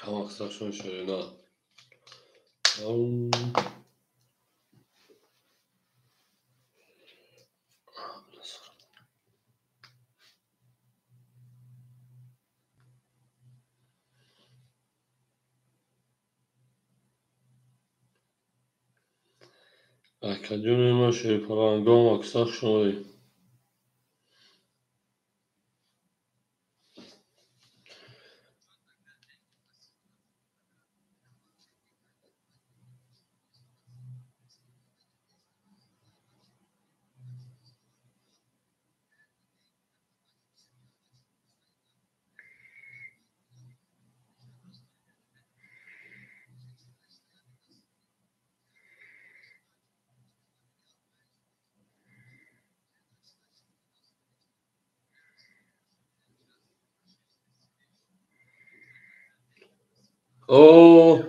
Ҳама шерина. Акаҷони ма шерпалангом акса хуш омадед. О,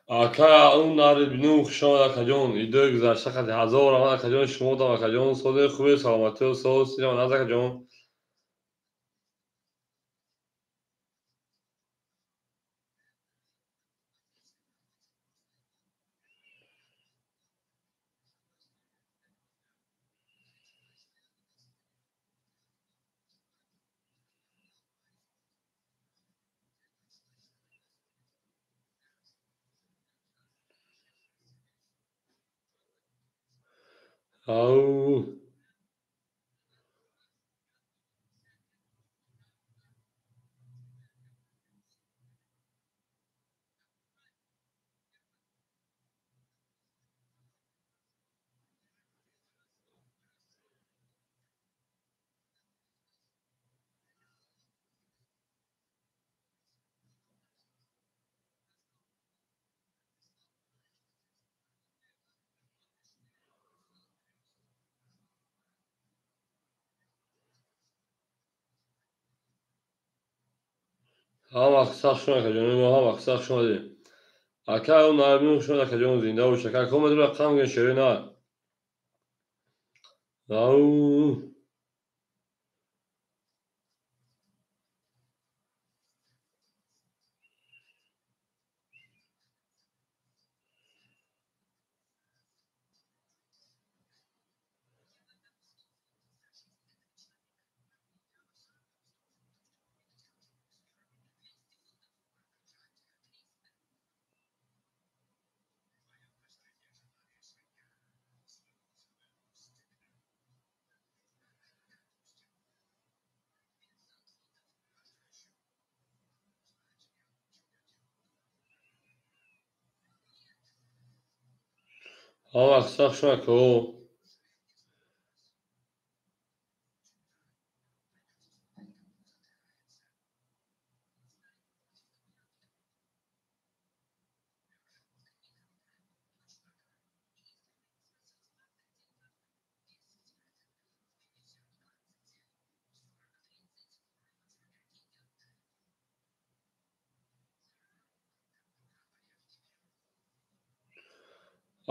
ака он нарибину хуш омад акаҷон. Идои гузашта қати ҳазор омад акаҷон. Шумо дам акаҷон, соли хуби саломатию соз наз акаҷон. Ау. Ҳама сахт шуд акаҷон, ҳама сахт шуд. Ака он нарибину хуш омад акаҷон, зинда бош ака. Комедро рақам ген шерина. Ау. Ҳама сахт шуд ака.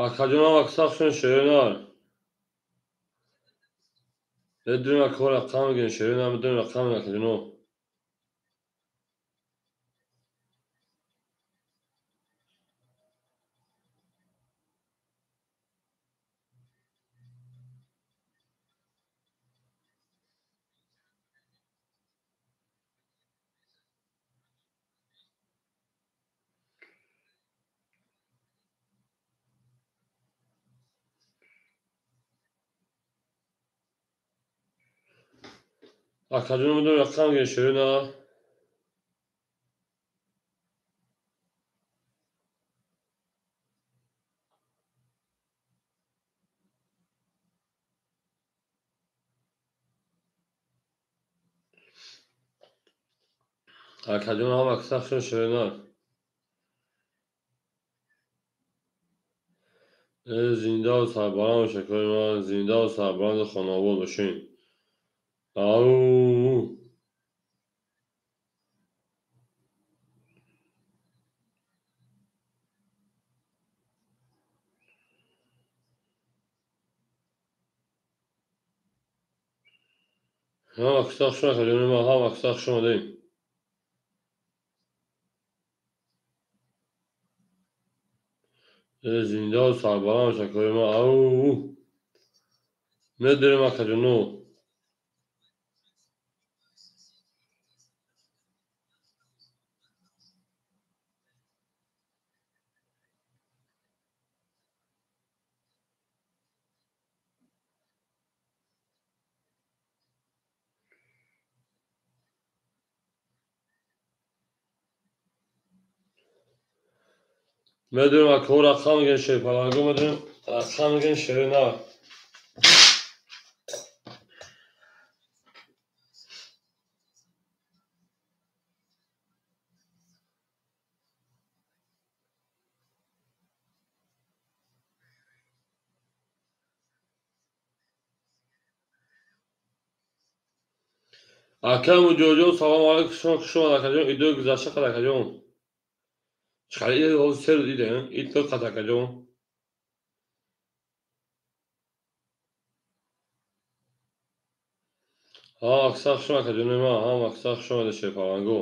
Акаҷон ҳама сахт шуд шерина. Медонем ака рақам ген шерина, медонем рақам акаҷоно. Акаҷон медонем рақам ген шерина. Акаҷон ҳама сахт шуд шерина. Зиндаву сарбаланд бош акои ман, зиндаву сарбаланду хонаобод бошед. Ау. Ҳама сахт шуд акаҷони ман, ҳама сахт шуд омадед. Зинда сарбаланд шакои ма. Ау. Медорем акаҷоно. Медонем акҳо рақам мегӯян шерпаланго, медонем рақам мегӯян шери нар. Ака Муҷоҷон, салому алайкум, шумо хуш омад акаҷон. Идои гузашта қад акаҷон. Чӣ ҳозир се рӯз иде, ид то қад акаҷон. Ҳа, аксар хуш омад акаҷони ман, ҳам аксар хуш омада шерпаланго.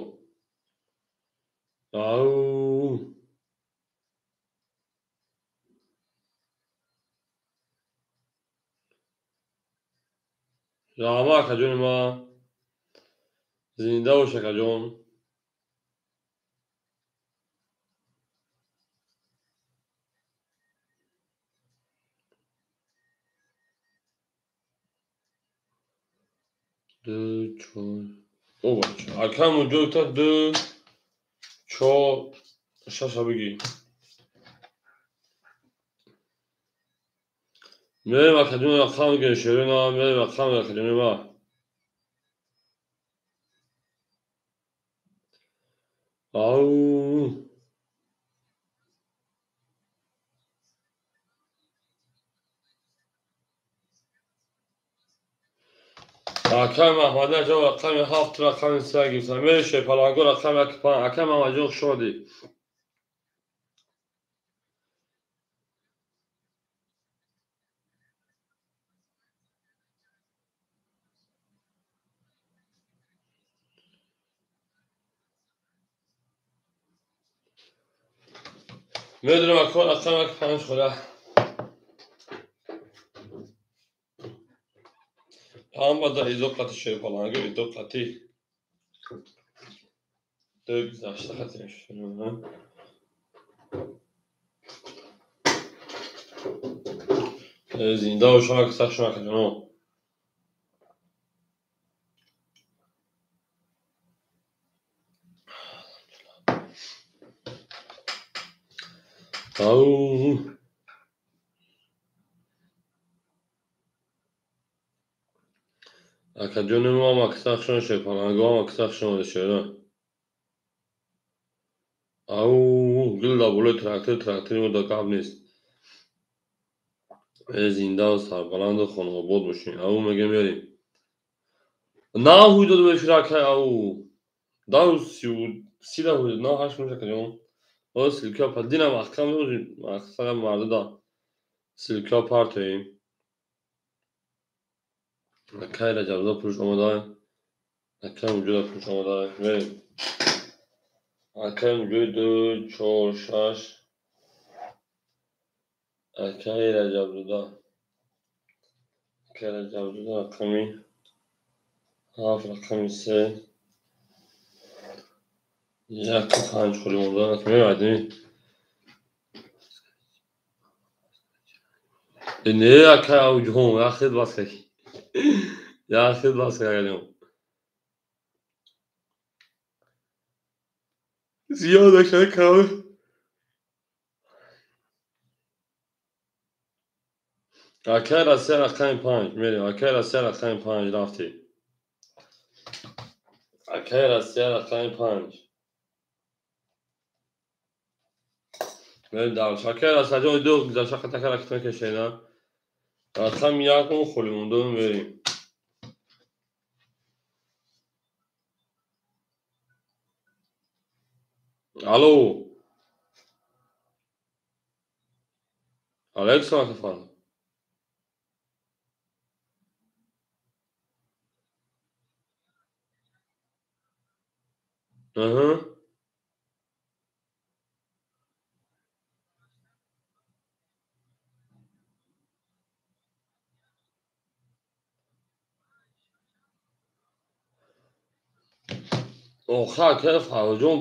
Ау. Раҳмат акаҷони ман. Зинда бош акаҷон. Ду, чор. О, бача. Ака Муҷоҳид ду, чор, шаша бигӣ. Мерем акаҷон рақам мегӯем шерина, мерем рақам акаҷони ман. Ау. Акай Маҳмади аҷон рақами ҳафт, рақами се гирифтам. Мерем шерпаланго рақами як панҷ. Акай Маҳмадҷон хуш омадӣ. Медонем акҳо рақами як панҷ хӯра. Ҳама да изо қати шерпаланго, изо қати. Ду гузашта қати. Зинда бошам аксар шумо акаҷоно. Ау. Акаҷони мо ҳам аксар шумо шерпаланго ҳам аксар шумо шера. Ау, гул дар болои трактор, трактори мо дар гап нест. Зинда сарбаланду хонаобод бошем. Ау мегӯем мерем. На ҳуй додем эфир акай, ау. Дав си да ҳуй, на ҳашт меша акаҷон. О, силка па дина маҳкам меҳозим, мақсада мардуда силка партоем. Акай Раҷабзода пулш омада. Акай Муҷоҳид пулш омада. Мерем. Акай Муҷоҳид ду, чор, шаш. Акай Раҷабзода. Акай Раҷабзода рақами ҳафт, рақами се. Яку панҷ холӣ монда. Меояд. Не, акай Авҷон, яхел бас кай. Яхел бас кай акаҷон. Зиёд акай кам. Акай Россия рақами панҷ. Мерем. Акай Россия рақами панҷ рафтем. Акай Россия рақами панҷ. Мерем дар. Акай Россия ҷон ду гузашта қатака ракет мекашена. Рақами якум холӣ монда мерем. Алло. Алейкум акафан. Аҳа. Охи акаи Фарҳодҷон,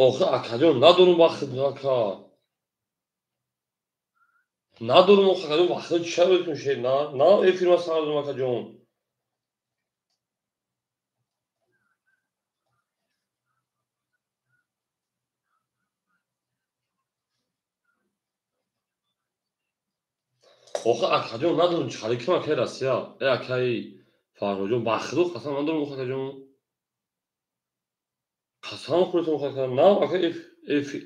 охи акаҷон, надорум вақт, ака. Надорум, охи акаҷон, вақт ча бекун шер, на, на эфирма сар дорум, акаҷон. Охи акаҷон, надорум, чӣ хари ким акаи Россия? Э, акаи Фарҳодҷон, ба худо қасам надорум, охи акаҷон. Қасам хӯрдам, охи акаҷон, на, ака эфир.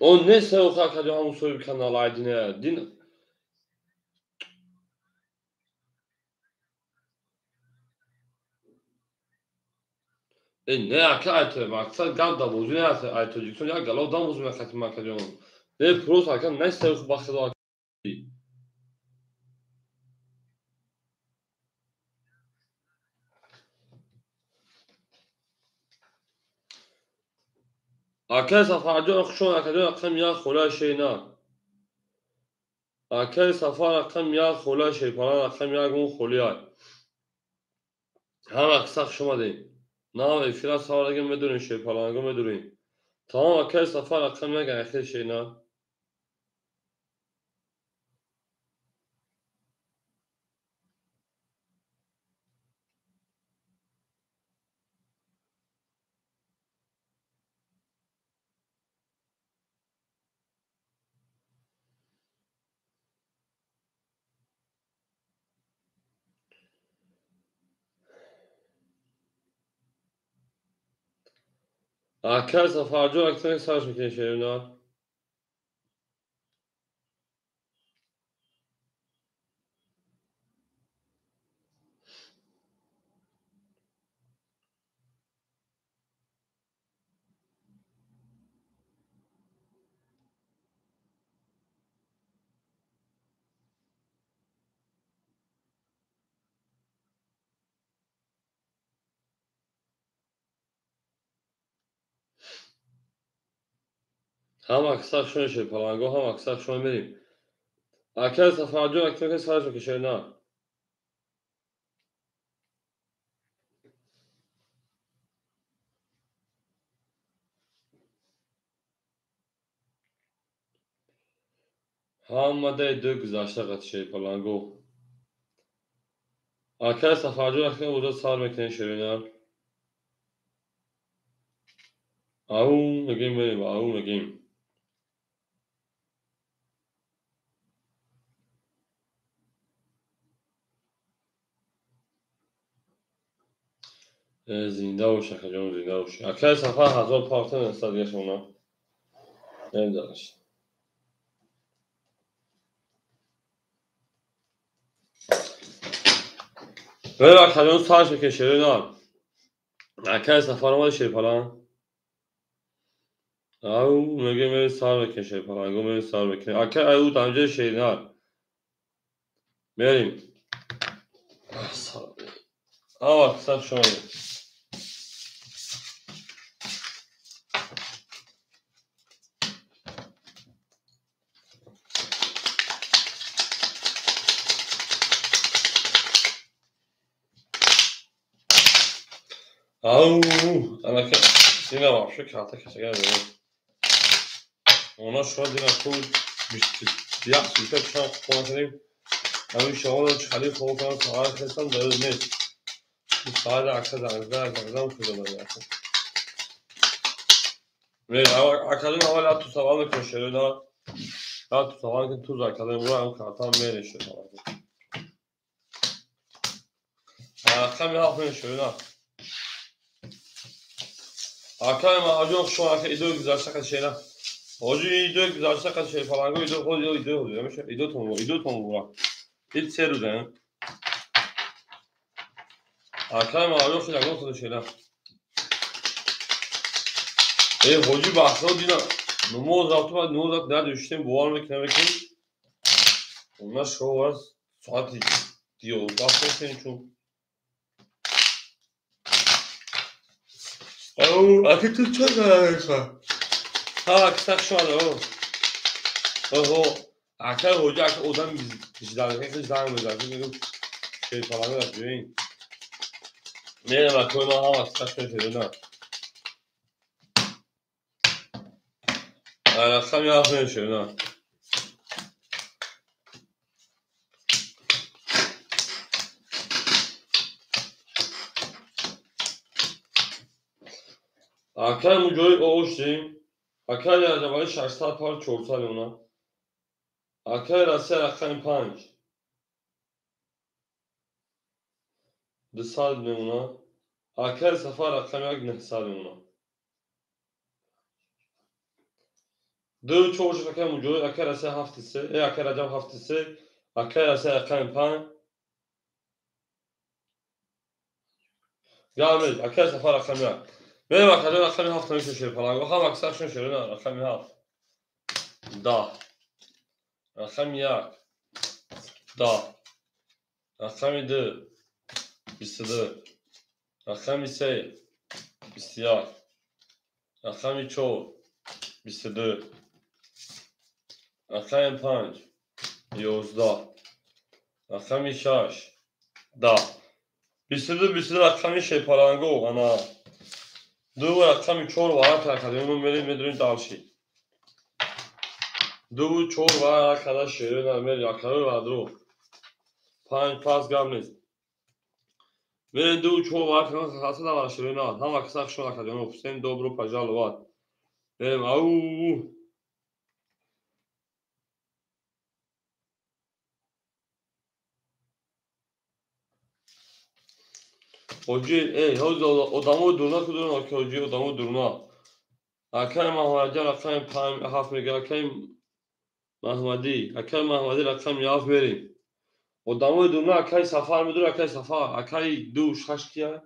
Он нест, охи акаҷон, ҳамун соҳиби канал Айдина. Дин Э, не, ака, айто, мақсад гап дар бозӣ не аст, ай Тоҷикистон як гало дам бозӣ мехатим, акаҷон. Не, просто ака нест, охи, ба худо, ака. Акаи Сафарҷон, хушон, акаҷон, рақам як хола шена. Акаи Сафар рақам як хола шерпалан рақам як он холиай. Ҳама қисса хуш омадем. На, эфира савалаги медурем, шерпаланго медурем. Тамом, акаи Сафар рақам як айхел шена. Акаи Сафарҷон, аксари сарш мекунем шерина. Ҳама қисса хушон шерпаланго, ҳама қисса хушон мерем. Акаи Сафарҷон, аксари сарш мекунем шерина. Ҳама даи ду гузашта қати шерпаланго. Акаи Сафарҷон, аксари боза сар мекунем шерина. Ау мегем мерем, ау мегем. Зинда бош, акаҷон, зинда бош. Акаи Сафар ҳазор партан нестад гашона. Намедонаш. Бер акаҷон сарш мекунем шерина. Акаи Сафар омади шерпалан. Ау мегем мери сар мекунем шерпаланго, мери сар мекунем. Ака ау дамҷаи шерина. Мерим. Ава қисса хуш омадед. Ау, анака дина вообще карта кашага берем. Она шумо дина ку 21 сутка чанд хона кардем. Ҳамин шумо чали хоб кардам, саҳар хестам, дар нест. Саат акса 11 шуда дод. Мер академ аввал ату савол мекунем шерина. Ату савол ки туз академ ро ҳам карта мере шуда. Рақами ҳафт мере шерина. Акаи Маҳаҷон, шумо ака идои гузашта қати шена. Ҳоҷи идои гузашта қад шерпаланго идо ҳоҷи идо ҳоҷи ҳамеша идотон идотон муборак. Ид се рӯза. Акай маъруф ягон худо шера. Э ҳоҷи баҳсо дина намоз рафту баъд намоз рафт надоштем бовар мекунам ки на шоу аст соати 11 хостем чун ау аки ту чӣ кардӣ? Ҳа акса шуд о. Оҳо акай ҳоҷи ака одам 18 дақиқа занг мезад мегӯ шерпаланг рафт бибин. Мерам акои ман ҳам акса шуд шуда. Рақами ҳафт мешавад. Акай муҷоҳид оғоштем. Акай Раҷабалӣ 600 пар 400 мемонад. Акай Россия рақами 5 200 мемонад. Акай Сафар рақами 1 900 мемонад. 2 4 6 акай муҷоҳид, акай Россия 7 3, акай Раҷаб 7 3, акай Россия рақами 5. Гап нест, акай Сафар рақами 1. Мерем акаҷон рақами 7 мешавад шерпаланго. Ҳам аксаршон шерона рақами 7. 10. Рақами 1. 10. Рақами 2. 22. Рақами 3. 21. Рақами 4. 22. Рақами 5. 11. Рақами 6. 10. 22 22 рақами шерпаланго ана. 2 рақами 4 варақ кардем, мерем медурем дальше. 2 4 варақ карда шерона мерем акаи вадро. 5 пас гап нест. Мерем 2 4 варақ карда хаса да шерона. Ҳама каса шона кардем. Всем добро пожаловать. Мерем ау. Ҳоҷи, эй, ҳоҷи одамои дурна ку дурна, ки ҳоҷи одамои дурна. Акай Маҳмадаҷон рақами 7 мега, акай Маҳмадӣ, акай Маҳмадӣ рақами 7 мерем. Одамои дурна акай Сафар медур, акай Сафар, акай 2 6 кия?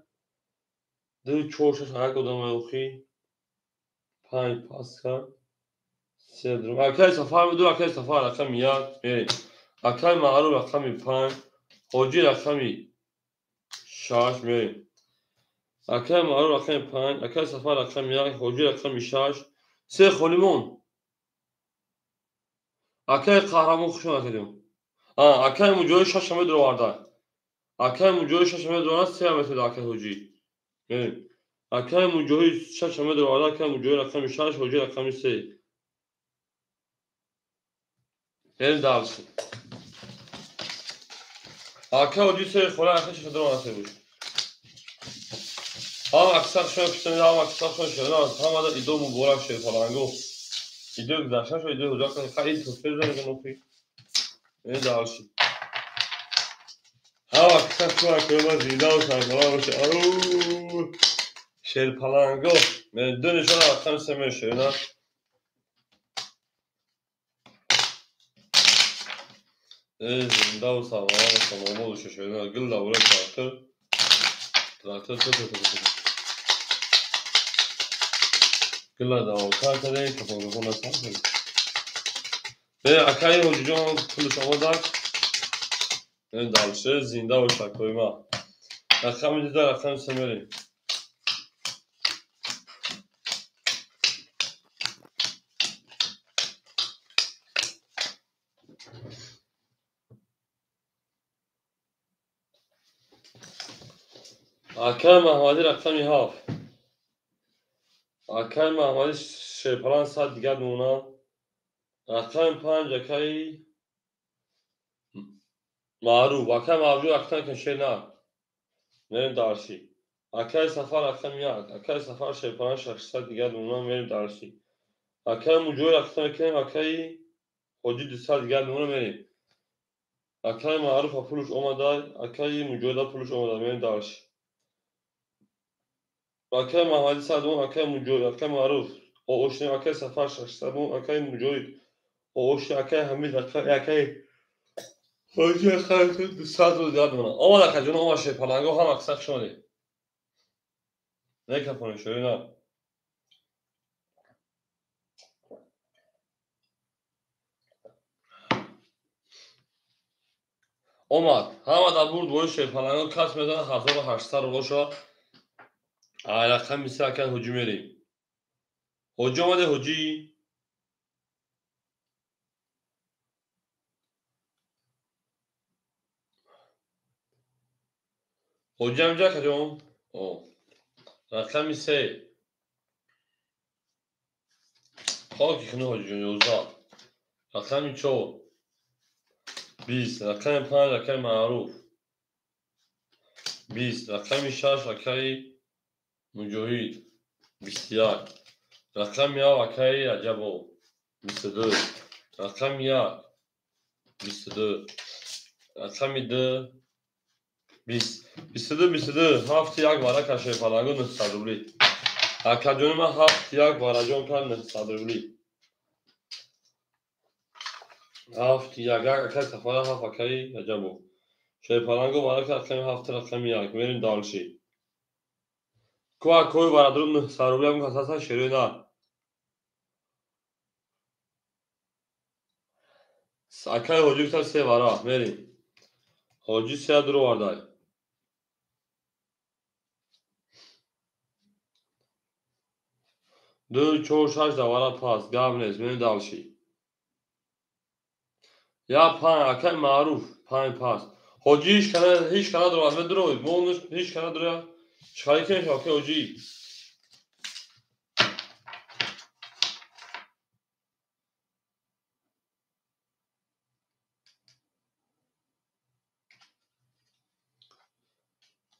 2 4 6 як одамои охи. 5 паска. 3 дур. Акай Сафар медур, акай Сафар рақами 1 мерем. Акай Маъруф рақами 5, ҳоҷи рақами 6 мерем. Акай Маъруф рақами 5, акай Сафар рақами 1, ҳоҷи рақами 6, се холимон. Акай Қаҳрамон хуш омадед. Акай Муҷоҳид 6 медуроварда. Акай Муҷоҳид 6 медуроварда, 3 метода акай ҳоҷӣ. Мерем. Акай Муҷоҳид 6 медуроварда, акай Муҷоҳид рақами 6, ҳоҷи рақами 3. Мерем дальше. Акай ҳоҷӣ се хола, акай 6 медуроварда се буш. Ҳам аксар шумо писанд, ҳам аксар шумо шумо, ҳамада идо муборак шерпаланго. Идо гузашта шуд, идо ҳуҷа кардем. Хай ид туфел занем охи. Мерем дальше. Ҳам аксар шумо акои ман зинда ва сарбаланд бошед. Ау! Шерпаланго. Мерем ду нишон рақами се мешавад. Зинда ва сарбаланд бошед, обод бошед. Гил давра трактор. Трактор ту ту ту ту. Гила давотар кардем, кафонкафон сар кардем. Акаи ҳоҷиҷон пулш омадак. Дальше зинда бош акои ман. Рақами 2 рақами 3 мерем. Акай Маҳмадӣ рақами 7. Акай Маҳмадӣ шерпаланг 100 дигар мемонад. Рақами 5 акаи Маъруф. Акай Маъруф рақами кан шер на. Мерем дарси. Акай Сафар рақами 1. Акай Сафар шерпаланг 600 дигар мемонад, мерем дарси. Акай Муҷоҳид рақами кан, акаи ҳоҷӣ 200 дигар мемонад, мерем. Акай Маъруф пулш омада, акаи Муҷоҳида пулш омада, мерем дарси. Акай Маҳмадӣ 100 мон, акай Муҷоҳид, акай Маъруф Оошнем акай Сафар 600 мон, акай Муҷоҳид. Оошнем акай Ҳамид, акай Ҳоҷи акай 200 рубл дигар мемонад. Омад акаҷон, омад шерпаланго, ҳама акса хуш омадед. Микрофони шӯрӣ на. Омад. Ҳама дар бурд бои шерпаланго кас мезанад 1800 рубл шавад. Ай рақами се акай Ҳоҷӣ мерем. Ҳоҷӣ омаде Ҳоҷӣ? Ҳоҷӣ ҳамҷа акаҷон? О. Рақами се. Хоки хуни Ҳоҷиҷон 11. Рақами 4. 20. Рақами 5 акай Маъруф. 20. Рақами 6 акай Муҷоҳид. 21. Рақами 7 акай Раҷабов. 22. Рақами 1. 22. Рақами 2. 20. 22 22. 7 1 варака шерпаланго 900 рубли. Акаҷони ман 7 1 вараҷон кард 900 рубли. 7 1 акай Сафара 7 акай Раҷабов. Шерпаланго варака рақами 7 рақами 1. Мерим дальше. Ку акои барадру 900 рубли ам касаса шерои на. Акай Ҳоҷӣ гуфта се вара. Мерим. Ҳоҷӣ се дуровардай. Ду, чор, шаш давара пас. Гап нест. Мерим дальше. Я панҷ акай Маъруф панҷ пас. Ҳоҷӣ ҳеҷ кана дуровард. Медуровед. Мо ҳеҷ кана дуроя. Чӣ ки мешавад акай Ҳоҷӣ?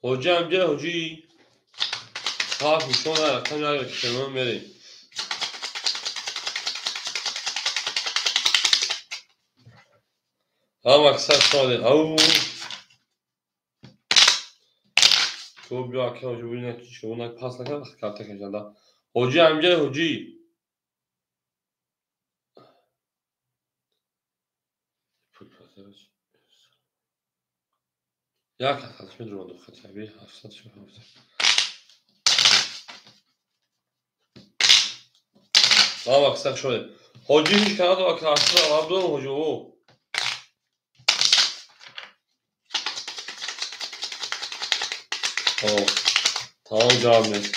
Ҳоҷӣ ҳамҷа Ҳоҷӣ? Ҳафт нишон рақами як кишемон мерем. Ҳама аксар шумо ау. Ку биё акай Ҳоҷӣ бубинем ки чӣ гуна пас накард карта кашанда. Ҳоҷӣ ҳамҷа Ҳоҷӣ? Як хаташ медурам ду хати 700 700. Ҳама аксар шумо. Ҳоҷӣ ҳеҷ кана дора карта абдул Ҳоҷӣ о. О, тамом ҷавоб нест.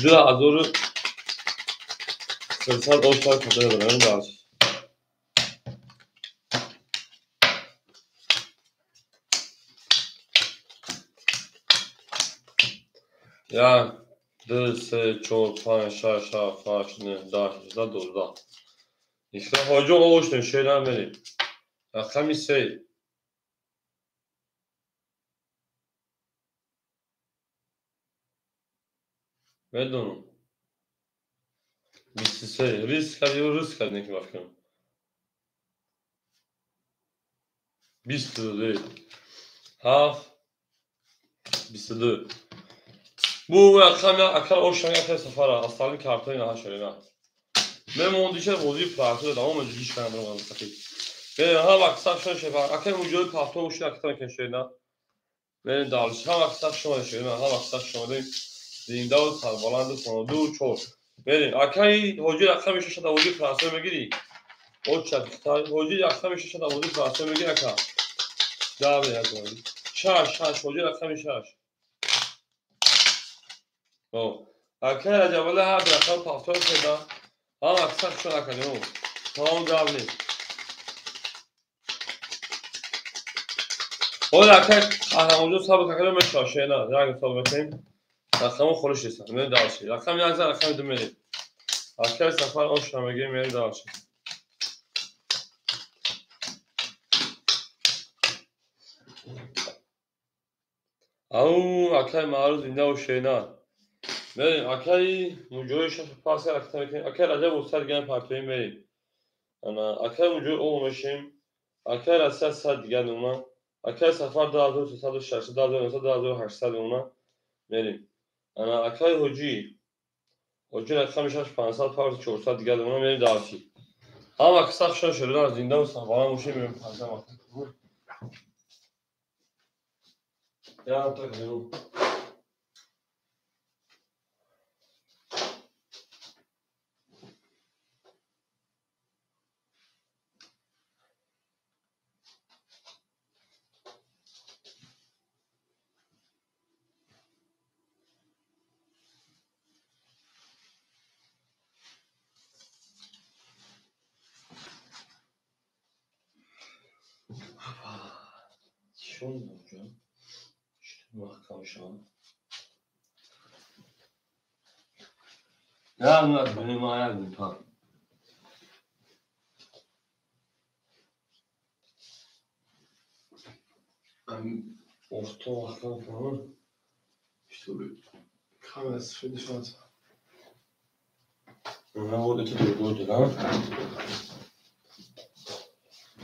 2300 оштар када дорам дальше. Як, ду, се, чор, панҷ, шаш, ҳафт, ҳашт, нӯҳ, даҳ, 11, 12. Ишла Ҳоҷӣ оштем шера мерем. Рақами се. Медонам. 23. Риск кардӣ, риск кардӣ ки бафкам. 22. 7 22. Бу рақам акар ошам акар Сафара, асталин картои наҳа шерина. Мемондиша бозии партои давом медиҳ ҳеҷ кана дорам сақи. Ҳама вақт саф шуд шефа. Акар муҷои парто уши акар кен шерина. Мерем дальше. Ҳама вақт саф шуд шерина, ҳама вақт саф шуд. Зиндаву сарбаланду соно ду чор. Мерем. Акаи Ҳоҷӣ рақами шаша давози франсия мегирӣ? Оча Хитай. Ҳоҷӣ рақами шаша давози франсия мегирӣ ака? Даве ака. Шаш, шаш, Ҳоҷӣ рақами шаш. О, акаи Раҷабалӣ ҳар рақам пафтор шуда. Ҳама аксар шуд акаҷон. Тамом гап нест. Ҳоли акаи Қаҳрамонҷон сабр акаҷон мешавад шена. Як сабр мекунем. Рақамҳо холиш нестанд. Мерем дальше. Рақами як зан рақами ду мерем. Акаи Сафар ошна мегирем, мерем дальше. Ау, акаи Маъруф зинда шена. Мерем. Акаи Муҷоҳид шаш пас рақам мекунем. Акаи Раҷаб устад дигар партоӣ мерем. Ана акаи Муҷоҳид о мешем. Акаи Россия 100 дигар мемонад. Акаи Сафар 2360, 2900, 2800 мемонад. Мерем. Ана акаи Ҳоҷӣ Ҳоҷи рақами 6 500 парти 400 дигар дона мерем дарси. Ҳама киса хушон шудан зинда ва сарбаланд бошем, мерем 500 вақт. Я так беру.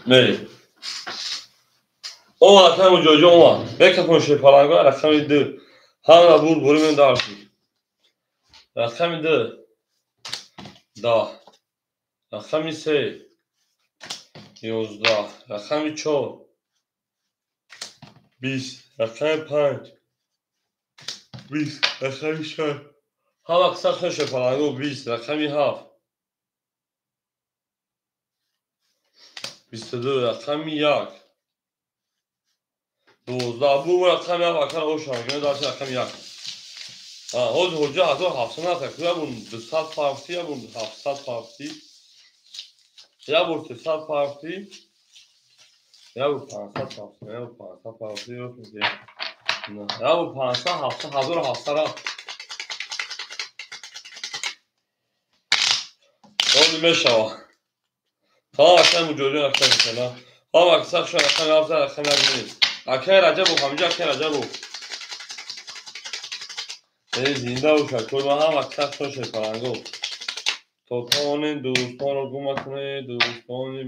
Мерем. Омад рақами ҷоҷо омад. Микрофон шерпаланго рақами 2. Ҳама бур бурим дарси. Рақами 2 10. Рақами 3 11. Рақами 4 20. Рақами 5 20. Рақами 6 ҳама қисса хушон шерпаланго 20. Рақами 7 22. Рақами 1 12. Бу рақами 7 акар ошам гина дарси рақами 1. Ҳозир ҳоҷа 1700 нафар, я бун 200 парти, я бун 700 парти, я бун 300 парти, я бун 500 парти, я бун 500 парти, я бун 500, 700, 1700 рафт. Ҳозир мешава. Тамом акай муҷоҳидон акай мешава. Ҳама аксар шуд рақами 7 рақами 1 нест. Акай Раҷабов, ҳамҷа акай Раҷабов. Зинда бошад, кӯрма ҳам аксар шуд шерпаланго. То тавонем дӯстонро гум накунед, дӯстони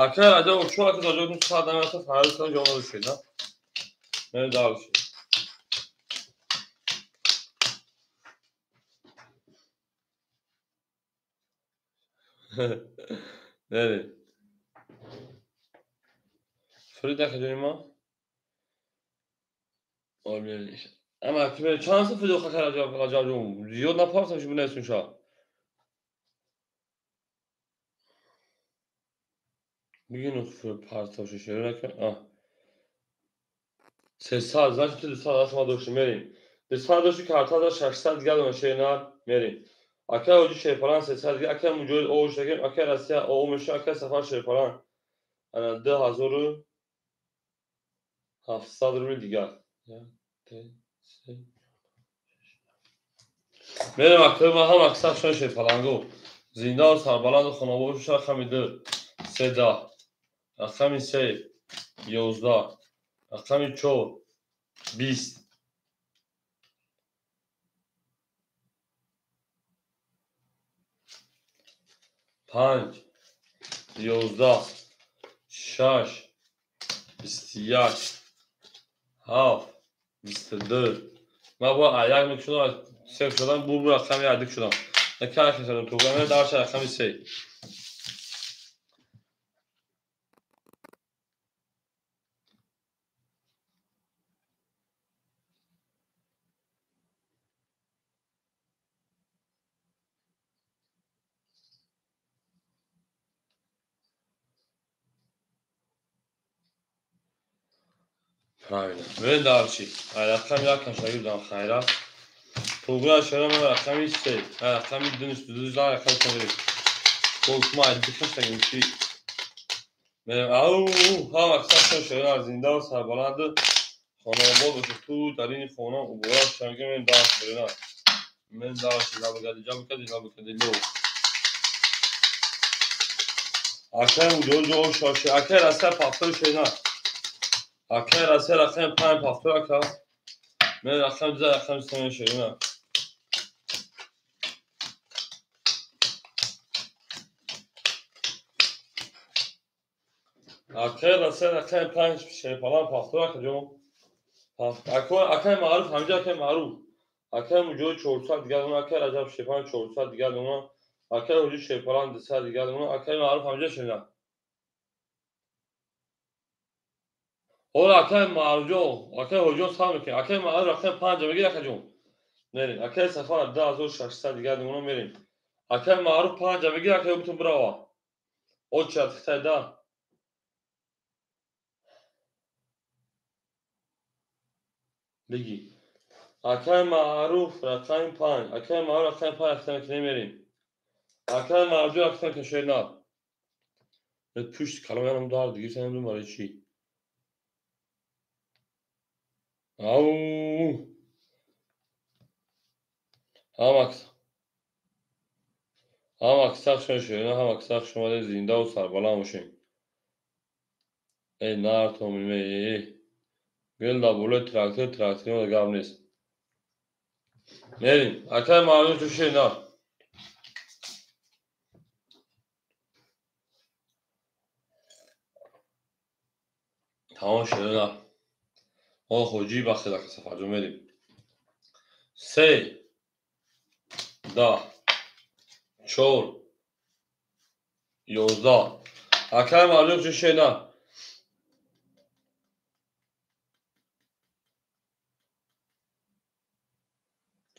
акай Раҷабов, чун ака даҷотун сад намерасад, фарёд кунед, ҷо надошед, на? Мерем дарси. Мерем. Фрид ака ҷони ма? Ама чанд са фидо хака Раҷаб ҷон? Зиёд напарсам ши бинависем ша. Бигин партоша шеро нака. 300, значит 200 аст ма доштем, мерем. 200 дошти карта да 600 дигар дона шернар, мерем. Акай ҳоҷи шерпалан 300 дигар, акай муҷоҳид ош дагем, акай Россия о меша, акай Сафар шерпалан. Ана 2700 рубл дигар. Мерем актёр ма ҳам аксар шон шерпаланго. Зинда ва сарбаланду хонобод боша рақами 2 3 рақами 3 11 рақами 4 20 5 11 6 21 7 22. Ман бояд як мекушудам, се шудам, бу рақами як шудам. Накар шудам, тугаме дарш рақами 3. Правильно. Мен дарчи. Рақами 1 кашагирдам хайра. Тугра шарам рақами 3. Рақами 2 2 рақами 3. Колкма дикашагим чи. Мен ау ҳама аксар шарам зинда ва сарбаланд хонобод бошад. Ту дар ин хона убора шанга мен дарс берина. Мен дарс лабгади ҷабкади лабгади ло. Акай муҷоҷо шоши акай раса пафтор шена. Акай раса рақами 5 пафтор ака. Мен рақами 2 рақами 3 шена. Акай раса рақами 5 шерпалан пафтор ака ҷон. Акай маъруф ҳамҷа акай маъруф. Акай Муҷоҳид 400 дигар дона, акай Раҷаб Шерпаланг 400 дигар дона, акай Ҳоҷи Шерпаланг 200 дигар дона, акай Маъруф ҳамҷа шена. Ҳола акай Маъруфҷон, акай Ҳоҷиҷон сар мекунем. Акай Маъруф рақами 5 мегир акаҷон. Мерем. Акай Сафар 2600 дигар дона мерем. Акай Маъруф 5 мегир, акай бутун бирава. Очат хитай да. Бигӣ. Акай Маъруф рақами 5, акай Маъруф рақами 5 рақами мекунем мерем. Акай Маъруфҷон рақами мекунем шерна. Пушти каломаям дард гирифта, намедонам барои чӣ. Ау! Ҳамакс. Ҳамакса шумо шерна, ҳамакса шумо зиндаву сарбаланд бошем. Эй нартом, эй. Гул дар болои трактор, тракторима гап нест. Мерем. Акай Маъруф ту шерна. Тамом шерна. О ҳоҷӣ бахшед ака Сафарҷон мерем. 3 10 4 11. Акай Маъруф ту шерна.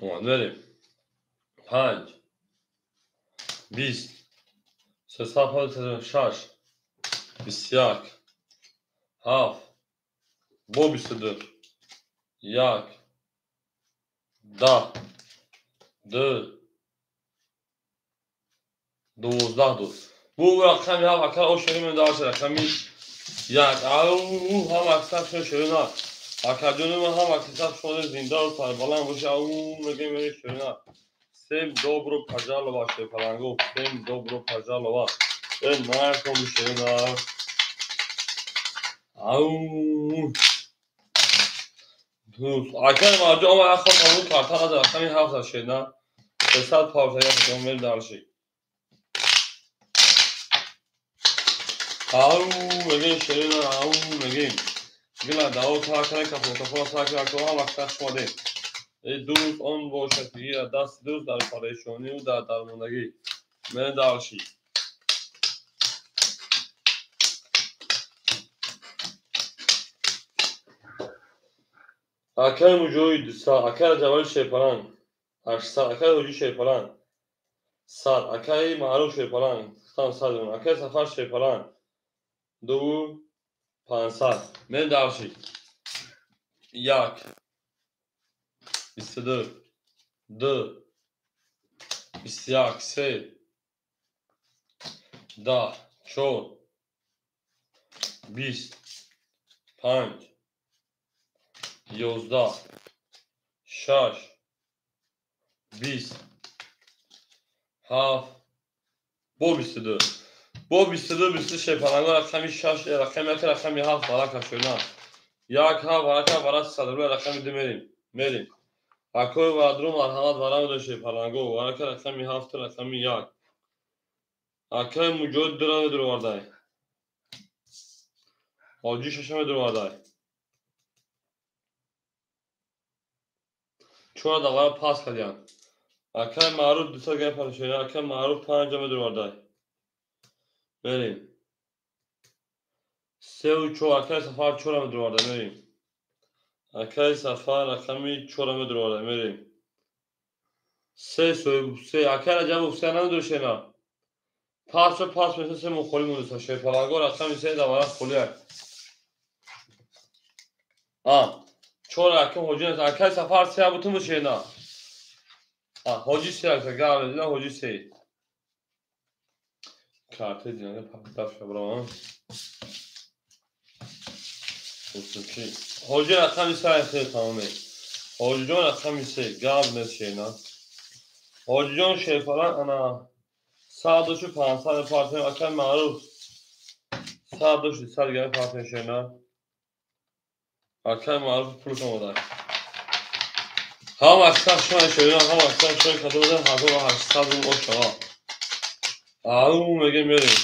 Мерем. 5 20 3 6 21 7 бо 22 1 10 2 12 ду. Бу рақами 7 акай ошерим дарси рақами 1. Ау ҳам аксар шумо шерина. Акаҷони ман ҳам аксар шумо зиндаву сарбаланд бошед. Ау мегӯем мерем шерина. Всем добро пожаловать, шерпалангов. Всем добро пожаловать. Э нарком шерина. Ау. Акай Маъруф омад як ход ҳамун карта назад рақами 7 аз шерина. 300 парта як мерем дарши. Ау мегӯем шерина, ау мегӯем. Гила даво сар кардем, кафо кафо сар кардем, ҳам вақт шумо дем. Эй дӯст он бошад ки дасти дӯст дар парешонию дар дармондагӣ. Мерем дарши. Акай Муҷоҳид 200, акай Раҷабали Шерпаланг 800, акай Ҳоҷи Шерпаланг 100, акай Маъруф Шерпаланг 100 дона, акай Сафар Шерпаланг 2 500. Мерем дарши. 1 22 2 21 3 10 4 20 5 11 6 20 7 бо 22 бо 22 23 шерпалангҳо рақами 6 рақами 1 рақами 7 варака шудан. 1 7 варака вара 300 рубл рақами 2 мерем. Мерем. Акои вадру марҳамат вара медошт шерпалангҳо варака рақами 7 рақами 1. Акои Муҷоҳид 2 медуровардай. Ҳоҷӣ 6 медуровардай. 4 давара пас кардиянд. Акай Маъруф 200 гап шуда, акай Маъруф 5 медуровардай. Мерем. 3 4 акай Сафар 4 медуровардай, мерем. Акай Сафар рақами 4 медуровардай, мерем. 3 3 акай Раҷабов 3 намедуршена. Пас пас меса 3 мухоли мондаса. Шерпалангҳо рақами 3 давара холӣ. 4 акам ҳоҷӣ нест. Акай Сафар 3 бутун бошена. Ҳоҷӣ 3 ака гап дидам ҳоҷӣ 3. Карта динага пахтаф шабрам. Ҳоҷӣ рақами 3 хеле тамоме. Ҳоҷиҷон рақами 3 гап нест шена. Ҳоҷиҷон Шерпаланг ана 100 500 партия акай Маъруф 100 100 гап партия шена. Акай Маъруф пул омода. Ҳам аксар шумо шерина, ҳам аксар шумо кадом 1800 рубл ошава. Ау мегӯем мерем.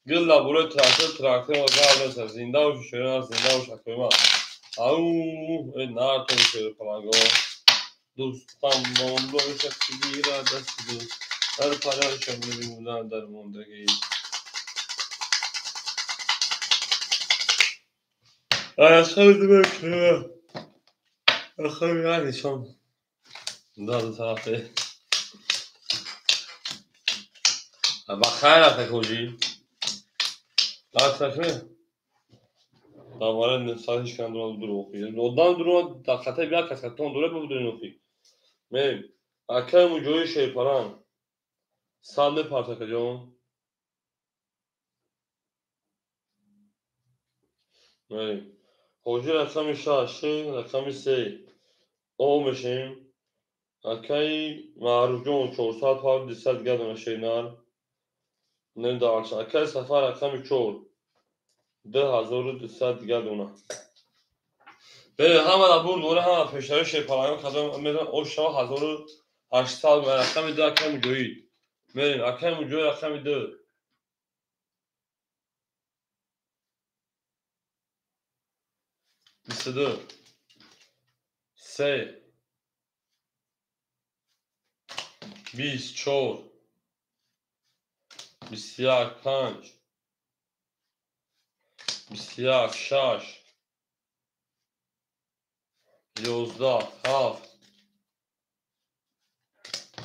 Гул дар болои трактор, трактор гап нест. Зинда бош шерина, зинда бош акои ман. Ау, эй нартон шерпалангҳо. Дӯстам он бошад, ки гирад дасти дӯст, дар парашон буда дар мондагӣ. Нишон дар тарафе. Ба хайр рафта хоҷӣ. Даст Давара сариш кан дуру дуру охи. Одан дуру дар хатаи як кас катон дура бубудурин охи. Мерим. Акай муҷои шерпаран. Сад мепарта каҷон. Мерим. Хоҷи рақами 6, рақами 3. О мешем. Акай Маъруфҷон 400 пар 200 дигар дона шернар. Нем. Акай Сафар рақами 4. 2200 дигар дона. Бере ҳама дар бурд боре ҳама пештари шерпалангон кадом медон ош шава 1800 рақами 2 акай Муҷоҳид. Мерем акай Муҷоҳид рақами 2. 22 3 20 4 21 5 21 6 11 7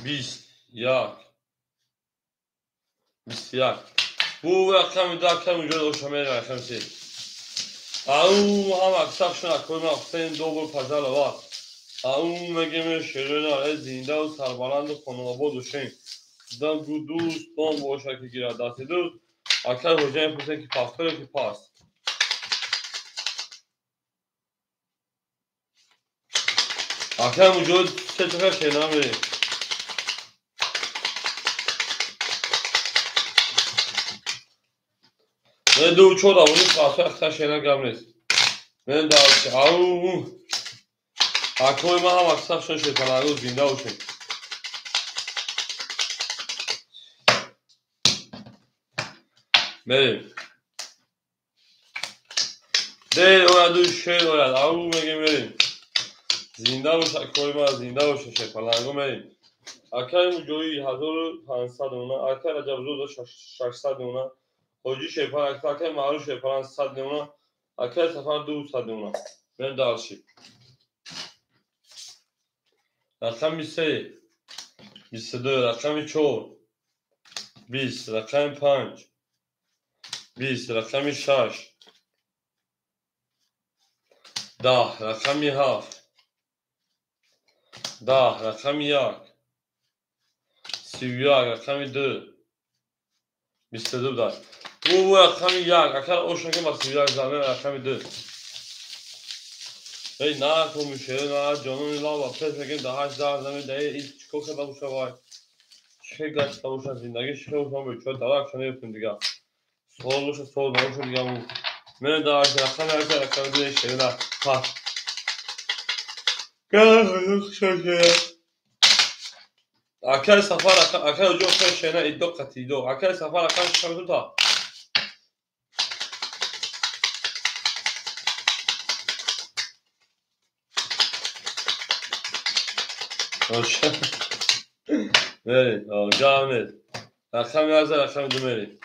20 1 21. Бу рақами 2 акай Муҷоҳид оша мерем рақами 3. Ау ҳама аксаршон акои ман Ҳусейн добр пажалова. Ау мегем шерона зиндаву сарбаланду хонаобод бошем. Дӯстон боша ки гирад дасти дӯст. Акай ҳоҷа мепурсем ки пастор ки паст. Акай Муҷоҳид се чака шерна мерем. Не ду чор авони пастор ахта шерна гап нест. Мен дар ау акои ман ҳам аксаршон шерпалангу зинда бошем. Мерем. Дел ояду шер ояд. Ау мегем мерем. Зинда бош акои ман, зинда бош шерпалангу мерем. Акай Муҷоҳид 1500 дона, акай Раҷабзода 600 дона, ҳоҷи шерпаланг, акай Маъруф шерпаланг 100 дона, акай Сафар 200 дона. Мерем дальше. Рақами 3 22, рақами 4 20, рақами 5 20, рақами 6 10, рақами 7 10, рақами 1 31, рақами 2 22 будар. Бу рақами 1 акар ошон ки ба 31 зане рақами 2. Эй на кумишере на ҷонони лава пес мегем да 8 10 заме да ин чикор карда боша вай. Чӣ гашта боша зиндагӣ чӣ боша бечора дарак шана дигар. Сол боша сол набоша дигар му. Мен да рақами 1 рақами 2 шерена пас. Акай Сафар акай оҷо акай шена идо қатидо. Акай Сафар рақами 6 та. Мерем, гап нест. Рақами 1 рақами 2 мерем.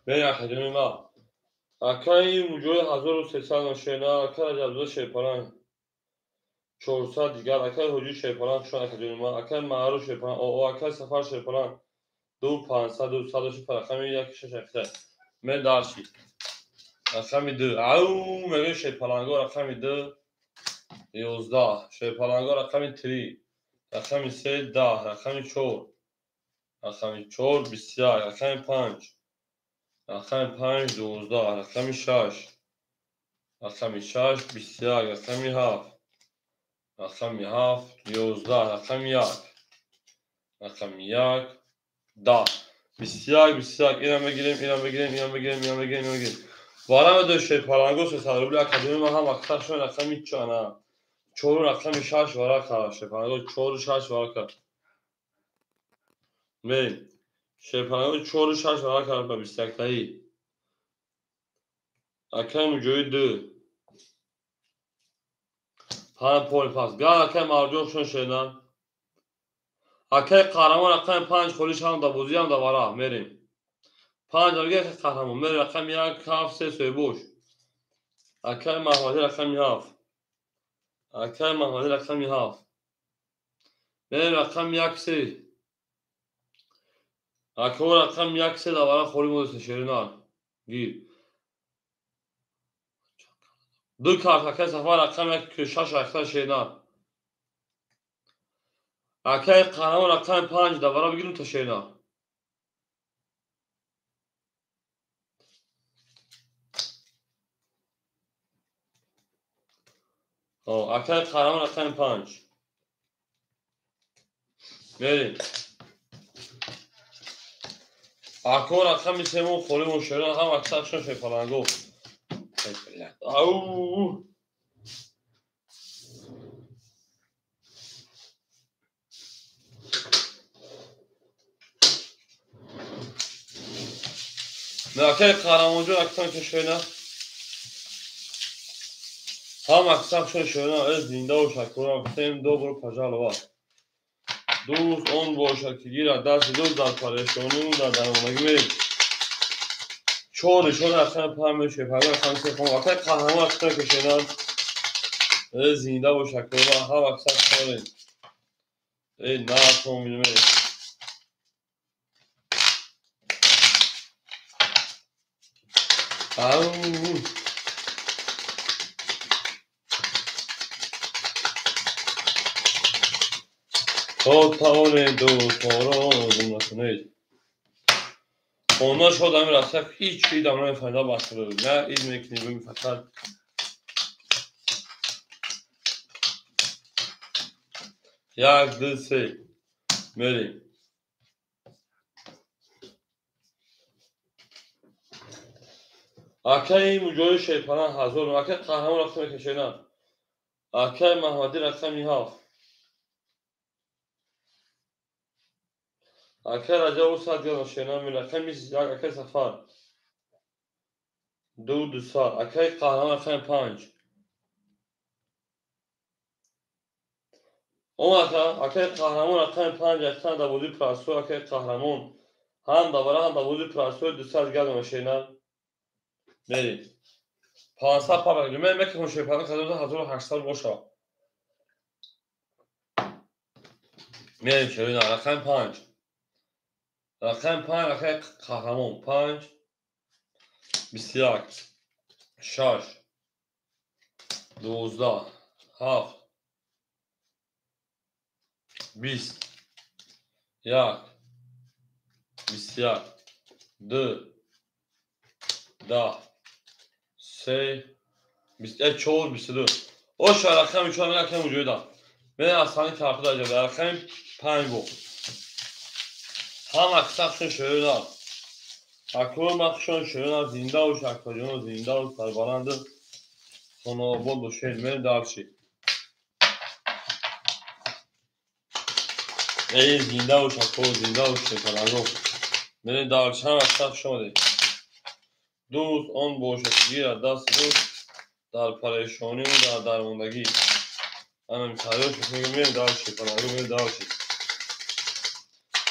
Мерем акаҷони ман. Акаи Муҷоҳид 1300 шена, акай Раҷабзода шерпаланг 400 дигар, акай Ҳоҷи шерпаланг шон акаҷони ман, акай Маъруф шерпаланг, оо акай Сафар шерпаланг 2500 200 рақами 1 6 6. Мен дальше. Рақами 2. Ау мегӯем шерпаланго рақами 2 11, шерпаланго рақами 3, рақами 3 10, рақами 4, рақами 4 21, рақами 5, рақами 5 12, рақами 6, рақами 6 21, рақами 7, рақами 7 11, рақами 1, рақами 1 10. 21 21 ина мегирем, ина мегирем, ина мегирем, ина мегирем, ина мегирем. Варама до шерпаланго 300 рубли академия ман ҳам аксаршон рақами чана 4 рақами 6 варақа шерпаланго 4 6 варақа. Мерем. Шерпаланго 4 6 варақа ба 21 таи. Акай Муҷоҳид 2. Панҷ поли пас. Гар акай Марҷон хушон шедан. Акай Қаҳрамон рақами 5 холиш ҳам да бозӣ ҳам да вара. Мерем. 5 акай Қаҳрамон. Мерем рақами 1 7 3 соҳибош. Акай Маҳмадӣ рақами 7. Акай Маҳмадӣ рақами 7. Мерем рақами 1 3. Акао рақами 1 3 да вара холӣ модаст шеринар. Гир. 2 карт акай Сафар рақами 1 6 8 шеринар. Акай Қаҳрамон рақами 5 да вара бигирем та шеринар. Акай Қаҳрамон рақами 5. Мерем. Ако рақами 3 холӣ мон шеринар ҳам аксаршон шерпаланго. Ау! Акай Қаҳрамонҷон аксан ки шеринар. Ҳам аксаршон шеринар э зинда бош акора всем добро пожаловать. Дӯст он бошад ки гирад дасти дӯст дар парешонӣ дар дармонагӣ мерем. 4 нишон рақами 5 мешавад. 5 рақами 3 хом. Акай Қаҳрамон аксан ки шеринар. Э зинда бош акора ҳам аксаршон. Э на томин мерем. Ау! То тавонед дӯстҳоро гум накунед. Хона шод ҳамин раса ҳеҷ чиз дам намефаҳмида баста буд. На ид мекунӣ бигӯ фақат 1 2 3 мерем. Акай Муҷоҳид Шерпалан 1000. Акай Қаҳрамон рақами кашена. Акай Маҳмадӣ рақами 7. Акай Раҷабов 100 грамм шена рақами 1. Акай Сафар 2 200. Акай Қаҳрамон рақами 5. Омад акай Қаҳрамон рақами 5 яксан да бозии прасой. Акай Қаҳрамон ҳам да вара ҳам да бозии прасой 200 грамм шена. Мерем. 500 папа. Мен мекунам шерпалан 1800 боша. Мерем шерина рақами 5. Рақами 5 акай Қаҳрамон 5 21 6 12 7 20 1 21 2 10 3 21 4 22. Оша рақами 4 рақами муҷоҳида. Мен асани карта даҷа рақами 5 бо. Ҳам аксаршон шеринар. Акои махшон шеринар зинда бош акоҷон зинда бош сарбаланд хонаобод бошед. Мерем дарши. Эй зинда бош ако зинда бош шерпаланго. Мерем дарши ҳам аксаршон омадед. Дӯст он бошад ки гирад дасти дӯст дар парешонӣ дар дармондагӣ. Анам тайёр шуд мегӯям мерем дарши паланго мерем дарши.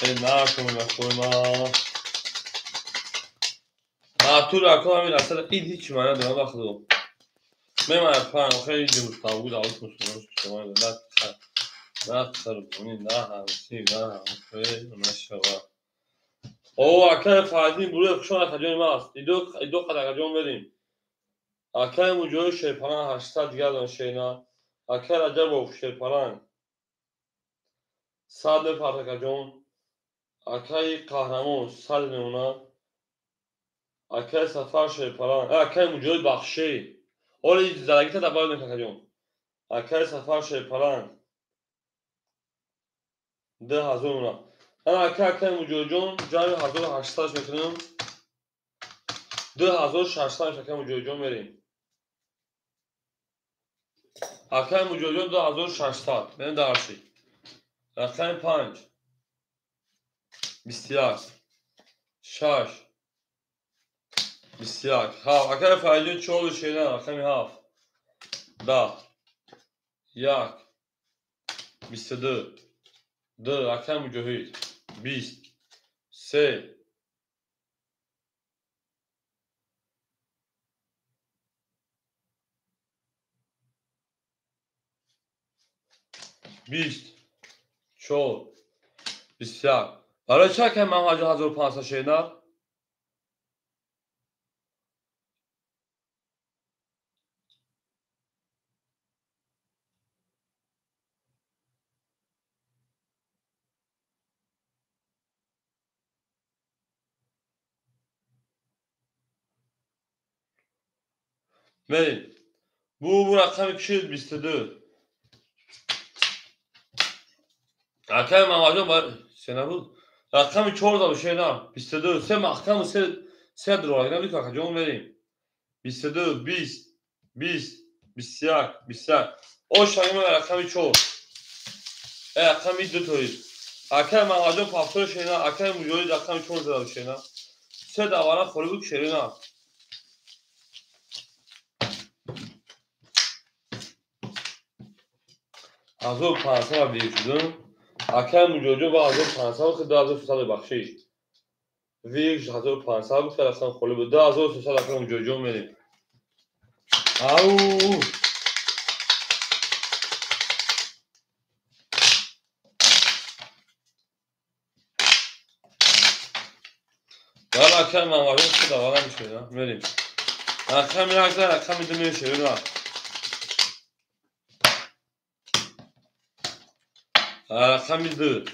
Эй накун акои ман. Натур ако ҳамин асар ид ҳеҷ маъно надорад ба худо. Меман панҷ хеле муставу давлат мусулмон шумо на на қурбонӣ на ҳамсӣ на ҳамсоя нашава. О акай Фаридин буруи хушон акаҷони ман аст. Идо қад акаҷон мерем. Акай Муҷоҳид Шерпалан 800 дигар шерина. Акай Раҷабов Шерпалан 100 мепарт акаҷон. Акай Қаҳрамон 100 мемона. Акай Сафар Шерпалан, акай Муҷоҳид Бахшӣ. Оли залагита дабар мекунад акаҷон. Акай Сафар Шерпалан 2000 мемона. Ана акай Муҷоҳидҷон ҷамъи 1800 мекунем. 2600 акай Муҷоҳидҷон мерем. Акай Муҷоҳидҷон 2600. Мерем дарши. Рақами 5 21 6 21, 7. Акай Фаридун 4 шена, рақами 7. 10, 1, 22, 2, акай Муҷоҳид, 20, 3, 20, 4, 21. Барои чӣ акай Мамаҷон 1500 шена? Мерем. Бу рақами кишид 22. Акай Мамаҷон се набуд? Рақами 4 дод шена 22. Се маҳкаму се дурога набуд акаҷон мерем. 22, 20, 20, 21, 21. Ош ҳамин рақами 4. Рақами 2 тои. Акай Мамаҷон 70 шена, акай Муҷоҳид рақами 4 дод шена. Се давара холӣ буд шерина. Ҳазор пансад бир шудум. Акай Муҷоҳидҷон ба 1500 буд, 2300 бахшиш. Вир 1500 буд, рақам холӣ буд. 2300 акай Муҷоҳидҷон мерем. Ау! Вала акай Мамаҷон се давара мешавад, мерем. Рақами 1 рақами 2 мешавад. Рақами 2.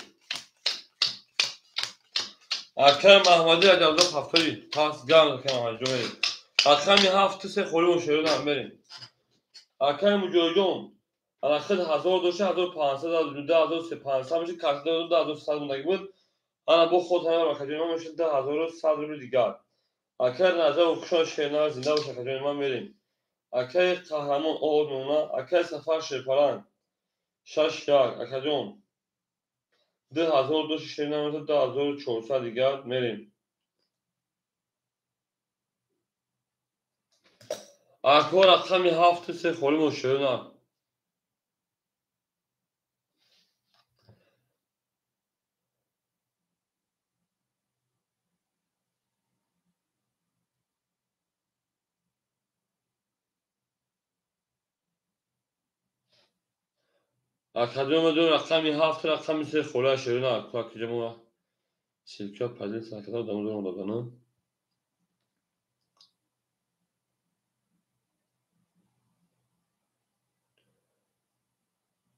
Акай Маҳмади Раҷабзод 70 пас гам акай Маҳмадиҷон мерем. Рақами 7 се холӣ мошерона мерем. Акай Муҷоҳидҷон ана худ 1000 дошта, 1500, 2500 мешид, кашида 2300 мондагӣ буд. Ана бо худ ҳамин акаҷони ман мешид 2100 рубли дигар. Акай Назаров хушон шерна зинда бош акаҷони ман мерем. Акай Қаҳрамон Оғоз мемона, акай Сафар Шерпаланг 6 1 акаҷон 2000 дошта шерна мешид 2400 дигар мерем. Ако рақами 7 се холӣ мошерна. Акаҷон медонем рақами 7 рақами 3 холӣ шерина. Акаҷон силка позитсия акада дамудон додана.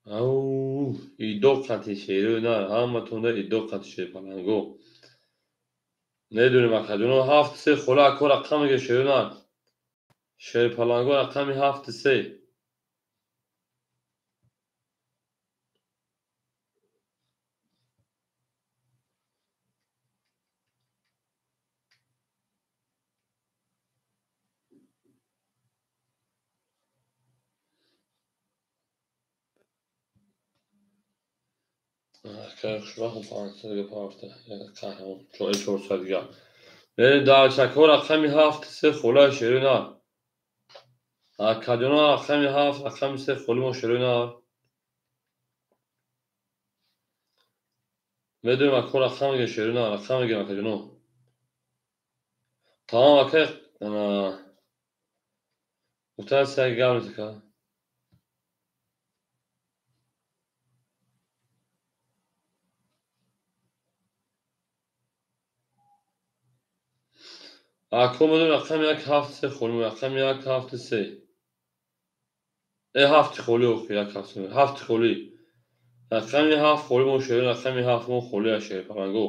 Ау, идо қати шерина, ҳаматонда идо қати шерпаланго. Медонем акаҷон 7 3 холӣ ако рақами шерина. Шерпаланго рақами 7 3. Хушбахт 500 дига пафта. Қаҳрамон 400 дига. Дарчакҳо рақами 7 3 холӣ шерина. Акаҷон рақами 7 рақами 3 холӣ мо шерина. Медонем ако рақам мегем шерина, рақам мегем акаҷоно. Тамом акай гуфтан саг гап несака. Ако медонем рақами 1 7 3 холӣ, рақами 1 7 3. 7 холӣ охи 1 7 3. 7 холӣ. Рақами 7 холӣ мо шерин, рақами 7 мо холӣ шерпаланго.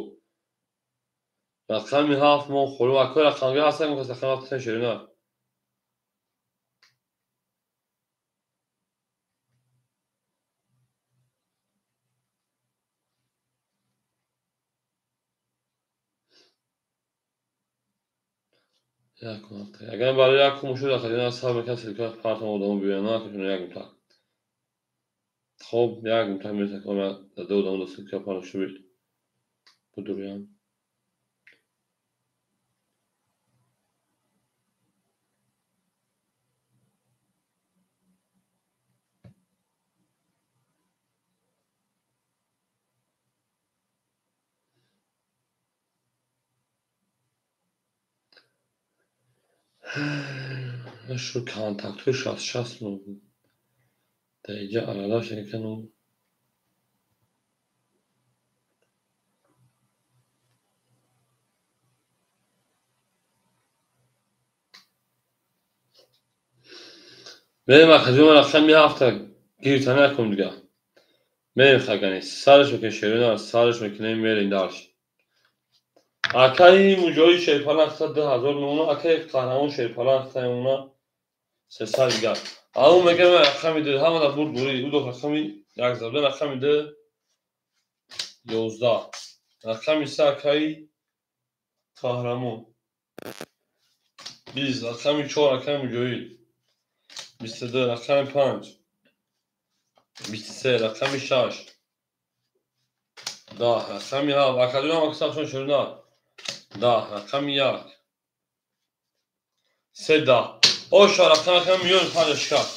Рақами 7 мо холӣ, ако рақамга ҳастан гуфт рақами 7 шерина. Агар барои як кум шуд, акаҷон сабр мекард, силка партам одамо биёянд, акаҷон як мутак. Хоб, як мутак мерасад, дада одамо да силка партам шуд будурям. Шу контактҳои 66 нол буд. Дар инҷа аралаш якану мерем акаҷон рақами ҳафта гирифта накун дига. Мерем хагани сараш мекунем шерона сараш мекунем мерем дарш. Акаи Муҷоҳид Шерпаланг 2000 нуна, акаи Қаҳрамон Шерпаланг нуна 300 дигар. Ау мегӯям рақами ду ҳамада бурд бурид. Удо рақами як забда рақами ду 11 рақами се акаи Қаҳрамон 20 рақами чор акаи Муҷоҳид 22 рақами панҷ 23 рақами шаш 10 рақами ҳафт акаҷонам аксаршон шерона 10 рақами як се 10 оша рақами рақами миёни панҷа шикаст.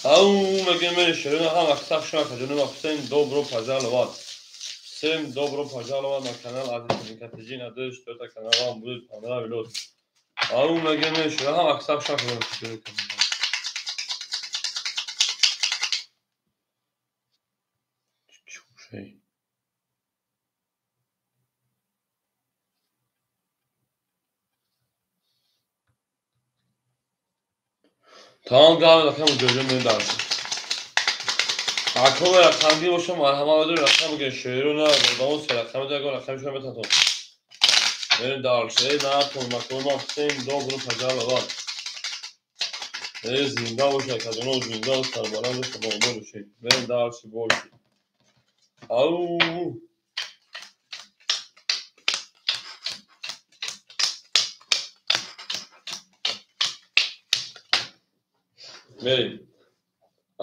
Ау мегӯем мери шерона ҳам аксаршон акаҷонам всем добро пожаловать. Всем добро пожаловать на канал Азиз Катежина 2 что-то канал вам будет понравилось. Ау мегӯем мери шерона ҳам аксаршон акаҷонам. Тамом гап рақам ҷоҷо медарс. Акои рақамгир бошам марҳамат бадор рақам бигир шеъру на одамо се рақами дагон рақамшон метатон. Мерем дарс. Эй наатон макома всем добро пожаловать. Эй зинда бошад акаҷоно зинда сарбаланд бошад бошед. Мерем дарси бошед. Ау мерем.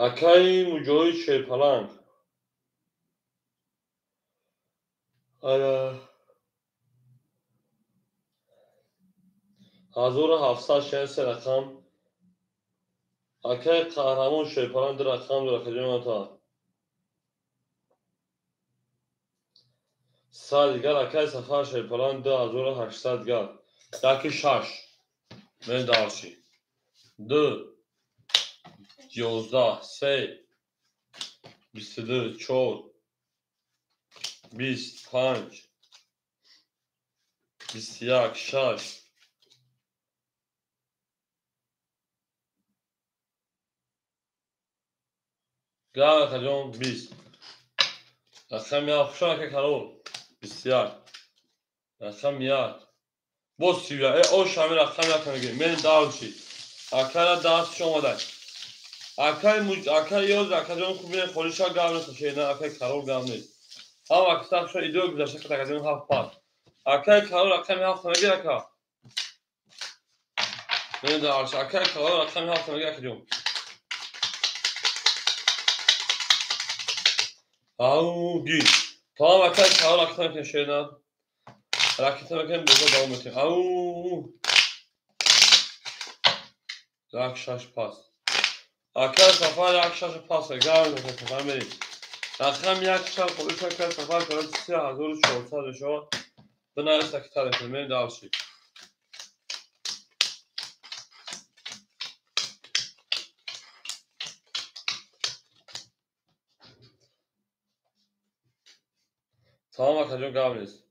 Акаи Муҷоҳид Шерпаланг. Ара 1763 рақам. Акаи Қаҳрамон Шерпаланг ду рақам дорад акаҷоната. 100 дигар акаи Сафар Шерпаланг 2800 дигар. Яки шаш. Мерем дарси. Ду 11 се 22 чор 20 панҷ 21 шаш гап акаҷон 20 рақами ҳафт хушон ака Карол 21 рақами як боз 31 э ош ҳамин рақами як мегирем мерем дарчи акара дастш омадай акаи акаи ёз акаҷон хуб бинед холиша гап нест шена акаи Карол гап нест ҳам аксаршон идео гузашта кад акаҷон ҳафт пас акаи Карол рақами ҳафт мегир ака мерем дарчи акаи Карол рақами ҳафт мегир акаҷон. Ау гир тамом акаи Карол ракета мекунем шена ракета мекунем бозо давом метиҳем. Ау як шаш пас акаи Сафар як шаш пас гап Сафар мерем рақам як шаш холиша акаи Сафар кард 3400 мешавад бинавис ракета мекунем мерем дарчи. Тамом акаҷон гап нест.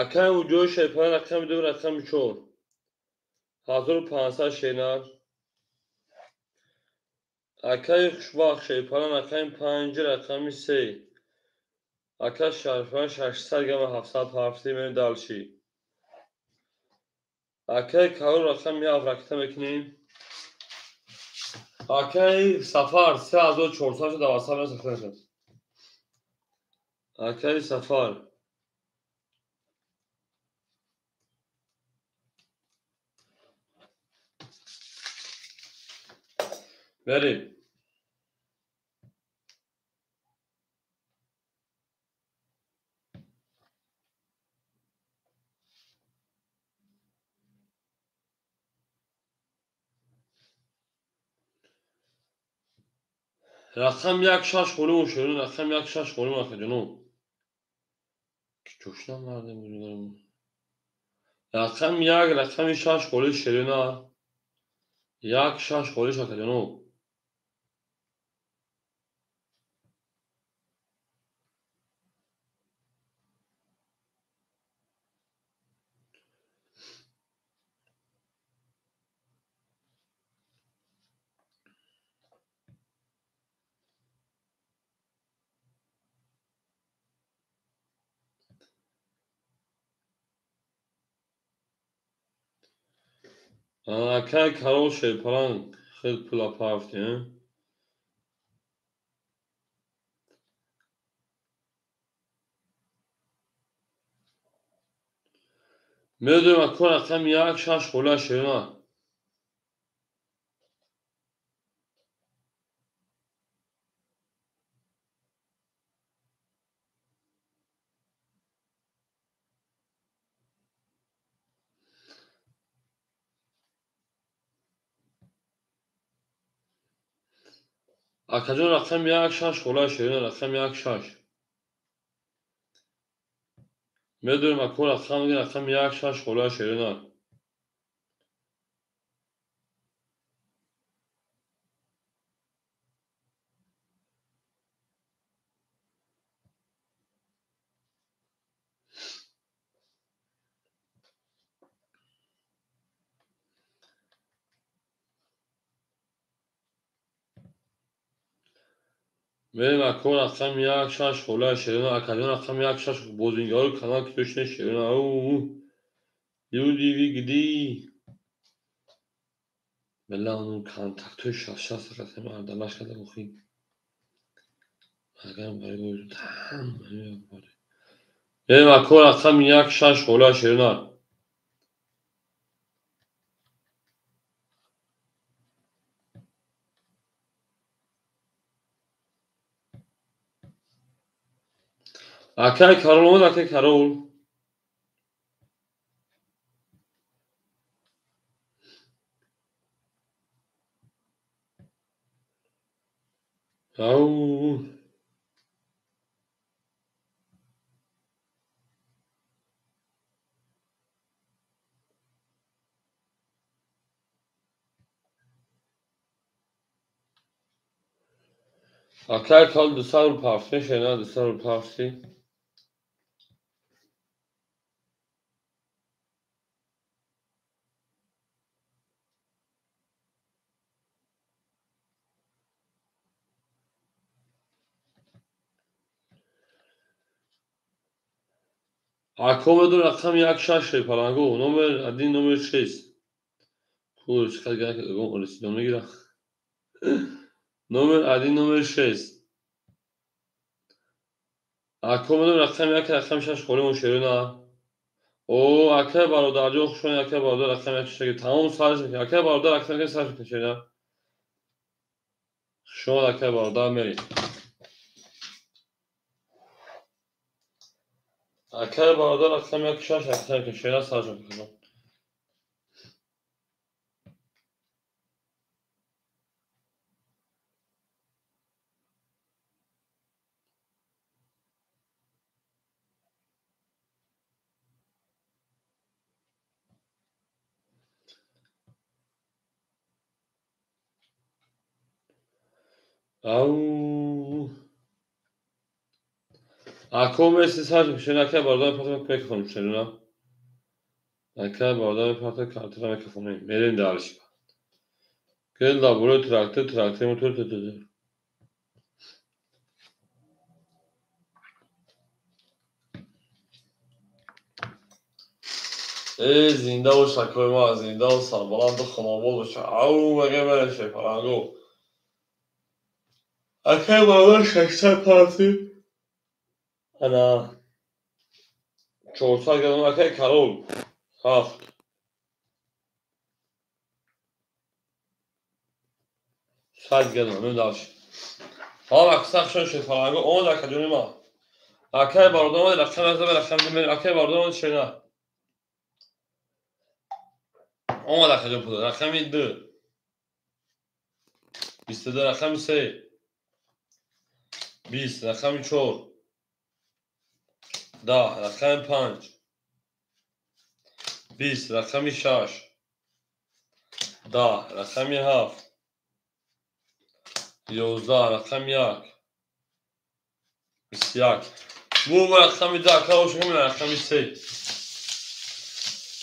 Акаи Муҷоҳид Шерпаланг рақами ду рақами чор 1500 шенар. Акаи Хушбахт Шерпаланг рақами панҷ рақами се ака Шарифпаланг 600 грамма 700 ҳафти мерем дарчи. Акаи Карол рақами ҳафт ракета мекунем. Акаи Сафар 3400 шуд давасад сохта мешавад. Акаи Сафар мерем. Рақам як шаш холӣ шерон рақам як шаш холӣ акаҷоно. Ки ҷошна мардем буҷударам. Рақами як, рақами шаш холи шерина. Як шаш холи шакаҷоно. Акай Карол Шерпаланг хел пула пафти. Медонем ако рақами як шаш хола шерина. Акаҷон рақами як шаш хола шерина, рақами як шаш. Медонем ако рақами як шаш хола шерина. Мерем ако рақами як шаш хола шерина. Акаҷон рақами як шаш бозингари канал ки доште шерина. Люди вы где? Бела он контактҳои шаст рақами ардалаш карда охи. Магарам барои ҳама. Мерем ако рақами як шаш хола шерина. Акай Карол омад, акай Карол. Ау. Акай Карол 200 рубл пафти, шена 200 рубл пафти. Ако медон рақами як шаш шерпаланго, номер один, номер шесть. Пул чиқадр гап расидон мегира. Номер один, номер шесть. Ако медон рақами як, рақами шаш холимон шерина. О, акай бародарҷон, хушон акай бародар рақами як шаш тамом сарш мекунад. Акай бародар рақами як сарш мекунад шерина. Хушон акай бародар мерем. Акай бародар рақами як шаш рақами як шерина сарш мекунад. Ау. Ако мерси сарш шена акай бародар патра микрофон шена. Акай бародар патра картра микрофон мерем дальше. Гел лаборо трактор трактор мотор трактор. Эй зинда бош акои ма, зинда ва сарбаланд хонобод бош. Ау мега мереше фаранго. Акай бародар 600 парти. Ана 400 грамм акай Карол. Ҳафт. 100 грамм мем дальше. Ҳала аксар шон шед фаранго омад акаҷони ма. Акай бародар омад рақам аз рақам мер акай бародар омад шена. Омад акаҷон пул рақами 2. 22 рақами 3. 20 рақами 4. 10, рақами 5, 20, рақами 6, 10, рақами 7, 11, рақами 1, 21. Бу рақами 10, ака ошо рақами 3.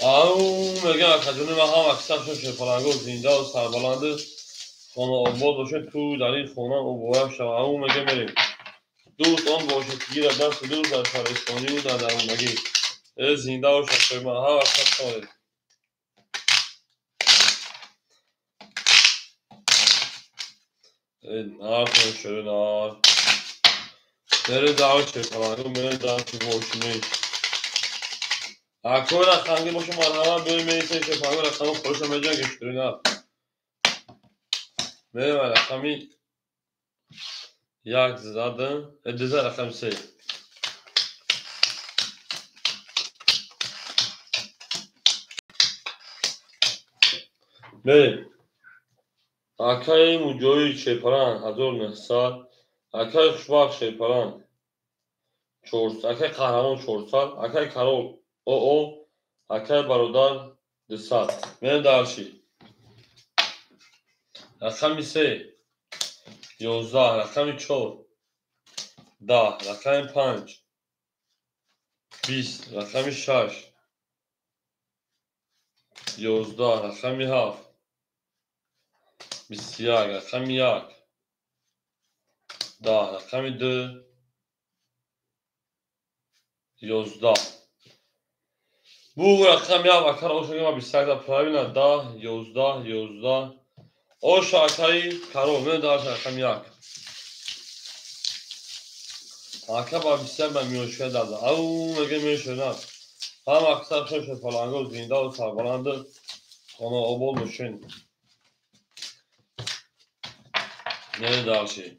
Ау, мегам акаҷони ман ҳам аксаршон шерпаланго зиндаву сарбаланду хонаобод бошед, ту дар ин хона муборак шава. Ау, мегам мерем. Дӯст он бошед, ки гирад дасти дӯст дар шаҳристониву дар дарондагӣ. Э, зинда бошад шоима, ҳар вақт шавед. Э, нартон шуд, нар. Мере дар шерпаланго, мере дар бошимеш. Акои рақамги боша, марҳамат, биёй мерисем шерпаланго рақами хориша меҷанг шуд, нар. Мерем рақами 1 задам, 2 рақами 3. Мерем. Акаи Муҷоҳид шерпаланг 1900, акаи Хушбахт шерпаланг 400, акаи Қаҳрамон 400, акаи Карол ОО, акаи Бародар 200. Мерем дарши. Рақами 3, 11, рақами 4, 10, рақами 5, 20, рақами 6, 11, рақами 7, 21, рақами 1, 10, рақами 2, 11. Бу рақами 1 акар ошо 21 правильно, 10, 11, 11. Оша акаи Карол, мен дар рақами 1. Ака ба 21 ба миёшка дада. Ау, мега мешонад. Ҳам аксар шоша паланго зиндаву сарбаланду хонаобод бошен. Мере дарши.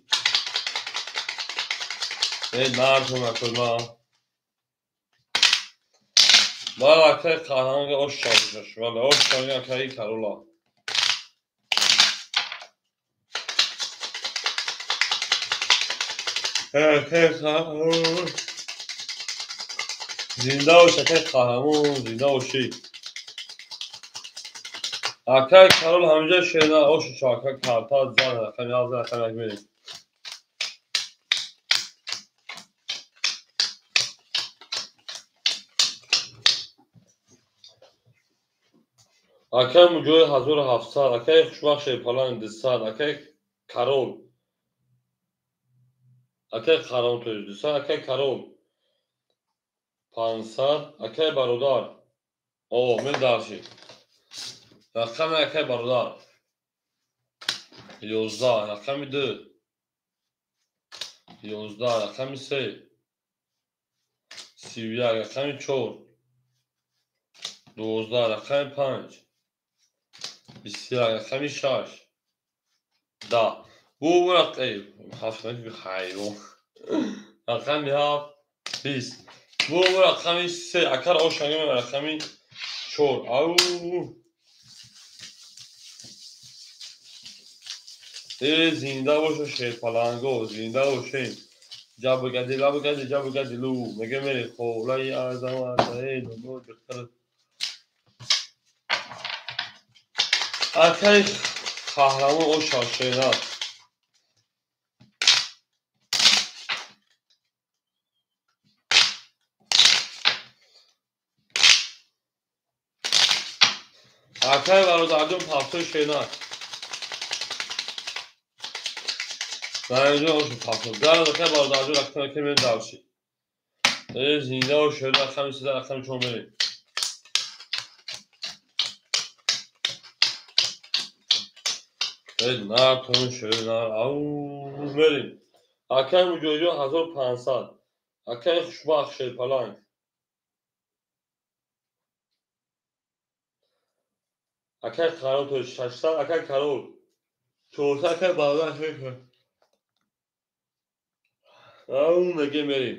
Э, нартон акои ман. Бала акаи Қаҳрамонга ош шавшаш. Вале ош шавга акаи Карола. Акаи Қаҳрамон. Зинда бош акаи Қаҳрамон, зинда бошӣ. Акаи Карол ҳаминҷа шена ошу шав, ака карта зад, рақами 7, рақами 1 мерем. Акаи Муҷоҳид 1700, акаи Хушбахт шерпаланг 200, акаи Карол, акаи Қаҳрамон то 200, акаи Карол 500, акаи Бародар. О, мен дарши. Рақами акаи Бародар 11, рақами 2, 11, рақами 3, 31, рақами 4, 12, рақами 5, 21, рақами 6, 10. Бу рақами 7, ҳайвон. Рақами 7, 20. Бу рақами 3, акар ошанга рақами 4. Ау. Э, зинда боша шерпаланго, зинда бошем. Ҷабгади лабгади ҷабгади лу. Мега мери холаи азамат, э, дунё духтар. Акаи Қаҳрамон оша шерат. Акаи Бародарҷон пафтои шерат. Наинҷо ошу пафто. Гард акаи Бародарҷон рақами ки мерем дарши. Э, зинда бош, рақами 3, рақами 4 мерем. Э, нартон шуд, нар. Ау, мерем. Акаи Муҷоҳидҷон 1500, акаи Хушбахт шерпаланг. Акаи Қаҳрамон то 600, акаи Карол 400, акаи Бародар 600. Ау, меге мерем.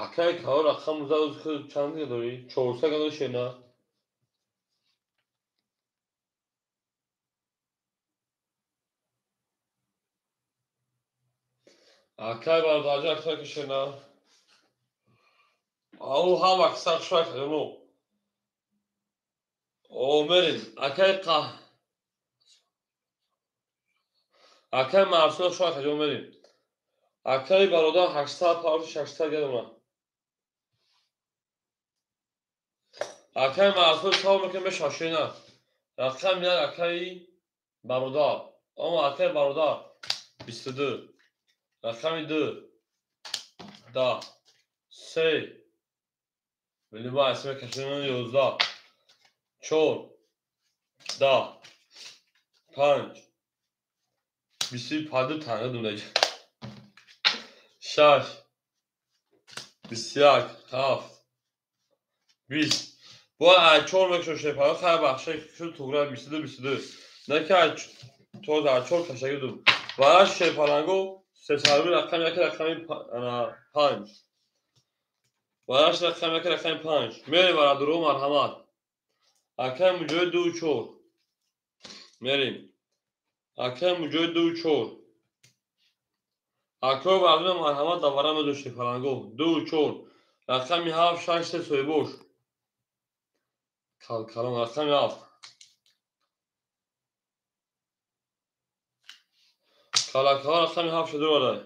Акаи Карол рақам чанд дорӣ? 400 дорӣ шена? Акай бародарҷон, аксар кишена. Ау ҳам аксар шуай каҷоно. О мерим. Акай қа. Акай Марсула шуай каҷо мерим. Акай бародар 800 павши 600 гедона. Акай Марсула савол мекунем бешашена. Рақам як акай бародар. Ома акай бародар 22. Рақами 2 10 3 Либа эсме кашена 11 4 10 5 25 танга дундаги 6 21 7 20 бо 4 мекшо шепара хай бахшай шу тугра 22 22 наки то 4 кашаги дум вара шепаранго сесарби рақами як рақами 5 вараш рақами як рақами 5 мерем вара дуро марҳамат акай муҷои 2 4 мерем акай муҷои 2 4 акой вардуна марҳамат давара медо шепаранго 2 4 рақами 7 6 3 соҳибош калкалон рақами 7 калакалон рақами 7 шуду варай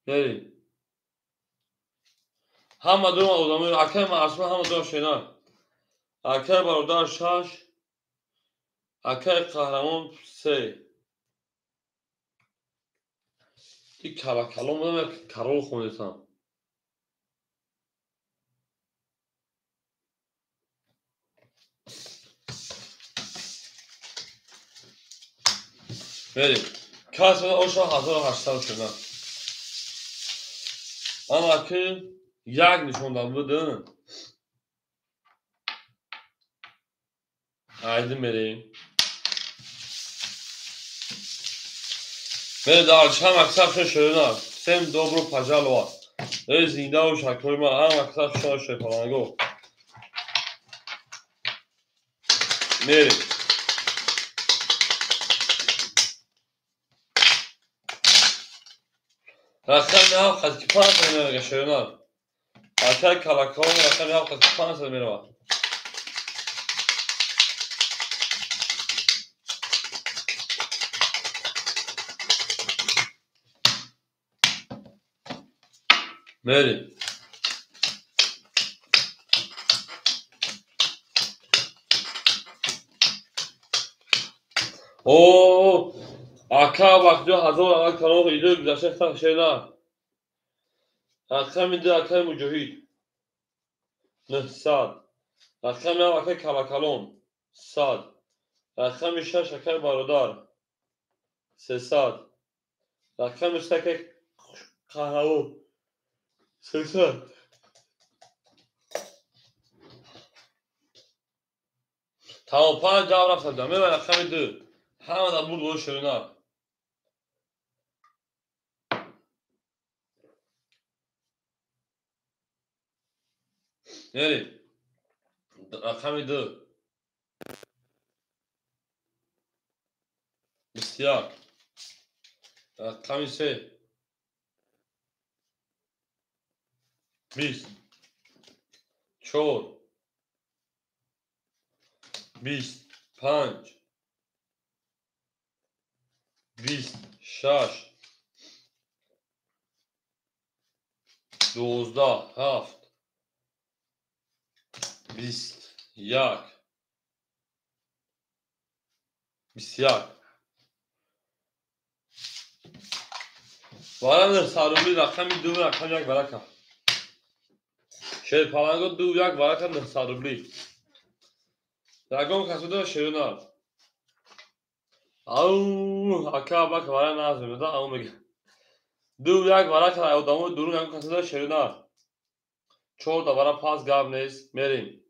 мерем ҳама дума одамои акай Марсула ҳама дума шена акай бародар 6 акай қаҳрамон 3 и калакалон будам як карол хондесам мерем кас оша 1800 шуда ама ки як нишондан будин айди мерем мерем дальше ҳам аксар шуда всем добро пожаловать эй зинда бош акои ман ҳам аксар шуда шепаланго мерем рақами ҳафт хатки панҷ мерава шеринар акай калакалон рақами ҳафт хатки панҷ мерава мерем о ака вақтиё ҳазор аввал калон идои гузашта шеринар рақами 2 акай Муҷоҳид 900 рақами 7 акай Калакалон 100 рақами 6 акай Бародар 300 рақами 3 акай Қаҳравон 300 тамом 5 ҷавоб рафтам мева рақами 2 ҳама дар бурд бош шеринар мерем рақами 2 21 рақами 3 20 4 25 26 12 7 21 21 вара сарубли рақами 2 рақами 1 варака шерпаланго 2 1 варака 900 рубли ягон касуда шеринар ау ака бак вара назмеда ау мега 2 1 варака одамои дурун ягон касуда шеринар 4 давара пас гап нест мерем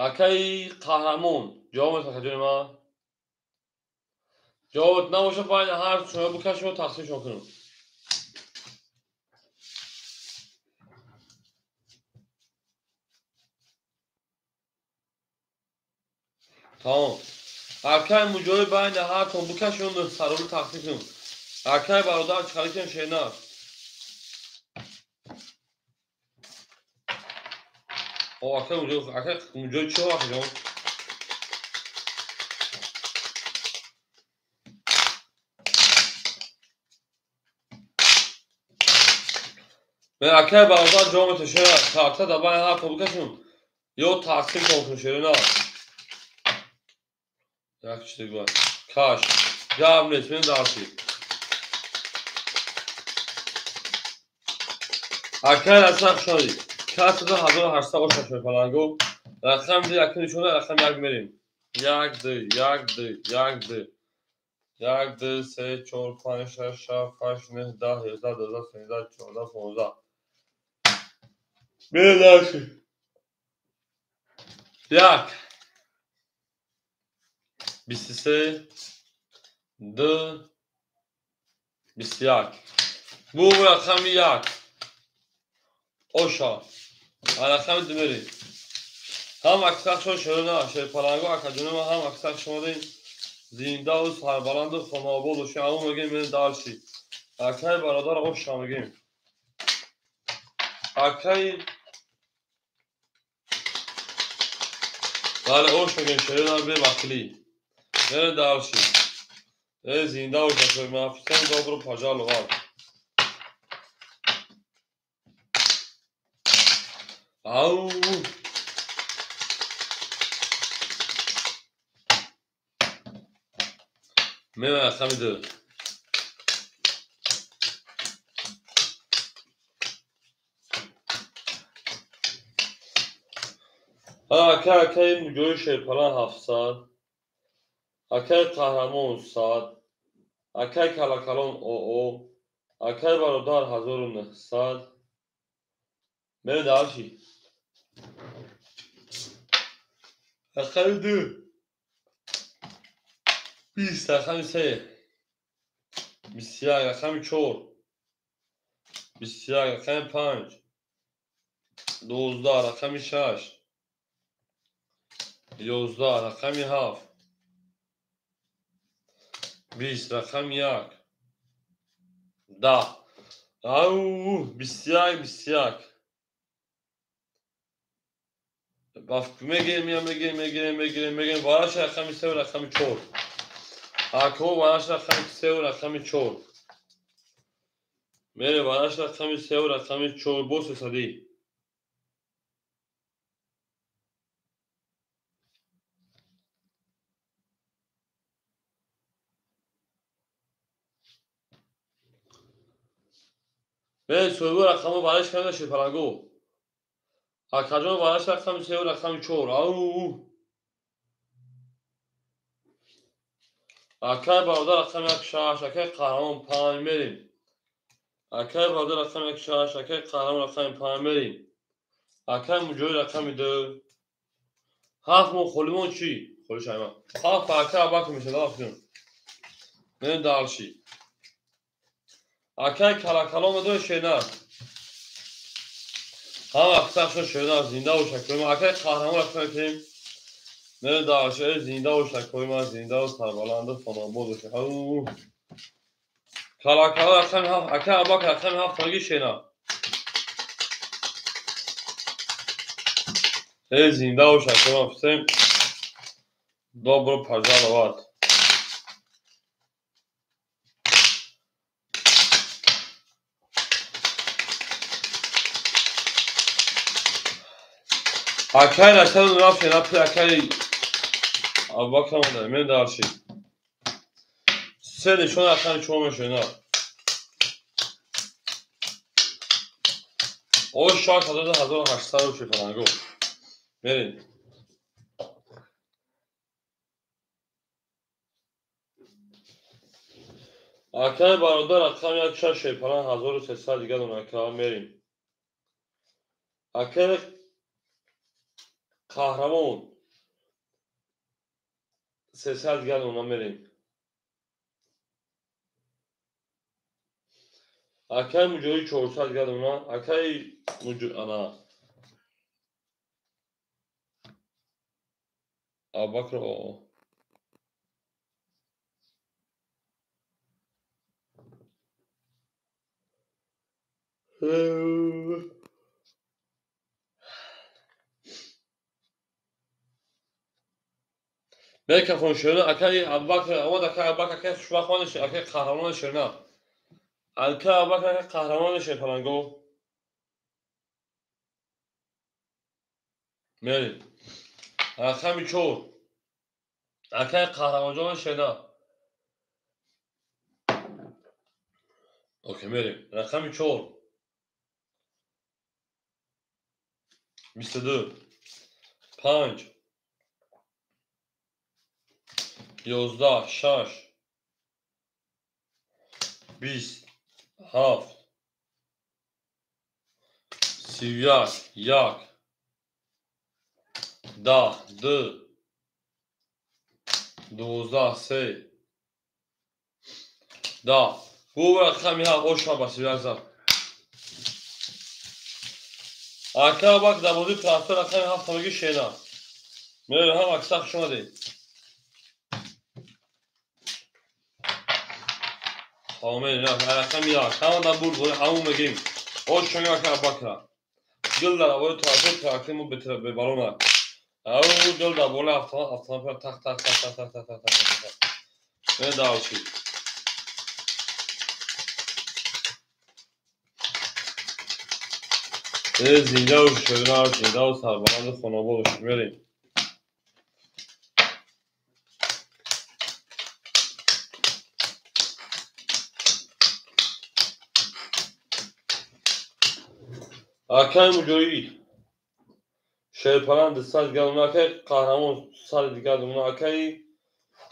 акаи қаҳрамон ҷавоб метавон акаҷони ман ҷавобот набошад байни ҳар шумо бикашем ва тақсимшон кунем тамом Акай муҷоҳид байни ҳартон бикашон 900 рубл тақсим кун. Акай бародар чиқарикем шернар. О, акай муҷоҳид, акай муҷоҳид чӣ вақт ҷон? Акай бародар ҷо меташад, карта дар байни ҳартон бикашон ё тақсим кун шернар. Як чиз дигар. Каш. Гап нест, мен дарси. Акай расан хушомадӣ. Касада 1800 оша шофаланго. Рақам ди як нишона рақам як мерем. 1 2 1 2 1 2 1 2 3 4 5 6 7 8 9 10 11 12 13 14 15. Мерем дарси. 1 23 2 21. Bu рақами 1. Оша. Рақами 2 мерем. Ҳам аксаршон шерона, шерпаланго акаҷонома ҳам аксар шумо дорем. Зиндаву сарбаланду хонаобод бошем. Аммо мегӯем мерем дарси. Акай бародар оша мегӯем. Акай бале ош мегӯем шерона бевақтлӣ. Мерем дарси. Э зинда бошед. Всем добро пожаловать. Ау! Мерем рақами 2. Акай акай муҷоҳид шерпалан 700. Акай қаҳрамон 100. Акай калакалон ОО. Акай бародар 1900. Мерем дарси. Рақами 2. 20 рақами 3. 21 рақами 4. 21 рақами 5. 12 рақами 6. 11 рақами 7. 20 рақами 1. 10. Ау, 21 21. Мегирем, мегирем, мегирем, мегирем, мегирем. Вараш рақами 3 рақами 4. Ако вараш рақами 3 рақами 4. Мере вараш рақами 3 рақами 4 бо сесадӣ. Мере соҳиби рақамро вараш карда шерпаланго. Акаҷон вараш рақами 3 рақами 4. Ау! Акай бародар рақами 1 6, акай қаҳрамон 5 мерем. Акай бародар рақами 1 6, акай қаҳрамон рақами 5 мерем. Акай муҷоҳид рақами 2. 7 мо холимон чӣ? Холи шайма. 7 акай абак мешавад, афтон. Мерем дарши. Акай калакалон медои шернар. Ҳам аксаршон шернар зинда бошад. Акай қаҳрамон рақами 5. Мерем дарши. Зинда бошад, кои зинда сарбаланду хонобод бошад. Ау! Калакала рақами 7, акай абак рақами 7 таги шернар. Э зинда бошад, кои всем добро пожаловать. Акай расаду рафт шернар, акай Абубакр омада. Мерем дарши. 3 нишон рақами 4 мешавад. О 6800 шефаланго. Мерем. Акай бародар рақами 1 6 шефалан 1300 дигар дона ака мерем. Акай қаҳрамон 300 дигар дона мерем. Акай муҷоҳид 400 дигар дона, акай ана Абубакр ОО. Микрофон шерна, акаи Абубакр омад, акаи Абубакр, акаи хушбахт омад, акаи қаҳрамони шерна. Акаи Абубакр, акаи қаҳрамони шерпаланго. Мерем. Рақами 4. Акаи қаҳрамонҷони шерна. Окей, мерем. Рақами 4. 22. 5. 11, 6, 20, 7, 31, 1, 10, 2, 12, 3, 10. Bu рақами 7 оша ба 31 зад. Ака бак дар бозии трактор рақами 7 меги шена. Мерем ҳам акса хуш омадед. Рақами 1. Ҳама дар бурд ҳамон мегим. Ош шони ака Абубакра. Гил дар аввали трактор, трактори мо бебалон. Ау гил дар болои автомобил тах тах тах тах тах тах тах тах. Медалчи. Зинда و шерна, зинда ва сарбаланди хонобод бошед. Мерем. Акаи Муҷоҳид шерпаланд 100 дигар дона, акаи Қаҳрамон 100 дигар дона, акаи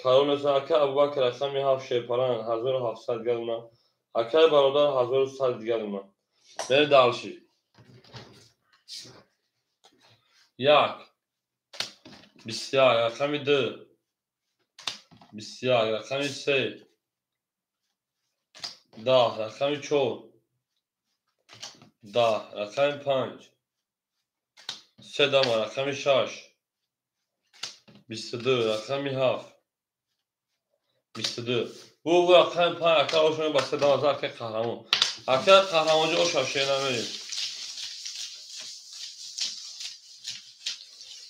Карон, акаи Абубакр рақами 7 шерпаланд 1700 дигар дона, акаи Бародар 1100 дигар дона. Мерем дальше. 1, 21, рақами 2, 21, рақами 3, 10, рақами 4, 10, рақами 5, 3 дама, рақами 6, 22, рақами 7, 22. Бу рақами 5 ака ошони ба 3 дама, акаи Қаҳрамон. Акаи Қаҳрамонҷо оша шена мерем.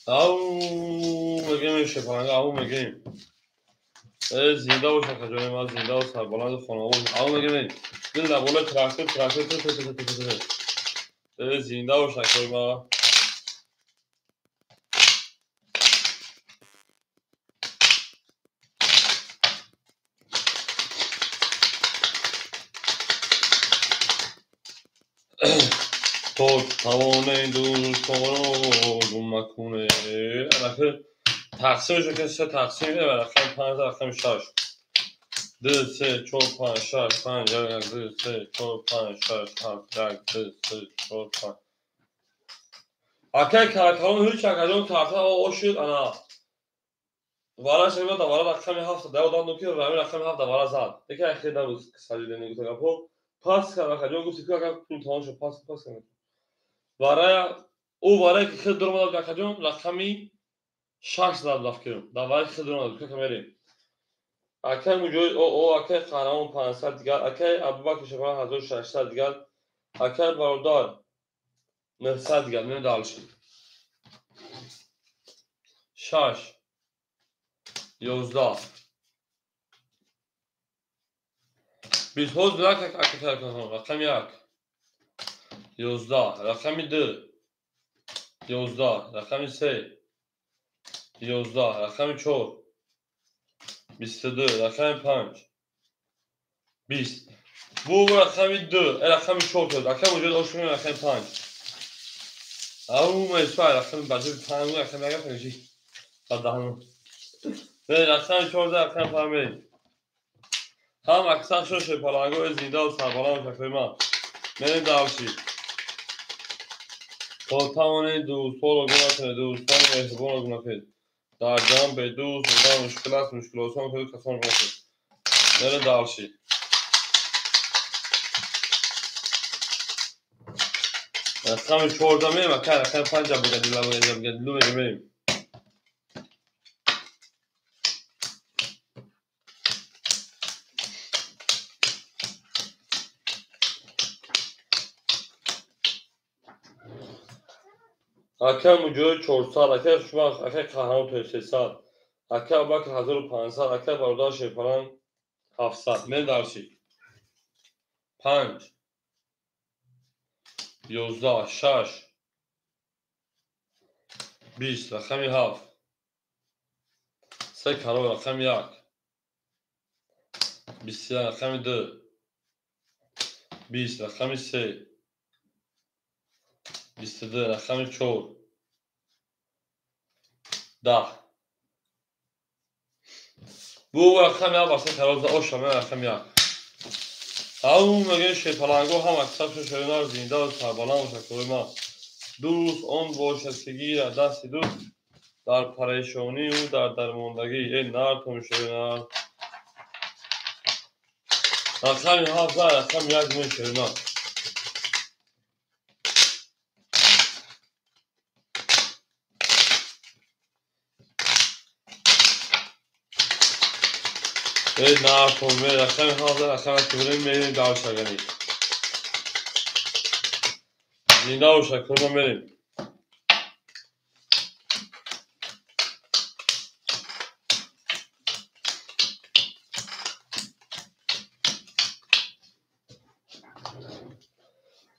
Ау мегем шепанга, ау мегем. Зинда бош акаҷони ман, зинда ва сарбаланди хонавод. Ау мегем. Дил дар болои трактор, трактор, трактор, трактор. Зинда бош акаи ман. То тавоне дӯстонро гум макуне. Тақсимшо ки се тақсим рақами 5, рақами 6. 2, 3, 4, 5, 6, 5, 1, 2, 3, 4, 5, 6, 7, 1, 2, 3, 4, 5. Акаи Каракалон ҳеҷ акаҷон карта ошид ана. Вара шева да вара рақами 7 да одам ки рами рақами 7 да вара зад. Яке ахир да рӯз саҷида мегуфт гапо. Пас кард акаҷон гуфт ки ака пул тамом шуд, пас пас кард. Варая ӯ варае ки хел дуромад акаҷон рақами 6 зад рафт кардам. Дар варае ки хел дуромад ка мерем. Акаи Муҷоҳид о акаи Қаҳрамон 500 дигар, акаи Абубакр Шафар 1600 дигар, акаи Бародар 900 дигар. Мерем дальше. 6, 11, 20 ҳоз як ака рақами 1, 11, рақами 2, 11, рақами 3, 11, рақами 4, 22, рақами 5, 20. Бу рақами 2, рақами 4 шуд. Ака Муҷоҳид ошуни рақами 5. Ау меспа рақами баҷи 5 рақами 1 панҷи. Бадаҳну. Рақами 4 рақами 5. Ҳам аксар шуд шерпаланго зинда ва сарбаланд шакли ман. Мерем дальше. То тавонед дӯстонро гум накунед, дӯстони меҳрубонро гум накунед. Дар ҷамъ бе дӯст будан мушкил аст, мушкил осон кунед, касон гум накунед. Мерем дальше. Рақами 14 мерем, ака рақами 5 бугадила бугадилу мерем. Акай Муҷоҳид 400, акай Хушбахт, акай Қаҳрамон 300, акай Абубакр 1500, акай Бародар Шерпаланг 700. Мерем дарси. 5 11 6 20 рақами 7 3 карор рақами 1 21 рақами 2 20 рақами 3 22 рақами 4 10. Бу рақами 1 баста карор оша мен рақами 1. Ау мегӯем шерпалангҳо ҳам аксаршон шеринар зинда ва сарбаланд бошад кори ман. Дӯст он бошад ки гирад дасти дӯст дар парешонию дар дармондагӣ. Э нартон шеринар. Рақами 7 рақами 1 мен шеринар. Э нартон мен рақами 7 рақами 1 мерем дар шагани. Зинда бошад кори ман мерем.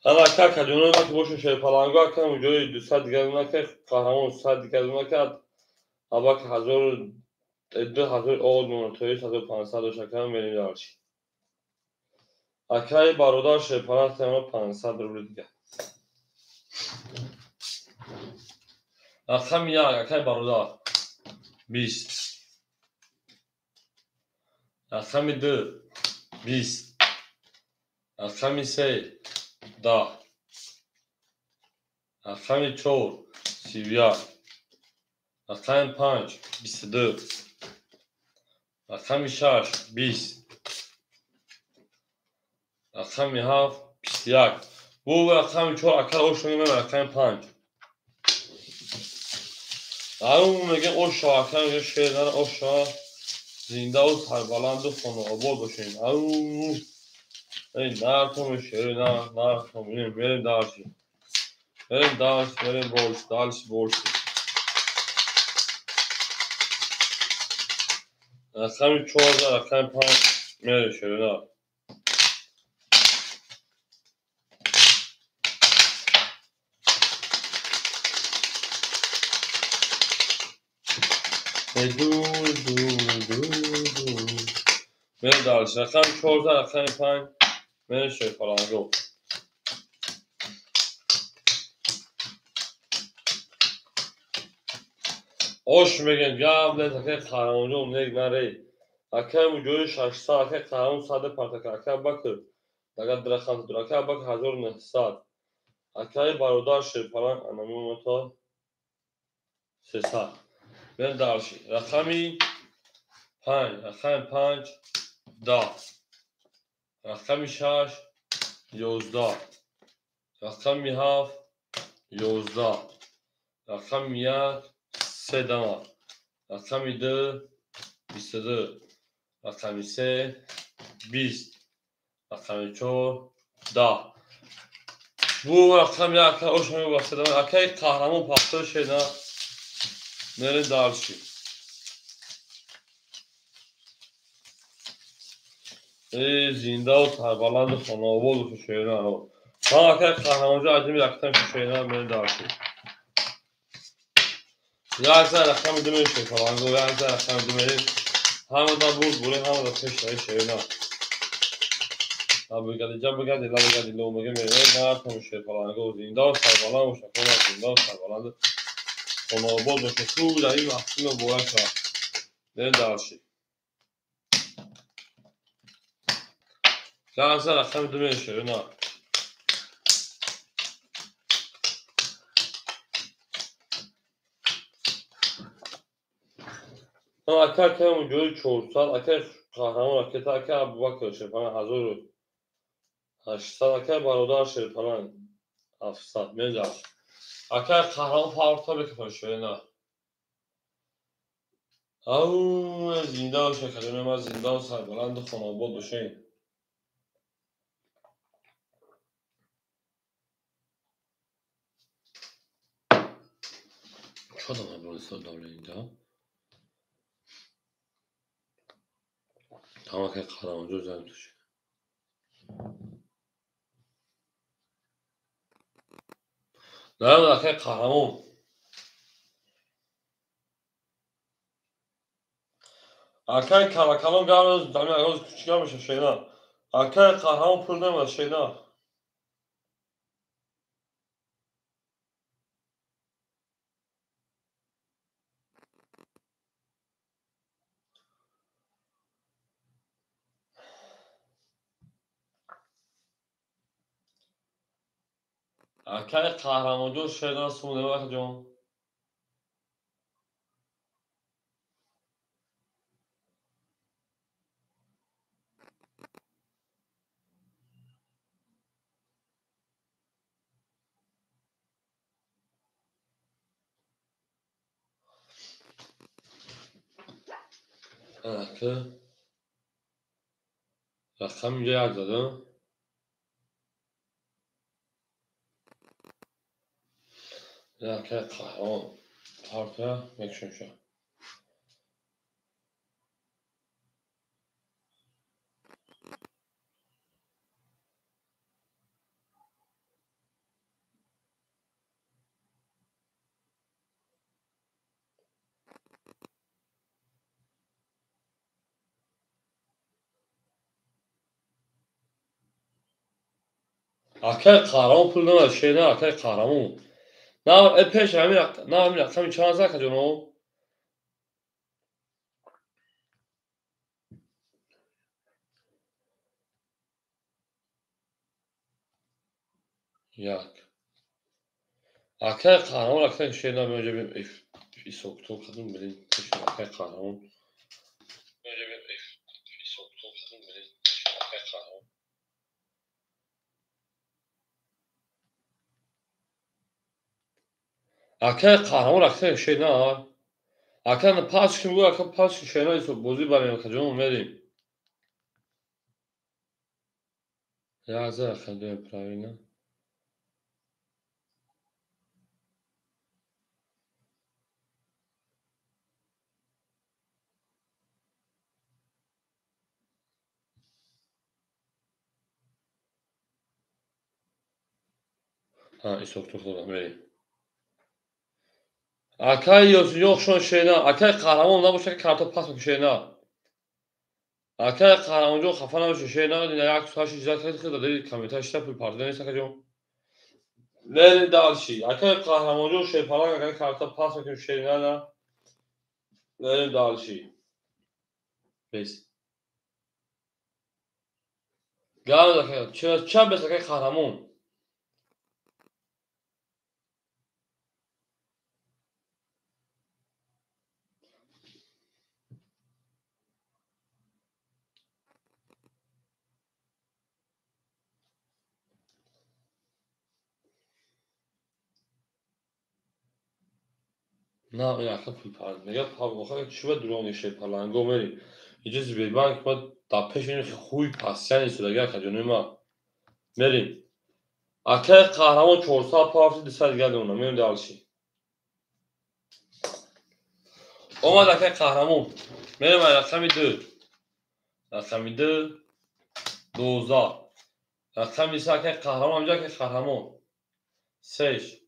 Ана ака каҷонои ма ки бошед шерпаланго, ака Муҷоҳид 200 дигар нака, Қаҳрамон 100 дигар нака, Абубакр 1000 2000 овоз монад, то 1500 дошт, ака мерем дарчи. Акаи бародар шерпаланг 500 рубли дигар. Рақами 1 акаи бародар 20. Рақами 2 20. Рақами 3 10. Рақами 4 31. Рақами 5 22. Рақами 6 20. Рақами 7 21. Бу рақами 4 акар ошо мемем рақами 5. Ау мегӯем ошо ака мегӯем шернар ошо зиндаву сарбаланду хонаобод бошем. Ау эй нартон шернар нартон мерем дарси. Мерем дарси, мерем больше, дальше больше. Рақами 4 рақами 5 мерем шернар. Ду ду ду ду. Мерем дальше. Рақами 4 рақами 5 мерем шерпаланго. Ош мегӯем гап нест акаи Қаҳрамонҷон нек нарей. Акаи Муҷоҳид 600, акаи Қаҳрамон 100 партака, акаи Абубакр дагар дирахам дур, акаи Абубакр 1900, акаи Бародар Шерпаланг анамиомата 300. Мерем дальше. Рақами 5, рақами 5 10. Рақами 6 11. Рақами 7 11. Рақами 1 3 дама. Рақами 2 22. Рақами 3 20. Рақами 4 10. Бу рақами 1 оша мебахшад. Акаи Қаҳрамон пахта шена мерем дальше. Э зиндаву сарбаланду хонаобод бошед шеринар. Ман акаи Қаҳрамонҷон аҷими рақам шеринар мерем дальше. Як зан рақами 2 мерем шерпаланго, як зан рақами 2 мерем. Ҳамада бурд бурем, ҳамада пеш раи шеринар. Бигади ҷа бигади ла бигади ло мегем мерем нартон шерпаланго зиндаву сарбаланд бошад кона зиндаву сарбаланду хонаобод бошад. Ту дар ин маҳфил муборак шавад. Мерем дальше. Як зан рақами 2 мерем шеринар. Ака акаи Муҷоҳид 400, акаи Қаҳрамон ракета, акаи Абубакр шерпаланг 1800, акаи Бародар шерпаланг 700. Мерем дальше. Акаи Қаҳрамон парта бикафад шеринар. Ау зинда бошед каҷонои ман зиндаву сарбаланду хонаобод бошед. Чӣ одам абронисо давление да? Тамом акай Қаҳрамонҷон занг туши. Наёмад акай Қаҳрамон. Акай калакалон гап дами ароз кучика меша шена. Акай Қаҳрамон пул намеда шена. Акай Қаҳрамонҷон шена сум намеда акаҷон. Ака рақам инҷа як зада. Акай Қаҳрамон карта мекушем. Акай Қаҳрамон пул намеда шена акай Қаҳрамон. На пеш ҳамин на ҳамин рақами чанд аст акаҷоно? Як. Акай Қаҳрамон акай шена меоҷа ҳисоб-китоб кардем берем пеш акай Қаҳрамон. Ҳисоб-китоб кардем берем пеш акай Қаҳрамон. Акай Қаҳрамон акай шена. Ака пас ки мегӯ ака пас шена ҳисоб бозӣ барем акаҷон мерем. Як за рақам дуем правильно. Ҳа ҳисоб-китоб додам мерем. Акай Ёсинҷон шена. Акай Қаҳрамон набошад карта пас мекун шена. Акай Қаҳрамонҷон хафа набошед шена. Як соат шиш дади комментар шита пул партида нест акаҷон. Мерем дальше. Акай Қаҳрамонҷон шерпаланг акай карта пас мекунем шена на. Мерем дальше. Бес. Гап акай. Ча бес акай Қаҳрамон? На ака пул пард. Мега охир чӣ ба дурӯғ шерпаланго мерем. Инҷа Сбербанк ма дар пеши хуй пасян истодаги акаҷонои ма. Мерем. Акай Қаҳрамон 400 пафти 200 дигар мемонам. Мерем дальше. Омад акай Қаҳрамон. Мерем ай рақами 2. Рақами 2 12. Рақами 3 акай Қаҳрамон инҷа акай Қаҳрамон. 3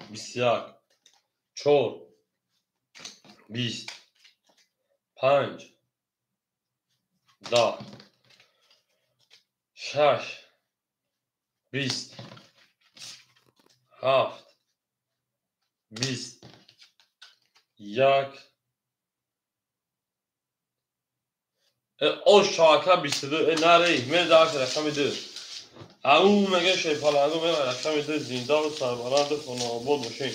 21 4 20 5 10 6 20 7 20 1 О шака 22 наре мер даш рақами 2. Ау мега шерпаланго мера рақами 2 зинда ва сарбаланд хонаобод бошем.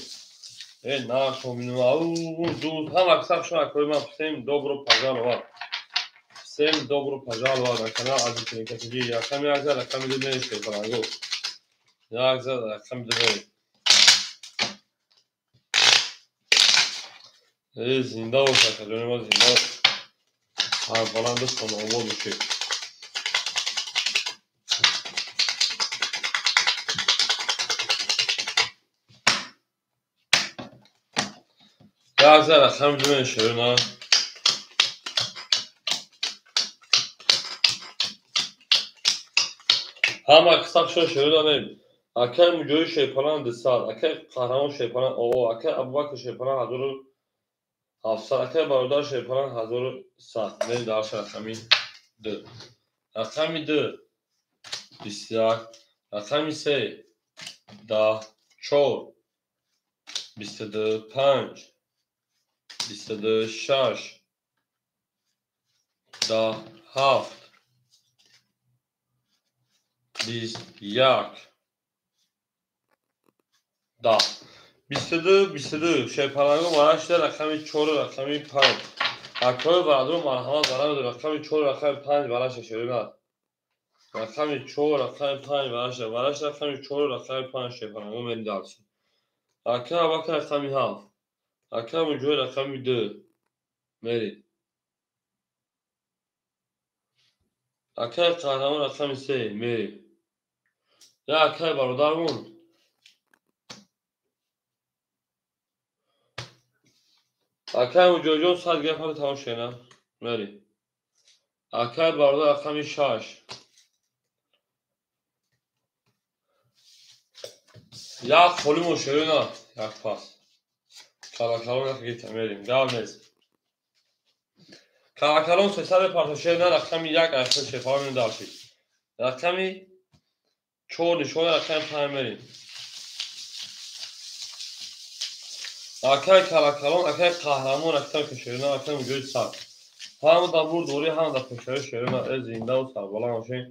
На шомину ау ду ҳама аксар шумо акои ман всем добро пожаловать. Всем добро пожаловать на канал Азиз ТВ. Рақами 1 рақами 2 мерем шерпаланго. 1 рақами 2 мерем. Зинда бош акаҷони ма зинда сарбаланд хонаобод бошед. Як рақами ду мешавем. Ҳама қисса шерӯ. Акай Муҷоҳид Шерпалан 200, акай Қаҳрамон Шерпалан ОО, акай Абубакр Шерпалан 1700, акай Бародар Шерпалан 1100. Мерем дарши рақами 2. Рақами 2 21, рақами 3 10, 4 22, 5 22, 6 10, 7 21, 10. 22, 22. Шерпаланго марашда рақами 4, рақами 5. Акои бародаро марҳамат барам, рақами 4, рақами 5 бараша шерӯна. Рақами 4, рақами 5 бараша. Бараша рақами 4, рақами 5 шерпаланго мерим дарси. Ака Абакр рақами 7. Ака Муҷоҳид рақами 2. Мерим. Акаи Қаҳрамон рақами 3. Мерим. Я акаи бародармон. Акаи Муҷоҳидҷон 100 гап ҳам тамом шуда. Мерим. Акаи бародар рақами 6. Як холимон шерӯна, як пас. Калакалон як гита мерим. Гап нест. Калакалон 300 парто шерӯна, рақами 1 айхел шерпалон мерим дарши. Рақами 4 нишона, рақами 5 мерим. Акай Калакалон, акай Қаҳрамон, акай Шерӯна, акай Муҷоҳид 100. Ҳама дар бурдорӣ, ҳама дар пешаи шерӯна, э зиндаву сарбаланд бошед.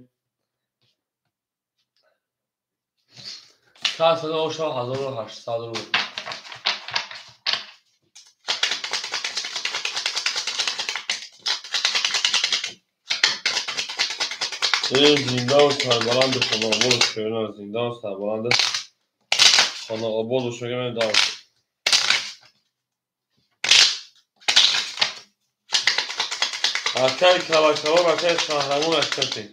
Кас оша 1800 рубл. Э зиндаву сарбаланд хонаобод шерӯна, зиндаву сарбаланд хонаобод бошед, мегӯям дар. Акай Калакалон, акай Қаҳрамон, акай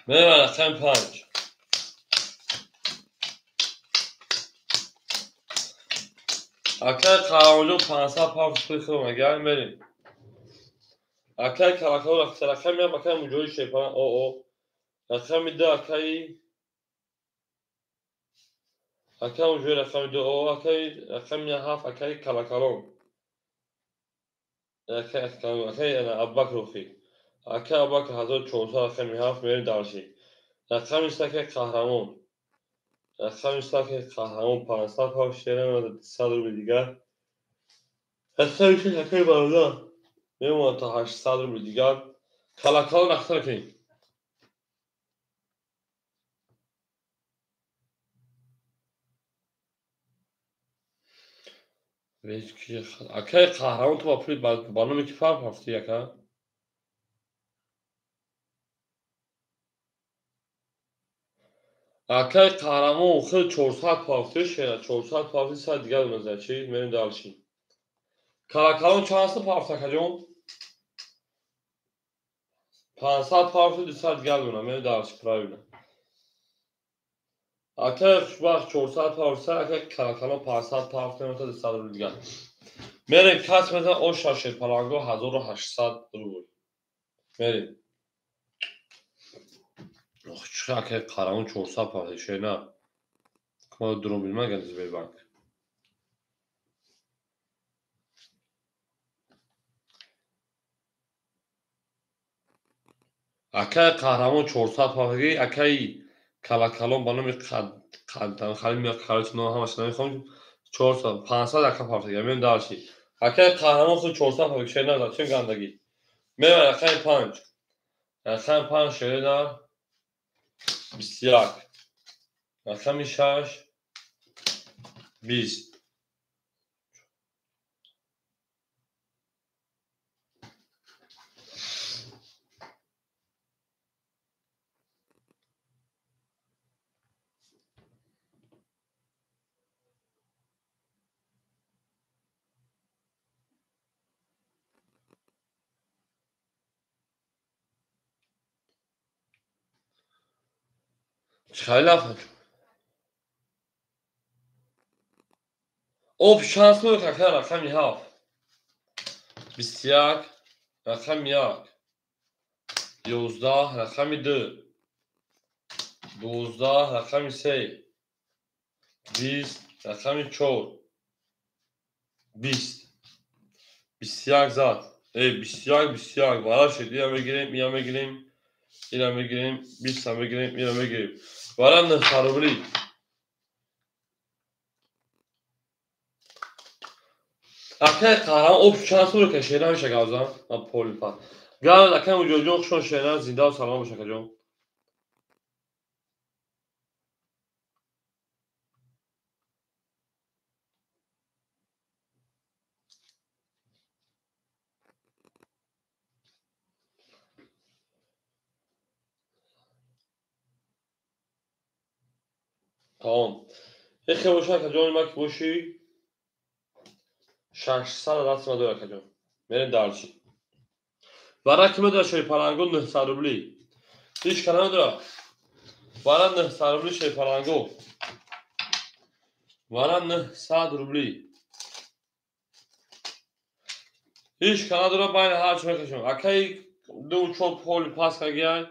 мерем рақами 5. Акай Қаҳрамонҷон 500 пафт пули худро мегирад, мерем. Акай Калакалон рақами 1, акай Муҷоҳид Шерпалан ОО, рақами 2 акай Муҷоҳид рақами 2 ОО, акай рақами 7 акай Калакалон, акай Абубакр Рӯхӣ, акай Абубакр 1400 рақами 7 мерем дарши. Рақами 3 акай Қаҳрамон, рақами 3 акай Қаҳрамон 500 пафт шерӯна, 200 рубли дигар. Рақами 6 акай Бародар мемонад то 800 рубли дигар. Калакалон рақса кунед. Акай Қаҳрамон, ту ба пули ба номи ки фарқ рафтӣ, ака? Акай Қаҳрамон хел 400 пафтӣ шера, 400 пафтӣ 100 дигар мезанад, чӣ? Мерем дарши. Калакалон чанд аст пафт, акаҷон? 500 пафтӣ 200 дигар мемонад, мерем дарши, правильно. Акай Хушбахт 400 пафт, акай Калакалон 500 пафт мемонад, 200 рубл дигар. Мерем кас мезанад оша шерпаланго 1800 рубл. Мерем. Ох, чӣ акай Қаҳрамон 400 пафт шена. Кма дурум билмаган Сбербанк. Акай Қаҳрамон 400 пафт, акай Калакалон ба номи Халим Халит ном ҳамаш намехоҳам 400 500 ака пафт, мерем дарши. Акай Қаҳрамон худ 400 пафт шена, чӣ гандагӣ. Мерем рақами 5. Рақами 5 шерена 21. Рақами 6 20. Чӣ об шанс акай рақами 7 21 рақами 1 11 рақами 2 12 рақами 3 20 рақами 4 20 21 зад 21 21 вара шид ира мегирем ира мегирем ира мегирем 20 мегирем ира мегирем вара 9 рубли акай қаҳрамон об чанд сура ка шера меша гавзан полипа гав акай муҷоҷон хушон шера зиндаву салом боша акаҷон тамом эхе боша акаҷон ма ки бошӣ 600 даст мадор акаҷон мерем дарчи вара ки медора шерпаланго 900 рубли ҳеч ка намедора вара 900 рубли шерпаланго вара 900 рубли ҳеч ка надора байни ҳарчи мекашам акаи 2 4 поли пас кагиай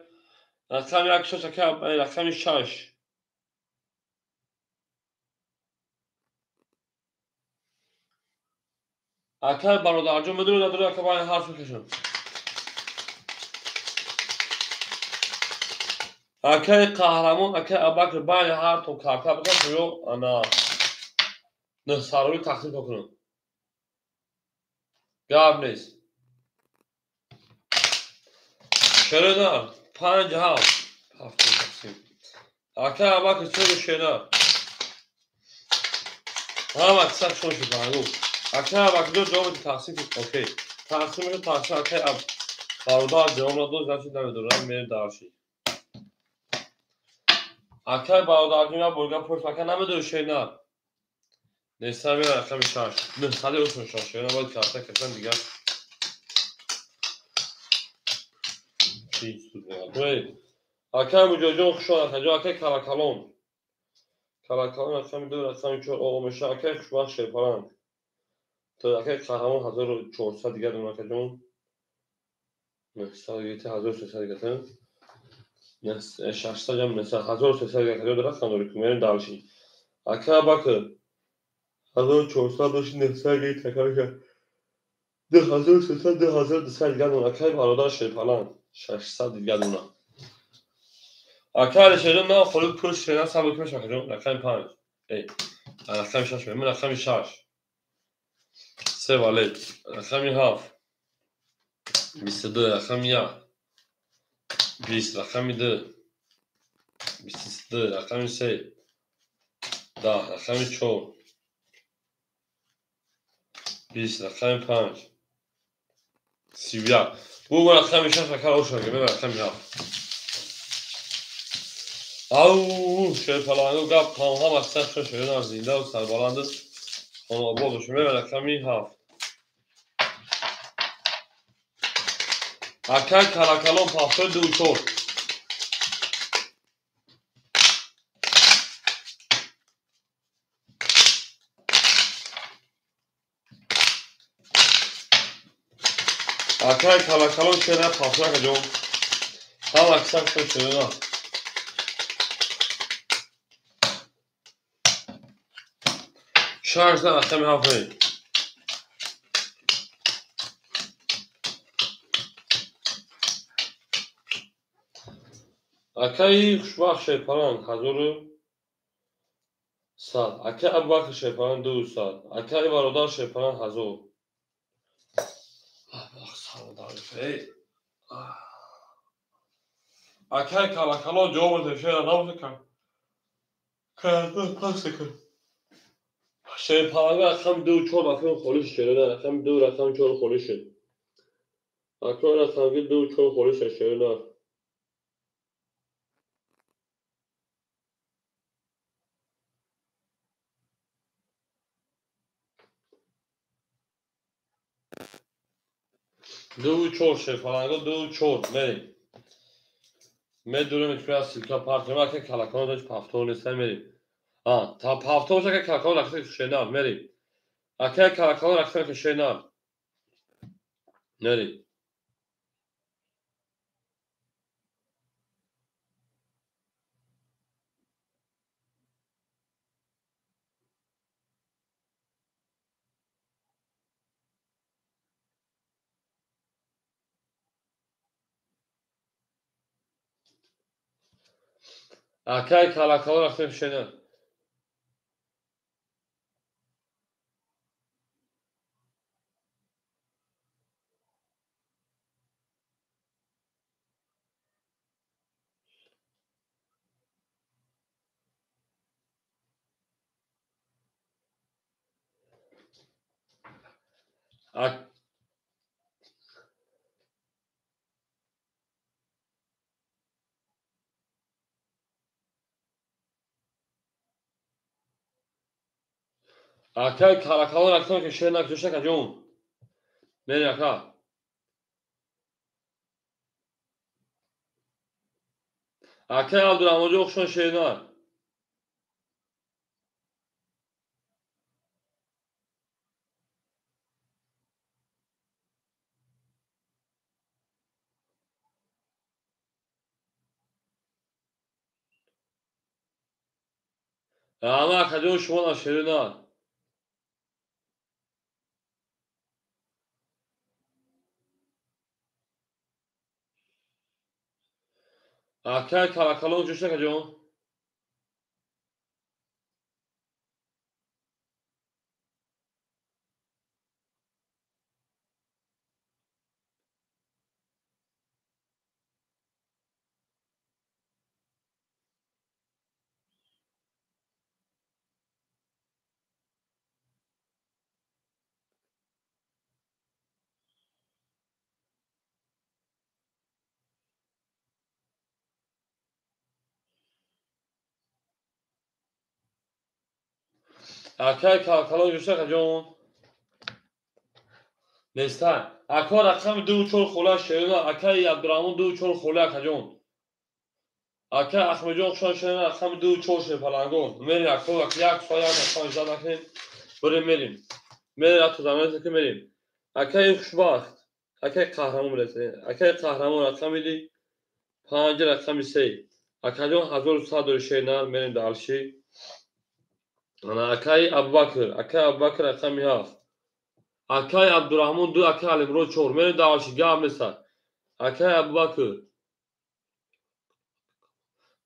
рақами 1 6 акаи рақами 6 акай бародарҷон медонӣ надорӣ ака байни ҳарф мекашам акаи қаҳрамон акаи Абубакр байни ҳартон карта бикаш ё ана 900 рубли тақсим кунам гап нест шерена 5 7 7 тақсим акаи Абубакр чӯ шерена ҳама кисак шон шуд акаи Абубакр ҷавоб тақсим окей тақсим мешуд тақсим акаи бародар ҷавоб надод значит намедонам мерем дарши акаи бародарҷон як борга пурс ака намедони шерна нестам мерам рақами 6 900 ошон шаш шерна бояд карта кашам дигар акаи муҷоҷон хушон акаҷон акаи Каракалон Каракалон рақами 2 рақами 4 оғо меша акаи хушбахт шерпаланг акаи қаҳрамон 1400 дигар дон акаҷон 900 гирифта 1300 дигар 600 ҷам 900 1300 дигар акаҷон рақам дорӣ ку мерем дарши акаи Абубакр 1400 дошти 900 гирифта акаҷон 2300 2200 дигар дон акаи бародар шерпаланг 600 дигар дона акаи Алишерҷон на холӣ пул шерна сабр кунеш акаҷон рақами 5 рақами 6 мемон рақами 6 се валет рақами 7 22 рақами 1 20 рақами 2 22 рақами 3 10 рақами 4 20 рақами 5 31 бугу рақами 6 акар ошага мера рақами 7 ау шерпаланго гап тамом аксар шерна зинда ва сарбаланд хонобод боша мера рақами 7 акай Каракалон пафтои 2 4 акай Каракалон шера пафтои акаҷон ҳама аксар шерна шаш рақами 7 акаи хушбахт шерпаланг 1100 акаи Абубакр шерпаланг 200 акаи бародар шерпаланг 1000 акаи Калакалон ҷавоб шера набошад шерпаланг рақами 2 4 рақами холӣ шерона рақами 2 рақами 4 холӣ шуд акаи рақами 2 4 холӣ шуд шерона 2 4 шерпаланго 2 4 мерем Медурем ки ссылка партем, ака калакон дач пафтор нест, мерим. А, та пафтор ака калакон рақса шенар, мерим. Ака калакон рақса шенар. Мерим. Акай калакало рафтем шена. Акай калакало рафтем ки шена кушака ҷон. Мери ака. Акай Абдурахмонҷон хушон шена. Ама акаҷон шумо на шерина. Акай калакалон ҷӯшака ҷон. Акай калакалон ҷӯшака ҷон. Нестан. Ака рақами 2-4 хола шерина. Акай Абдурахмон 2-4 хола акаҷон. Акай Ахмеджон хушон шерина рақами 2-4 шерпалангон. Мерим ака як соат як рақам иҷозат накунем. Бурем мерим. Мерим ато замон ки мерим. Акай хушбахт. Акай қаҳрамон билесен. Акай қаҳрамон рақами 5 рақами 3. Акаҷон 1100 дори шерина мерим далши. Акай Абубакр, акай Абубакр рақами 7. Акай Абдурахмон 2, акай Алимрод 4. Мерим далши гап нест. Акай Абубакр.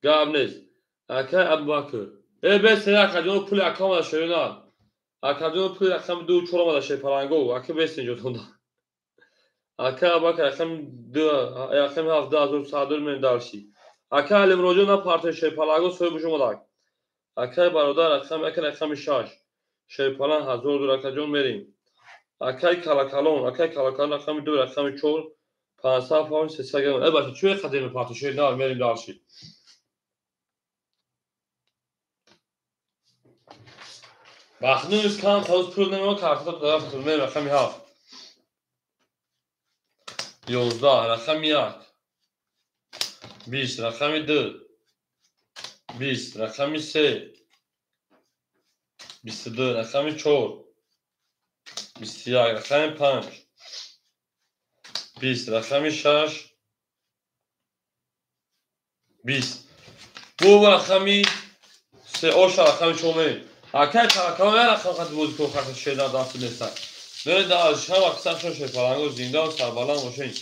Гап нест. Акай Абубакр. Э бес акаҷон пули ака омада шерина. Акаҷон пули рақами 2 4 омада шерпаланго. Ака бес инҷо. Акай Абубакр рақами 2, рақами 7 2100 дори мерим далши. Акай Алимроджон на партия шерпаланго соҳиб омадак. Акай бародар рақами ака рақами 6. Шерпалан 1000 дор акаҷон мерим. Акай калакалон, акай калакалон рақами 2, рақами 4, 500 паун 300 грамм. Э бача, чӯ қадами партия шер на мерим далши. Бахнуз кам тавз пул нема карта тараф мерим рақами 7. 11 рақами 1. 20 рақами 2. 20 рақами 3. 22 рақами 4. 21 рақами 5. 20 рақами 6. 20. Бу рақами 3 оша рақами 4 мерим. Акай калакалон як рақам хати бозӣ кун хати шеър даст неста. Мерем дар шам аксан шон шерпаланго зинда ва сарбаланд бошед.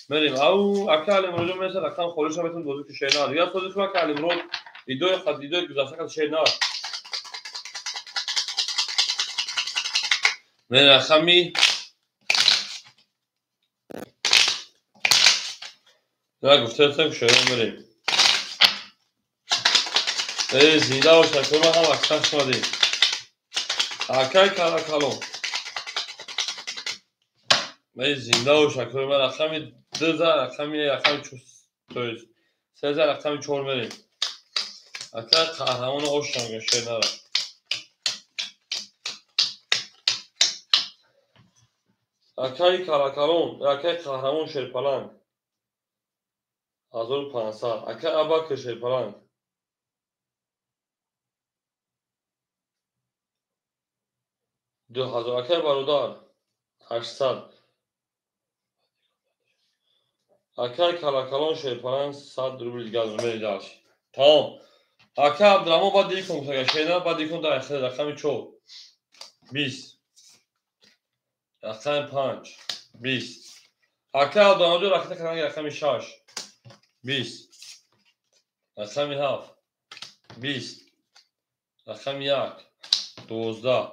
Мерем. Ау акай Алимроджон меса рақам холиша метон бозӣ ку шеър на. Дигар бозӣ ку акай Алимрод идои хат идои гузашта хат шеър на. Мерем рақами Я гуфтам ки шеър мерем. Эй зинда бош акай ман ҳам аксан шумадем. Акай калакалон. Эй зинда бош акай ман рақами 2 рақами рақами 4, то есть 3 рақами 4 мерем. Акай қаҳрамон ошам шер нара. Акай калакалон, акай қаҳрамон шерпаланг. 1500. Ака Абакр Шерпаланг. 2000. Акай бародар 800. Акай Калакалон Шерпаланг 100 рубл дигар мери дальше. Тамом. Ака Абдурахмон баъд дикон гуфтага шена баъд дикон дар хел рақами 4 20 рақами 5 20. Ака Абдурахмонҷон ракета карданги рақами 6 20 рақами 7 20 рақами 1 12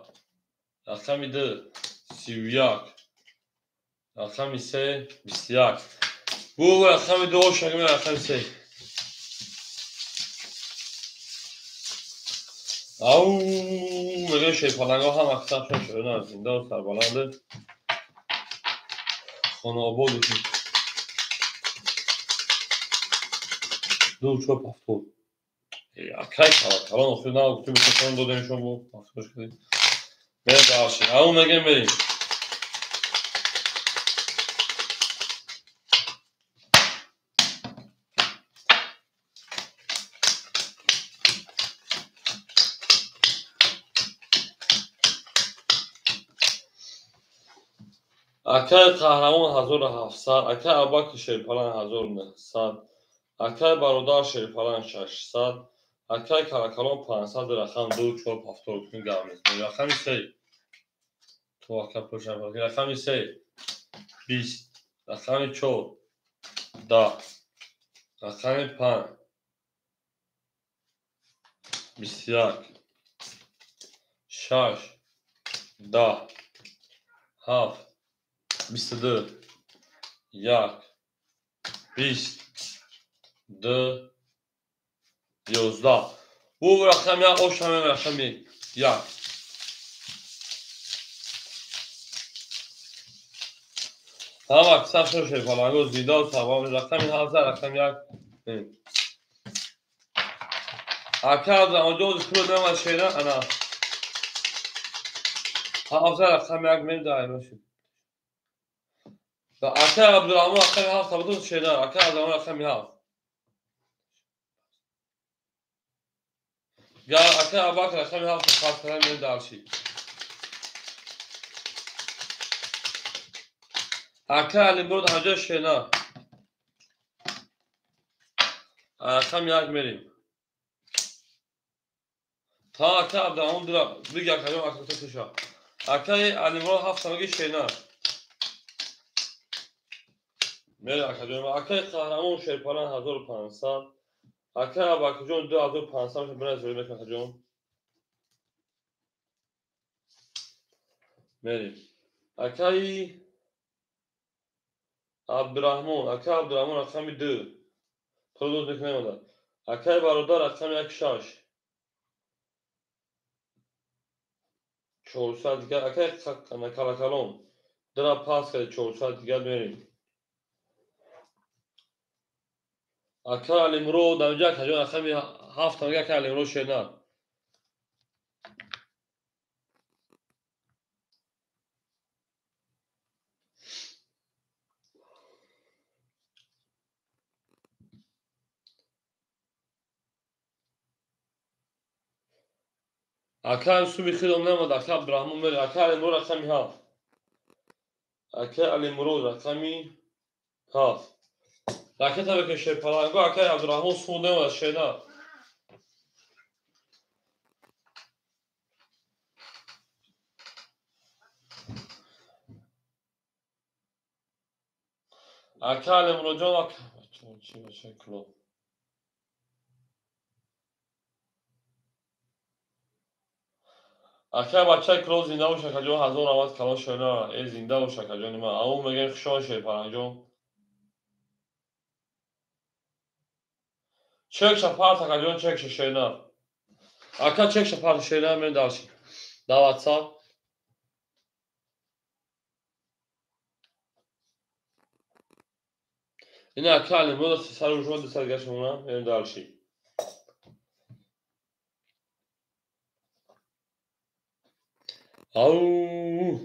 рақами 2 31 рақами 3 21. Бу рақами 2 шагми рақами 3. Ау мегӯям шерпалангҳо ҳам аксаршон шоирон зинда ва сарбаланде хонаобод бошед. 2 4 7. Акай калон охир на гуфтем бисёр додем шумо бо махсус кардем. Мерем дальше. Ау мегӯем мерем. Акай Қаҳрамон 1700, акай Абакр Шерпаланг 1900, акай Бародар Шерпаланг 600, акай Калакалон 500. Рақам 2 4 7 кун гап нест. Рақами 3 то ака пӯшам. Рақами 3 20, рақами 4 10, рақами 5 21, 6 10 7 22 1 20 2 11. Бу рақами 1 ошаме рақами 1. Ҳама аксаршон шерпаланго зинда ва сарбаланд. Рақами 7 рақами 1. Ака Абдурахмонҷон пул намад шера ана. 7 рақами 1 мем дар шуд. Ака Абдурахмон рақами 7 табудун шера. Ака Абдурахмон рақами 7. Ака Абакр рақами 7 пас кардан мем дарши. Ака Алимурод ҳаҷа шена. Рақами 1 мерем. Та ака Абдурахмон дура бига акаҷон ака туша. Акаи Алимурод 7 тамаги шена. Мере акаҷон. Акаи Қаҳрамон Шерпаланг 1500. Акаи Абакрҷон 2500 бира зӯр мекунад акаҷон. Мерем. Акаи Абдурахмон, акаи Абдурахмон рақами 2. Пул мекунад. Акаи Бародар рақами 1 6. 400 дигар. Акаи Калакалон дра пас кард 400 дигар мерем. Ака Алимурод дамҷа акаҷон рақами 7 тамаги акаи Алимурод шена. Ака суми хидом намад. Ака Абдурахмон мере. Ака Алимурод рақами 7. Ака Алимурод рақами 7. Ракета бекун шерпаланго. Акаи Абдурахмон сум намад шена. Ака Алимуродҷон ака чӣ бача клуб. Ака бачаи клуб зинда бош акаҷон 1000 равад калон шена. Э зинда бош акаҷони ман. Ау мегӯем хушон шерпалангҷон. Чекша парт акаҷон чекша шена. Ака чекша парт шена мен дарши. Даватса. Ина ака Алимурод сари ужон дусад гашмона мен дарши. Ау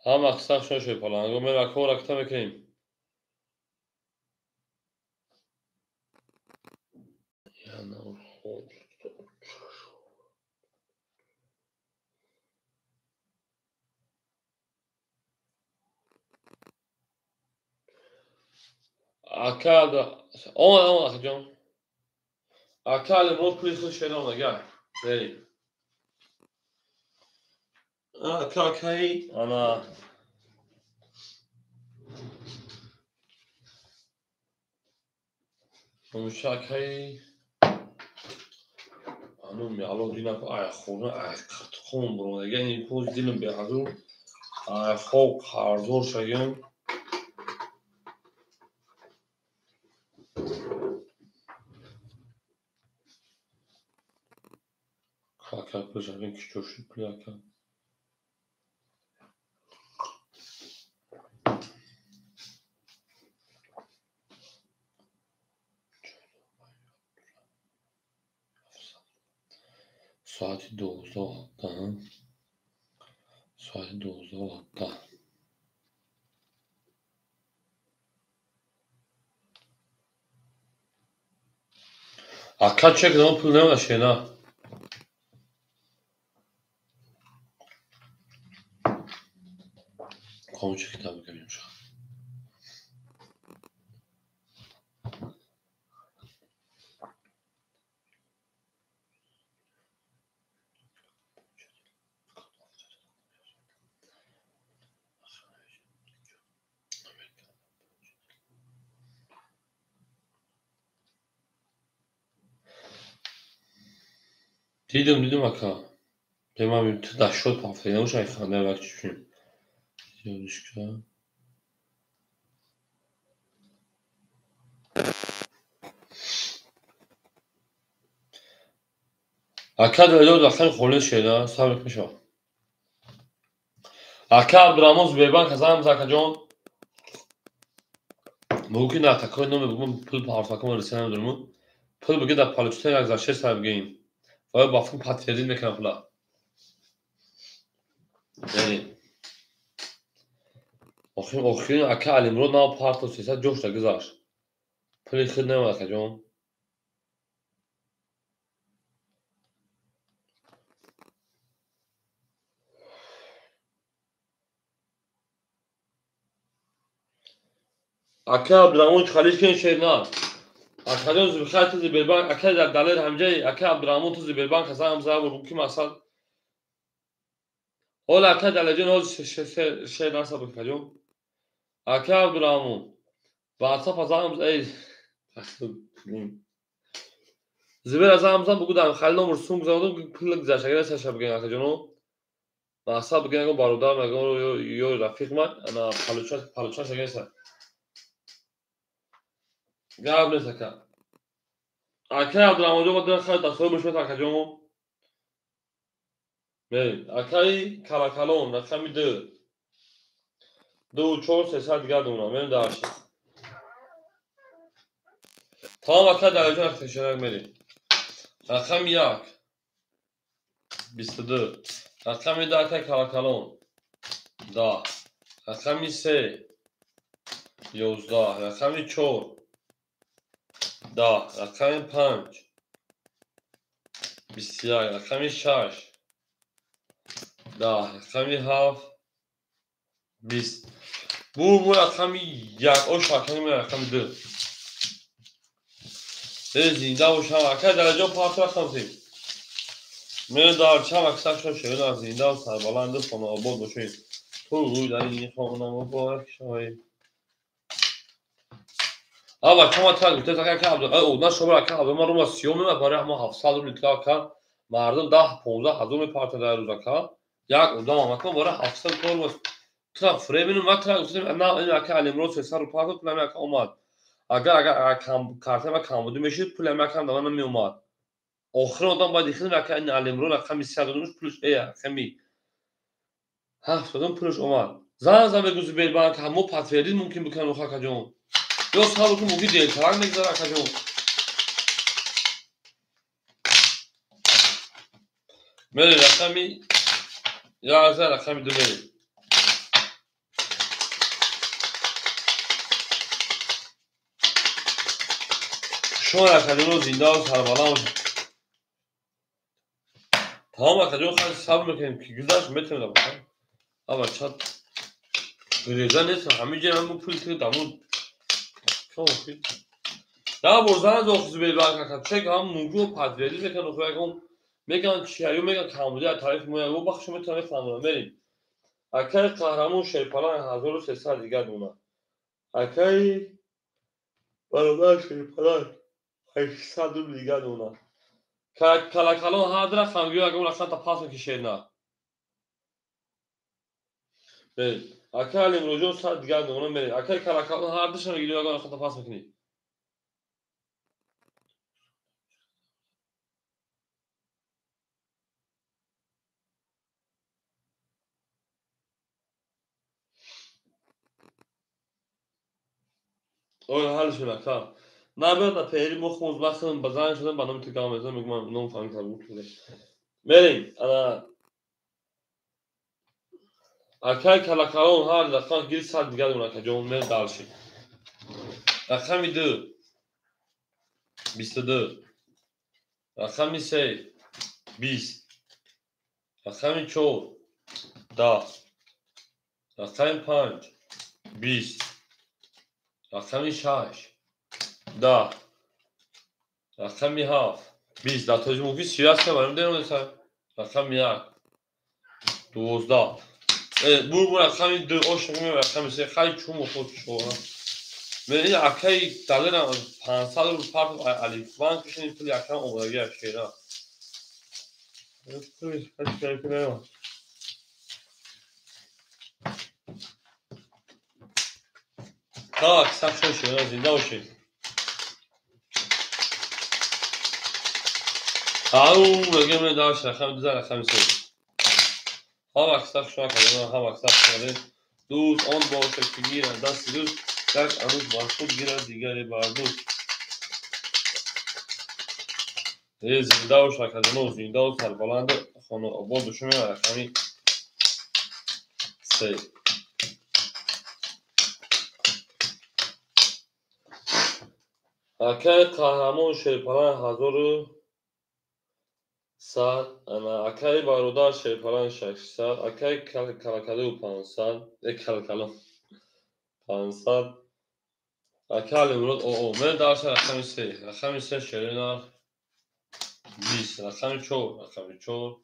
ҳама аксаршон шерпаланго. Мен акҳо ракта мекунем. Ака омад акаҷон. Ака Алимрод пули худ шеър омада гай. Ака акаи ана мушакаи ану меало динак ай хона ай қартхон буромада ин поз дилам беҳазур ай хоб қарздор шагем. Ака пулшагем кичо шуд пули ака. Соати 12:17. Соати 12:17. Ака чек дам пул намада шена. Ком чек дам бигирем ша. Дидам ака. Бемам ту дашод пафтагӣ набошад ханда вак чӣ. Ёдушка. Ака далел дахани холис шеда сабр мешава. Ака Абдураҳмон Зубербанк азам акаҷон. Мумкин дар такои номе бугум пул парфаком рисия намедонам. Пул биги дар палучта як за шест сар бигем. Ва ба фикр патвердид мекунам пула. Яъне охирин ака Алимрод нав партов 300 ҷошта гузашт. Пули худ намеомад акаҷон. Ака Абдураҳмон чӣ кен шер на. Акаҷон Зубхай ту Зибербанк ака дар далер ҳамҷаи ака Абдураҳмон ту Зибербанк ҳасан ҳам забур ки масал. Ҳола ака Далерҷон ҳоз шер насаб акаҷон. Ака Абдураҳмон WhatsApp азам эй Зибер азам зам бугу дар хали номер сум гузаронидум пул гузашт агар саша бигӯем акаҷоно. Мақсад бигӯем ягон бародар ягон ё рафиқ ман ана палуча шагеса. Гап нест ака. Ака Абдураҳмонҷон ма дила хайр дастҳои бошед акаҷон. Мерем. Акаи Калакалон рақами 2. 2 4 300 дигар донам. Мерем дарши. Тамом ака Далерҷон акашонак мерем. Рақами 1 22. Рақами 2 ака Калакалон 10. Рақами 3 11. Рақами 4 10. Рақами 5 21. Рақами 6 10. Рақами 7 20. Бу рақами 1 ош рақами рақами 2. Зинда бошам ака Далерҷон парту рақам сем. Мен дар чам аксар шо шеда зинда ва сарбаланд хонаобод бошед. Ту рӯй дар ин хона муборак шавед. Аба чама та гуфта ака Абду одна шобар ака Абду ман рума сиём мемад барои ҳама 700 рубл тила ака мардум 10 15 ҳазор мепартад дар рӯз ака. Як одам ака барои 700 кор ва тра фребину ма тра гуфтем на ин ака Алимрод 300 рубл партод пулам ака омад. Агар карта ма камбудӣ мешуд пулам ака да ман намеомад. Охирин одам бояд ихидим ака ин Алимрод рақами 300 додумш пулш рақами 7 додум пулш омад. Зан зан бегӯ Зубербанк ҳамо патвердид мумкин бикунад оха акаҷон. Ё сабр кун мумкин делтарак мегузарад акаҷон. Мерем рақами 11 рақами 2 мерем. Шумо акаҷонро зиндаву сарбаланд. Тамом акаҷон, хай сабр мекунем, ки гузашт метавонем. Аба чат греза нест, ҳамин ҷо ҳамун пул ки дамун да бор зан зохиз бебанк ака чек ҳам мумкин подтвердить мекунад, охир ягон меган чияю меган камбуди аз тарафи мо ягон бахшо метавонем фаҳмонам. Мерем. Акаи Қаҳрамон Шерпаланг 1300 дигар дона. Акаи бародар Шерпаланг 800 рубл дигар дона. Калакалон ҳар рақам гӯё ягон рақам та пас мекишед шерна. Мерем. Акаи Алимроҷон 100 дигар дона мерем. Акаи Калакалон ҳар душам гирё ягон рақам та пас мекунӣ. Ой, ҳал шуд ака. На биёд на пери мо хунз бахм ба занг шудам ба номи ту гап мезанам, мегӯям ман ном фаҳмидам гуфт. Мерем. Ана акаи Калакалон ҳар рақам гир 100 дигар дона акаҷон, мер дальше. Рақами 2 22, рақами 3 20, рақами 4 10, рақами 5 20, рақами 6 10, рақами 7 20. Дар тоҷи мумкин 31 барем дерон. Рақами 1 12. Бур рақами 2 ош рақами 3 хай чум худ шуа. Мери акаи далерам 500 рубл партов Алифбанк кушини пули акам омодагӣ шера. Так, сахт шуд, зинда бошед. Ау, мегем даш рақами 2 рақами 3. Ҳама сахт шуд, ҳама сахт шуд. Дӯст он бошад ки гирад дасти дӯст, як анӯз бар худ гирад, дигаре бар дӯст. Зинда бош акаҷоно, зиндаву сарбаланду хонаобод бошем. Рақами 3. Акаи Қаҳрамон Шерпаланг 1100, ана акаи бародар Шерпаланг 600, акаи Калакалу 500, Калакало 500, акаи Алимурод оо, мер дарша рақами 3, рақами 3 шерина 20, рақами 4, рақами 4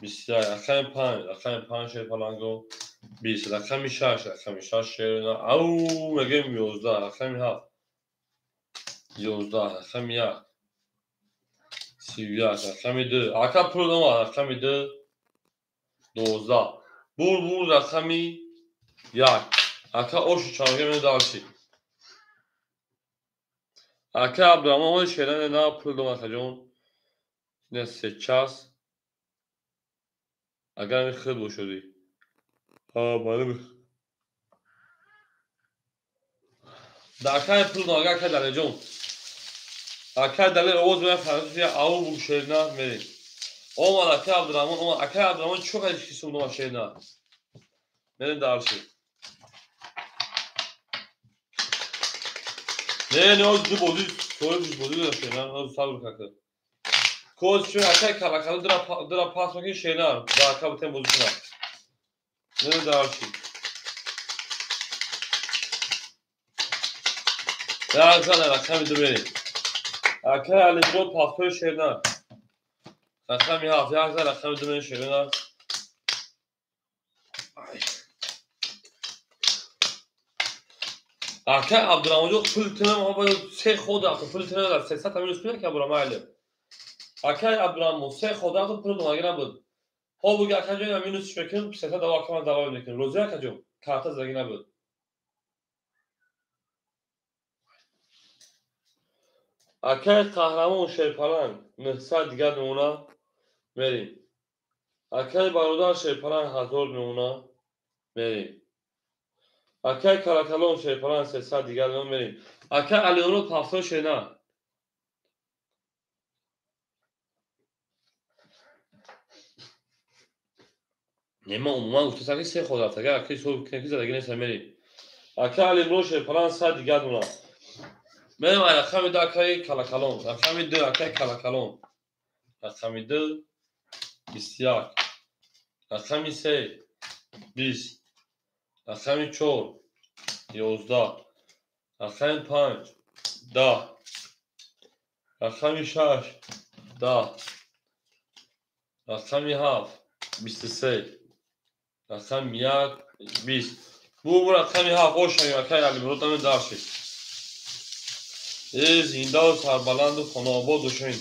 21, рақами 5, рақами 5 Шерпаланго 20, рақами 6, рақами 6 шерина, ау мегем 11, рақами 7 11, рақами 1 31, рақами 2, ака пул омад, рақами 2 12, бур бур рақами 1, ака ошу чанга мен дарси. Ака Абдураҳмон омад шеране на пул омад акаҷон. Ина се час. Агар ами худ бошудӣ. Ҳа, маълум. Да акаи пул омад, ака Далерҷон. Акаи Далер овоз меяд фарзанд ау буг шерна мерем. Омад акаи Абдураҳмон, омад акаи Абдураҳмон чӣ қадр ҳисоб омад шерна. Мерем дарси. Не, не, ду бозӣ, соҳиб бозӣ дошт шерна, ҳозир сабр кака. Коз чун акаи Калакало дира пас мекунӣ шерна, ба ака битем бозӣ кунад. Мерем дарси. Як зана рақами 2 мерем. Акаи Алимурод пафтои шерна. Рақами 7, як зана рақами 2 мерем шерна. Акаи Абдураҳмонҷон пул тинам се ход рафт, пул тинам дар 300 минус кунад ки Абдураҳмон али. Акаи Абдураҳмон се ход рафт, пул домаги набуд. Ҳо буги акаҷон ина минус мекунем, 300 дава акаман давом мекунем. Розӣ акаҷон? Карта задаги набуд. Акаи Қаҳрамон Шерпаланг 900 дигар мемона мерем. Акаи бародар Шерпаланг 1000 мемона мерем. Акаи Калакалон Шерпаланг 300 дигар мемона мерем. Акаи Алиурод пафтои шерна. Не, ман умуман гуфтасам ки се ход рафт. Агар акаи соҳиб кунем ки задаги нест мерем. Акаи Алимурод Шерпаланг 100 дигар мемона. Мерем рақами 2 акаи Калакалон. Рақами 2 акаи Калакалон. Рақами 2 21. Рақами 3 20. Рақами 4 11. Рақами 5 10. Рақами 6 10. Рақами 7 23. Рақами 1 20. Бу рақами 7 ошами акаи Алимурод ами даршид. Зиндаву сарбаланду хонаобод бошед.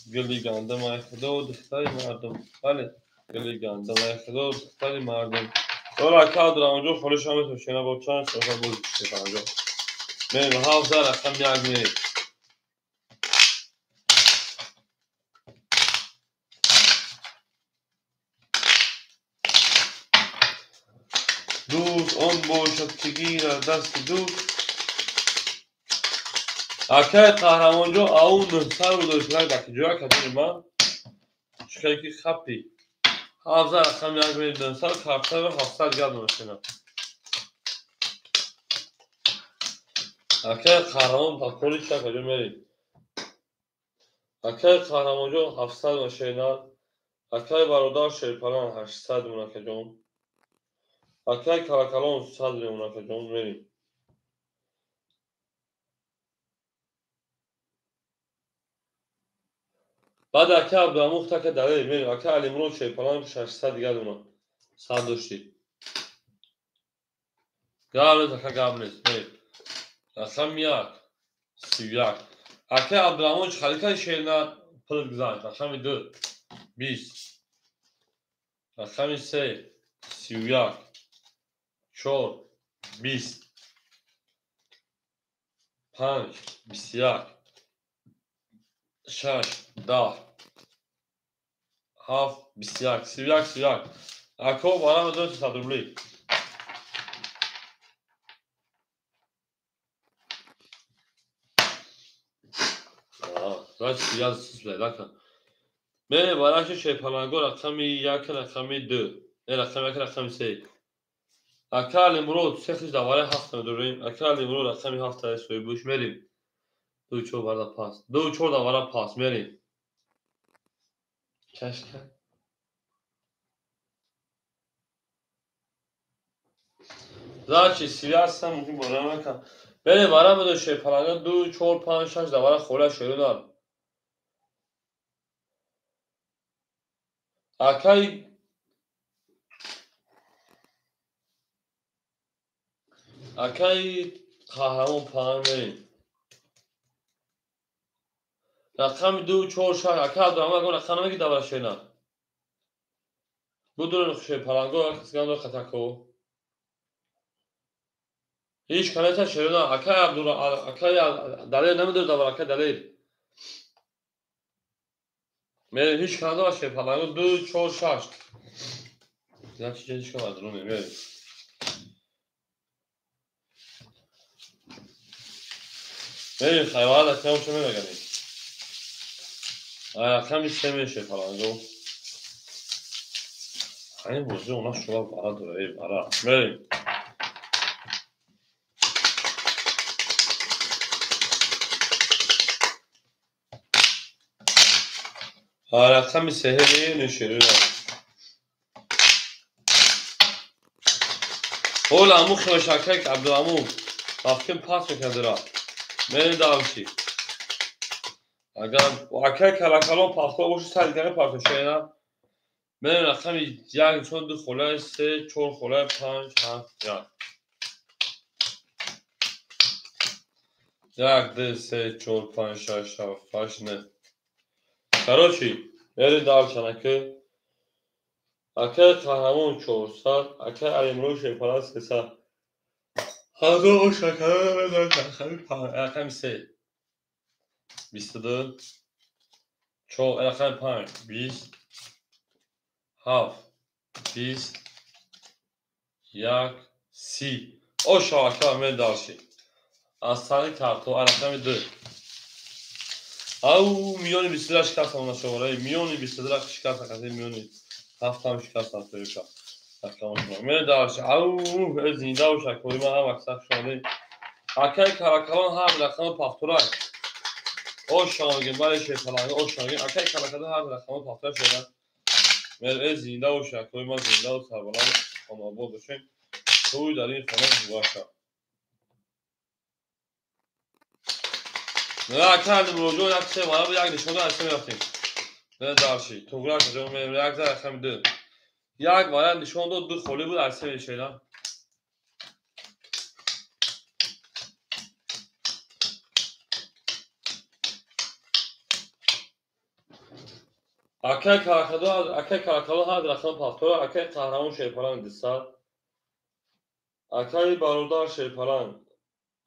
Гули гандум ай худо, духтари мардум. Бале, гули гандум ай худо, духтари мардум. Ола ака Абдураҳмонҷон холиш ҳам метошена бо чанд соат боз шефанҷон. Мерем 7 рақам 1 мерем. Дӯст он бошад ки гирад дасти дӯст. Акаи Қаҳрамонҷон ау 900 рубл дошт даки ҷоя кадони ман чихел ки хапи 7 рақам 1 мерем 900 картаро 700 гап мошина. Акаи Қаҳрамон паколи ча каҷо мерем. Акаи Қаҳрамонҷон 700 мошина. Акаи бародар Шерпалан 800 мунакаҷон. Акаи Калакалон 100 мунакаҷон мерем. Баъд ака Абдурамух така далел мерем. Ака Алимурод Шерпалан 600 дигар дуна. 100 дошти. Гап нест, ака гап нест. Мерем. Рақами 1 31. Ака Абдураҳмон чӣ халӣ кард шерна пул гузашт. Рақами 2 20. Рақами 3 31. 4 20. 5 21. 6 10. 7 21. 31 31. Ако барам 200 рубли. Значит, я лака. Мерем бараши Шерпаланго рақами 1 рақами 2. Рақами 1 рақами 3. Ака Алимурод сехиш давараи 7 медорем. Ака Алимурод рақами 7 соҳибуш мерем. 2 4 барда пас. 2 4 давара пас мерем. Чашка. Значит, связь мумкин бора. Мерем барам медор Шерпаланго 2 4 5 6 давара хола шерунар. Акаи Қаҳрамон 5 мерем. Рақами 2 4 6 ака Абдураҳмон ягон рақам намегӣ давара шена. Будурен Шерпаланго касгандо қатако. Ҳеҷ канета шерона акаи Абдура акаи Далер намедор давара акаи Далер. Мерем ҳеҷ канада Шерпаланго 2 4 6. Значит, ҳеҷ канада мерем. Мерем хайвана кам шо мегаем. Рақами 3 мерем Шерпаланго. Ҳамин бозӣ она шула бара дора, эй бара. Мерем. Рақами 3 мерем шерона. Ола аму химашакак Абдурамух рафтем пас мекардера. Мерем давши. Агар акаи Калакалон пахто боши сар дигаре пахто шена. Мерем рақами 1 2 холаи 3 4 холаи 5 7 1. 1 2 3 4 5 6 7 8 9. Короче, мерем давшанаки. Акаи Қаҳрамон 400, акаи Алимурод Шерпалан 300. Ҳазор рақами 3 22 4 рақами 5 20 7 20 1 30. Оша ака мен дарши. Аз сари карто рақами 2. Ау миёни 22 шикаста нашавара. Миёни 22 шикаста каси миёни 7 ҳам шикаста соҳибша. Рақамошон. Мен дарши. Ау зинда боша кори ман ҳам аксар шунаде. Акай Каракалон ҳар рақами пахтурай. Ош шамагин, бале шерпаланг, ош шамагин. Акай Каракалон ҳар рақами пахтурай шеда. Мер зинда бош, акои ма зинда ва сарбаланд хонаобод бошем. Тӯй дар ин хона мубошад. Не, акай Алимуродҷон як се вара як нишонда аз се мерафтем. Не дарши. Туғра каҷо мем як за рақами ду. Як вара нишон дод, ду холӣ буд, аз се мешеда. Акай Каракадо, акай Каракало ҳар рақами пахтора, акай Қаҳрамон Шерпаланг 200. Акай Бародар Шерпаланг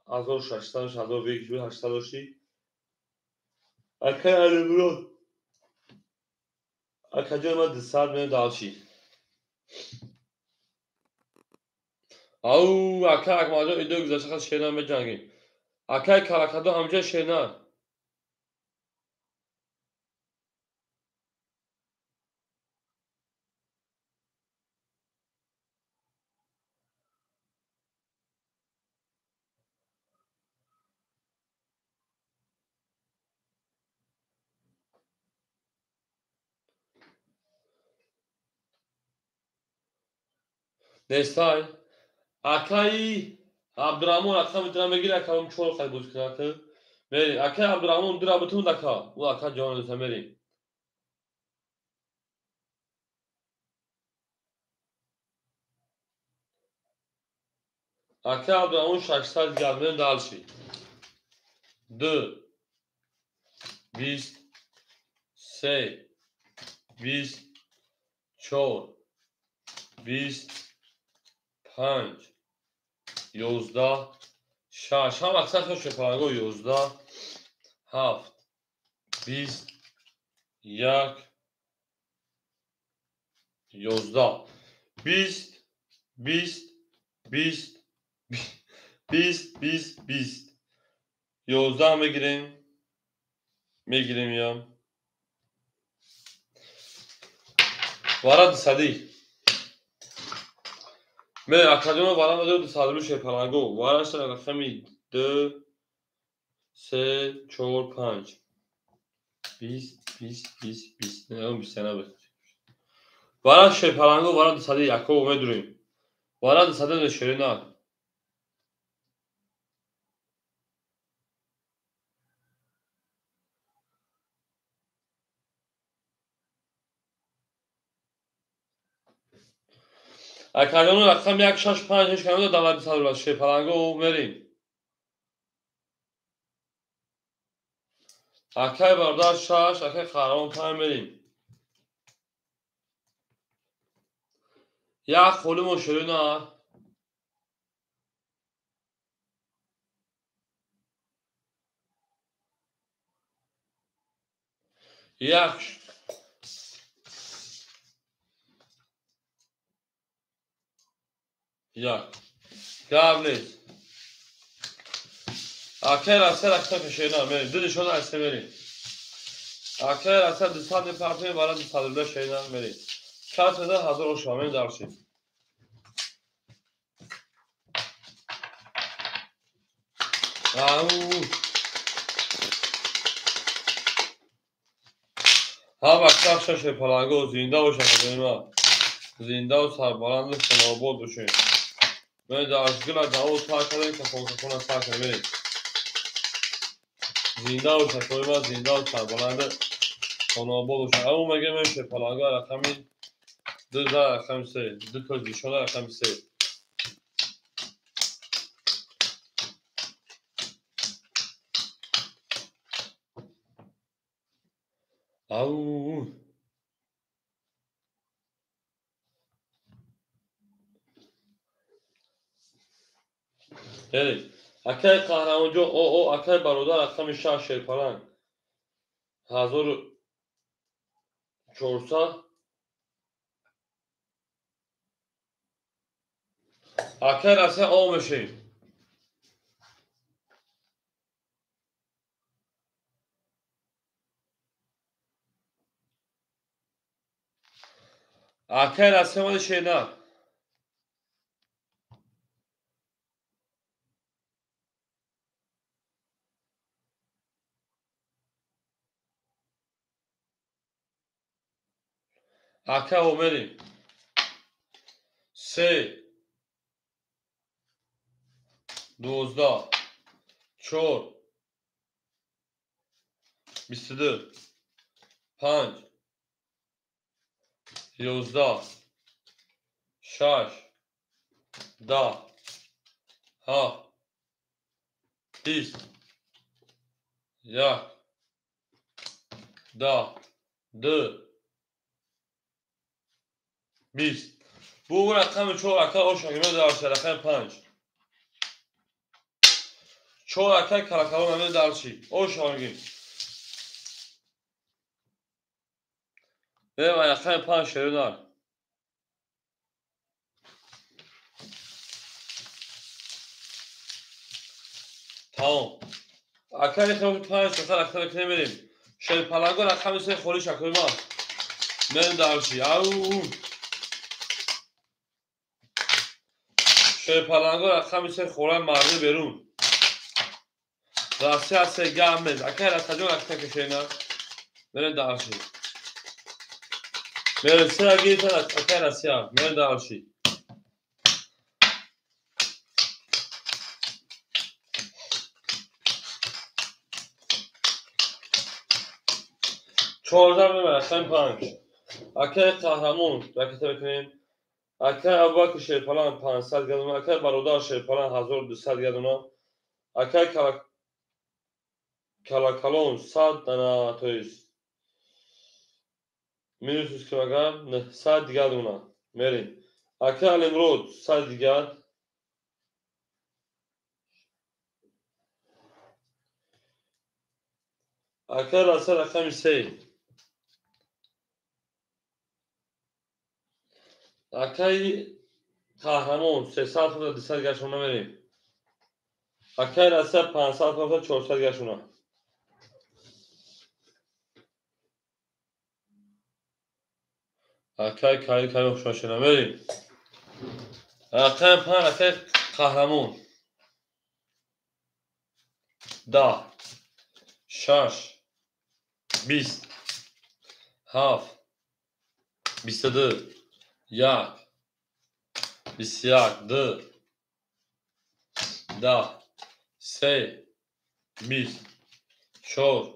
1600, 1800 дошти. Акай Алимурод акаҷои ма 200 меем далши. Ау, акай Акмалҷон идои гузашта хас шерна меҷангем. Акай Каракадо ҳамҷа шерна. Нестай. Акай Абдураҳмон рақами дира мегири, акам чор хай боз кунад. Мери, акай Абдураҳмон дира бутун дака. Ӯ ака ҷон доса мери. Акай Абдураҳмон 600 гап мем далши. 2 20 3 20 4 20 5 11 6 ҳам аксар шепаланго 11 7 20 1 11 20 20 20 20 20 20 11 мегирем, мегирем ям вара дусадӣ ме акаҷоно вара мадо дусадилу шерпаланго вараша рақами 2 3 4 5 20 20 20 20 не 20 набуд. Вара шерпаланго вара дусади яко медурем. Вара дусади шерина. Акаҷоно рақам 1 6 5 ҳеч камеда давлат дусадула шерпаланго мерем. Акай бародар 6, акай Қаҳрамон 5 мерем. Як холимо шерина. Як як гап нест. Акай Расия рақса шерина мерем. Ду нишона аз се мерем. Акай Расия 200 мепартем, вара 200 шерина мерем. Кас мезан ҳазор ошва мерем дарши. Ау. Ҳам аксар шерпаланго зинда бошад ма. Зинда ва сарбаланду хонаобод бошед. Мен даршгила даво сар кардем, кафон кафона сар кардем мерем. Зинда бошад ма, зинда ва сарбаланду хонаобод бошад. Ау мегем мен шерпаланго рақами 2 за рақами 3, ду то нишона рақами 3. Ау. Яъне, акай Қаҳрамонҷон, о, акай бародар рақами 6 шерпаланг 1400. Акай Расия о мешем. Акай Расия омади шерна. Ака мерим. 3 12 4 22 5 11 6 10 7 20 1 10 2 20. Bu рақами 4 ака ошагиме дарши рақами 5. 4 ака калакалон аме дарши. Ошагим. Бе рақами 5 шерунар. Тамом. Ака рақами 5 сафар рақами кне мерим. Шерпаланго рақами 3 холиш акои ма. Мерим дарши. Ау. Шерпаланго рақами 3 хора марди берун. Россия се гамез. Ака расаҷон рақта кешена. Мерем дарши. Мерем се гирифта ака Россия. Мерем дарши. 14 мерем рақами 5. Акаи қаҳрамон ракета бикунем. Акаи Абубакр Шерпалан 500 гадона, акаи Бародар Шерпалан 1200 гадона, акаи Калакалон 100 дана, то есть минусус килограмм 900 дигар дона. Мерем. Акаи Алимрод 100 дигар. Акаи Раса рақами 3. Акаи Қаҳрамон 300 фунта 200 гашона мерем. Акаи Раса 500 фунта 400 гашона. Акаи Карим Карим хушошина мерем. Рақами 5 акаи Қаҳрамон. 10 6 20 7 22 1 21 2 10 3 20 4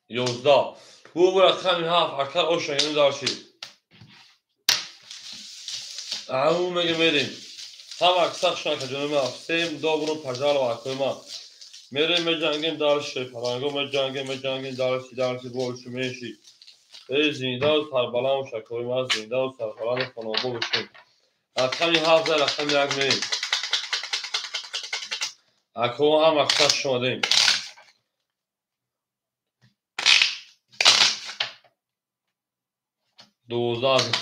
11. Bu рақами 7 ака ошагини дарши. Ау меге мерим. Ҳама акса хушнака ҷонима. Всем добро пожаловать акоима. Мерем меҷангем дарши фаланго меҷангем меҷангем дарши дарши больше меньше. Эй зиндаву сарбаланд шакоима зиндаву сарбаланд хонобо бошем. Рақами 7 рақами 1 мерим. Ако ҳам акса хуш омадем. 12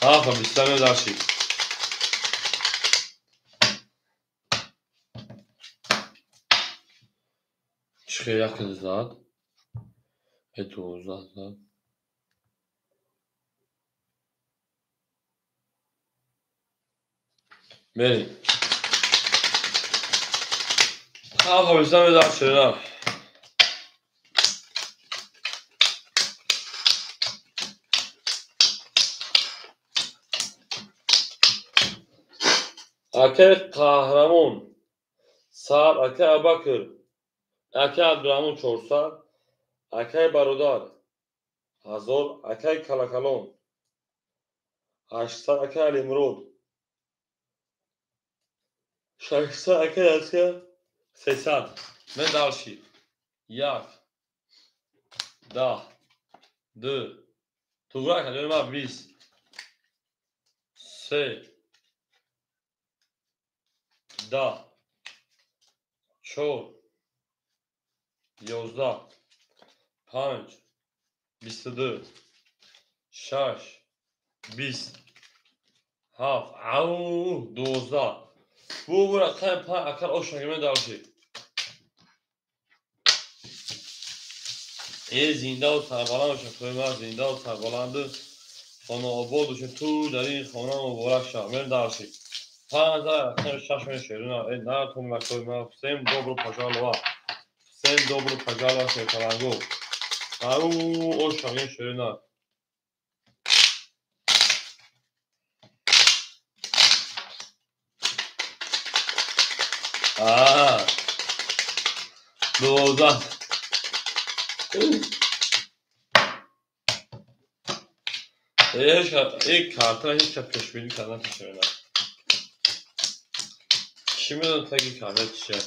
7 20 дарши. Чӣ як зад? 12 зад. Мерем. 7 20 дарши. Акаи Қаҳрамон 100, акаи Абубакр, акаи Абдураҳмон 400, акаи Бародар 1000, акаи Калакалон 800, акаи Алимрод 600, акаи Россия 300. Мен дарши. 1 10 2 туғра ака 20 3 10 4 11 5 22 6 20 7 ау 12. Bu рақами 5 ака ошагиме дарши. Эй зиндаву сарбаланд шакоима зиндаву сарбаланду хонаобод бошед. Ту дар ин хона муборак шав. Мерем дарши. 5 рақами 6 мешерuna. Эй натон акоима. Всем добро пожаловать. Всем добро пожаловать, Шерпаланго. Ау, ош, ширина. А, 12. Ин картара ҳеҷ кас пешбинӣ карда нашавад. Чӣ медонад таги карта чия?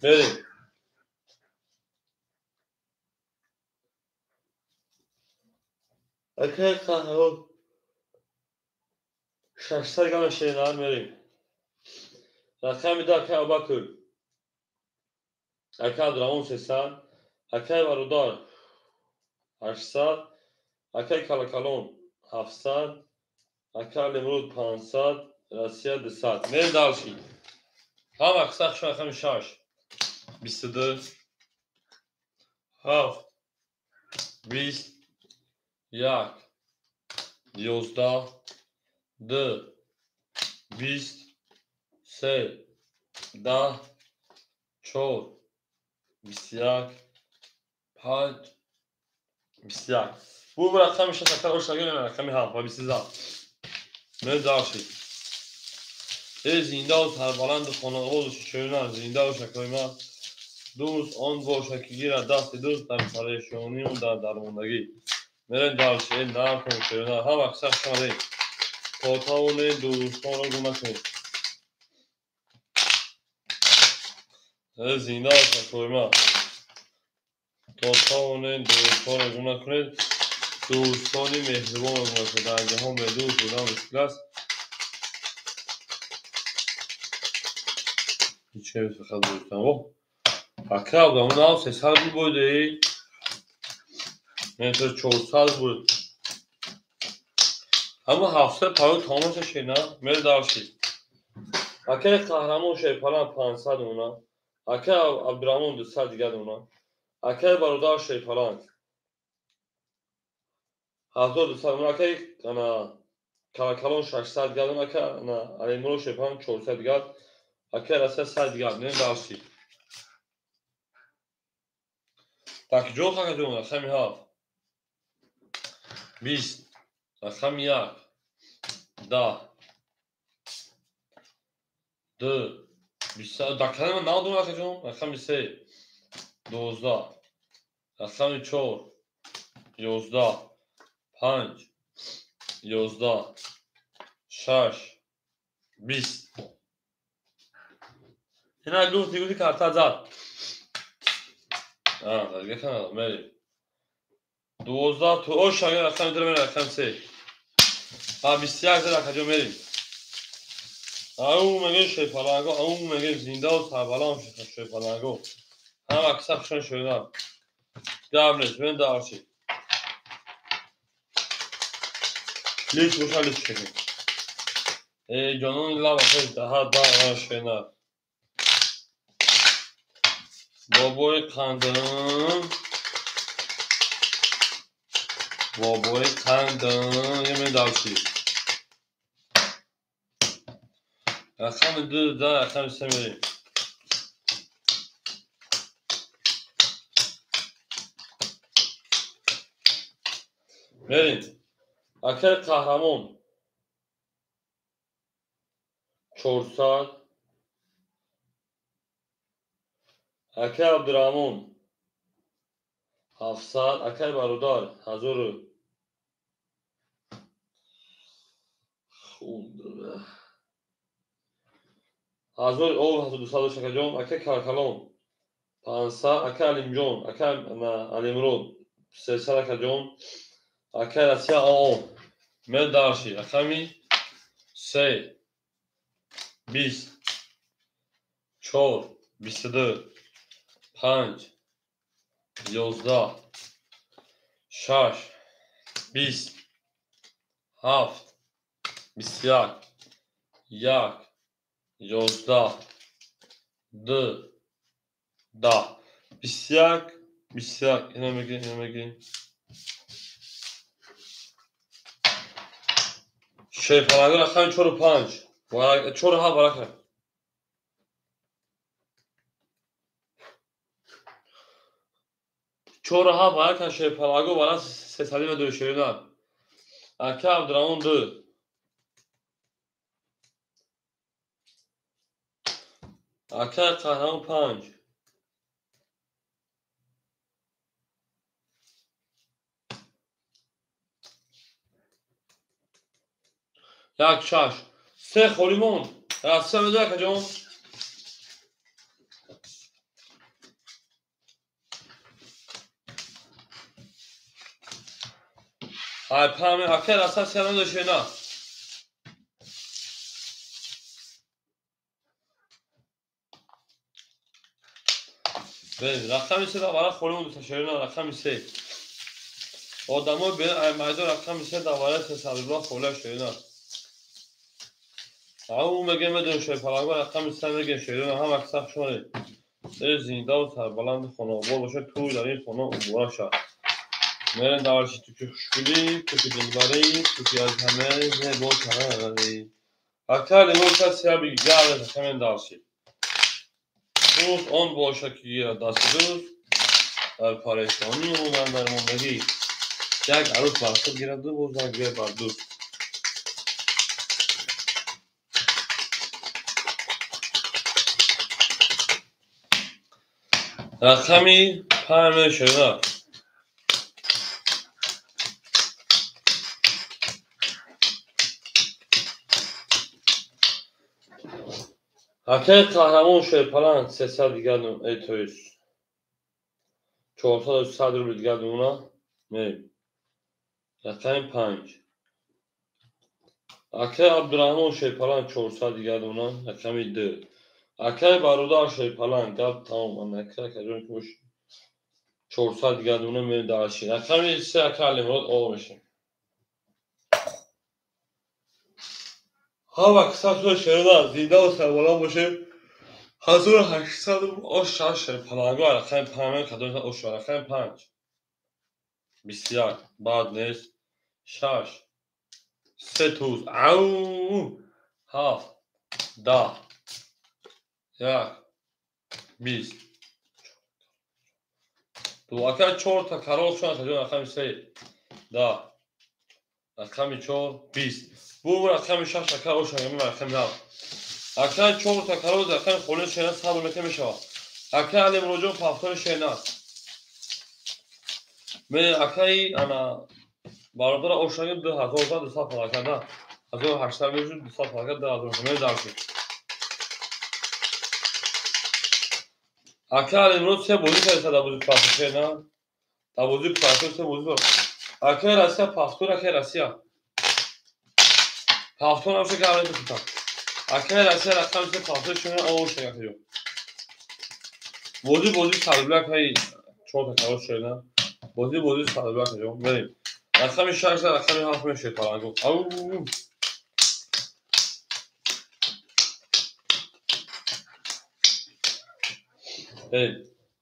Мерем. Акай қаҳрон 600 грамм ширинар мерем. Рақами 2 акай Абубакр. Акай Абдураҳмон 300, акай Бародар 800, акай Калакалон 700, акай Алимруд 500, Россия 200. Мерем дальше. Ҳама қисса хуш рақами 6 22 7 20 1 11 2 20 3 10 4 21 5 21. Bu рақами 6 акай ошлаги рақами 7 ва 23. Мерем дальше. Эй зиндаву сарбаланду хонаободу шишоюнам, зиндаву шакои ман. Дӯст он бошад, ки гирад дасти дӯст дар парешонию дар дармондагӣ. Мерем дальше. Эй наркон шоюнам, ҳама қисса хуш омадед. То тавонед дӯстонро гум накунед. Эй зиндаву шакои ман. То тавонед дӯстонро гум накунед. Дӯстони меҳрубонро гум накунед. Дар ҷаҳон бедӯст будан мушкил аст. Ҳеҷ фақат дӯстон. О, акай Абдураҳмон нав 300 рубл буд, мен то 400 буд. Ҳама 700 паро тамом шуд, на? Мер дальше. Акай Қаҳрамон Шерпалан 500 дона. Акай Абдураҳмон 200 дигар дона. Акай Бародар Шерпалан 1200 дона. Акай ана Калакалон 600 дигар дона. Акай ана Алимурод Шерпалан 400 дигар. Акай Россия 100 дигар. Мерем дальше. Так, ҷо какаҷон, рақами 7 20, рақами 1 10 2 20, даканама надонам акаҷон, рақами 3 12, рақами 4 11 5 11 6 20. Ина гуфти гуфти карта зад. А, дига канал, мерем. 12 то ош агар рақами 2 мерем, рақами 3. А 21 зад акаҷон мерем. Ау мегӯем Шерпаланго, ау мегӯем зиндаву сарбаланд Шерпаланго. Ҳама қисса хушон шудам. Гап нест, мерем дальше. Лис боша лис шудем. Эй ҷонони лаба пеш даҳа даҳ шена. Бобои қандам. Бобои қандам. Мерем дальше. Рақами 2 да рақами 3 мерем. Мерем. Акай Қаҳрамон 400, акай Абдураҳмон 700, акай Бародар 1000 1200 акаҷон, акай Калакалон 500, акай Алимҷон, акай Алимурод 300 акаҷон, акай Россия ОО. Мерем дальше. Рақами 3 20 4 22 5 11 6 20 7 21 1 11 2 10 21 21. Ина мегирем, ина мегирем. Шерпаланго рақами 4 5 4 7 варақа. 4 7 ака шерпалаго бара 300 медои шерина. Ака Абдураҳмон 2. Ака Қаҳрамон 5. 1 6. 3 холӣ монд. Расия медои акаҷон. Ай пами ака расия се медои шерина. Рақами 3 дар варақ холӣ монд шерина, рақами 3. Одамои майдон рақами 3 дар варақ 300 рубла холия шерина. Ау мегем медонем шерпалаго рақами 3 мегем шерина, ҳама каса хуш омадед. Зинда ва сарбаланди хонаобод бошед, тӯй дар ин хона муборак шавад. Мерем давлати ту ки хушгулӣ, ту ки дилбарӣ, ту ки аз ҳама зеботарӣ. Ака либоса сиёби гар рақами дарси. Дӯст он бошад ки гирад дасти дӯст, дар парешонӣ ва дар дармондагӣ. Як арӯс бар худ гирад, ду боз як гирад бар дӯст. Рақами 5 шерина. Акаи Қаҳрамон шерпаланг 300 дигар тоис 400 рубл дигар думона мерем. Рақами 5. Акаи Абдураҳмон шерпаланг 400 дигар думона, рақами 2. Акаи бародар шерпаланг гап тамом. Ака акаҷон ки бош 400 дигар думона мерем дарши. Рақами 3 ака Алимурод о мешем. Ҳама каса шерина зинда ва сарбаланд бошед. 1800 ош 6 шерпаланго рақами 5 кадом ош рақами 5. 21 баъд нест. 6 3 туз ау 7 10 1 20. Ду ака 4 та карол шуд акаҷон рақами 3 10 рақами 4 20. Бу рақами 6 ака ош рақами 7. Ака 4 та карол рақами холӣ шерина сабр мекунем мешавад. Ака Алимуродҷон пафтори шерина. Ме акаи ана бародара ошаги 2200 палака да 1800 мешуд 200 палака 2000 ме дарши. Ака Алимурод се бозӣ карда дар бозии пафтор шерина. Дар бозии пафтор се бозӣ дорад. Акаи Россия пафтор, акаи Россия. Пафтор намша гап метам. Акаи Россия рақами 3 пафтор шерина ош акаҷон. Бозӣ сарбла акаи 4 та карол шерина. Бозӣ сарбла акаҷон. Мерем. Рақами 6 рақами 7 мешавад паланго. Ау.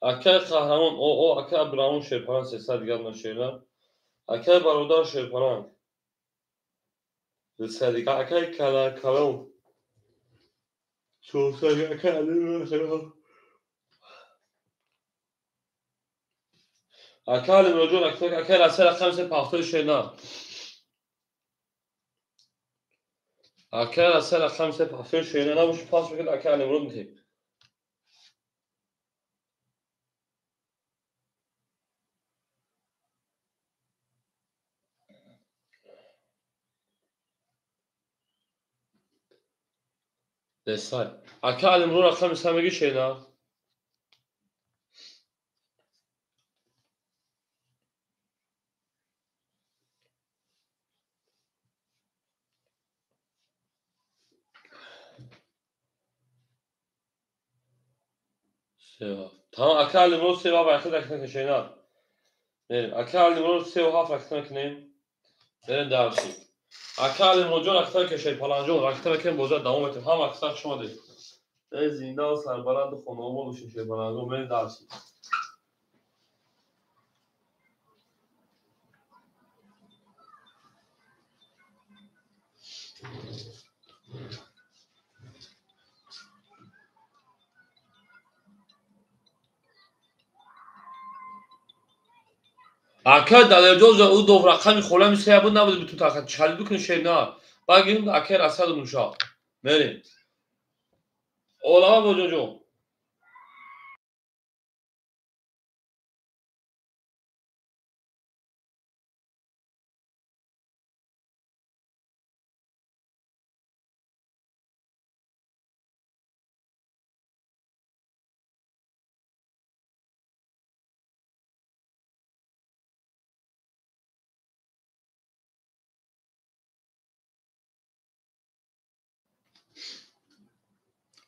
Акаи Қаҳрамон о акаи Абдураҳмон шерпаланг 300 дигар шерина. Акаи бародар шерпаланг 300 дигар. Акаи Калакалон 400 дигар. Акаи Алимурод. Ака Алимуродҷон акаи Россия рақами 3 пафтори шерина. Акаи Россия рақами 3 пафтори шерина набоши пас мекунад акаи Алимурод метем. Десай. Ака Алимурод рақами 3 меги шерина. Тамом ака Алимурод 3 7 рақам рақам шерина. Мерем. Ака Алимурод 3 7 рақам кунем. Мерем дарси. Ака Алимуродҷон рақам кашед, паланҷон рақам кунем, боза давом метем. Ҳама каса хуш омадед. Зинда ва сарбаланду хонаобод бошед шерпаланҷон. Мерем дарси. Ака Далерҷон ӯ ду рақами холами се буд набуд битун тақа чалид бикун шер на. Баъд гирим акай расаду нуша. Мерем. Олама боҷоҷон.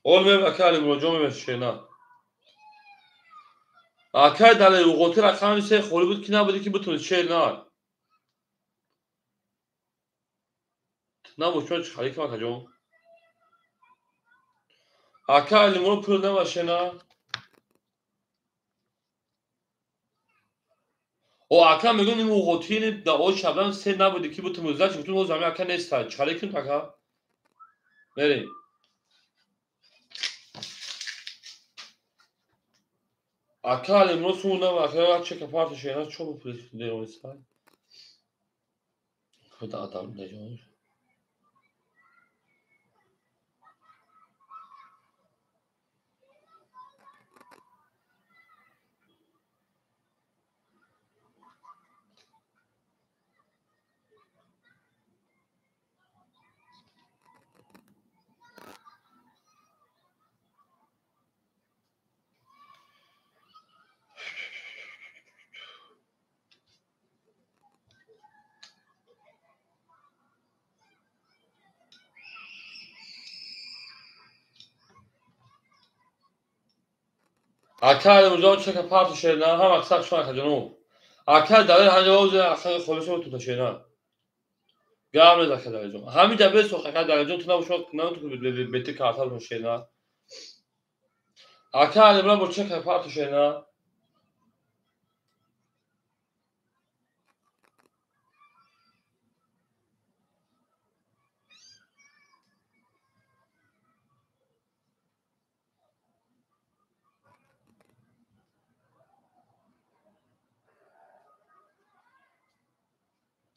Ол мем ака Алимуроҷон мемеши на. Акай Далер уғоти рақами се холи буд ки набуди ки бутуни шер на. Набуд чун чӣ халик акаҷон. Ака Алимуро пул намаше на. О ака мегӯм ин уғоти да о шабнам се набуди ки бутуни значит бутун ҳоз ҳами ака неста. Чӣ халик кун ака? Мерем. Ака Алимуро суму нама ака чека парта шена чо бу пул деонисай. Худа адам деҷон. Ака Алимуроҷон чека парта шена ҳам аксар шума акаҷону. Ака Далер ҳанҷа ака холисо тута шена. Гап нез ака Далерҷон. Ҳамин ҷа бесох ака Далерҷон ту набошо нату бети карта бошо шена. Ака Алимуро бо чека парта шена.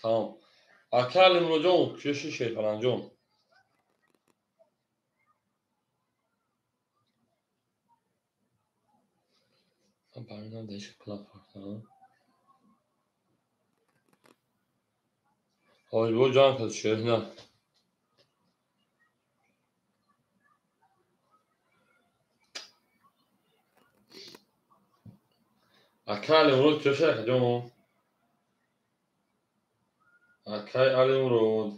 Тамом. Ака Алимуроҷон кӯшиши Шерпаланҷон. Ман фаҳмидам даши пула фарта. Ҳоҷибо ҷанг кард шер на. Ака Алимурод кӯшиш акаҷон. Акай Алимурод.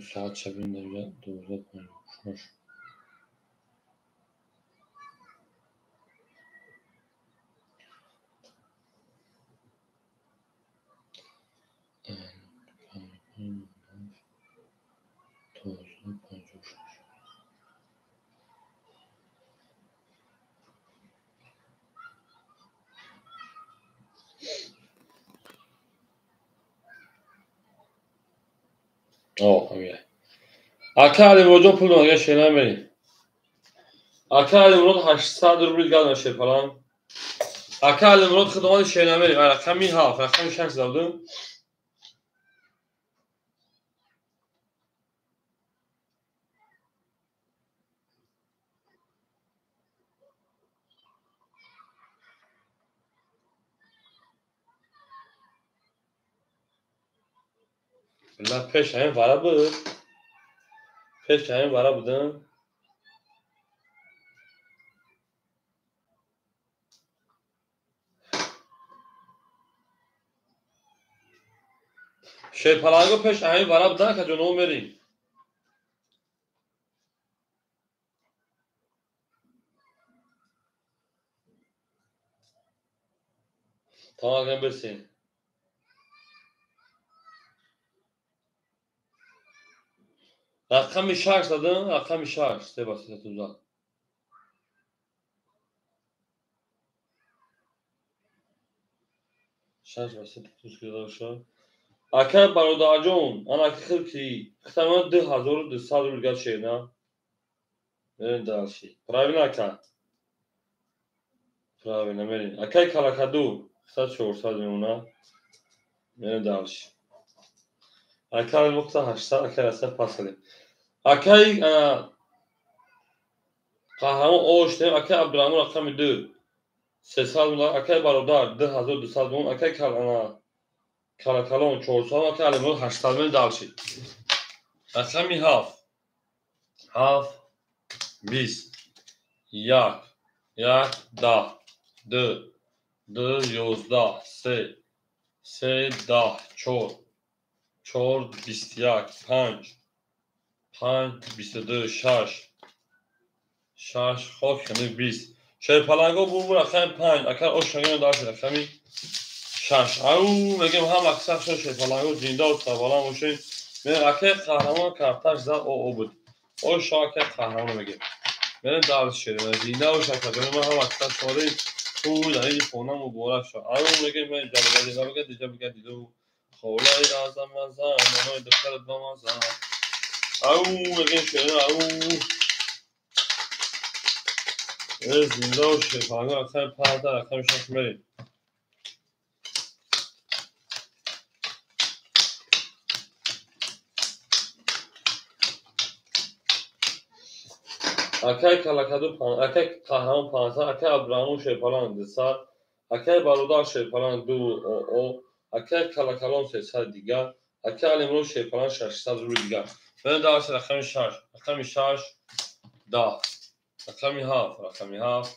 Соат шабин дарҷа 12:56. Ака Алимуроҷон пул донага шер намерем. Ака Алимурод 800 рубл гап шерпалан. Ака Алимурод хидмати шер намерем. Рақами 7, рақами 6 задам. La пеш ҳамин вара буд. Пеш ҳамин вара будам. Шерпаланго пеш ҳамин вара будан ка ҷоно мерем. Тамом агар бирсем. Рақами 6 задам, рақами 6, се ба се туза. Шаш ба се туз кидаша. Ака бародарҷон, ана хил ки хитамон 2200 рубл гап шер на. Мерем дальше. Правильно, ака? Правильно, мерем. Акай Калакаду, 400 мемона. Мерем дальше. Акай нуқта 800, акай раса пасали. Акай қаҳрамон оштем, акай Абдурахмон рақами 2. 300 мемона, акай бародар 2200 мемона, акай Калакалон 400, акай Алимурод 800 мемона дальше. Рақами 7. 7 20 1 1 10 2 2 11 3 3 10 4 4 21 5 5 22 6 6 хок 20. Шерпаланго бу рақами 5, акар ошагино дашт рақами 6. Ау мегем ҳам аксар шо шерпаланго зинда ва сарбаланд бошед. Мен акай қаҳрамон карташ зад о буд. Оша акай қаҳрамон мегем. Мен дальше шерем. Зинда бош ака. Мен ҳам аксар шорем. Ху дар ин хона муборак шо. Ау мегем мен ҷалб бигад, диҷа бигад, диду. Холаи азам азам, манои духтарат ба мазам. Ау мегем шерем, ау. Зинда бош шерпаланго рақами 5 рақами 6 мерем. Акай Калакаду акай Қаҳрамон 500, акай Абдурахмон Шерпаланг 200, акай Бародар Шерпаланг 2 ОО, акай Калакалон 300 дигар, акай Алимурод Шерпаланг 600 рубл дигар. Мерем дальше рақами 6, рақами 6 10, рақами 7, рақами 7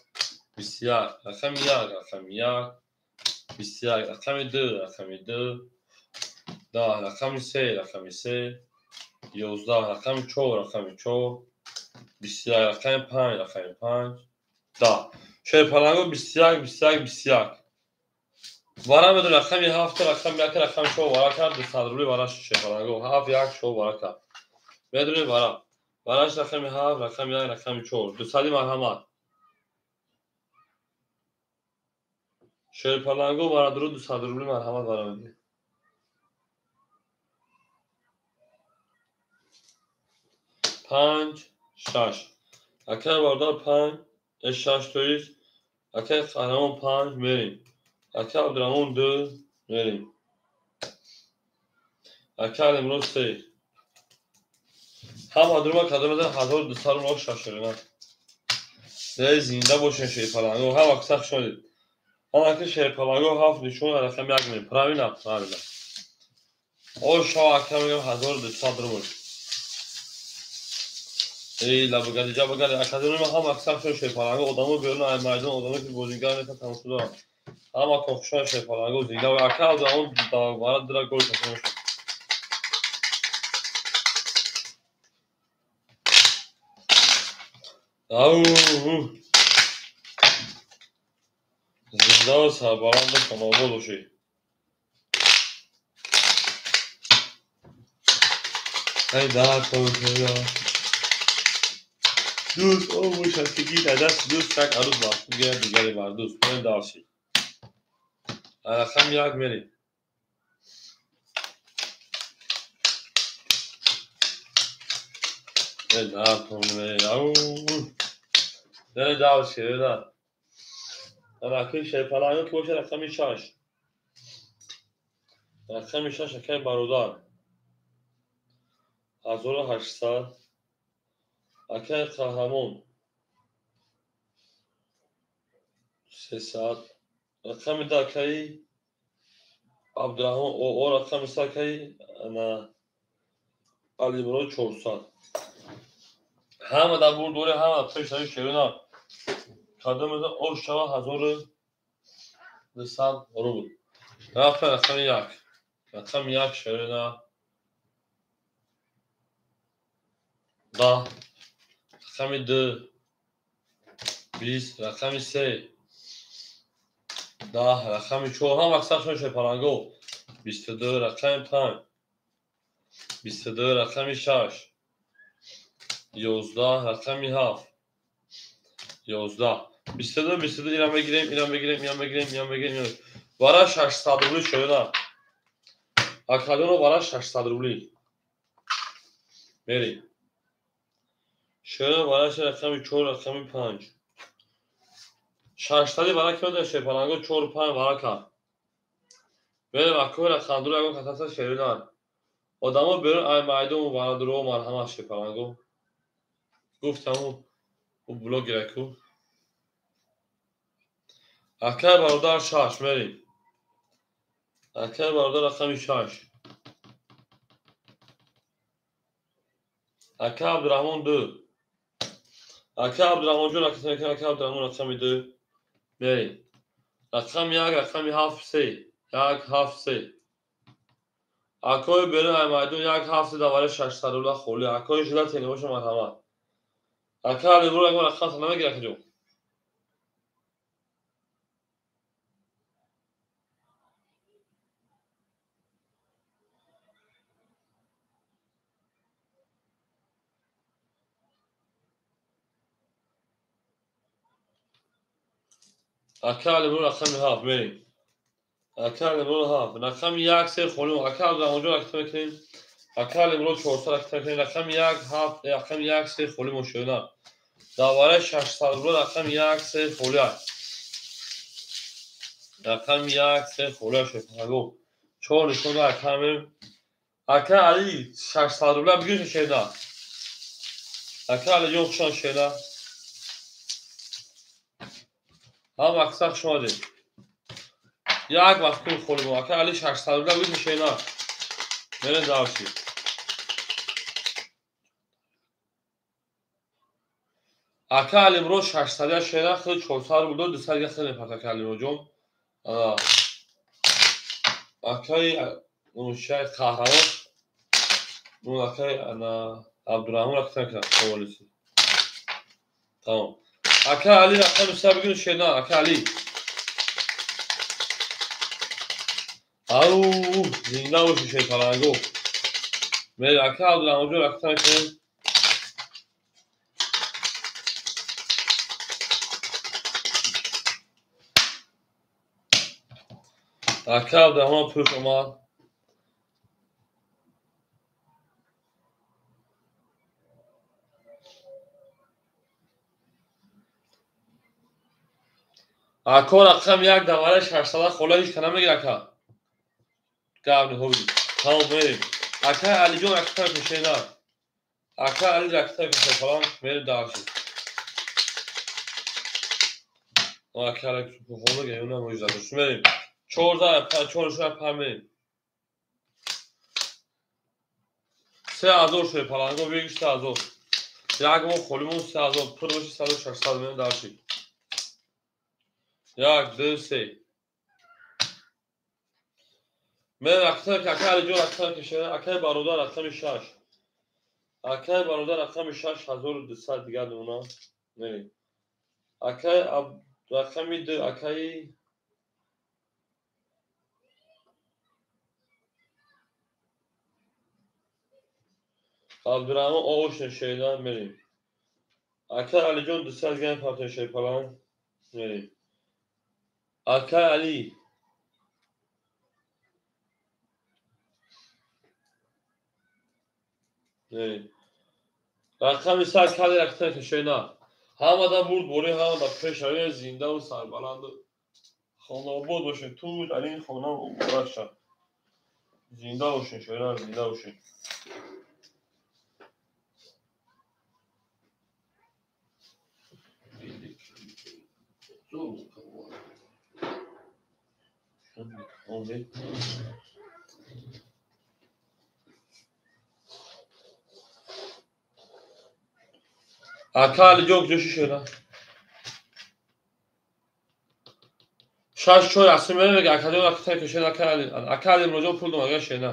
21, рақами 1, рақами 1 21, рақами 2, рақами 2 10, рақами 3, рақами 3 11, рақами 4, рақами 4 21, рақами 5, рақами 5 10. Шерпаланго 21 21 21. Вара медон рақами 7, рақами 1, рақами 4 вара кард 200 рубли вара шерпаланго 7 1 4 вара кард. Медонем вара. Вараш рақами 7, рақами 1, рақами 4. 200 марҳамат. Шерпаланго вара дуру 200 рубли марҳамат вара медиҳем. 5 6. Акай бародар 5, 6 тоист. Акай Қаҳрамон 5 мерем. Акай Абдурахмон 2 мерем. Акай Алимурод 3. Ҳама дурума кадом мезанад 1200 рубл шашерина. Зинда бошен шерпаланго, ҳама сахт шудед. Ана ки шерпаланго 7 нишон рақами 1 мерем. Правильно, правильно. О шо ака мегам 1200 рубл. Эй, лабгади, ҷабгади, академия ҳам аксар шо шерпаланго, одамо берун ай майдон, одамо ки бозингар нестанд, тамошо доранд. Ҳама кохшон шерпаланго зинда ва ака Абдурахмон вара дира гол кашон шуд. Ау! Зинда ва сарбаланд ва хонобод бошед. Ай да, томошоя. Дӯст, о бошад ки гид аз даст дӯст як арӯз мафтун гирад дигаре бар дӯст. Мерем дальше. Рақами 1 мерем. Ау! Мерем дальше, да. Акай Шерпаланго ки бошад рақами 6. Рақами 6 акай бародар. 1800. Акай Қаҳрамон 300. Рақами 2 акай Абдурахмон ОО, рақами 3 акай Алимурод 400. Ҳама дар бурдори, ҳама дар пешави шерина. Кадом мезанад ош шава 1200 рубл. Рафта рақами 1. Рақами 1 шерина 10. Рақами 2 20, рақами 3 10, рақами 4 ҳам аксар шуд шерпаланго 22, рақами 5 22, рақами 6 11, рақами 7 11 22 22 ира мегирем, ира мегирем, ира мегирем, ира мегирем. Вара 600 рубли шояна. Акадоно вара 600 рубли. Мерем. Шерон вараша рақами 4, рақами 5. Шаштади варака меда шерпаланго 4 5 варака. Берем акои рақамдуро ягон касаса шеринар. Одамо берун ай майдон варадуро марҳамат шерпаланго. Гуфтаму у блогераку. Акай бародар 6 мерем. Акай бародар рақами 6. Ака Абдурахмон 2. Ака Абдурахмонҷон ака Абдурахмон рақами 2. Мерем. Рақами 1, рақами 7 3. 1 7 3. Акои берун ай майдон 1 7 3 давари 600 рубла холи. Акои жила тени боша марҳамат. Ака Алимрон ягон рақам намегирад акаҷон. Ака Алимрон рақами 7 мерем. Ака Алимрон 7. Рақами 1 3 холим. Ака Абдурахмонҷон рақам мекунем. Ака Алимрон 400 рақам мекунем. Рақами 1 7, рақами 1 3 холим ошӯна. Давараи 600 рубла рақами 1 3 холия. Рақами 1 3 холия шефаго. 4 нишон ака мем. Ака Али 600 рубла бигир шена. Ака Алиҷон хушон шена. Ҳам акса хуш омадед. Як вақт кун холим. Ака Али 600 рубла бигир шена. Мерем давши. Ака Алимрон 600 шена худ 400 рубл дод, 200 га хеле мепарт ака Алимронҷон. Акаи нушай қаҳрамон. Ну акаи ана Абдурахмон рақам кунад ҳаволиси. Тамом. Ака Али рақами 3 бигир шена, ака Али. Ау, зинда боши шерпаланго. Мер ака Абдурахмонҷон рақам кунем. Ака Абдурахмон пуш омад. Ако рақам 1 давараи 600 хола ҳеҷ ка намегир ака. Гап ҳоби. Тамом мерем. Ака Алиҷон рақам кушена. Ака Али рақам кушена фалон мерем дарши. Ака Али хона гаюна мӯҷиза дошт. Мерем. 14 4 5 мерем. 3000 шуд паланго бигир 3000. Як моҳ холимон 3000 пур боши 1600 мерем дарши. 1 2 3. Мен рақам ака Алиҷон рақам кашена, акаи бародар рақами 6. Акаи бародар рақами 6200 дигар нуна. Мерем. Акаи рақами 2, акаи Абдурахмон оғош шеда мерем. Акаи Алиҷон 200 дигар партои шерпалан мерем. Акаи Али рақами 100 кали рақам кашена. Ҳамада бурд бори, ҳамада пеш равед, зиндаву сарбаланду хонаобод бошед. Ту дар ин хона муборак шав. Зинда бошед, шоиран, зинда бошед. Ака Алиҷон куҷо шуда? 6 4 асли мега акаҷон ака кашена ака Али. Ака Алимроҷон пул дом ага шена.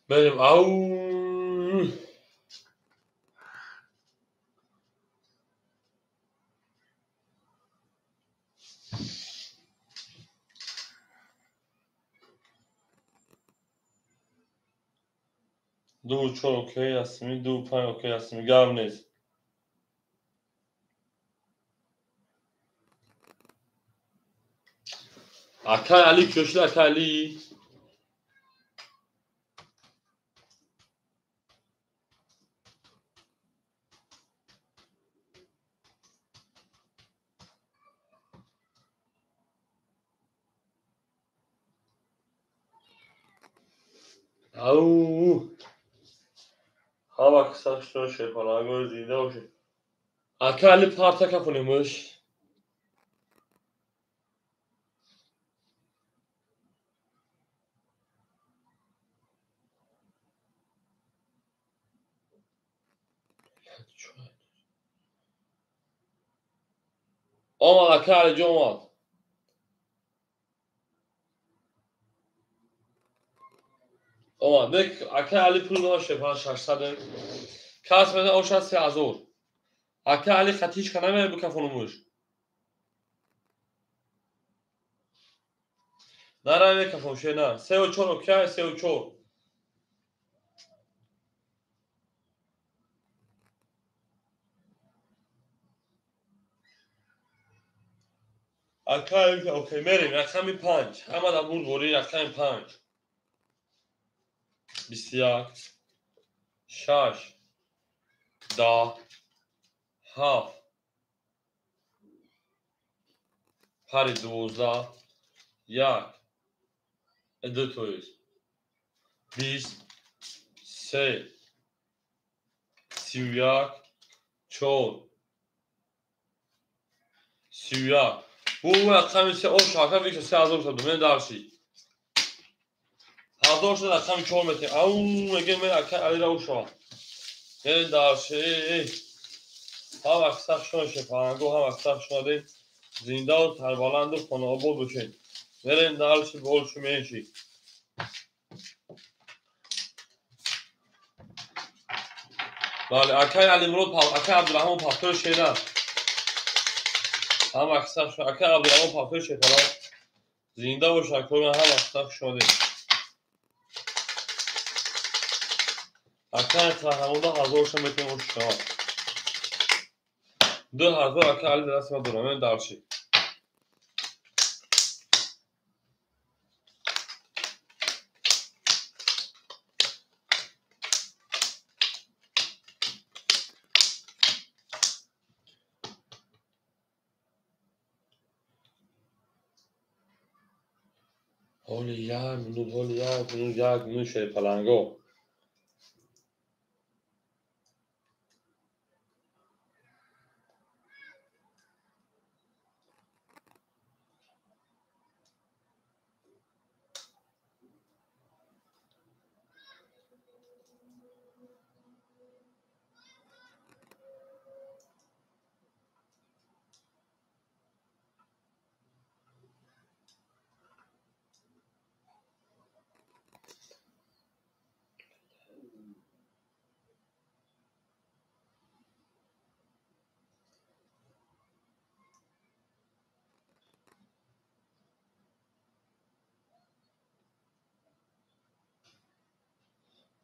Мерем. Ау. 2-4 окей ҳастем, 2-5 окей ҳастем, гап нест. Акай Али кӯшид, акай Али. Ау! Ҳама кисашро шепалангои зинда бошед. Акай Али парта кафонемш. Омад акай Алиҷон, омад. Омад. Бек акай Али пул дод шепала 600. Кас меда оша 3000. Акай Али хатиш ка намея бикафонумуш. Нара мекафон шена. 3-4 окей, 3-4. Акай окей, мерем рақами 5. Ҳама дар бурдворӣ рақами 5. 21 6 10 7 пари 12 1 2 то есть 20 3 31 4 31. Бу рақами 3 ош ака вика 3000 шуд. Мен дарши 1000 шуд, рақами 4 метем. Ау, меге мен ака Алира ушава. Мен дарши. Ҳама киса шумо шепанго, ҳама киса шумо зиндаву сарбаланду хонаобод бошед. Мерем дарши болшу менши. Бале, акай Алимурод, акай Абдурраҳмон пахтои шера. Ҳама киса шумо, акай Абдурраҳмон пахтои шепала. Зинда бош акои ман, ҳама киса шумо. Акай Қаҳрамонда 1000 метем ошава. 2000 акай Али даст ма дорам, мен дарши. Ҳоли як минут, ҳоли як минут, як минут шерпаланго.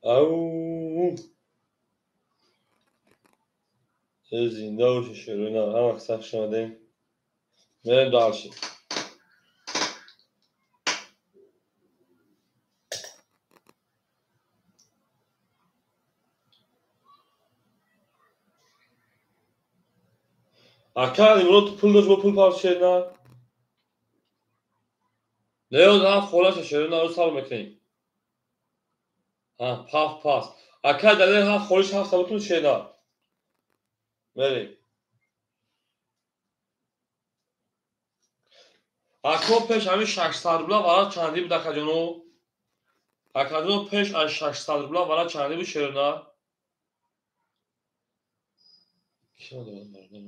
Ау! Зинда бошед шерона, ҳама киса хуш омадем. Мерем дарши. Ака Алимурод пул дошт, бо пул парт шерна. Не, ҳафт холаша шерона, ӯ сабр мекунем. Ҳа, паф пас. Ака далер ҳафт холиш ҳафт сабр шерна. Мерем. Ако пеш ҳамин 600 рубла вара чандӣ буд, акаҷоно? Акаҷоно пеш аз 600 рубла вара чандӣ буд шерона? Кӣ дорад мардум?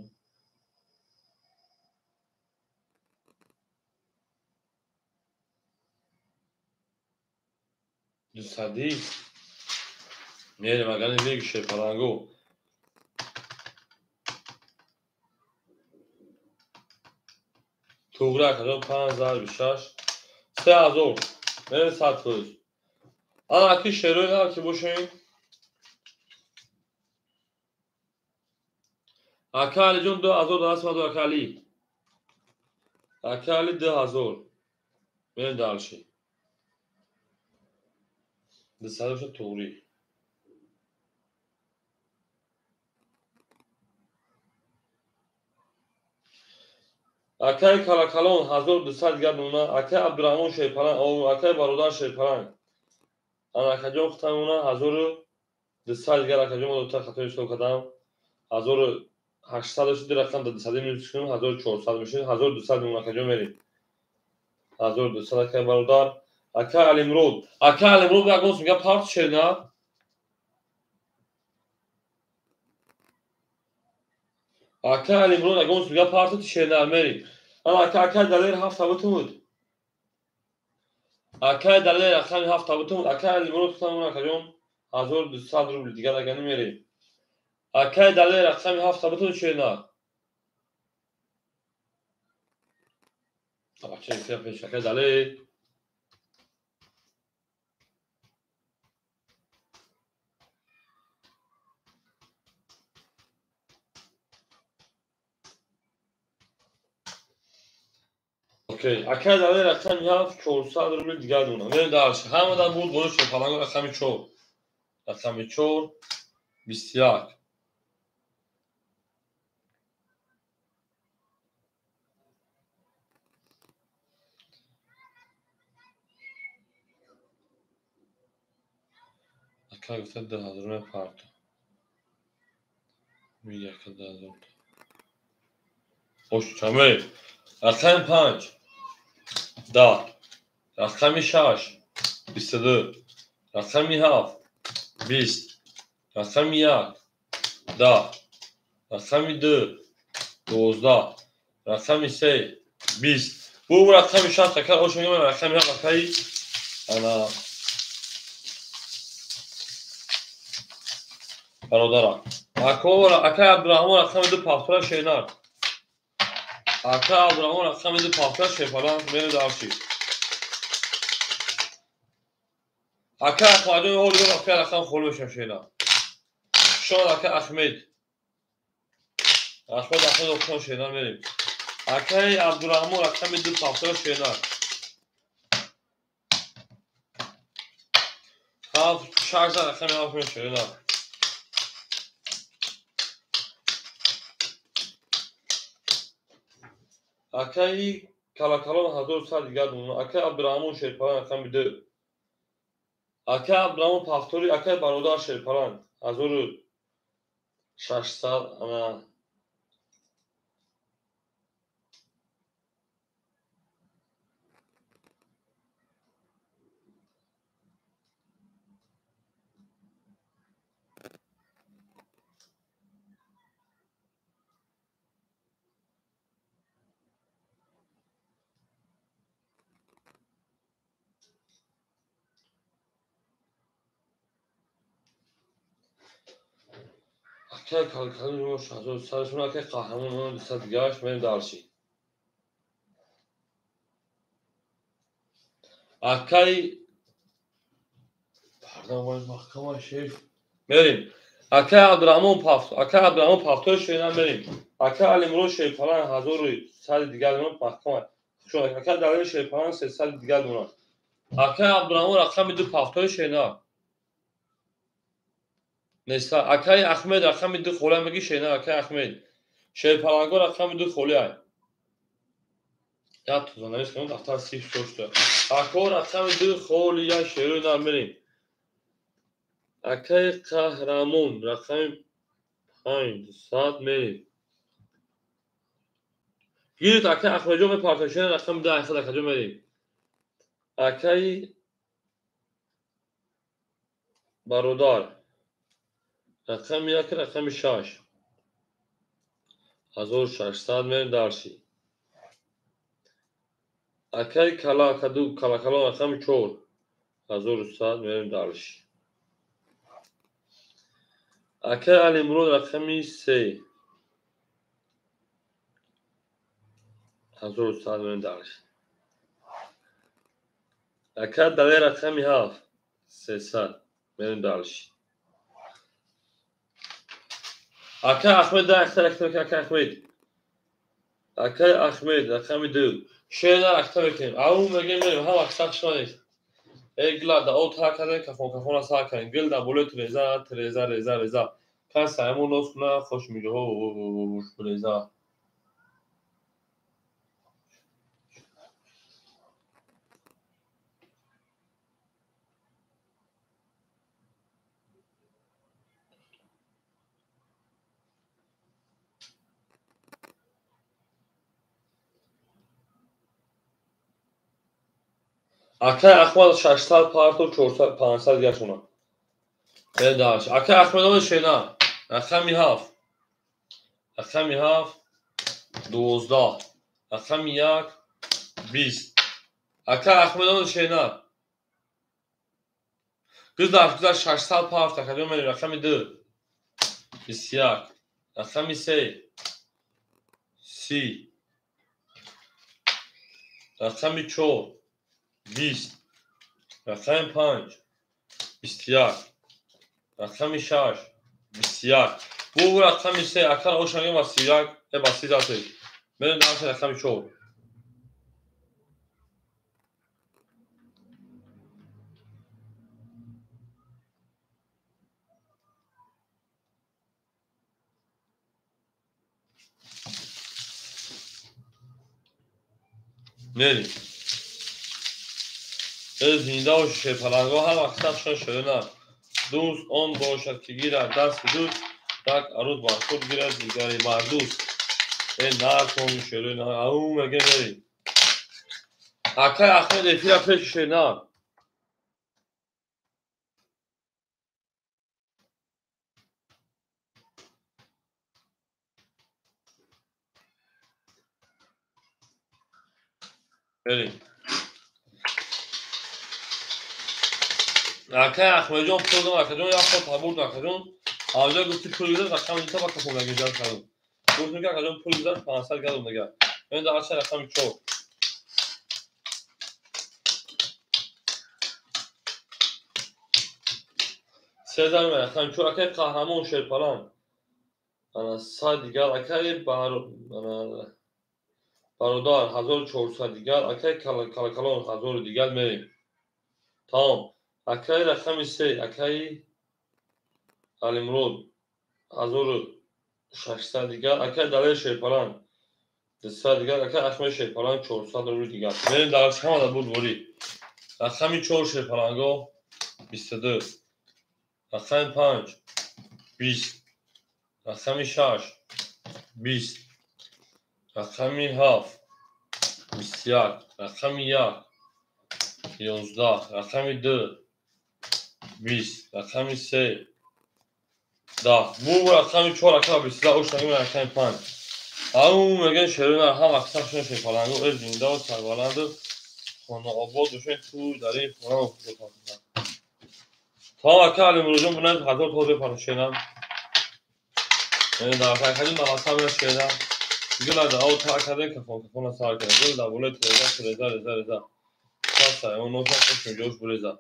Дусадӣ? Мерем, агар не мегӯ шерпаланго. Туғра акаҷон 5 зарби 6 3000. Мерем 100%. Ана ки шерои нав ки бошем. Ака Алиҷон 2000 даст мадор ака Али. Ака Али 2000. Мерем дальше. 200 боша туғрӣ. Акаи Калакалон 1200 дигар мемона. Акаи Абдураҳмон Шерпаланг, акаи Бародар Шерпаланг. Ана акаҷон худтан мемона 1200 дигар акаҷон мо дута хато ҳисоб кардам. 1800 шуд, рақам 200 минус кунем, 1400 мешуд, 1200 мемона акаҷон мерем. 1200 акаи бародар. Акаи Алимрод. Акаи Алимрод ягон мега парт шена. Акаи Алимрод ягон мега парт шена мерем. Ана акаи Далер 7 табутум. Акаи Далер рақами 7 табутум. Акаи Алимрод худтан мемона акаҷон 1200 рубл дигар агани мерем. Акаи Далер рақами 7 табутум шена. Бача пеш акаи Далер. Окей, акаи Далер рақами 7 400 рубл дигар мемона. Мерем дальше. Ҳамадан буд боло Шерпаланг рақами 4. Рақами 4 21. Ака гуфта 2000 мепарто. Миги ака 2000. Ош чаме. Рақами 5 10. Рақами 6 22. Рақами 7 20. Рақами 1 10. Рақами 2 12. Рақами 3 20. Бу рақами 6 ака ош мегӯям рақами 7 акаи ана бародара. Акаи Абдураҳмон рақами 2 пафтора шенар. Акаи Абдураҳмон рақами 2 пафтора Шерпаланг мерем дарши. Акаи Ахмадҷон ҳоли дор акаи рақам холӣ мешавад шена. Шон акаи Ахмед. Ахмед Ахмед охшон шена мерем. Акаи Абдураҳмон рақами 2 пафтора шенар. 7 6 рақами 7 мешавад шена. Акаи Калакалон 1100 дигар мемона. Акаи Абдураҳмон Шерпаланг рақами 2. Акаи Абдураҳмон Пафтори, акаи Бародар Шерпаланг 1600 ана акаи Калкалон 1100 шуна акаи Қаҳрамон 200 дигараш мерем дарши. Акаи пардон маҳкама шеф мерем. Акаи Абдураҳмон Пафт, акаи Абдураҳмон Пафтои шена мерем. Акаи Алимрод Шерпаланг 1100 дигар мемонад маҳкама. Акаи Далер Шерпаланг 300 дигар мемонад. Акаи Абдураҳмон рақами 2 Пафтои шена. Неста. Акаи Ахмед рақами 2 холия меги шена акаи Ахмед. Шерпаланго рақами 2 холия. Я тузанавис кунам дафтар сиф шошта. Ако рақами 2 холия шерои нар мерем. Акаи Қаҳрамон рақами 500 мерем. Гирифт акаи Ахмедҷон мепартояд шена рақами 2 800 акаҷон мерем. Акаи Бародар рақами 1 рақами 6 1600 мерем дарши. Акаи Калакалон рақами 4 1100 мерем дарши. Акаи Алимурод рақами 3 1100 мерем дарши. Акаи Далер рақами 7 300 мерем дарши. Акай Ахмед да акта акта акай Ахмед. Акай Ахмед рақами 2. Шена акта мекунем. Ау мегем мерем ҳама аксар шумо нест. Эй гила да о та кардем кафон кафона сар кардем. Гил да болои треза треза реза реза. Кас саймон нос куна хош мига реза. Акай Ахмад 600 партов 400 500 дигашона. Даш. Акай Ахмедова шена. Рақами 7. Рақами 7 12. Рақами 1 20. Акай Ахмедова шена. Гузаш гузаш 600 парт акаҷон мерем рақами 2 21. Рақами 3 30. Рақами 4 20. Рақами 5 21. Рақами 6 21. Бу рақами 3 акар ошанги ба 31 ба 33. Мерем дальше рақами 4. Мерем. Зинда боши шерпалангҳо ҳар вақт сафшон шуда на. Дӯст он бошад ки гирад дасти дӯст, так арӯз бар худ гирад дигари мардӯст. Э накун шерои на, ау меге мери. Акай Ахмед эфира пеши шена. Мерем. Акай Ахмедҷон пул додам, акаҷон як ход табурд, акаҷон. Авҷа гуфти пул гузашт, рақами дута ба кафон ҷамъ кардам. Гуфтем ки акаҷон пул гузашт, 500 гадом дигар. Мен дар арша рақами 4. Сезар мен рақами 4 акай Қаҳрамон Шерпалан. Ана 100 дигар, акай бародар 1400 дигар, акай Калакалон 1000 дигар мерем. Тамом. Акай рақами 3, акай Алимрод 1600 дигар, акай Далер Шерпалан 200 дигар, акай Ахмед Шерпалан 400 рубл дигар. Мерем дар ҳама да буд ворид. Рақами 4 Шерпаланго 22. Рақами 5 20. Рақами 6 20. Рақами 7 21. Рақами 1 11. Рақами 2 20. Рақами 3 10. Бу рақами 4 рақами 22 ош рақами рақами 5. Ау меган шерона ҳам аксаршон шерпаланго э зинда ва сарбаланду хонаобод бошед ту дар ин хона бошед. То ака Алимуродҷон бунад 1000 то бепард шерам. Дар ҳақиқат навасам шерам. Гила да ау та кардем кафон кафона сар кардем. Гил да болои треза треза реза реза. Паса он носа қошун ҷош буреза.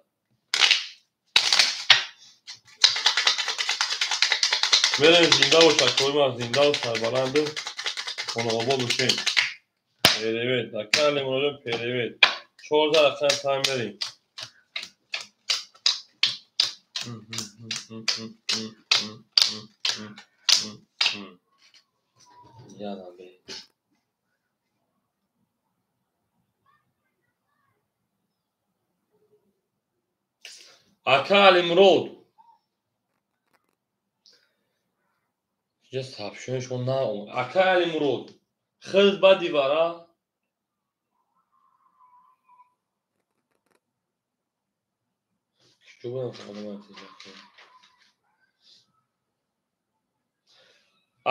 Мерем зинда бошад, кои зинда ва сарбаланду хонаобод бошем. Перевед, ака Алимуродҷон перевед. 14 рақами 5 мерем. Ядам бе. Ака Алимурод. Ҷа сабшоншон на. Ака Алимурод. Хиз ба дивара.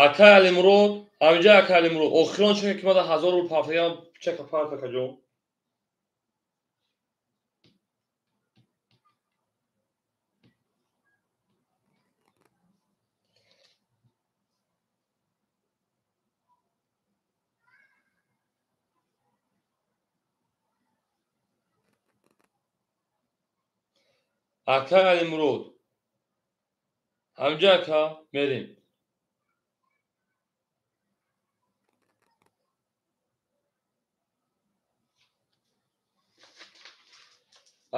Акай Алимурод, ҳаминҷа акай Алимурод. Охирон чека ки мада 1000 рубл партагам, чека парта каҷо. Акай Алимурод. Ҳаминҷа ака мерем.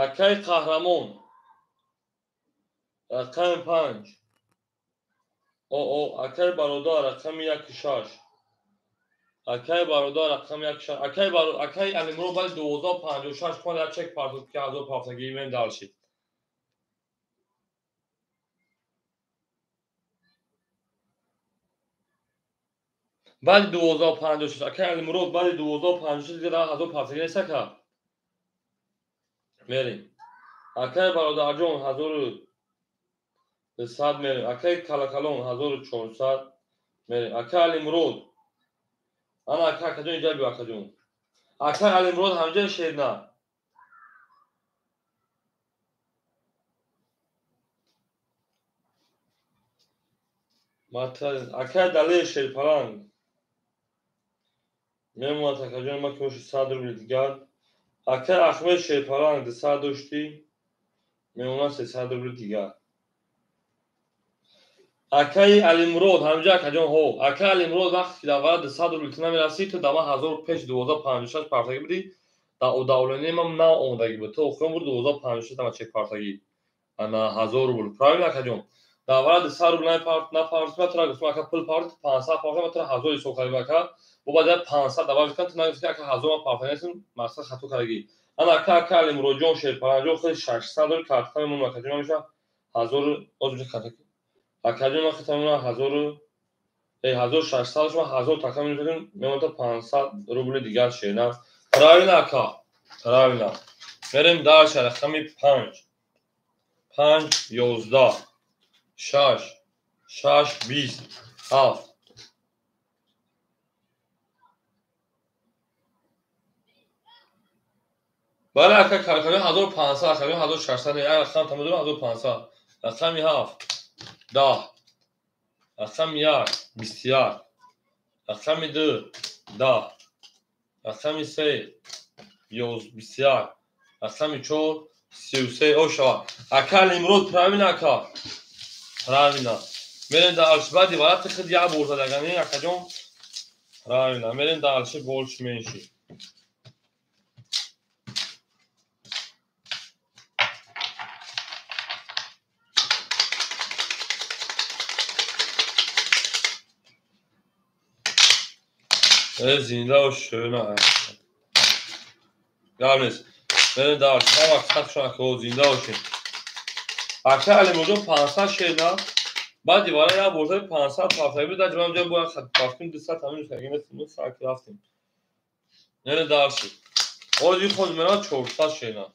Акай қаҳрамон рақами 5. О акай бародар рақами 1 6. Акай бародар рақами 1 6. Акай акай Алимурод баъди 12:56 кунад як чек партофт, ки 1000 ҳафтагӣ мем дальше. Баъди 12:56 акай Алимурод, баъди 12:56 дига 10,000 ҳафтагӣ нест, ака. Мерем. Акай бародарҷон 1200 мерем. Акай Калакалон 1400 мерем. Акай Алимурод, ана ака, акаҷон, иҷа биё, акаҷон. Акай Алимурод ҳамҷа шерна. Акай Далер Шерпаланг мемонад, акаҷон, ма ки боши 100 рубли дигар. Акай Ахмед Шерпаланг 200 доштӣ, мемонад 300 рубли дигар. Акаи Алимурод ҳамҷа, акаҷон, ҳо. Акаи Алимурод, вақте ки дар вара 200 рубли ту намерасӣ, ту дама 1000 пеш 12:56 партагӣ будӣ, дар удавление ман нав омадагӣ буд. Ту охирон буд 12:56 дама чек партагӣ ана 1000 рубл. Правильно, акаҷон? Дар вара 200 рубл напартӣ, тура гуфтам, ака, пул парт, 500 партам, тура 1000 ҳисоб кардем, ака. Бо баъд як 500 добавить кардам, ту нагуфтӣ, ака, 1000 ман партагӣ нестам, мақсад хато кардагӣ. Ана ака, ака Алимуродҷон Шерпаланҷон хеле 600 рубл картата мемонад, акаҷон, меша 1000 озуҷа карта. Акаҷон, ман хитам мемонад 1000 1600, шума 1000 така менависем, мемонад 500 рубли дигар шена. Правильно, ака, правильно. Мерем дальше. Рақами 5, 5, 11, 6, 6, 20, 7. Бале, ака, калакалон 1500, акаҷон, 1600, як рақам тамом, 1500. Рақами 7, 10, рақами 1, 21, рақами 2, 10, рақами 3, 21, рақами 4, 33. О шавад. Ака Алимурод, правильно, ака, правильно. Мерем дальше. Баъди варати худ як бор задагани, акаҷон, правильно. Мерем дальше, больше меньше. Зинда бош, шӯна. Гап нест. Мерем дальше. Ҳар вақт сахт шуд, ака, зинда бошем. Ака Алимуродҷон 500 шена. Баъди вара як бор зади 500 ҳафтагӣ буд, дар ҷоям ҷоям бояд рафтем 200 ҳамин рӯз нестем, сар рафтем. Мерем дальше. Ози худ меравад 400 шена.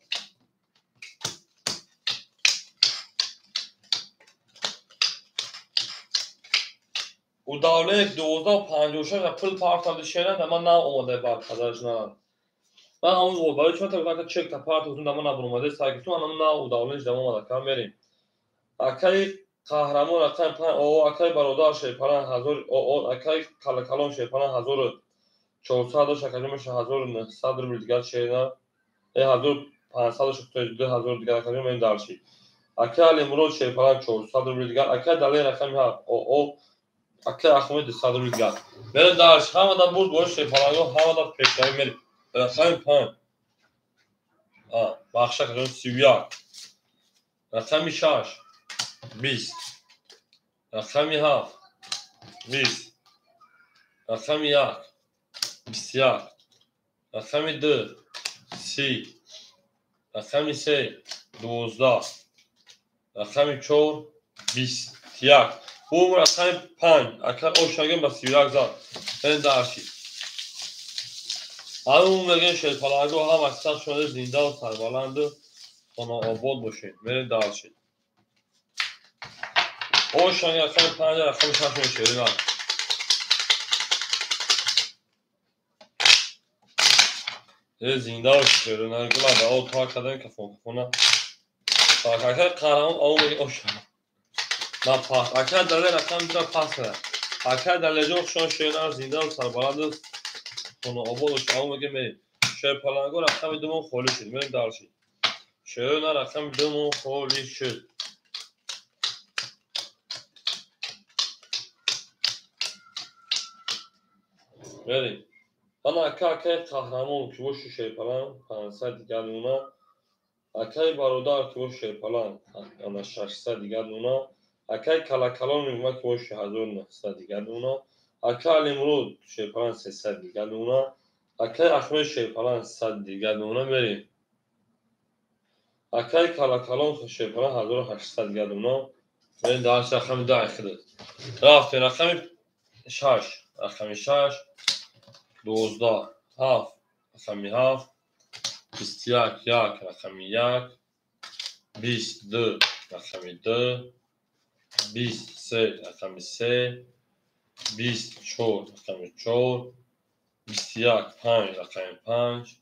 Удавление 12:56 пул партавди шена, да ман нав омада бар падараш на. Ман ҳамон барои чӣ ман чек та партавтун, да ман набуромада сар гирифтум, анам нав удавление дам омада кам мерем. Акаи қаҳрамон рақами 5, о акаи бародар Шерпалан 1000, о акаи Калакалон Шерпалан 1400 дошт, акаҷон, меша 1900 рубл дигар шена. 1500 дошт, 2000 дигар, акаҷон, мерем дальше. Акаи Алимурод Шерпалан 400 рубл дигар, акаи Далер рақами 7, о акаи Ахмед 200 рубл дигар. Мерем дальше. Ҳамада бурд бош Шерпаланго, ҳамада пешравӣ мерем. Рақами 5. А, бахша, акаҷон, 31. Рақами 6, 20. Рақами 7, 20. Рақами 1, 21. Рақами 2, 30. Рақами 3, 12. Рақами 4, 21. Бу рақами 5. Ака ошаган ба 31 зад. Мерем дальше. Ҳамун мегӯем, шерпаланго, ҳама сахт шуда, зиндаву сарбаланду хонаобод бошед. Мерем дальше. Ошанги рақами 5, рақами 6 мешавад. Зинда бошед, шерина. Гула ба о тар кардем кафон кафона. Так, ака қаҳрамон ау меги оша. На пас. Ака Далер рақами 2 пас кард. Ака Далерҷон, хушон, шерина, зиндаву сарбаланду хонаобод бошед. Ау меги мерем. Шерпаланго рақами 2 мон холӣ шуд. Мерем дальше. Шерина рақами 2 мон холӣ шуд. Мерем. Ана ака, акаи қаҳрамон ки боши шерпаланг 500 дигар мемонад. Акай бародар ки бош шерпалан ана 600 дигар дона. Акай калакалон мегӯяд ки бош 1900 дигар дона. Акай Алимурод шерпалан 300 дигар дона. Акай Ахмед шерпалан 100 дигар дона мерем. Акай калакалон шерпалан 1800 дигар дона. Мерем дар рақами 10 хидат. Рафтем рақами 6, рақами 6, 12, 7, рақами 7, 21, 1, рақами 1, 22, рақами 2, 23, рақами 3, 24, рақами 4, 21, 5, рақами 5,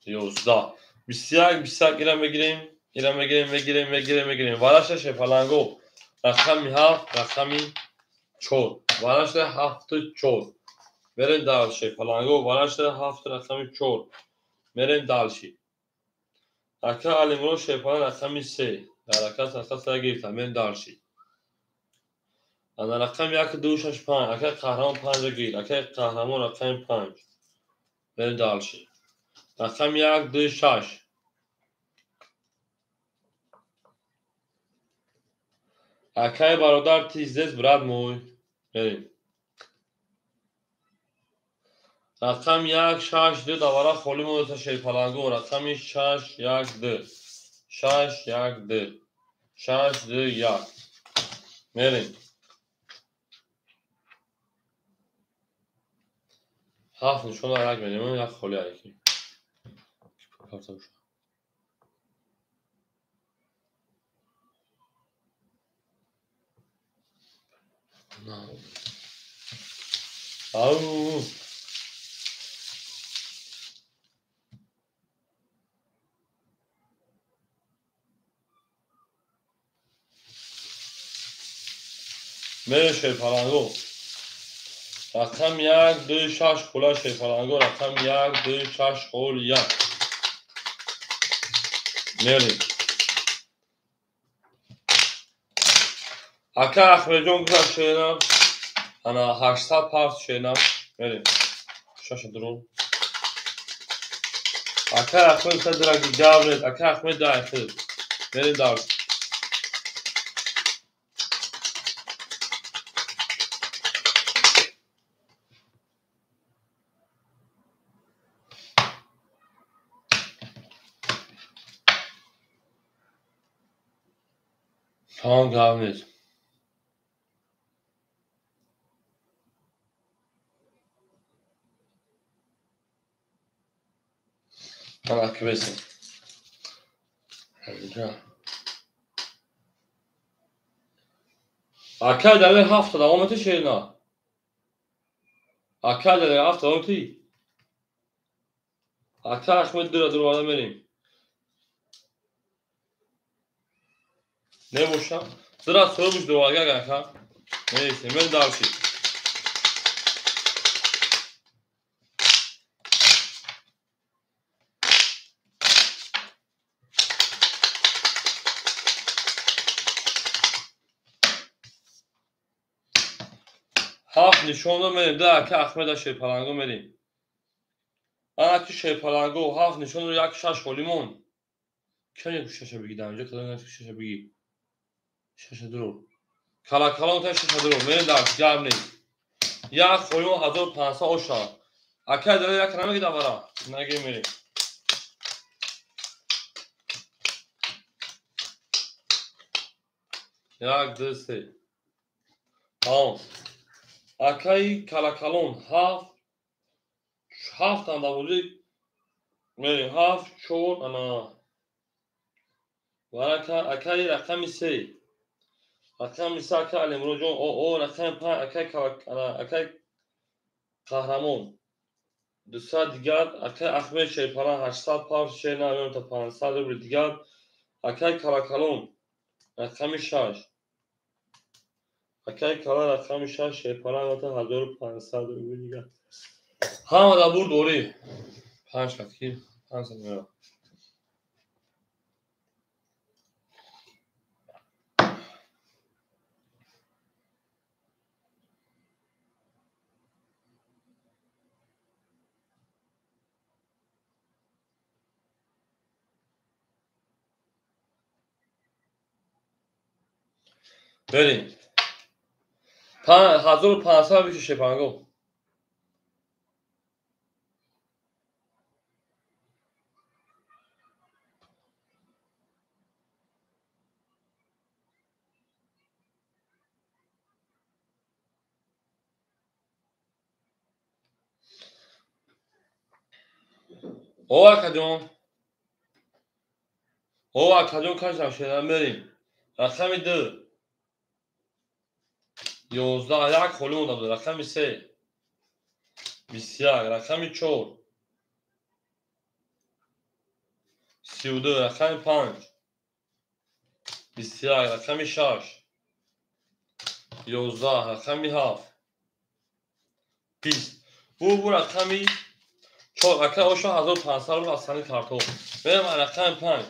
11. 21, 21 ира мегирем, ира мегирем, мегирем, мегирем, мегирем. Вараша шепаланго рақами 7, рақами 4. Вараша 7 4. Мерем дальше. Паланго вараша 7 рақами 4. Мерем дальше. Ака Алимурод шепалан рақами 3. Дар рақам гирифтам. Мерем дальше. Ана рақами 1 2 6 5. Ака қаҳрамон 5 гир. Ака қаҳрамон рақами 5. Мерем дальше. Рақами 1 2 6. Акай бародар ты здесь, брат мой. Мерем. Рақами 1 6 2 давара холӣ монда шерпаланго. Рақами 6 1 2. 6 1 2. 6 2 1. Мерем. 7 нишона як мерем, як холӣ айки. Ау. Мерем шерпаланго. Рақам 1 2 6 хула шерпаланго. Рақам 1 2 6 хол 1. Мерем. Ака Ахмеджон гузашт шерам. Ана 800 парт шерам. Мерем. Шаша дурун. Ака Ахмед садраги гавред. Ака Ахмед дайхид. Мерем дарс. Тамом гав нест. Ана кибесем. Акай далер ҳафта давом эти шерина. Акай далер ҳафта давом эти. Акай Ахмед дура дурвада мерем. Небошам. Дура сорбуш дурвага ака. Нейсе, мен дальше. Ҳафт нишонро мерем. Да ака Ахмеда шерпаланго мерем. Ана ки шерпаланго ҳафт нишонро 1 6 холӣ монд. Кани шаша биги дар инҷо кадом шаша биги. Шаша дурур. Калакалон та шаша дурур. Мерем дар гап нест. Як холӣ монд 1500 оша. Ака дар як намеги давара. Наги мерем. Як ду се. Тамом. Акай калакалон 7 7 андабозӣ мерем 7 4 ана варака акай рақами 3 рақами 3 акай Алимуродҷон о рақами 5 акай ана акай қаҳрамон 200 дигар акай Ахмед шерпалан 800 павз шер та 500 рубл дигар акай калакалон рақами 6 Акай кала рақами 6 шерпалан 1500 рубл дигар. Ҳама да бурд орӣ. 5 хат ки 500 меёбад. Мерем. 1500 биши шепанго. О акаҷон. О акаҷон кашам шена мерем. Рақами 2. 11 як холӣ монда буд. Рақами 3. 21. Рақами 4. 32. Рақами 5. 21. Рақами 6. 11. Рақами 7. 20. Бу рақами 4. Акай оша 1500 рубл аз сани картоф. Мерем рақами 5.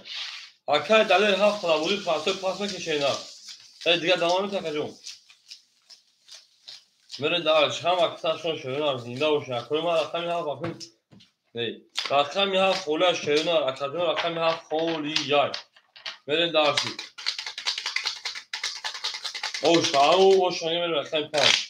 Акай далер 7 талабуди 500 пас мекашена. Дигар давом мекунад акаҷон. Мерем дар ҳам аксаршон шерона зинда бошед. Акои ман рақами 7 акун. Не, рақами 7 холия шерона, акаҷон рақами 7 холия. Мерем дарси. Ош, ау, ош, мерем рақами 5.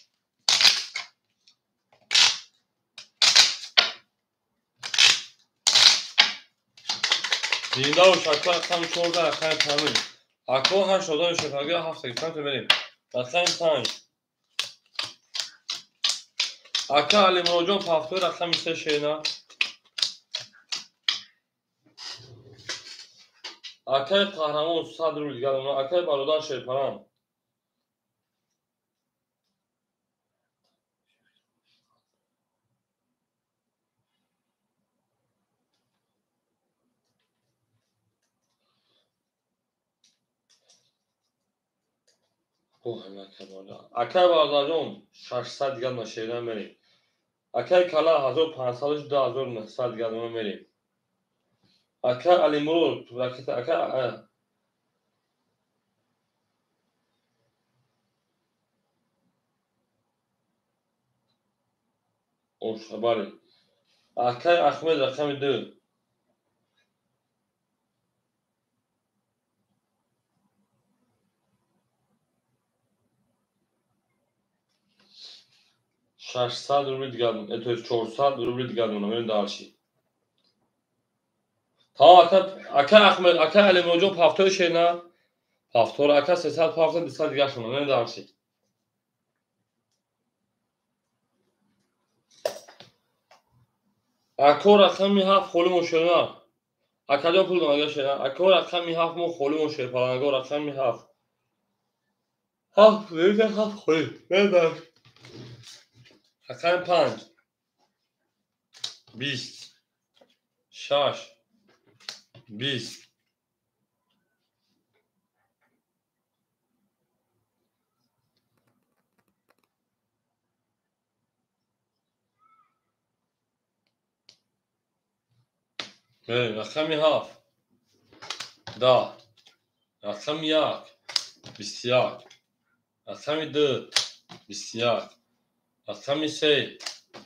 Зинда бош, ака рақами 14, рақами 5. Ако 8 одам шефага 7 гирифтан мерем. Рақами 5. Ака Алимуроҷон пафтои рақами 3 шена. Акаи қаҳрамон 100 рубл дигар. Акаи бародар Шерпарам. Акаи бародарҷон 600 дигар на шерина мерем. Акаи кала 1500 2900 дигар на мерем. Акаи Алимурод ракета ака ош бале. Акаи Ахмед рақами 2. 600 рубли дигар, то есть 400 рубли дигар монам, дальше. Тамом ака Ахмед, ака Алимуроҷон пафтои шена, пафтор ака 300 пафта 200 дигар шонам, дальше. Ако рақами 7 холӣ мо шена. Акаҷон пул донага шена. Ако рақами 7 мо холӣ мо шер паланго рақами 7. 7, верите 7 холӣ. Дальше. Рақами 5. 20. 6. 20. Рақами 7. 10. Рақами 1. 21. Рақами 2. 21. Рақами 3.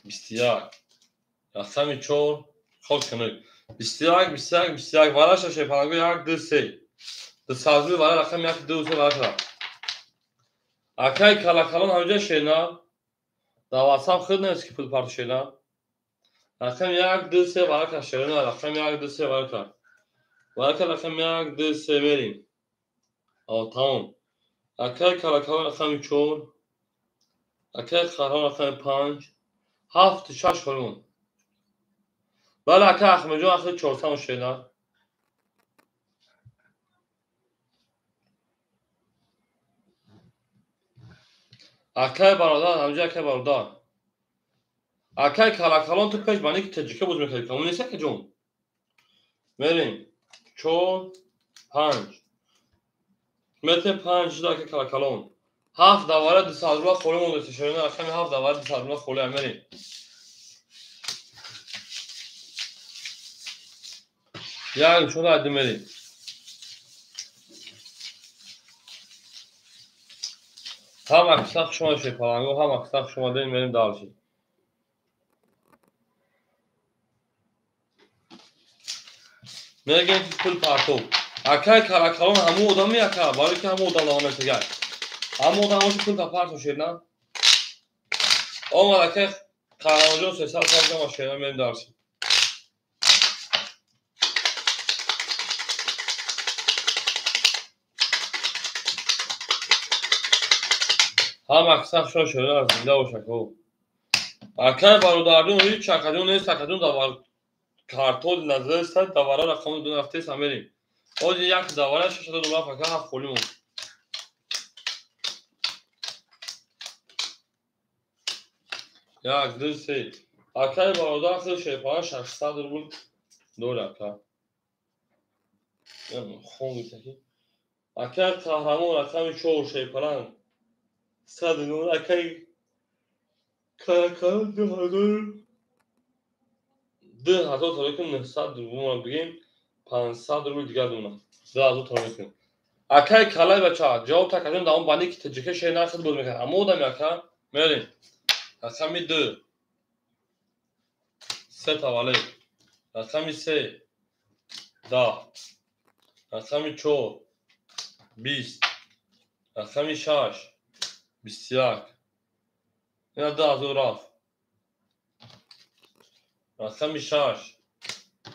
21. Рақами 4. Хок кунед. 21, 21, 21. Вараша шепанго 1, 2, 3. 200 рубл вара рақами 1, 2, 3 вараша. Акай калакалон ҳамҷа шена. Дар WhatsApp худ нест ки пул парту шена. Рақами 1, 2, 3 варака шена. Рақами 1, 2, 3 варака. Варака рақами 1, 2, 3 мерим. Тамом. Акай калакалон рақами 4. Акай қаҳрон рақами 5. 7, 6 холимон. Бале ака Ахмедҷон ахи 400 шена. Акай бародар, ҳамҷа акай бародар. Акай калакалон ту пеш бани ки таҷика боз мекарди. Камон нест акаҷон. Мерем. 4, 5. Метр 5 шуда ака калакалон. 7 давара 200 рубла холӣ монда шена. Рақами 7 давара 200 рубла холӣ мерем. Як шуда адди мерем. Ҳам аксар шумо шепаланго, ҳам аксар шумо дем мерем дальше. Мегем ки пул партов. Акай калакалон ҳамун одами ака, барои ки ҳамун одам давом метагай. Ҳама одам оши пул тапартон шерна. Омад акай Қаҳрамонҷон 300 сомон шерна мерем дарси. Ҳама аксар шо шерна зинда бошако. Акай бародарҷон ҳеҷ акаҷон нест, акаҷон давар картол назареста давара рақами ду рафтест мерем. Ҳозир як давара 600 рубл ака ҳафт холӣ монд. Як, ду, се. Акай бародар худ шерпара 600 рубл дор ака. Хон гуфтаки. Акай қаҳрамон рақами 4 шерпаранг 109 акай каракал 2000 2000 тароки 900 рубл бигем 500 рубл дигар дона. 2000 тароки. Акай калай бача ҷавоб такажон дар он банди ки таҷика шер нахд боз мекард. Аммо одами ака мерем. Рақами 2 се таваллуд. Рақами 3 10. Рақами 4 20. Рақами 6 21. Ина 2000 рафт. Рақами 6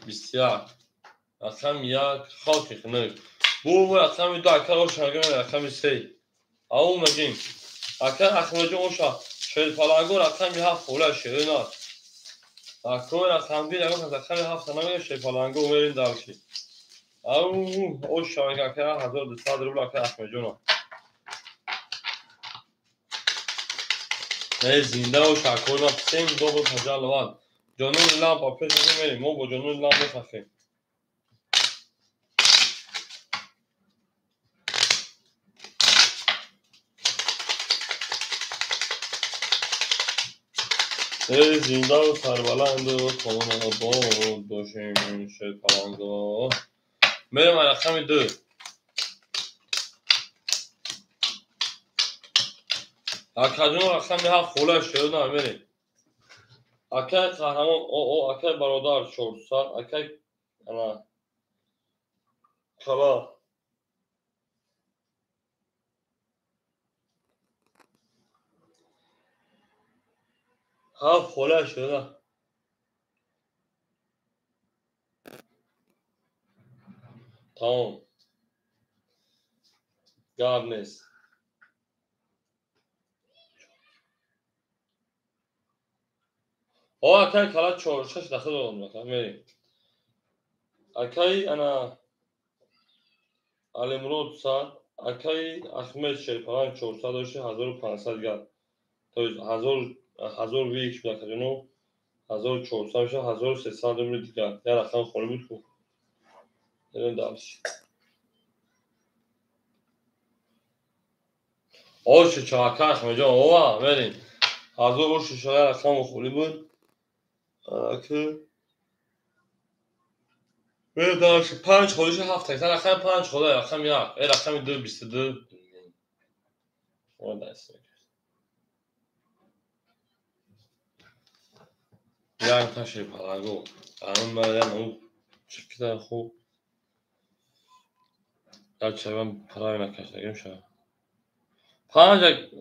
21. Рақами 1 хоки хунук. Бу рақами 2 ака оша рақами 3. Ау мегим. Ака Ахмеджон оша шерпаланго рақами 7 хола шерина. Акой рақами 2 рақами 7 намега шерпаланго мерим дарши. Ау оша мега ака 1200 рубл ака Ахмеджона. Не зинда оша акой ма всем добро пожаловать. Ҷонони лампа пеш мерим, мо бо ҷонони лампа мехахем. Эй зиндаву сарбаланду хонобод бошем шерпаланго. Мерем рақами 2. Акаҷон рақами 7 хола шерна мерем. Акай қаҳрамон о акай бародар 400 акай ана кала ҳафт хола шуда. Тамом. Гап нест. О акай кала 4-6 дахил дорам ака мерем. Акай ана Алимурод 100, акай Ахмед Шерпаланг 400 дошти 1500 гап. То есть 1000 вик шуд акаҷоно 1400 мешавад 1300 рубл дигар. Як рақам холӣ буд ку. Мерем дальше. Оши чака Ахмеджон ова мерем. 1000 як рақам холӣ буд. Ака мерем дальше. 5 холӣ шуд 7 та. Рақами 5 холӣ, рақами 1, рақами 2 22. О даст. Як та шерпаланго. Ан марям у чикида хуб. Як чавам правильно кашдагим ша. 5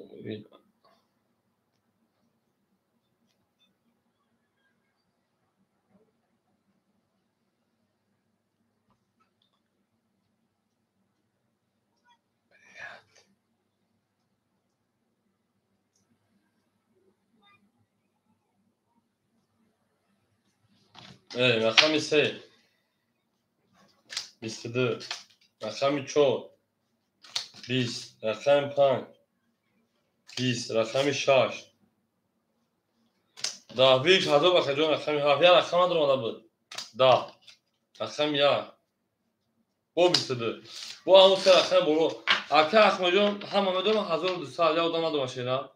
рақами 3 22, рақами 4 20, рақами 5 20, рақами 6 10. Вик ҳазор бакаҷон рақами 7. Як рақам надоромада буд. 10 рақами 1 бо 22. Бо ҳамон се рақами боло. Ака Ахмеджон ҳама медонам 1200 як одам надома шера.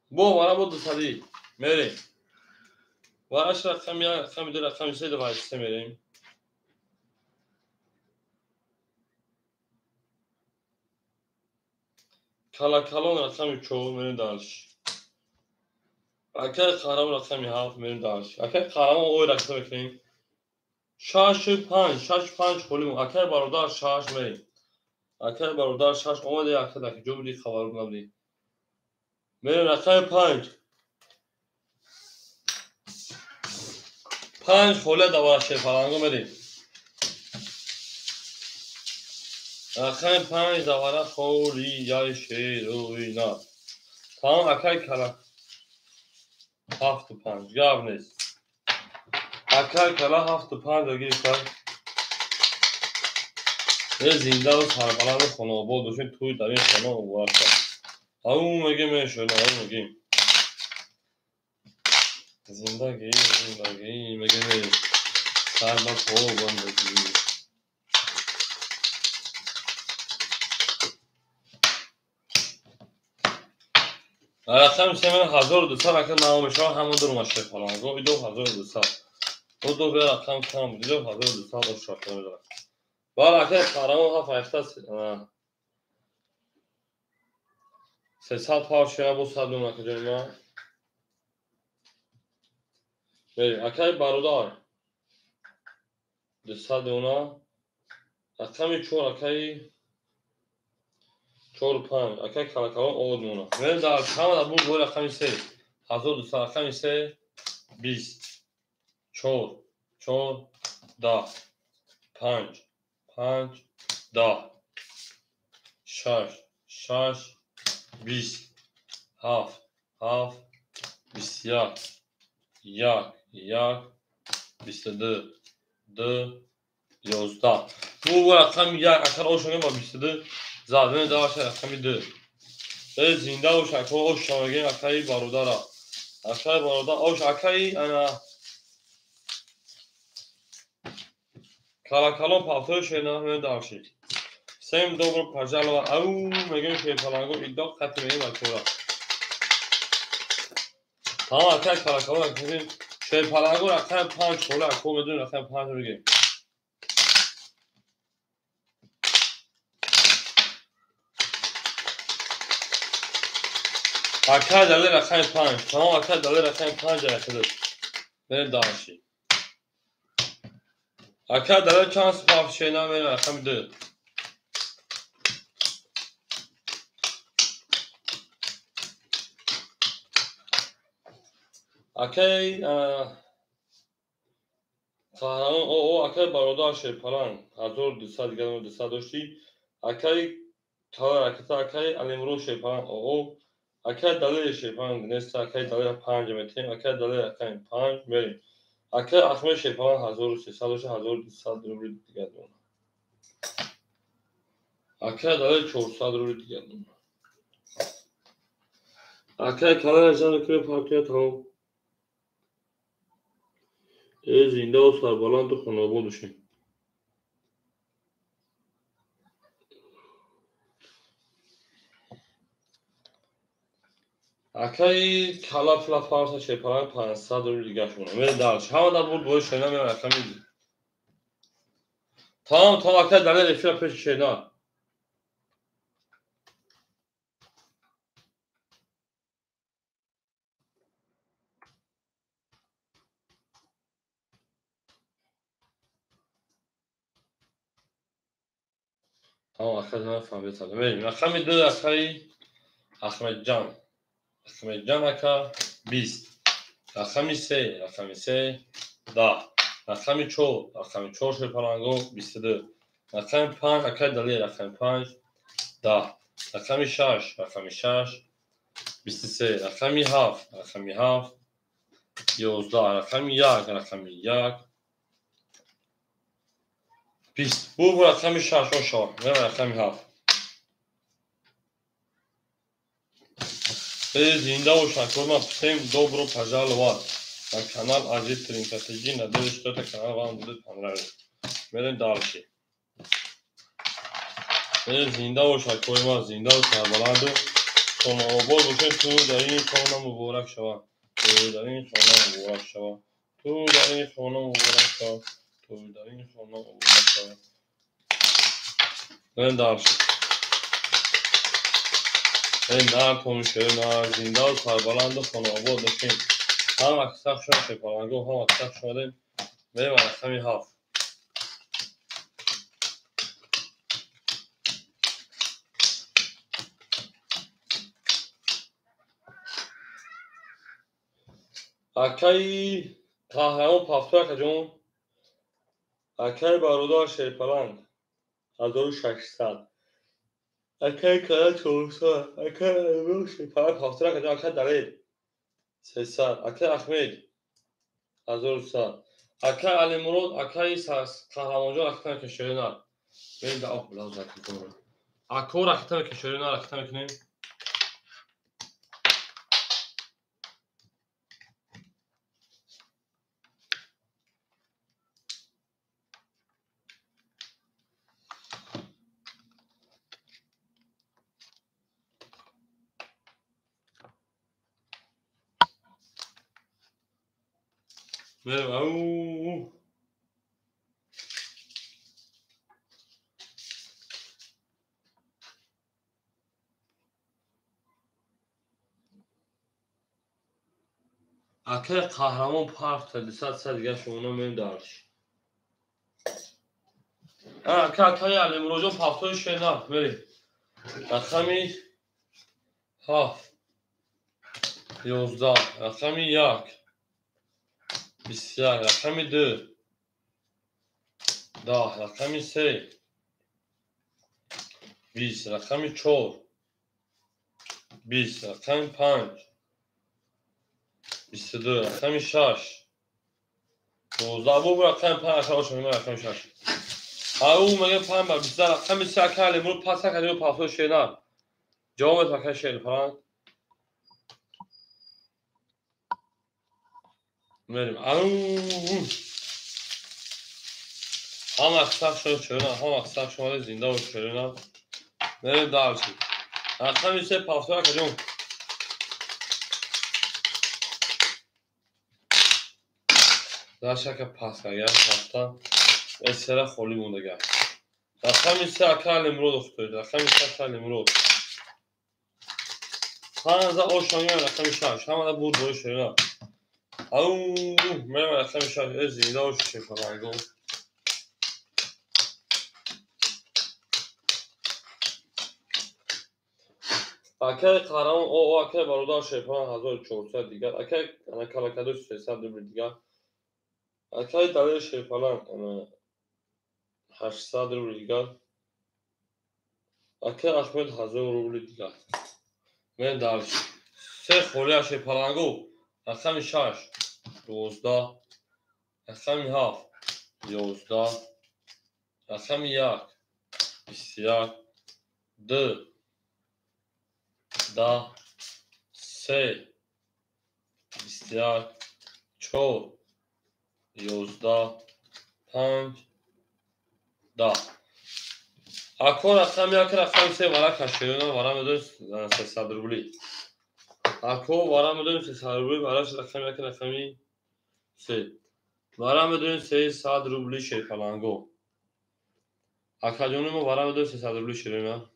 Бо вара бо 200 мерем. Вараш рақами 1, рақами 2, рақами 3 ва 3 мерем. Калакалон рақами 4 мерем дальше. Акай қаҳрамон рақами 7 мерем дальше. Акай қаҳрамон ой рақам мекунем. 6 5, 6 5 холӣ. Акай бародар 6 мерем. Акай бародар шаш омади, ака дар куҷо будӣ, хабар набудӣ. Мерем рақами 5. 5 холия давара шерпаланго мерем. Рақами 5 давара холияи шеруина. Тамом акай кала. 7 5 гап нест. Акай кала 7 5 гирифта. Зинда ва сарбаланду хонаобод бошед, тӯй дар ин хона муборак шавад. Ау мегем мешуд, ау мегем. Зиндагӣ, зиндагӣ мегем сар ба по бандагӣ. Рақами 3200 ака нав мешавад, ҳама дур шерпаланго. Идо 1200. О ду рақам кам буд, идо 1200 ошака медорад. Баъд акай қаҳрамон 7 8 300 пав шера бо 100 дона акаҷони ман. Мерем. Акай бародар 200 дона. Рақами 4 акай 4 5 акай калакалон овод мона. Мерем дар ҳама дар буд бо рақами 3. 1200 рақами 3 20 4 4 10 5 5 10 6 6 20 7 7 21 1 1 22 2 11. Bu рақами 1 акар ошонем ба 22 зад. Даваша рақами 2. Зинда бош ака, ош шавагем акаи бародара. Акаи бародар ош акаи ана калакалон пафтои шена давши. Всем добро пожаловать. Ау мегем шерпаланго идо қати мегем акора. Тамом акай калакалон акаи шерпаланго рақами 5 хола ако медонем рақами 5 мегем. Акай дале рақами 5. Тамом акай дале рақами 5 рақами. Мерем давши. Акай дале чанд пафт шена мерем рақами 2. Акай қаҳрамон о акай бародар шерпаланг 1200 дигар 200 доштӣ. Акай кала ракета акай Алимурод шерпаланг о акай далери шерпаланг нест, акай далера 5 метем, акай далера рақами 5 мерем. Акай Ахмед шерпаланг 1300 дошт, 1200 рубли дигар дона. Акай далер 400 рубли дигар дона. Акай кала жан кунем партия тамом. Зинда ва сарбаланду хонаобод бошед. Акай кала пула фарса шерпаланг 500 рубли дигар шуна. Мерем дальше. Ҳама дар бурд бои шена мерем рақами. Тамом, тамом акай далер эфира пеши шена. Тамом акай нафаҳмидам. Мерем. Рақами 2 акай Ахмедҷан. Ахмедҷан ака 20. Рақами 3, рақами 3 10. Рақами 4, рақами 4 шерпаланго 22. Рақами 5 акай далер рақами 5 10. Рақами 6, рақами 6 23. Рақами 7, рақами 7 11. Рақами 1, рақами 1 20. Бу рақами 6 ошо. Мерем рақами 7. Зинда бош акор, всем добро пожаловать на канал Ажит Тринкатеги. Надеюсь, что этот канал вам будет понравиться. Мерем дальше. Зинда бош акор, зинда бош сарбаланду хонаобод бошед. Ту дар ин хона муборак шавад. Ту дар ин хона муборак шавад. Ту дар ин хона муборак шавад. Ту дар ин хона муборак шавад. Мерем дальше. На комишена зинда ва сарбаланду хонаобод бошем. Ҳам аксар шумо шерпаланго, ҳам аксар шумодем. Мерем рақами 7. Акаи қаҳрамон пафтор акаҷон. Акаи бародар Шерпаланг 1600. Акаи кала 400. Акаи Алимурод Шерпаланг пафтор акаҷон. Акаи Далер 300. Акаи Ахмед 1100. Акаи Алимурод, акаи қаҳрамонҷон ракета мекунем шерина. Берем да ох блаз ракета. Ако ракета мекунем шерина, ракета мекунем. Мерем ау. Акаи қаҳрамон парта 200 сад дига шумона мерем дарш. Ака акаи Алимуродҷон пафтори шена мерем. Рақами 7 11, рақами 1 21, рақами 2 10, рақами 3 20, рақами 4 20, рақами 5 22, рақами 6 12. Бу рақами 5 аша оша мега рақами 6. Ау мега 5 ба 20, рақами 3 ака Алимурод пас ака диго пафтор шена. Ҷавоб ака Шерпаланг. Мерем. Ау. Ҳама сах шуд шерина, ҳама сах шуд зинда бош шерина. Мерем дарси. Рақами 3 пафтор акаҷон. Дашака пас агар ҳафта эсера холӣ мондага. Рақами 3 ака Алимурод ухтоид. Рақами 3 ака Алимурод. 15 ош мегӯям рақами 6. Ҳамада буд бои шерина. Ау, мерем рақами 6. Э зинда бош шерпаланго. Акаи қаҳрамон о акаи бародар Шерпаланг 1400 дигар. Акаи ана калакадош 300 рубл дигар. Акаи Далер Шерпаланг ана 800 рубл дигар. Акаи Ахмед 1000 рубл дигар. Мерем дарш. Се холия Шерпаланго. Рақами 6 12, рақами 7 11, рақами 1 21, 2 10, 3 21, 4 11, 5 10. Ако рақами 1 рақами 3 вара каширина вара медонем 300 рубли. Ако вара медонем 300 рубли вараш рақами 1 рақами 3. Вара медонем 300 рубли Шерпаланго. Акаҷони мо вара медонем 300 рубли шерина.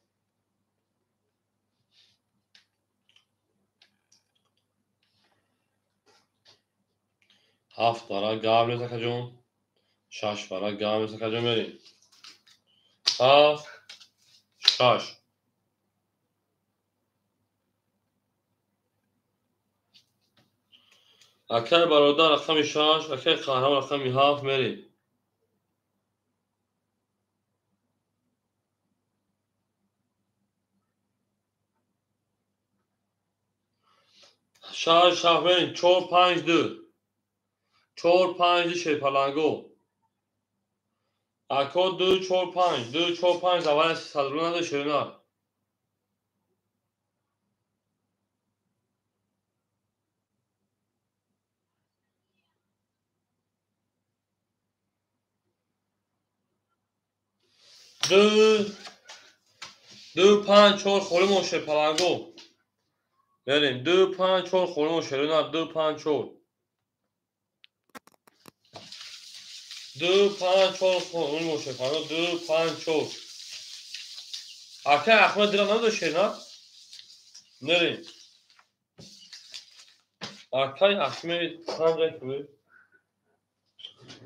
7 вара гап нест акаҷон. 6 вара гап нест акаҷон мерем. 7 6. Акаи бародар рақами 6, акаи қаҳрамон рақами 7 мерем. 6 7 мерем. 4 5 2. 4 5 Шерпаланго. Ако 2 4 5 2 4 5 аввал 300 рубл надо шерина. 2 2 5 4 холимон Шерпаланго. Мерем 2 5 4 холимон шерина 2 5 4. 2 5 4 холимон Шерпаланго 2 5 4. Акаи Ахмед дира надо шерина. Мерем. Акаи Ахмед 5 рубл.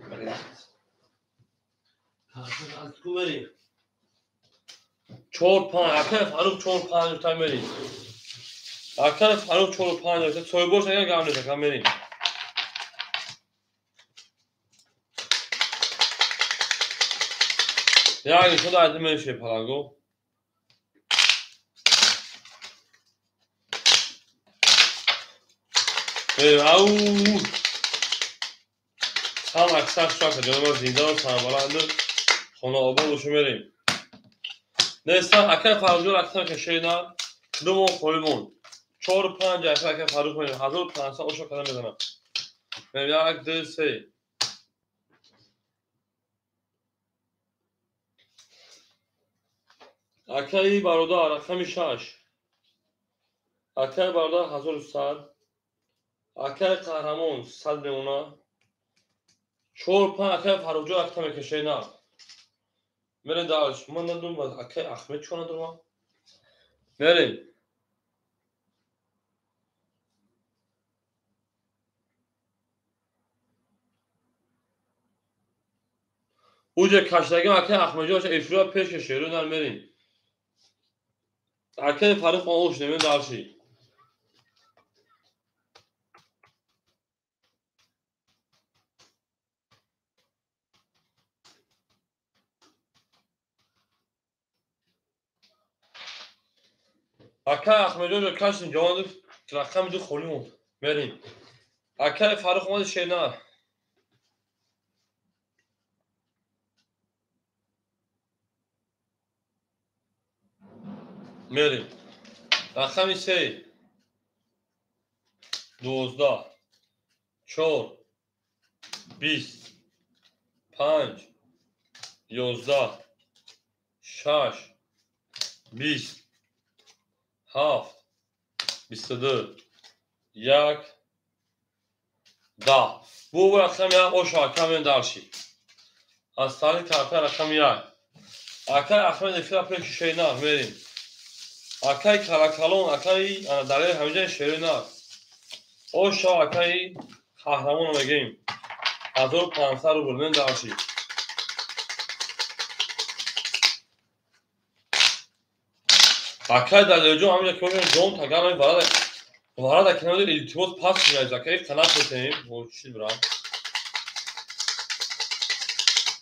Мерем. 4 5 акаи Фаруқ 4 5 та мерем. Акаи Фаруқ 4 5 та соҳибош агар гап нест ака мерем. Як нишон дай меши паланго. Ау! Ҳам аксар шака ҷониба зинда ва сарбаланд хонаобод бошу мерем. Неста акай Фаррух аксар кашена ду моҳ холӣ монд. 4-5 акай Фаррух мерем. 1500 оша када мезанам. 1 2 3. Акаи бародар рақами 6. Акаи бародар 1100. Акаи қаҳрамон 100 мемона. 4-5 акаи Фаррухҷон акта мекашена. Мерем дальше. Ман надорам акаи Ахмед чӣ надорам? Мерем. Уҷа каштагим акаи Ахмедҷон эфира пеш кашеру нар мерем. Акаи Фаррух ош немем дальше. Акаи Ахмедҷон каштим ҷавон рақами 2 холӣ монд. Мерем. Акаи Фаррух омади шернар. Мерем. Рақами 3 12 4 20 5 11 6 20 7 22 1 10. Бу рақами 1 оша акамем дарши. Аз тари карта рақами 1. Акаи Ахмед эфира пеши шернар мерем. Акаи Каракалон, акаи дараи ҳамиҷаи шернар. Оша акаи қаҳрамонро мегӯем. 1500 рубл мен дарши. Акаи Далерҷон ҳамиҷа ки бошем ҷон тагар ҳамин варада ки намедонем илтимос пас меяд. Акаи қанат метаҳем. Чӣ бирам?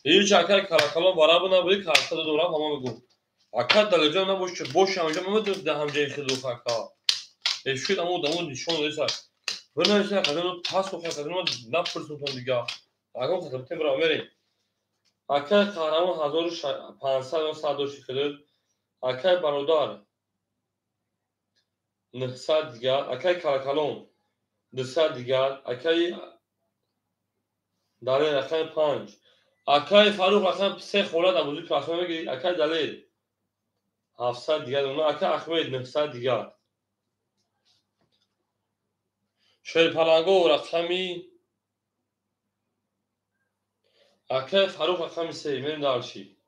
Ҳеҷ акаи Каракалон вара бу набуди карта додум рафт ҳама мегӯ. Акаи Далерҷон набош ки бош ҳамиҷа ман медонам ҳамҷаи хелу ака. Эшид аммо одамо нишон додиса. Бинависа акаҷон пас охи акаҷон ман напурсумтон дига. Акон хатабтем бирам мерем. Акаи қаҳрамон 1500 100 дошти хелу. Акаи бародар 900 дигар, акаи Каракалон 200 дигар, акаи Далер рақами 5, акаи Фаррух рақами 3 холад абузӣ пасма мегирӣ, акаи Далер 700 дигар, акаи Ахмед 900 дигар. Шерпаланго рақами акаи Фаррух рақами 3 мерем дарши.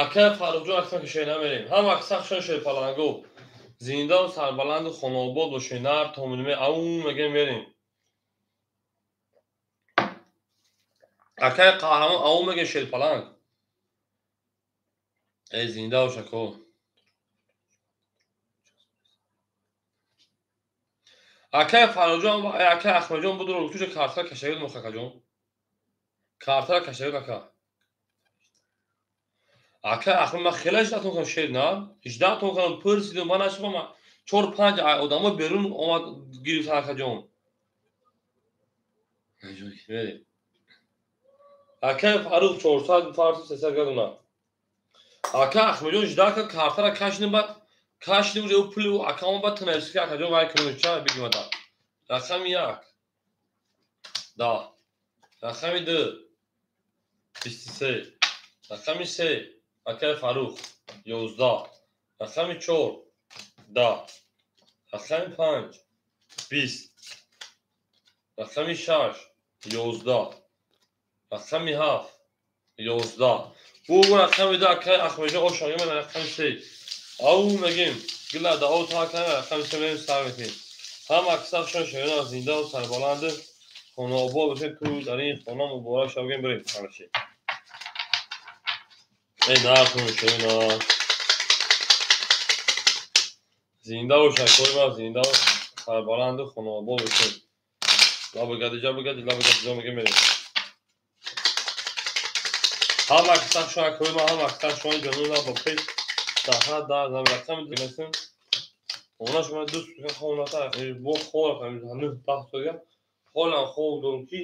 Акаи Фаррухҷон акса кашена мерем. Ҳам акса хушон Шерпаланго. Зинда ва сарбаланду хонаобод бошед. Нар томинме ау мегем мерем. Акаи қаҳрамон ау мегем Шерпаланг. Эй зинда бош ако. Акаи Фаррухҷон ва акаи Ахмедҷон будро туҷа картара кашагид мо акаҷон. Картара кашагид ака. Акаи Ахмед ман хеле 18 тон кардам шер на? 18 тон кардам пурсидам ман нашудам 4-5 одамо берун омад гирифтан акаҷон. Акаи Фаррух 400 фарс 300 градуна. Акаи Ахмедҷон 18 кард картара кашидим баъд кашидим уже пули акамо баъд тунависи ки акаҷон вай кунем ча бигимада. Рақами 1 10, рақами 2 23, рақами 3 акаи Фаррух 11, рақами 4 10, рақами 5 20, рақами 6 11, рақами 7 11. Бу рақами 2 акаи Ахмедҷон оша мегем рақами 3. Ау мегем гила да ау та акаи рақами 3 мерем сар метем. Ҳам аксар шон шерина зинда ва сарбаланд хонаобод бошед ту дар ин хона муборак шавем бирем ҳамаши. Эй нартон шерина. Зинда бош, акои ман, зинда сарбаланду хонаобод бошед. Лабагади, ҷабагади, лабагади, ҷо мега мерем. Ҳама киса шумо, акои ман, ҳама киса шумо ҷонун ба пеш даҳа дар рақами димесем. Она шумо дӯст хоната бо хор ҳанӯз 10 соля ҳолам хоб дорам ки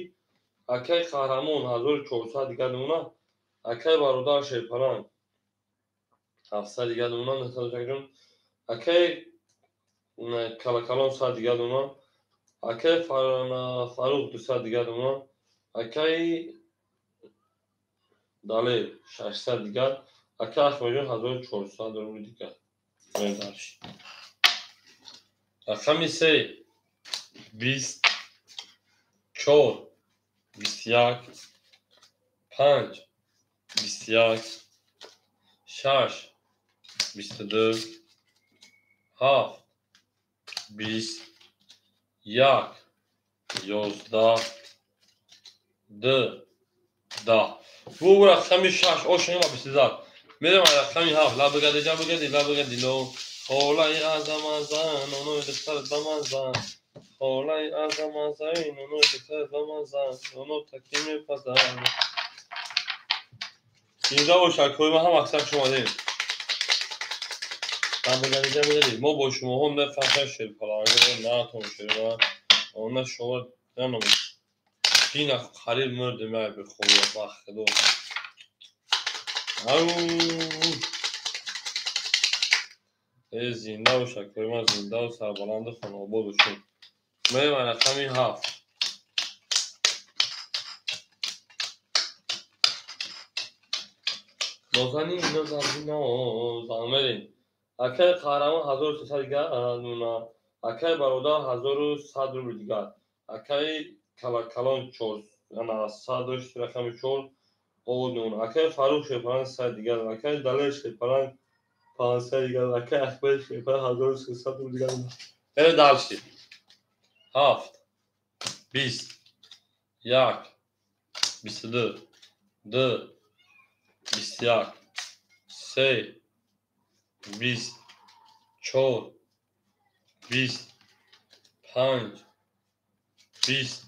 акай қаҳрамон 1400 дигар мемона, акай бародар Шерпаланг 700 дигар мемона, 900, акай Калакалон 100 дигар мемона, акай Фарух 200 дигар мемона, акай Далер 600 дигар, акай Ахмадҷон 1400 рубли дигар. Рақами 3 20 4 21 5 21 6 22 7 20 1 11 2 10. Бу рақами 6 ошони ва 22. Мерем рақами 7. Лабагади, ҷабагади, лабагади ло. Холаи азамазан, онои духтар дамазан. Холаи азамазан, онои духтар дамазан. Оно таки мепазан. Зинда бош, акои ман, ҳама аксар шумо дем. Лабагади, ҷабагади. Мо бо шумоҳо нефахр шерпаланг, натон шерман. Она шумо наном. Дина қариб мурдем, ай бехоба, бахдо. Ау! Зинда бош, акои ман, зинда ва сарбаланду хонаобод бошед. Мерем рақами 7. Нозанин, нозанин, нозан. Мерем. Акай қаҳрамон 1300 дигар мемона, акай бародар 1100 рубли дигар, акай Калакалон 100 дошт, рақами 4 овод мемона, акай Фарух Шерпаланг 100 дигар, акай Далер Шерпаланг 500 дигар, акай Ахмед Шерпаланг 1300 рубли дигар. Мерем дальше. 7 20 1 22 2 21 3 20 4 20 5 20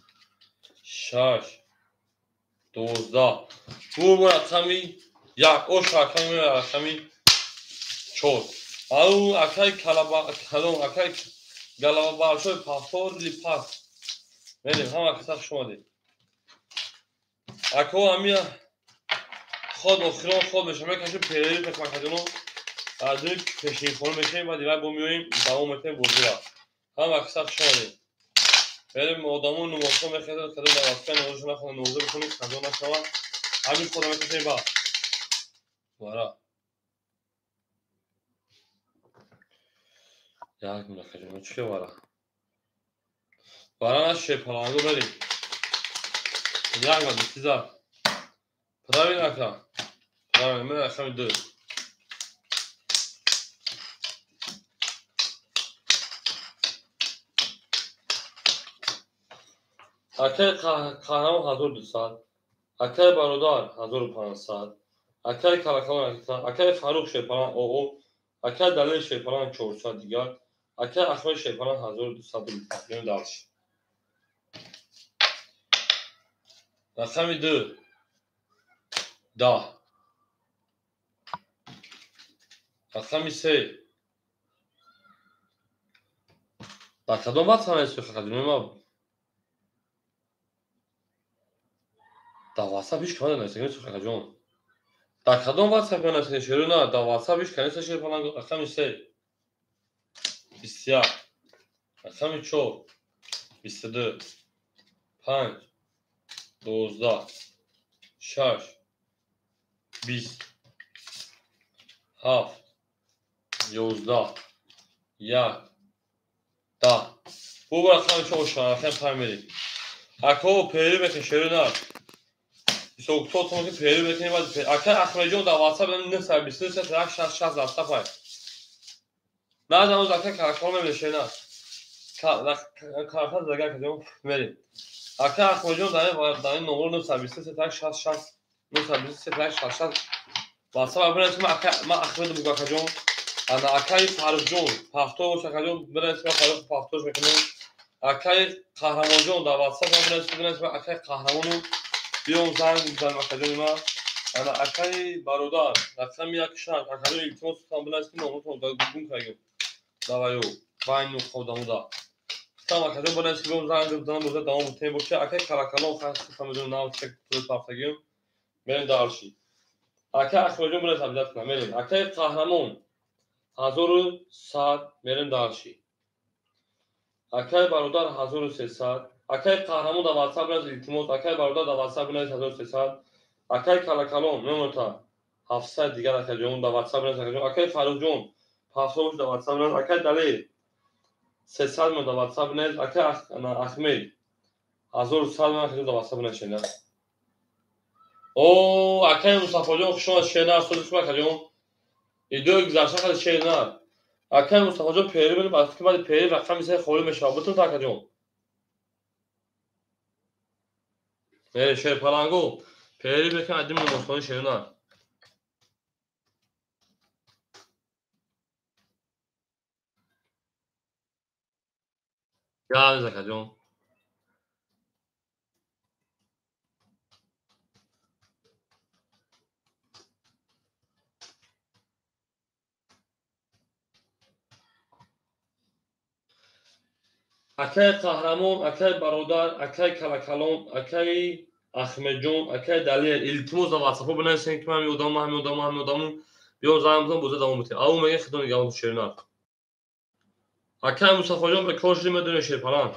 6 12. Бу рақами 1 ош рақами рақами 4. Ау акай калон, акай галава пафтор липас. Мерем, ҳама киса хуш омадед. Ако ҳамия ход охирон ход мешавам, мекашем перерыв мекунем, аз рӯи пешинхона мешавем, баъд дигар бо меоем, давом метаҳем бозиро. Ҳама киса хуш омадед. Мерем, одамо намозҳо мехезанд, кадом дар вақти намозшо нахонанд, намоза бихонед, қазо нашавад. Ҳамин хода мекашем ба. Вара. Як минут, чӣ вара? Вара наше палангу мерем. Як ва бистиза. Правильно, ака? Правильно, мерем рақами 2. Акай қаҳрамон 1200, акай бародар 1500, акай Калакалон, акай Фарух Шерпаланг оо, акай Далер Шерпаланг 400 дигар, акай Ахмед Шерпаланг 1200 рубли. Мерем дальше. Рақами 2 10. Рақами 3. Дар кадом вақт ҳамаи сӯхақадинои ма дар WhatsApp ҳеҷ кам нанависагӣ сӯхақаҷон. Дар кадом WhatsApp нанависагӣ шеру на, дар WhatsApp ҳеҷ кам неста Шерпаланг. Рақами 3 21. Рақами 4 22 5 12 6 20 7 11 1 10. Бу рақами 4 шуд, рақами 5 мерем. Ако перерыв мекунем шеру на. Бисокто тон ки перерыв мекунем, баъд акай Ахмедҷон дар WhatsApp 923 1 6 6 WhatsApp ай. На замон акай Калакалон мебинем шеру на. Калакалон зага кардем мерем. Акай Ахмедҷон дар ин номер 923 1 6 6 923 1 6 6 WhatsApp бинависем, ака ман Ахмеду бугакаҷон. Ана акаи Фаррухҷон пафто бош акаҷон, бинавис, ман Фаррух пафтош мекунам. Акаи Қаҳрамонҷон дар ватсап бинавис, бинавис, ман акаи Қаҳрамону биём занг бизанам акаҷони ман. Ана акаи бародар рақами 16 акаҷон, илтимос кунам, бинавис ки номотон гум кардем даваю байну қодамуда. Гуфтам акаҷон, бинавис ки биём занг бизанам, боза давом бутем боша. Акаи Каракалон хастам, нав пафтагим, мерем дарши. Акаи Ахмаҷон бинавис, обязательно мерем. Акаи Қаҳрамон 1100, мерем дарши. Акаи бародар 1300. Акаи Қаҳрамон дар ватсап бинавис, илтимос. Акаи бародар дар ватсап бинавис 1300. Акаи Калакалон мемота 700 дигар, акаҷон дар ватсап бинавис акаҷон. Акаи Фаррухҷон 700 дар ватсап бинавис. Акаи Далер 300 мон дар ватсап бинавис. Акаи Ахмед 1100 мон, акаҷон, дар ватсап бинавис шена. О, акаи Мустафоҷон, хуш омад, шена сози, акаҷон. Идои гузашта хади шена. Акаи Мустафоҷон, пери бинем, ки баъди пери рақами се холӣ мешавад. Бутун та акаҷон. Э, шерпаланго, пери бекан адим намозхони шена. Газ акаҷон. Акаи Қаҳрамон, акаи бародар, акаи Калакалон, акаи Ахмедҷон, акаи Далер, илтимос, дар ватсапҳо бинависем, ки ман ҳамин одаму, ҳамин одаму, ҳамин одаму биём занг бизанам, боза давом битем. Ау мегӯян худо нигаҳбон, шеринар. Акаи Мустафоҷон, бекор шудӣ, медонӣ, шерпаланг.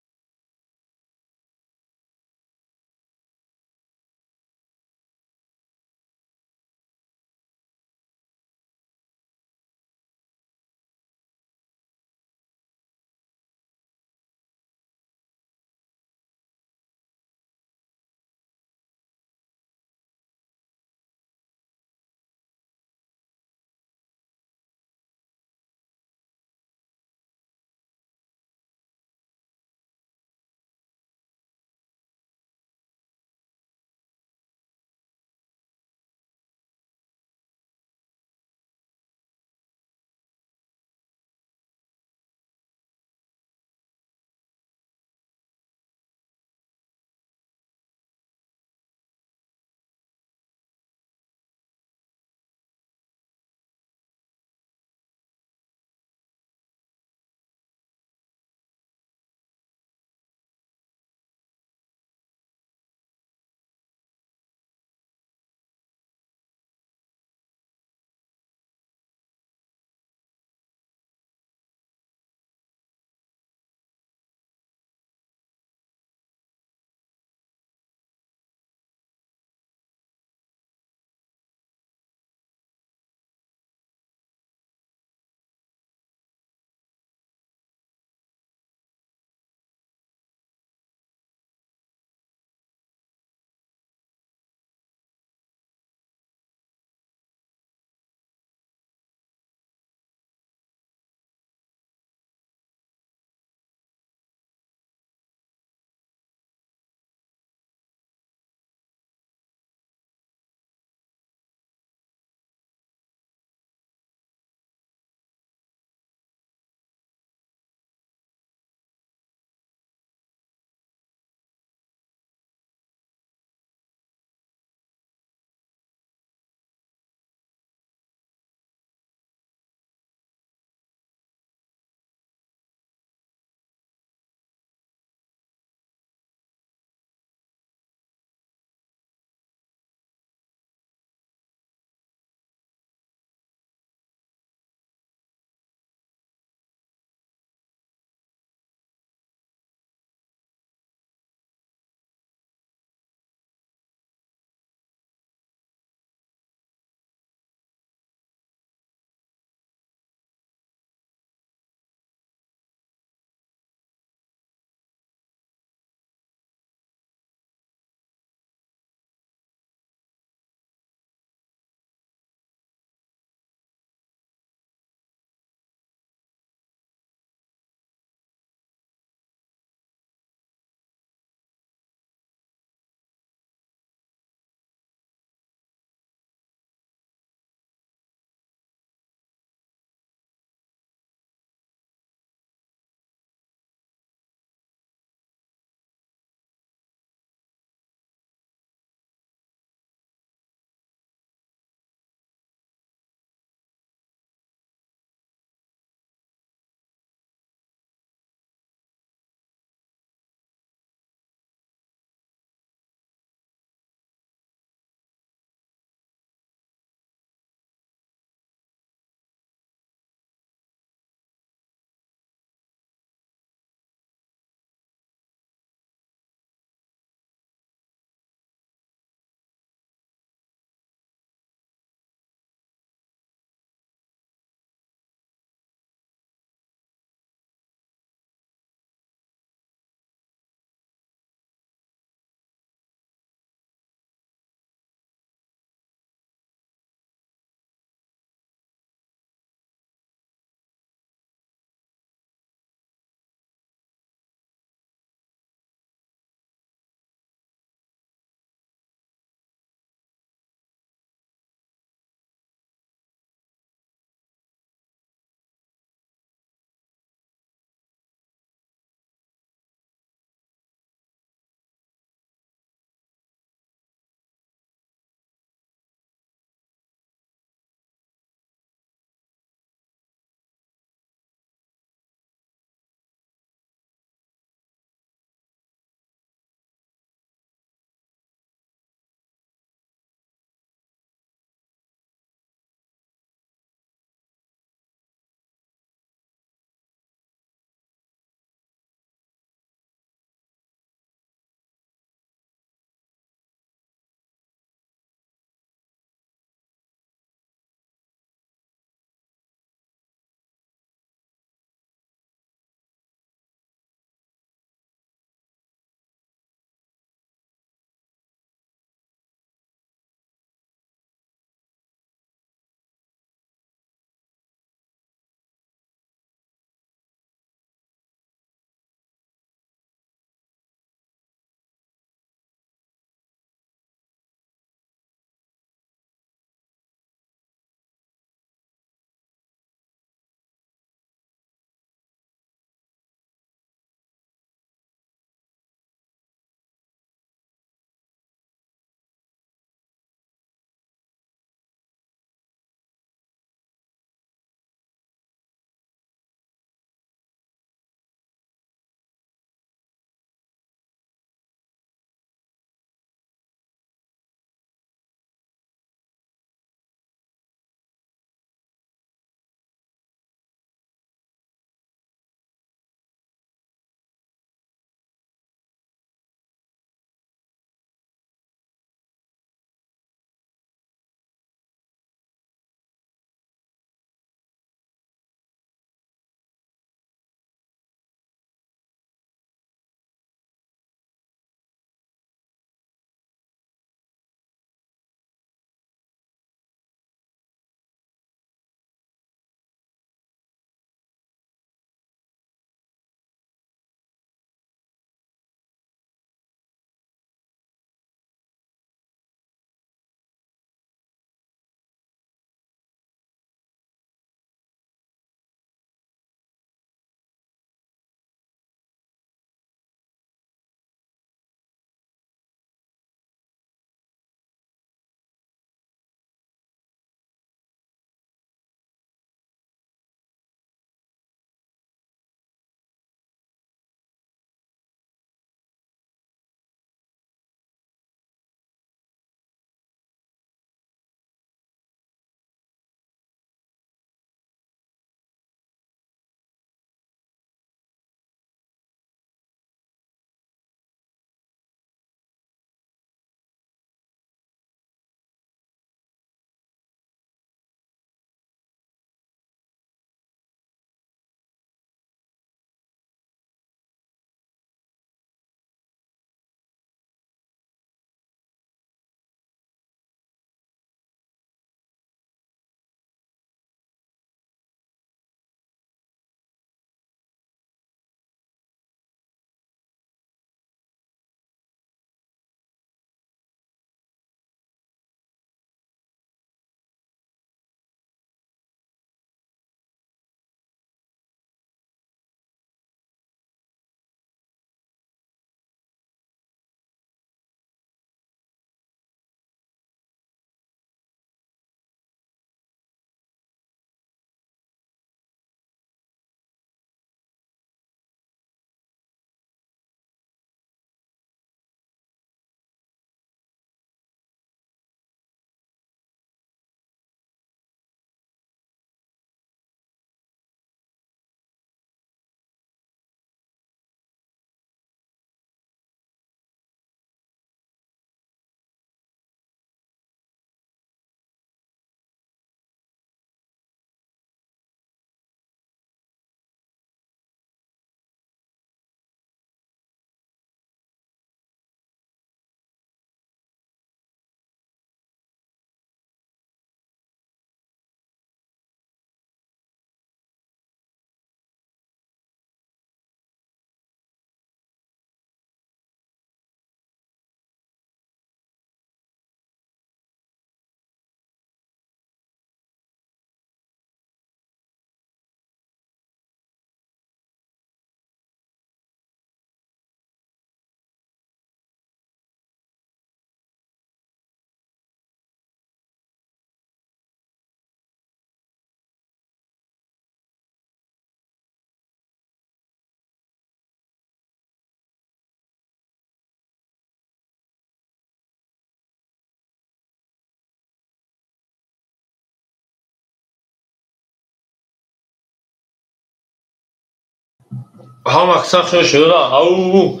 Ҳама сахшон шуда. Ау!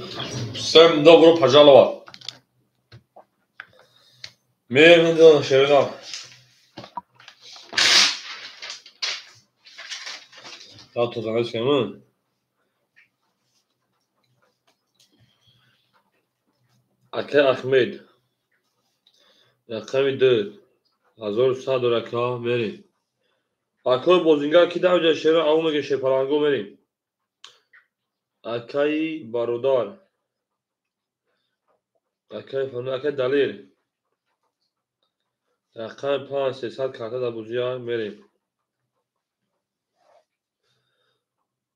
Всем добро пожаловать. Мерем шеруна. То Акай Ахмед. Рақами 2. 1100 рака мерем. Акой бозингар ки дар шеро ау меге шепаланго мерем. Акаи бародар. Акаи фамил акаи Далер. Рақами 5 300 карта дар бозия мерем.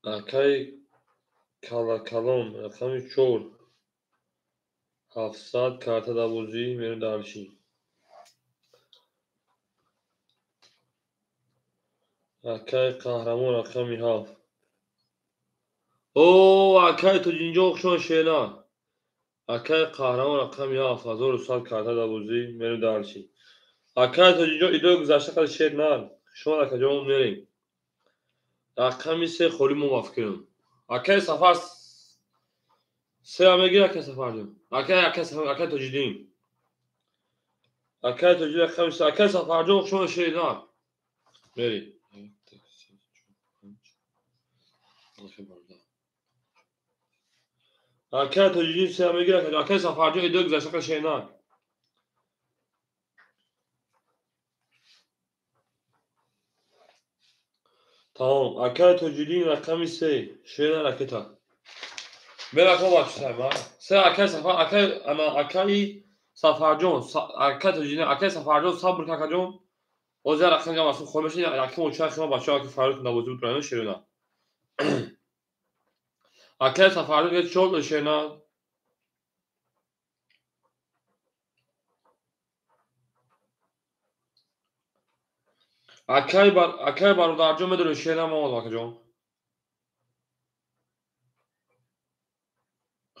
Акаи Калакалон рақами 4 700 карта дар бозӣ мерем дарши. Акаи Қаҳрамон рақами 7. О, акаи Тоҷинҷон хушон шена. Акаи Қаҳрамон рақами 7 1100 карта дар бозӣ мерем дарши. Акаи Тоҷинҷон идои гузашта қадр шер на. Шумо акаҷон мерем. Рақами 3 холӣ мо мафкирам. Акаи Сафар 3 мегир акаи Сафарҷон. Акаи Сафар акаи Тоҷиддин. Акаи Тоҷиддин рақами 3 акаи Сафарҷон хушон шена. Мерем. Акаи Тоҷиддин 3 мегир акаи Сафарҷон идои гузашта қадр шена. Тамом. Акаи Тоҷиддин рақами 3 шена ракета. Мерақо бача се акаи Сафар акаи ана акаи Сафарҷон акаи Тоҷиддин акаи Сафарҷон сабр какаҷон. Озя рақам гам асу хол мешин яким оча хима бача аки Фаруқ навозӣ буд шерина. Акаи Сафарҷон ге чор шена. Акаи бародарҷон медонӣ шена мамад акаҷон.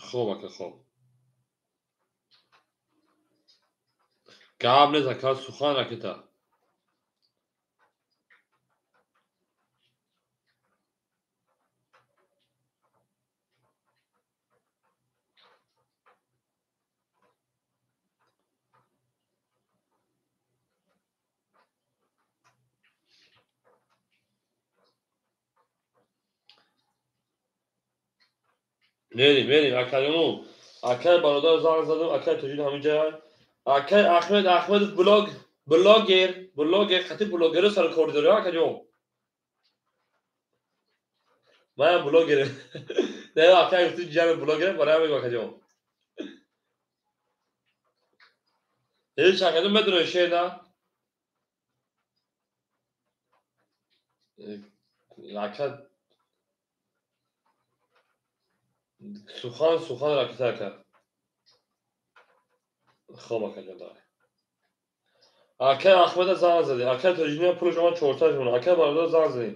Хоб ака хоб. Гап нест ака сухан ракета. Мерим, мерим, акаҷону. Акаи бародар занг задам, акаи Тоҷиддин ҳаминҷа. Акаи Ахмед Ахмедов блогер, блогер, қати блогеро сар кор дорӣ, акаҷон. Ман блогерам. Не, акаи гуфти ҷами блогер, барои мегӯ акаҷон. Ҳеҷ акаҷон медонӣ шена? Ака сухан сухан ракета ака. Хоб акаҷон давай. Акаи Ахмеда занг задем. Акаи Тоҷиддин пулаш омад 400 мона. Акаи бародар занг задем.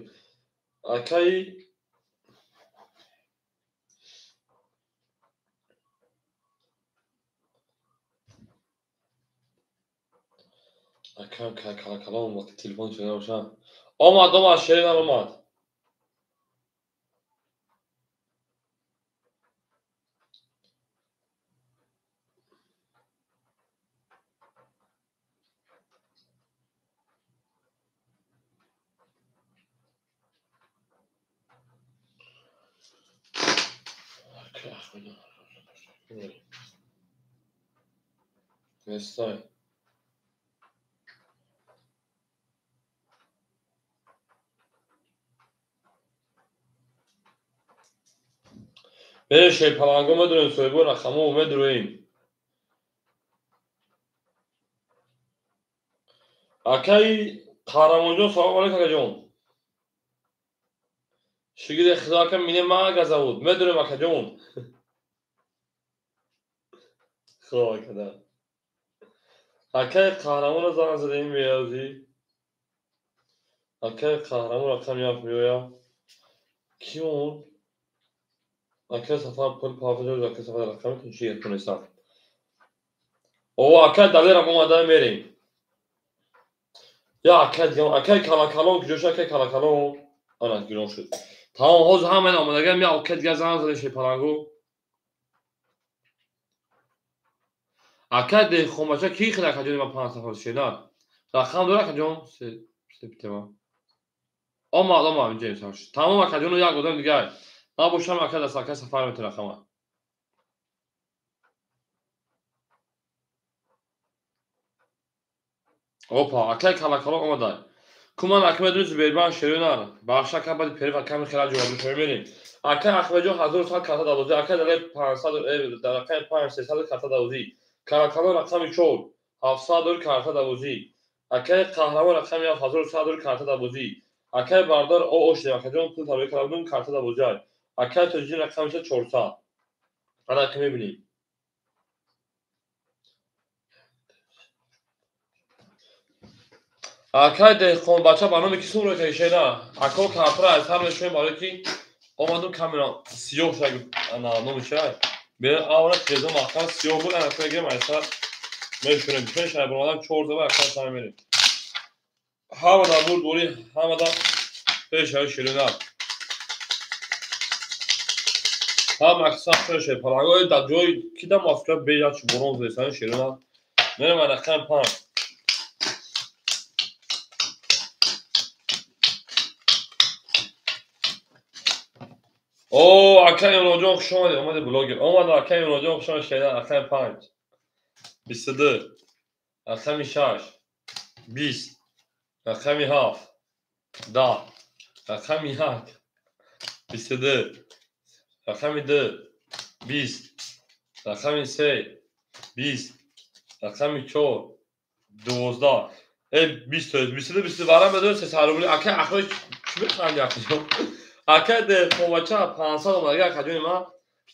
Акаи Ака калакалон вақти телефон шуда бошам. Омад, омад, шеринам омад. Нестай. Берем шерпаланго медурем соҳибо рақамҳо медуроем. Акаи Қаҳрамонҷон салом алейкум акаҷон. Шигири худо ака мине мага зовут. Медурем акаҷон. Худо акада. Акаи Қаҳрамонро занг задем меёзи. Акаи Қаҳрамон рақами 7 меоя. Ки он? Акаи Сафар пул пафаҷо акаи Сафар рақами тун чи тунистам. О, акаи Далерам омада мерем. Я акаи дигам, акаи Калакалон куҷо шуд? Акаи Калакалон. Ана гирон шуд. Тамом, ҳозир ҳама ин омадаган ми алка дигар занг зада шепалангу. Ака деҳқонбача ки хел акаҷони ман 500 ҳозир шена? Рақам дора акаҷон? Септема. Омад, омад, инҷа. Тамом акаҷону як одам дигар. Набошам ака даст ака Сафар метавон рақама. Опа, акай калакало омада. Куман ака медонӣ Зубербан шерӯнар. Бахша ака баъди периф ака ми хела ҷавоб шои мерем. Ака Ахмедҷон 1100 карта давозӣ, ака дале 500 дар рақами 5 300 карта давозӣ. Калакало рақами 4 700 карта давозӣ. Акай Қаҳрамон рақами 7 1100 карта давозӣ. Акай Бардар о ошдем, акаҷон пул тарои карда будум карта давозӣ. Акай Тоҷиддин рақами 400. Ана ака мебинем. Акай деҳқонбача ба номи ки сум рӯй шена? Ако картара аз ҳар мешавем барои ки омадум камера сиёҳ шаг ана номи чай. Бе авра телевизор маҳкам сиёҳ буд, ана мегирем аз сар мешунем. Пеш ай баромадам 4 заба ака сар мерем. Ҳама дар бур бори, ҳама дар пеш ай ширина. Ҳама аксар пеш ай палангои дар ҷои ки дар Москва беяч борон зесан ширина. Мерем ай рақами 5. О, ака Имронҷон хуш омадед, омади блогер. Омад ака Имронҷон хуш омадед, шедан рақами 5. 22. Рақами 6. 20. Рақами 7. 10. Рақами 1. 22. Рақами 2. 20. Рақами 3. 20. Рақами 4. 12. Э, 20, 22, 22 барам бедор 300 рубли. Ака Ахмед чӣ механди акаҷон? Ака деҳқонбача 500 омадага акаҷони ман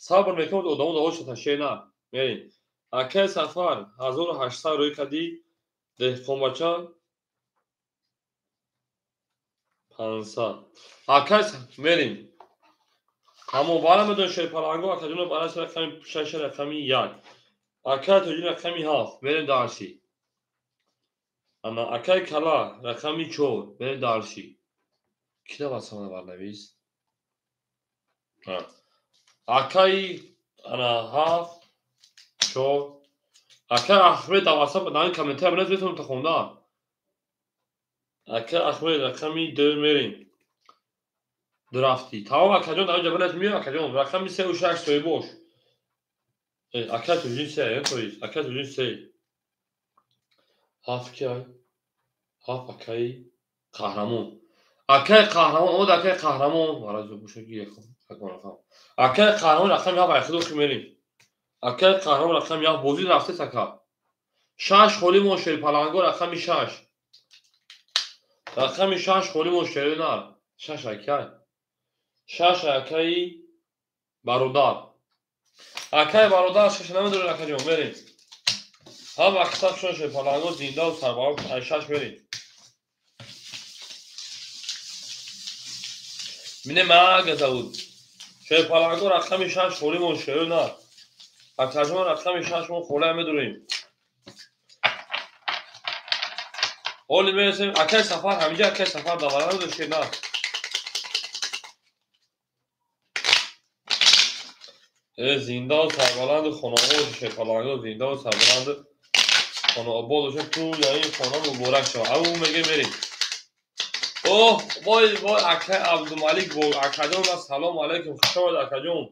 сабр мекунад одамо довод шата шена. Мерем. Акай Сафар 1800 рӯй кардӣ деҳқонбача 500. Акай мерем. Ҳамон барам медон шерпаланго акаҷоно барас рақами 6 рақами 1. Акай Тоҷин рақами 7. Мерем дарси. Ана акай Кала рақами 4. Мерем дарси. Ки да васамона барнавис? Акай ана 7 4. Акай Ахмед дар васап дар комментария бинавис метавонам та хонда. Акай Ахмед рақами 2 мерем. Ду рафтӣ. Тамом акаҷон дар инҷа бинавис меояд акаҷон рақами 3 6 соҳибош. Акай Тоҷин 3, тоист. Акай Тоҷин 3. 7 ки ай? 7 акай Қаҳрамон. Акай Қаҳрамон омад акай Қаҳрамон. Маразо боша ки рақам. Акай Қаҳрамон рақами 7 ай худо мерем. Акай Қаҳрамон рақами 7 бозӣ рафтес ака. 6 холӣ мон шерпаланго рақами 6. Рақами 6 холӣ мон шеринар. 6 акай. 6 акаи Бародар. Акай Бародар 6 намедонед акаҷон мерем. Ҳама аксар шон шерпаланго зиндаву сарбаланд ай 6 мерем. Мине мага зовут. Шерпаланго рақами 6 холӣ мон шеринар. Акаҷон рақами 6 мон холӣ медурем. Ҳоли мерасем акай Сафар ҳамиҷа акай Сафар давара надошт на. Э зиндаву сарбаланду хонаобод шерпаланго зиндаву сарбаланду хонаобод бошад ту ин хона муборак шавад. Ау меге мерем. Оҳ вой вой акай Абдумалик бо акаҷон ассалому алайкум хуш омадед акаҷон.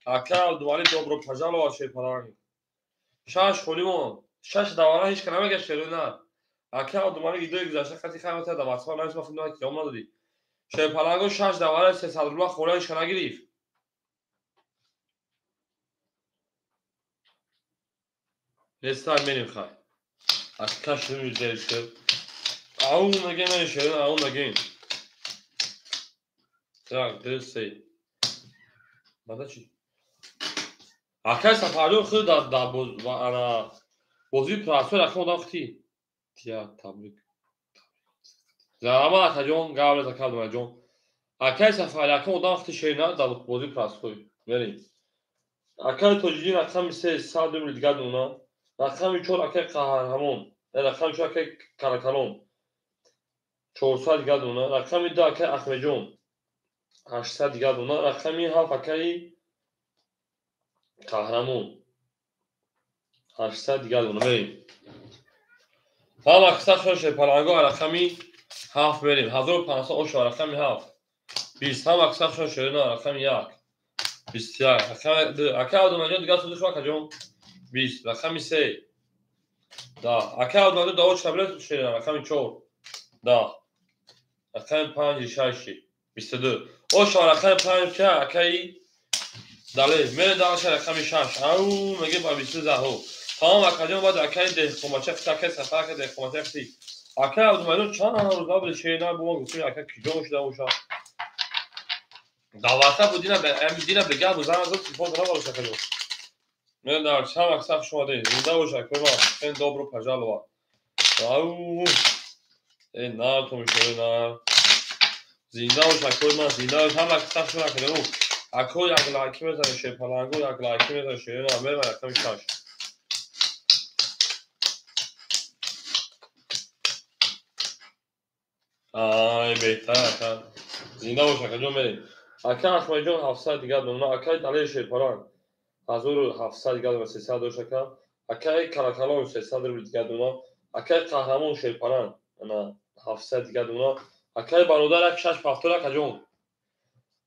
Акай Абдумалик добро пожаловать шерпаланг. 6 холӣ мон. 6 давара ҳеч ка намегашт шерона. Акай Абдумалик идои гузашта хати хамата дар ватсап навис ма фикр ки надодӣ. Шерпаланго 6 давара 300 рубла холӣ ҳеч ка нагирифт. Нестай мерем хай. Ака шуми дерше. Ау мегем мерем шерон ау мегем. Так, 2 3. Бада чӣ? Акай Сафарҷон худ дар ана бозии прасо рақам одам хти. Тия табрик. Заҳмат акаҷон, гап нез ака Абдумаликҷон. Акай Сафар якам одам хти шерина дар бозии прасои. Мерем. Акай Тоҷиддин рақами 3 100 рубли дигар дона. Рақами 4 акай Қаҳрамон. Рақами 4 акай Каракалон. 400 дигар дона. Рақами 2 акай Ахмедҷон. 800 дигар дона. Рақами 7 акаи Қаҳрамон 800 дигар дона. Мерем. Ҳама киса шоше паланго рақами 7 мерем. 1500 ошо рақами 7. 20 ҳама киса шоше на рақами 1. 21 рақами 2. Ака Абдумалиҷон дигар суди шумо акаҷон. 20 рақами 3. Да. Ака Абдумалиҷон даво чаблет шеда рақами 4. Да. Рақами 5 6 22. Ошо рақами 5 ча акаи дале. Мере даша рақами 6. Ау меге ба 22 заҳо. Тамом акаҷон баъд акаи деҳқонбача қиса акаи Сафар акаи деҳқонбача қиси. Акаи Абдумалиҷон чанд рӯз қабл шеда бо мо гуфтем ака киҷо шуда бошад. Давата буд дина дина бегаҳ бу занг зад телефон дора бош акаҷон. Мере дар чанд вақт саф шумо дед. Зинда бош акаи ма. Добро пожаловать. Ау. Э на то мешаве на. Зинда бош акаи ма, зинда бош. Ҳама саф шумо акаҷон. Ако як лайки мезане шерпаланго, як лайки мезане шерина, мере рақами 6. Ай беҳтар ака. Зинда бош акаҷон мерем. Ака Аҳмадҷон 700 дигар дона. Акаи Далер Шерпаланг 1700 дигар дона, 300 дош ака. Акаи Каракалон 300 рубл дигар дона. Акаи Қаҳрамон Шерпаланг ана 700 дигар дона. Акаи бародар 1670 акаҷон.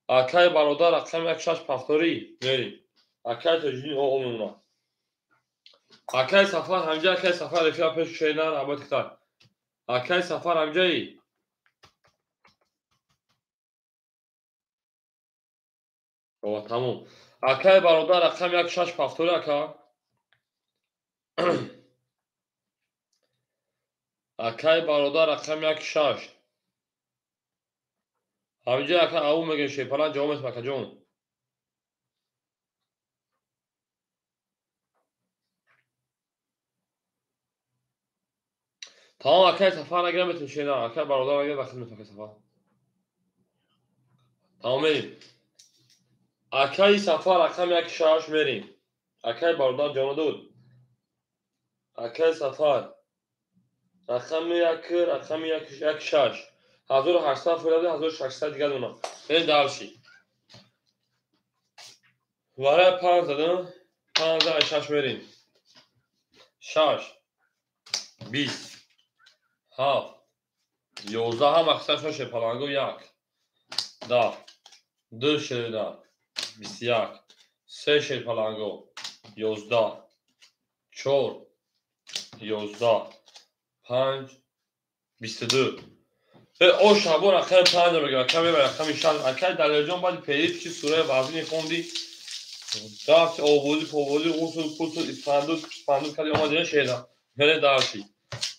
Акаи бародар рақами 1670 мерем. Акаи Тоҷиддин оғо мемонад. Акаи Сафар ҳамҷа, акаи Сафар эфира пеш шерина раҳмат китар. Акаи Сафар ҳамҷаи Ова тамом. Акаи бародар рақами 1670 ака. Акаи бародар рақами 16. Ҳамҷа ака ау мегӯем шерпаланг ҷавоб метам акаҷон. Тамом акаи Сафар нагирам метам шерина. Акаи бародар нагирам ба хидмат акаи Сафар. Тамом мерем. Акаи Сафар рақами 16 мерем. Акаи бародар ҷон дод. Акаи Сафар рақами 1 рақами 16. 1800 фоида 1600 дигар дона. Мерем дальше. Варай 5 задам. 5 6 мерем. 6 20 7 11 ҳама қисса шерпаланго 1 10 2 шерина 21 3 шерпаланго 11 4 11 5 22. О шабо рақами 5 мегӯям, ака мебарам рақами 6. Акаи Далерҷон баъди перид чи сураи вазни хонди, рафти овозӣ повозӣ ғусл пусл испандуд пандуд карди омадина шеда. Мере дарши.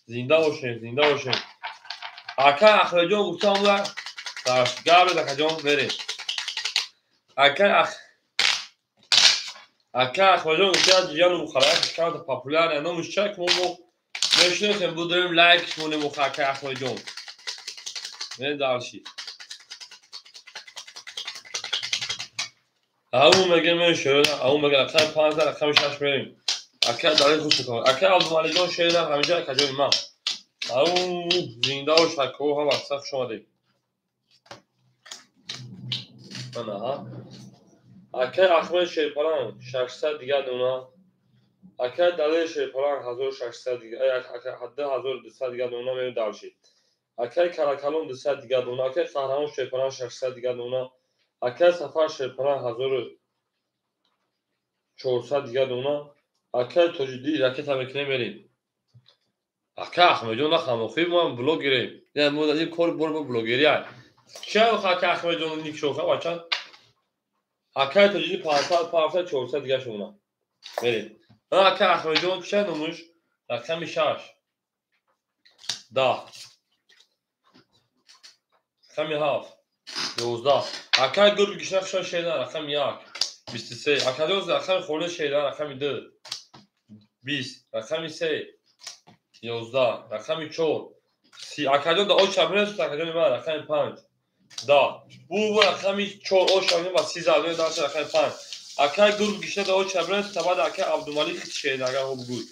Зинда бошем, зинда бошем. Акаи Ахмадҷон гуфтам ла дарш габред акаҷон мерем. Акаи Ахмадҷон гуфта ҷияну мухаррак камта популярная номиш чак мо мешиносем будем лайк монем акаи Ахмадҷон. Мерем дальше. Ау мегӯем мерем шерина, ау мегӯем рақами 5 рақами 6 мерем. Акаи Далер хуш мекунад. Акаи Абдумалиҷон шерина ҳамиҷа акаҷони ман. Ау зинда бош акаҳо ҳама қисса хуш омадед. Ана ҳа. Акаи Аҳмад Шерпаланг 600 дигар дона. Акаи Далер Шерпаланг 1600 дигар, 2200 дигар дона мерем дальше. Акаи Каракалон 200 дигар дона. Акаи Қаҳрамон Шерпаланг 600 дигар дона. Акаи Сафар Шерпаланг 1400 дигар дона. Акаи Тоҷиддин ракета мекунем мерем. Ака Аҳмадҷон нахамохӣ мо блогерем. Мо ин кор бор бо блогерия. Ча ака Аҳмадҷон никшоха бача? Акаи Тоҷиддин 500 500 400 дигар шумона. Мерем. Ака Аҳмадҷон ча номуш? Рақами 6. 10 рақами 7 11. Акаи гург гишна хушон шеда рақами 1 23. Акаҷон рақами холи шеда рақами 2 20 рақами 3 11 рақами 4 30. Акаҷон да оча биресуд акаҷони ман рақами 5 10. Бу рақами 4 оча ба 30 задем даша рақами 5. Акаи гург гишна да оча биресуд баъд акаи Абдумалик хит шеда агар хуб гуй.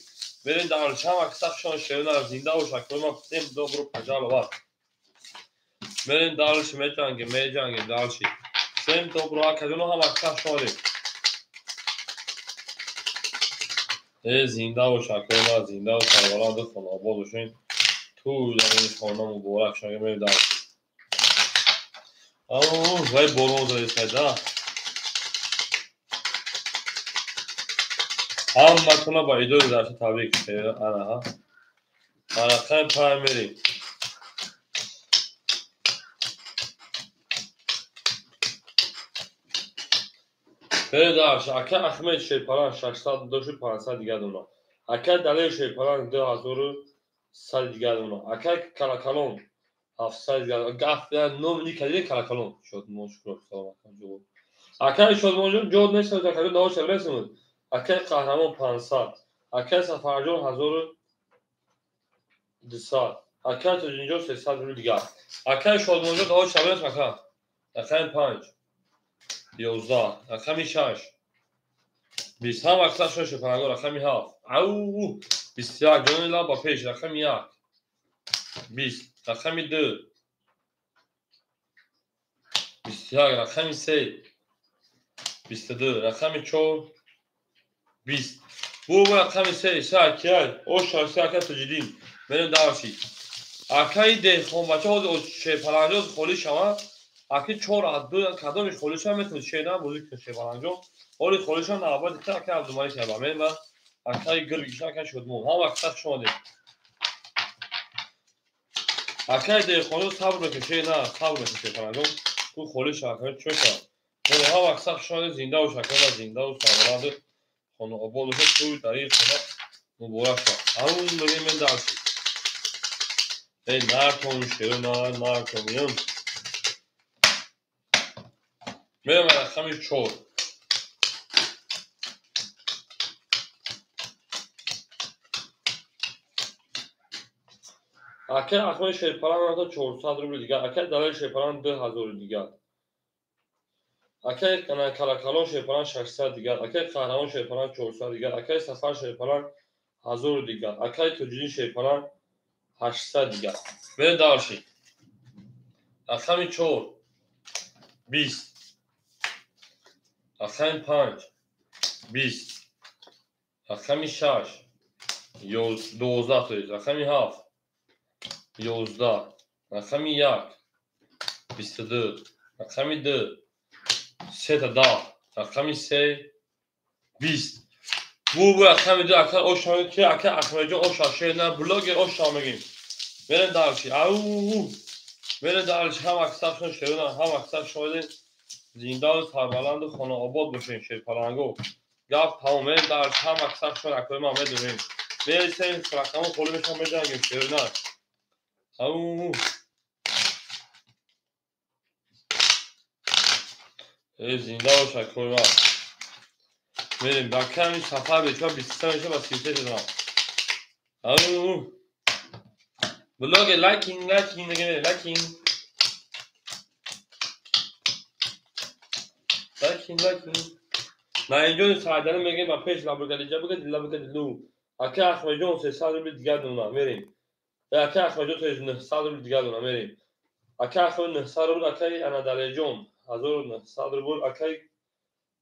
Мерем дар чанд вақт сахшон шеда зинда бош акаи ман всем добро пожаловать. Мерем дальше, меҷангем, меҷангем дальше. Всем добро, акаҷоно ҳам аксар шомадед. Зинда бош, акои ман, зинда ва сарбаланду хонаобод бошед. Тӯй дар ин хона муборак шуд. Мерем дар. Вай борон задисайда. Ҳаматона ба идои гузашта табрик. Ана, рақами панҷ мерем. Берем ака Ахмед Шерпалан 600 дошт 500 дигар дона. Ака Далер Шерпалан 2100 дигар дона. Ака Калакалон 700 дигар. Гаф ном никади Калакалон. Шодмон шукр салом ака ҷо. Ака Шодмон ҷон ҷо нест ака ҷон давош расимуд. Ака Қаҳрамон 500. Ака Сафарҷон 1200. Ака Тоҷинҷон 300 рубл дигар. Ака Шодмон ҷон давош расим ака. Рақами 5 11, рақами 6 20, ҳам аксар шуд шепанагор, рақами 7 ау 21, ҷони лаб ба пеш, рақами 1 20, рақами 2 21, рақами 3 22, рақами 4 20. Бу рақами 3 сакияй оша сака тоҷидин. Мерем дарси. Акаи деҳқонбача ҳозир шепаланҷоз холӣ шавад. Аки 4 аз 2 кадомиш холӣ шавад метавонед шеъна бозӣ кунед шепаланҷон. Ҳоли холӣ шавад навбати та акаи Абдумалик шава. Мерем ба акаи Гиргиш, акаи Шодмон. Ҳам вақт хуш омадед. Акаи деҳқонҷон сабр мекунед, шеъна сабр мекунед шепаланҷон. Ку холӣ шавад, чӣ шавад? Ҳам вақт хуш омадед, зинда бош акаи, зинда ва сарбаланд хонаобод бошед. Тӯй дар ин хона муборак шавад. Ҳамун мерем мен дарси. Эй нартон шеро нартон меём. Мерем рақами 4. Акаи Ахмед Шерпалан 400 рубл дигар. Акаи Далер Шерпалан 2000 дигар. Акаи Калакалон Шерпалан 600 дигар. Акаи Қаҳрамон Шерпалан 400 дигар. Акаи Сафар Шерпалан 1000 дигар. Акаи Тоҷиддин Шерпалан 800 дигар. Мерем дарси. Рақами 4 20, рақами 5 20, рақами 6 12, то есть рақами 7 11, рақами 1 22, рақами 2 3 10, рақами 3 20. Бу рақами 2 ака оша ки ака Ахмедҷон оша шеъна блогер оша мегим. Мерем дарси. Ау мерем дарси. Ҳам аксаршон шеъна, ҳам аксар шоидин. Зинда ва сарбаланду хонаобод бошед шерпаланго. Гап тамом. Мерем дарси. Ҳам аксаршон акои ман медонем. Мересем рақамо холӣ мешавад меҷангем шеъна. Ау зинда бош акои ман. Мерем ба ками сафар беча 23 меша ба 33 шудам. Ау блогер лайкинг лайкинг лайкинг лайкинг лайкинг. Наинҷони Саидалӣ мегӯем ба пеш лабрукадиҷа бигӯ лабрукадилу. Ака Ахмедҷон 300 рубл дигар дона мерем. Ака Ахмедҷон 900 рубл дигар дона мерем. Ака Ахмед 900 рубл, акаи Анадалеҷон 1900 рубл, акаи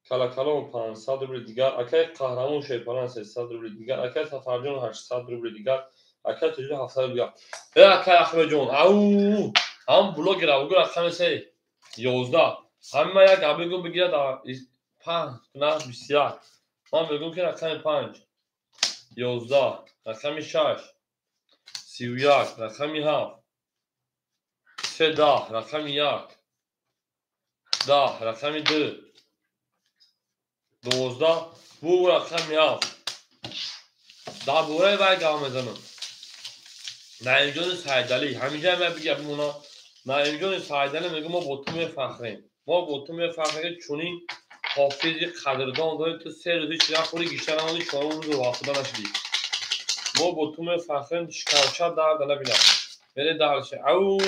Калакалон 500 рубл дигар, акаи Қаҳрамон Шерпалан 300 рубл дигар, акаи Сафарҷон 800 рубл дигар, акаи Тоҷиддин 700 рубл дигар. Акаи Ахмедҷон, ау ҳам блогер абгӯ рақами 3 11. Ҳама як абгӯ бигирад 5 на 21. Ман мегӯям ки рақами 5 11, рақами 6 31, рақами 7 3 10, рақами 1 10, рақами 2 12, бу рақами 7. Дар бораи вай гап мезанам. Наимҷони Саидалӣ, ҳаминҷа ман бигӯям бимона. Наимҷони Саидалӣ мегӯ мо бо ту мефахрем. Мо бо ту мефахрем, чунин ҳофизи қадрдон дорем, ту се рӯзи чӣ нахӯрӣ, гишта намонӣ, чорум рӯз вафода нашудӣ. Мо бо ту мефахрем, шикамча дарда набинам. Мерем дарше. Ау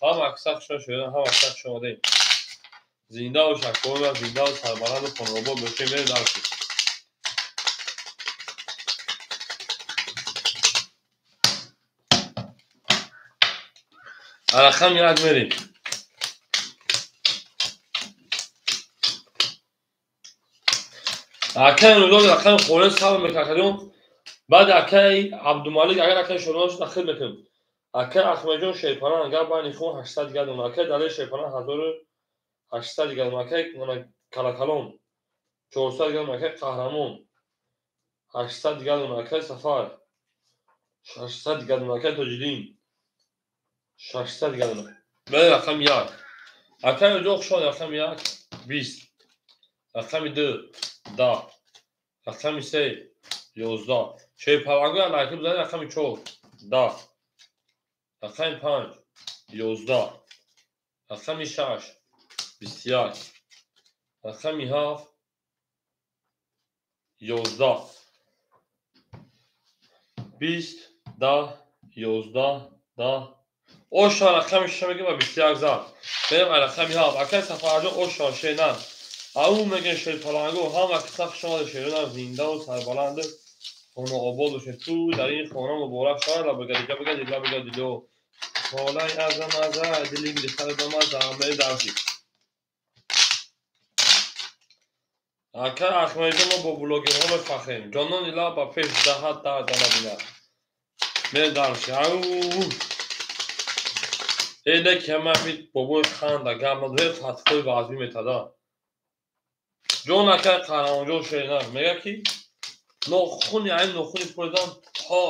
ҳам аксар шумо шуда, ҳам аксар шумо омадем. Зинда бош акои ман, зинда ва сарбаланду хонаобод бошем. Мерем дарше. Рақами 1 мерем. Акай Нурдод рақами хона сабр мекунад акаҷон. Баъд акай Абдумалик агар акай Шодмон шуд ахир мекунем. Акай Ахмадҷон Шерпаланг гап байни хун 800 дигар дона. Акай Далер Шерпаланг 1800 дигар дона. Акай Калакалон 400 дигар дона. Акай Қаҳрамон 800 дигар дона. Акай Сафар 600 дигар дона. Акай Тоҷиддин 600 дигар дона. Бале рақами 1. Акай Нурдод хуш омадед. Рақами 1 20. Рақами 2 10. Рақами 3 11. Шерпалангоя лайки бизанед. Рақами 4 10. Рақами 5 11. Рақами 6 21. Рақами 7 11. 20 10 11 10. Оша рақами 6 мегӯем ва 21 зад. Берем рақами 7. Акай Сафарҷон оша шенан. Ау мегӯем Шерпаланго ҳама киса хуш омадед шерона зиндаву сарбаланду хонаобод бошед. Ту дар ин хона муборак шавад. Лабагади ҷабагади лабагади ло. Холай азам аза дили гирифтар бамаза мери дарси. Акай Ахмадҷон мо бо блогерҳо мефахрем. Ҷонони лаб ба пеш даҳат дар данабина. Мери дарси. Ау Эне ки ҳама бобои ханда гап надоред фатвои вазмӣ метада. Ҷон акай Қаҳрамонҷон шеринар мегӯяд ки нохуни айн нохуни пурдан то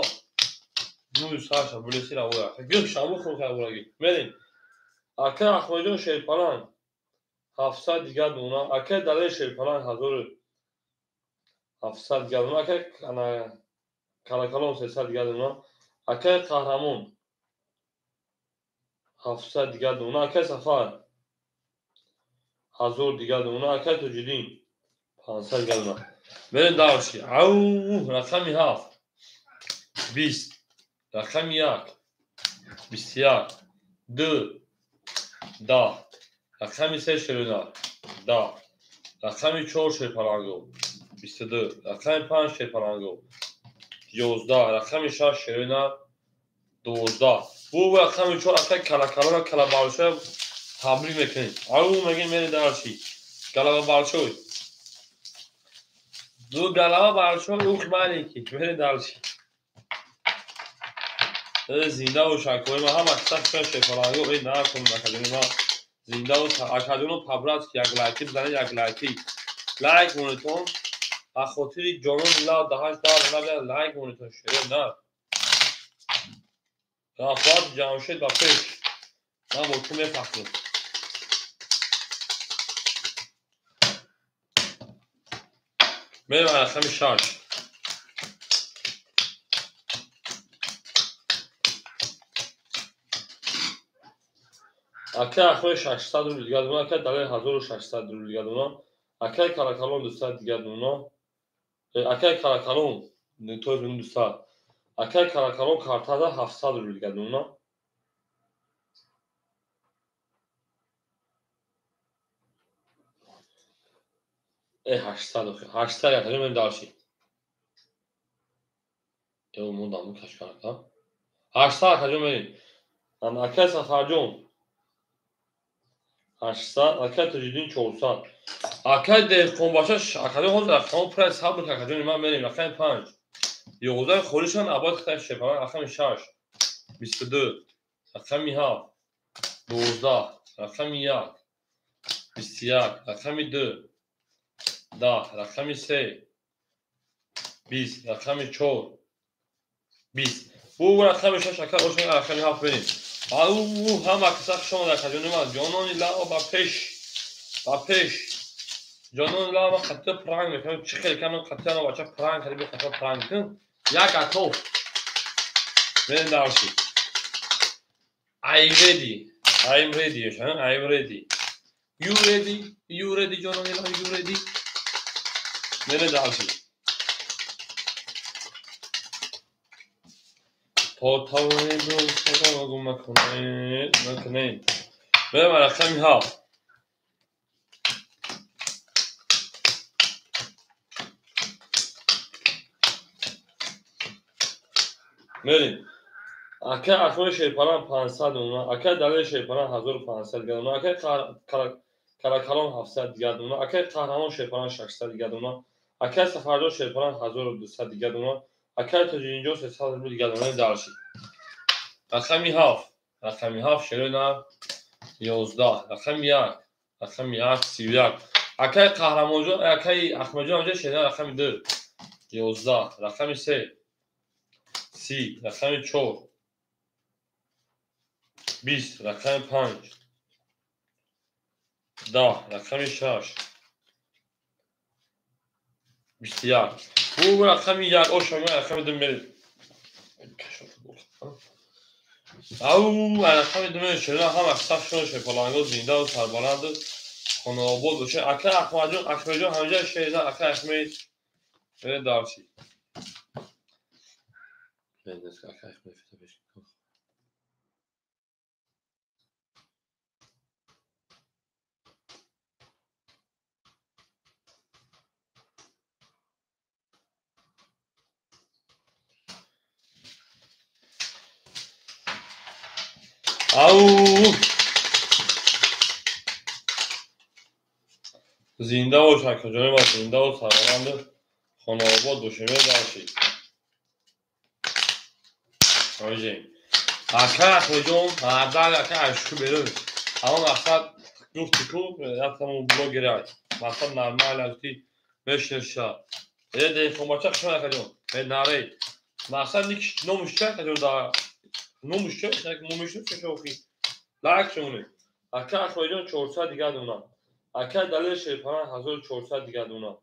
мӯи сарша булеси равоя. Гӯш шамбу хун карбураги. Мерем. Акай Ахмадҷон Шерпаланг 700 дигар дона. Акай Далер Шерпаланг 1700 дигар дона. Акай Калакалон 300 дигар дона. Акай Қаҳрамон 700 дигар дона. Акай Сафар 1000 дигар дона. Акай Тоҷиддин 500 дигар дона. Мерем дарси. Ау рақами 7 20. Рақами 1 21. 2 10. Рақами 3 Шеринар 10. Рақами 4 Шерпаланго 22. Рақами 5 Шерпаланго 11. Рақами 6 Шеринар 12. Бу рақами 4 акай Калакалона Калабалшоя табрик мекунем. Ау мегӯем мерем дарси. Галава Балшой. Ду галава Балшой ух маленький. Мерем дарси. Зинда бош акои ма ҳама киса хушон Шерпаланго эй накун акаҷони ма зинда бош акаҷоно по-братски як лайки бизанед як лайки лайк монедтон ба хотири ҷонони лав даҳаш дар набия лайк монедтон шеро на Рафоат Ҷамшед ба пеш ман бо ту мефахрем. Мерем рақами 6. Акай Ахмад 600 рубл дигар дона. Акай Далер 1600 рубл дигар дона. Акай Калакалон 200 дигар дона. Акай Калакалон то 200. Акай Калакалон картада 700 рубл дигар дона. 800 800 акаҷон мерем дарси. Э мондам кашкарака. 800 акаҷон мерем. Акай Сафарҷон 800, акай Тоҷиддин 400. Акай Деҳқонбаша акаҷон ҳозир рақамҳо пур аз сабр акаҷони ман мерем. Рақами 5 11 холишан абад хитаи Шерпаланг. Рақами 6 22. Рақами 7 12. Рақами 1 21. Рақами 2 10. Рақами 3 20. Рақами 4 20. Бу рақами 6 акай ош рақами 7 берем. Ау ҳама киса хуш омадед акаҷони ман. Ҷонони лав ба пеш. Ба пеш. Ҷонони лав ман қатъия пранк мекунам. Чӣ хел канам қатъия на бача пранк кардем, қатъия пранк кун. Як атоф. Мерем дарси. I'm ready. I'm ready. I'm ready. You ready? You ready ҷонони лав? You ready? Мерем дарси. То тавонед гум накунед, накунед. Мерем рақами 7. Мерем. Акай Ахмад Шерпаланг 500 дона. Акай Далер Шерпаланг 1500 дигар дона. Акай Калакалон 700 дигар дона. Акай Қаҳрамон Шерпаланг 600 дигар дона. Акай Сафарҷон Шерпаланг 1200 дигар дона. Акай Тоҷиддинҷон 300 рубли дигар дона. Дальше. Рақами 7. Рақами 7 шерои нар 11. Рақами 1. Рақами 1 31. Акай Қаҳрамонҷон, акай Аҳмадҷон ҳамҷа шерои рақами 2 11. Рақами 3 30. Рақами 4 20. Рақами 5 10. Рақами 6 21. Бу рақами 1 ошама рақами 2 мерид. Ау, рақами 2 мерид. Шерои ҳама сафшон шерпаланго зинда ва сарбаланд хонаобод бошед. Акай Аҳмадҷон, Аҳмадҷон ҳамҷа шерои акай Аҳмед мерид дарси. Акай Аҳмед фита. Ау! Зинда бош акаҷони ман, зинда ва сарбаланд хонаобод бошем. Дарси. Оҷем. Ака Аҳмадҷон, ҳардар ака ашку берун. Ҳамон мақсад гуфти ку, якамон блогер ай. Мақсад нормал гуфти мешнеша. Э деҳқонбача хушмад акаҷон. Э нарей. Мақсад ник номуш ча акаҷон да номуш ча як момишну чашохи. Лайк шумоне. Ака Аҳмадҷон 400 дигар дона. Ака Далер Шерпаланг 1400 дигар дона.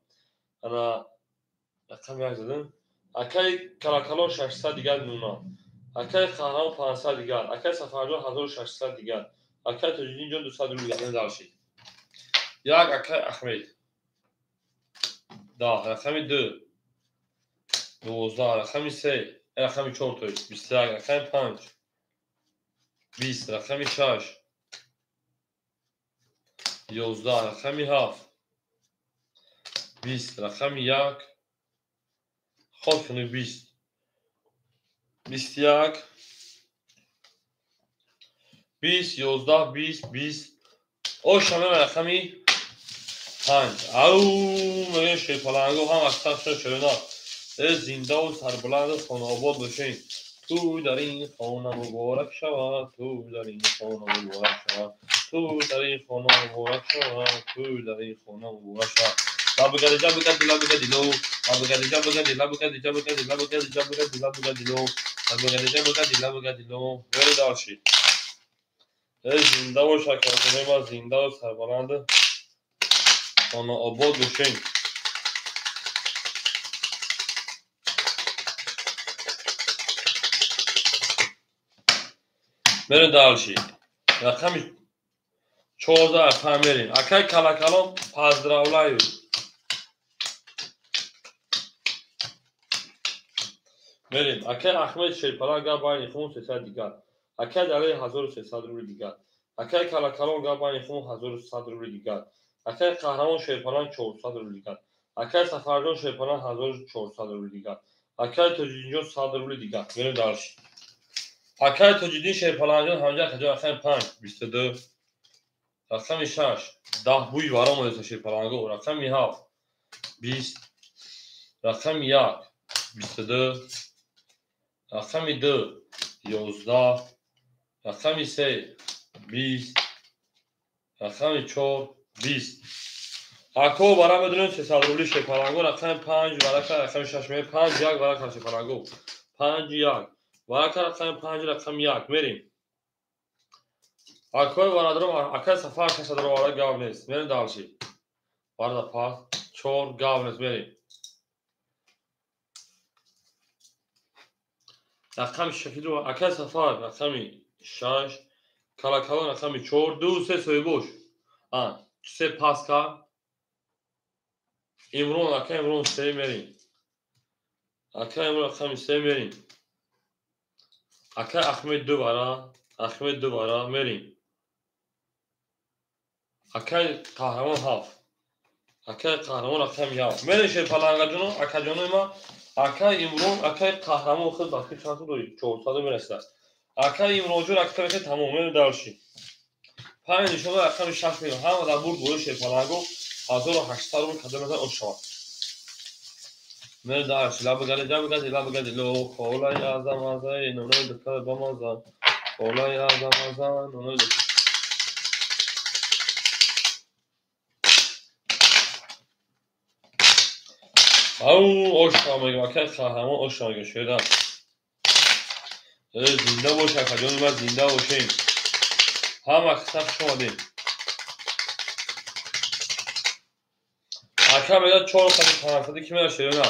Ана рақами 1 задам. Акай Калакало 600 дигар дона. Акай Қаҳрамон 500 дигар. Акай Сафарҷон 1600 дигар. Акай Тоҷиддинҷон 200 рубл дигар. Даршид. Як акай Аҳмед. 10. Рақами 2 12. Рақами 3 рақами 4 то 21. Рақами 5 20. Рақами 6 11. Рақами 7 20. Рақами 1 хоб кунед 20. 21 20 11 20 20. Ошама рақами 5. Ау, мегӯям шерпаланго ҳам аксаршон шерона. Э зинда ва сарбаланд хонаобод бошед. Ту дар ин хона муборак шавад, ту дар ин хона муборак шавад, ту дар ин хона муборак шавад, ту дар ин хона муборак шавад. Лабгади ҷабгади лабгади ло, лабгади ҷабгади лабгади ҷабгади лабгади ҷабгади лабгади ло, лабгади ҷабгади лабгади ло. Вери дарши. Э зинда бош акаҷони ман, зинда ва сарбаланд хонаобод бошед. Мерем дальше. Рақами 14 панҷ мерем. Акай Калакалон поздравляю. Мерем. Акай Аҳмед Шерпаланг гап байни хун 300 дигар. Акай Далер 1300 рубли дигар. Акай Калакалон гап байни хун 1100 рубли дигар. Акай Қаҳрамон Шерпаланг 400 рубли дигар. Акай Сафарҷон Шерпаланг 1400 рубли дигар. Акай Тоҷиддинҷон 100 рубли дигар. Мерем дальше. Акай Тоҷиддин Шерпалангҷон ҳамҷа акаҷон рақами 5 22. Рақами 6 10 бӯи варом омадааст Шерпаланго. Рақами 7 20. Рақами 1 22. Рақами 2 11. Рақами 3 20. Рақами 4 20. Ако вара медонем 300 рубли Шерпаланго. Рақами 5 варака рақами 6 мерем. 5 1 варака Шерпаланго. 5 1 варака рақами 5 рақами 1 мерем. Акои варадром акай Сафар 600 вара гап нест. Мерем дальше. Варда пас 4 гап нест мерем. Рақами 6 акай Сафар рақами 6 Калакалон рақами 4 2 3 соҳибош. А 3 пас кард. Имрон акай Имрон 3 мерем. Акай Имрон рақами 3 мерем. Акай Аҳмед 2 вара, Аҳмед 2 вара мерем. Акай Қаҳрамон 7. Акай Қаҳрамон рақами 7. Мерем шерпалангаҷоно, акаҷонои ман, акай Имрон, акай Қаҳрамон худ вақти чанд сум дорӣ? 400 мерасад. Акай Имронҷон акта мехед тамом, мерем дальше. 5 нишона рақами 6 мерем. Ҳама дар бурд болои шерпаланго 1800 рубл кадом метавонад ош шавад. Мердаш, лабгади, лабгади, лабгади, ло, холай азам азай, ноной духтар бамазан. Холай азам азан, ноной духтар. Ау, ошқа мегам, акай қаҳрамон ошқа мегам, шеда. Зинда бош, акаҷони ман, зинда бошем. Ҳама қисса хуш омадем. Ака мегӯяд чор қади панҷсади ки меяд шерона.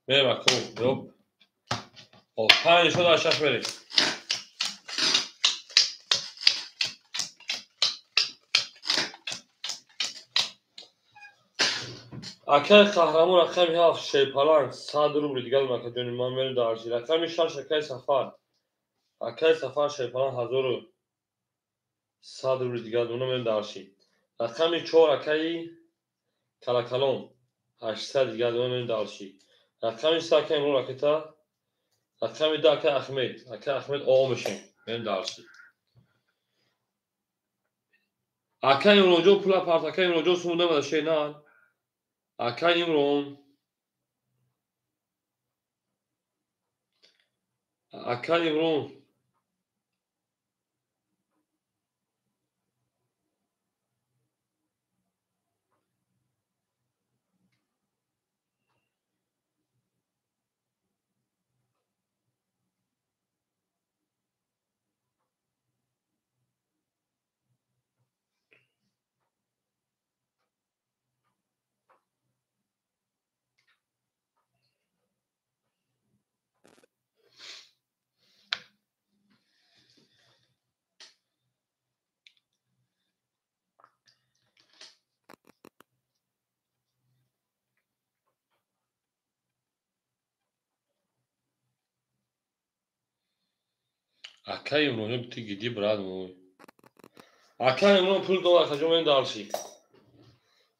Мерем аку, ёп. Хоб, панҷ шуд аз шаш мерем. Акаи қаҳрамон рақами ҳафт шерпаланг 100 рубли дигар акаҷони ман мерем дарси. Рақами шаш акаи Сафар. Акаи Сафар шерпаланг 1100 рубли дигар дуна мерем дарси. Рақами чор акаи Калакалон 800 дигар дуна мерем дарси. Рақами се акаи Имрон ракета. Рақами ду акаи Ахмед. Акаи Ахмед оо мешем. Мерем дарси. Акаи Имронҷон пула парт, акаи Имронҷон суму намада шернан. Акаи Имрон, акаи Имрон, акаи Имронҷон ты гиди брат мой. Акаи Имрон пул дод, акаҷон мен дарси.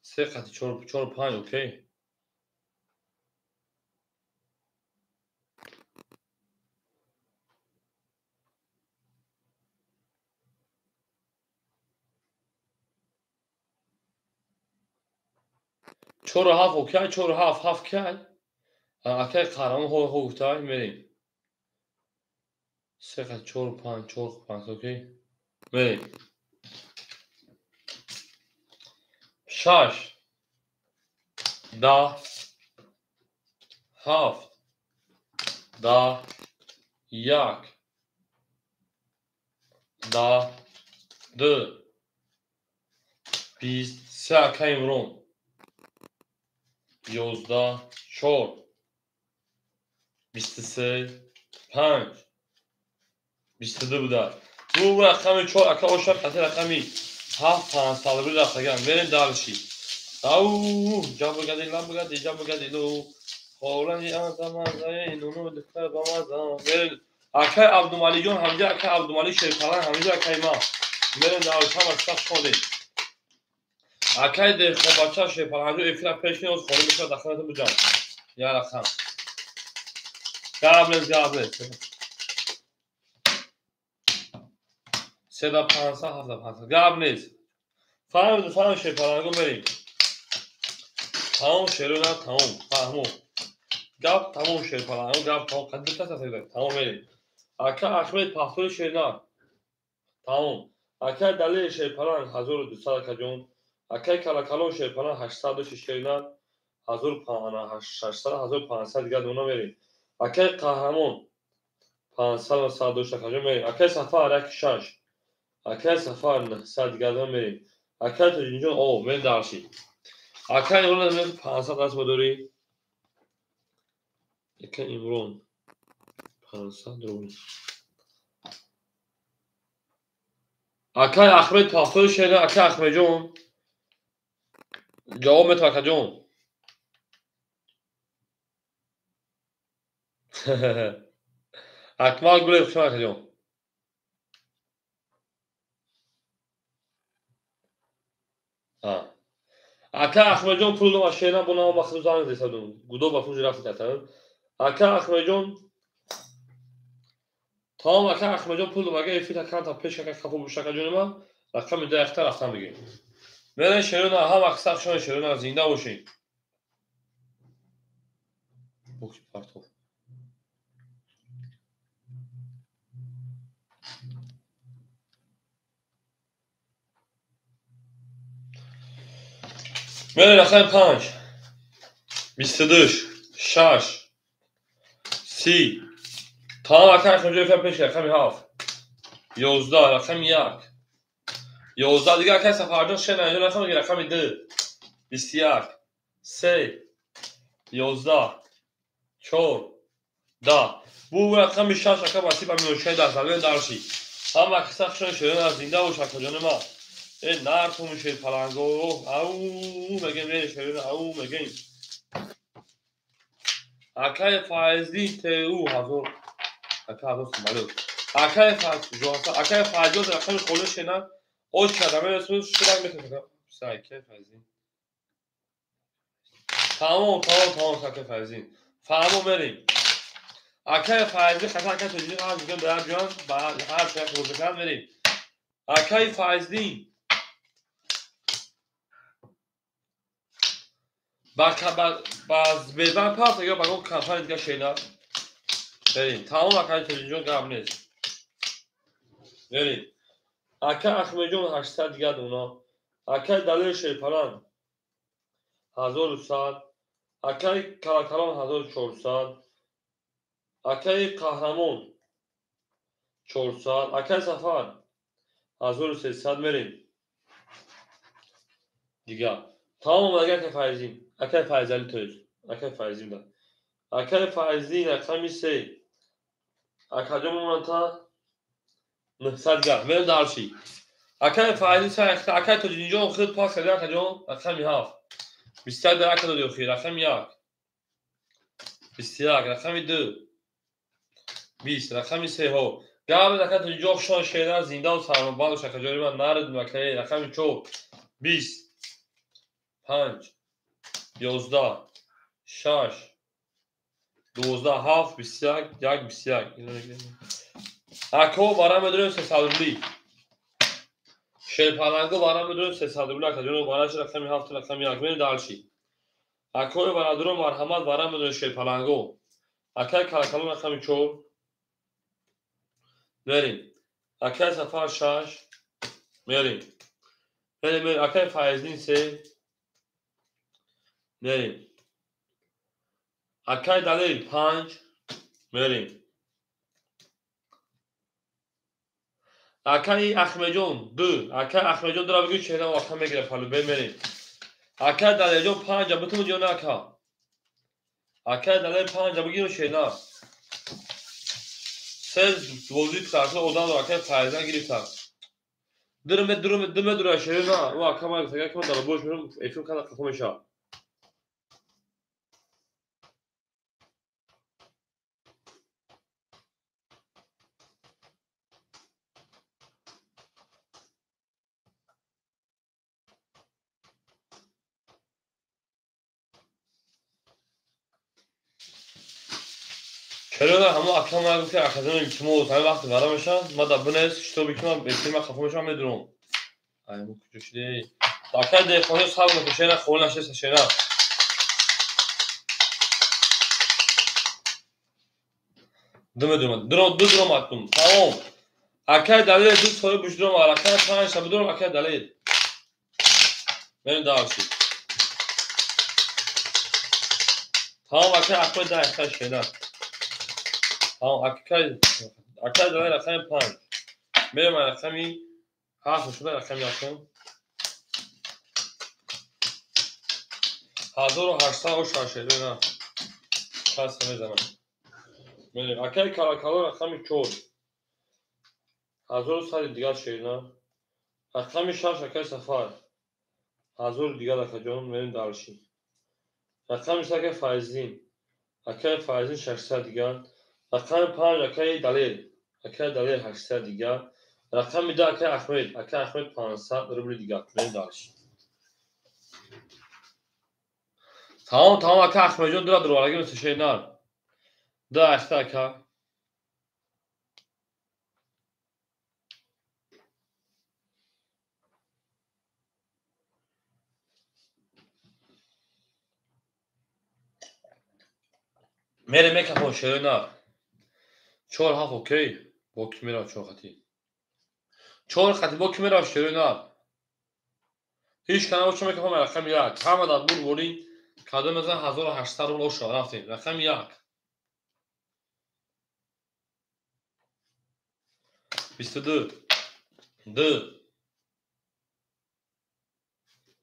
Се қати чор, чор панҷ, окей. Чору ҳафт, окей, чору ҳафт, ҳафт кай. Акаи қаҳрамон ҳо ҳо гуфтай, мерем. Се қат чор панҷ, чор панҷ, окей. Мерем. Шаш, 10, ҳафт, 10, як, 10, ду, 20, се акаи Имрон. 11, чор, 23, панҷ, 22 буда. Бу рақами чор ака оша қати рақами ҳафт панҷсад рубли рафтаган. Мерем дарши. Ау, ҷабгади, ламбгади, ҷабгади, лу. Холани азамазаи, нуну духтар бамазам. Мерем акаи Абдумаликҷон, ҳамҷа акаи Абдумалик шерпаланг, ҳамҷа акаи ман. Мерем дарши, ҳама сахт шодем. Акаи деҳқонбача шерпаланг, эфира пеш ниёз холӣ мешавад, дахлатон буҷам. Я рақам. Габлез, габлез. Седа панҷсад, ҳафта панҷсад. Гап нест. Фаҳмид, фаҳм шерпаланго мерем. Тамом шерона, тамом. Фаҳмо. Гап тамом шерпаланго, гап тамом. Қадр та тамом мерем. Ака Ахмед пахтури шерна. Тамом. Ака Далер шерпаланг 1200 акаҷон. Акаи Калакалон шерпаланг 800 шерна. 1600, 1500 дигар дуна мерем. Акаи Қаҳрамон 500 100 акаҷон мерем. Акаи Сафар 16. Акаи Сафар 900 дигар дуна мерем. Акаи Тоҷинҷон о, мерем дарши. Акаи Имрон 500 даст бодорӣ. Акаи Имрон 500 рубл. Акаи Ахмед пахтури шерна, акаи Ахмедҷон. Ҷавоб метавон акаҷон. Акмал Гулев хушомад акаҷон. Ака Ахмедҷон пул дод, шерна бо намо бахту занг зесадум. Гудо ба пули рафт кардам. Ака Ахмедҷон тамом, ака Ахмедҷон пул дод, агар эфир аканта пеш ака хафо буш акаҷони ман, рақами ду яхта рафтан бигирем. Мерен шерона ҳама қисса шон шерона зинда бошед. Буки партов. Мерен рақами 5 22 6 30 тамом ака Ахмеджон пеш рақами 7 11 рақами 1 11 дига акай Сафарҷон шена инҷо рақами рақами 2 21 3 11 4 10 бу рақами 6 ака басиб аминошай дар зален дарши ҳама қисса хушон шерона зинда бош акаҷони ма. Э нартум шер паланго ау мегем э шерона ау мегем. Акай Файзли ТУ 1000 ака 1000 сомалӣ. Акай Файзҷон акай Файзҷон рақами қоли шена оч кардам расул шурак метавонам. Акай Файзин. Тамом тамом тамом акай Файзин. Фаҳмо мерим. Акай Файзли хата акай Тоҷиддин ҳар мегӯям дар ҷон ба ҳар чиз хӯрда мерим. Акай Файзлин ба Сбербанк паст ё ба компания дига шена. Мерим. Тамом акай Тоҷиддинҷон гап нест. Мерим. Акай Ахмеджон 800 дига дона. Акай Далер Шерпалан 1100. Акай Калакалон 1400. Акай Қаҳрамон 400. Акай Сафар 1300 мерим. Дига. Тамом акай Файзин. Акай Файзали тоҷ. Акай Файзин да. Акай Файзин рақами 3. Акаҷон монта 900 дига. Мерем дарши. Акай Файзин сайхта акай Тоҷиддинҷон худ пас карда акаҷон рақами 7. 21 дар ака доди охир рақами 1. 21 рақами 2. 20 рақами 3 ҳо. Гап ака Тоҷиддинҷон хушон шера зинда ва сармобанд бош акаҷони ман нард акай рақами 4 20 5 11 6 12 7 21 1 21. Ако вара медорем 300 рубли. Шерпаланго вара медорем 300 рубли акаҷон вараш рақами 7 рақами 1 мерем дарши. Акои варадуро марҳамат вара медорем шерпаланго. Акай Калакалон рақами 4 мерем. Акай Сафар 6 мерем. Мерем акай Файздин 3 мерем. Акай Далер 5 мерем. Акай Ахмеджон 2. Акай Ахмеджон 2 бигӯ чеҳра ака мегирад палу мерем. Акай Далерҷон 5 битун ё на ака. Акай Далер 5 бигир чеҳра. Се бозӣ карта одам акай Файзан гирифта. Дурме дурме дурме дура чеҳра на. Ӯ ака ма гуфта ки ман дар бош мерам эфир када қафо мешавад. Чаро ҳамо ака ма гуфт ки акаҷон илтимос ҳамин вақти вара мешавад ма дар бинес шитоби ки ман эфир ма хафо мешавам медурам. Ай мо куҷо шудӣ? Акай деҳқони сабр мекун шена холӣ нашиста шена. Ду медурам. Ду дурам акун. Тамом. Акай Далер 2 соҳиб бушдурам рақами 5 та бидурам акай Далер. Мерем дарши. Тамом акай Ахмед 10 шена. Тамом акай Далер рақами 5. Мерем рақами 7 шуда рақами 1. 1800 оша шена. Пас мезанам. Мерем акай Калакало рақами 4. 1100 дигар шена. Рақами 6 акай Сафар. 1000 дигар акаҷон мерем дарши. Рақами 3 акай Файзин. Акай Файзин 600 дигар. Рақами 5 акай Далер. Акай Далер 800 дигар. Рақами 2 акай Ахмед. Акай Ахмед 500 рубли дигар. Мерем дарши. Тамом тамом ака Ахмеджон дура дуралаги мисли шенар. 2 8 ака. Мере мекафон шерои нар. 4 7 окей. Бо ки мерав 4 хати? 4 хати бо ки мерав шерои нар? Ҳеҷ кана бошо мекафон рақами 1. Ҳама дар бур борин. Кадом мезан 1800 рубл оша рафтем. Рақами 1. 22 2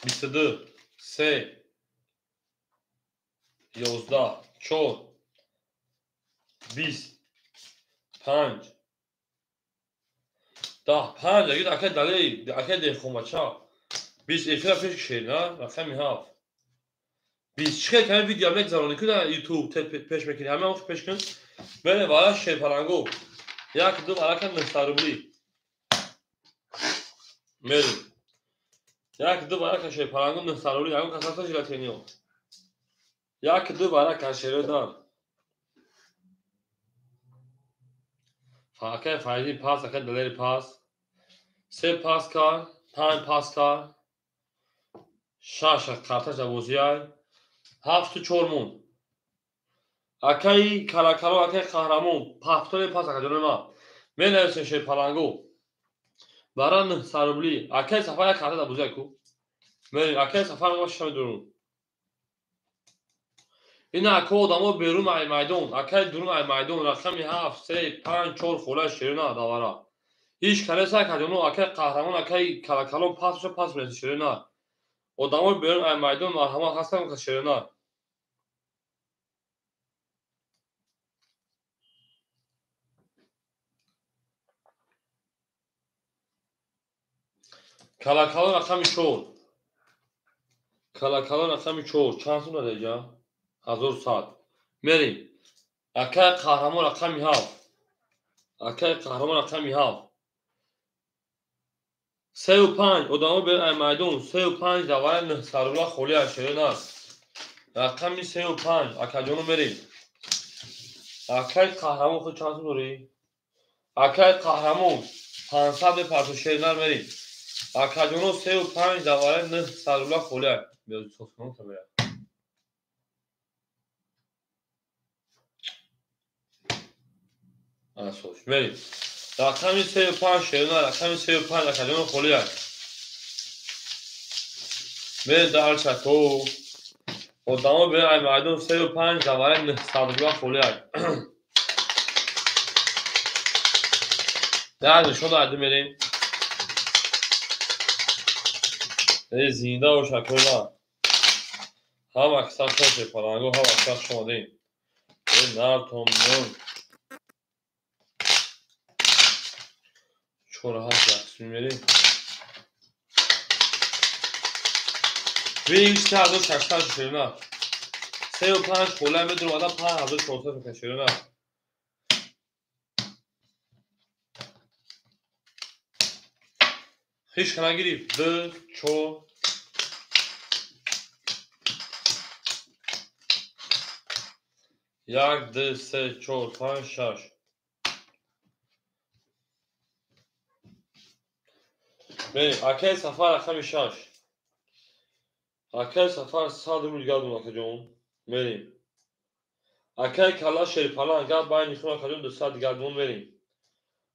22 3 11 4 20 5 10 5 агид акай далей акай деҳқонбача 20 эфира пеш кишед на рақами 7 20 чӣ хел ками видео мегзаронӣ ку дар ютуб пеш мекунӣ ҳама он пеш кун бере вара шерпалангу 1 2 варака 900 рубли мерем 1 2 варака шерпалангу 900 рубли ягон кас ҳаста жилатениё 1 2 варака шеродар акай Файзи пас, акай Далери пас, 3 пас кард, 5 пас кард, 6 карташ дар бозиай, 7 4 монд. Акаи Калакало, акаи Қаҳрамон, ҳафтои пас акаҷони ман. Менависем шерпалангу. Бара 900 рубли. Акаи Сафар як карта дар бозиай ку. Мерем, акаи Сафар ма шиша медурум. Ина ака одамо берун ай майдон, акаи дурун ай майдон, рақами 7, 3, 5, 4 хола шерина давара. Ҳеҷ канеса акаҷоно, акаи Қаҳрамон, акаи Калакалон пас боша пас мераси шерина. Одамо берун ай майдон марҳамат ҳастам ка шерина. Калакалон рақами 4. Калакалон рақами 4. Чанд сум дада иҷа? 1100. Мерем. Акаи Қаҳрамон рақами 7. Акаи Қаҳрамон рақами 7. 3 5 одамо берун ай майдон 3 5 давара 900 рубла холи аз шерина. Рақами 3 5 акаҷоно мерем. Акаи Қаҳрамон худ чанд сум дорӣ? Акаи Қаҳрамон 500 мепарту шерина мерем. Акаҷоно 3 5 давара 900 рубла холи ай. Биё софкунам та мерам. Асош мерем. Рақами 3 5 шерина, рақами 3 5 акаҷоно холи ай. Мерем дар чато. Одамо берун ай майдон 3 5 давара 900 рубла холи ай. Дар нишон айди мерем. Эй зинда бош акола. Ҳама аксар шоше палангу, ҳама аксар шомадем. Эй нартон нон. 4 7 яксум мерем. Винг 3600 шерина. 3 5 хола медурам адам 5400 шерина. Ҳеҷ кана гирифт. 2 4 1 2 3 4 5 6. Мерем. Акаи Сафар рақами 6. Акаи Сафар 100 рубл гардон акаҷон. Мерем. Акаи Кала шерпалан гап байни хун акаҷон 200 гардон мерем.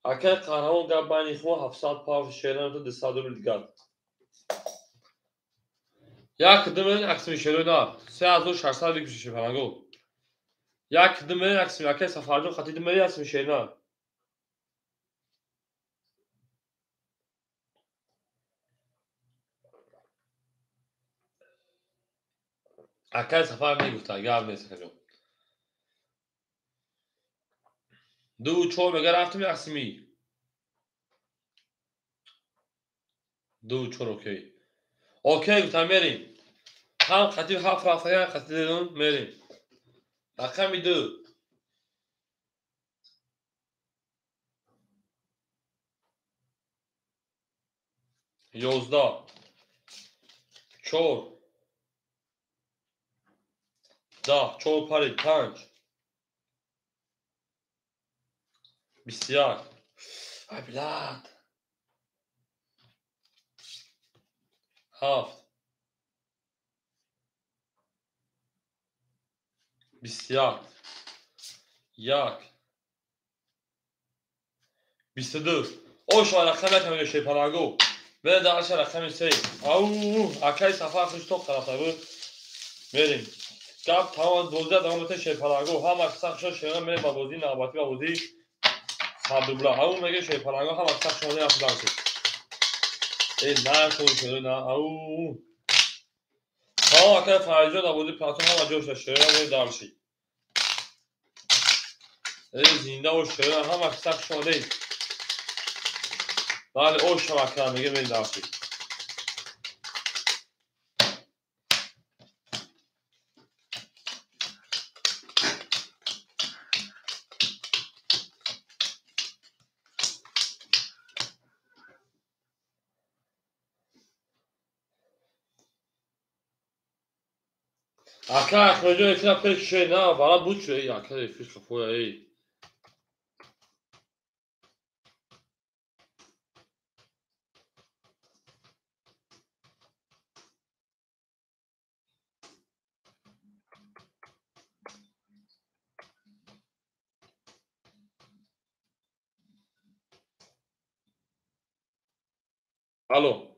Акаи Қаҳрамон гап байни хун 700 пав шерина 200 рубл дигар. 1 2 мерем аксими шерина. 3600 викуши шерпалангу. 1 2 мерем аксими акаи Сафарҷон хати 2 мерем аксими шерина. Акаи Сафар мегуфта, гап нест акаҷон. 2 4 мега рафтем яксими. 2 4 окей. Окей гуфтам мерем. Ҳам хати 7 рафта, ҳам хати 2 мерем. Рақами 2. 11 4 10 4 пари 5 21. Ай блядь. 7 21. 1 22. Оша рақам як мега шерпаланго. Берем дальше рақами 3. Ау, акай Сафар хуш тоқ тарафта буд. Мерем. Гап тамом бозӣ давом мета шерпаланго. Ҳама қисса шо шера мерем ба бозии навбатӣ, ба бозии саддубла. Ау мега шерпаланго ҳама қисса шо рафт дальше. Эй, на шо шера на. Ау. Ҳа, акай Фаридҷон дар бозии платон ҳама ҷоша шера мерем дальше. Эй, зинда бош шера ҳама қисса шо дей. Бале, ош ака мега мерем дальше. Ака Ахмеджон эфира пеш шуд, на, вара буд шуд, эй, ака эфир хафоя, эй. Алло.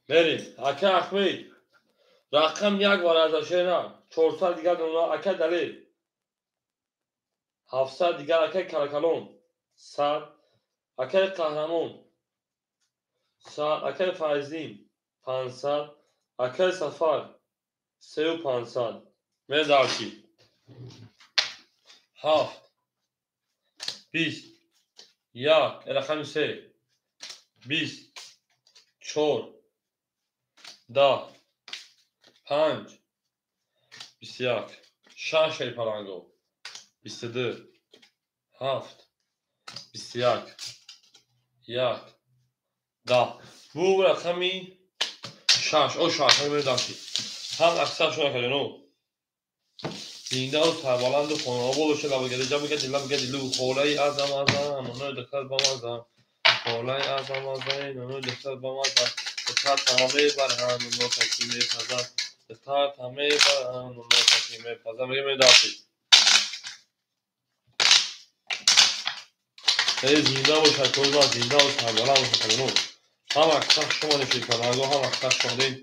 Мерем. Ака Ахмед. Рақам 1 вара аз шена. 400 дигар дона ака Далел. 700 дигар ака Каракалон. 100 ака Қаҳрамон. 100 ака Файзин. 500 ака Сафар. 3500. Мерем дальше. 7 20 1 рақами 3 20 4 10 5 21 6 шерпаланго 22 7 21 1 10. Бу рақами 6. О 6 мерем дальше. Ҳам аксар шуна кардено. Зиндаву сарбаланду хонаобод боша. Лабагада ҷамъ дила дилу холаи азам азам нонои духтар бамазам холаи азам азам нонои духтар бамазам духтар тама мебарам ноно таки мепазам духтар тама мебарам ноно таки мепазам. Мерем дальше. Эй, зинда бошад козма, зинда бош, сарбаланд боша кардено. Ҳама аксар шумо шерпаланго, ҳама аксар шумо дем.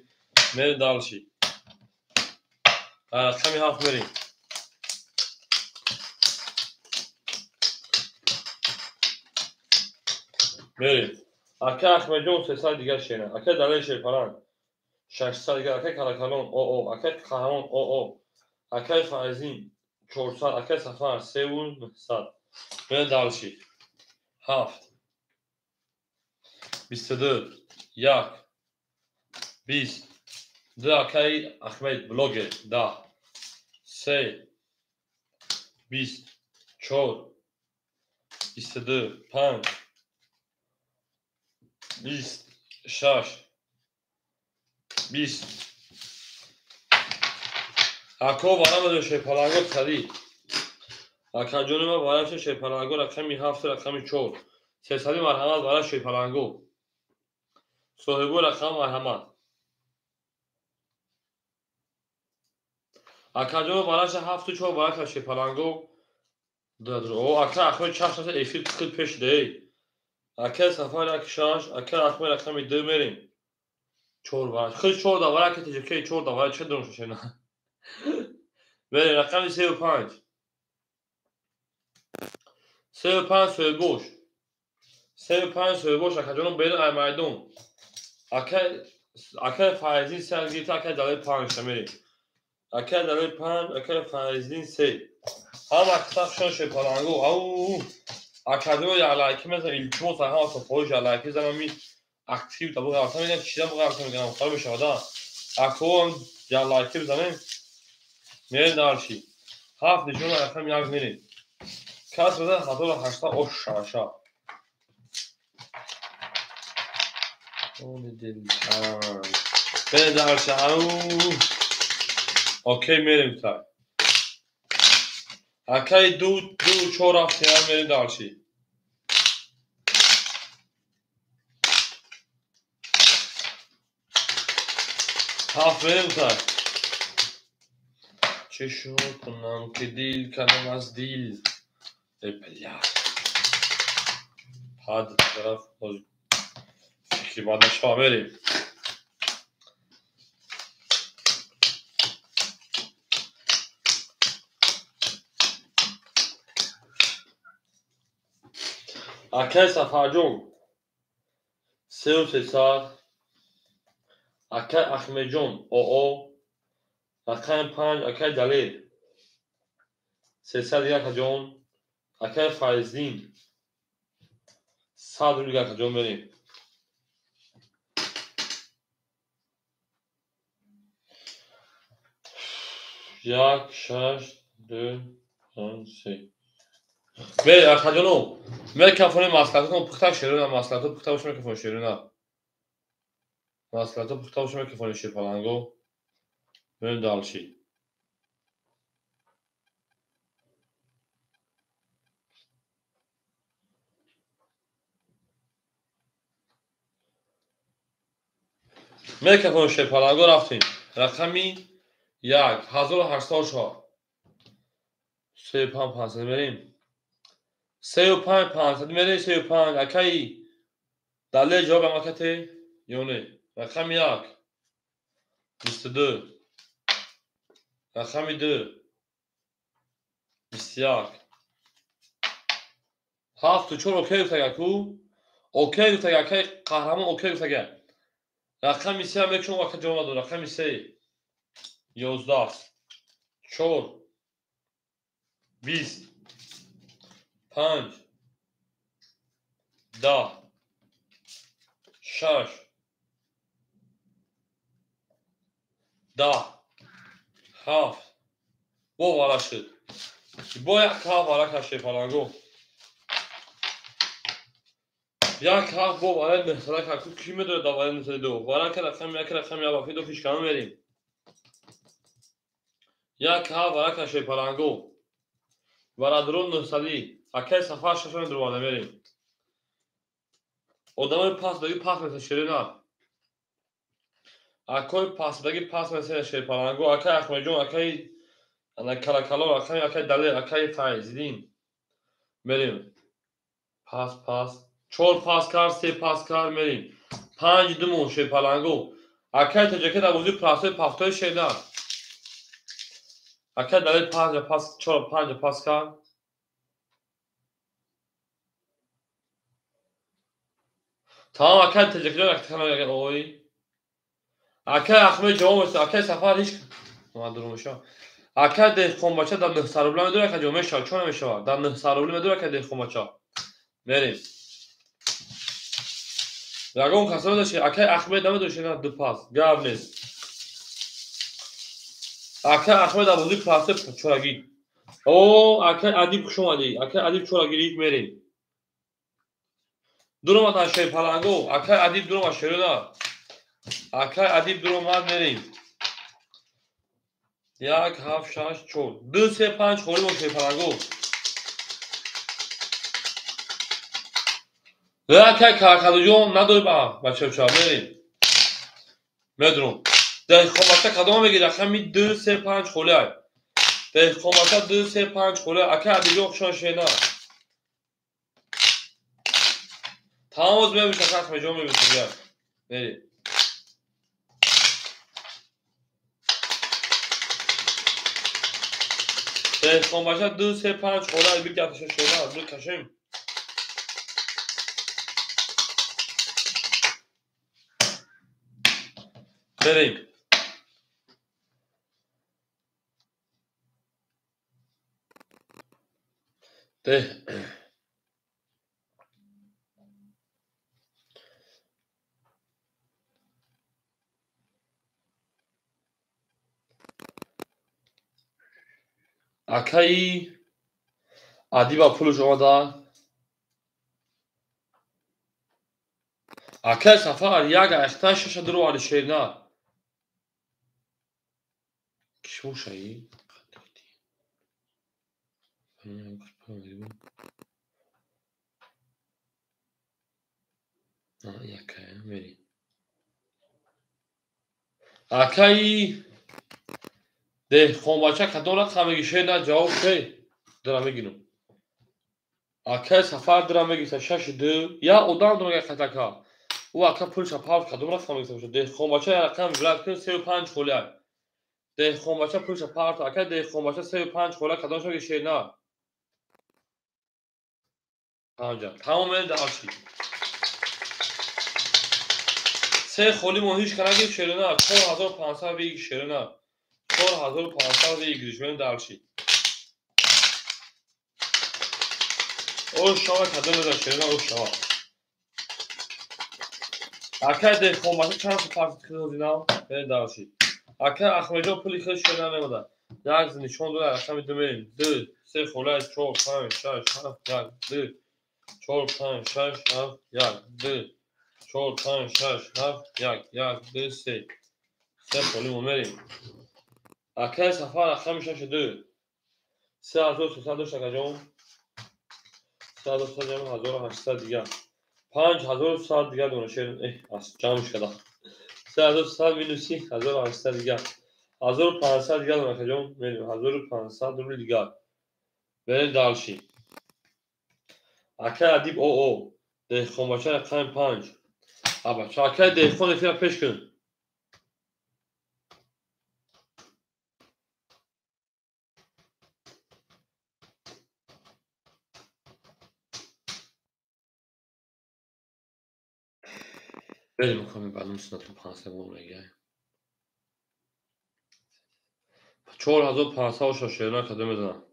Мерем дальше. Рақами 7 мерем. Мерем. Ака Ахмеджон 300 дигар шена. Ака Далел шерпаланг 600 дигар. Ака Каракалон ОО. Ака Қаҳрамон ОО. Акай Файзин 400. Акай Сафар 3900. Мерем дальше. 7 22 1 20 2 акай Ахмед блогер 10 3 20 4 22 5 20 6 20. Ако вара шерпаланго сади. Акаҷони ма вараша шерпаланго рақами 7 рақами 4. Сесади марҳамат вара шерпаланго. Соҳибу рақам марҳамат. Акаҷон вараша 7 4 вараша шерпаланго. О, ака Ахмед чашм эфир хел пеш дей. Ака Сафар 1 6, ака Ахмед рақами 2 мерем. 4 вараш. Хел 4 да вара ки тиҷаке 4 да вара чӣ дорум шена. Мерем рақами 3 5. 3 5 соҳибош. 3 5 соҳибош акаҷонум берин ай майдон. Ака Файзин 3 гирифта, ака Далел 5 та мерем. Ака Далел 5, ака Файзин 3. Ҳама қисса шон шерпаланго. Ау. Акаҷон як лайки мезанам, илтимос ҳама софоиш як лайки занам, ми актив та буғалтам мегам, чида буғалтам мегам, хор мешавад. Ако як лайки бизанем, мерем дальше. 7 нишон рақам 1 мерем. Кас бизан 1800 ош шаша. Он дил. Мерем дальше. Ау. Окей, мерем та. Акай ду ду чор рафтем, мерем дальше. Ҳафт мерем так. Чӣ шуд кунам ки дил кардам аз дил. Э бля. Ҳад тараф фикри бад нашава, мерем. Акай Сафарҷон сеу сесад, акай Ахмедҷон оо рақами панҷ, акай Далер 301 акаҷон, акай Файздин 100 рубл акаҷон, мерем. Як, шаш, ду, панҷ, се. Мерем, акаҷоно, микрофони маслиҳатон пухта шерона, маслиҳато пухта боша микрофони шерона. Маслиҳато пухта боша микрофони шерпаланго. Мерем дальше. Микрофони шерпаланго рафтем. Рақами як, 1804. Се панҷ панҷсад мерем. Сею панҷ панҷсад мерем, сею панҷ. Акаи Далер ҷавобам акате ё не? Рақами як, 22. Рақами ду, 21. Ҳафту чор окей гуфтага ку? Окей гуфтага, акаи Қаҳрамон окей гуфтага. Рақами се мекушам, ака ҷавоб надод. Рақами се, 11, чор, 20, панҷ, 10, шаш, 10, ҳафт. Бо вара шуд. Бо як ҳафт вара кашед паланго. Як ҳафт бо вараи нӯҳсада кард. Ки медонад дар вараи нӯҳсади ду? Вара ка рақами як, рақами як вафи ду фишкама мерем. Як ҳафт вара кашед паланго. Варадро нӯҳсадӣ. Акай Сафар шашон дурварда мерем. Одамои пасдаги пас меса шерина. Акои пасдаги пас меса шерпаланго. Акай Ахмедҷон, акай Каракало, акай акай Далер, акай Файзиддин. Мерем. Пас пас. Чор пас кард, се пас кард, мерем. Панҷ ду мон шерпаланго. Акай Таҷака дар бозии простой пафтои шерна. Акай Далер панҷ пас, чор панҷ пас кард. Тамом, акай Таҷакаҷон, ой. Акай Ахмед ҷавоб меса, акай Сафар ҳеч ман дурӯғ мешавам. Акай Деҳқонбача дар 900 рубла медорад, ака ҷо мешавад, чо намешавад? Дар 900 рубла медорад акай Деҳқонбача. Мерем. Ягон кас намедошт, акай Ахмед намедошт, на ду пас, гап нест. Акай Ахмед дар бозии простой чорагӣ. О, акай Адиб хуш омадӣ. Акай Адиб чорагӣ мерем. Дуромад аз шерпаланго. Акай Адиб дуромад шерона. Акай Адиб дуромад, мерем. Як, ҳафт, шаш, чор. Ду, се, панҷ холӣ мон шерпаланго. Акай Каракадуҷон надорӣ ба бачача, мерем. Медурам. Деҳқонбача кадома мегирӣ? Рақами ду, се, панҷ холӣ ай. Деҳқонбача ду, се, панҷ холӣ. Акай Адибҷон хушон шена. Тамом оз мебошад, акай Ахмедҷон мебошад. Мерем. Деҳқонбача ду, се, панҷ холӣ ай, бигардаша шена, ду кашем. Мерем. Деҳ. Акаи Адиба пулш омада. Акаи Сафар як ахта шаша дуровари шерна. Кишмошаи? Акаи деҳқонбача кадом рақам меги? Шер на ҷавоб ше дира мегирам. Акаи Сафар дира мегиса шаши ду. Я одам дора қатака. Ӯ ака пулша павт кадом рақам мегиса боша? Деҳқонбача я рақам вилат кун сею панҷ холия. Деҳқонбача пулша павт ака деҳқонбача сею панҷ холия кадом шаги шер на? Панҷа. Тамом дарси. Се холи мо ҳеҷ ка нагирифт шерина. 4500 виг шерина. 4500 выигрыш мен дарши. О шава кадом мезан шерина о шава. Акай деҳқонбача чанд партид хизозинам мен дарши. Акай Ахмеджон пули хел шерина мемода. Як нишон дора рақами ду мерим. Ду, се хола, чор, панҷ, шаш, ҳафт, як, ду, чор, панҷ, шаш, ҳафт, як, ду, чор, панҷ, шаш, ҳафт, як, як, ду, се. Се холи мо мерим. Акай Сафар рақами шашу ду. 3300 дошт акаҷон. 3300 ҷамъ 1800 дигар. 5300 дигар дона шер. Аз ҷамъш када. 3300 минуси 1800 дигар. 1500 дигар дона акаҷон. Мерим 1500 рубли дигар. Берем дальше. Акай Адиб оо. Деҳқонбача рақами панҷ. Абача акай деҳқон эфира пеш кун. Берем аками баъдум сунату пансад мегай. 4500 оша шерина кадом мезанам.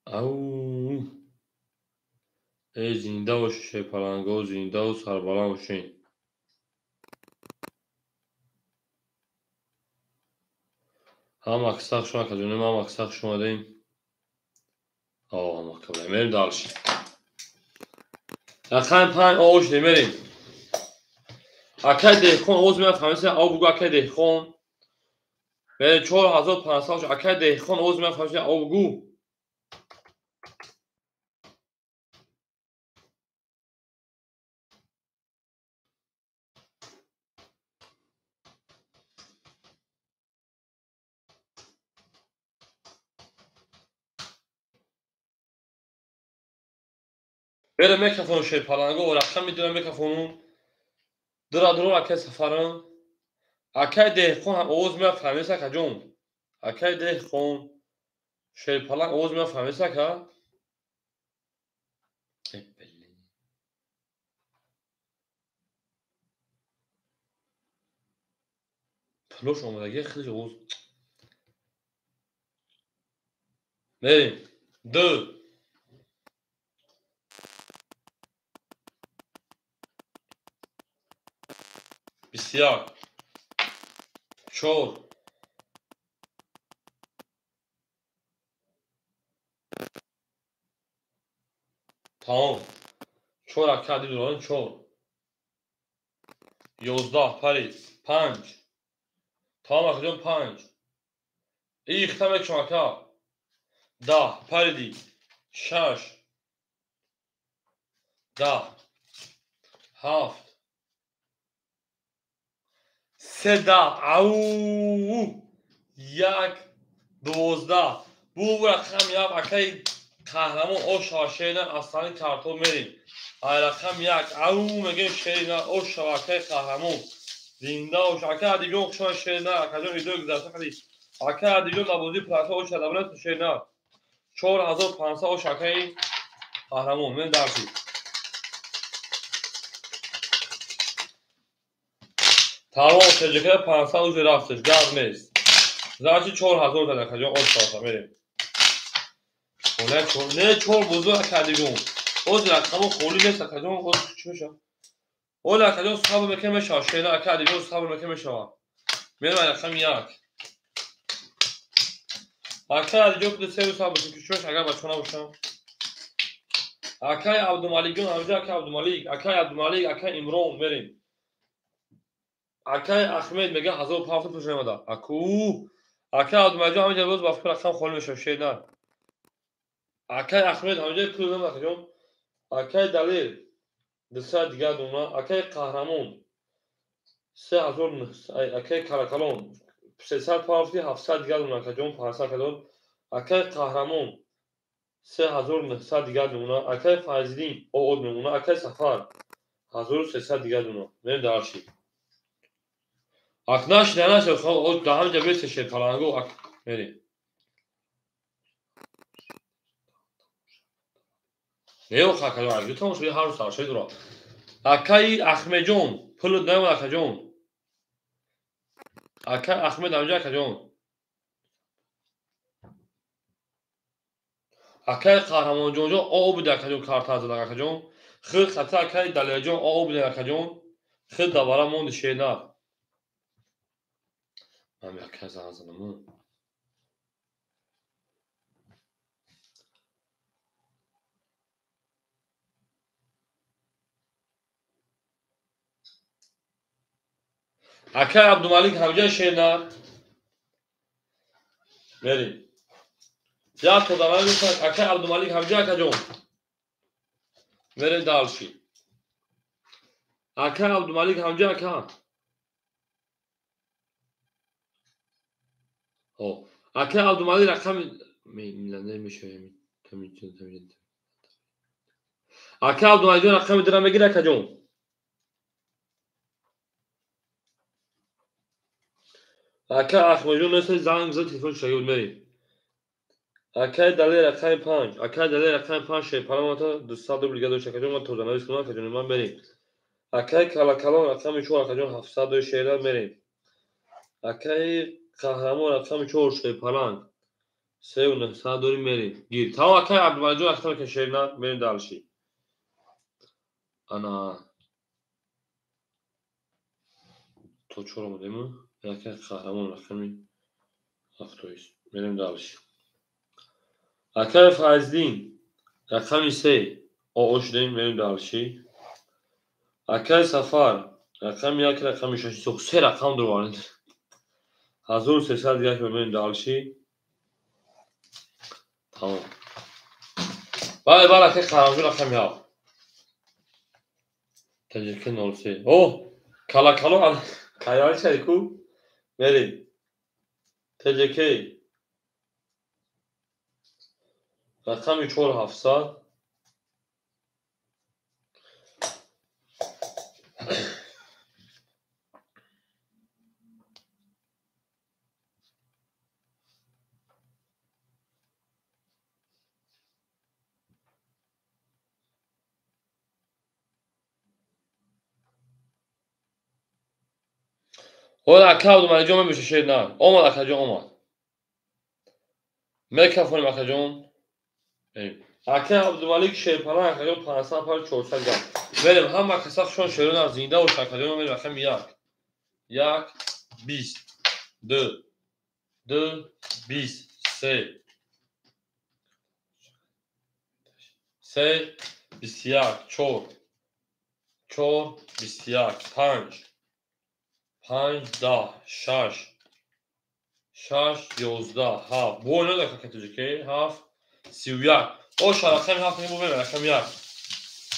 Ау. Эй зинда боши шерпаланго, зиндаву сарбаланд бошед. Ҳама аксар шумо акаҷонем, ҳама аксар шумо дем. О, ҳама кабла. Мерем дальше. Рақами панҷ ош мерем. Акай деҳқон оз меяд фаҳмиса, ав бугу акай деҳқон. Мерем 4500 ош акай деҳқон оз меяд фаҳмиса, ав бугу. Берем микрофону шерпаланго, рақам медонам микрофону. Дура дуро акай Сафарам. Акай деҳқон ҳам овоз меяд фаҳмиса акаҷон. Акай деҳқон шерпаланг овоз меяд фаҳмиса ака. Пулош омадаги хеле овоз. Мерем. Ду. 21, чор, тамом. Чор ака адиб дорем, чор. 11 парид, панҷ. Тамом акаҷон панҷ. Ихта мекушам ака. 10 париди, шаш, 10, ҳафт, се даҳ, ау, як, 12. Бу рақам як акаи қаҳрамон ошава шерина аз сани картоб мерим. Ай рақам як, ау мегӯем шерина ошава акаи қаҳрамон. Зинда бош акаи Адибҷон хушомад шерина, акаҷон видеои гузашта хади. Акаи Адибҷон дар бозии пласа оша дабрас шерина. 4500 ош акаи қаҳрамон. Мен дарси. Тамом шаҷака 500 уже рафташ, гап нест. Значит 4000 зада акаҷон ош шава мерем. Хола чор, не чор бузург акадиҷон. Оз рақамо холи нест акаҷон, оз чӣ мешава? Ола акаҷон сабр мекунем мешава, шена акадиҷон сабр мекунем мешава. Мерем рақами як. Акаи Адиҷон се сабр кун, чӣ мешава агар бачаҳо набошам? Акаи Абдумаликҷон, ҳамҷа акаи Абдумалик, акаи Абдумалик, акаи Имрон мерем. Акаи Ахмед мега 1500 пуш мемада. Аку Акай Абдумаликҷон ҳаминҷа боз ба фикр рақам холӣ мешавад, шер на. Акай Ахмед ҳаминҷа пул додам акаҷон. Акай Далер 200 дигар дона. Акай Қаҳрамон 3900, акай Каракалон 300 пафти 700 дигар дона акаҷон, 500 кадон. Акай Қаҳрамон 3900 дигар дона. Акай Файзиддин ООД мемона. Акай Сафар 1300 дигар дона. Мерем дарши. Ак нашида нашида, да ҳаминҷа бесе шерпалангу ак мерем. Не акаҷон, ак тамом шуд, ҳар рӯз саршои дора. Акаи Ахмедҷон пулут наёмад акаҷон. Акай Ахмед ҳаминҷа акаҷон. Акай Қаҳрамонҷонҷон ОО буде акаҷон, карта задан акаҷон. Хид хата акай Далерҷон ОО буде акаҷон. Хид давара монди шернар. Ман акай занг задам. Акай Абдумалик ҳамҷа шернар. Мерем. Як то давай мекунад. Акай Абдумалик ҳамҷа акаҷон. Мерем далши. Акай Абдумалик ҳамҷа ака. О, акай Абдумалик рақами миллионер мешавем. Акай Абдумаликҷон рақами дира мегир акаҷон. Акай Ахмедҷон нест, занг зад, телефон шаги буд, мерем. Акай Далер рақами 5, акай Далер рақами 5 шерпаламата 200 рубл дига дошт акаҷон, ман тозанавис кунам акаҷон, ман мерем. Акай Калакалон рақами 4 акаҷон 700 дошт шерал мерем. Акай Қаҳрамон рақами 4 шерпаланг 3900 дорим мерем. Гир. Тамом акай Абдумаликҷон рақами ка шерна мерем далши. Ана то 4 омадем. Акай Қаҳрамон рақами 7 мерем далши. Акай Файздин рақами 3 ОО шудем мерем далши. Акай Сафар рақами 1 рақами 6 се рақам дорем. 1300 дигар мерем далши. Тамом. Бале, бале, акай Қаҳрамонҷон рақами 7. Таҷика 03. О, Калакалон каяли шарику мерем. ТJK рақами 4700. Ҳола ака Абдумаликҷон мебошад шер на. Омад акаҷон омад. Мекафонем акаҷон. Ака Абдумалик шерпалан акаҷон 500 пар 400 грамм. Мерем ҳама каса хушон шерона зинда бош акаҷон, мерем рақами 1. 1 20 2 2 20 3 3 21 4 4 21 5 5 10 6 6 11 7 бо нода кака 7 31. Оша рақами 7 мебо рақами 1.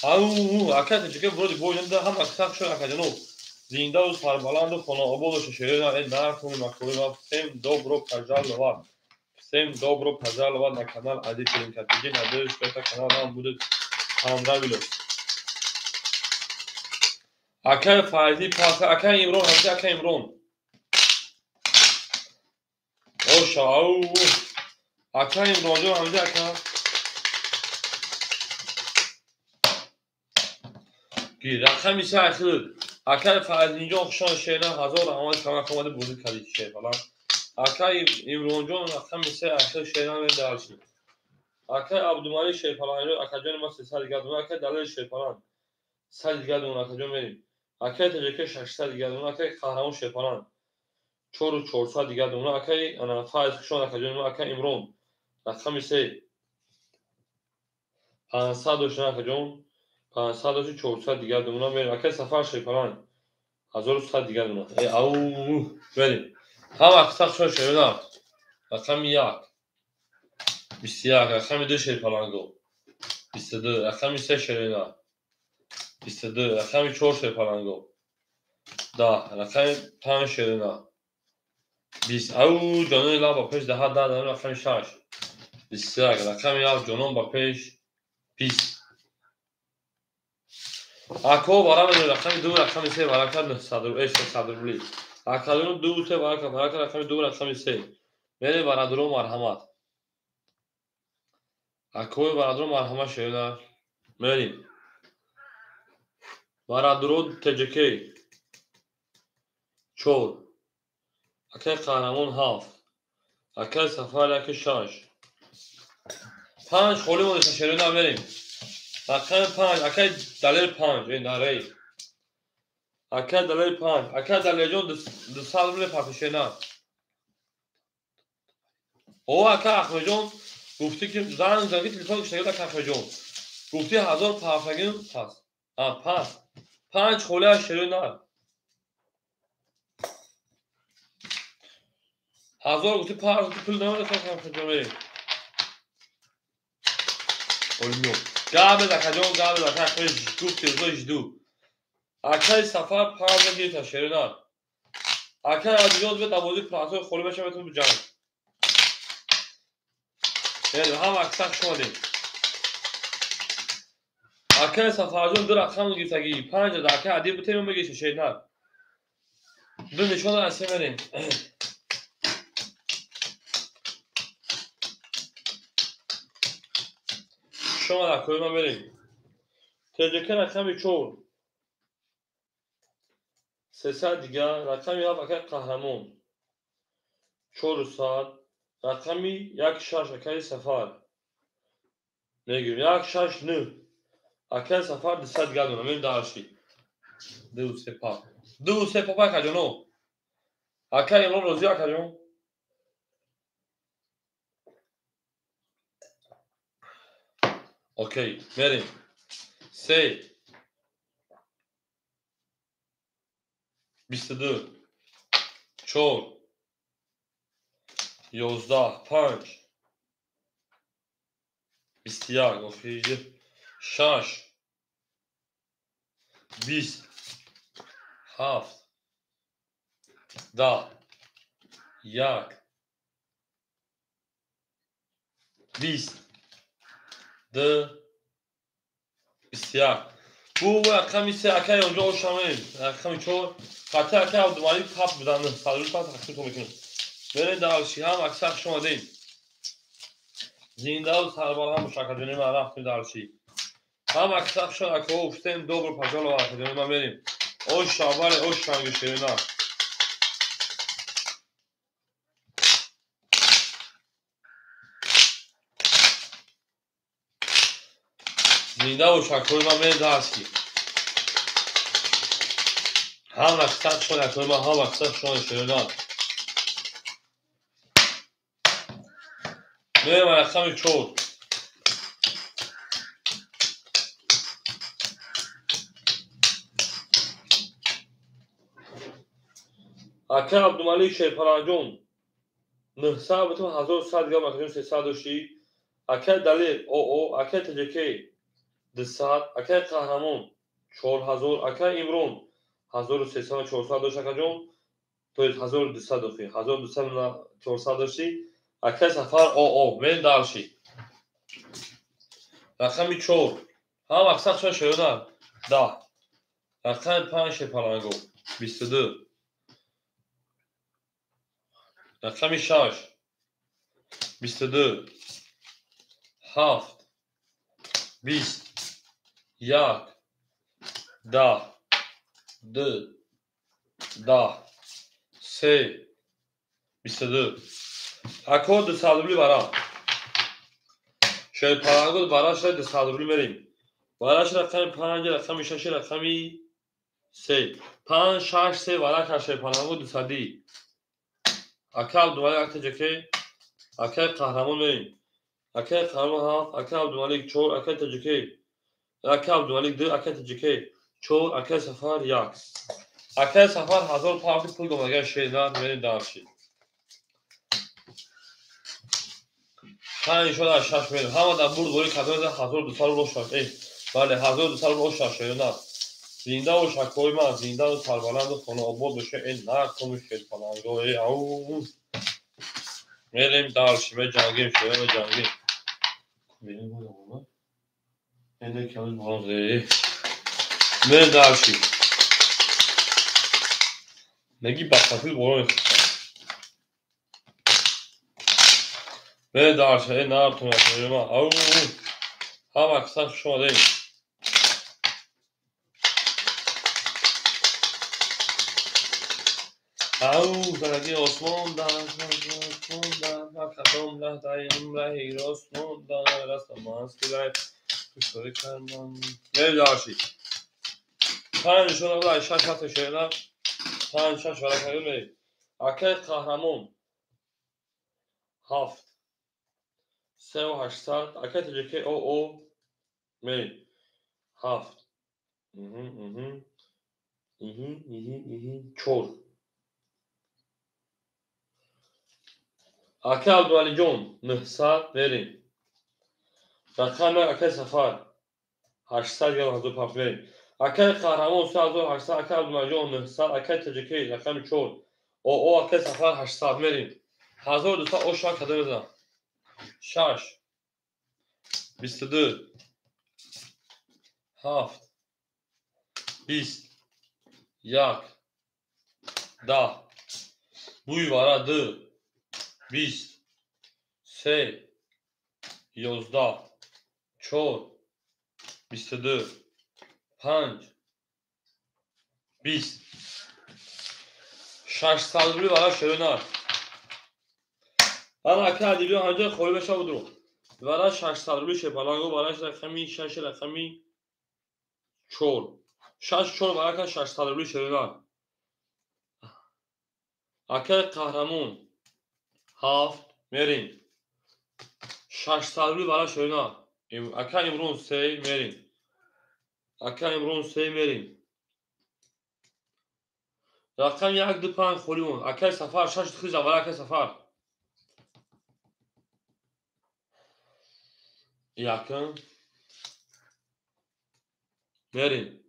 Ау, ака таҷика буроди бо нода ҳама каса хушон акаҷонов. Зиндаву сарбаланду хонаободу шешерина э нархуни макорима. Всем добро пожаловать. Всем добро пожаловать на канал Ади Филинкатиджи. Надеюсь, что этот канал вам будет понравился. Акай Файзи паса, акай Имрон, ҳамҷа акай Имрон. Оша, ау. Акай Имронҷон ҳамҷа ака. Гир, рақами се ахир. Акай Файзинҷон хушон шерна 1000 раҳмат камак омада бозӣ кардӣ шерфалан. Акай Имронҷон рақами се ахир шерна медарши. Акай Абдумалик шерфаланҷон акаҷони ма 300 дигар дона, акай Далер шерфалан 100 дигар дона акаҷон мерем. Акай Таҷика 600 дигар дона, акай Қаҳрамон шерфалан 4400 дигар дона, акай ана Файз хушон акаҷони ма, акай Имрон рақами 3 500 дошта акаҷон 500 дошта 400 дигар дона мерем. Акай Сафар шерфалан 1100 дигар дона. Ау, мерем. Ҳама қисса хушон шерна. Рақами 1 21, рақами 2 шерпаланго 22, рақами 3 шерина 22, рақами 4 шерпаланго 10, рақами 5 шерина 20. Ау ҷонони лаб ба пеш 10 10, рақами 6 21, рақами 7 ҷонон ба пеш 20. Ако вара медонед рақами 2 рақами 3 варака 900 600 рубли. Акадон 2 3 варака варака рақами 2 рақами 3. Мере барадро марҳамат. Акои барадро марҳамат шерина. Мерим. Барадро ТЖК 4. Акай қаҳрамон 7. Акай Сафар 1 6. 5 холӣ монда шерина мерим. Рақами 5 акай Далер 5 нарей. Акай Далер 5 акай Далерҷон 200 рубли папишена. О акай Ахмеджон гуфти ки занг зади телефон кушта акай Ахмеджон. Гуфти 1000 пафагин пас. А пас. 5 холӣ аз шерина. 1000 гуфти пас пул намеда акай Ахмеджон мерим. Олмио. Габе акаҷон, габе ака Ахмед гуфти рӯзо жду. Акай Сафар 5 гирифта шерина. Акай Азизҷон бе давози пасои холӣ меша метавон ҷанг. Ҳам аксар шумодем. Акай Сафарҷон 2 рақам гирифтагӣ 5 да акай Адил бутем мегиша шерина. Ду нишон аз се мерем. Шумо акои ман мерем. ТЖК рақами 4 300 дигар, рақами 7 акай Қаҳрамон 400, рақами 1 6 акай Сафар мегирем 1 6 9 акай Сафар 200 дигар дорам. Мерем дарши 2 3 пап 2 3 пап акаҷоно. Акай Имрон розӣ акаҷон? Окей, мерем. 3 22 4 11 5 21 охи 6 20 7 10 1 20 2 21. Бу рақами 3 акай онҷо ошамем. Рақами 4 қатъи акай Абдумалик пап будан 100 пас тақсим мекунем. Мерем дарши ҳам аксар хуш омадем. Зиндаву сарбаланд бош акаҷони ман рафтем дарши. Ҳам аксар хуш акаҳо гуфтем добро пожаловать акаҷони ман мерем. Ош шабаре ош шанги ширина. Зинда бош акои ман мерем дарси. Ҳам аксар хуш акои ман ҳам аксар хуш ширина. Мерем рақами 4. Акай Абдумалик Шерпаланҷон 900 бутун 1100 грамм акаҷон 300 дошти. Акай Далер ОО, акай ТЖК 200, акай Қаҳрамон 4000, акай Имрон 1300 400 дошт акаҷон, то есть 1200 дохи, 1200 400 дошти. Акай Сафар ОО, мерем дарши. Рақами 4 ҳам аксар шуна шоёна 10. Рақами 5 Шерпаланго 22. Рақами 6 22 7 20 1 10 2 10 3 22. Ако 200 рубли бара. Шерпаланго бара шуда 200 рубли мерем. Бараш рақами 5, рақами 6, рақами 3. 5 6 3 вара кар Шерпаланго 200. Акай Абдумалик акай ТЖК, акай Қаҳрамон мерем. Акай Қаҳрамон 7, акай Абдумалик 4, акай ТЖК, акай Абдумалик 2, акай ТЖК 4, акай Сафар 1. Акай Сафар 1000 пафи пул домагар шерина мерем дарши. 5 4 6 мерем. Ҳама дар бурд бори кадом 1200 рубл шаш. Эй, бале 1200 рубл шаш шерона. Зинда бош акои ман, зинда ва сарбаланду хонаобод боше. Эй, накун шерпаланго. Эй, ау. Мерем дальше, меҷангем, шера меҷангем. Мерем бола. Эне камиз болон. Мерем дальше. Неги бахтафил болон. Мерем дальше. Эй, нартун шерема. Ау. Ҳама касан хуш омадем. Ау, зараги осмон да, осмон да, ба кадом лаҳзаи умраҳи росмон да, расам аст кушторӣ кардам. Мерем дальше. 5 4 6 7 шера. 5 6 варака мерем. Акай қаҳрамон 7 3800. Акай тоҷикӣ ОО мерем. 7 4. Акай Абдувалиҷон 900 мерем. Рақами акай Сафар 800 грамм 1005 мерем. Акай Қаҳрамон 3800, акай Абдувалиҷон 900, акай Тоҷикӣ рақами 4. ОО акай Сафар 800 мерем. 1200 оша кадом мезанам? 6 22 7 20 1 10 бӯи вара 2 20 3 11 4 22 5 20 600 рубли вара шерона. Ана ака адибиён ҳамҷои холӣ мешавад ру. Вара 600 рубли шепаланго вара рақами 6 рақами 4. 6 4 варака 600 рубли шерона. Акаи Қаҳрамон 7 мерем. 600 рубли вара шерона. Ака Имрон 3 мерем. Ака Имрон 3 мерем. Рақам 1 2 5 холӣ мон. Акаи Сафар 6 хиза вара акаи Сафар. 1 мерем.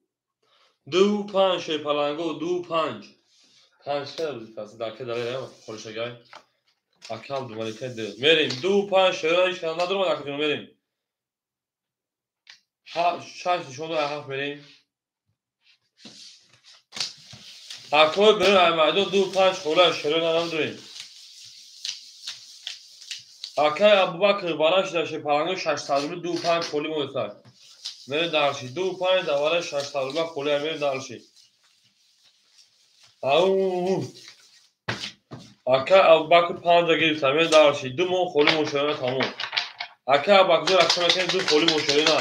2 5 шерпаланго 2 5. 5 када буд пас дар када дарем холишагай. Ака Абдумалика 2. Мерем 2 5 шерона ҳеч кадом надорам ака ҷон мерем. 6 нишон дод 7 мерем. Акои берун ай майдон 2 5 хола шерона надорем. Акай Абубакр бараш дар шепаланго 600 рубли 2 5 холӣ монесад. Мерем дальше. 2 5 дар бараш 600 рубли холӣ мерем дальше. Ау. Акай Абубакр 5 гирифта мерем дальше. 2 моҳ холӣ мон шерона тамом. Акай Абубакр рақам мекунем 2 холӣ мон шерона.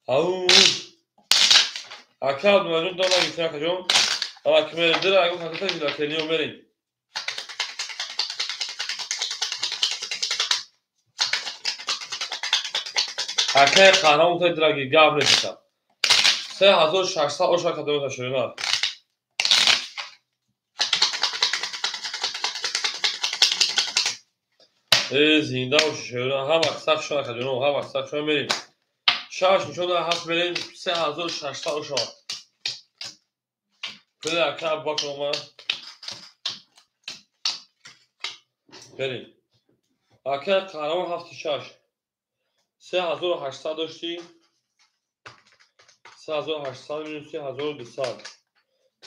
Ау. Акай Абдумаҷон дона гирифта акаҷон. Ава ки мерем дира агар каката гира келиё мерем. Акай Қаҳрамон та дира ги гап нест. 3600 оша кадом та шерона. Э зинда бош шерона, ҳама сахт шона акаҷон, ҳама сахт шона мерем. 6 нишон дод 7 мерем 3600 оша. Пули ака Абубакр омад. Мерем. Ака Қаҳрамон 7 6. 3800 доштӣ. 3800 минус 3200.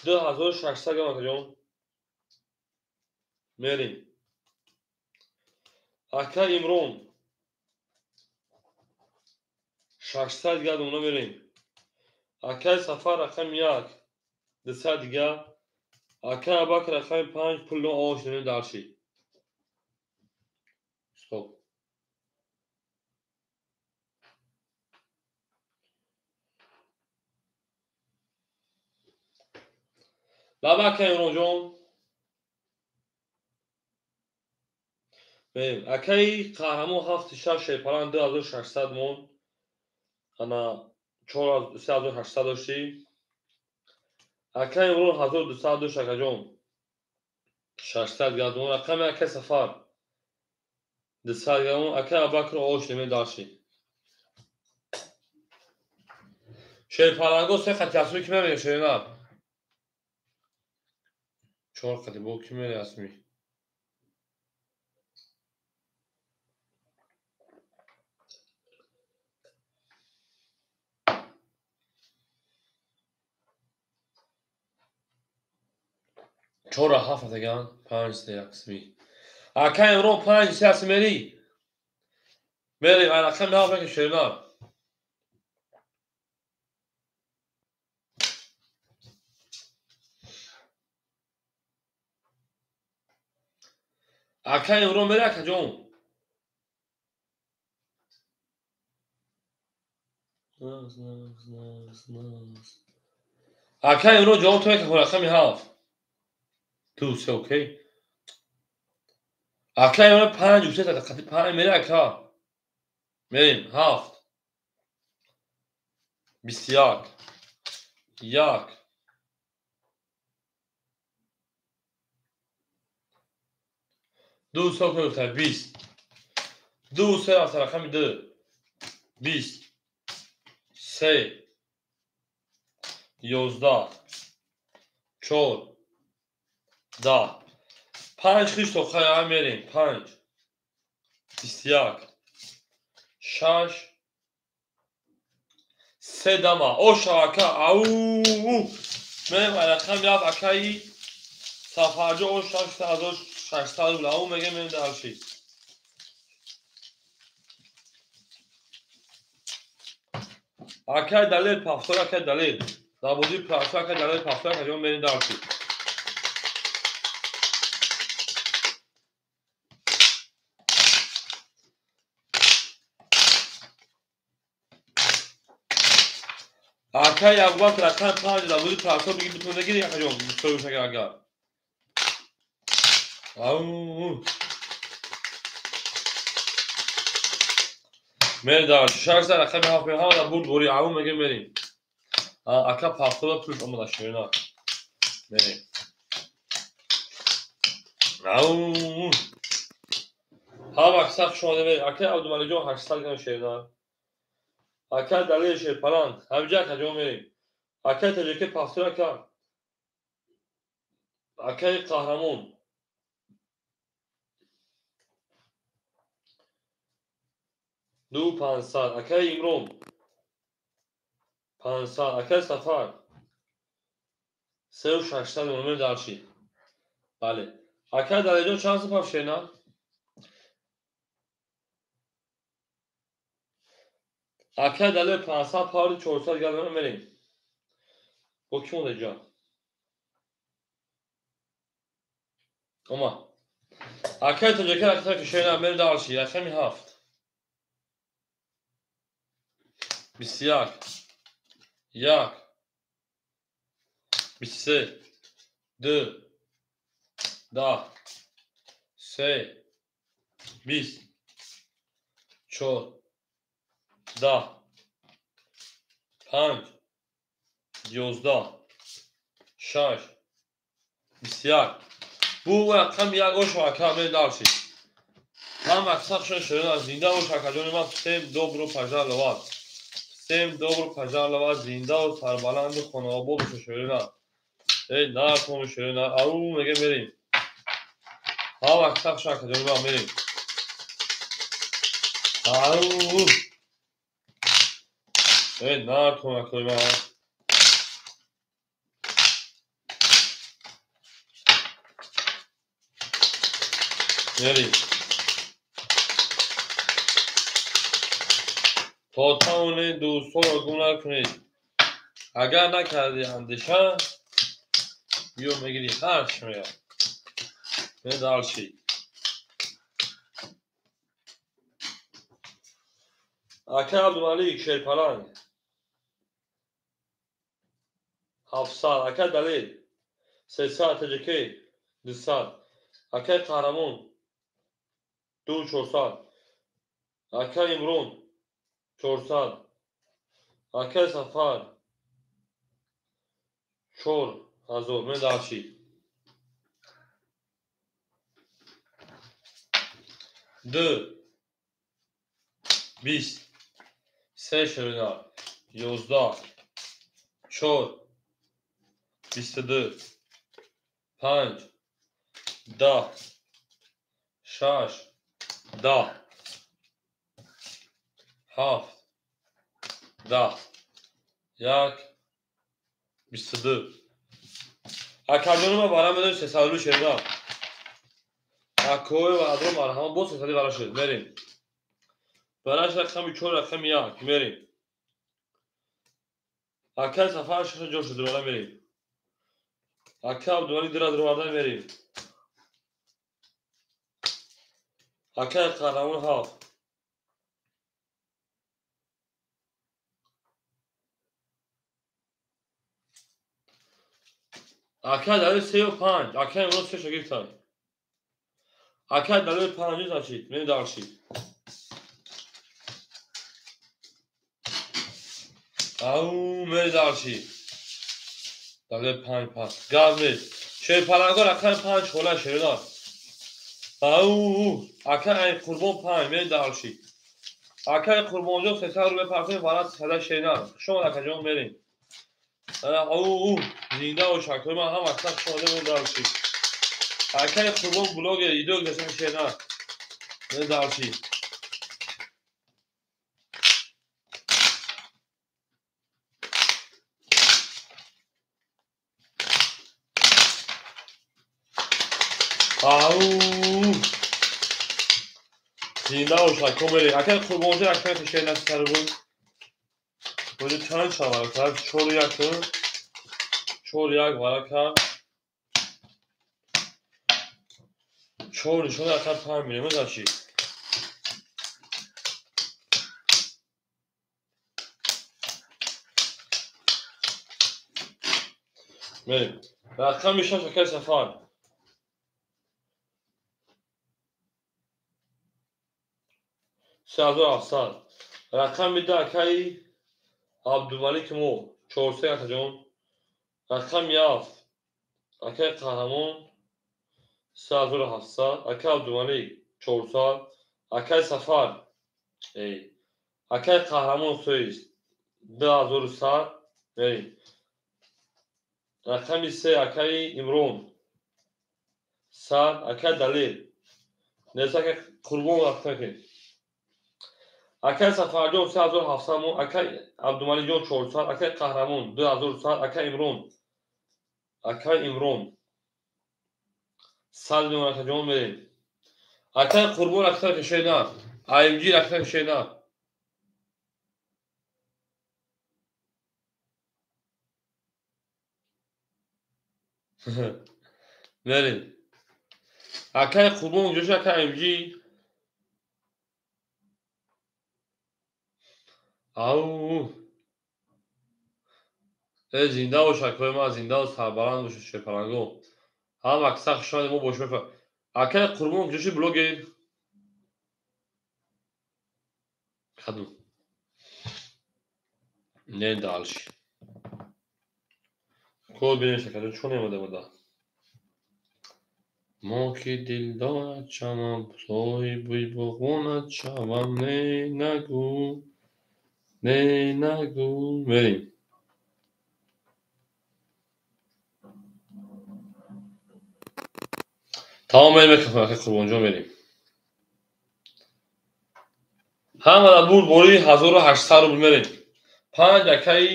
2600 грамм акаҷон. Мерем. Ака Имрон 600 дига дона мерем. Акаи Сафар рақами 1 200 дига. Акаи Абубакр рақами 5 пул ош мерем дальше. Стоп. Лаба акаи Имронҷон. Мерем. Акаи Қаҳрамон 7 6 шерпалан 2600 мон. Ана 3800 доштӣ. Акаи Имрон 1200 дошт акаҷон. 600 гардон рақами акай Сафар 200 гардон акай Абубакр ош неме дарши. Шерпаланго се хати асми ки мемере шерина. 4 хати бо ки мере асми. 4 7 атаган 5 3 асми. Акай Имрон 5 3 асми мери. Мери рақами 7 ки шерина. Акай Имрон мери акаҷон. Акай Имрон ҷавоб то як рақами 7. 2 3 окей. Акай Имрон 5 3 қати 5 мери ака. Мерим 7 21 1 2 3 20 2 3 рақами 2 20 3 11 4 10 5 хишто хая мерем 5 21 6 3 дама оша ака ау мерем рақами 7 акаи Сафарҷо ош 6600 рубл ау мегем мерем дарши. Акай Далер пафтор акай Далер Забоди пафтор акай Далер пафтор акаҷон мерем дарши. Акай Абубакр рақами 5 забоди пафтор биги битон нагири акаҷон мусоҳиб агар. Ау Мери дар 6 рақами 7 ҳама бурд бори ау мегем мерим. Ака пафтора плюс омада шерина. Мерим. Ау ҳама саф шумо мерим. Ака Абдумаликҷон 800 грамм шерина. Ака Далер Шерпаланг ҳамҷа акаҷон мерим. Акаи Таҷики пафтора ака. Акаи Қаҳрамон 2 500 акаи Имрон 500 акаи Сафар 3 600 номер дарши. Бале. Акаи Далерҷон чанд сум пафт шерина? Акаи Далер 500 паври 400 гардона мерем. Бо ки монда ҷа? Ома. Акаи Тоҷика рақами шерина мерем дарши. Рақами 7 21 1 23 2 10 3 20 4 10 5 11 6 21 бу рақами 1 ош ака мерем дарши. Ҳама сахшон шерина зинда бош акаҷони ман. Всем добро пожаловать. Всем добро пожаловать. Зинда ва сарбаланду хонаобод боша шерина. Эй нархом шерина. Ау меге мерем. Ҳама сахшон акаҷони ман мерем. Ау эй нархом акаҷони ман. Мерем. То тавонед дӯстонро гум накунед. Агар накарди андеша, биё мегири ҳарч меяд. Медарши. Акай Абдумалик Шерпаланг 700 акай Далер 300 Таҷики 200 акай Қаҳрамон 2 400 акай Имрон 400 акай Сафар 4000 медарши. 2 20 3 ширина 11 4 22 5 10 6 10 7 10 1 22. Акаҷонума бара медои 300 ширина. Акои ва адро марҳама бо 300 бара шуд. Мерем. Бараш рақами 4 рақами 1 мерем. Акай Сафар 6 ҷо шуд бара мерем. Ака Абдували дира дироварда мерем. Акай Қаҳрамон 7. Акай Далер 3 ва 5. Акай имрӯз 3 гирифтанд. Акай Далер 5 значит, мерем дальше. Ау, мерем дальше. Далер 5 5. Газ нест. Шерпаланго рақами 5 хола шерина. Ау, акай Қурбон 5 мерем дальше. Акай Қурбонҷон 300 рубл партои варат 300 шерина. Шумо акаҷон мерем. Ау, зинда бош акои ман ҳам аксар шумо мерем дальше. Акай Қурбон блогер идо гузаштан шерина. Мерем дальше. Ау, зинда бош ако мерем. Акай Қурбонҷон акай шерина 300 рубл. Боҷа чанд шавад? 4 1 4 1 варака 4 нишон акар 5 мерем даши. Мерем. Рақами 6 акай Сафар. 3700. Рақами 2 акай Абдумалик мо 400 акаҷон. Рақами 7 акай Қаҳрамон 3700. Акай Абдумалик 400. Акай Сафар акай Қаҳрамон соист 2100. Мерем. Рақами 3 акай Имрон 100. Акай Далер нест акай Қурбон рақам. Акай Сафарҷон 3700 мо, акай Абдумаликҷон 400, акай Қаҳрамон 2100, акай Имрон 100 миллион акаҷон мерем. Акай Қурбон аксар кашена, АМГ аксар кашена. Мерем. Акай Қурбон ҷоша акай АМГ. Ау, зинда бош акои ман, зинда ва сарбаланд бошед шерпаланго. Ҳам аксар хушомадед мо бо шумо. Акай Қурбон ҷоши блогер. Каду. Не дальше. Код бинем шакаҷон чун омада буда. Мо ки дилдорат шавам, соҳиби боғонат шавам, не нагӯ. Не нагӯ. Мерем. Тамом мерем акай Қурбонҷон мерем. Ҳамада бурд бори 1800 рубл мерем. 5 акай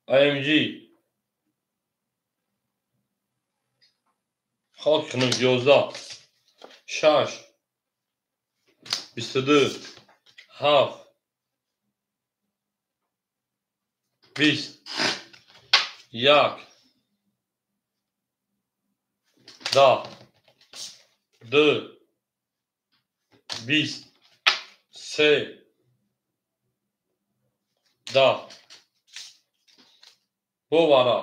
АМГ. Хок хунук 11 6 22 7 20 1 10 2 20 3 10 бовара.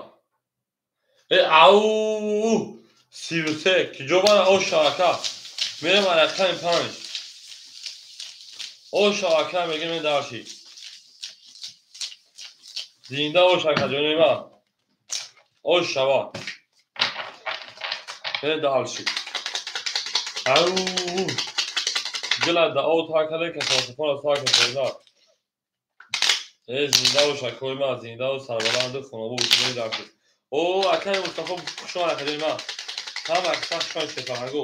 Ау 33 киҷо бара о шабака. Мерем рақами 5. О шабака мегем дарши. Зинда бош акаҷони ман. О шаба. Мерем дальше. Ау! Дила да о та каде касофона та касона. Э зинда бош акои ман, зинда ва сарбаланд хонобод бошед даршед. О акаи Мустафо хуш омад акаҷони ман. Ҳама акса хуш омад шефарангу.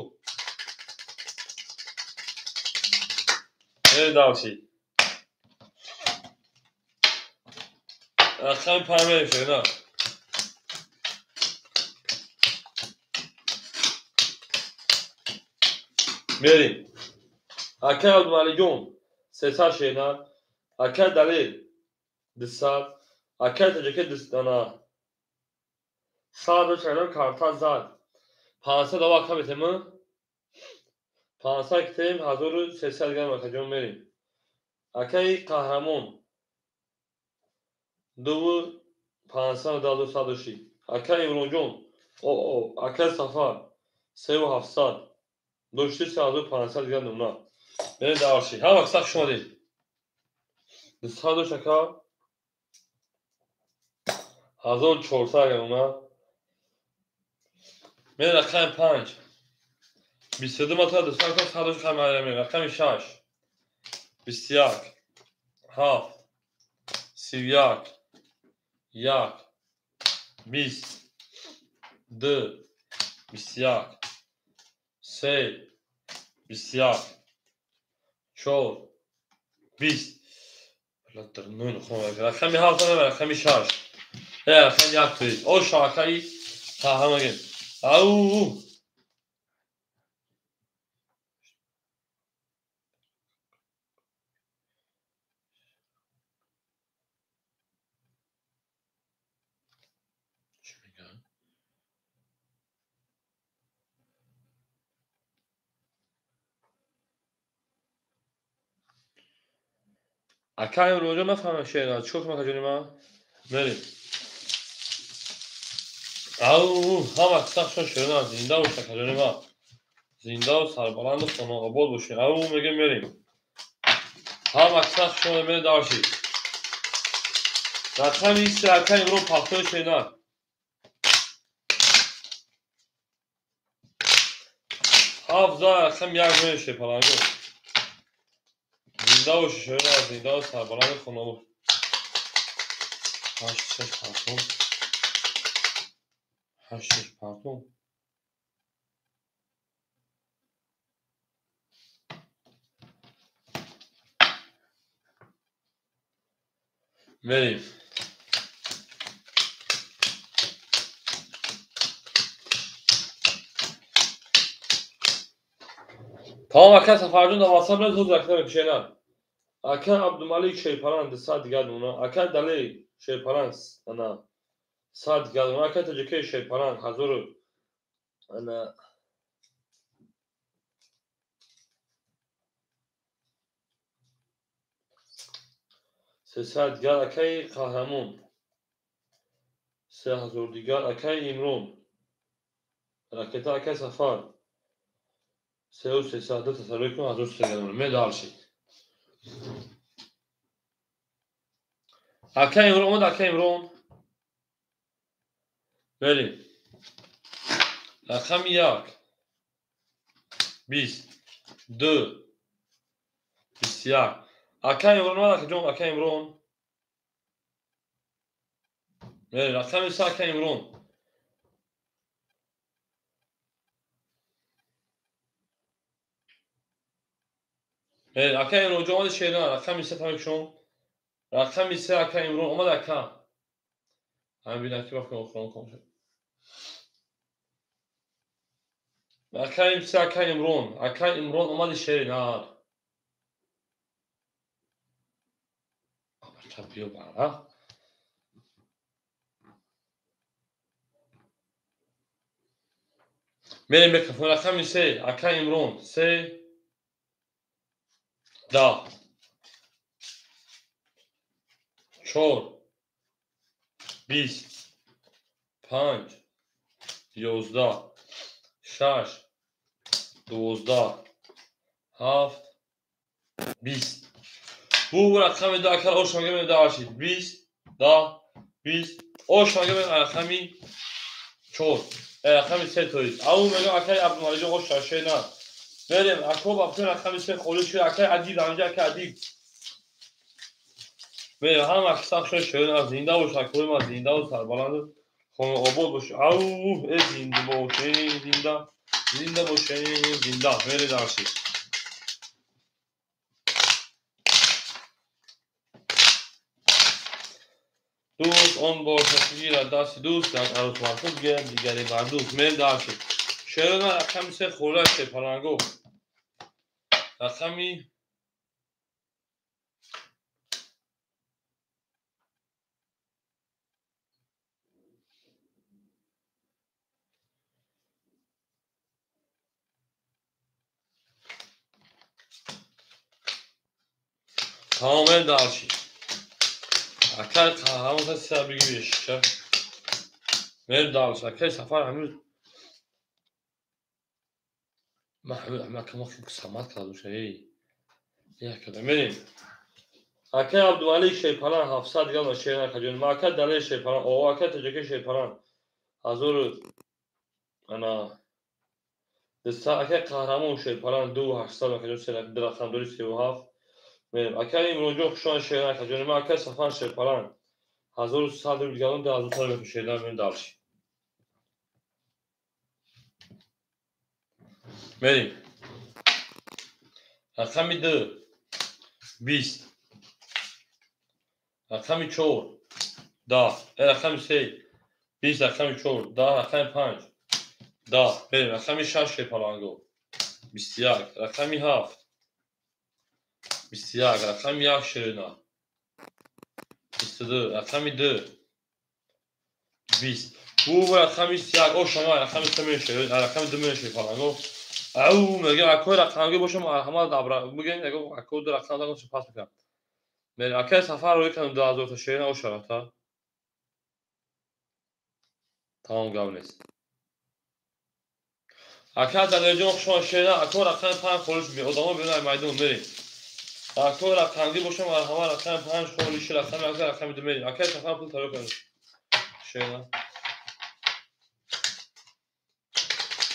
Э дарши. Рақами панҷ мерем шерина. Мерем. Акаи Абдумаликҷон 300 шерина. Акаи Далел 200. Акаи Таҷаке дана 100 шерина карта зад. 500 ава ака метем? 500 китем 1300 грамм акаҷон мерем. Акаи Қаҳрамон 2500 200 ши. Акаи Имронҷон о акаи Сафар 3700 дошти 3500 дигар нумна. Мерем дарши. Ҳама каса хуш омадед. 200 дош ака 1400 агар нумна. Мерем рақами 5. 22 матра 200 ака 100 дош қайм мерем. Рақами 6. 21 7 31 1 20 2 21 3 21 4 20. Рақами 7 рақами 6. Рақами 1 тоист. О шакаи қаҳрамагем. Ау! Чӣ мегӯяд? Акаи Имронҷон нафаҳмам шеъра. Чӣ кор кунам акаҷони ман? Мерем. Ау, ҳама каса хушон шерина, зинда бош акаҷони ман. Зинда ва сарбаланду хонаобод бошед. Ау мегӯем мерем. Ҳама каса хушон мерем дарши. Рақами 3 акаи Имрон пахтои шерина. 7 рақами 1 мерем шерпалангу. Зинда бошед шерина, зинда ва сарбаланду хонаобод. 8 6 партон. 8 6 партон. Мерем. Тамом ака Сафарҷон дар WhatsApp наз ҳозир ака мепишена. Ака Абдумалик Шерпаланг 200 дигар нуна. Ака Далел Шерпаланг ана 100 дигар нуна. Ака Таҷаке Шерпаланг 1000 ана 300 дигар. Акаи Қаҳрамон 3000 дигар. Акаи Имрон ракета. Акаи Сафар 3300 ду тасарруф кун 1300 дигар. Медаршид. Акаи Имрон омад. Акаи Имрон мерем. Рақами 1 20 2 21. Акаи Имрон омад. Акаҷон акаи Имрон мерем. Рақами 3 акаи Имрон. Мерем. Акаи Имронҷон омади шерина. Рақами 3 тамекшон. Рақами 3 акаи Имрон омад ака. Ҳамин бинам ки вақт охирон ком шуд. Рақами 3 акаи Имрон. Акаи Имрон омади шерина. Бача биё бара. Мерем микрофон. Рақами 3 акаи Имрон. 3 10 4 20 5 11 6 12 7 20. Бу рақами 2 ака ош мегӯем даршид. 20 10 20 ош мегӯем рақами 4 рақами 3 тоист. Ау мегӯем акаи Абдумаликҷон ош шашена. Мерем, ако бафтин рақами се холӣ шуд, акай Адиб, ҳамҷа акай Адиб. Мерем, ҳама сахшо шерина зинда бош, акои ма зинда ва сарбаланд, хонаобод бош. Ау, э зинда бошем, зинда, зинда бошем, зинда. Мерем дарси. Дӯст он бошад, ки гирад дасти дӯст, як арӯс бар худ гирад, дигаре бар дӯст. Мерем дарси. Шерина рақами се холӣ аст, шерпаланго. Рақами тамом дарси. Акай қаҳрамон са бигириш. Мерем дарси. Акай Сафар ҳанӯз ман ҳамин акама самад карда боша. Эй. Як када мерем. Акай Абдувалик Шерпалан 700 грамм шерина каҷон. Ма акай Далер Шерпалан, о акай Таҷаки Шерпалан 1000 ана 200 акай Қаҳрамон Шерпалан 2800 акаҷон се рақам дори 37. Мерем. Акай Имронҷон хушон шерина каҷон. Ма акай Сафар Шерпалан 1100 грамм 2100 шерина мерем дарси. Мерем. Рақами 2 20. Рақами 4 10. Рақами 3 20. Рақами 4 10. Рақами 5 10. Мерем. Рақами 6 шерпаланго 21. Рақами 7 21. Рақами 1 шерина 22. Рақами 2 20. Бу рақами 1 ошама рақами 3 мешавад. Рақами 2 мешавад шерпаланго. Ау мегам акои рақамги бошам марҳамат абра бигем ягон ако ду рақам дагон пас мекунам. Мерем акай Сафар рӯй кардам 2000 та шерина ошарата. Тамом гап нест. Акай Далерҷон хушон шерина ако рақами 5 холиш ми одамо биён майдон мерем. Ако рақамги бошам марҳамат рақами 5 холиш рақами 1 рақами 2 мерем. Акай Сафар пул тайёр кардам. Шерина.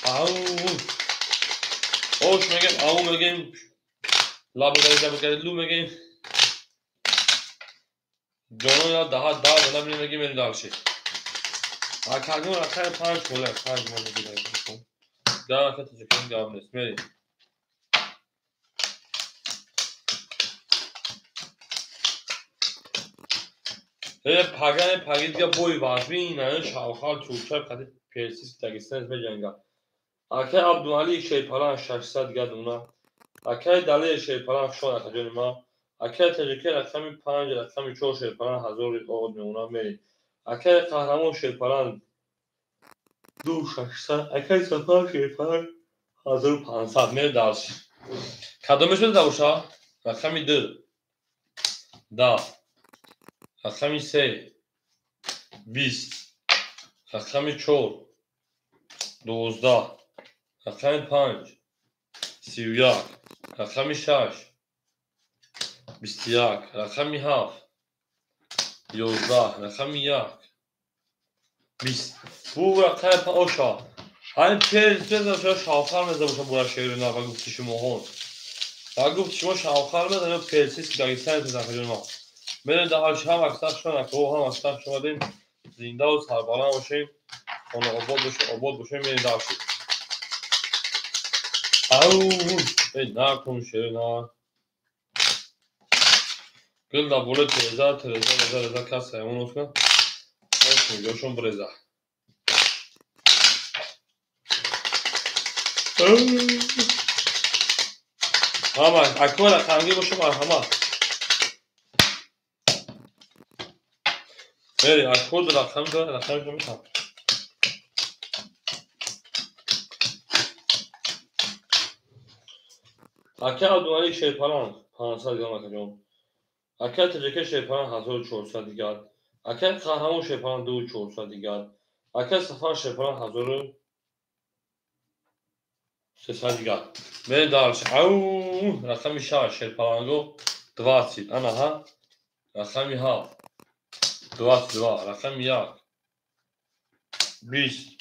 Ау ош мегем, ау мегем, лаб лу мегем. Ҷоноя даҳа даҳ дона бинем мегем мерем дарси. Акагон рақами 5 холе, 5 мо мегирем. Гап ака таҷикон гап нест. Мерем. Э пагане пагидга бой вазмин, ана шавхар чурчар қади персис Дагестан меҷанга. Акай Абдумалик Шерпалан 600 гадуна. Акай Далер Шерпалан хушон акаҷони ма. Акай Таҷики рақами 5 рақами 4 Шерпалан 1000 оғоз мемонад мерем. Акай Қаҳрамон Шерпалан 2600. Акай Сафар Шерпалан 1500 мерем дарси. Кадомеш медода боша? Рақами 2 10. Рақами 3 20. Рақами 4 12. Рақами 5 31. Рақами 6 21. Рақами 7 11. Рақами 1 20. Бу рақами оша. Ҳамин пез шавхар меза боша бура шерина ба гуфти шумоҳон. Ба гуфти шумо шавхар меза ё персис Дагестан меза акаҷон ма. Мерем дар ҳам аксар шумо ако ҳам аксар шумо дем зинда ва сарбаланд бошем, хонаобод бошем, обод бошем, мерем дарси. Ау, эй накун шерина. Гул да боле тереза, тереза, реза, реза кас ҳаймон офка. Ошун, ҷошон бреза. Ҳама, ако рақамги бошам марҳамат. Мерем, ако рақам дора, рақамшо метам. Акай Абдумалик Шерпалан 500 грамм акаҷон. Акай Таҷаки Шерпалан 1400 дигар. Акай Қаҳрамон Шерпалан 2400 дигар. Акай Сафар Шерпалан 1300 дигар. Мерем дарси. Ау, рақами 6 Шерпаланго 20. Анаҳа. Рақами 7 22. Рақами 1 20.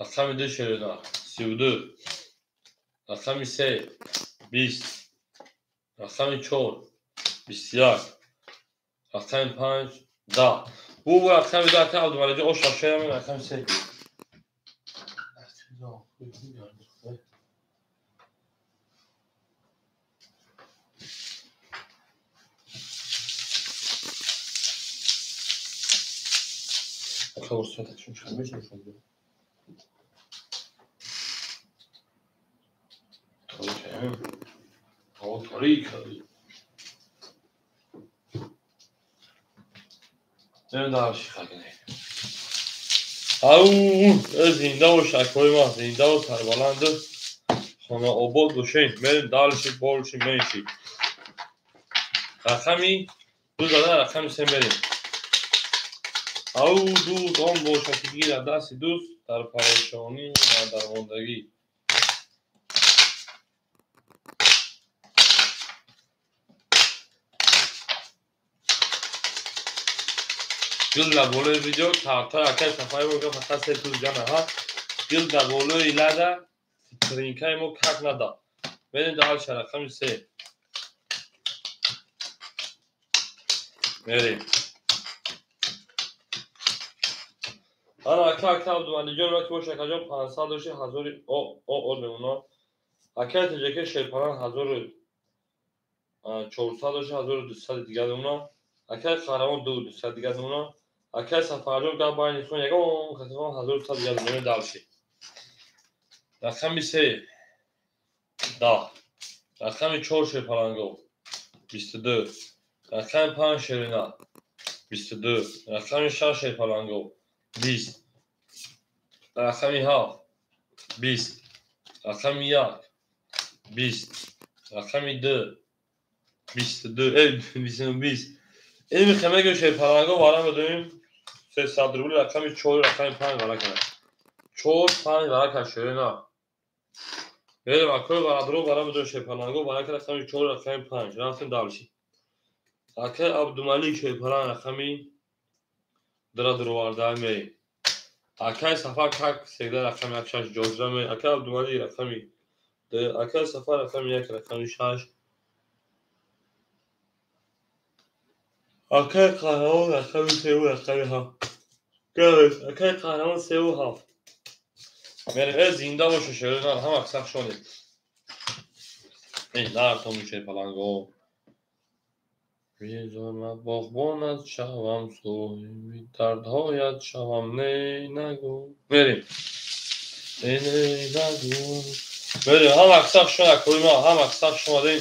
Рақами 2 шерина 32. Рақами 3 20. Рақами 4 21. Рақами 5 10. Бу рақами 10 ака Абдумалиҷон ош шашаям рақами 3. Зинда бош акои ман, зинда ва сарбаланд, хонаобод бошед. Мерем дальше, больше, меньше. Рақами 2 зада, рақами 3 мерем. Ау дӯст он бошад, ки гирад дасти дӯст дар парешонӣ ва дармондагӣ. Гил дар болои видео картаи акаи Сафари мо фақат се туз ҷана ҳа. Гил дар болои лада тринкаи мо как нада. Мерем дальше, рақами 3. Мерем. Ана ака ака Абдумалиҷон ки боша акаҷон 500 дошти 1000 о мемона. Акаи Тоҷикӣ Шерпалан 1400 дошти 1200 дигар мемона. Акаи Қаҳрамон 2200 дигар мемона. Акаи Сафарҷон гап байни хон ягон хатифон 1100 дигар мемона. Дальше. Рақами 3 10. Рақами 4 Шерпаланго 22. Рақами 5 Шерина 22. Рақами 6 Шерпаланго 20. Рақами 7 20. Рақами 1 20. Рақами 2 22. 20. Ин мехоҳем Шерпаланго вара медоем 300 рубл. Рақами 4 рақами 5 вара кунад. 4 5 вара кунад Шерина. Мерем акои варадро вара медоем Шерпаланго вара кунад рақами 4 рақами 5. Рафтем дальше. Акаи Абдумалик Шерпалан рақами 2 дурварда мерем. Акаи Сафар как всегда рақами 1 6 ҷоҷа мерем. Акаи Абдумалик рақами 2, акаи Сафар рақами 1 рақами 6. Акаи Қаҳрамон рақами 3 ва рақами 7. Акаи Қаҳрамон 3 ва 7. Мерем. Зинда боша Шерина, ҳама сах шонед. Нартом Шерпаланго. Бизона боғбонат шавам, соҳиби дардҳоят шавам, не нагӯ. Мерем. Не нагӯ. Мерем. Ҳама сах шон акои ман, ҳама сах шомадем.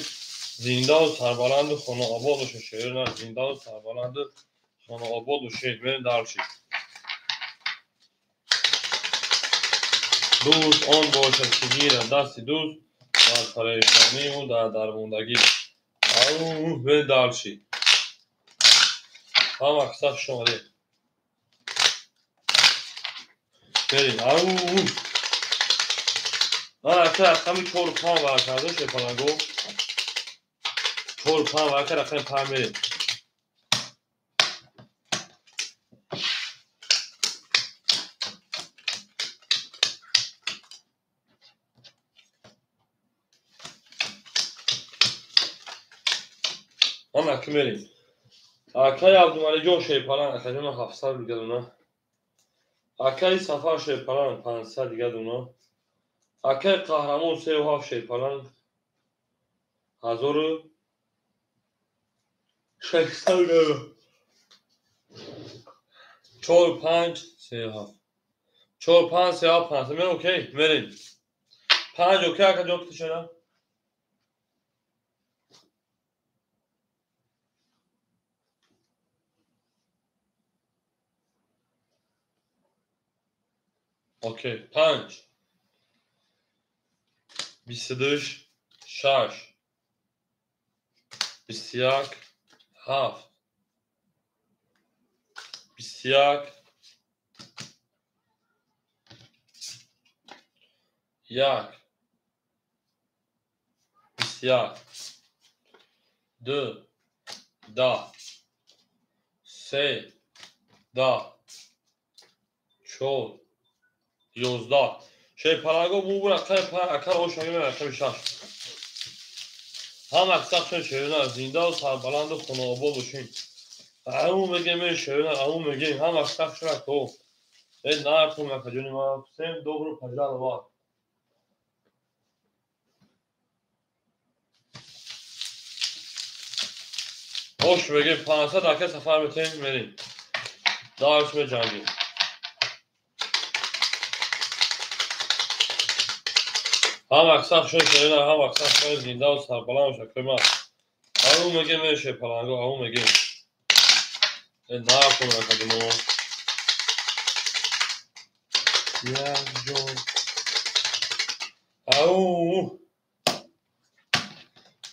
Зинда ва сарбаланду хонаобод бошед Шерина, зинда ва сарбаланду хонаобод бошед. Мерем дальше. Дӯст он бошад, ки гирад дасти дӯст дар парешонӣ ва дар дармондагӣ. Ау, мерем дальше. Ҳама сах шомадем. Мерем. Ау. Ман ака рақами 4 5 вара кардам Шерпаланго. 4 5 вара кард рақами 5 мерем. Ана ки мерем. Акаи Абдумалиҷон Шерпалан акаҷон 700 дигар дона. Акаи Сафар Шерпалан 500 дигар дона. Акаи Қаҳрамон 3 ва 7 Шерпалан 1600 дигар. 4 5 3 7. 4 5 3 7 5. Мерем окей, мерем. 5 окей акаҷон тишана. Окей, 5 22 6 21 7 21 1 21 2 10 3 10 4 11. Шерпаланго бу рақами 5 ака ош мегем рақами 6. Ҳама аксар шерона зинда ва сарбаланду хонаобод бошин. Ау мегем шерона, ау мегем ҳама аксар шурако. Э нартум акаҷони ман, всем добро пожаловать. Ош мегем 500 ака сафар метем мерим. Дарс меҷангем. Ҳама аксар шерона, ҳама аксар шерона зинда ва сарбаланд бошад. Ма. Ау мегем шерпаланго, ау мегем. Э нартум акаҷони ман. Як ҷон. Ау.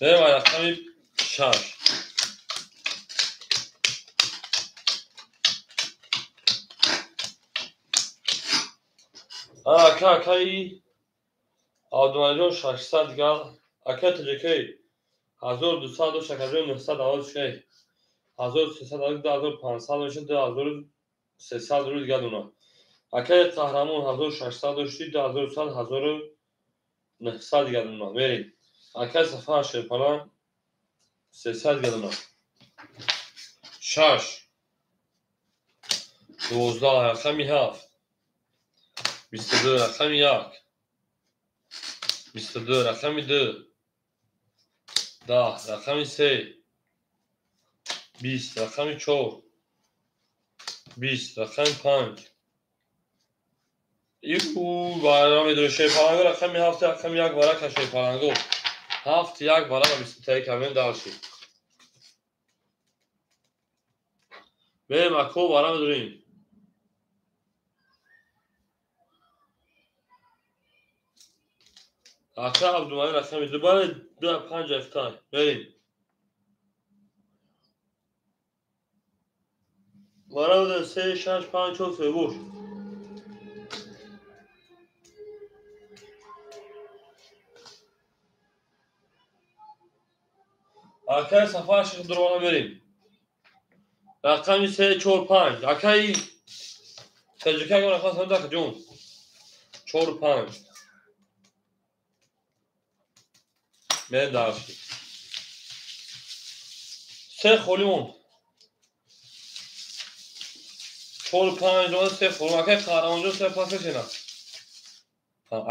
Мерем рақами 6. Ака акаи Абдумалиҷон 600 гал, ака Тоҷикай 1200 дошт, акаҷон 996, 1300, 2500 мешад, 2300 рӯз дигар дона. Акаи Қаҳрамон 1600 дошти, 2100, 1900 дигар дона. Мерем. Акаи Сафар Шерпалан 300 дигар дона. 6 12 рақами 7 22 рақами 1 22 рақами 2 10 рақами 3 20 рақами 4 20 рақами 5. Ю вара медонӣ шерпаланго рақами 7 рақами 1 варака шерпаланго 7 1 варака 23 камен далши. Мерем ако вара медонем. Ака Абдумалик рақами 2 бале 2 5 7 мерем. Вара медонем 3 6 5 4 3 бош. Акаи Сафар Ших Дурвана мерем. Рақами 3 4 5. Акаи Тоҷикай рақами 3 ҷон. 4 5. Мерем дарши. 3 холимон. 4 5 ҷон 3 холим. Акаи Қаҳрамон ҷон 3 5 сена.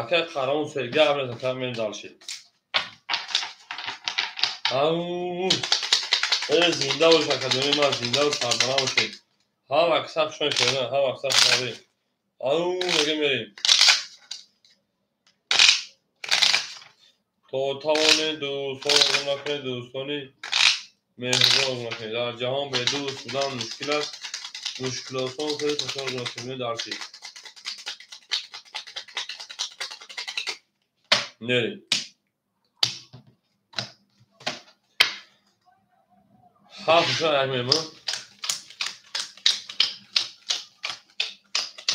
Акаи Қаҳрамон 3 гап незан, мерем дарши. Ау. Э зинда бош акаҷони ман, зинда ва сарбаланд бошед. Ҳама аксар шон шерона, ҳама аксар шон. Ау мегем мерем. То тавонед дӯстон накунед, дӯстони меҳрубон накунед. Дар ҷаҳон бе дӯст будан мушкил аст. Мушкилосон хеле ташаккур накунед дарси. Мерем. 7 шон як мемон.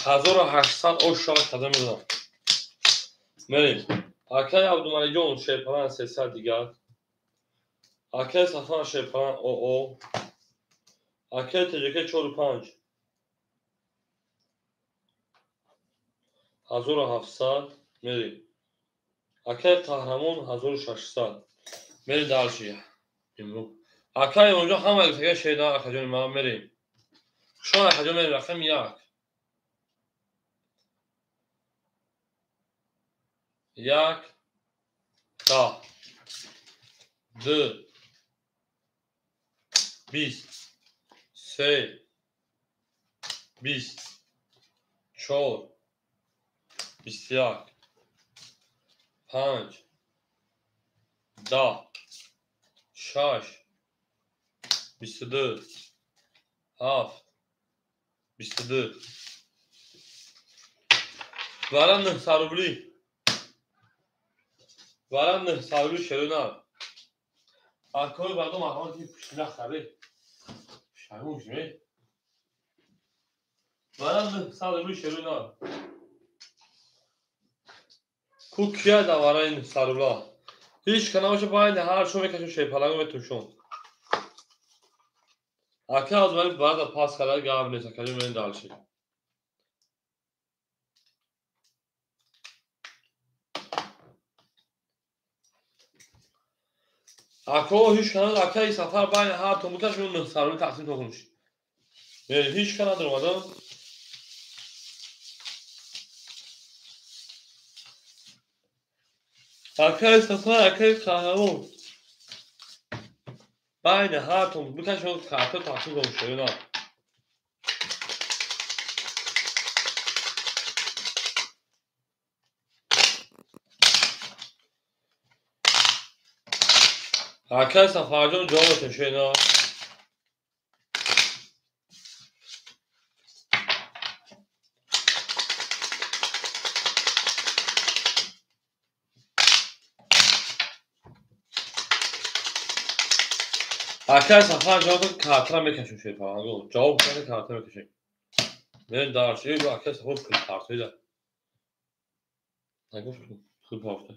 1800 ош шава када мезанам. Мерем. Акаи Абдумалиҷон Шерпалан 300 дигар. Акаи Сафар Шерпалан ОО. Акаи Тоҷикай 4 5. 1700 мерем. Акаи Қаҳрамон 1600. Мерем дарши. Акаи онҷо ҳама дигар шеър акаҷони ман мерем. Шон акаҷон мерем рақами 1. 1 10 2 20 3 20 4 21 5 10 6 22 7 22. Вара 900 рубли. Вара 900 рубли шерона. Акои бардо маҳмад ки пушина харе. Шаймун шме. Вара 900 рубли шерона. Ку кия да вара 900 рубла. Ҳеч канавша байни ҳар шо мекашем шерпаланго метушон. Ака аз баъда пас карда гап нест, акаҷон мерем далши. Ако ҳеч канал акаи Сафар байни ҳар то букаш меон 900 рубли тақсим то куниш. Ҳеч канал даромадам. Акаи Сафар, акаи Қаҳрамон. Байни ҳар то букаш меон карта тақсим то куниш. На. Акаи Сафарҷон ҷавобатон шена. Акаи Сафар ҷавобатон картара мекашем шерпаланго. Ҷавоб кунед картара мекашем. Мен дарш акаи Сафар пул партоида. Нагуфту пул партои.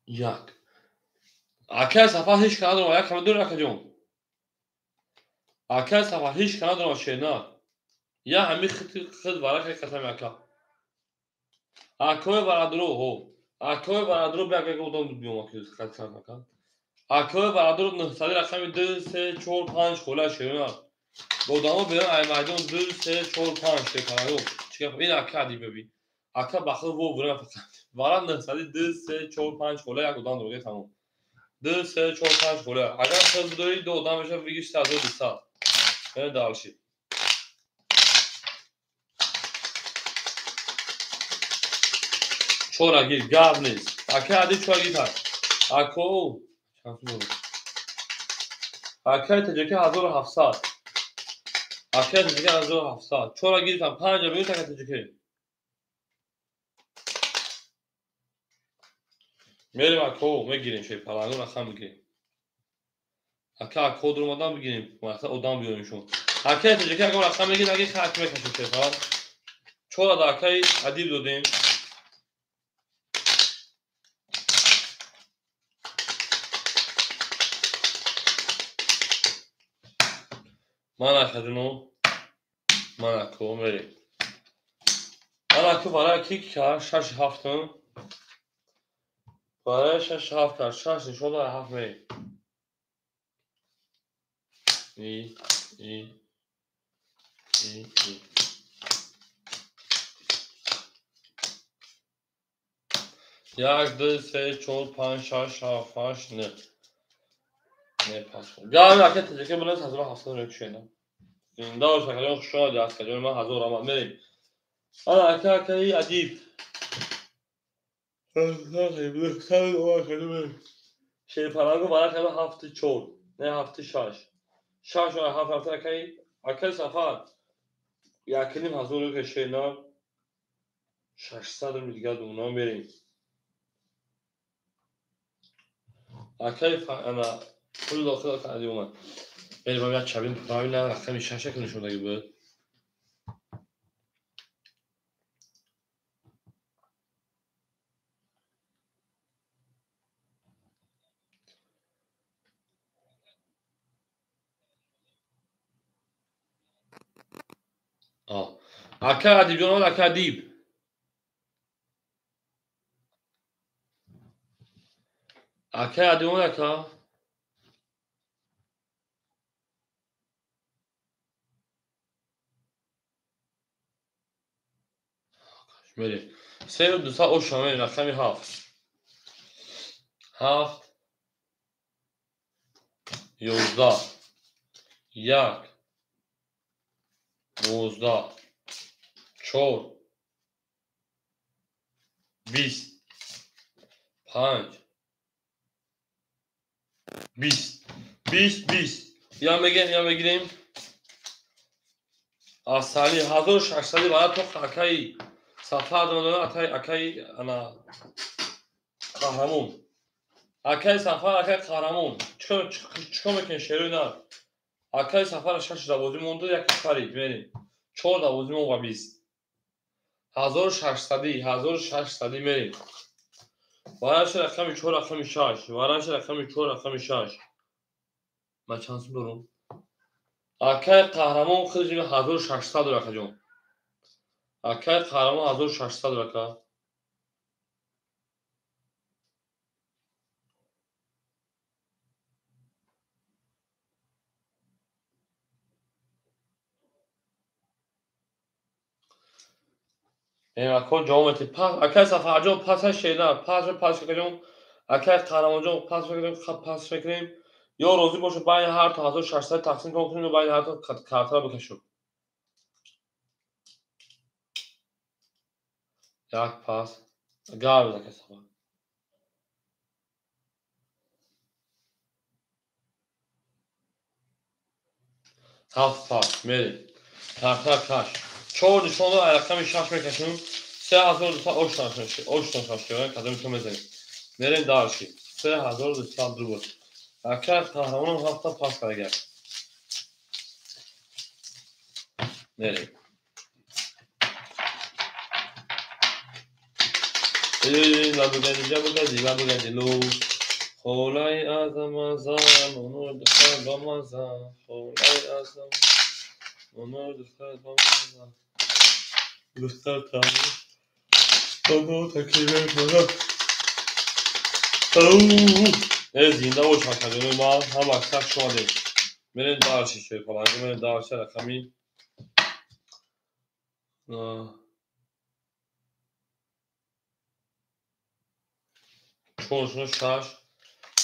Як. Акаи Сафар ҳеч канал дорам, як ҳама дур акаҷон. Акаи Сафар ҳеч канал дорам шена. Я ҳами хид варака қасами ака. Акои барадро ҳо. Акои барадро бия ака одам биём ака хат ака. Акои барадро 900 рақами 2 3 4 5 хола шена. Одамо беран ай майдон 2 3 4 5 шекаро. Чӣ гап ин ака ди бибин. Ака бахил во бурам фақат. Вара 900 2 3 4 5 хола як одам дорад тамом. 2 3 4 5 хола. Агар хел бидорӣ ду одам мешавад бигӣ 1200. Бирем дальше. Чора гир гап нест. Ака ади чора гир так. Ако чанд сум дорад? Акаи таҷаки 1700. Акаи таҷаки 1700. Чора гирифтам 5 бигӯ така таҷаки. Мерем ако мегирем шерпаланго рақам мегирем. Ака ако дуромадан бигирем, мақсад одам биёрем шумо. Акаи таҷаки агар рақам мегиред, аги хак мекашем шерпаланг. Чора да акаи Адиб додем. Ман акаҷуно, ман ако мерем. Ман ако барои ки кард 6 7 барои 6 7 кард 6 нишон дод 7 мерем. И и и и 1 2 3 4 5 6 7 8 9. Не пас. Гап ака таҷаки буланд 1700 мекушена. Зинда бош акаҷон, хуш омадӣ акаҷон, ман 1000 омад мерем. Ана ака акаи Адиб. Шерпаланго варақ 7 4, не 7 6. 6 7 7 акаи Сафар. 1500 мекушена. 600 рубли дигар думона мерем. Акаи ана пул дохил кардӣ омад. Мерем як чабин правильно рақами 6 ки нишондаги буд. Ака Адиб ҷон омад, ака Адиб. Ака Адиб омад, ака. Мерем. 3200 оша мерем рақами 7. 7 11 1 12 4 20 5 20 20 20. Я мегирем, я мегирем. Асали 1600 барои то акаи Сафар додана акаи ана Қаҳрамон. Акаи Сафар, акаи Қаҳрамон. Чикор мекунед шерои нар? Акаи Сафар 6 давозӣ монда, як фарид мерем. 4 давозӣ мон ва 20. 1600, 1600 мерем. Вараш рақами 4 рақами 6, вараш рақами 4 рақами 6. Ман чанд сум дорам? Акаи Қаҳрамон худаш 1600 дорад акаҷон. Акаи Қаҳрамон 1600 дорад ака. Ако ҷавоб метиҳ. Акай Сафарҷон паса шена, пас пас кардем. Акай Қаҳрамонҷон пас мекунем, пас мекунем. Ё розӣ бошед байни ҳар то 1600 тақсим кунем ё байни ҳар то картаро бикашем. Як пас. Гап акай Сафар. Ҳафт пас мерем. Картаро каш. Чор нишонро рақами шаш мекашем. 3200 ошна шаш кадом ки мезанем. Мерем дальше. 3200 рубл. Акай Қаҳрамонам ҳафта пас карда. Мерем. Ла бугади, ла бугади, лу. Холай азам, онур духтар бамаза. Холай азам, онур духтар бамаза. Духтар тамом. Бабо такибе бара. Ау! Зинда бош академия ма ҳама аксар шумо дем. Мерем дальше шерпаланг, мерем дальше рақами чор шаш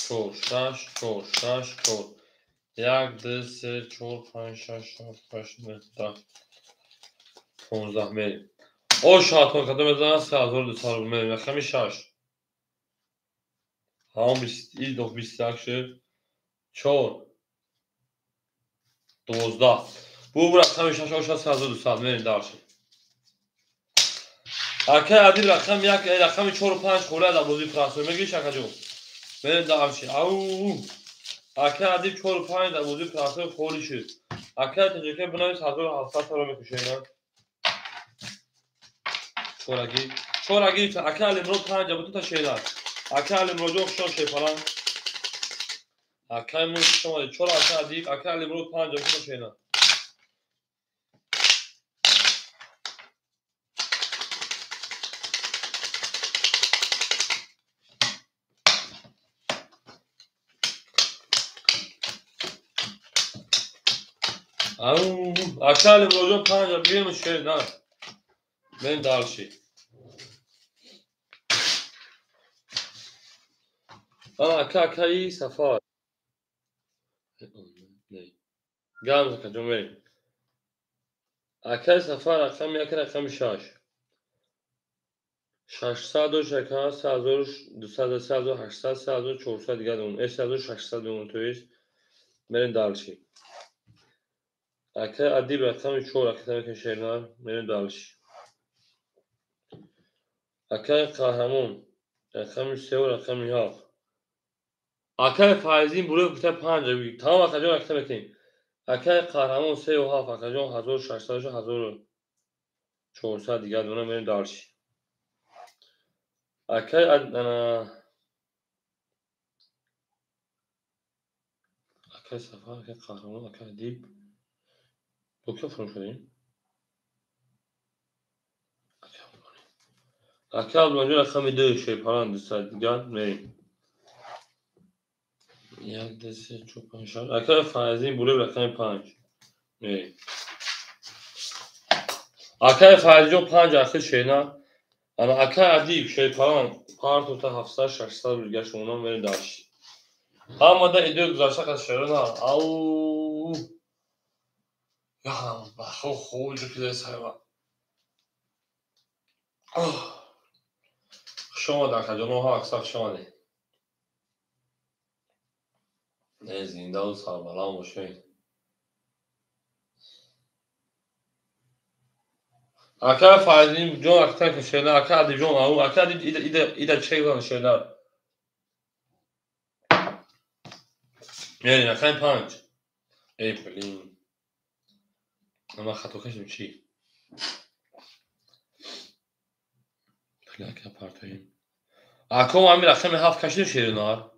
чор шаш чор шаш чор як ду се чор панҷ шаш ҳафт ҳашт нӯҳ даҳ 15 мерем. О шаҳатон кадом мезанад 3200 рубл мерем рақами шаш. Ҳамон 21 шуд. 4 12. Бу рақами шаш оша 3200 мерем дальше. Акай Адил рақами як рақами 4 5 хӯрда дар бозии прасой мегириш акаҷон. Мерем дальше. Ау! Акай Адил 4 5 дар бозии прасой холӣ шуд. Акай Таҷика бинавис 1700 ро мекушем. Чораги. Чораги акай Алимрод 5 бутун та шедар. Акай Алимродҷон хушон шепалан. Акай мун хуш омадед. Чор акай Адил, акай Алимрод 5 бутун та шедар. Ау, акай Алимродҷон 5 бигем шедар. Мерем дальше. Ака акаи Сафар. Гам акаҷон мерем. Акаи Сафар рақами як рақами шаш. 600 дошт ака, 3200, 3800, 3400 дигар дон. 3600 дон, то есть мерем дальше. Акаи Адиб рақами 4 рақами шернар, мерем дальше. Акаи Қаҳрамон рақами 3 ва рақами 7. Акаи Файзин бурӯ гуфта 5. Тамом акаҷон рақам мекунем. Акаи Қаҳрамон 3 ва 7 акаҷон 1600 1400 дигар дона мерем дальше. Акаи акаи Сафар, акаи Қаҳрамон, акаи Адиб. Бо киё фурӯш шудем? Акаи Абдулмаҷид рақами 2 шерпаланд 200 дигар мерем. 1 2 3 4 5 6. Акаи Файзин бурӯ рақами 5 мерем. Акаи Файзиҷон 5 ахир шена. Ана акаи Адиб шерпаланд партота 700 600 дигар шумона мерем дальше. Ҳамада идео гузашта қад шерона. Ау! Бахо хуб ҷукида сайва. Хуш омад акаҷон, ҳа аксар хуш омадед. Не зиндаву сарбаланд бошед. Акаи Файзинҷон акта шена, акаи Адибҷон ау, акаи Адиб ида ида чек зан шена. Мерем рақами 5. Эй блин. Ама хато кашидем чӣ? Пляка партоем. Ако ами рақами 7 кашидем шеринар.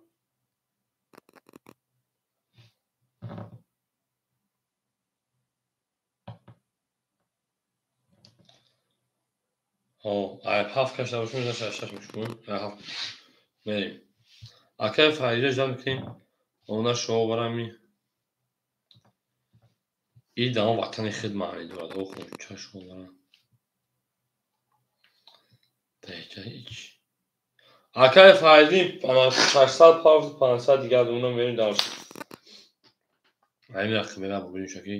Ҳо, ай 7 кашида бошем, шаш шаш мешкун. Ҳафт. Мерем. Акаи Фаридо ждал мекунем. Она шоу барами. И даон ватани худ маъни дорад. Охо, чашм барам. Ҳеч. Акай Файзин 600 пафт 500 дигар дуна мерим дарс. Ҳамин вақт мерам бубинем шаки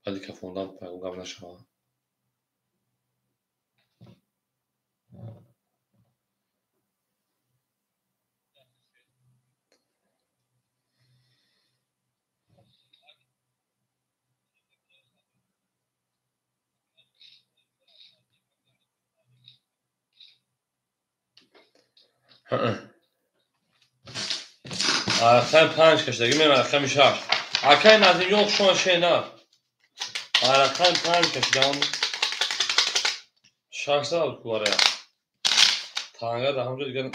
баъди кафондан пайгом гап нашавад. Рақами 5 кашидаги мерам рақами 6. Акай Назимҷон хушомад шена. Рақами 5 кашидам. 600 куварая. Танга дар ҳамҷо дигар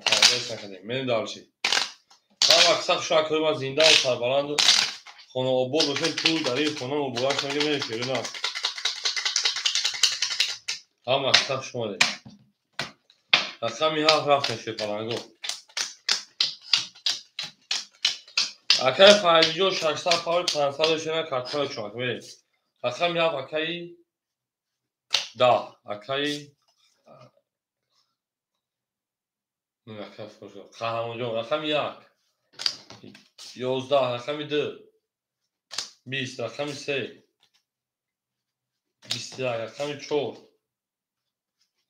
танга накардем. Мерем дарши. Ҳар вақт сахт шакр ма зинда ва сарбаланд хонаобод бошем, ту дар ин хона муборак шуд, мерем шерина. Ҳар вақт сахт шумодем. Рақами 7 рафтем шерпаланго. Акай Файзиҷон 600 павр 500 шена картона чумак мерем. Рақами 7 акаи 10 акаи Қаҳрамонҷон рақами 1 11 рақами 2 20 рақами 3 21 рақами 4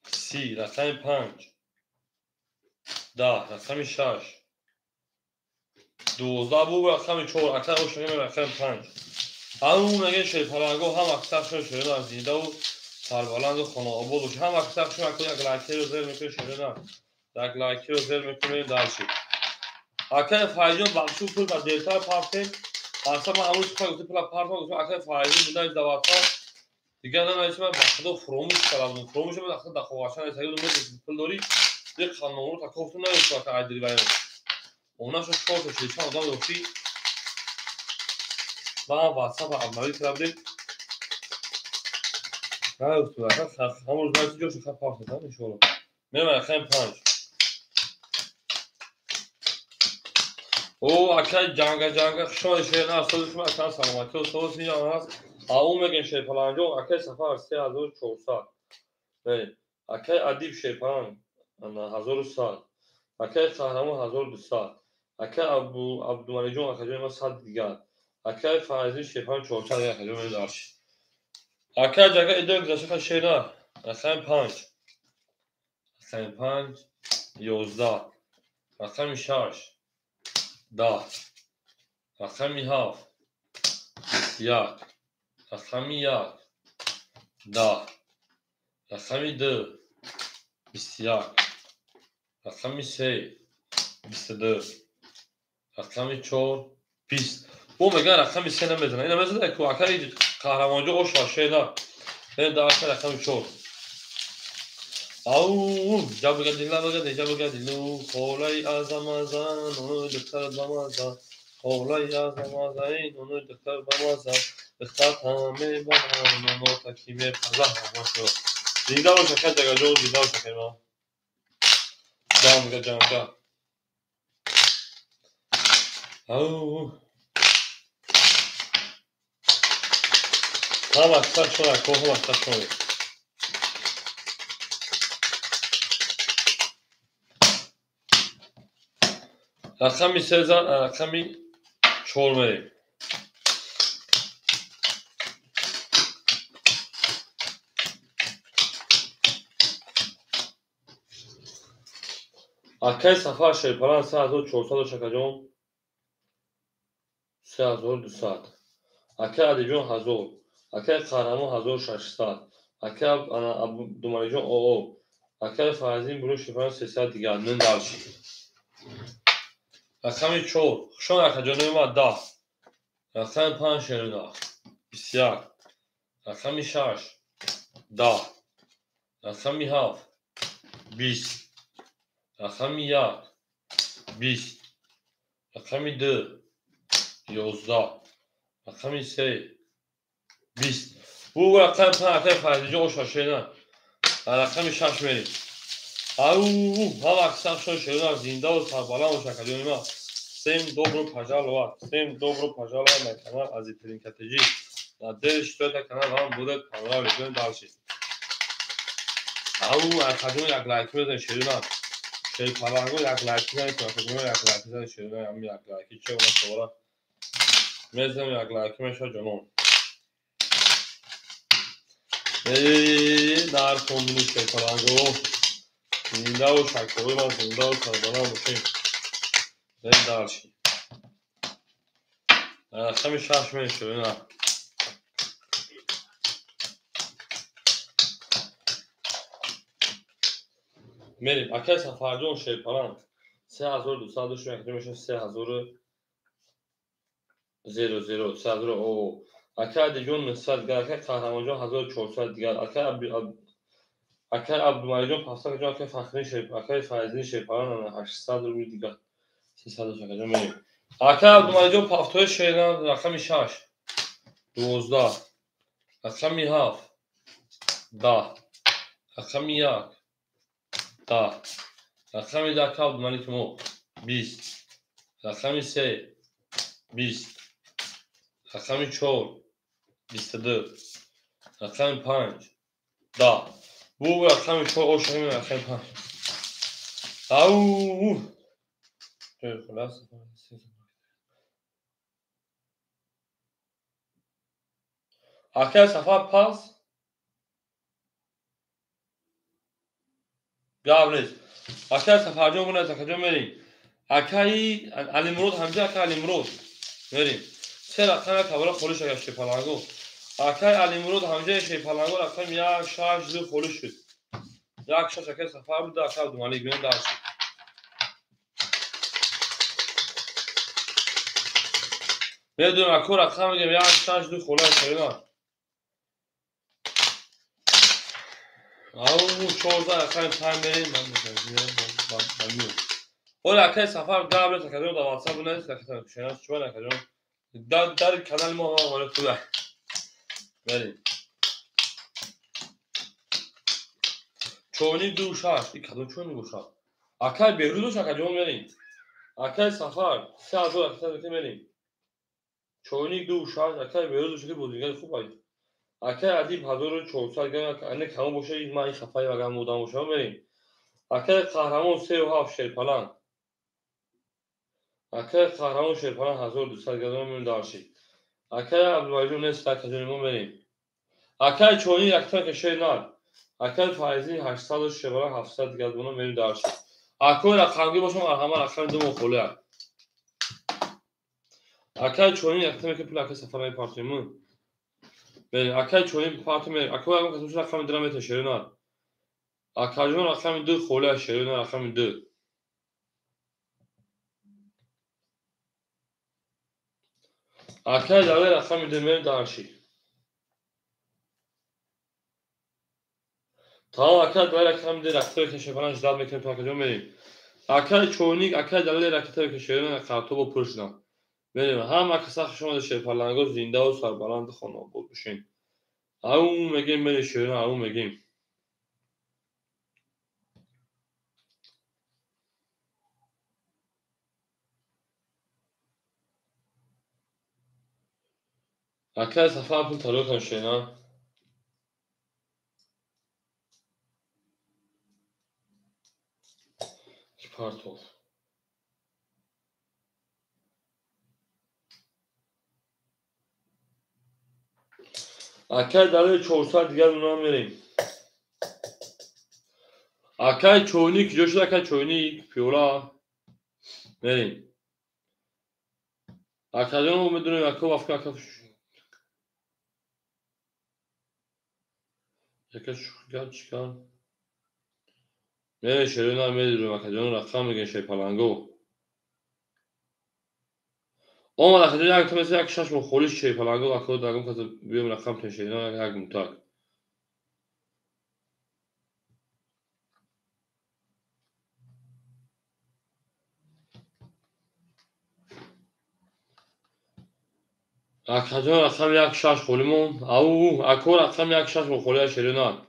30 рақами 5 10 рақами 6 12 бу рақами 4 аксар ошиқи рақами 5. Ҳамун мегӯяд шерпаланго ҳам аксар шуд шерина зиндаву сарбаланду хонаобод бошад. Ҳам аксар шуд як лайкеро зер мекунед шерина. Як лайкеро зер мекунед дарши. Акай Файзиён бахшу пул ба дертар партем. Аслан ман ҳамун сухан гуфтем пула партам гуфтем акай Файзиён буда даватҳо. Дигар намедонистам ман ба худо фуромӯш карда будам. Фуромӯш ман ахта дар хоҳарча нависта будам пул дорӣ? Дигар қанномро такофтум наёфтам акай айдири вайрон. Онаша чорта чилчан одам ёфтӣ. Ман WhatsApp обновить карда будем. Наёфтум ака ҳамон рӯз нависта ҷоша ха партам иншоалло. Мерам рақами 5. О акай ҷанга ҷанга хушомадед шерина астоди шумо акай саломатӣ устоди синҷон ҳаст. Ау мегӯем шерпаланҷон акай Сафар 3400. Мерем. Акай Адиб шерпаланг 1100. Акай Қаҳрамон 1200. Акай Абдумалиҷон акаҷони ман 100 дигар. Акай Файзин шерпаланг 400 дигар акаҷон мерем дарш. Акай ҷанга идои гузашта шерина рақами 5. Рақами 5 11 рақами 6 10 рақами 7 1 рақами 1 10 рақами 2 21 рақами 3 22 рақами 4 20. Бо мегӯяд рақами 3 намезанад. Ина мезанад ку акаи Қаҳрамонҷон оша шена. Ин дар рақами 4. Ау ҷабгадила багади ҷабгадилу холаи азамазан ону духтар бамазан холаи азамазан ону духтар бамазан духтар мебарам оно таки мепазам. Зинда бош акай ҷагаҷон, зинда бош акай ман. Ҷанга ҷанга. Ау ҳам аксар шуд ако ҳам аксар шуд. Рақами 3 зан, рақами 4 мерем. Акай Сафар шерпаланг 3400 шакаҷон 3200. Акай Адибҷон 1000. Акай Қаҳрамон 1600. Акай Абдумалиҷон ОО. Акай Файзин Бурун шерпаланг 300 дигар. Нин дарши. Рақами 4 хушомад акаҷонои ман 10. Рақами 5 шерина 21. Рақами 6 10. Рақами 7 20. Рақами 1 20. Рақами 2 11. Рақами 3 20. Бу рақами 5 акай Файзиҷон оша шерина. Рақами 6 мерем. Ау ҳам аксар шуд шерина зиндаву сарбаланд бош акаҷони ман. Всем добро пожаловать. Всем добро пожаловать на канал Азитринка ТЖ. Надеюсь, что этот канал вам будет понравиться. Идем дальше. Ау акаҷон як лайк мезанед шерина. Шерпаланго як лайк мезанед, акаҷон як лайк мезанед шерина, ҳам як лайки че она савора. Мезанем як лайк меша ҷонон. Эй, дар фондуни шерпаланго. Зиндаву шаккои ман зиндаву сарбаланд бошем. Берем дальше. Рақами 6 мерем шерина. Мерим. Акай Сафарҷон Шерпаланг 3200 шуд, якҷо мешавад 3000 0 0 3000 о. Акай Адиҷон 900 дигар, акай Қаҳрамонҷон 1400 дигар, акай Абдумаликҷон 500 ҷон, акай Фахриддин Шер, акай Файзиддин Шерпаланг 800 рубл дигар. 300 акаҷон мерим. Акай Абдумаликҷон пафтои Шерпаланг рақами 6 12, рақами 7 10, рақами 1 10, рақами 10 Абдумалик мо 20, рақами 3 20, рақами 4 22, рақами 5 10. Бу рақами 4 ошами рақами 5. Ау! Хулас. Акай Сафар пас гап нест. Акай Сафарҷон бунад, акаҷон мерим. Акаи Алимурод ҳамҷа, акай Алимурод мерим. Се рақам як ҳавола холӣ шуд Шерпаланго. Акай Алимурод ҳамҷа Шерпаланго рақам 1 6 2 холӣ шуд. 1 6 акай Сафар буд, акай Абдумалик бинем дарс. Медонам ако рақам мегем 1 6 2 холӣ шуд. Ау 14 рақами 5 мерим, ман мегӯям. Оля акай Сафар гап нест, акаҷон дар WhatsApp бинавис, акаҷон шинос чӯбан акаҷон. Дар канали мо ҳама ҳамаро худа. Мерим. Чойник 2 6, ин кадом чойник бошад? Акай Беҳрӯз бош, акаҷон мерим. Акай Сафар 3000 мерим. Чойник 2 6, акай Беҳрӯз бош, ки бозигари хуб ай. Акай Адиб 1400 грамм, ане камон боша, ман ин хафаи агар мудам бошам мерим. Акай Қаҳрамон 3 7 Шерпаланг. Акай Қаҳрамон Шерпаланг 1200 грамм мерим дарши. Акай Абдувалиҷон нест, акаҷони мо мерим. Акай Чойник якта кашои нар. Акай Файзин 800 Шерпаланг 700 грамм мерим дарши. Акой рақамгӣ бошам, ҳама рақами ду мо холия. Акай Чойник якта ки пул акай Сафар мепартоем. Мерим. Акай Чойник партом мерим. Акой ягон кас рақами 2 мета шерина. Акаҷон рақами 2 холия шерина рақами 2. Акай Далер рақами 2 мерим дарши. Тамом акай Далер рақами 2 ракетаи ки Шерпаланг ждат мекунем то акаҷон мерим. Акай Чойник, акай Далер ракетаи ки шерина қартобо пур шудам. Мерим. Ҳама каса хуш омада Шерпаланго зиндаву сарбаланд хонаобод бошед. Ау мегем мерем шерина, ау мегем. Акай Сафар пул тало кун шерина. Партов. Акай Далер 400 дигар унам мерим. Акай Чойник куҷо шуд? Акай Чойник пиёла мерим. Акаҷон медонем ако вафка ака яка шӯхигар чикар. Мерем шерина медурем акаҷон рақам мегем Шерпаланго. Омад акаҷон як тамеса як шаш мо холиш Шерпаланго ако дагом каса биём рақам тен шерина як мутак. Акаҷон рақами 1 6 холимон. Ау ако рақами 1 6 мо холия шерина.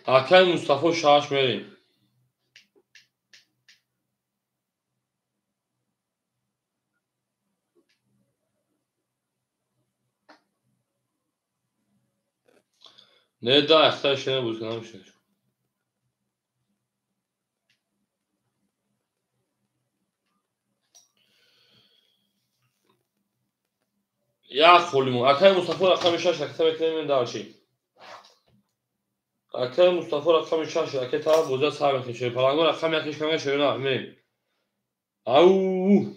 Акай Мустафо 6 мерим. Не да, ахта шена бузка намешавад. Як холимон. Акай Мустафо рақами 6 ракета мекунем дарчи. Акай Мустафо рақами 6 ракета боза сар мекунем. Шерпаланго рақами 1 каме шерона мерем. Ау!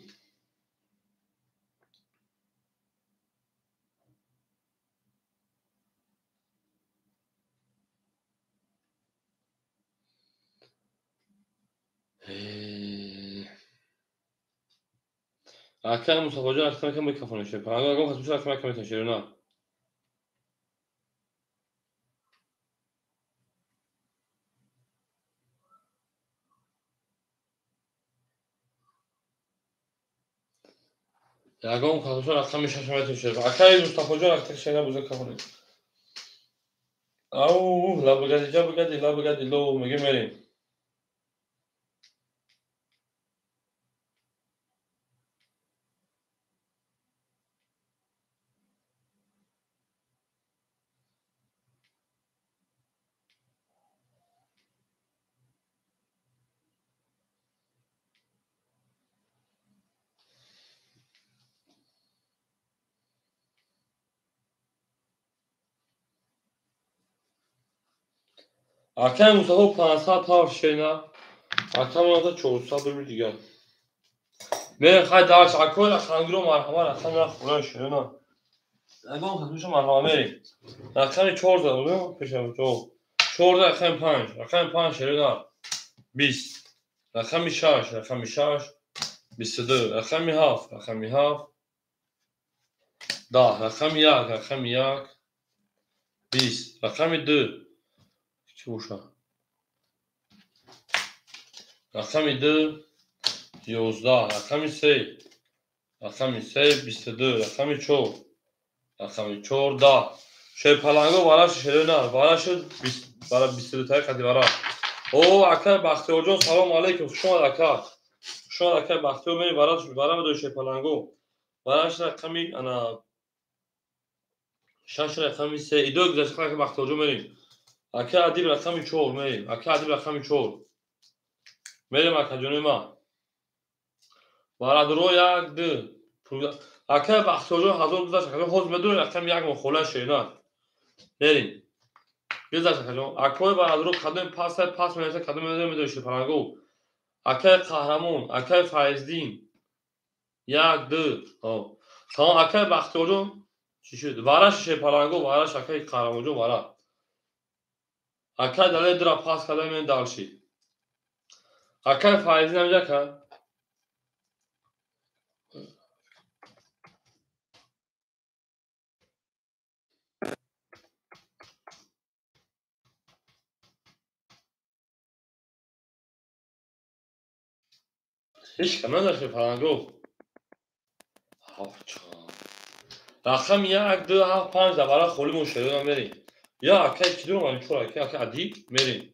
Акай Мустафоҷон ракета мекунем микрофон шерпаланго ягон кас бошад рақами 1 мекунем шерона. Ягон кас бошад рақами 6 мекунем шерпаланго. Акай Мустафоҷон ракета шерона боза кафонем. Ау, лабгади ҷабгади лабгади ло мегем мерем. Акай Мустафо 500 шена, акай Мустафо 400 рубл дигар. Мерем хай дарч, акой рақамгиро марҳама рақами хӯран шена. Ягон кас боша марҳама мерем. Рақами 4 буд пешам 4. 4 рақами 5, рақами 5 шена 20. Рақами 6, рақами 6 22, рақами 7, рақами 7 10, рақами 1, рақами 1 20, рақами 2 чӣ бошад? Рақами 2 11, рақами 3, рақами 3 22, рақами 4, рақами 4 10. Шерпаланго вараш шерона, вараш бара 22 таи қади вара. О, акай Бахтиёрҷон, салом алейкум, хуш омад ака. Хуш омад акай Бахтиёр, мери вараш вара медои шерпаланго. Вараш рақами ана 6 рақами 3. Идои гузашта акай Бахтиёрҷон мерим. Ака Адиб рақами 4 мерим. Ака Адиб рақами 4. Мерим акаҷони ма. Барадро 1 2. Ака Бахтиёрҷон 1000 гузашт акаҷон, ҳозир медонем рақами 1 мохола шена. Мерим. Гузашт акаҷон. Акои барадро кадом пас пас менависа кадом медонем шерпаланго. Акаи Қаҳрамон, акаи Файздин 1 2. Тамом акаи Бахтиёрҷон чӣ шуд? Вараш шерпаланго, вараш акаи Қаҳрамонҷон вара. Акай дале дра пас кардам мен дарши. Акай Файздин ҳамҷа ка? Ҳеҷ кам надошт паланго. Рақами 1 2 7 5 да бара холимон шерона мерем. Я акай ки дурам ани чор акай акай Адиб мерем.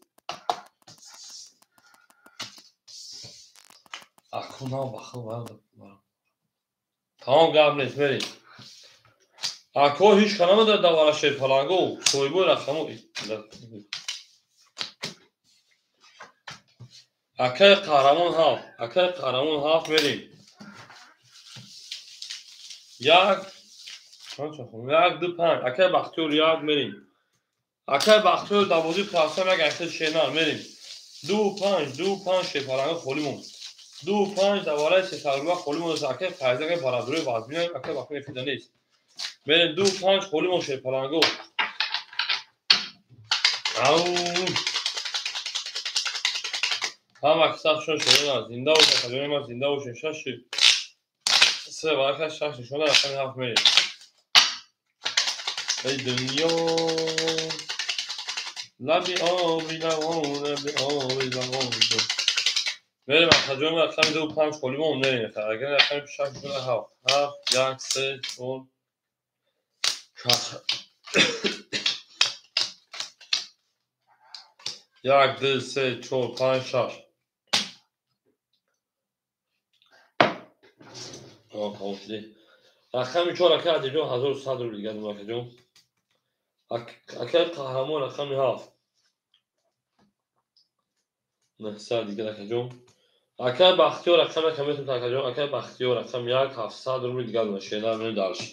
Аку на бахл вара. Тамом гап нест мерем. Ако ҳеҷ кам надошт да бара шерпаланго, соҳибои рақамо. Акай Қаҳрамон 7, акай Қаҳрамон 7 мерем. 1 1 2 5, акай Бахтиёр 1 мерем. Акай Бахтиёр дар бозии пасам як акса шена мерем. 2 5 2 5 шерпаланго холимон. 2 5 дар барои сетарба холимон. Акай Файза акай барадрои вазмин акай Бахтиёр фида нест. Мерем 2 5 холимон шерпаланго. Ау! Ҳама касашон шерона зинда бошад, акаҷони ман зинда бошед. 6 3 варака 6 нишона рақами 7 мерем. Эй дунё лаби оби лавон, лаби оби лавон. Мерем акаҷони ман рақами 2 5 холимон мерем. Агар рақами 6 нишона 7 7 1 3 4 6 1 2 3 4 5 6. Рақами 4 ака Адибҷон 1100 рубл дигар акаҷон. Акаи Қаҳрамон рақами 7. 900 дигар акаҷон. Акаи Бахтиёр рақами 1 метавонад акаҷон. Акаи Бахтиёр рақами 1 700 рубли дигар дорад. Шернар мерем дальше.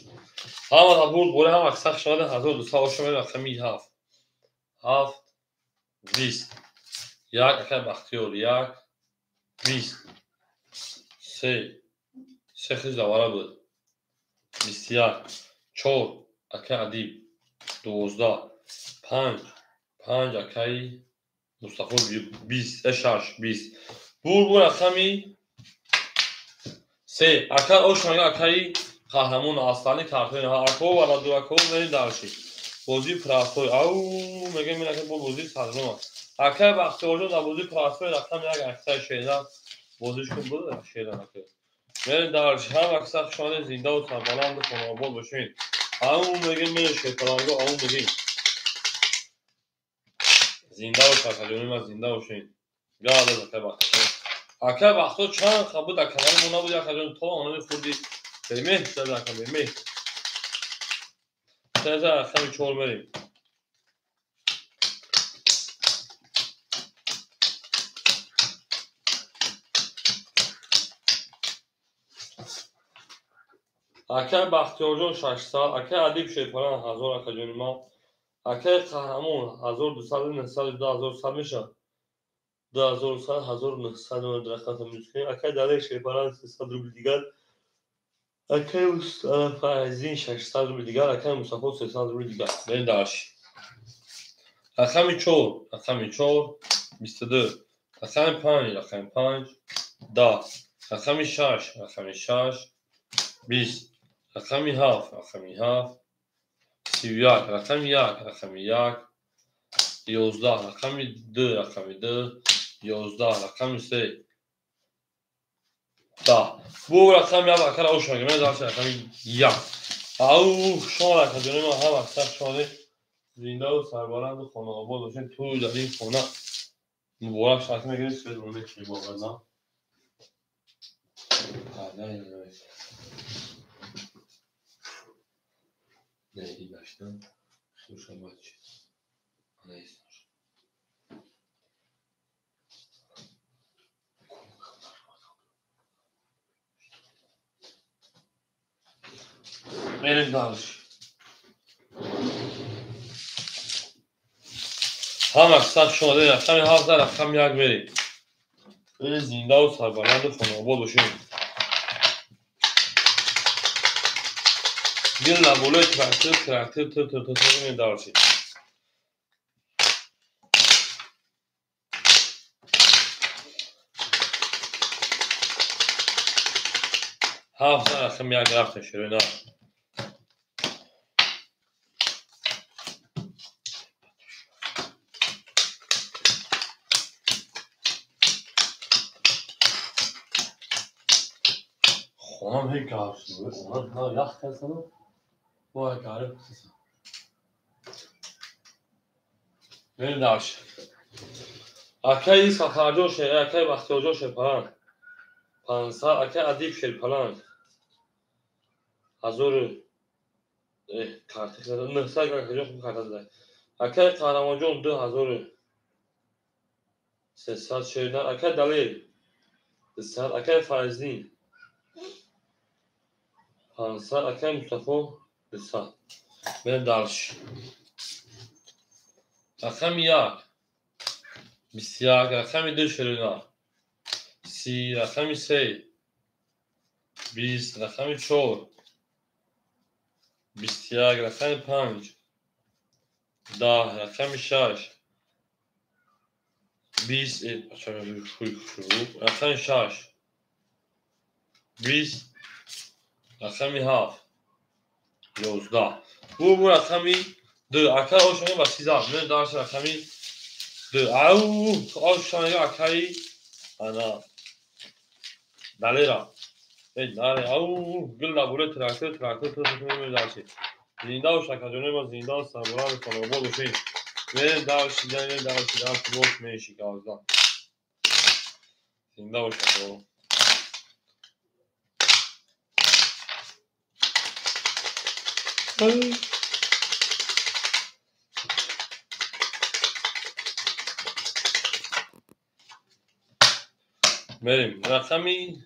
Ҳама бурд боре ҳама сахт шуда 1200 оша мерем рақами 7. 7 20. 1 акаи Бахтиёр 1 20. 3 3 хиз давара буд. 21 4 акаи Адиб 12 5 5 акаи Мустафо 20 6 20. Бур рақами 3 ака ошмага акаи Қаҳрамон аслани картои ако валаду ако мерем дальше. Бозии простой. Ау мегем ин ака бо бозии садром. Акаи Бахтиёрҷон дар бозии простой рақами 1 аксаи шеъра бозиш кун буд шеъра ака. Мерем дальше. Ҳам аксар хушомадед, зиндаву сарбаланду хонаобод бошед. Ау мегем мерем шерпаланго, ау мегем. Зинда бош акаҷони ман, зинда бошед. Гап акаи Бахтиёр. Акаи Бахтиёр чанд қа буд дар канали мо набуд акаҷон, то онони хурди бемеҳр зада ака бемеҳр. Сеза рақами 4 мерем. Акаи Бахтиёрҷон 600, акаи Адиб Шерпалан 1000 акаҷони ман. Акаи Қаҳрамон 1200, 900, 2100 мешавад. 2100, 1900 рақамта мекунем. Акаи Далер Шерпалан 300 рубли дигар. Акаи Файзин 600 рубли дигар, акаи Мустафо 300 рубли дигар. Мерем дальше. Рақами 4, рақами 4, 22, рақами 5, рақами 5, 10, рақами 6, рақами 6, 20, рақами 7, рақами 7, 31, рақами 1, рақами 1, 11, рақами 2, рақами 2, 11, рақами 3, 10. Бу рақами 1 акара ошмага. Мен дальше рақами 1. Ау, шумо акаҷони ман ҳам аксар шумо зиндаву сарбаланду хонаобод бошед. Ту дар ин хона муборак шарт мегиред, свет мекунед бовар на. Не, ин наштан. Хушам бачи. Ана ист. Мерем дальше. Ҳама сахт шумо рақами 7 рақами 1 мерем. Зиндаву сарбаланду хонаобод бошед. Гил наболои трактор, трактор, тр тр тр тр дальше. 7 рақами 1 рафтем ширина. Хонам ҳеҷ гарм шуд. Хонам ях кардам. Вой гарм шуд. Мерем дальше. Акаи Сафарҷон Шер, акаи Бахтиёрҷон Шерпалан 500, акаи Адиб Шерпалан 1000 карта 900 акаҷон хуб карта зада. Акаи Қаҳрамонҷон 2300 шернар, акаи Далер 200, акаи Файзин 500, акаи Мустафо 200. Мерем дальше. Рақами 1 21, рақами 2 шерина 30, рақами 3 20, рақами 4 21, рақами 5 10, рақами 6 20, рақами 6 20, рақами 7 11. Бу рақами 2 ака ошони ба 37. Мен дальше рақами 2. Ау, ошони акаи ана Далера. Эй, дале, ау, гул набуре трактор, трактор, трактор, мерем дальше. Зинда бош акаҷони ман, зинда сарбаланд хонаобод бошед. Мерем дальше, мерем дальше, дальше бош меши гавзда. Зинда бош акаҷон. Мерем. Рақами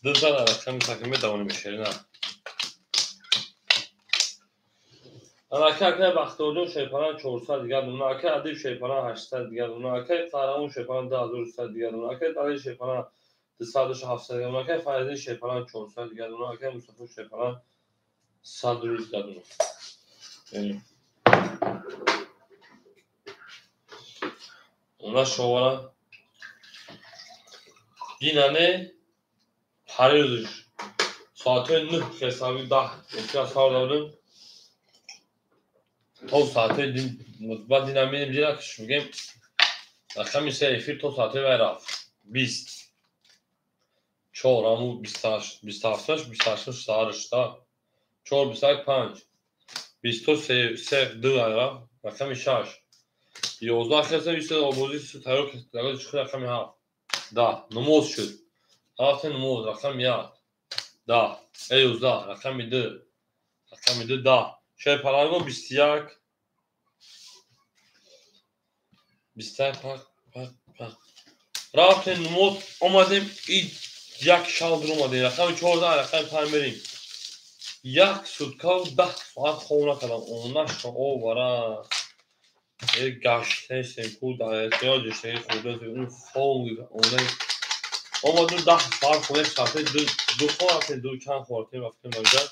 ду зада рақами саки метавонем шерина. Ака акай Бахтиёрҷон Шерпаран 400 дигар дуна, акай Адиб Шерпаран 800 дигар дуна, акай Қаҳрамон Шерпаран 2300 дигар дуна, акай Далер Шерпаран 207 дигар дуна, акай Фаридин Шерпаран 400 дигар дуна, акай Мустафо Шерпаран 100 рубл дигар дуна. Она шовара динане парирӯзш соатҳои 9 хесави 10 эфира сар додем то соатҳои баъд дина мерем дина мегем рақами се эфир то соатҳои вай рафт 20 4 аму 28 28 28 саҳарш та 4 21 5 23 3 2 рафт рақами 6 11 хеса 20 обозӣ тайёр чихи рақами 7 10 намоз шуд ҳафте намоз рақами 1 10 11 рақами 2 рақами 2 10 Шерпаланго 21 21 пак пак пак рафтем намоз омадем и як шав дур омадем рақами 14 рақами 5 мерем як суткаву 10 соат хоб накардам онаша овара гаштесем ку даёҷештаги хурда он хоб она омадем 10 соат хоб соати ду хоб рафтем ду чанд хоб рафтем рафтем онҷа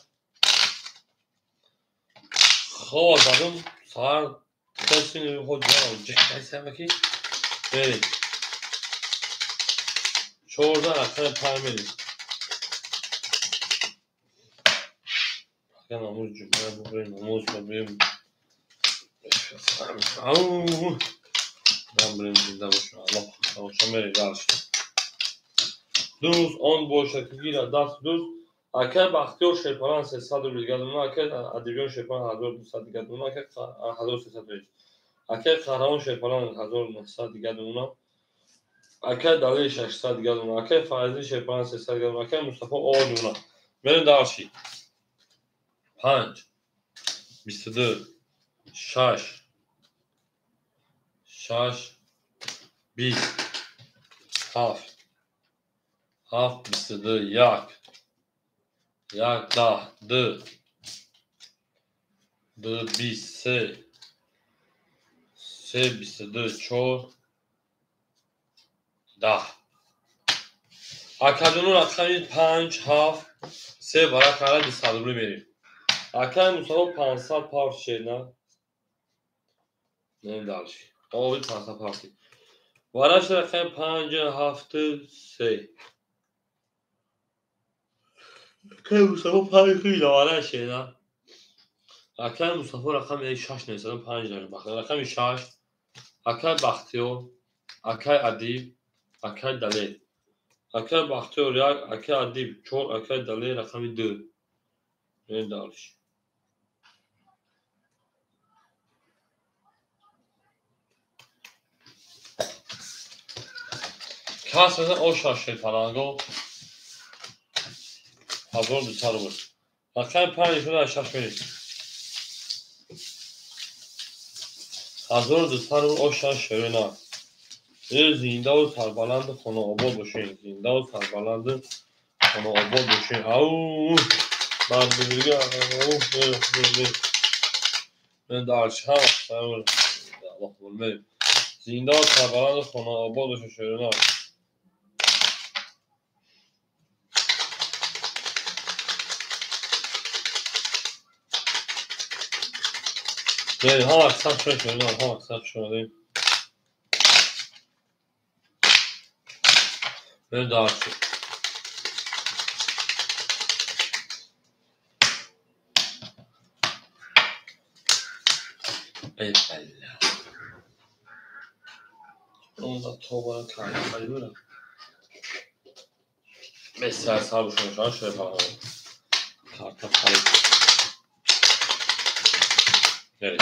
хоб задум саҳар хестем ҷаҳасамаки мерем 14 рақами 5 мерем ака намоз ҷумъа бубирем намоз бубирем Ман зинда бошам Аллоҳ тамошо мерем дальше. Дӯст он бошад ки гирад даст дӯст. Акай Бахтиёр Шерпаран 300 рубл дигар дуна, акай Адибҷон Шерпаран 1200 дигар дуна, акай 1300 рубл. Акай Қаҳрамон Шерпаран 1900 дигар дуна, акай Далер 600 дигар дуна, акай Фаридин Шерпаран 300 дигар дуна, акай Мустафо О дуна. Мерем дальше. 5 22 6 6 20 7 7 22 1 1 10 2 2 20 3 3 22 4 10 акаҷону рақами 5 7 3 варақа 200 рубл мерем. Акай Мусафо 500 павр шена. Не дальше. Ови 500 павр. Вараш рақами 5 7 3. Акай Мустафо 5 хи вараш шена. Акай Мустафо рақами 6 несадам 5 рақами. Рақами 6. Акай Бахтиёр, акай Адиб, акай Далер. Акай Бахтиёр 1, акай Адиб 4, акай Далер рақами 2. Не дальше. Кас мезан о 6 Шерпаланго 1200 рубл. Рақами 5 шуда 6 мерем. 1200 рубл о 6 шерина. Зиндаву сарбаланд хонаобод бошед. Зиндаву сарбаланд хонаобод бошед. Ау! Мард бузурга ау! Мен дальше ҳам Аллоҳ мерем. Зиндаву сарбаланд хонаобод бошед шерина. Мерем, ҳама саб шуд шерина, ҳама саб шуд. Мерем дальше. Эй Аллоҳ. Онда тобара кайфа. Бесар саб шуд шерина. Карта харид. Мерем.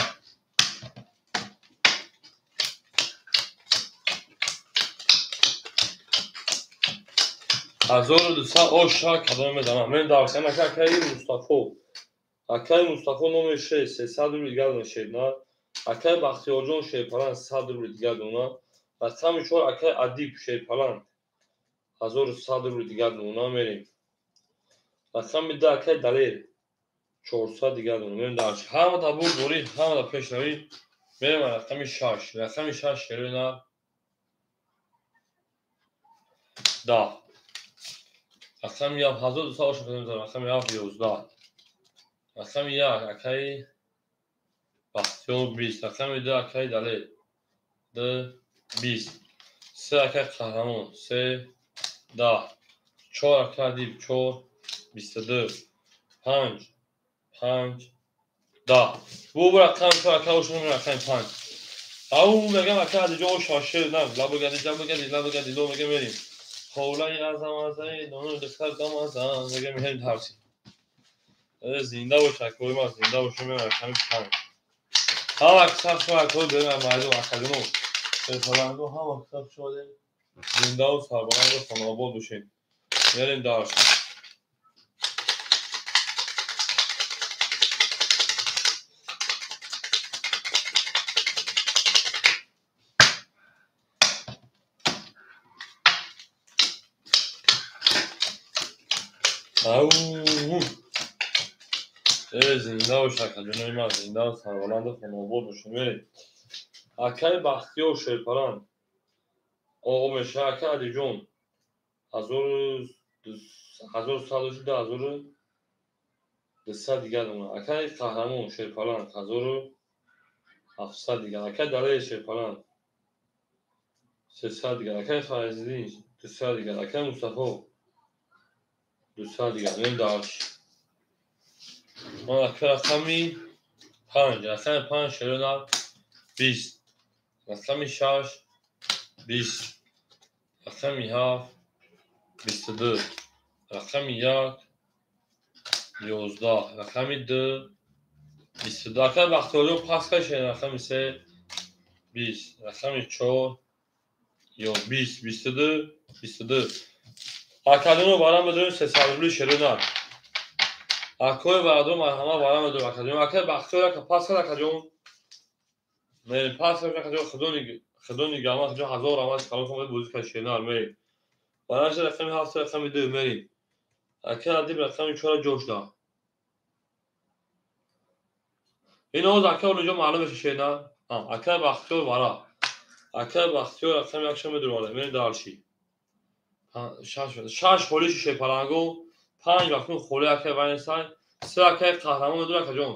1200 оша кадом медонам. Мен дарсам акай Мустафо. Акай Мустафо номер 6 300 рубл дигар дона шерина. Акай Бахтиёрҷон Шерпаран 100 рубл дигар дона. Рақами 4 акай Адиб Шерпаланд 1100 рубли дигар дона мерем. Рақами 2 акай Далер 400 дигар дона мерем. Дар ҳама да бурдборӣ, ҳама да пешравӣ. Мерем рақами 6. Рақами 6 шерои нар 10. Рақами 7 1200 оша кардем. Рақами 7 11. Рақами 1 акай Бахтиёр 20. Рақами 2 акай Далер 2 20. 3 акай Қаҳрамон 3 10. 4 акай Адиб 4 22. 5 5 10. Бу рақам 4 акай ошон рақами 5. Ау мегам акай Адиҷон оша шер на лабагади ҷабагади лабагади ло мегам мерим. Холаи азам азаи дону духтар дамазам мегам мерим тарси. Зинда бош акои ма, зинда бош, мерам рақами 5. Ҳама аксар шумо акои берам мардум академо. Фаланго ҳама аксар шумо зиндаву сарбаланду хонаобод бошед. Мерем дарс. Ау! Зинда бош акаҷонои ман, зиндаву сарбаланду хонаобод бошед. Мерем. Акаи Бахтиёр Шерпаланд меша акаи Адиҷон 1100 1200 дигар дона. Акаи Қаҳрамон Шерпаланд 1700 дигар. Акаи Далер Шерпаланд 300 дигар. Акаи Файзиддин 200 дигар. Акаи Мустафо 200 дигар. Мерем дарш. Ман акаи рақами 5, рақами 5 шерои 20. Рақами 6 20. Рақами 7 22. Рақами 1 11. Рақами 2 22. Акаи Бахтиёрҷон пас кашед. Рақами 3 20. Рақами 4 20. 22 22. Акаҷоно варам медорем 300 рубли шерои нар. Акои варадор марҳамат варам медорем акаҷон. Акаи Бахтиёр ака пас кард акаҷон. Мерем пас кард акаҷон. Худо нигаҳбон акаҷон, ҳазор раҳмат калом кунед бозӣ кард шерои нар мерем. Баранша рақами 7 рақами 2 мерем. Акаи Адиб рақами 4 ҷош дод. Ин оз акаи Олиҷон маълум меша шерои нар. Акаи Бахтиёр вара. Акаи Бахтиёр рақами 1 медурвале. Мерем дарши. 6 холиши Шерпаланго, 5 вақтун холи акаи Вайнсай, 3 акаи Қаҳрамон медур акаҷон.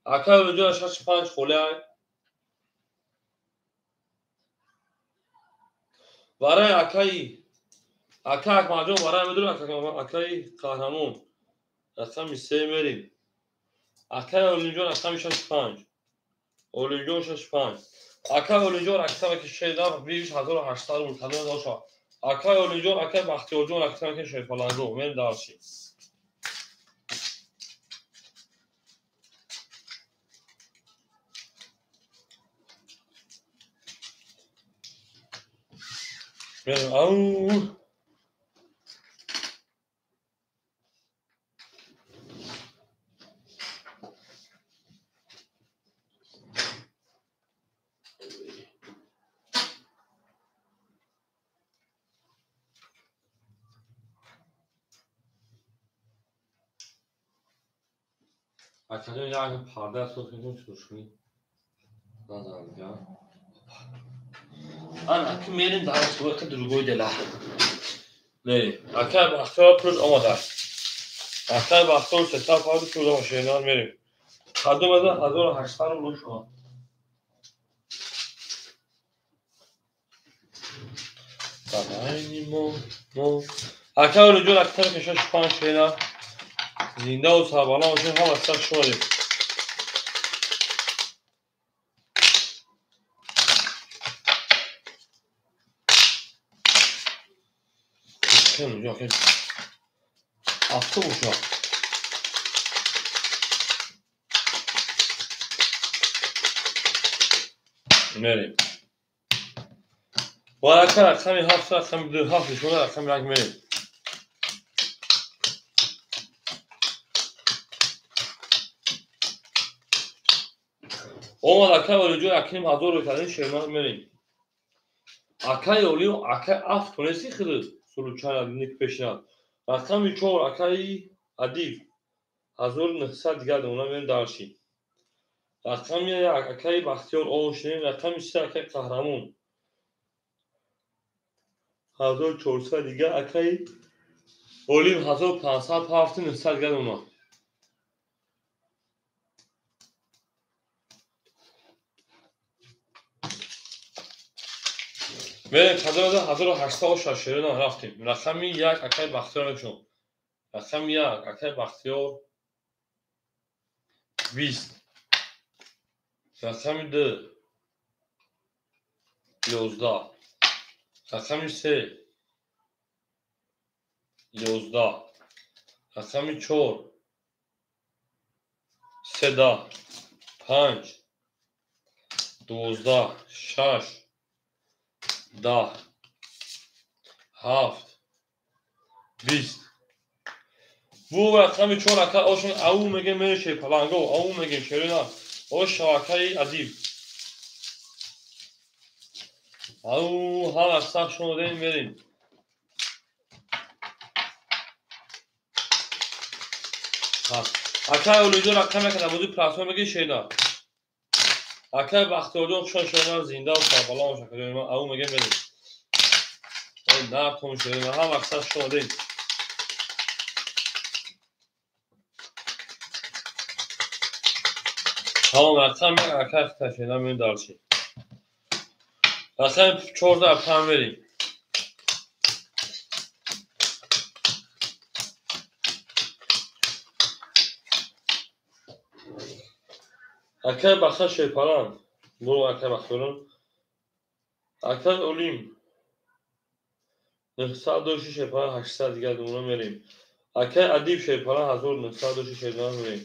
Акаи Олиҷон 6 5 холи ай. Вараи акаи акаи Акмалҷон вараи медур акаи Қаҳрамон рақами 3 мерем. Акаи Олимҷон рақами 6 5. Олимҷон 6 5. Акаи Олимҷон рақами 6 1800 рубл кадом доша. Акаи Олимҷон, акаи Бахтиёрҷон рақами Шерпаланго. Мерем дарши. Мерем. Ау! Акаҷон як парда сохтем чушми. Назар дигар. Ана аки мерем дар сурака другой дела. Мерем. Акаи Бахтиёр пул омада. Акаи Бахтиёр сета парда пул омада шерои нар мерем. Кадом аз 1800 рубл шуд. Давай мо мо. Акаи Олиҷон акаи 6 5 шерои нар. Зиндаву сарбаланд бошед, ҳама сар шодем. Автобус шуд. Мерем. Варака рақами 7 рақами 2 7 нишона рақами 1 мерем. Омад акаи Олиҷон акним 1000 рубл кардем шерои нар мерем. Акаи Олим, акаи афт тонести худат случайно ник пешина. Рақами 4 акаи Адиб 1900 дигар дона мерем дарши. Рақами 1 акаи Бахтиёр Ошин, рақами 3 акаи Қаҳрамон 1400 дигар, акаи Олим 1500 ҳафти 900 дигар дона. Мерем 1800 шерина рафтем. Рақами 1 акаи Бахтиёр мекушам. Рақами 1 акаи Бахтиёр 20. Рақами 2 11. Рақами 3 11. Рақами 4 3 5 12 6 10 7 20. Бу рақами 4 ака ошон ау мегем мереше паланго ау мегем шерина ош акаи Адиб. Ау ҳама саф шумо дем мерем. Акаи Олиҷон рақами як дар бозии платформа меги шерина. Акаи Бахтиёрҷон хушон шерина зинда ва сарбаланд бош акаҷони ман ау мегем мерем. Нартон шерина ҳама саф шумо дем. Тамом рақами акаи хиташена мерем дарчи. Рақами 14 5 мерем. Акаи Бахтиёр Шерпаланд, буро акаи Бахтиёрон. Акаи Олим 906 Шерпаланд 800 дигар дона мерем. Акаи Адиб Шерпаланд 1906 Шерпаланд мерем.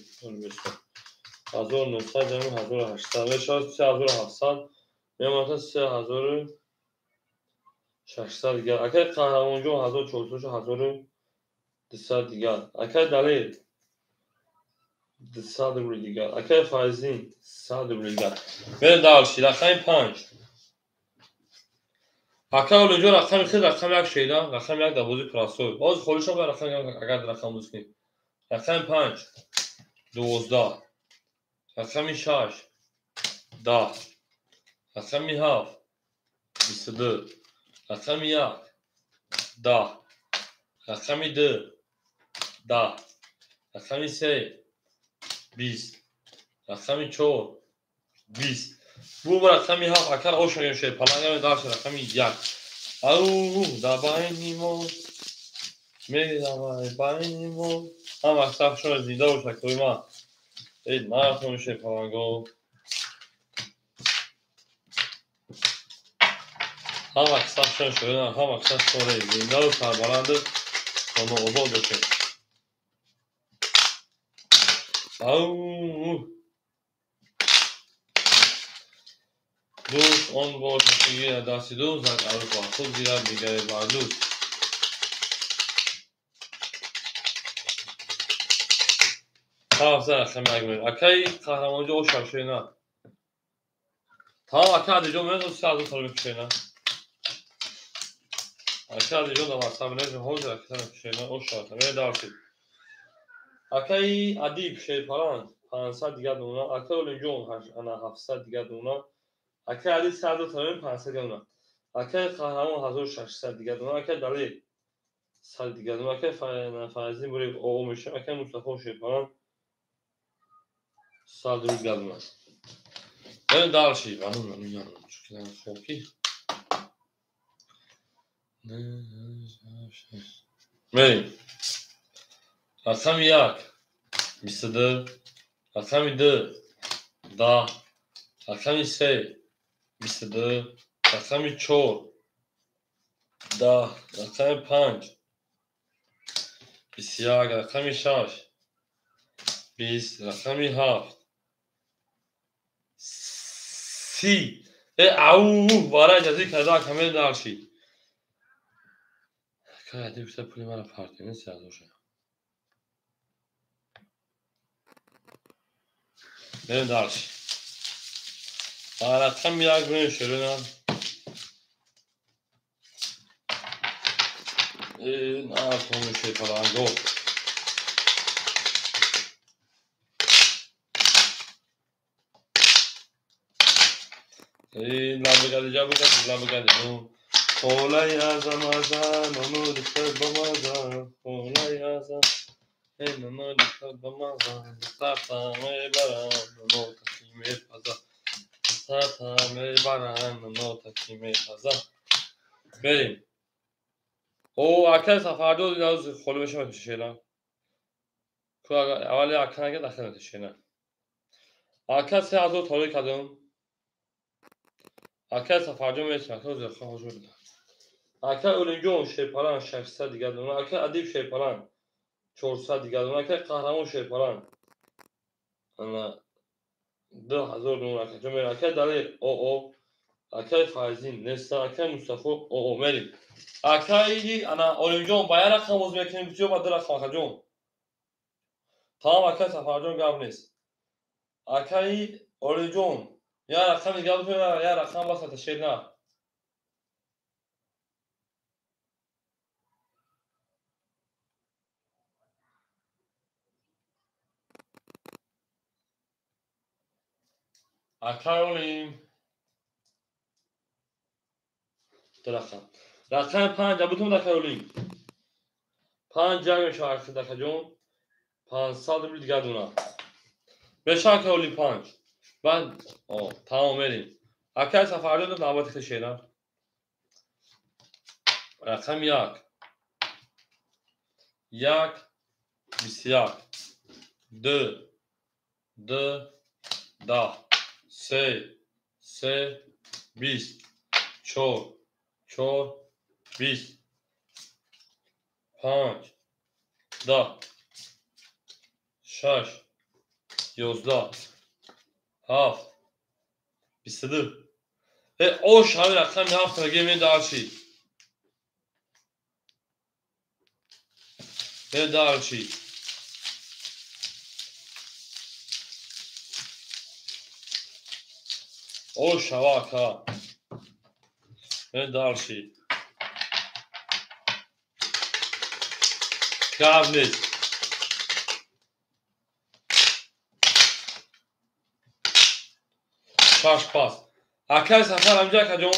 1900 ҷамъи 1800 мешавад 3700 мемонад 3600 дигар. Акаи Қаҳрамонҷон 1400 1200 дигар. Акаи Далер 200 рубли дигар. Акаи Файзин 100 рубли дигар. Мерем дарши рақами 5. Акаи Олиҷон рақами хел рақами 1 шеда, рақами 1 дар бозии простой. Боз холишон ба рақами 1 агар рақам бозӣ кунем. Рақами 5 12. Рақами 6 10. Рақами 7 22. Рақами 1 10. Рақами 2 10. Рақами 3 20. Рақами 4 20. Бу рақами 7 акар ошагем шед палангаме дарш рақами 1. Ау дар байни мо меравад байни мо. Ҳама саф шумо зинда бошад акои ман. Эй нартон шед паланго. Ҳама саф шумо шуда, ҳама саф шумо зинда ва сарбаланд хонаобод бошед. Ау дӯст он бошад ки гирад дасти дӯст, зад арӯс бар худ гирад дигаре бар дӯст. Ҳафта рақами як мерем. Акаи Қаҳрамонҷон ошав шена. Тамом акаи Адиҷон мерем 3000 сомон мекушена. Акаи Адиҷон дар ватсап менависем ҳозир акаи мекушена ошав мерем дарши. Акаи Адиб Шерпаланд 500 дигар дона, акаи Олимҷон 700 дигар дона, акаи Адиб 300 сомон 500 дигар дона, акаи Қаҳрамон 1600 дигар дона, акаи Далер 100 дигар дона, акаи Файзин Бурев оғо мешавад, акаи Мустафо Шерпаланд 100 рубл дигар дона. Мерем дарши. Мерем. Рақами 1 22, рақами 2 10, рақами 3 22, рақами 4 10, рақами 5 21, рақами 6 20, рақами 7 30. Ау барои ҷазир карда акамел дарши. Акаи Адиб пули маро партем, 3000 ша. Мерем дарши. Рақами 1 мерем шерина. Артон шерпаланго. Холай азам азам, оно духтар бамаза, холай азам, оно духтар бамаза, духтар мебарам, оно таки мепаза, духтар мебарам, оно таки мепаза. Берем. О, акай Сафарҷон иназ холӣ мешавад шена. Ку аввали ака нагад ахир шена. Ака 3000 толӣ кардам. Акай Сафарҷон мешавад, ака зеха ҳозир. Акай Олимҷон шерпалан 600 дигар дона, акай Адиб шерпалан 400 дигар дона, акай Қаҳрамон шерпалан ана 2000 дона, акаҷон мерем, акай Далер оо, акай Файзин неста, акай Мустафо оо мерем. Акай ана Олимҷон ба як рақам боз мекунем, бисёр ба ду рақам акаҷон. Тамом акай Сафарҷон гап нест. Акай Олимҷон як рақам дигар бикунем, як рақам бас ата шер на. Акай Олим ду рақам. Рақами 5 абутум акай Олим. 5 як мешавад акаҷон. 500 рубл дигар дона. Мешавад акай Олим 5. Баъд тамом мерем. Акай Сафарҷон навбати хел шена. Рақами 1. 1 21 2 2 10 3 3 20 4 4 20 5 10 6 11 7 22. Ош ҳамин рақами 7 мегӯем медарши. Медарши. Ош ҳава ака. Медарши. Гап нест. Шаш пас. Акай Сафар амҷа акаҷон,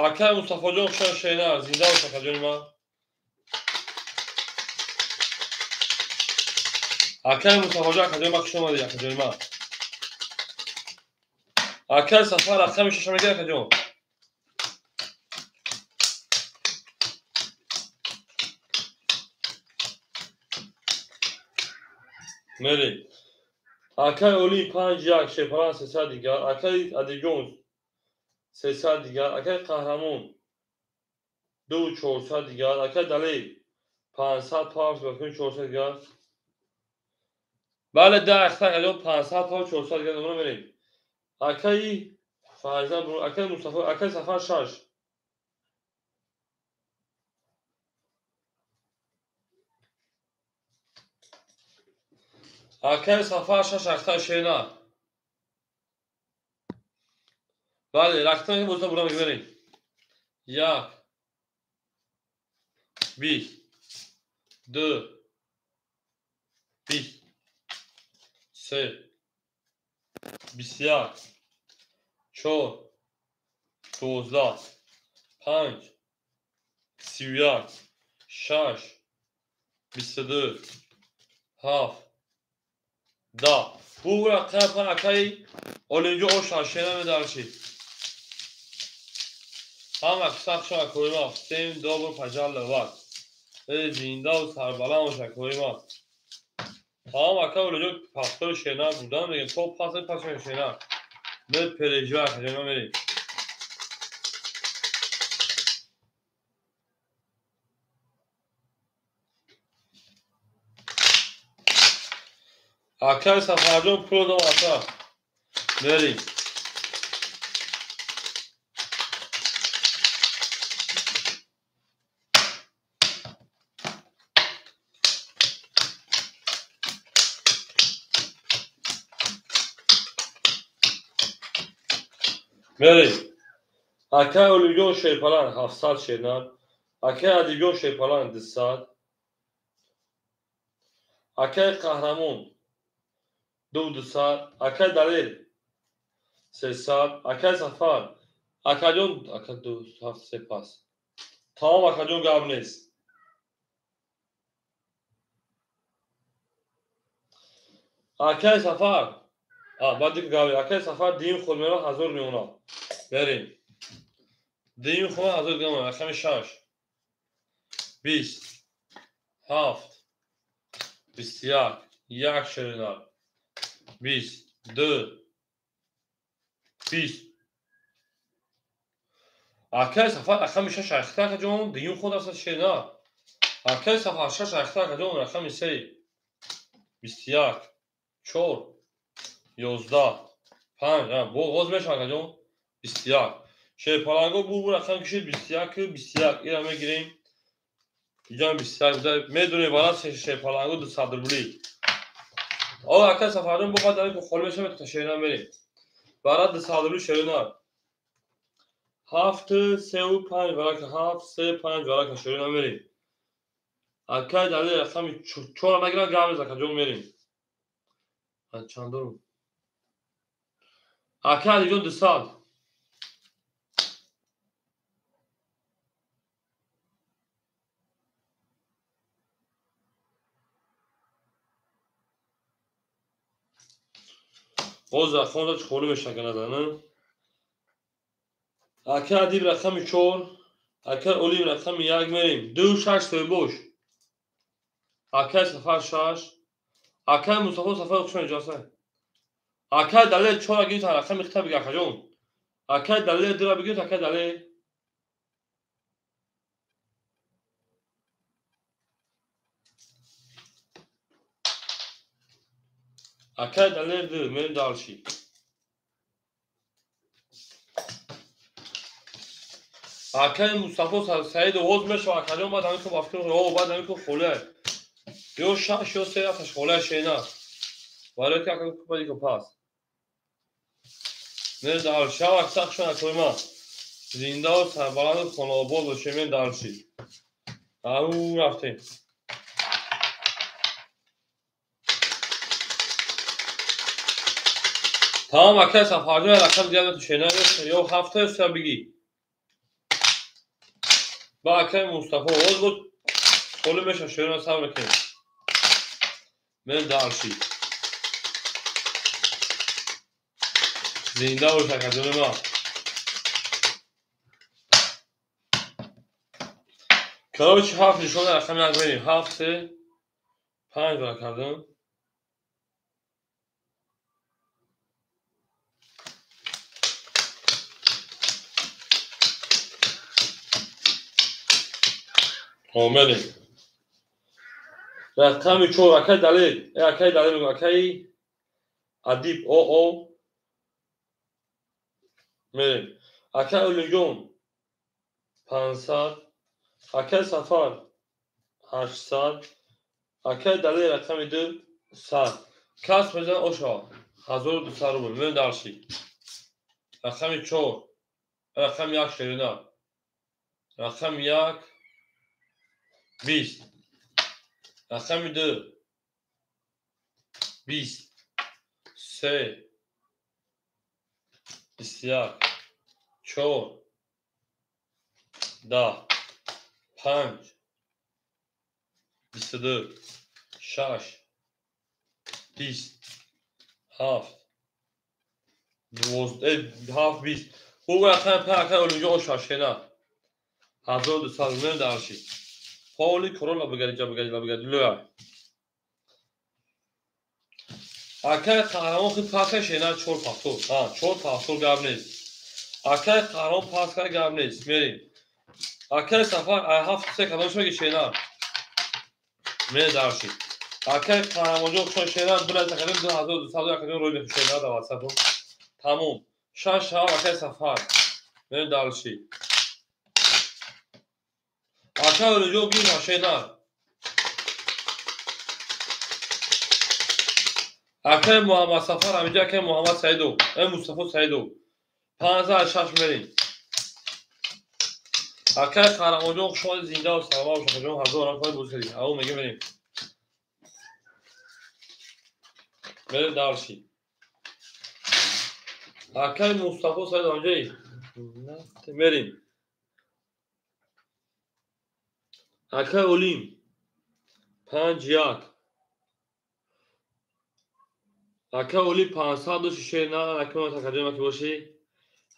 акай Мустафоҷон хушон шена, зинда бош акаҷони ман. Акай Мустафоҷон акаҷони ман хуш омадед акаҷони ман. Акай Сафар рақами шаша мегӯяд акаҷон. Мерем. Акай Олим 5 1 шерпалан 300 дигар, акай Адибҷон 300 дигар, акай Қаҳрамон 2 400 дигар, акай Далер 500 павз бакун 400 дигар. Бале да ахта акаҷон 500 павз 400 дигар номра мерем. Акай Файзан, акай Мустафо, акай Сафар 6. Акай Сафар 6 ахта шена. Бале, рақам бозда бурам мегӯем. 1 20 2 20 3 21 4 12 5 31 6 22 7 10. Bu рақам акай Олимҷон ош шена медарши. Ҳама сахша акои ма. Всем добро пожаловать. Зинда ва сарбаланд бош акои ма. Тамом акай Олимҷон пахтори шена будан мегем. То пас пас шена. Не переживай акаҷон мерем. Акай Сафарҷон пул дом ака. Мерем. Мерем. Акай Олимҷон шерпалан 700 шернар, акай Адибҷон шерпалан 200, Акай Қаҳрамон 200, акай Далер 300, акай Сафар, акаҷон, ака 2 7 3 пас. Тамом, акаҷон, гап нест. Акай Сафар, баъди гап, акай Сафар дим худ мера 1000 миёна. Берем. Дим худ 1000 грамм, рақами 6. 20 7 21 1 ширина 20 2 20. Акай Сафар рақами 6 айхта, акаҷон, дим худ аст ширина. Акай Сафар 6 айхта, акаҷон, рақами 3 21 4 11 5. Боз мешавад, акаҷон, 21. Шерпаланго бу рақам кишид 21 21. Ира мегирем. Иҷам 21 медонем, вара шерпаланго 200 рубли. О, акай Сафарҷон, бо қадар ки холӣ мешавад, то шерина мерем. Вара 200 рубли шерина. 7 3 5 варака 7 3 5 варака шерина мерем. Акай Далер рақами 4 нагирам, гап нест, акаҷон, мерем. Чанд дорум? Акай Алиҷон 200. Боз рақам чӣ холӣ мешава назана. Акай Адиб рақами 4, акай Олим рақами 1 мерем. 2 6 соҳибош. Акай Сафар 6, акай Мустафо Сафар хушон иҷоза. Акай Далер 4 гирифт, рақами хита бига, акаҷон. Акай Далер 2 бигирифт, акай Далер. Акай Далер 2, мерем дальше. Акай Мустафо Саид оғоз мешава, акаҷон, баъд ҳамин ки бафкир, о, баъд ҳамин ки холе. Ё 6 ё 3 рафташ холе шена. Барои ки ака купади ки пас. Мерем дальше. Шав аксар хушон акои ман. Зинда ва сарбаланду хонаобод бошем, мерем дальше. Ау, рафтем. Тамом, акай Сафарҷон, рақам дигар то шена ё 7 ё 3 бигӣ. Ба акай Мустафо оғоз буд, холӣ мешава, шерина сабр мекунем. Мерем дальше. Зинда бош, акаҷони ман. Короче, 7 нишона рақами 1 мерем. 7 3 5 ва кардам. Омедем. Рақами 4, акай Далер, акай Далер, акай Адиб, о. Мерем. Акай Олимҷон 500, акай Сафар 800, акай Далер рақами 2 100. Кас мезанад оша 1200 рубл. Мерем дальше. Рақами 4, рақами 1 шерина. Рақами 1 20, рақами 2 20 3 21 4 10 5 22 6 20 7 12 7 20. Хуб, рақами 5 акай Олимҷон оша шена. 1200 мерем дальше. Поли Королла бигари, ҷа бигари, бигари, лӯя. Акай Қаҳрамон хи паска шена 4 пахтор. Ҳа, 4 пахтор гап нест. Акай Қаҳрамон паска гап нест. Мерем. Акай Сафар ай 7 3 кадом шумо ки шена. Мерем дальше. Акай Қаҳрамонҷон хушон шена, билаз академ 2200 академ рӯй мехӯ шена дар WhatsApp. Тамом. 6 7 акай Сафар. Мерем дальше. Акай Олимҷон гирифт шена. Акай Муҳаммад Сафар, ҳаминҷа акай Муҳаммад Саидов, Мустафо Саидов. 5 6 мерем. Акай Қаҳрамонҷон хушомадед, зинда ва саломат бошед, акаҷон, 1000 рақам бозӣ кардед. Ау, мегем мерем. Мерем дальше. Акай Мустафо Саид онҷаи. Мерем. Акай Олим 5-1. Акай Олим 500 дошти шер на акай такаҷои ки боши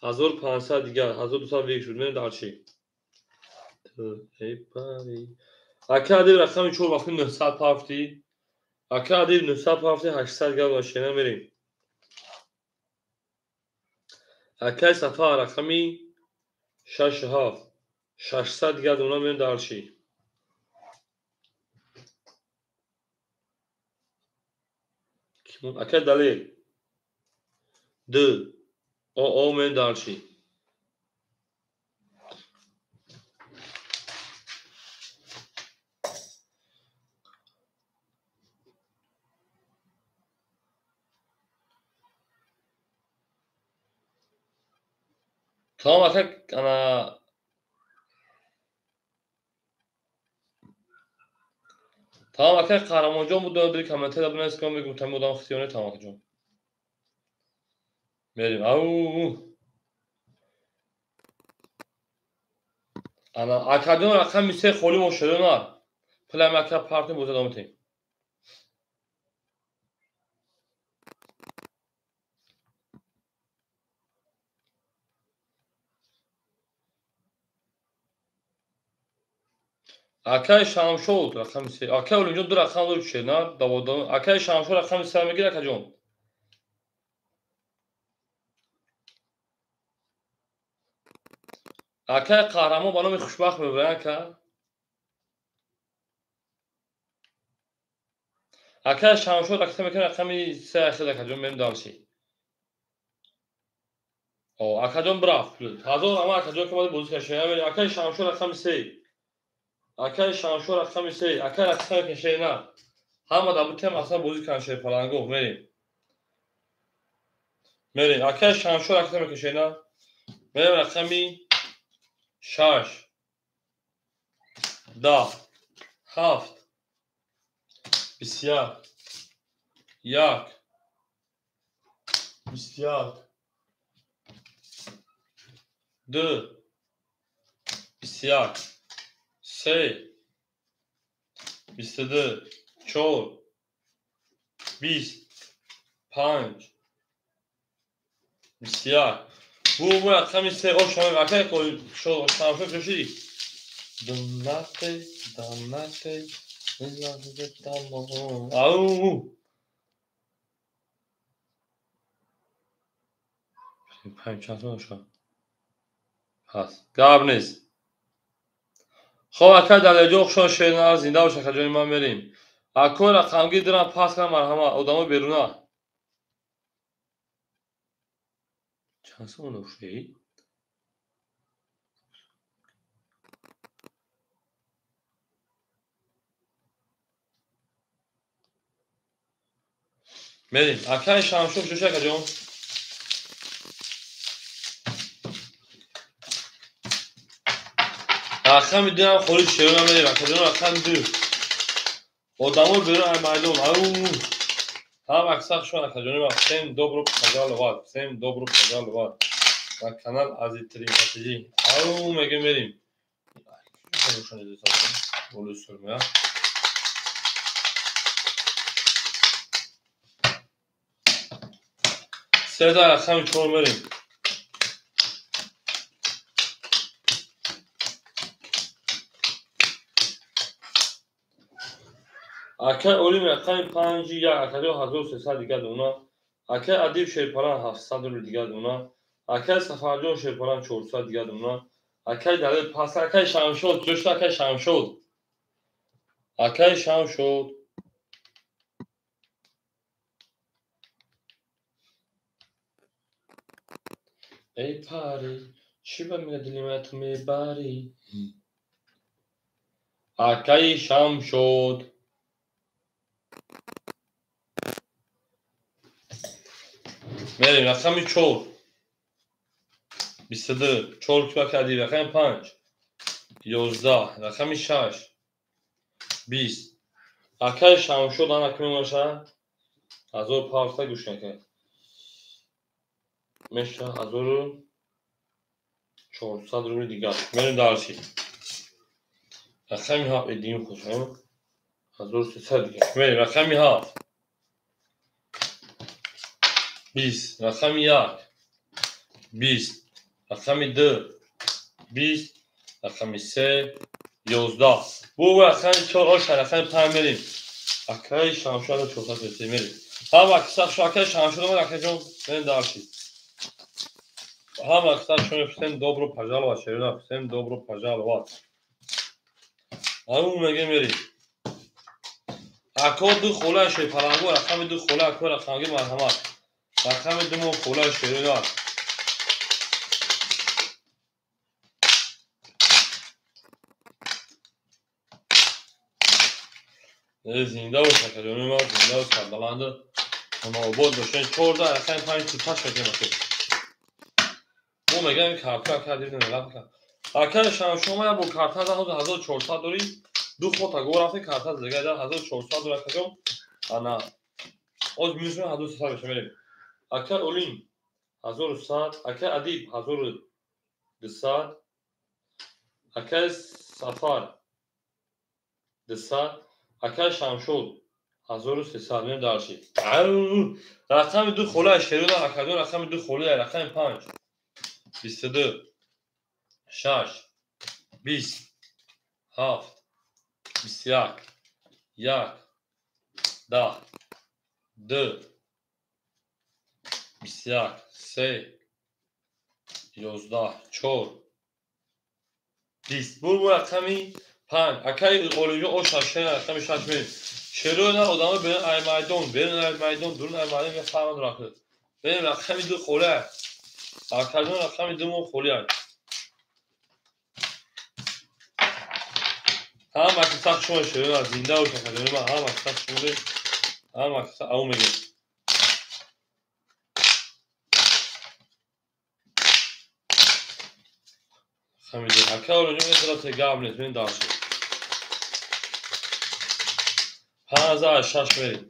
1500 дигар 1200 век шуд. Мерем дальше. Акай Адиб рақами 4 вақти 900 пафти. Акай Адиб 900 пафти 800 дигар боши. Мерем. Акай Сафар рақами 6-7 600 дигар дона мерем дальше. Акай Далер 2 о мерем дальше. Тамом ака ана тамом ака Қаҳрамонҷон буд дори комментария бинавис кам мегум тами одам хитёне тамом акаҷон. Мерем. Ау. Ана акаҷон рақами 3 холӣ мо шудона. Пулам ака партия боза давом метем. Акай Шамшод рақами 3. Акай Олимҷон 2 рақам дори шена давода. Акай Шамшод рақами 3 мегир акаҷон. Акай Қаҳрамон ба номи Хушбахт мебарад ака. Акай Шамшод рақами мекунад рақами 3 ахир акаҷон мерем дальше. О, акаҷон брафт. Ҳазор ама акаҷон ки бояд бозӣ кашад. Акай Шамшод рақами 3. Акай Шамшод рақами 3. Акай рақами кашена. Ҳама дар бутем аслан бозӣ кунанд шерпалангоҳ. Мерем. Мерем. Акай Шамшод рақами кашена. Мерем рақами 6 10 7 21 1 21 2 21 3 22 4 20 5 21. Bu рақами 3 ошам акай шамшод ҷоши. Донате донате ау. 5 чанд оша. Ҳаст. Гап нест. Хоб акай Далерҷон хушон шернар зинда бош акаҷони ман мерем. Акой рақамгир дирам пас кунам марҳама одамо беруна. Чанд сомон оши? Мерем. Акай Шамшод ҷоши акаҷон. Рақами 2 ҳам холӣ шерона мерем акаҷон рақами 2. Одамо берун ай майдон. Ау. Ҳам аксар шумо акаҷони ман. Всем добро пожаловать. Всем добро пожаловать. На канал Азитрин ТЖ. Ау мегем мерем. Сета рақами 4 мерем. Акай Олим рақами 5 1 акаҷон 1300 дигар дона. Акай Адиб Шерпалан 700 рубл дигар дона. Акай Сафарҷон Шерпалан 400 дигар дона. Акай Далер пас акай Шамшод ҷошта акай Шамшод. Акай Шамшод. Эй пари, чӣ ба мина дили мана ту мебарӣ? Акай Шамшод. Мерем рақами 4 22 4 киба кардӣ рақами 5 11 рақами 6 20. Акай Шамшод ана ким мебошад? 1500 гӯш накард. Меша 1400 рубли дигар. Мерем дарси. Рақами 7 эдим хушам. 1300 дигар. Мерем рақами 7. 20, рақами 1. 20, рақами 2. 20, рақами 3. 11. Бу рақами 4 оша рақами 5 мерем. Акаи Шамшод 400 мерем. Ҳама киса акаи Шамшод омад акаҷон, мерем дарси. Ҳама киса шумо всем добро пожаловать, шерина, всем добро пожаловать. Ау меге мерем. Ако ду хола шепалангу рақами ду хола ако рақамги марҳамат. Рақами ду мо хола шерина. Зинда бош акаҷони ман, зинда бош, сарбаланд обод бошед. 14 рақами 5 туташ мекунем ака. Мо мегӯем карта ака дидем лафка. Ака шамшома бо карта 1400 дорӣ, ду хота го рафти карта дига 1400 дорӣ акаҷон. Ана оз минус 1300 меша мерем. Ака Олим 1100, ака Адиб 1200, ака Сафар 200, ака Шамшод 1300 мем дарши. Рақами ду хола шеруда акаҷон, рақами ду хола рақами 5 22 6 20 7 21 1 10 2 21 3 11 4 20. Бу рақами 5. Акаи Олимҷон о 6 рақами 6 мерем. Шерона одамо берун ай майдон, берун ай майдон, дурун ай майдон ме фармон рақид. Берем рақами ду хола. Акаҷон рақами ду мо холи. Ҳама киса шумо шерона зинда бош акаҷон ман, ҳама киса шумо, ҳама киса ау мегем. Рақами ду. Ака Олимҷон метавонад гап нест, мен дарши. 5 6 мерем.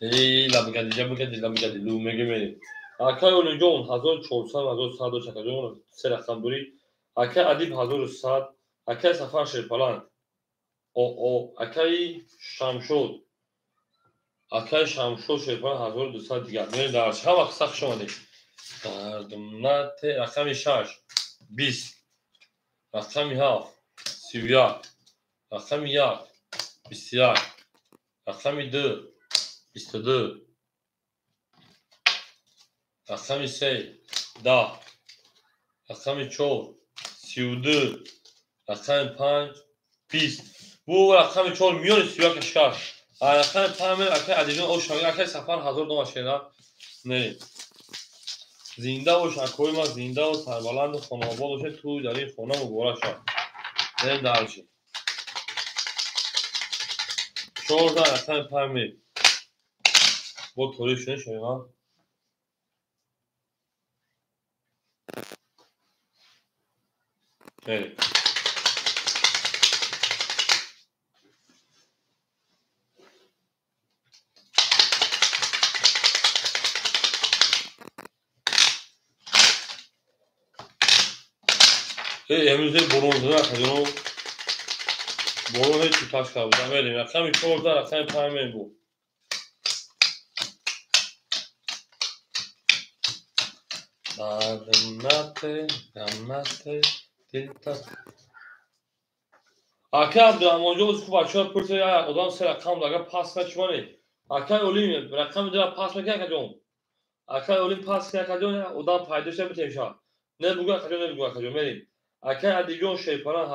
Эй, лабгади, лабгади, лабгади, лу меге мерем. Акаи Олимҷон 1400, 1100 дошт акаҷон, се рақам дорӣ. Акаи Адиб 1100, акаи Сафар Шерпаланд. О, акаи Шамшод. Акаи Шамшод Шерпаланд 1200 дигар. Мерем дарш. Ҳама қисса хуш омадед. Дардумнате рақами 6 20, рақами 7 31, рақами 1 21, рақами 2 22, рақами 3 10, рақами 4 32, рақами 5 20. Бу рақами 4 миёни 31 шикаст. Рақами 5 акаи Адиҷон ош, акаи Сафар 1000 дома шена. Не. Зинда бош акои ман, зинда ва сарбаланду хонаобод бошед, ту дар ин хона муборак шавад. Мерем дарши. 14 рақами 5 мерем. Бо торик шуд шумо. Мерем. Имрӯз борон зада акаҷон. Борон ҳеҷ туташ карда буда. Мерем. Рақами 14 рақами 5 мерем бу. Дарднате, гамнате, дилта. Ака Абдурахмонҷон ози хуб бачаҳо пурсид, одам се рақам агар пас кунад чӣ манед? Акаи Олим рақами дура пас мекунад акаҷон. Акаи Олим пас кунад акаҷон, одам пайдо шуда битем шавад. Не бугӯ акаҷон, не бугӯ акаҷон, мерем. Акаи Адиҷон Шерпаланд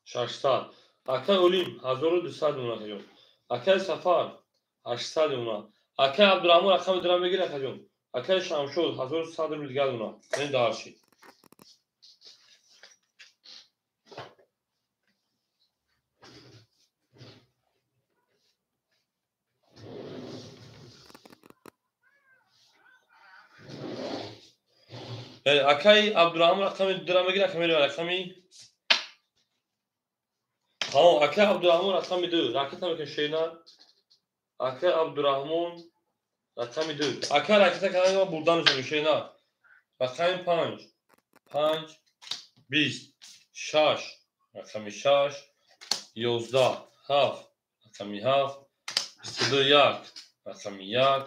1600, акаи Олим 1200 мемонад акаҷон. Акаи Сафар 800 мемонад. Акаи Абдурахмон рақами дура мегирад акаҷон. Акаи Шамшод 1100 рубл дигар мемонад. Мерем дарши. Акаи Абдурраҳмон рақами дура мегирад, ака меравад рақами тамом. Акаи Абдурраҳмон рақами ду. Ракета мекунем шерина. Акаи Абдурраҳмон рақами ду. Ака ракета кардан ма бурдан мешавем шерина. Рақами панҷ. Панҷ, бист, шаш, рақами шаш, 11, ҳафт, рақами ҳафт, 22, як, рақами як,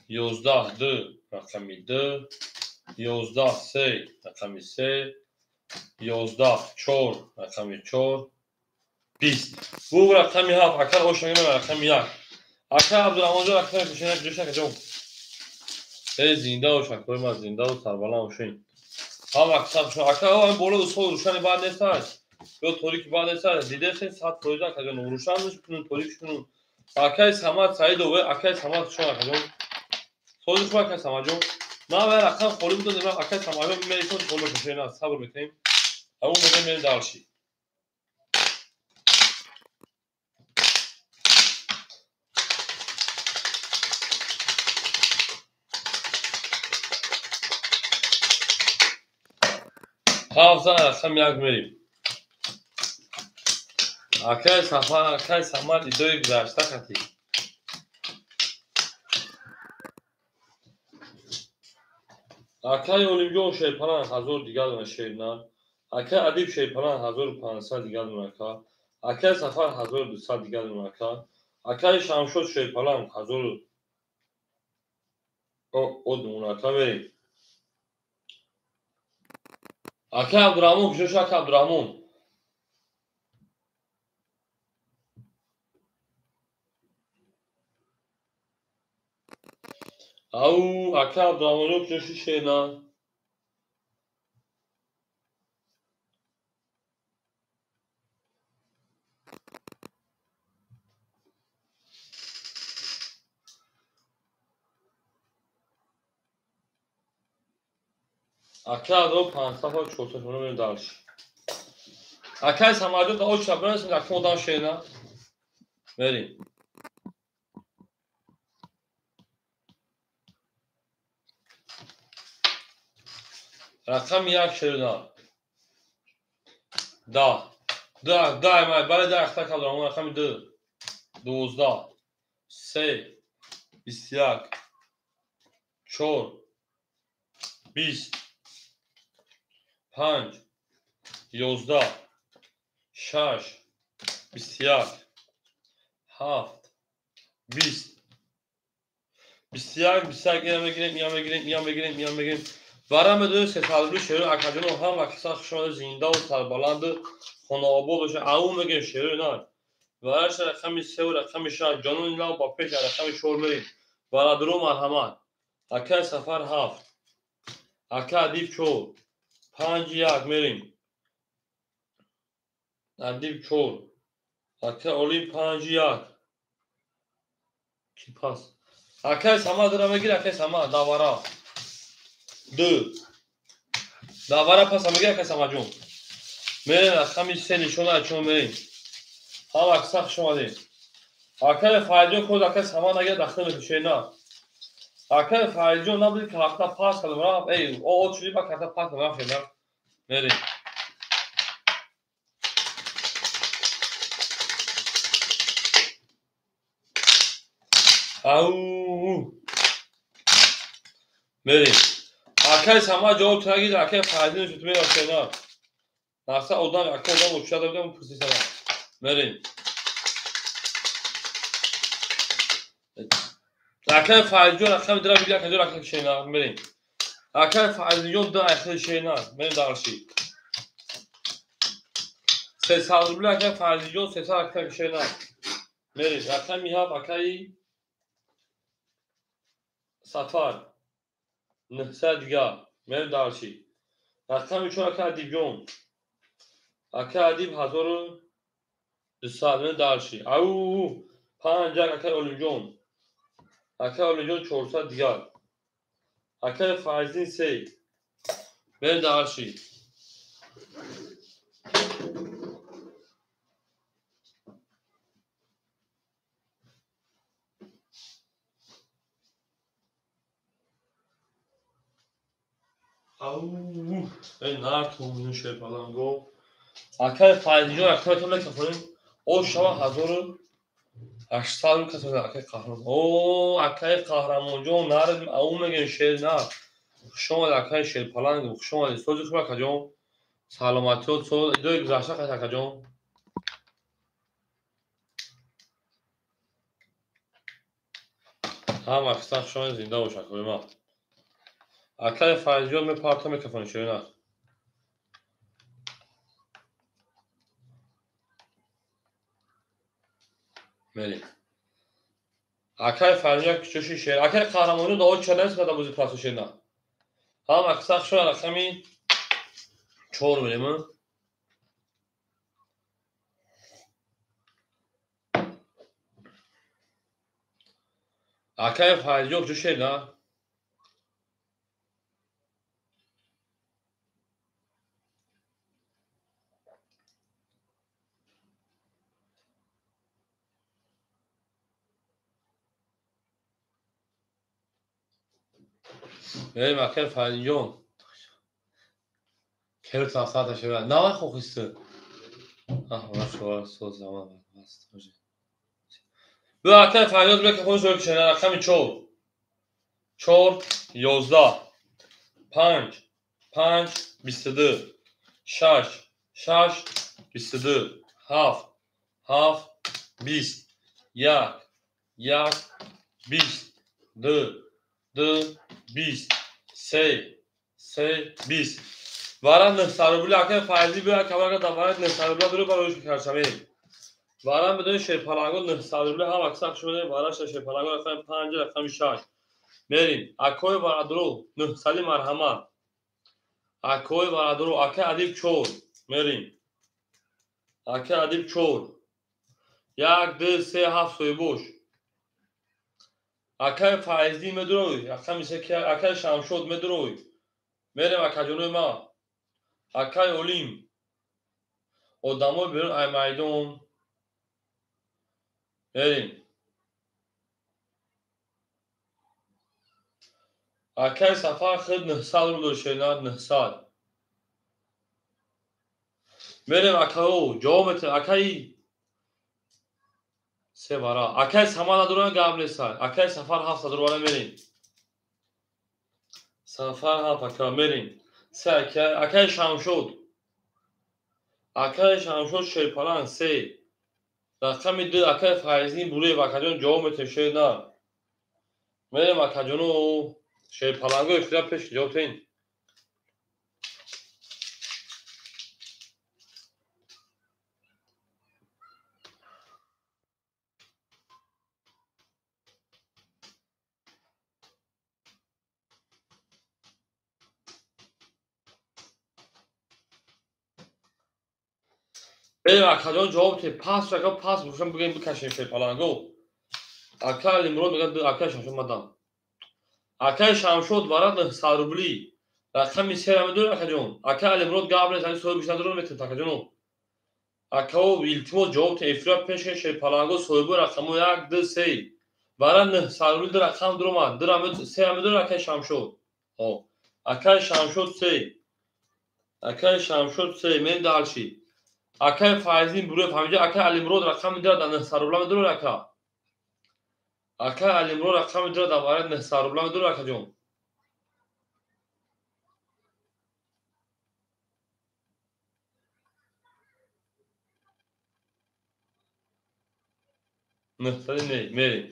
11, ду, рақами ду, 11, се, рақами се, 11, чор, рақами чор, 20. Бу рақами ҳафт, ака ошагина рақами як. Ака Абдурраҳмонҷон рақами пешина ҷоша каҷон. Эй зинда бош, акои ман зинда ва сарбаланд бошед. Ҳам аксар шумо ака ҳам боло усол рӯшани бад нест. Ё торики бад нест. Дидесен 100% акаҷон рӯшан кунун, торик кунун. Акаи Самад Саидов, акаи Самад шумо акаҷон. Сози шумо акаи Самадҷон. Ман вай рақам холӣ будам, акаи Самадҷон мерисон холӣ бошед, сабр мекунем. Ҳамон мегӯем мерем дарши. Ҳафт зан рақами як мерем. Акаи Сафар, акаи Самад идои гузашта хати. Акаи Олимҷон Шерпалан 1000 дигар дона шерна. Акаи Адиб Шерпалан 1500 дигар дона ака. Акаи Сафар 1200 дигар дона ака. Акаи Шамшод Шерпалан 1000 дона ака мерем. Акаи Абдурраҳмон куҷо шуд, ака Абдурраҳмон? Ау, ака Абдурраҳмонҷон куҷо шуд шерна? Ака Абдурраҳмон 500 400 сомон мерем дарши. Акаи Самадҷон да оча бирасем, ака одам шерна. Мерем. Рақами як шерна. Да. Да, да, бале, да, ахта калдам, рақами ду. 12, се, 21, чор, 20, панҷ, 11, шаш, 21, ҳафт, 20, 21, 21, ина мегирем, ина мегирем, ина мегирем, ина мегирем. Вара медонед сесалрӯи шерои акаҷоно ҳам аксар хушомада зиндаву сарбаланду хонаобод бошад. Ау мегӯем шерои на. Вараша рақами севу рақами шаш, ҷонони лав ба пеш рақами чор мерем. Барадуро марҳамат. Акаи Сафар ҳафт, ака Адиб чор, панҷ як мерем. Адиб чор, ака Олим панҷ як. Ки пас? Акаи Самад дора мегир, акаи Самад давара. Ду. Давара паса мегир, акаи Самадҷон. Мерем рақами се нишона чун мерем. Ҳам аксар хуш омадед. Акаи Фаридҷон код акаи Самад нагирад дахта мекушед на. Акаи Фаридҷон набуди карта пас кардам рафт. Эй, о чуди ба карта пас кардам рафт на. Мерем. Ау. Мерем. Акаи Самад ҷавоб нагирад, акаи Фаридҷон шуд меравад на. Нақса одам, ака одам учада будам пурсисам. Мерем. Акаи Фаридҷон рақами дира бигир, акаҷон рақами шена. Мерем. Акаи Фаридҷон ду айхили шена. Мерем дарши. 300 рубли акаи Фаридҷон, 300 акаи шена. Мерем. Рақами ҳафт акаи Сафар. 900 дигар. Мерем дарши. Рақами чор акаи Адибҷон. Акаи Адиб 1200. Мерем дарши. Ау, панҷ як акаи Олимҷон. Акаи Олимҷон 400 дигар. Акаи Фарзин се. Мерем дарши. Ау, эй нартум шерпаланго. Акай Файзиҷон, акай мекафонем. О шава 1800 кас акай Қаҳрамон. О, акай Қаҳрамонҷон, нар ау мегем шер нар. Хуш омадед акай Шерпаланг, хуш омадед. Сози хуб акаҷон. Саломатиёт соз. Идои гузашта қас акаҷон. Ҳама кисан хуш омадед, зинда бош акои ман. Акай Файзиҷон мепарта мекафонем шер нар. Мерим. Акай Файзиҷон кучоши шер. Акай Қаҳрамонҷон дао ча намесмада бози пасу шер нар. Ҳама кисан хуш омадед, рақами 4 мерем. Акай Файзиҷон куҷо шер нар? Мерим акай Файзиҷон. Керу саата шера. Навай хохисты. Бу акай Файзиҷон микрофон соҳиб шера рақами 4. 4 11 5 5 22 6 6 22 7 7 20 1 1 20 2 2 20 3 3 20. Вара 900 рубли акай Файзи бия камера давара 900 рубли дуру барои каршаме. Вара медони шерпаланго 900 рубли ҳам аксар шуде вара шерпаланго рақами 5 рақами 6. Мерим. Акои варадуру 900 марҳамат. Акои варадуру акай Адиб 4. Мерим. Акай Адиб 4. 1 2 3 7 соҳибош. Акай Файзи медурой, рақами 3 акай Шамшод медурой. Мерим акаҷонои ма. Акай Олим. Одамои берун ай майдон. Мерим. Акай Сафар худ 900 рубл дошт, 900. Мерим акао, ҷавоб метем акай се вара. Акай Самад надоран гап несай. Акай Сафар 700 рубла мерим. Сафар 7 ака мерим. Се акай, акай Шамшод. Акай Шамшод шерпаланг 3. Рақами 2 акай Файзин Буреев акаҷон ҷавоб метем шер на. Мерим акаҷоно шерпаланго эфира пеш ҷавоб тен. Мерим акаҷон ҷавоб те пас ака пас бошам бигем бикашем шерпаланго. Ака Алимурод мегӯяд акай Шамшод мадам. Акай Шамшод вара 900 рубли. Рақами 3 медорӣ акаҷон. Акай Алимурод гап нест, ҳамин соҳибиш надорам метем акаҷоно. Акао илтимос ҷавоб те эфира пеш шерпаланго соҳибо рақамо 1 2 3. Вара 900 рубли ду рақам дуромад. Ду рақам 3 медорӣ акай Шамшод. Ҳо. Акай Шамшод 3. Акай Шамшод 3 мен далши. Акай Файзин Буреев ҳаминҷо акай Алимурод рақами 2 дар 900 рубла медорӣ ака. Акай Алимурод рақами 2 дар вара 900 рубла медорӣ акаҷон. Нӯҳсади не, мерем.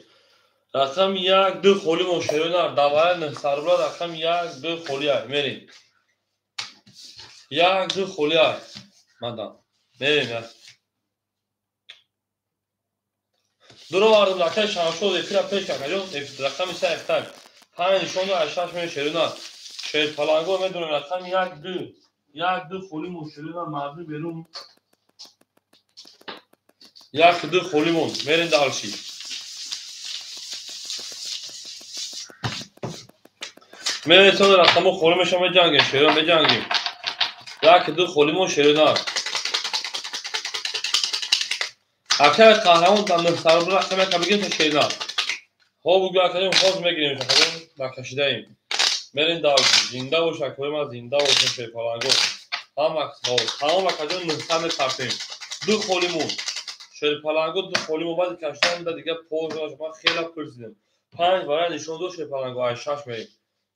Рақами 1 2 холӣ мон шерои нар дар вара 900 рубла рақами 1 2 холӣ ай мерем. 1 2 холӣ ай. Мадам. Мерем я. Дуровардум акай Шамшод эфира пеш акаҷон, рақами 3 эфтак. 5 нишон ду 6 мерем шерои нар. Шерпаланго медонем рақами 1 2. 1 2 холӣ мон шерои нар мардум берун. 1 2 холӣ мон мерем далши. Мерем сон рақамо холӣ мешам меҷангем, шеро меҷангем. 1 2 холӣ мон шерои нар. Акай Қаҳрамон дар 900 рубл рақами ака бигирем то шер нар. Ҳо бугӯ акаҷон ҳоз мегирем акаҷон накашидаем. Мерем дальше. Зинда бош, акои ман, зинда бошем, шерпаланго. Ҳама тамом, акаҷон, 900 мепартем. Ду холимон. Шерпаланго ду холимон, баъди каштан да дига пожаш, ман хела пурсидем. 5 варяд нишон дод шерпаланго, ай 6 мерем.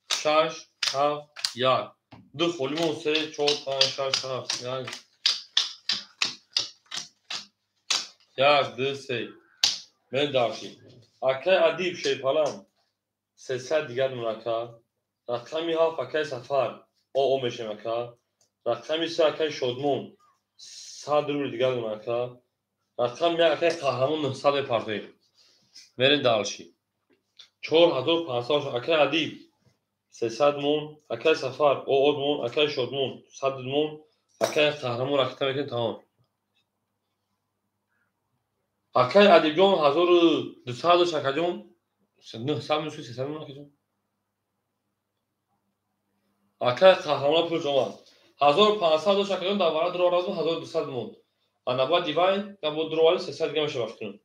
6, 7, 1. Ду холимон, 3, 4, 5, 6, 7, 1. 1, 2, 3. Мерем дальше. Акай Адиб шерпаланг 300 дигар мон ака. Рақами 7 акай Сафар ОО мешем ака. Рақами 3 акай Шодмон 100 рубли дигар мон ака. Рақами 1 акай Қаҳрамон 900 мепартоем. Мерем дальше. 4500 акай Адиб 300 мон, акай Сафар ОО мон, акай Шодмон 100 мон, акай Қаҳрамон ракета мекунем тамом. Акай Адибҷон 1200 дошт, акаҷон 900 мешуд, 300 мон акаҷон. Акай Қаҳрамон пулш омад. 1500 дошт, акаҷон, дар вара дуро разм 1200 монд. Ана баъд дивай, бо дуровали 300 дига мешавад фикр.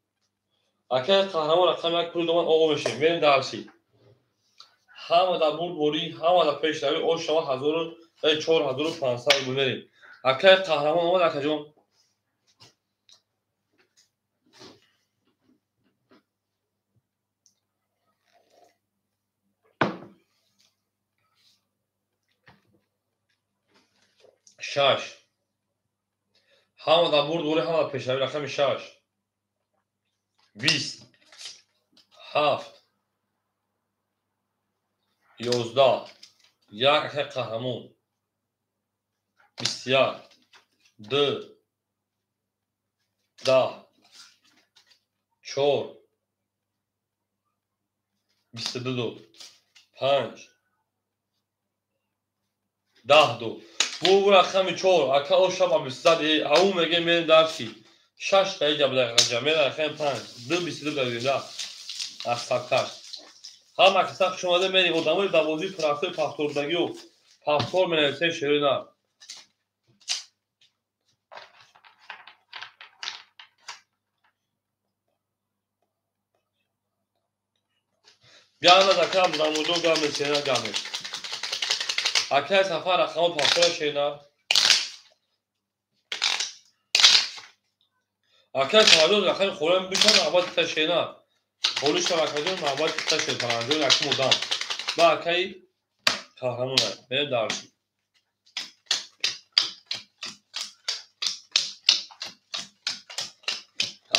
Акай Қаҳрамон рақами 1 пул омад, ОО мешавем. Мерем дальше. Ҳама дар бурдборӣ, ҳама дар пешравӣ, ош шава 4500 мерем. Акай Қаҳрамон омад, акаҷон. 6. Ҳама дар бурдборӣ, ҳама дар пешравӣ, рақами 6. 20, 7, 11, 1 акай Қаҳрамон, 21, 2, 10, 4, 22 дод, 5, 10 дод. Бу рақами 4, ака оша ба 20, ау мегем, мерем дальше. 6 та иҷа буда, акаҷон, мерем рақами 5, 2, 22 дадем, да. Аз садкаш. Ҳама каса хуш омада, мерем одамои давозии прафтори пафтордагиу пафтор менависем шерои нар. Гамез ака Абдурамоҷон, гамез шерина, гамез. Акай Сафар рақамо пафтора шерина. Акай Сафарҷон рақами холам бишан, аввал кита шерина. Холи шав акаҷон, аввал кита шерпаланҷон якум одам. Ба акай Қаҳрамон мерем дальше.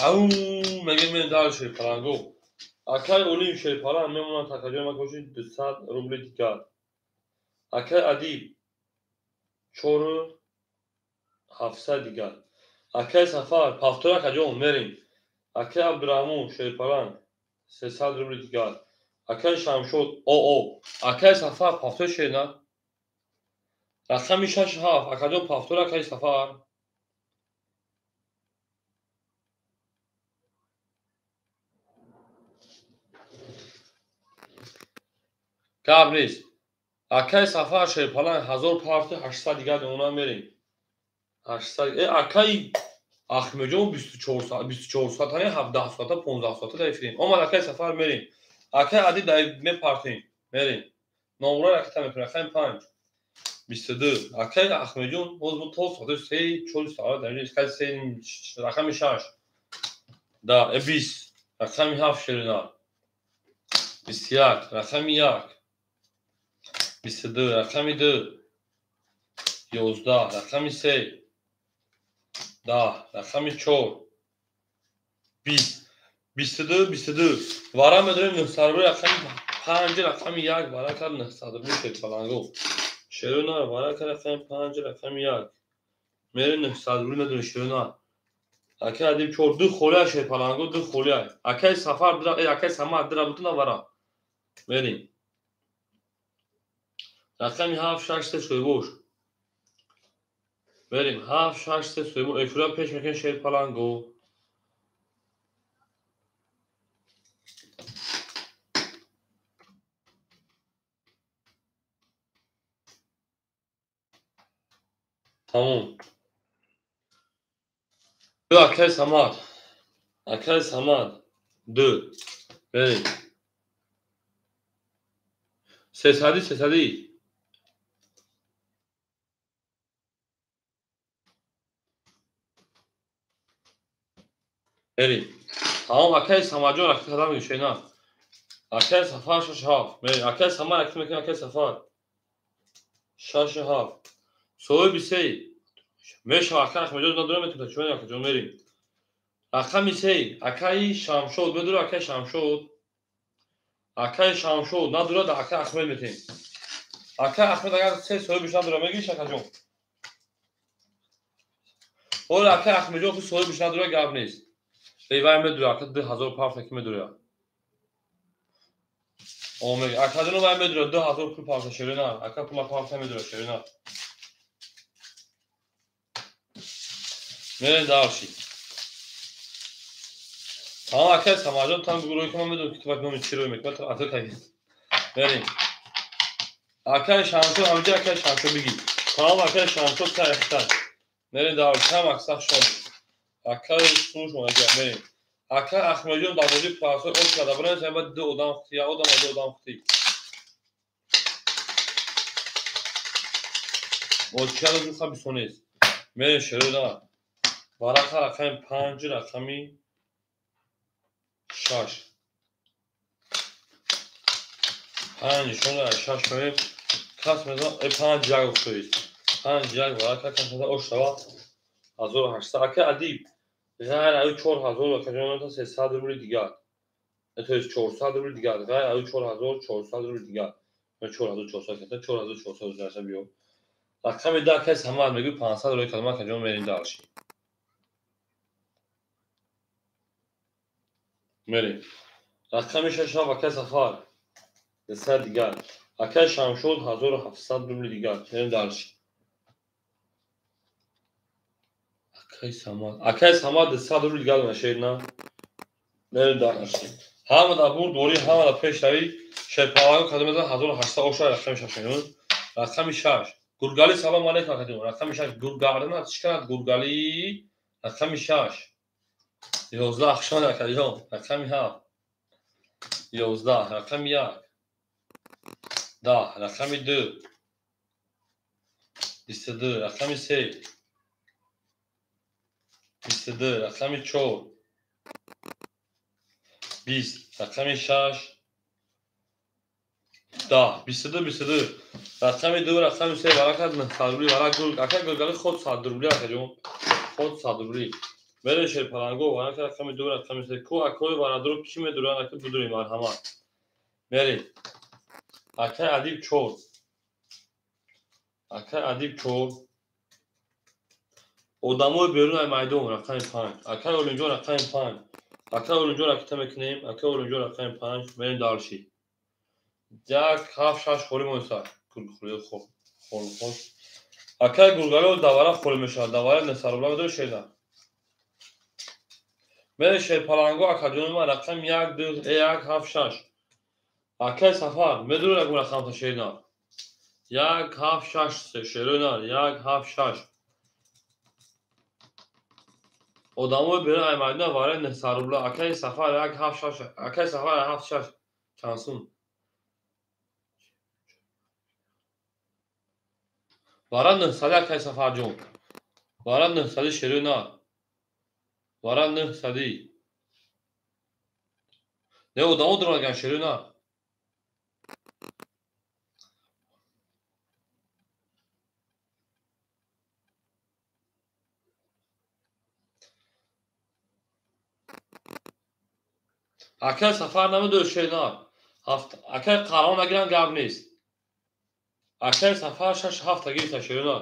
Ау мегем, мерем дальше шерпаланго. Акай Олим шерпаланг мемонад, акаҷон, ма коши 200 рубли дигар. Акай Адиб 4700 дигар. Акай Сафар пафтор, акаҷон, мерем. Акай Абдураҳмон шерпаланг 300 рубли дигар. Акай Шамшод ОО. Акай Сафар пафтор шерина. Рақами 6, 7, акаҷон, пафтор, акай Сафар. Гап нест. Акай Сафар шерпаланг 1000 парти 800 дигар мемонад, мерем. 800. Акай Ахмеҷон 24 соат, 24 соата, 17 соата, 15 соата дар эфирем. Омад акай Сафар, мерем. Акай Адиб дар мепартем, мерем. Номро ракета мекунем, рақами 5, 22. Акай Ахмеҷон боз бо то соати 3, 4 соат дар инҷо, акай 3, рақами 6. Да, 20, рақами 7 шерина. 21, рақами 1. 22, рақами 2. 11, рақами 3. 10, рақами 4. 20, 22, 22. Вара медорем 900 рубли, рақами 5, рақами 1, вара кард 900 рубли шерпаланго. Шерона вара кард рақами 5, рақами 1. Мерем 900 рубли медорем шерона. Акай Адиб 4, ду холия шерпаланго, ду холия. Акай Сафар, акай Самад дира бутуна вара. Мерем. Рақами 7, 6, 3 шоибош. Мерем 7, 6, 3 шоибош. Эфира пеш мекунем шерпаланго. Тамом. Ду акай Самад. Акай Самад. Ду. Мерем. Сесади, сесади. Мерим. Тамом, акаи Самадҷон ракета кардам мегӯ, на. Акаи Сафар шаш ҳафт. Мерим. Акаи Самад ракета мекунем, акаи Сафар. Шаш ҳафт. Соҳиби сей. Мешава, акаи Ахмедҷон надора метавонад, чӣ акаҷон мерим. Рақами сей, акаи Шамшод, медура акаи Шамшод. Акаи Шамшод надура, да акаи Ахмед метем. Акаи Ахмед агар се соҳибиш надура, мегириш акаҷон? Ҳоло акаи Ахмедҷон ху соҳибиш надура, гап нест. Вай медура, ака 2000 парта ки медура. Акаҷон вай медура, 2000 пул парта шерина. Ака пула парта медура шерина. Мерем дарши. Тамом, акаи Самадҷон, там бигӯ ки ман медонам ки ту бак номи чӣ рӯй мекунад, атр кардӣ. Мерем. Акаи Шамшод, ҳаминҷа акаи Шамшод бигӣ. Тамом, акаи Шамшод таихта. Мерем дарши, ҳам аксар шод. Акаи сунуш омадия, мерем. Акаи Ахмедҷон дар бозии парсой ош карда, барои сабаб ду одам хути, як одам ду одам хути. Очияло ду хабисонест. Мерем шерӯда. Варақа рақами 5, рақами 6. 5 нишон 6 меем. Кас мезан 5 як уфтоист. 5 як варақа кас мезан ош шава 1800. Ака Адиб ғайр аю 4000 акаҷон 300 рубли дигар. То есть 400 рубли дигар. Ғайр аю 4400 рубли дигар. 4400 ката 4400 дарса биё. Рақами 10 акаи Самад мегӯй 500 рубли калима акаҷон мерем дарши. Мерем. Рақами 6 акаи Сафар 200 дигар. Акаи Шамшод 1700 рубли дигар. Мерем дарши. Акаи Самад. Акаи Самад 200 рубли дигар нашед на. Мерем дарши. Ҳама дар бурд дорӣ, ҳама дар пешравӣ. Шерпаланго кадом мезанад 1800 оша рақами 6 мегӯяд. Рақами 6. Гургали салом алейкум акаҷон. Рақами 6 гургарданат чӣ кунад гургали? Рақами 6. 11 ахшон акаҷон. Рақами 7. 11 рақами 1. 10 рақами 2. 22 рақами 3. 22 рақами 4. 20 рақами 6. 10 22 22 рақами 2 рақами 3 варақа 900 рубли варақа гул ака гулгали худ 100 рубли акаҷон. Худ 100 рубли. Мерем шерпаланго варақа рақами 2 рақами 3 ку акои варадро ки медуранд ака будурем марҳамат. Мерем. Акаи Адиб 4. Акаи Адиб 4. Одамои берун ай майдон рақами 5. Акаи Олимҷон рақами 5. Акаи Олимҷон ракета мекунем. Акаи Олимҷон рақами 5. Мерем дарши. 1 7 6 холӣ монса. Кулхӯли хол хол. Акаи Гургалио давара холӣ мешавад. Давара 900 рубла медорӣ шеда. Мерем шерпаланго акаҷони ман рақами 1 2 1 7 6. Акаи Сафар медорӣ рақам рақамта шерина. 1 7 6 шерина 1 7 6. Одамои берун ай майдон вараи 900 рубла. Акаи Сафар 1 7 6. Акаи Сафар 7 6 чанд сум? Вара 900 акаи Сафарҷон. Вара 900 шерина. Вара 900. Не одамо дураган шерина. Акаи Сафар намедорӣ шерина. Акаи Қаҳрамон нагиранд гап нест. Акаи Сафар 6 7 гирифта шерина.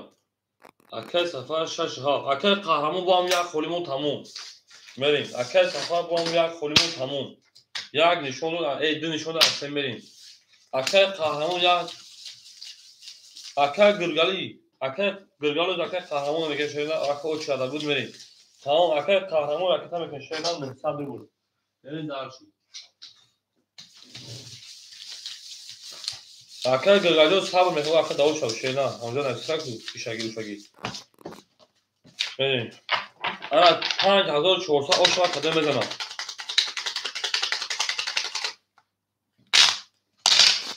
Акаи Сафар 6 7. Акаи Қаҳрамон бо ҳам як холимон тамом. Мерем. Акаи Сафар бо ҳам як холимон тамом. Як нишон дод, ду нишон дод, се мерем. Акаи Қаҳрамон як. Акаи Гургали, акаи Гургали акаи Қаҳрамон мегӯяд шерина, ака очада буд мерем. Тамом, акаи Қаҳрамон ракета мекунад шерина 900 рубл. Мерем дарши. Акаи Гургалио сабр мекунад, ака даво шав шерина. Ҳамҷо нависак ишаги ушаги. Мерем. Ана 5400 ошава кадом мезанам.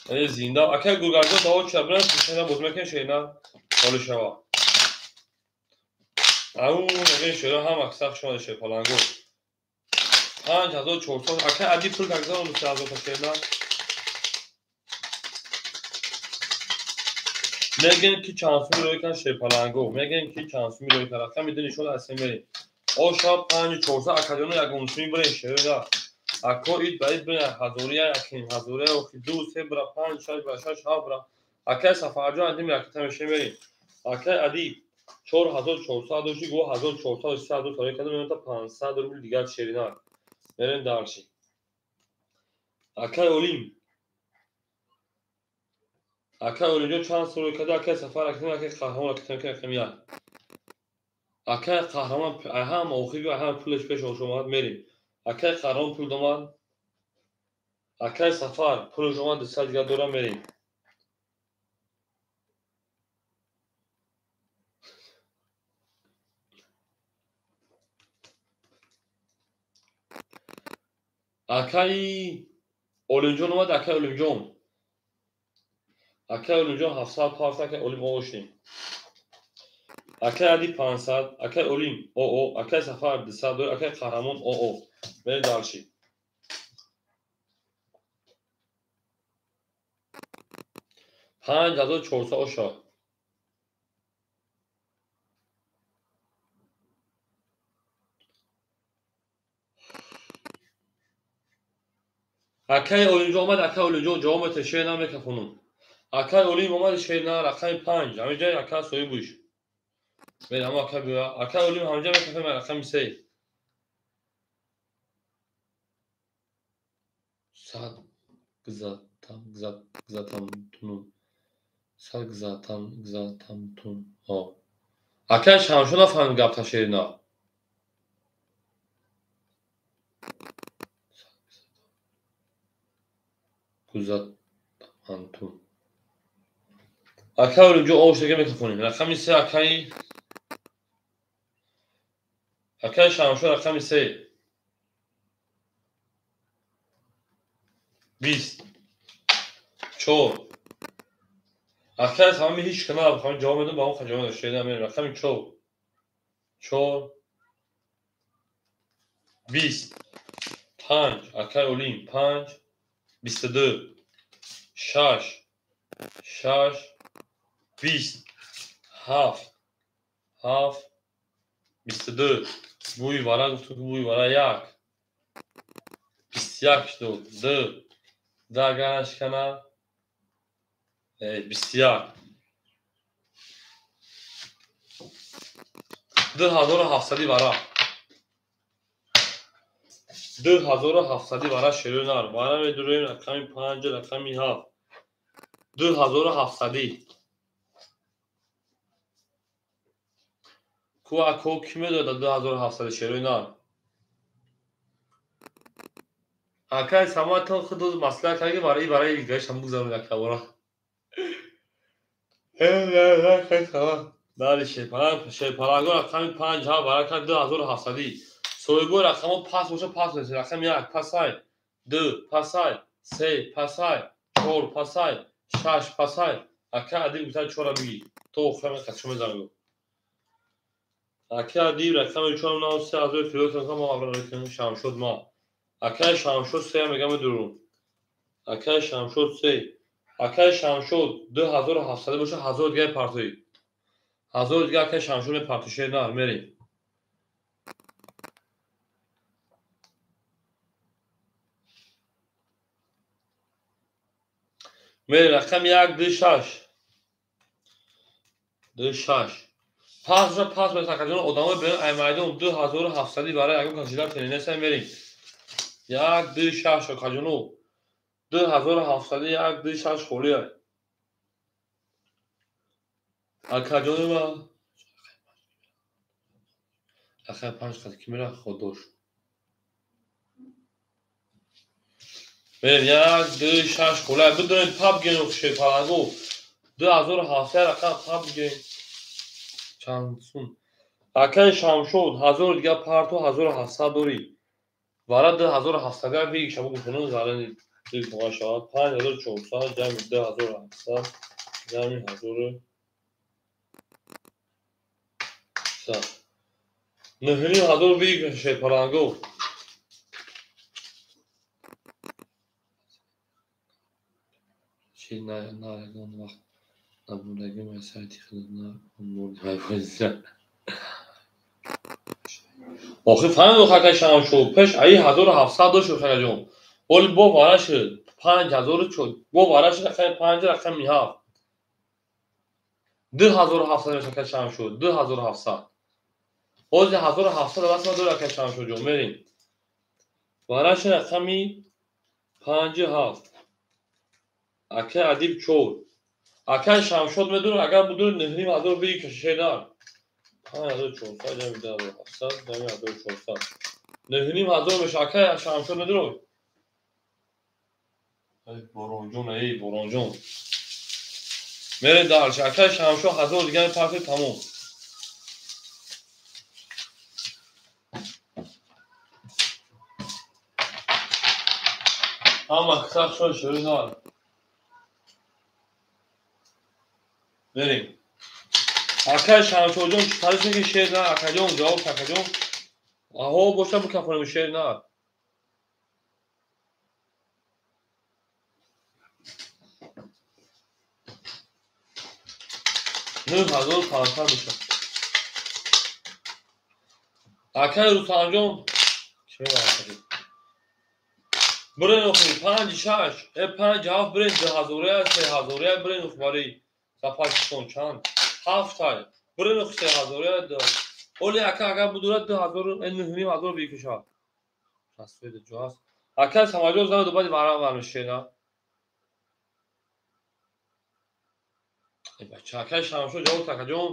Зинда. Акай Гурганҷон даво чида биран, шена боз мекунем, шена ҳоли шава. Ау, мегӯем шеро ҳам аксар шумо шерпаланго. 5400. Акай Ади пул гагзан 3000 та шена. Мегӯем ки чанд суми рӯй кан шерпаланго. Мегӯем ки чанд суми рӯй кан. Рақами ду нишон аз мерем. Оша 5400 акаҷоно ягон суми бирен шеро. Ако ид ба ид бирен ҳазория, якин ҳазория, охи 2 3 бира 5 6 бира 6 7 бира. Акай Сафарҷон Адим якта мешем мерем. Акай Ади 4400 дошти, го 1400 300 тарои кардам, меонта 500 рубл дигар шерина. Мерем дарши. Акай Олим. Акай Олимҷон чанд сол рӯй карда? Акай Сафар акай, акай Қаҳрамон акай, акай як. Акай Қаҳрамон ҳам охир ҳам пулаш пеш омад, мерем. Акай Қаҳрамон пул домад. Акай Сафар пулаш омад, 200 дигар дорам, мерем. Акай Олимҷон омад, акай Олимҷон. Акай Олимҷон 700 парт, акай Олим ошем. Акай Ади 500, акай Олим ОО, акай Сафар 200, акай Қаҳрамон ОО. Мерем дарши. 5400 оша. Акай Олимҷон омад, акай Олимҷон ҷавоб мете, шер намекафонум. Акай Олим омад, шер на, рақами 5. Ҳаминҷа ака соҳиб буш. Мерем, ҳамо ака биё. Акай Олим ҳаминҷа мекафем, рақами 3. Сад гзатам гзатам тунум. Сад гзатам гзатам тун. Ҳо. Акай Шамшо нафаҳмид гапта шерина. Гузатамантун. Акай Олимҷон овош дега микрофонем. Рақами 3 акай Акай Шамшо рақами 3. 20 4. Акай ҳами ҳеч кана ҳами ҷавоб медам, ба он ҷавоб медам. Шеда мерем. Рақами 4. 4 20 5. Акай Олим 5 22 6 6 20 7 7 22. Бӯи вара гуфту ки бӯи вара 1 21 шуд. 2 2 агар нашкана 21. 2700 вара. 2700 вара шерои нар. Вара медуроем рақами 5, рақами 7. 2700. Ку ако ки медода 2700 шерои нар? Акай Саматон худ маслиҳат кард, ки барои барои гаштам бигзарем якабора. Бале, шерпаланг, шерпаланго рақами 5 7 вара кард 2700. Соҳибои рақамҳо пас боша, пас бошад. Рақами 1 пасай, 2 пасай, 3 пасай, 4 пасай, 6 пасай. Акай Адил гуфта 4-ра бигир. То охира ман қасшо мезанам. Акай Адил рақами 4 на 3000 фирӯз кардам, мо аввал рақами Шамшод ма. Акай Шамшод 3 мегам дурум. Акай Шамшод 3. Акай Шамшод 2700 боша, 1000 дигар партои. 1000 дигар акай Шамшод мепартои, шер нар мерем. Мерем рақами 1 2 6. 2 6. Пас боша, пас боша, акаҷон одамои берун ай майдон 2700 барои ягон кас жилат нестан, мерем. 1 2 6 акаҷоно. 2700 1 2 6 холия. Акаҷони ма рақами 5 қад ки мера ходош. Мерем 1 2 6 холия. Бидонем паб гирем шерпаланго. 2700 рақам паб гирем. Чанд сум. Акай Шамшод 1000 дигар парто 1700 дорӣ. Вара 2700 бигир, шабо гуфтанон зарани. Шавад 5400 ҷамъи 2700 ҷамъи 1300. 9500 бигир шерпаланго. Чи на ягон вақт набудагим аз сайти худ на охир фаҳмидо хака шамшо пеш аи 1700 дошт хакаҷон. Оли бо вара шуд 5004 бо вара шуд рақами 5 рақами 7. 2700 мешавад хака шамшо 2700. Ҳозир 1700 расма дорад хака шамшо ҷон мерем. Вара шуд рақами 5 7. Акай Адиб 4. Акай Шамшод медонад агар будур 9500 бигир кашишай 5400 ҷамъи 2700 ҷамъи 1400. 9500 мешавад акай Шамшод медонад. Эй Боронҷон, эй Боронҷон. Мерем дальше. Акай Шамшод 1000 дигар партия тамом. Ҳама сахт шуд шурӯъ нар. Мерем. Акай Шамшодҷон чӣ ки шер на акаҷон ҷавоб акаҷон. Аҳо боша бикафонем шер на. 9500 мешавад. Акай Рустамҷон чӣ мебарад? Бирен охи 5 6 5 7 бирен 2000 3000 бирен охи барои запаситон чанд? 7 тай. Бирен охи 3000 оли ака агар будурад 2000 9500 бикушад. Расведа ҷо аст. Ака Самаҷон зан баъди варам вармешена. Эй бача акай Шамшо ҷавоб акаҷон.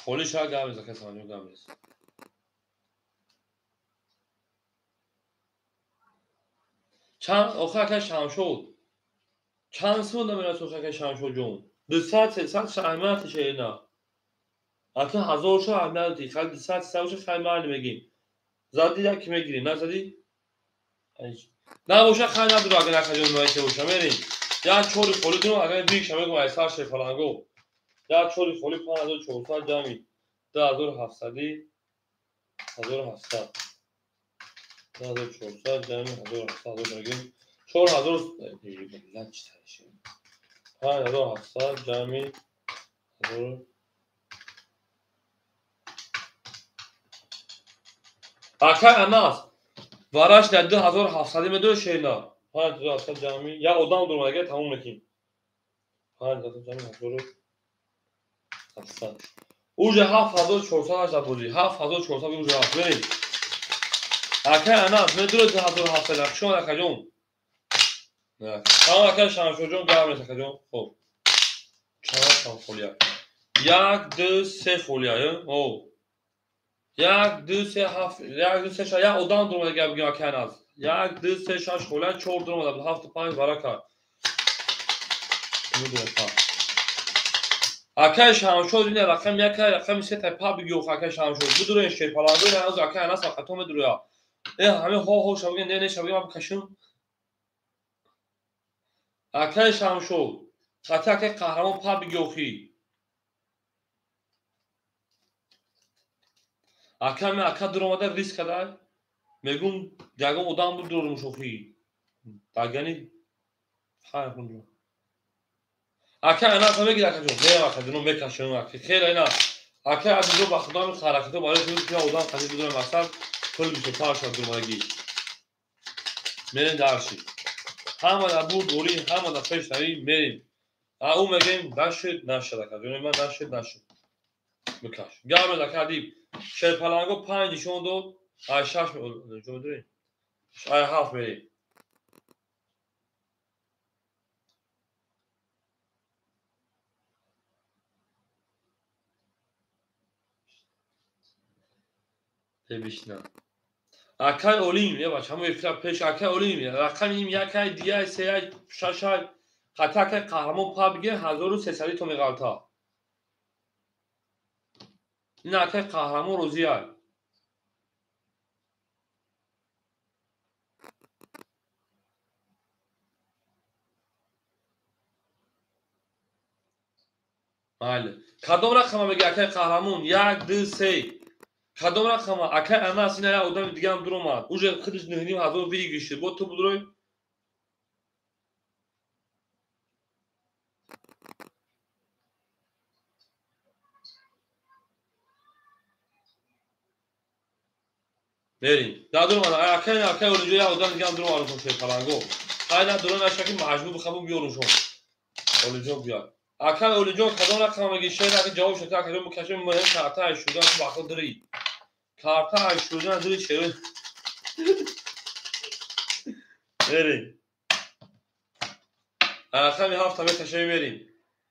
Холи шояд гап мезад, акай Самаҷон гап мезад. Чанд охир акай Шамшод чанд сум намерасад охир акай Шамшодҷон? 200 300 аҳамият шеъна. Ака 1000 ша аҳамият хали 200 300 ша хай майли мегим. Зади яки мегирим, назади? На боша хай надура агар акаҷон майше боша мерем. Як чори холи дурам агар бигша мегум ай сар шефаланго. Як чори холи 5400 ҷамъи 2700 1700 2400 ҷамъи 1700 мегим 4000 5700 ҷамъи 1000. Акай Анас вараш на 2700 медои шена 5700 ҷамъи як одам дорам агар тамом мекунем 5000 ҷамъи 1700. Уже 7400 ҳашт бозӣ 7400 уже ҳафт мерем. Акай Анас медура 2700 шумо акаҷон. Тамом акай Шамшоҷон гап нест акаҷон. Хоб чанд холия? 1 2 3 холия. О 1 2 3 7 1 2 3 6 як одам дорам агар бигем акай Анас. 1 2 3 6 холия 4 дорам 7 5 барака. Медонам. Акай Шамшод ин рақам 1 рақами 3 та па бигӯ акай Шамшод. Бидурен шерпаланго ин аз акай Анас вақто медура. Э ҳамин ҳо ҳо шаб не не шаб ман кашум. Акай Шамшод хати акай Қаҳрамон па бигӯ. Ака мен ака дуромада риск када мегум ягон одам буд дурум шохи. Дагани хай хунҷо. Ака Анас мегир акаҷон. Не акаҷон мекашам ака. Хеле ина. Ака азизо ба худо ми ҳаракато барои шуд ки одам қади бидурам мақсад пул бисёртар шуд дурмагӣ. Мерем дарши. Ҳама дар бурд орӣ, ҳама дар пеш нави мерем. А ӯ мегем нашуд, нашуд акаҷон. Ман нашуд, нашуд. Бикаш. Гап мез ака Адиб. Шерпаланго 5 нишон дод. Ай 6 ҷо медурем. Ай 7 мерем. Бишна. Акай Олим, я бача, ҳамон эфира пеш Акай Олим, рақами им якай, дияй, сеяй, шашай, хата Акай Қаҳрамон па бигир, 1300 то меғалта. Ин Акай Қаҳрамон розияй. Майли. Кадом рақама меги Акай Қаҳрамон? 1, 2, 3. Кадом рақама? Акай Анас, ина як одами дигаам дур омад. Уже худиш 9500 выигрыш. Бо ту будурой? Мерим. Да дур омад. Акай, Акай Олимҷон як одами дигаам дур омад, шер паланго. Хайна дур наша ки маҷбур бихабум биёрум шон. Олимҷон биёд. Акай Олимҷон кадом рақама меги? Шер аки ҷавоб шуд. Акай ҷон бикашем муҳим карта ай шудан ту бахто дурӣ. Карта ай шудан дурӣ шер. Мерим. Рақами 7 мекашем мерим.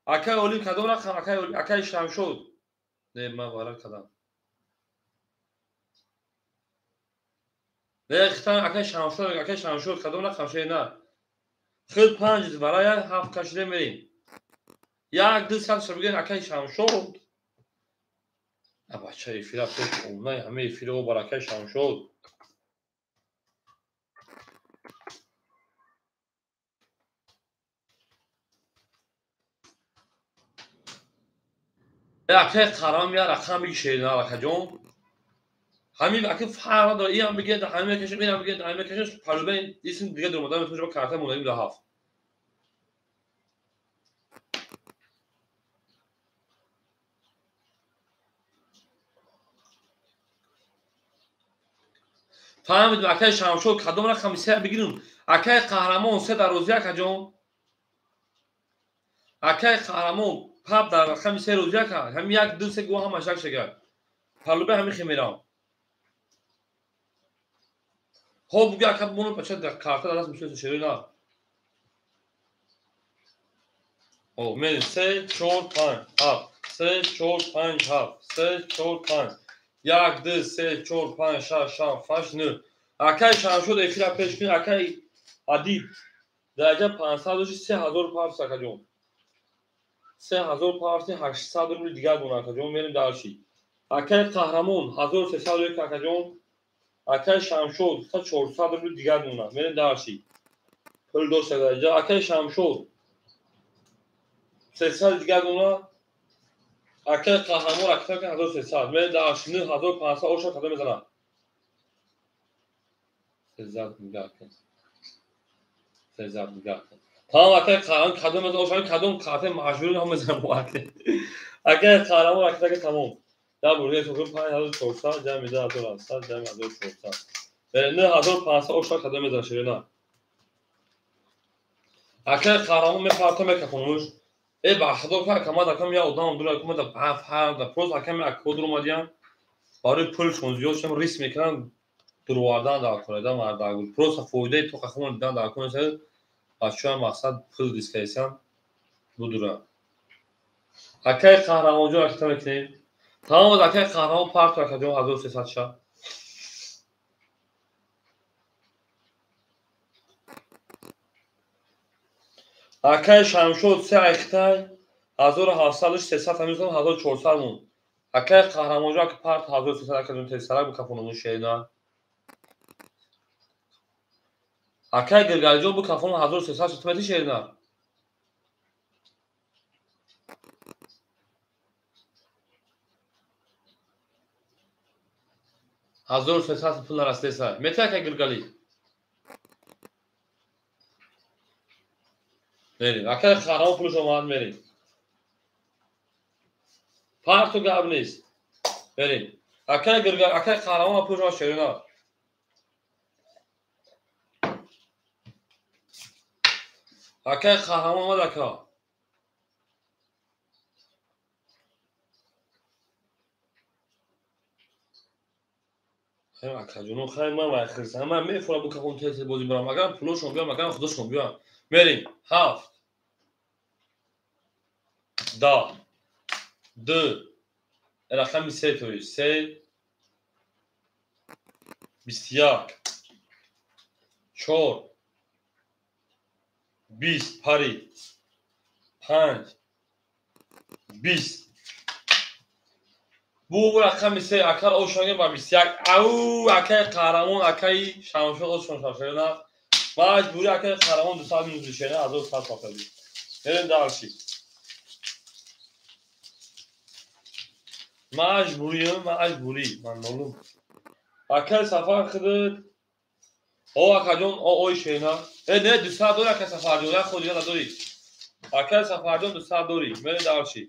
Акай Олим кадом рақам? Акай Олим, Акай Шамшод. Не, ман варак кадам. Не, хитан Акай Шамшод, Акай Шамшод кадом рақам шер на. Хид 5 барои 7 кашида мерим. 1, 2, 3 шо бигӯед Акай Шамшод. Бача эфира пеш омнай ҳама эфира бар Акай Шамшод. Акай Қарам я рақам биги шерина акаҷон. Ҳамин аки фарқ надорад. Инам бигӯед ҳамин мекашем, инам бигӯед ҳамин мекашем. Палубе исм дига дур омада метавонад ба карта монадим да 7. Фаҳмидем Акай Шамшод кадом рақами се бигирем? Акай Қаҳрамон се дар розия акаҷон. Акай Қаҳрамон пап дар рақами се розия ака. Ҳамин 1, 2, 3 гӯ ҳамаш як шагар. Палубе ҳамин хе мерам. Хоб бугӯ ака моно бача дар карта дар даст мешавад шерои на. О, мерем 3, 4, 5, 7. 3, 4, 5, 7. 3, 4, 5. 1, 2, 3, 4, 5, 6, 7, 8, 9. Акай Шамшод эфира пеш кунед. Акай Адиб дараҷа 500 дошти 3000 парс акаҷон. 3000 парси 800 рубли дигар дона акаҷон. Мерем дарши. Акай Қаҳрамон 1301 акаҷон. Акай Шамшод 400 рубли дигар дона. Мерем дарши. Пул дошта дараҷа. Акай Шамшод 300 дигар дона. Акай Қаҳрамон ракета 1300. Мерем дарши 9500 оша кадом мезанад. 300 нигоҳ кун. 300 нигоҳ кун. Тамом Акай Қаҳрамон кадом мезанад оша кадом карта маҷбур ҳам мезанад акай. Акай Қаҳрамон ракета тамом. Да бурда то 5400 ҷамъ 2700 ҷамъ 1400. 9500 оша кадом мезанад шерина. Акай Қаҳрамон мепарта мекафонуш. Э ба худо ка акама дакам я одам дура акама да фарқ да просто аками акко дур омадиян барои пулшон зиёд шудам риск мекунан дуровардан дар кореда мардагул просто фоидаи то қахмон дидан дар кореда бачаҳо мақсад пул риск кардисам будура. Акай Қаҳрамонҷон ракета мекунем. Тамом Акай Қаҳрамон парту акаҷон 1300 ша. Акай Шамшод се айхтай 1700 300 ҳамин 1400 мон. Акай Қаҳрамонҷон ака парт 1300 акаҷон тезсарак бикафонумун шерина. Акай Гиргалиҷон бикафонум 1300 шутмети шерина. 1300 пул нарасидеса. Мети Акай Гиргалӣ? Мерим. Акай Қаҳрамон пулш омад мерим. Парту гап нест. Мерим. Акай Гиргал, Акай Қаҳрамон пулш омад шерина. Акай Қаҳрамон омад ака. Акаҷоно хай ман вай хирсам. Ман мефурам бикафон тез бозӣ барам. Агар пулошон биём, агар худошон биём. Мерим. 7 10 2 рақами 3 тои 3 21, 4, 20 пари, 5, 20. Бу рақами 3 акар ошонге ба 21. Ау, акаи қаҳрамон, акаи Шамшод ошон шашена. Маҷбури акаи қаҳрамон 200 минус шена, 1100 пафади. Мерем дальше. Маҷбуриям, маҷбурӣ. Ман нолум. Акаи Сафар худат. О, акаҷон, о, ой шена. Э, не, 200 дори акаи Сафарҷон, як ход дига надорӣ. Акаи Сафарҷон 200 дорӣ. Мерем дальше.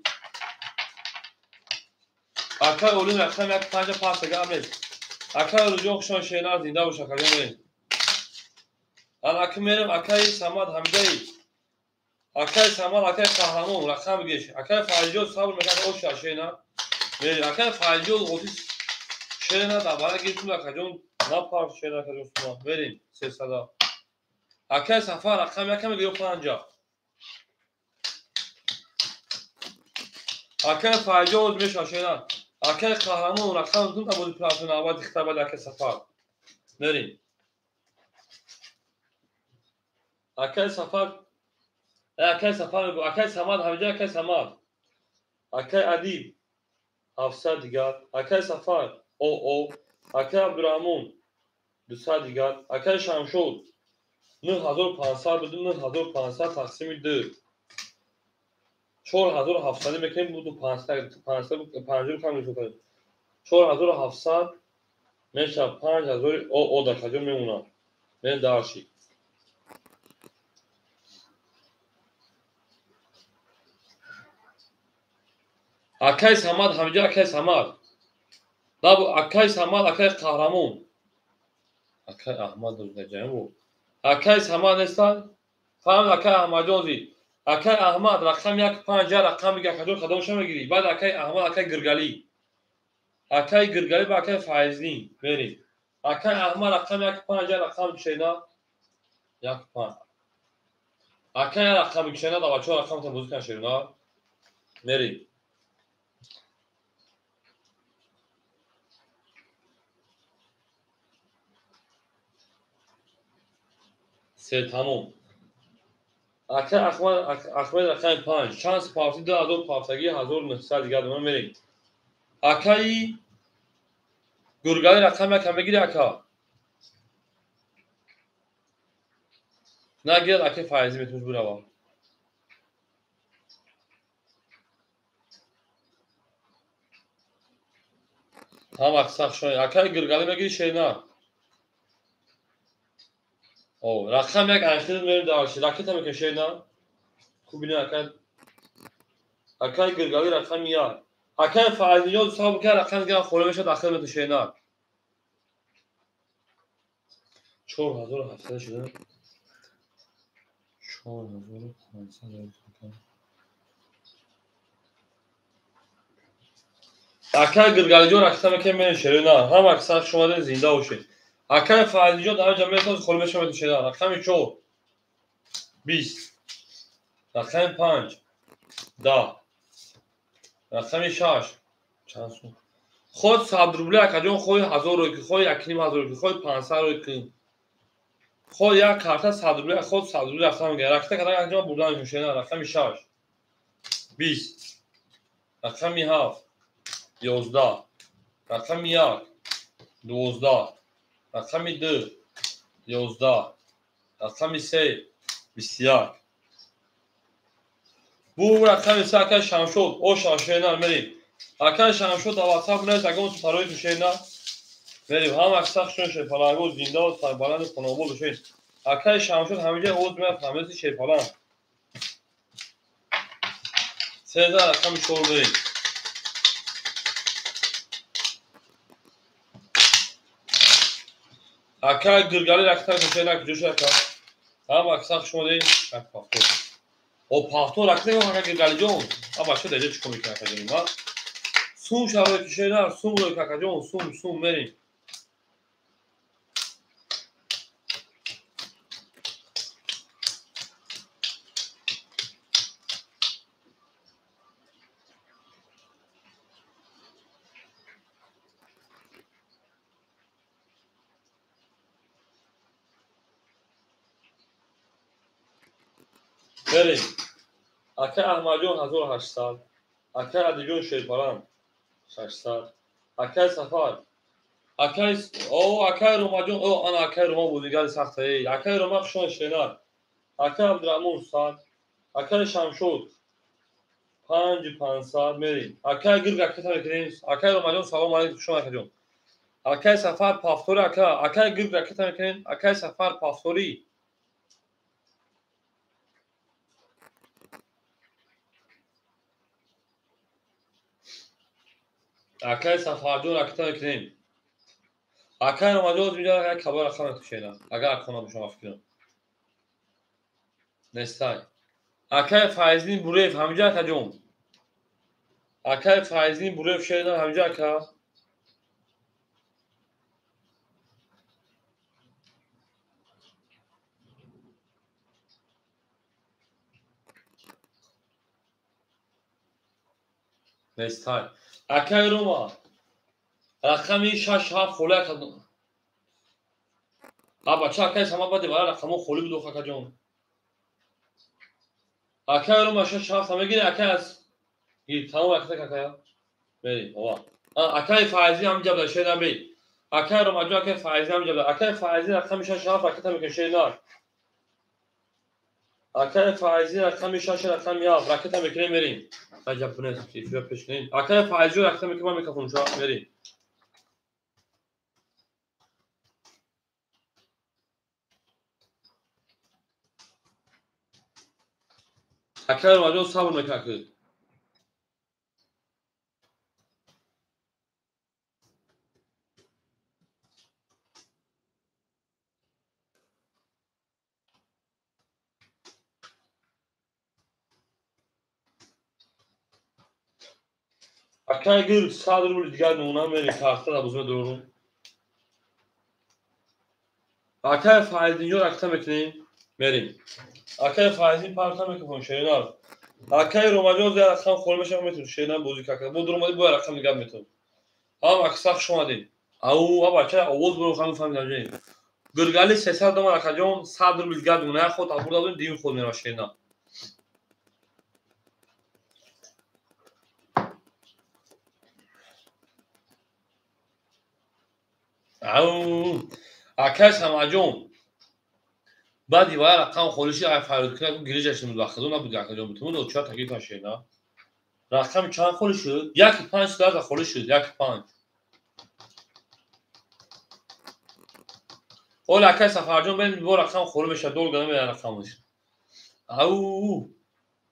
Акаи Олим рақам 1 5 пас гап нест. Акаи Олимҷон хушон шена, зинда бош акаҷон мерем. Ан аки мерем акаи Самад Ҳамидаи. Акаи Самад, акаи Қаҳрамон рақам геш. Акаи Фарҷон сабр мекард оша шена. Мерем. Акаи Фарҷон оти шена дар бара гирифтум акаҷон напар шена акаҷон сума. Мерем 300. Акаи Сафар рақам 1 мегирё 5. Акаи Фарҷон меша шена. Акаи Қаҳрамон рақам дун та бози платон аввал дихта баъд акаи Сафар. Мерем. Акаи Сафар, акаи Сафар, акаи Самад ҳамиҷа, акаи Самад. Акаи Адиб 700 дигар, акаи Сафар о, акаи Абдураҳмон 200 дигар, акаи Шамшод 9500 буд, 9500 тақсими 2 4700 мекунем, буду 500 500 5 кам мешуд. 4700 мешавад 5000 о дар каҷо мемонад. Мен дарши. Акаи Самад ҳамиҷа, акаи Самад. Набу акаи Самад, акаи Қаҳрамон. Акаи Аҳмад даҷаем бу. Акаи Самад нестан? Фаҳмид акаи Аҳмадҷон зид. Акаи Аҳмад рақам 1 5 рақам бига акаҷон кадомша мегирӣ? Баъд акаи Аҳмад, акаи Гиргалӣ. Акаи Гиргалӣ ба акаи Файзлин мерем. Акаи Аҳмад рақам 1 5 рақам чена 1 5. Акаи рақам чена да бачаҳо рақам та бозӣ кан шерина. Мерем. Се тамом. Акаи Ахмед рақами 5. Шанс пафти 2000 пафтагӣ 1900 дигар дома мерем. Акаи Гургалӣ рақам 1 мегири ака? Нагирад акаи Файзӣ метавониш бирава. Ҳам аксар шони. Акаи Гургалӣ мегири шена? О, рақам 1 анхир мерем дарши. Ракета мекунем шена? Хуб бинед акаи. Акаи Гургалӣ рақами 1. Акаи Файзиён сабр кард рақам дигар холӣ мешавад ахир мету шена. 4700 шуда. 4500. Акаи Гургалиҷон ракета мекунем мерем шерина. Ҳам аксар шумо зинда бошед. Акаи Файзиҷон дар ҷа метавонад холӣ мешавад мету шена. Рақами 4 20, рақами 5 10, рақами 6 чанд сум? Худ 100 рубли акаҷон, хоҳи 1000 рӯй ки, хоҳи 1500 рӯй ки, хоҳи 500 рӯй ки. Худ як карта 100 рубли, худ 100 рубли рафта мегирад. Ракета кардан акаҷон бурдан мешавад шена. Рақами 6 20, рақами 7 11, рақами 1 12, рақами 2 11, рақами 3 21. Бу рақами 3 акаи Шамшод, оша шена мерем. Акаи Шамшод дар WhatsApp нест, ягон сарои ту шена мерем. Ҳам аксар шун шерпаланго зинда ва сарбаланду хонобод бошед. Акаи Шамшод ҳамиҷа овоз меяд ҳамеси шерпаланг. 13 рақами 4 мерем. Акаи Гиргалӣ ракета шена куҷо шуд ака? Ҳам аксар шумо дед, як пафтор. О, пафтор ракета ака Гиргалиҷон. А бача даҷа чӣ кор мекунад акаҷон? Ма? Сум шарои шена, сум рӯй акаҷон, сум, сум мерем. Мерем. Акай Аҳмадҷон 1800, акай Адиҷон Шерпаран 600, акай Сафар, акай о акай Ромаҷон, о ана акай Рома буд, дигари сахта. Эй, акай Рома хушон шенар. Акай Абдурахмон 100, акай Шамшод 5500 мерем. Акай Гирг акай мекунем. Акай Ромаҷон салом алейкум, хушон акаҷон. Акай Сафар пафтори ака, акай Гирг ракета мекунем. Акай Сафар пафтори. Акай Сафарҷон ракета мекунем. Акай Ромаҷон миҷа як хабар рақам мекушена. Агар акона бошам фикрам. Нестай. Акай Файзин Буреев ҳамиҷа акаҷон. Акай Файзин Буреев шеридан ҳамиҷа ака. Нестай. Акай Рома рақами 6-7 холӣ ака. А бача акай сама бади вара рақамо холӣ буд акаҷон. Акай Рома 6-7 мегири акай аз гир тамом акай акая. Мери ова. Акай Файзи ҳам ҷабда шена бей. Акай Ромаҷон акай Файзи ҳам ҷабда. Акай Файзи рақами 6-7 ракета мекунем шена. Акай Файзи рақами 6 рақами 7 ракета мекунем мерим. Аҷаб нест, эфира пеш кунем. Акай Файзи ракета мекунем микрофон ша мерим. Акай Ромаҷон сабр мекунад. Акай Гир 100 рубл дигар мемонам мерем карта дар бозӣ дорум. Акай Файзинҷон ракета мекунем мерем. Акай Файзин парта микрофон шеринар. Акай Ромаҷон зиёд рақам холӣ мешавад метавон шеринар бозӣ кард. Бо дуромадӣ бояд рақам дигар метавон. Ҳам акса хуш омадед. Ау, а бача овоз буро хам фаҳмидам ҷои. Гиргали 300 доман акаҷон 100 рубл дигар мемонад. Як ход абурда будем дим ход мерава шеринар. Ау, акай Самаҷон баъди вая рақам холиши ай фарёд кунад гирижаш намуд вақтадо набуд акаҷон бутумуд ча таклиф шена. Рақами чанд холӣ шуд? 1.5 дарза холӣ шуд, 1.5. Ола акай Сафарҷон бен бо рақам холӣ мешавад, долго намеяд рақамаш. Ау,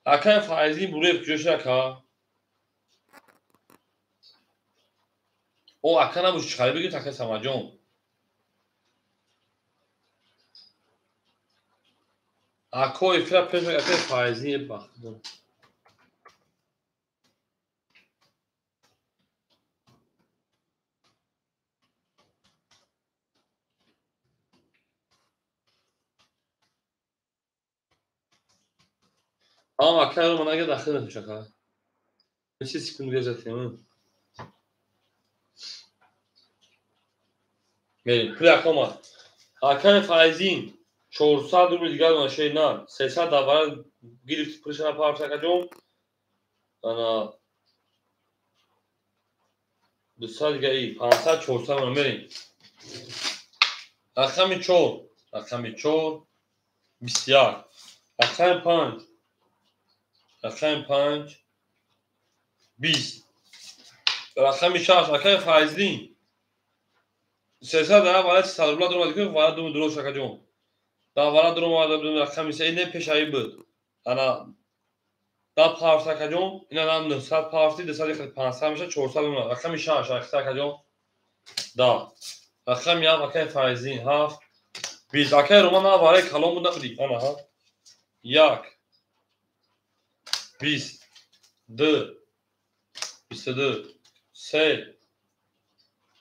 акай Файзин Буреев куҷо шуд ака? О, ака набуд, чӣ харид бигиред акай Самаҷон? Ако эфира пеш акай Файзин бахт. Ам акай Роман ага дахил мешавад ака. Нечи секунд гузаштем. Мерем. Пули ака омад. Акай Файзин 400 рубл дигар машина на 300 давара гирифт пулашро парт акаҷон. Ана 200 дига и 500 400 мон мерем. Рақами 4, рақами 4 21, рақами 5, рақами 5 20, рақами 6 акай Файзин 300 дара вара 300 рубла дуромад ки вара ду дурош акаҷон. Да вара дуромада будем рақами 3 не пешаи буд. Ана да парт акаҷон, ина нам 900 парти, 200 500 меша 400 мемонад. Рақами 6 акаҷон. Да. Рақами 7 акай Файзин 7 20 акай Роман на вараи калон буд набуди. Ана ҳа. 1 20 2 22 3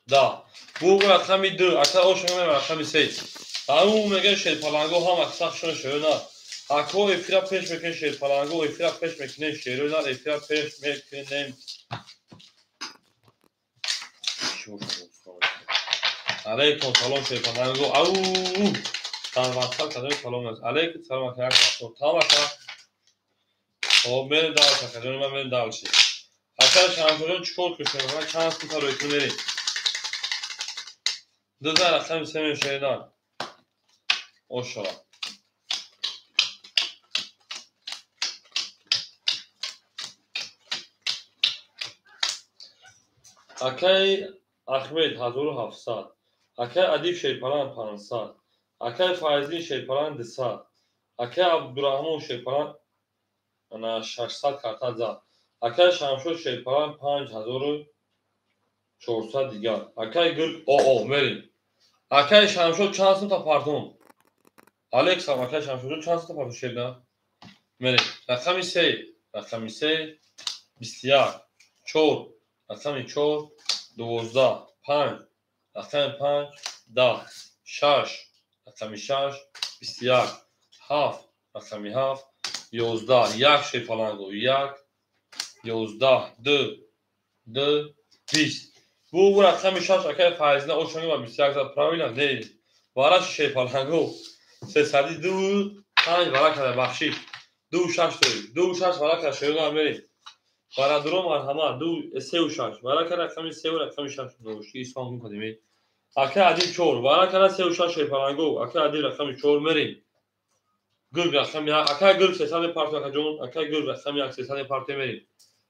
да. Бу рақами 2 ака ошо рақами 3. Ау меган шерпаланго ҳам акса хушон шерона. Ако эфира пеш мекунем шерпаланго, эфира пеш мекунем шерона, эфира пеш мекунем. Алейкум салом шерпаланго. Ау дар WhatsApp кадом салом аст. Алейкум салом ака. Тамом ака. Хоб, мерем дальше, акаҷон, ман мерем дальше. Акаи Шамшодҷон, чӣ кор кушем? Ман чанд сум тарои мерем. Дуза рақами се мешавидан. Ошава. Акаи Ахмед 1700, акаи Адиб Шерпалан 500, акаи Файзиддин Шерпалан 200, акаи Абдураҳмон Шерпалан ана 600 карта зад. Акаи Шамшод Шерпалан 5400 дигар. Акаи Гирг оо мерем. Акаи Шамшод чанд сум та партон? Алексам, акаи Шамшод чанд сум та партон шерда? Мерем. Рақами 3, рақами 3 21 4, рақами 4 12 5, рақами 5 10 6, рақами 6 21 7, рақами 7 11 1 Шерпаланго 1 11 2 2 20. Бу рақами 6 акаи Файзина ошонги ва 21 зад, правильно? Не. Вараш Шерпаланго 302 5 вара када, бахшиш. 2 6 дорем. 2 6 вара када шерона мерем. Барадуро марҳамат 2 3 6 вара када рақами 3 рақами 6 ноши ислом гум кадем. Акаи Адиб 4 вара када 3 6 Шерпаланго. Акаи Адиб рақами 4 мерем. Гирг рақами 1, акаи Гирг 300 партия акаҷон, акаи Гирг рақами 1 300 партия мерем.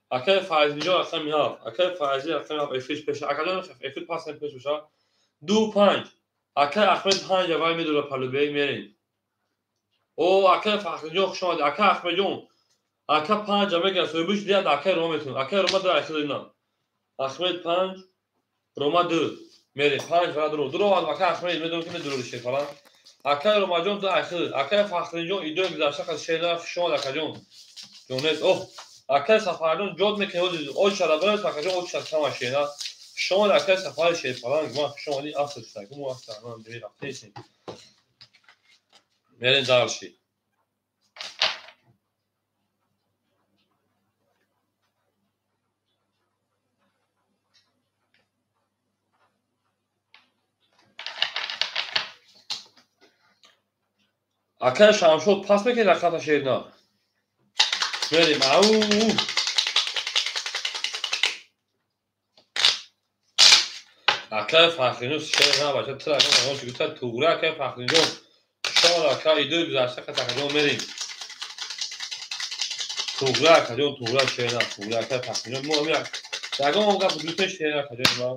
Акаи Файзиҷон рақами 7, акаи Файзи рақами 7 эфир пеш, акаҷон эфир пас пеш боша. 2 5, акаи Ахмед 5 вай медора палубе мерем. О, акаи Фахриҷон хуш омадед, акаи Ахмедҷон. Ака 5 мегирад, соҳибиш диҳад акаи Рома метавонад. Акаи Рома 2 айхел дина. Ахмед 5, Рома 2. Мерем 5 вара дуро. Дуро ака Ахмед медонам ки медурори Шерпалан. Акаи Ромаҷон 2 айхел. Акаи Фахриҷон идои гузашта қад шерна хуш омад акаҷон. Ҷонес, оҳ. Акаи Сафарҷон ҷод мекунед, ҳозир оч шада баред, акаҷон оч шада кама шерна. Хуш омад акаи Сафари Шерпалан, ман хуш омадӣ асл шуда. Мо асл ман дими рафтесем. Мерем дальше. Акаи Шамшод пас мекунед рақамта шерна. Мерем. Ау. Акаи Фахринҷон шерна бача тра акаи чӣ гуфта туғра акаи Фахринҷон. Шомад ака идои гузашта қад акаҷон мерем. Туғра акаҷон, туғра шерна, туғра акаи Фахринҷон. Мо ҳамин ягон гап дӯст шерна акаҷон ма.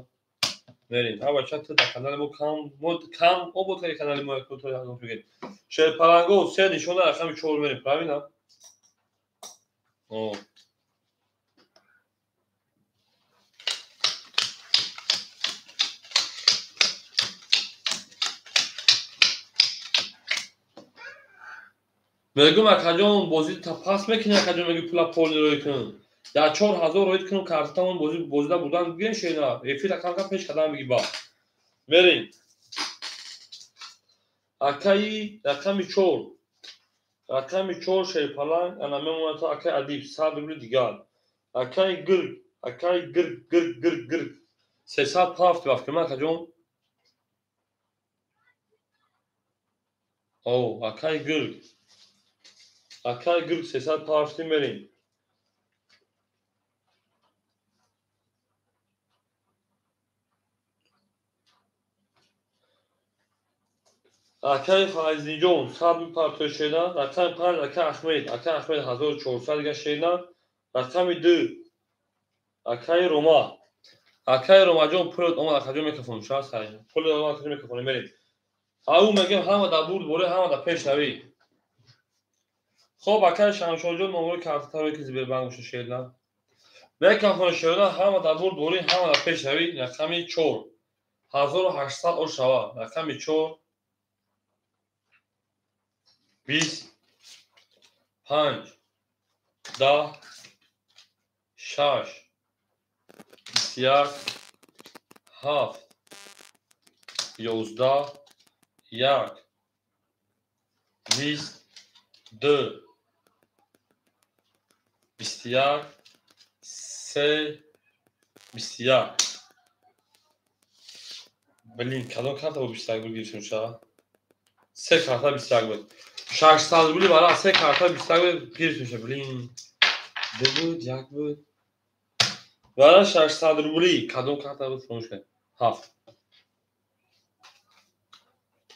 Мерем. А бача ту дар канали мо кам, мо кам обод кардӣ канали мо як то ягон фикр. Шерпаланго се нишон дар рақами 4 мерем, правильно? О. Мегӯм акаҷон бозӣ та пас мекунӣ акаҷон, мегӯ пула поли рӯй кун. Дар 4000 рӯй кунам картамон бозӣ бозида будан бигирем шена. Эфир кам пеш қадам бигӣ ба. Мерем. Акаи рақами 4. Рақами 4 Шерпаланг ана мемонад то акаи Адиб 100 рубли дигар. Акаи Гирг, акаи Гирг, Гирг, Гирг, Гирг 300 пафт вақт кунам акаҷон. О, акаи Гирг. Акаи Гирг 300 пафт мерем. Акаи Файзиҷон 100 партои шена, рақами 5 акаи Ахмед, акаи Ахмед 1400 дига шена, рақами 2 акаи Рома. Акаи Ромаҷон пулот омад акаҷон микрофон ша сай. Пулот омад акаҷон микрофон мерем. Ау мегем ҳама дар бурд боре, ҳама дар пеш равӣ. Хоб акаи Шамшодҷон номери картатаро ки Сбербанк боша шена. Микрофон шена, ҳама дар бурд боре, ҳама дар пеш равӣ. Рақами 4 1800 ош шава. Рақами 4 20 5 10 6 21 7 11 1 20 2 21 3 21. Блин, кадом карта бо 21 буд гирифтем ша? Се карта 21 буд. 600 рубли бара се карта 21 буд гирифтем ша, блин. Ду буд, як буд. Вара 600 рубли. Кадом карта буд, фаромӯш кардем. 7.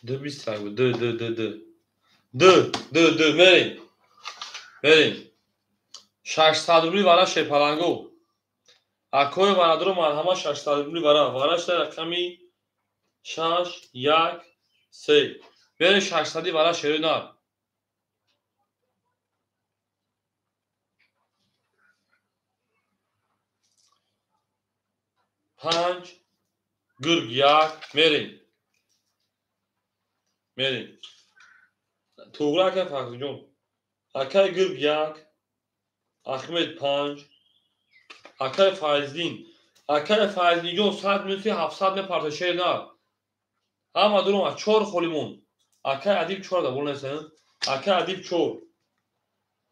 Ду 21 буд. Ду, ду, ду, ду. Ду, ду, ду. Мерем. Мерем. 600 рубли вара шерпаланго. Акои варадро марҳама 600 рубли вара. Вара шуда рақами 6, 1, 3. Мерем 600 вара шерои нар. Панҷ, гург як, мерем. Мерем. Туғра акай Фахриҷон. Акай гург як, Ахмед 5, акай Файздин. Акай Файздинҷон 100 минути 700 мепарта шер нар. Ҳама дурума 4 холи монд. Акай Адиб 4 да болнесан. Акай Адиб 4.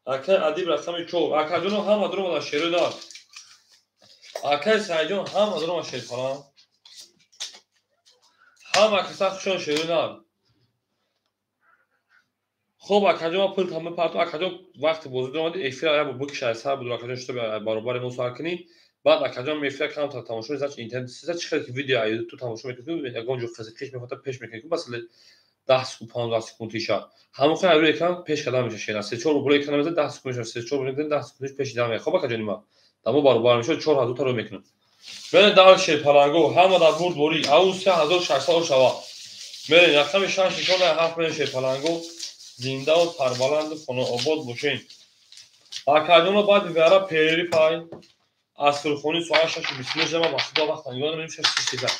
Акай Адиб рақами 4. Акаҷоно ҳама дурума да шерои нар. Акай Сайҷон ҳама дурума шерпалан. Ҳама каса хушон шерои нар. Хоб акаҷон ма пул там мепартам. Акаҷон вақти бозӣ дуромади эфира як бор бикшай сар буд акаҷон шуто баробари мо сар кунӣ. Баъд акаҷон эфира камтар тамошо мекунӣ, значит интернет сиза чӣ хел ки видео ютуб тамошо мекунӣ, ягон ҷо қизи қиш мехоҳад пеш мекунӣ, масалан 10 секунд, 15 секунд иша. Ҳамон хел рӯи экран пеш карда меша шера. 3-4 бор экран мезанад 10 секунд меша, 3-4 бор экран 10 секунд пеш ида меша. Хоб акаҷони ма. Дамо баробар мешавад 4000 та рӯй мекунам. Мерем дар шерпаланго, ҳама дар бурд борӣ, ау 3600 шава. Мерем рақами 6 нишон 7 мерем шерпаланго. Зиндаву сарбаланду хонаобод бошем. Акаҷоно баъди вара перери пай аз сурхонӣ соат 6:29 жама ба худо вақт нигоҳ намем 6:33.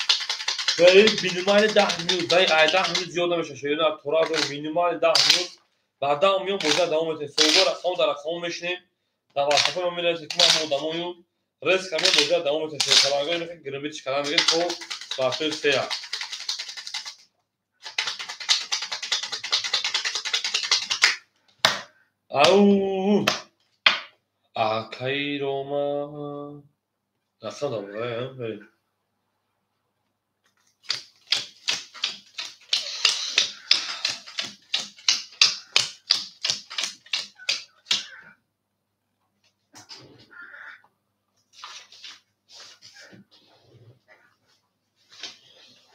Перери минимали 10 минут, дай ай 10 минут зиёд намеша. Шерина тора дор минимали 10 минут. Баъдан миём боза давом метем. Соҳибо рақам дар рақам мешинем. Дар васафа мо мерасем ки ма одамоюм. Резка миём боза давом метем. Шерпаланго мехоҳем гирмбитиш кардан мегӯем то соати 3. Ау! Акай Рома. Рақам дар бора,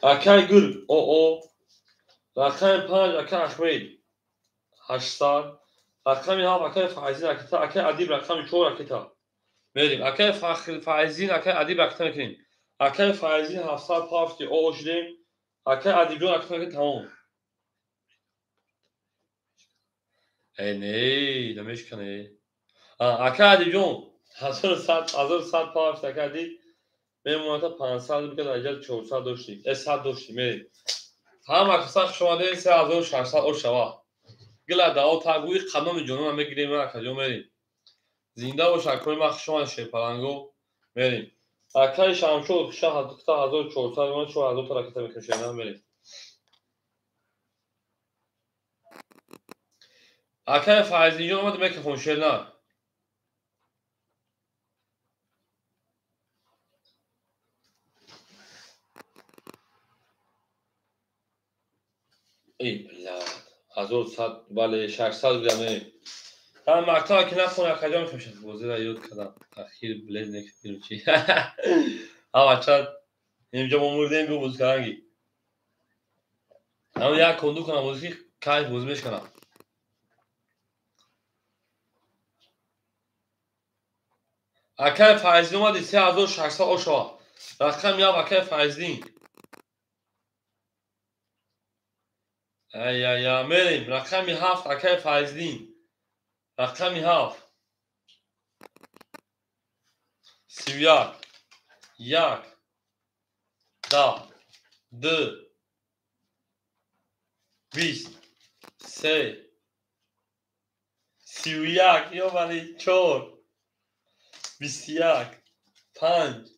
акай Гул, о. Рақами 5 акай Ахмед 800. Рақами 7 акай Файзин ракета, акай Адиб рақами 4 ракета. Мерем. Акай Файзин, акай Адиб ракета мекунем. Акай Файзин 700 пафти о шудем. Акай Адибҷон ракета мекунем, тамом. Э, не, намешкане. Акай Адибҷон 1100 1100 пафти акай Адиб мемонад 500 бикад, аҷал 400 доштем. 100 доштем, мерем. Ҳама каса хуш омадед, 3600 о шава. Гила дао тагӯи қадоми ҷонона мегирем, акаҷон мерем. Зинда бош акои ма, хуш омадед шерпаланго. Мерем. Акаи Шамшод 1400 мемонад, 4000 та ракета мекунем, мерем. Акаи Файзинҷон омад микрофон шер нар. Эй, блядь. 1100, бале, 600 грамм. Та мактаба ки нахона акаҷон мехоҳам бозиро ёд кардам. Ахир блед некидим чи. Ҳа бача, инҷо мо мурдем бо бози карданги. Ҳам як конду кунам бози кайф бози мешканам. Акай Файзин омади 3600 ошава. Рақам 1 акай Файзин. Ай ай ай, мерем. Рақами 7 акай Файздин. Рақами 7. 31. 1. 10. 2. 20. 3. 31. Ёбани 4. 21. 5.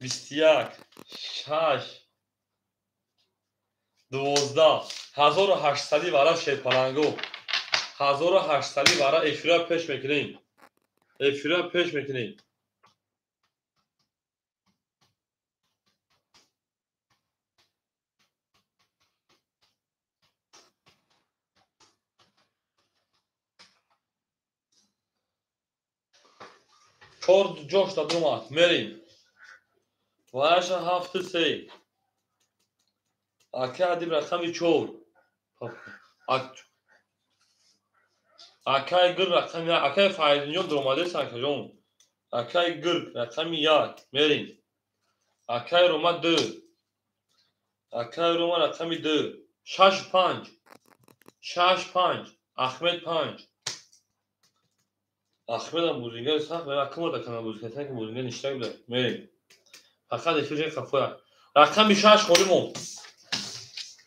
21. 6. 12. 1800 вара шерпаланго. 1800 вара эфира пеш мекунем. Эфира пеш мекунем. Чор ҷош дадумад. Мерим. Вараша 7 3. Акай Адиб рақами 4. Акай Гир рақами 1. Акай Файзинҷон дуромадест акаҷон. Акай Гир рақами 1. Мерим. Акай Рома 2. Акай Рома рақами 2. 6 5. 6 5. Ахмед 5. Ахмедам бузингари сахт мера акмода кана бузингари ки бузингари ништак буда. Мерим. Фақат эфир қафоя. Рақами 6 холӣ монд.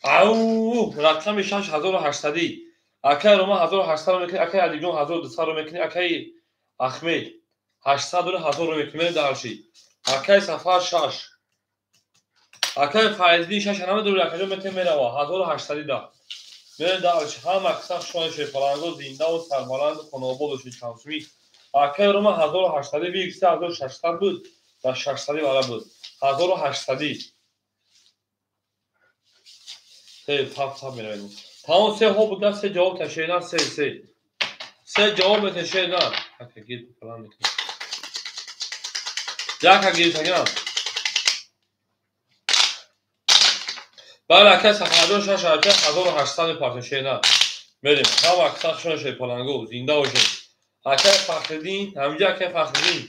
Ау, рақами 6800. Акай Рома 1800 ро мекунӣ, акай Адибҷон 1200 ро мекунӣ, акай Ахмед 800 ро 1000 ро мекунӣ. Мерем дарши. Акай Сафар 6. Акай Файздин 6 намедорӣ, акаҷон метем мерава 1800 да. Мерем дарши. Ҳама қисм шумо шерпаланго зиндаву сарбаланду хонаобод бошед чамсумӣ. Акай Рома 1800 вик 3600 буд ва 600 вара буд. 1800. Се пап меравем. Тамом се ҳо буда, се ҷавоб ташена, се се. Се ҷавоб меташена. Ака гир фалан мекунем. Яка гир тагам. Бале ака Сафарҷон 6 ака 1800 мепарташена. Мерем. Ҳама аксар шумо шерпаланго зинда бошед. Акай Фахриддин, ҳаминҷа акай Фахриддин.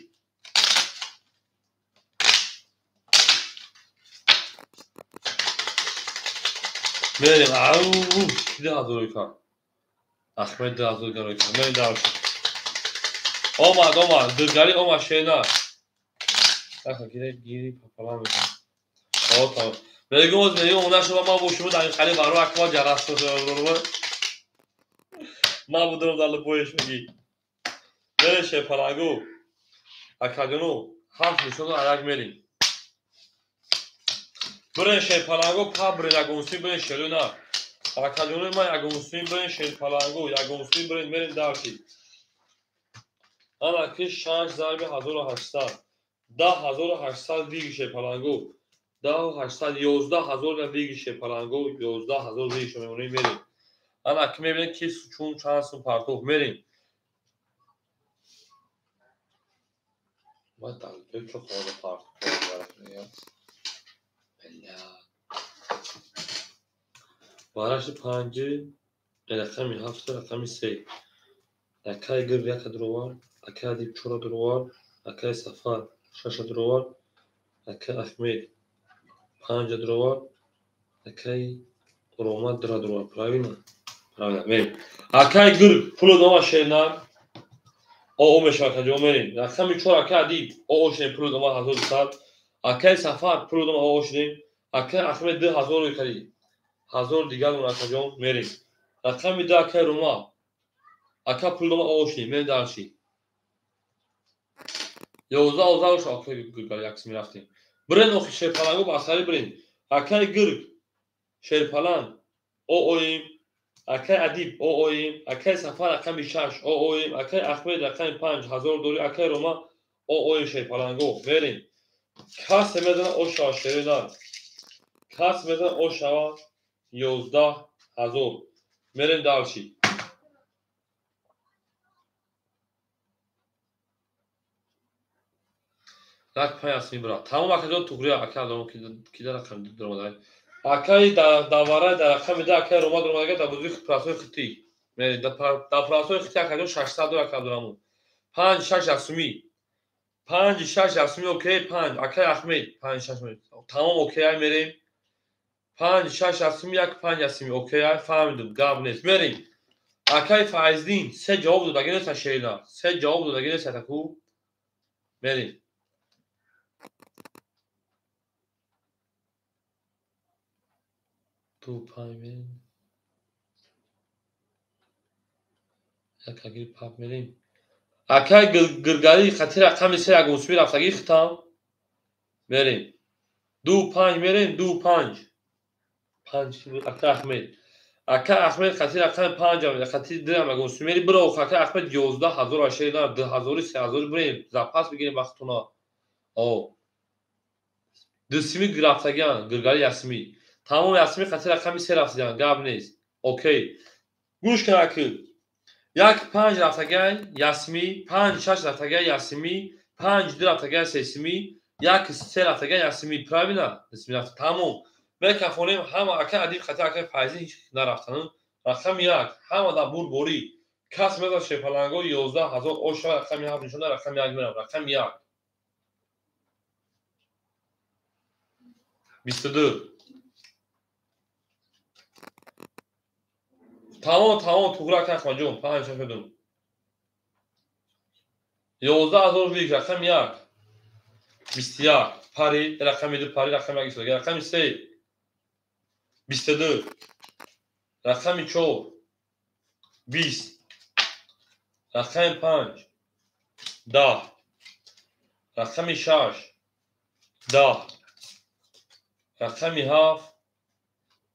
Мерем. Ау, 2000 кар. Ахмед 2000 кар. Мерем дарш. Омад, омад, дилгари омад шена. Аха гире гири папалам мекунам. О, тамом. Мегум, оз мегум, она шума ма бо шумо дар ин қали баро акма ҷарас ма будам дар либоеш мегӣ. Мерем шерпалангу. Акаҷону ҳафт нишону аяк мерем. Бирен шерпалангу, па бирен ягонсуи бирен шерӯна. Акаҷонои ман ягонсуи бирен шерпалангу, ягонсуи бирен мерем дарши. Ана ки 6 зарби 1800. 10800 виги шерпалангу. 10800 11000 виги шерпалангу, 11000 виги шумонем мерем. Ана ки мебинем ки чун чанд сум партоф мерем. Ма далбек чо хона партоф мея. Вараши 5, рақами 7, рақами 3. Акай Гир 1 дуровар, акай Адиб 4 дуровар, акай Сафар 6 дуровар, акай Ахмед 5 дуровар, акай Рома 2 дуровар. Правильно? Правильно. Мерем. Акай Гир пуло дома шернар. О мешава акаҷон мерем. Рақами 4 акай Адиб о шудем пуло дома 1200. Акай Сафар пуло дома о шудем. Акай Ахмед 2000 кади. 1000 дигар мон акаҷон мерем. Рақами 2 акай Рома. Ака пул дома о шудем. Мерем дарши. 11 11 акай Гиргар якс мерафтем. Бирен охи шерпалангу ба асари бирен. Акай Гирг шерпаланг о оим. Акай Адиб о оим. Акай Сафар рақами 6 о оим. Акай Ахмед рақами 5 1000 дори. Акай Рома о оим шерпалангу. Мерем. Кас медана о шава шерина. Кас медана о шава 11000. Мерем дарши. Рак пай асми бира. Тамом акаҷон туғри ака адом ки дар рақами дуромада. Акай давара дар рақами 2 акай Рома дуромада дар бузуи прасои хити. Мерем дар прасои хити акаҷон 600 дор ака дураму. 5 6 асми. 5 6 асми окей 5 акай Ахмед 5 6 тамом окей ай мерем. 5 6 асми 1 5 асми окей ай фаҳмидум гап нест. Мерем. Акай Файздин се ҷавоб додаги нест шерина. Се ҷавоб додаги нест атаку. Мерем. Ду панҷ мерем. Як агир пап мерем. Акай Гиргари хати рақами 3 ягонсуи рафтагӣ хитам. Мерем. 2 5 мерем, 2 5. 5 ака Ахмед. Ака Ахмед хати рақами 5 хати 2 ягонсуи мери биро ака Ахмед 11000 ашерина 2000 3000 бирем. Запас бигирем вақтуна. О. Дусими рафтагиан Гиргари ясми. Тамом ясми хати рақами 3 рафтагиан гап нест. Окей. Гӯш кун аки. 1 5 рафтагиан ясми, 5 6 рафтагиан ясми, 5 ду рафтага сесими, 1 се рафтага ясими. Правильно? Тамом. Мекафонем ҳама ака Адиб хати ака Файзи ҳеҷ нарафтан. Рақами 1 ҳама дар бурборӣ. Кас мезад шерпаланго 11 000 оша рақами 7 нишонда рақами 1 мерам. Рақами 1. 22. Тамом, тамом, туғра ака Ахмадҷон, 5 6 дум. 11 000 вик, рақами 1. 21 пари, рақами 2 пари, рақами 1 истода. Рақами 3. 22. Рақами 4. 20. Рақами 5. 10. Рақами 6. 10. Рақами 7.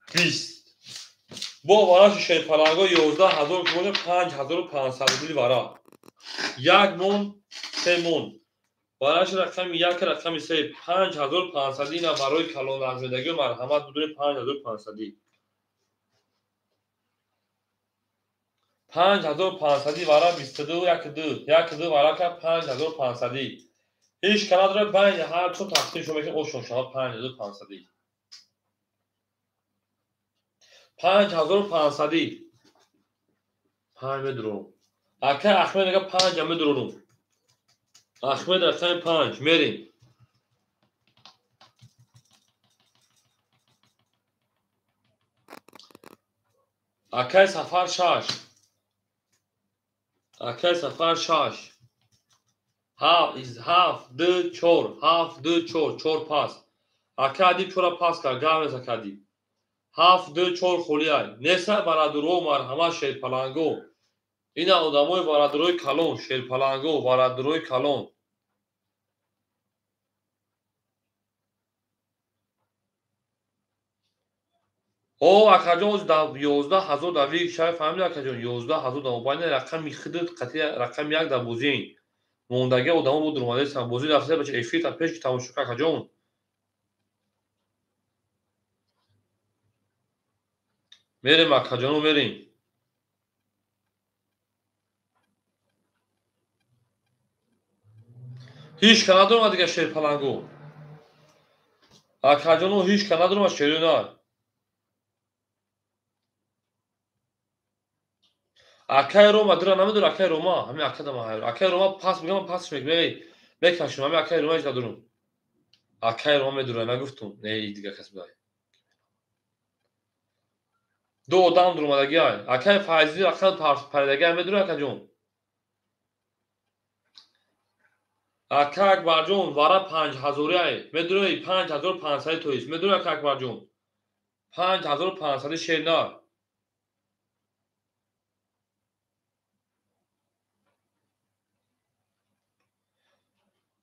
20. Бо вараши шерпаланго 11 000 ки боша 5500 рубли вара. 1 мон, 3 мон. Вараши рақами 1, рақами 3, 5500. Ина барои калонарзидагӣ марҳамат будуни 5500. 5500 вара 22 1 2 1 2 вара ка 5500. Ҳеҷ ка надорад байни ҳар чо тақсим шумо мекунед ошон шавад 5500. 5500. 5 медурам. Ака Ахмед мега 5 медурам. Ахмед рақами 5 мерим. Акай Сафар 6. Акай Сафар 6. 7 2 4 7 2 4 4 пас. Ака Адиб 4 пас кард, гап нест ака Адиб. 7 2 4 холиай. Неса барадуро марҳамат шерпаланго. Ина одамои барадурои калон, шерпаланго, барадурои калон. О, акаҷон, 11 000 дар вик шай фаҳмид акаҷон, 11 000 дар мобайни рақами хидат қатъи рақами 1 дар бозиин. Мондаги одамо буд румадесам бозӣ рафта бача эфир та пеш ки тамошо кар акаҷон. Мерем акаҷоно мерем. Ҳеҷ ка надорам дига шерпаланго. Акаҷоно ҳеҷ ка надорам шерӯ нар. Акай Рома дира намедора акай Рома, ҳамин ака дама ҳайр. Акай Рома пас мегам пас мегам. Мекашум ҳамин акай Рома ҳеҷ надорам. Акай Рома медура, нагуфтум. Не, дига кас будай. Ду одам дуромадагӣ ай. Акай Файзи рақам паридагӣ медура акаҷон. Ака Акбарҷон вара 5000 ай. Медураи 5500 тоист. Медура ака Акбарҷон. 5500 шер нар.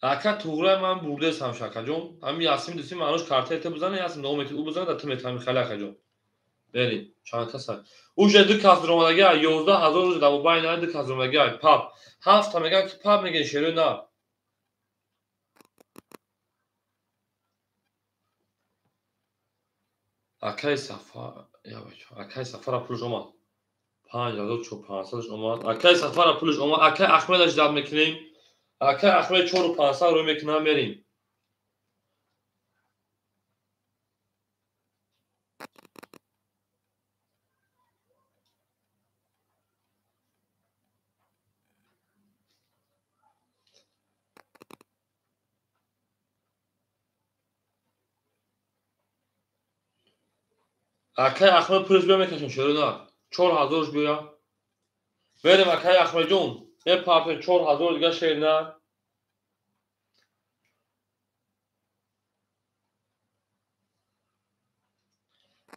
Ака туғрай ман бурдесам акаҷон. Ҳамин ясим дусим маънош картаи ту бизана, ясим давом мети, ӯ бизана да ту мети ҳамин хеле акаҷон. Берин, чанд кас ай. Уже ду кас дуромадагӣ ай, 11 000 уже дар мобайни ай ду кас дуромадагӣ ай. Пап. Ҳафта меган ки пап мегӯян шерӯи нар. Акай Сафар, я бача, акай Сафара пулш омад. 5400 омад. Акай Сафара пулш омад. Акай Ахмедаш дад мекунем. Акай Ахмед 4500 рӯй мекунам мерим. Акай Ахмед пулш биё мекашем шерӯ нар. 4000 биё. Мерем акай Ахмедҷон. Мепартем 4000 дига шер нар.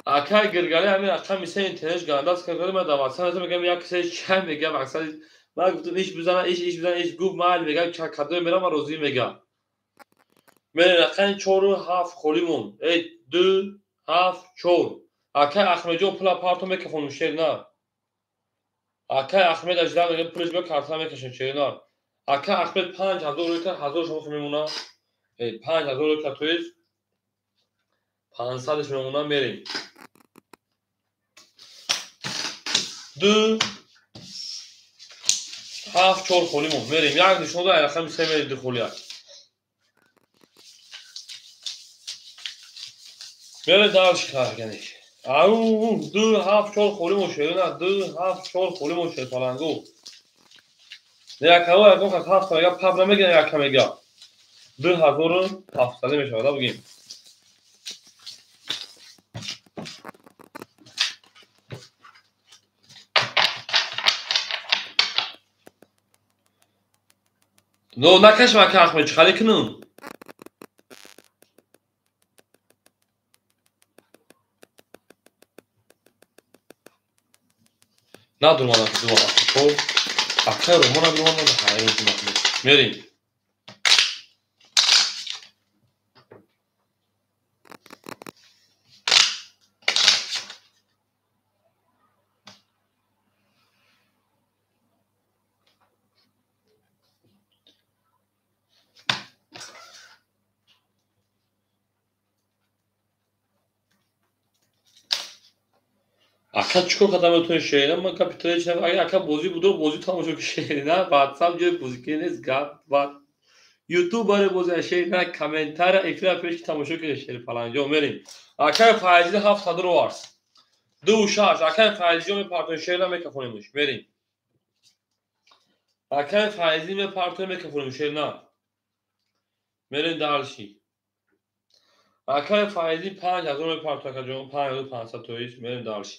Акай Гиргали ҳамин рақами се интернет гандас карда ман дар WhatsApp мегам як се чай мегам мақсад ман гуфтам иш бизана иш иш бизана иш гуфт майли мегам кадом мерам ман розӣ мегам. Мерем рақами 4 7 холӣ монд. Эй 2 7 4. Акай Ахмедҷон пула парто мекафонум шер нар. Акай Ахмед ажда мегам пулаш биё карта мекашем шер нар. Акай Ахмед 5000 рӯй кард 1000 шумо мемона. Эй 5000 рӯй кард тоист 500 мемона мерем. 2 7 4 холӣ мо мерем. Як нишон да рақами 3 мерем ду холӣ. Мерем дальше харгани. Ау 2 7 4 холӣ мо шерина 2 7 4 холӣ мо шер палангу. Якава ягон кас 7 мега паб намегирад яка мега. 2700 мешавад бигем. Но накашм ака Ахмед, чӣ харе кунам? Надурман ака, ду ҳафт чор. Ака Роман надурман, ҳайрон Ахмед. Мерем. Ака чӣ кор кардам метавонӣ шерина? Ман гапи ту ҳеҷ агар ака бозӣ будо бозӣ тамошо ки шерина, ватсап ҷои бозикӣ нест, гап ва ютуб барои бозӣ шерина, комментария эфира пеш ки тамошо кунед шери паланҷо мерем. Акаи Файзӣ 700 овард. 2 6 акаи Файзиҷо мепартоем шерина мекафонемш. Мерем. Акаи Файзӣ мепартоем мекафонем шерина. Мерем дальше. Акаи Файзӣ 5000 мепартоем акаҷон, 5500 тоист, мерем дальше.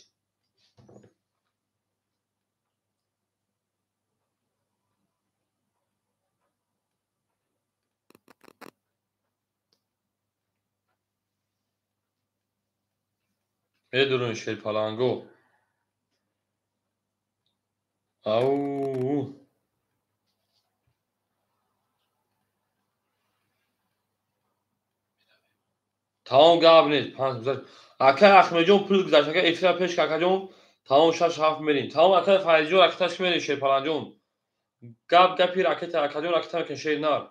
Медурун шерпаланго. Ау. Тамом гап нест. 5 гузашт. Ака Ахмедҷон пул гузашт. Ака эфира пеш акаҷон. Тамом 6 7 мерем. Тамом ака Файзиҷон ракеташ мерем шерпаланҷон. Гап гапи ракета акаҷон ракета мекунем шер нар.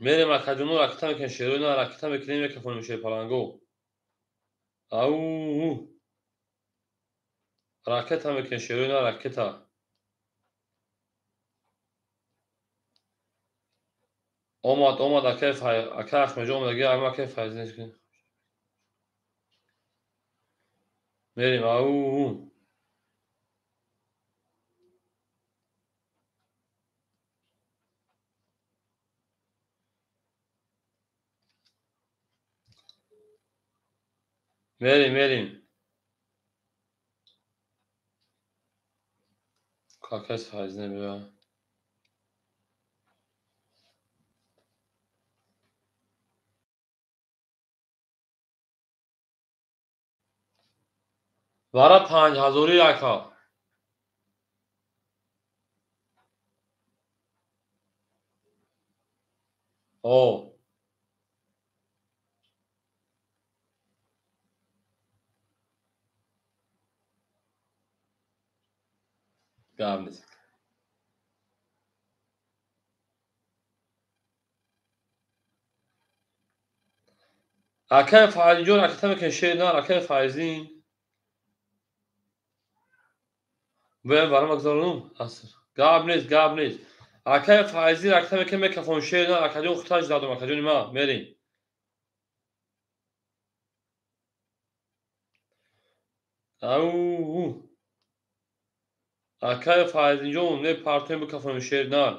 Мерем акаҷоно ракета мекунем шерои на ракета мекунем мекафонем шерпаланго. Ау. Ракета мекунем шерои на ракета. Омад омад акаи ака Ахмедҷон омадаги ама акаи Файз нест. Мерем ау. Мерем мерем. Акаи Файз небиёд. Вара 5000 ака. О. Гап нест. Акаи Файзиҷон ракета мекунем шер нар акаи Файзӣ. Бояд барам гузаронум аср. Гап нест, гап нест. Акаи Файзӣ ракета мекунем мекафон шер нар акаҷон хуташ дадум акаҷони ма мерем. Ау. Акаи Файзиҷон мепартоем бикафонем шер нар.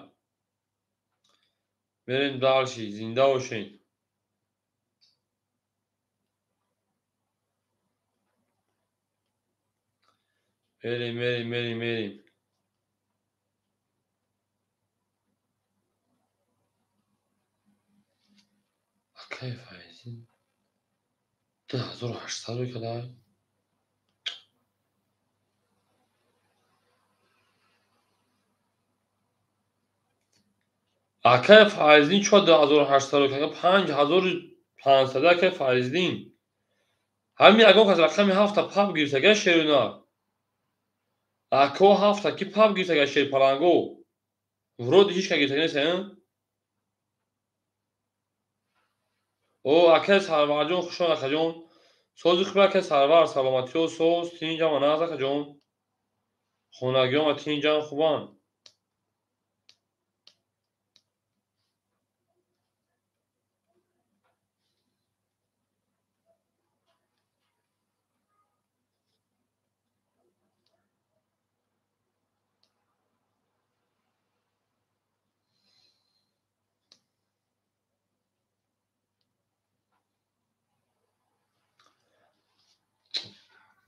Мерем дальше, зинда бошед. Мерем, мерем, мерем, мерем. Акаи Файзӣ 2800 кадай. Акаи Файзин чо 2800 када 5500 акаи Файзин. Ҳамин ягон кас рақами 7 паб гирифтага шерина. Ако 7 ки паб гирифтага шерпаланго. Вроде ҳеч ка гирифтага нест, О, акаи Сарварҷон хушон акаҷон. Сози хуб ака Сарвар, саломатиҳо соз, тинҷам ва нағз акаҷон. Хонагиҳо ва тинҷам хубанд.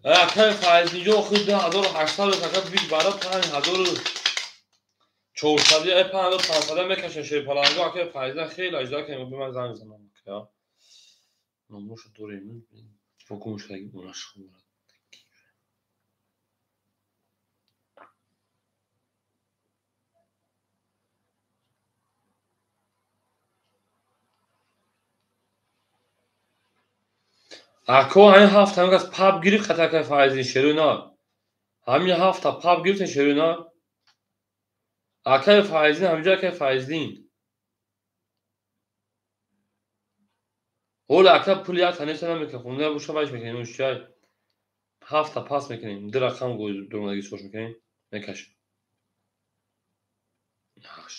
Акай Файзинҷо охир 2800 ака бис бара 5400 5500 мекашем шерпаланго. Акай Файзин хеле ажда кунем, ба ман занг занам ака. Номошо дорем. Фокум шудаги онаш хӯрад. Ако ҳамин ҳафта ҳамин кас паб гирифт хата акай Файзин шерӯй на. Ҳамин ҳафта паб гирифтен шерӯй на. Акай Файзин ҳаминҷо акай Файзин. Ҳоло ака пули як танеса намекунем, хунда буша вайш мекунем, ушчай. Ҳафта пас мекунем, ду рақам дуромадаги сош мекунем, мекашем. Яхш.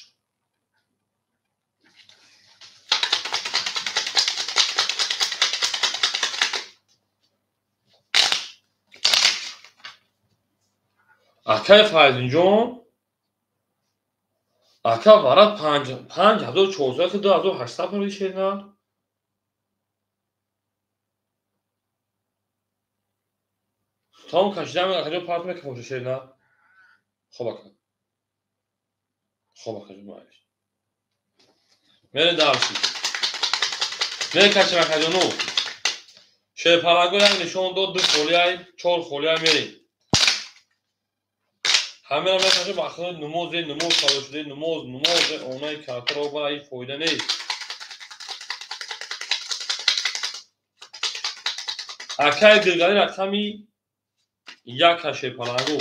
Акай Файзинҷон, ака вара 5400 2800 пули шерна. Том кашидам акаҷон парт мекунам шерна. Хоб ака. Хоб акаҷон маълиш. Мерем дарси. Мекашем акаҷону. Шерпалаго як нишон дод, 2 холияй, 4 холияй мерем. Ҳамеро мекашем ба худ намозе, намоз садо шуде, намоз, намозе, онаи картаро барои фоида нест. Акай Гиргали рақами як шерпаланго.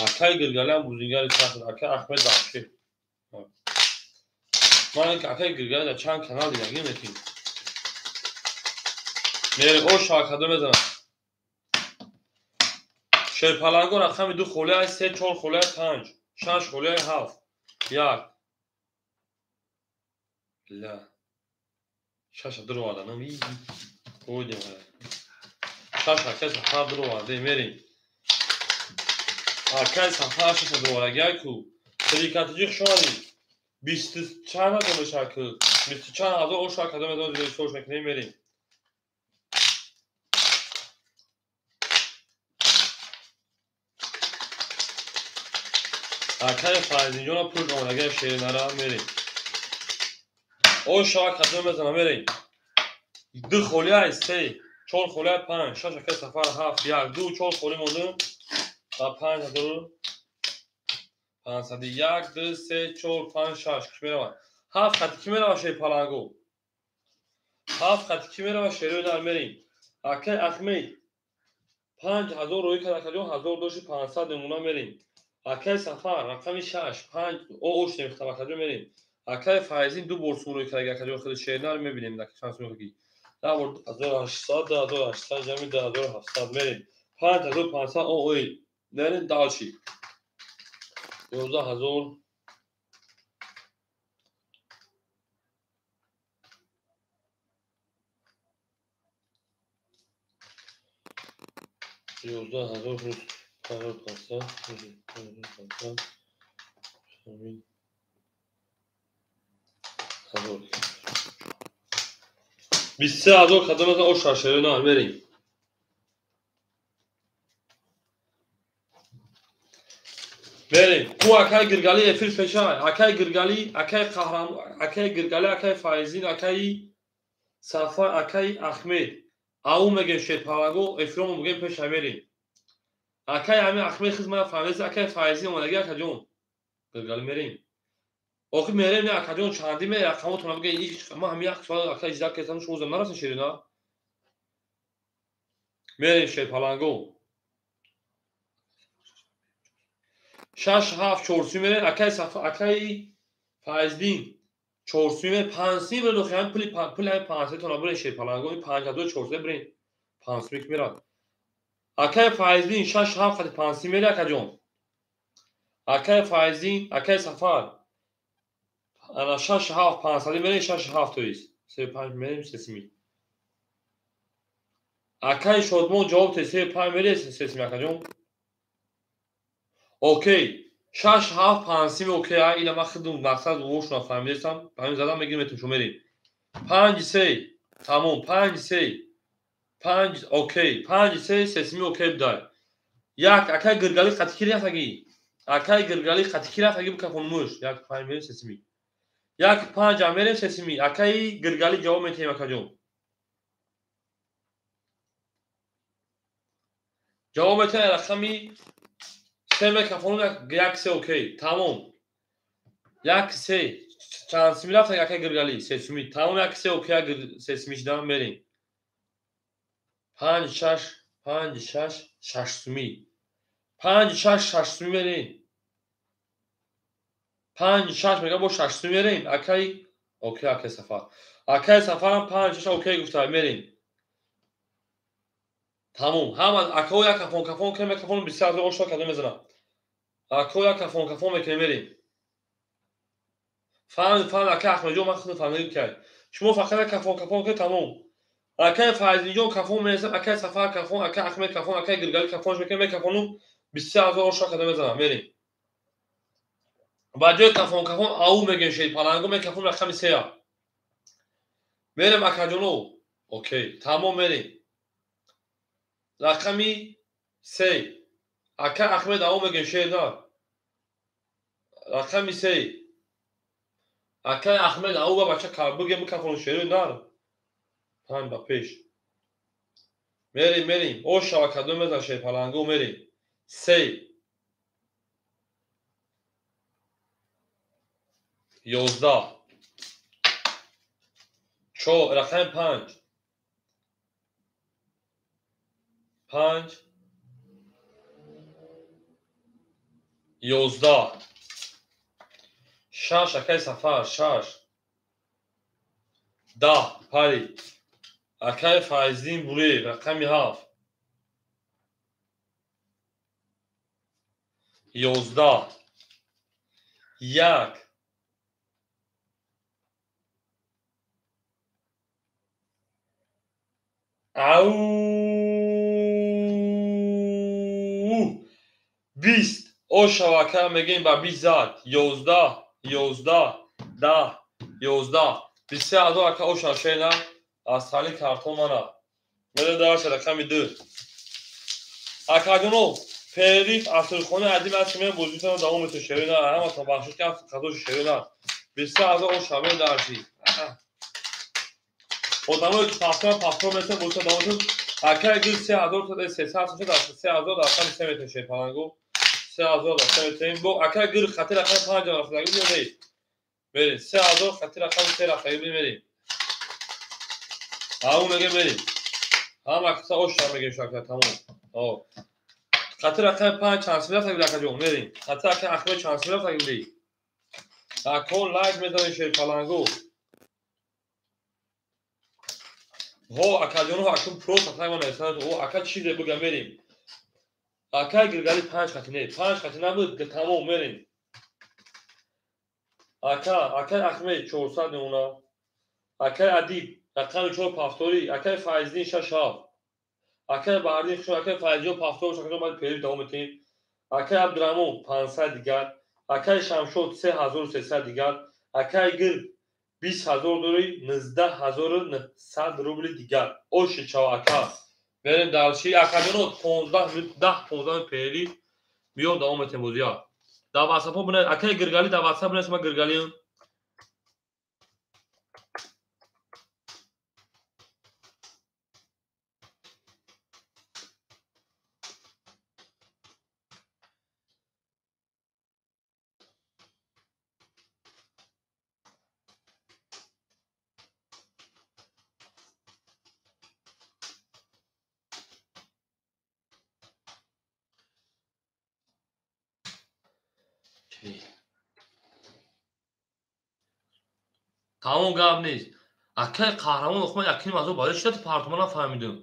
Акай Гиргали ҳам бузингари сахт, акай Ахмед Бахши. Ман акай Гиргали дар чанд канал дидагӣ метим. Мере о шакадо мезанам. Шерпаланго рақами 2 холияй, 3, 4 холияй, 5, 6 холияй, 7, 1. Ла. 6 дуроварда, ви. Қойдем. 6 акай Сафар дуроварда, мерем. Акай Сафар 6 дуроварда, ку. Трикатиҷи хуш омадӣ. 20 чанд ҳазор мешавад ку? 20 чанд ҳазор ош акадо мезанем, зиёд сош мекунем, мерем. Акай Файзинҷона пул омадагия шернара мерем. Ош акадо мезанам, мерем. 2 холияй, 3, 4 холияй, 5, 6 акай Сафар 7, 1, 2, 4 холи мондем. Ба 5500 1, 2, 3, 4, 5, 6 ки меравад? 7 хати ки меравад шерпаланго? 7 хати ки меравад шерӯй нар мерем. Акай Ахмед 5000 рӯй кард акаҷон, 1000 дошти 500 намуна мерем. Акай Сафар рақами 6, 5 ош немихтам акаҷон мерем. Акай Файзин 2 бор сум рӯй кард акаҷон, хеле шернар мебинем дар чанд сум ки. 2800, 2800 ҷамъи 2700 мерем. 5500 ой. Мерем дальше. 11000 11000 плюс 5500 5500 ҳазор. 23000 кадом аз ош шашерона мерем. Мерем. Ку акай Гиргали эфир пешай. Акай Гиргали, акай Қаҳрам, акай Гиргали, акай Файзин, акай Сафар, акай Ахмед. Ау мегем шерпалаго, эфиромо мегем пешай мерем. Акай ҳами Ахмед хизмат фаҳмидаст, акай Файзин омадаги акаҷон. Гиргали мерем. Охир мерем, не акаҷон чанди ме рақамотона бигем, ма ҳами як соат акай иҷра кардам, шумо зам нарасен шерина. Мерем шерпаланго. 6, 7, 4 мерем, акай Сафар, акай Файздин. 4 сумӣ, 5 сумӣ биред, охи ҳамин пули ҳамин 500 тона биред, шерпаланго, 5400 биред, 5 сумӣ ки мерад. Акай Файзин, шаш ҳафт хати 5 сумӣ мери, акаҷон. Акай Файзин, акай Сафар. Ана шаш ҳафт 500 мерем, шаш ҳафт, то есть. Се панҷ мерем, 3 сумӣ. Акай Шодмон, ҷавоб те, се панҷ мере, 3 сумӣ, акаҷон. Окей. Шаш ҳафт 5 сумӣ, окей, а ина ман худум мақсад вошуна фаҳмидастам. Ҳамин задам мегирем, метем шо мерем. Панҷ се, тамом, панҷ се. Панҷ, окей, панҷ се, 3 сумӣ, окей будай. Як, акай Гиргали қати ки рафтагӣ? Акай Гиргали қати ки рафтагӣ, бикафон муш. Як панҷ мерем, 3 сумӣ. Як панҷ ам мерем, 3 сумӣ. Акаи Гиргали, ҷавоб метиҳем, акаҷон. Ҷавоб метиҳем, рақами се мекафонум, як се, окей, тамом. Як се чанд сумӣ рафтагӣ, акаи Гиргали? 3 сумӣ. Тамом, як се, окей, 3 сумӣ шидан мерем. Панҷ шаш, панҷ шаш, 6 сумӣ. Панҷ шаш, 6 сумӣ мерем. Панҷ шаш мега, бо 6 сумӣ мерем. Акай, окей, акай Сафар. Акай Сафарам панҷ шаш окей гуфта, мерем. Тамом. Ҳама акао як кафон кафон кунем, мекафон 23 000 ошто кадом мезанам. Акао як кафон кафон мекунем, мерем. Фаҳмид, фаҳмид, акай Аҳмедҷон, ман худам фаҳмидам ки шумо фақат як кафон кафон кунед, тамом. Акай Файзинҷон кафон менависам, акай Сафар кафон, акай Аҳмед кафон, акай Гиргали кафонш мекунем, мекафонум 23 000 ошо када мезанам, мерем. Ба ҷои кафон кафон ау мегем, шед паланго мекафон, рақами сея. Мерем, акаҷоно. Окей, тамом, мерем. Рақами се. Акай Аҳмед, ау мегем, шер на. Рақами се. Акай Аҳмед, ау ба бача бигем, бикафон шеру нар. Панҷ ба пеш. Мерем, мерем. О шава кадом мезан, шер паланго, мерем. Се. 11. Чор, рақами панҷ. Панҷ. 11. Шаш, акай Сафар, шаш. 10, пари. Акай Файздин Буреев, рақами ҳафт. 11. Як. Ау, 20. Ошава, ака, мегем ба 20 зад. 11, 11, 10, 11. 23 000, ака, оша шена аз сали картон мана. Мерем дарша рақами ду. Акаҷоно, перерыв асрхона адим аст, ки мен бозитон давом метон, шерина, ҳаматон бахшиш ки хатоши шерина. 23 000 оша мерем дарши. Одамое ки пафтор пафтор месен, бозитон давом метон. Акай гир 3300 шуд, 3000 рақами се метон, шер паланго. 3000 се метонем. Бо акай гир хати рақами панҷ рафтагӣ ё не? Мерем. 3000 хати рақами се рафтагӣ, мерем. Ау мегем, мерем. Ҳама каса оша мегем, шака, тамом. О. Хати рақами панҷ чанд сумӣ рафтагӣ, акаҷон, мерем. Хати рақами Аҳмед чанд сумӣ рафтагӣ? Ако лайк мезанем, шер паланго. Ҳо, акаҷоно, акун просто тайма нависанд. О, ака, чизе бигам, мерем. Акай Гиргали панҷ хати не, панҷ хати набуд, тамом, мерем. Ака, акай Аҳмед 400 мемона. Акай Адиб рақами чор пафторӣ, акай Файздин шаш ҳафт. Акай Баҳрдин хуш, акай Файзҷон пафтор, шакаҷон, баъд перерыв давом метиҳем. Акай Абдураҳмон 500 дигар, акай Шамшод 3300 дигар, акай Гир 20 000 дори, 19 900 рубли дигар. Оши чав, ака. Мерем дальше. Акаҷоно, 15 минут, 10 15 минут перерыв миём, давом метиҳем бозия. Дар ватсапҳо бинед, акай Гиргали, дар ватсап бинед, ман Гиргалиам. Тамом гап нест. Акай қаҳрамон охман якним ҳазор барои чӣ партума нафаҳмидум.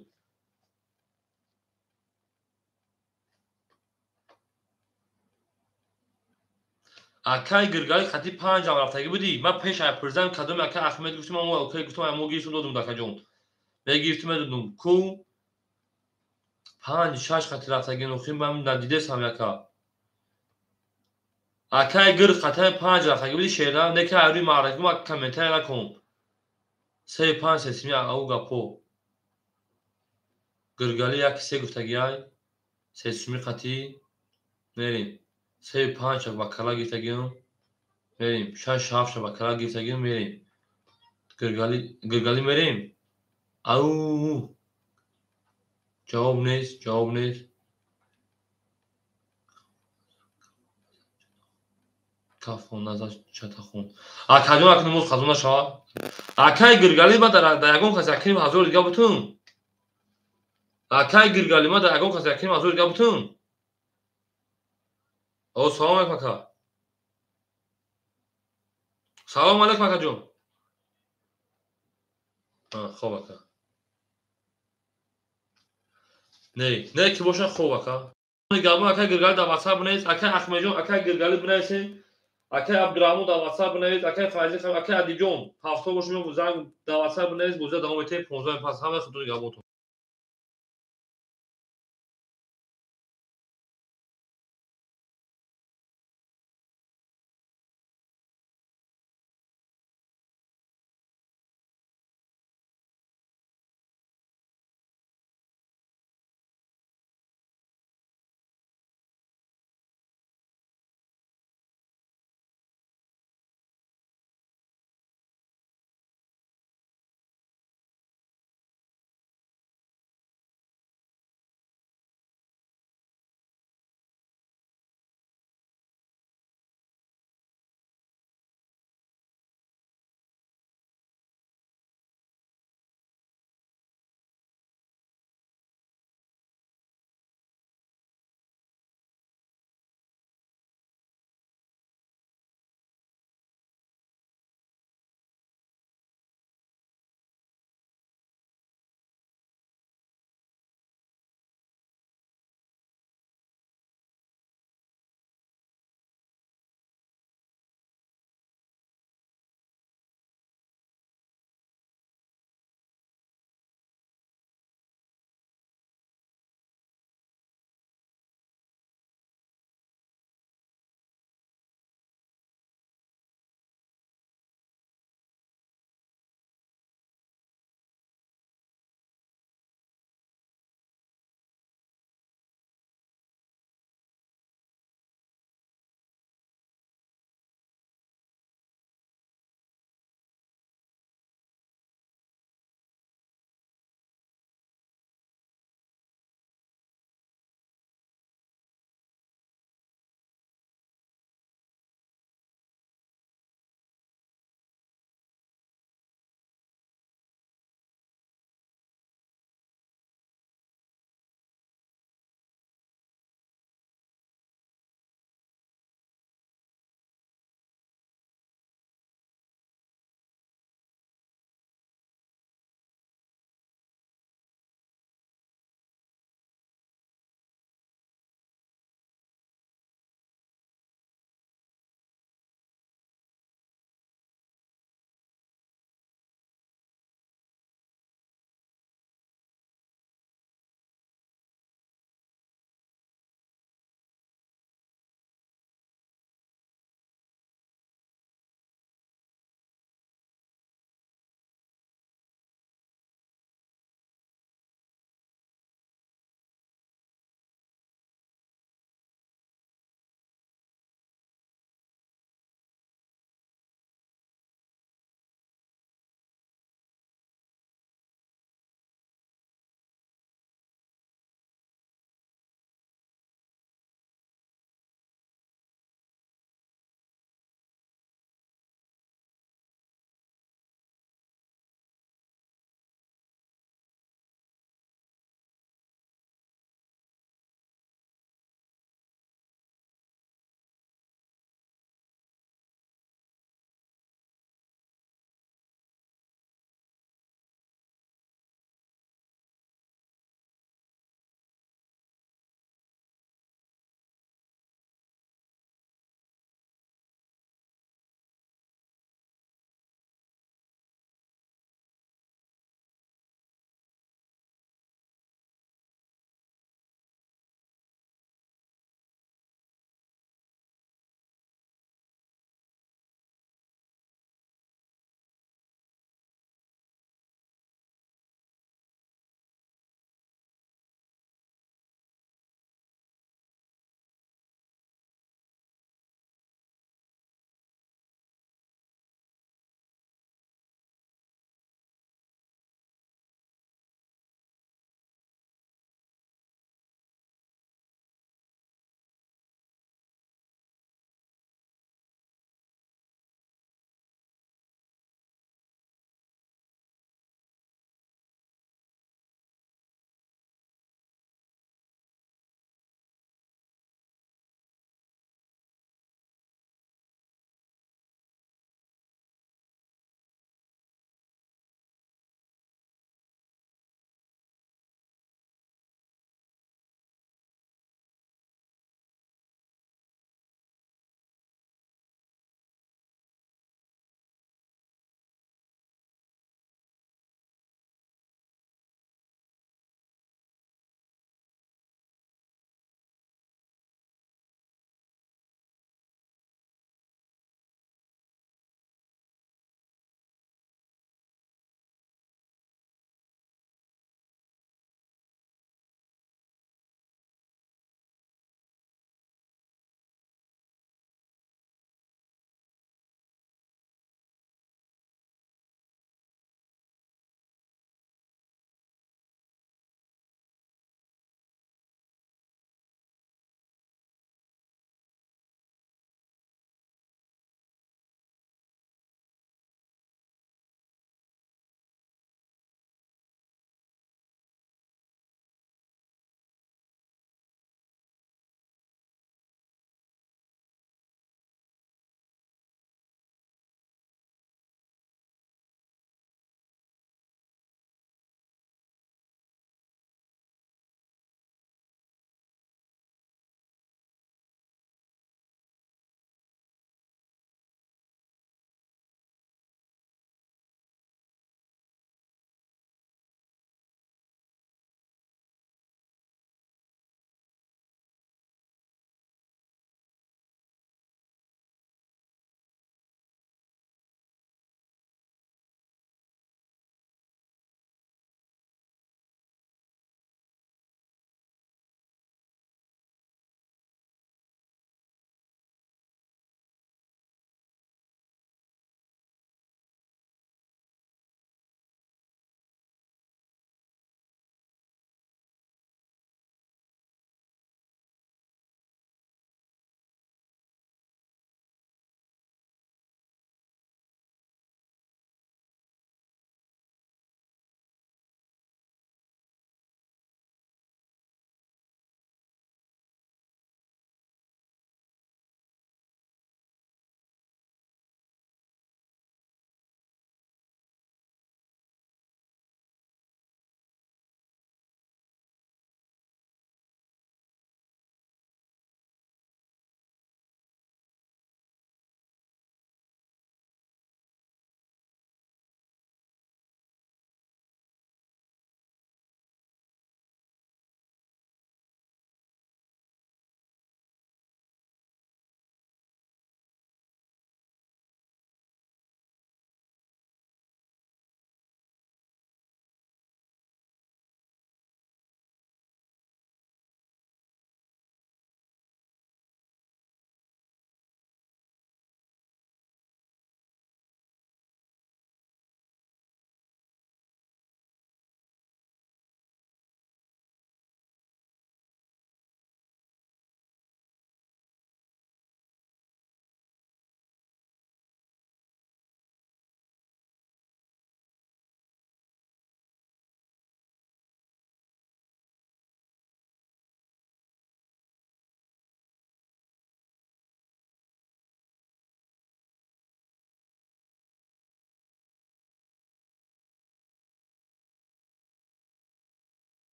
Акай Гиргали хати панҷам рафтагӣ будӣ. Ман пеш ай пурзам кадоми акай Ахмед гуфтум, мо окей гуфтум, мо гирифтум додум дакаҷон. Мегирифтум медодум. Ку 5-6 хати рафтагӣ нухим бам надидесам яка. Акай гир хатаи 5 рафтагӣ будӣ шера, нека айрӯи маъракӣ ма комментария накун. 3-5 сесими ау гапо. Гиргали 1-3 гуфтагӣ ай. Сесуми хати мерим. 3-5 ба кала гирифтагиам мерим. 6-7 ба кала гирифтагиам мерим. Гиргали Гиргали мерим. Ау ҷавоб нест, ҷавоб нест. Кафон назар чатахон. Акаҷон ак намоз қазо нашавад. Акай Гиргали ма дар ягон кас якним ҳазор дига бутун. Акай Гиргали ма дар ягон кас якним ҳазор дига бутун. О, салом алейкум ака. Салом алейкум акаҷон. Хоб ака. Не, не ки боша хоб ака. Габон акай Гиргали дар WhatsApp бинавис, акай Ахмедҷон, акай Гиргали бинависед. Акай Абдурахмон дар WhatsApp бинавис, акай Файзи, акай Адиҷон, ҳафто бошем занг дар WhatsApp бинавис, бозия давом метаҳем 15 пас ҳама худро габонтон.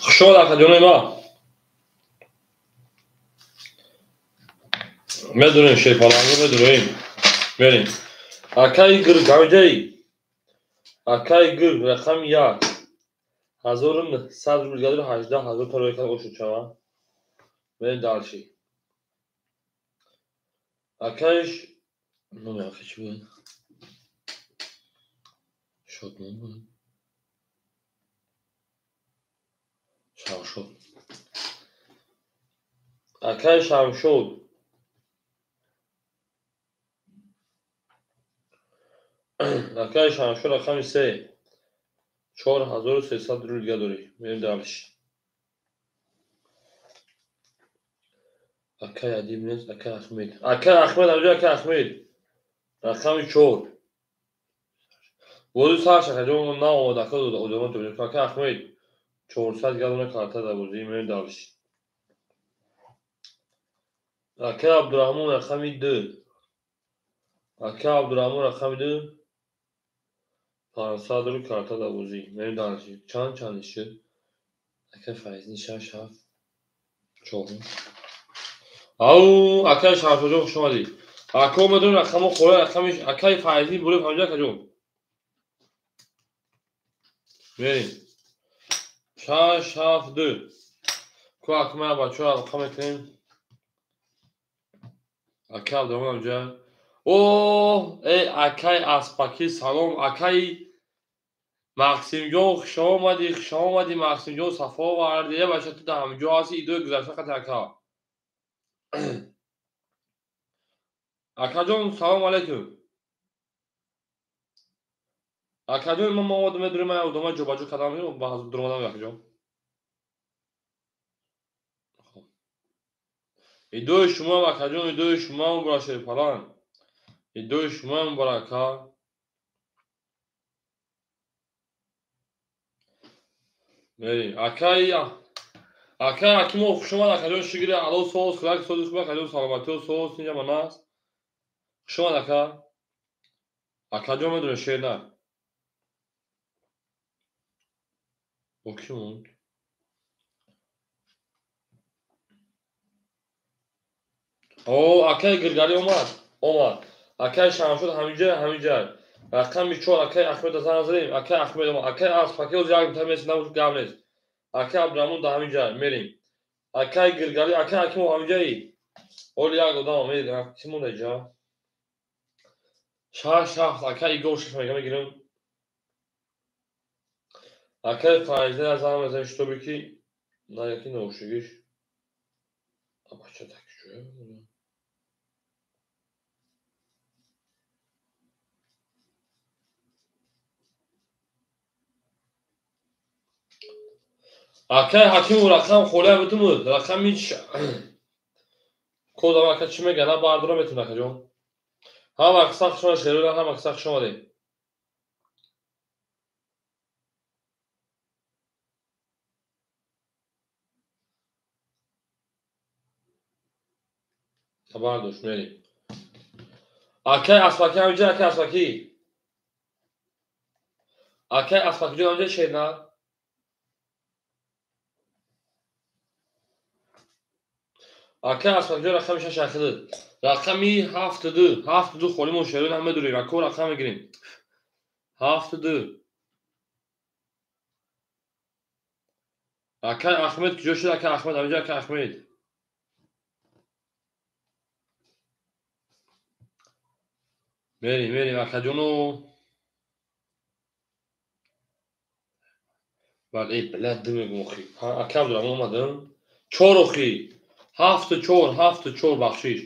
Хушомад, акаҷонои ма. Медурем шерпаланго, медурем. Мерем. Акаи гирг ҳамиҷаи. Акаи гирг рақами 1. 1900 рубл гадор 18 000 та рӯй кард ошуд шава. Мерем дальше. Акаиш номи ака чӣ буд? Шодмон буд. Шамшод. Акаи Шамшод. Акаи Шамшод рақами 3. 4300 рубл дига дорӣ. Мерем дальше. Акаи Адиб нест, акаи Ахмед. Акаи Ахмед ҳамҷо, акаи Ахмед. Рақами 4. Бозӣ сар шад, акаҷон наомад, ака одамон ҷобиҷо. Акаи Ахмед 400 дига дона карта дар бозӣ. Мерем дальше. Акаи Абдураҳмон рақами 2. Акаи Абдураҳмон рақами 2. 500 рубл карта дар бозӣ. Мерем дальше. Чанд чанд шуд? Акаи Файзин 6 7 4. Ау, акаи Шамшодҷон хуш омадӣ. Ака медонем рақамо хола рақами акаи Файзин бурем ҳамҷо, акаҷон. Мерем. 6 7 2. Ку ака ман бачаҳо алоқа мекунем. Акаи Абдураҳмон ҳамҷо. О, эй акаи Аспакӣ салом, акаи Максимҷон хуш омадӣ, хуш омадӣ Максимҷон, сафо овардӣ. Е бача ту дар ҳамҷо ҳастӣ, идои гузашта қати ака. Акаҷон салом алейкум. Акаҷон ман омадам медурем, ман одама ҷобаҷо кардам, ба дуромадам акаҷон. Идои шумоам акаҷон, идои шумоам муборак шерпалан. Идои шумоам муборак ака. Мерем. Акаи акаи Ҳакимов хуш омад, акаҷон, шукри Алло соз, худак сози хуб, акаҷон, саломатиҳо соз, инҷа ман аст. Хуш омад ака. Акаҷон медонед шер на. Бо кӣ монд? О, акаи Гиргалӣ омад. Омад. Акаи Шамшод ҳамиҷа, ҳамиҷа. Рақами 4 акаи Ахмед занг задем. Акаи Ахмед омад. Акаи Аспакӣ ҳозир як минута мест, набуд гап нест. Акаи Абдураҳмон дар ҳамиҷа мерем. Акаи Гиргалӣ, акаи Ҳакимов ҳамиҷаи. Оли як одам мерем. Кӣ монда иҷа? 6 7 акаи Игор 6 мега мегирем. Акаи Файза занг мезанем, шитобе ки на яки наушигиш. Бача так чӯя. Акаи Ҳакимов рақам холия битумуд. Рақами кодам ака чӣ мега? На бардора метавон акаҷон. Ҳама каса хуш омадед, шерура, ҳама каса хуш омадед. Бардош мерем. Акаи Аспакӣ ҳамиҷа, акаи Аспакӣ. Акаи Аспакиҷон ҳамиҷа шер на? Акаи Аспакиҷон рақами 6 ахиди. Рақами 7 2, 7 2 холимон шерон ҳам медурем. Ако рақам мегирем. 7 2. Акаи Ахмед куҷо шуд? Акаи Ахмед ҳамиҷа, акаи Ахмед. Мерем, мерем акаҷоно. Бал, эй, бля, ду мегум охи. Ака Абдураҳмон омадам. 4 охи. 7 4, 7 4 бахшиш.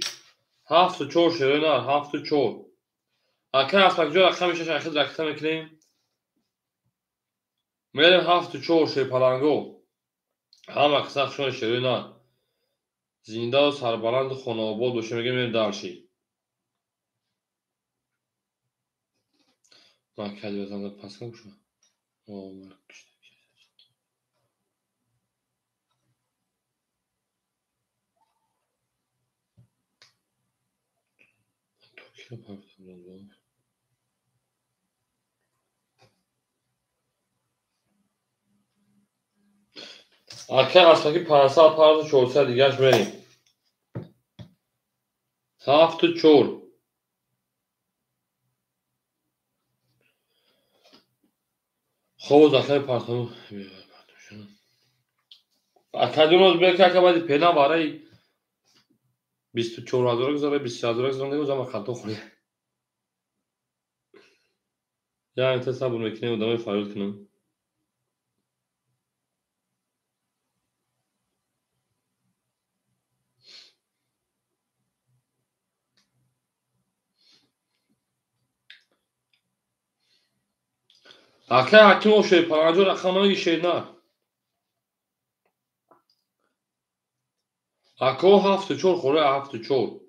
7 4 шерона, 7 4. Акаи Аспакҷон рақами 6 ахир ракета мекунем. Мерем 7 4 шерпаланго. Ҳама каса хуш омадед шерона. Зиндаву сарбаланду хонаобод бошем, мегем мерем дальше. Ман кади базанда пас кам шуд. О, Акай Аспаки 500 парзу 400 дигаш мерем. 7-4. Хоб акай партону. Акай ҷон бек ака баъди пена барои 24 000 гузара, 23 000 гузара, зама хато хӯрд. Яъне та сабр мекунем, одамои фарёд кунам. Акай Ҳакимов шер паланҷо рақамаи шернар. Ако 7-4 хӯра 7-4.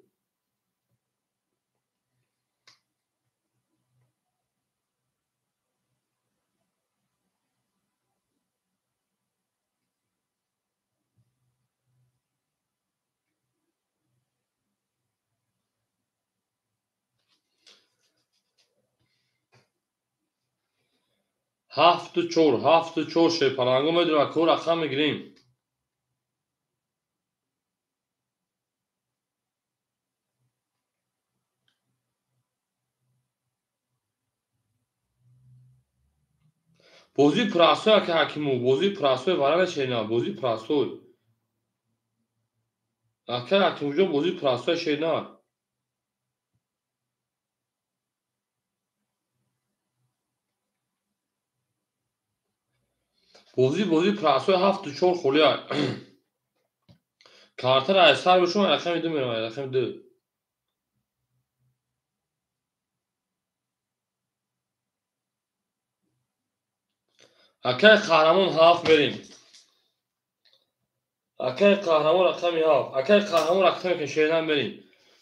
7-4, 7-4 шерпаланго медорем, ако рақам мегирем. Бозии пурасой ака Ҳакимов, бозии пурасой варана шерна, бозии пурасой. Ака Ҳакимовҷон, бозии пурасой шерна. Бозӣ пурасой 7-4 холия. Картара аз сар бишум, рақами 2 меравад, рақами 2. Акай Қаҳрамон 7 мерем. Акай Қаҳрамон рақами 7. Акай Қаҳрамон рақами ки шернан мерем.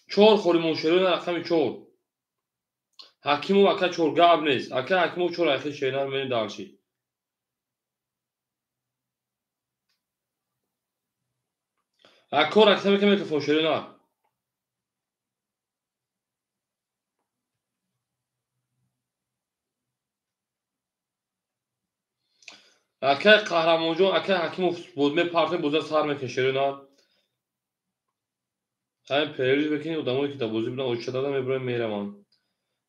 4 холи муншерона рақами 4. Ҳакимов ака 4 гап нест. Акай Ҳакимов 4 ахи шернан мерем дарши. Ако рақами ки микрофон шерона. Акай Қаҳрамонҷон, акай Ҳакимов боз мепартем, боза сар мекунем шерона. Ҳамин перерив мекунем, одамое ки дар бозӣ буданд, оча дада мебурем, мераванд.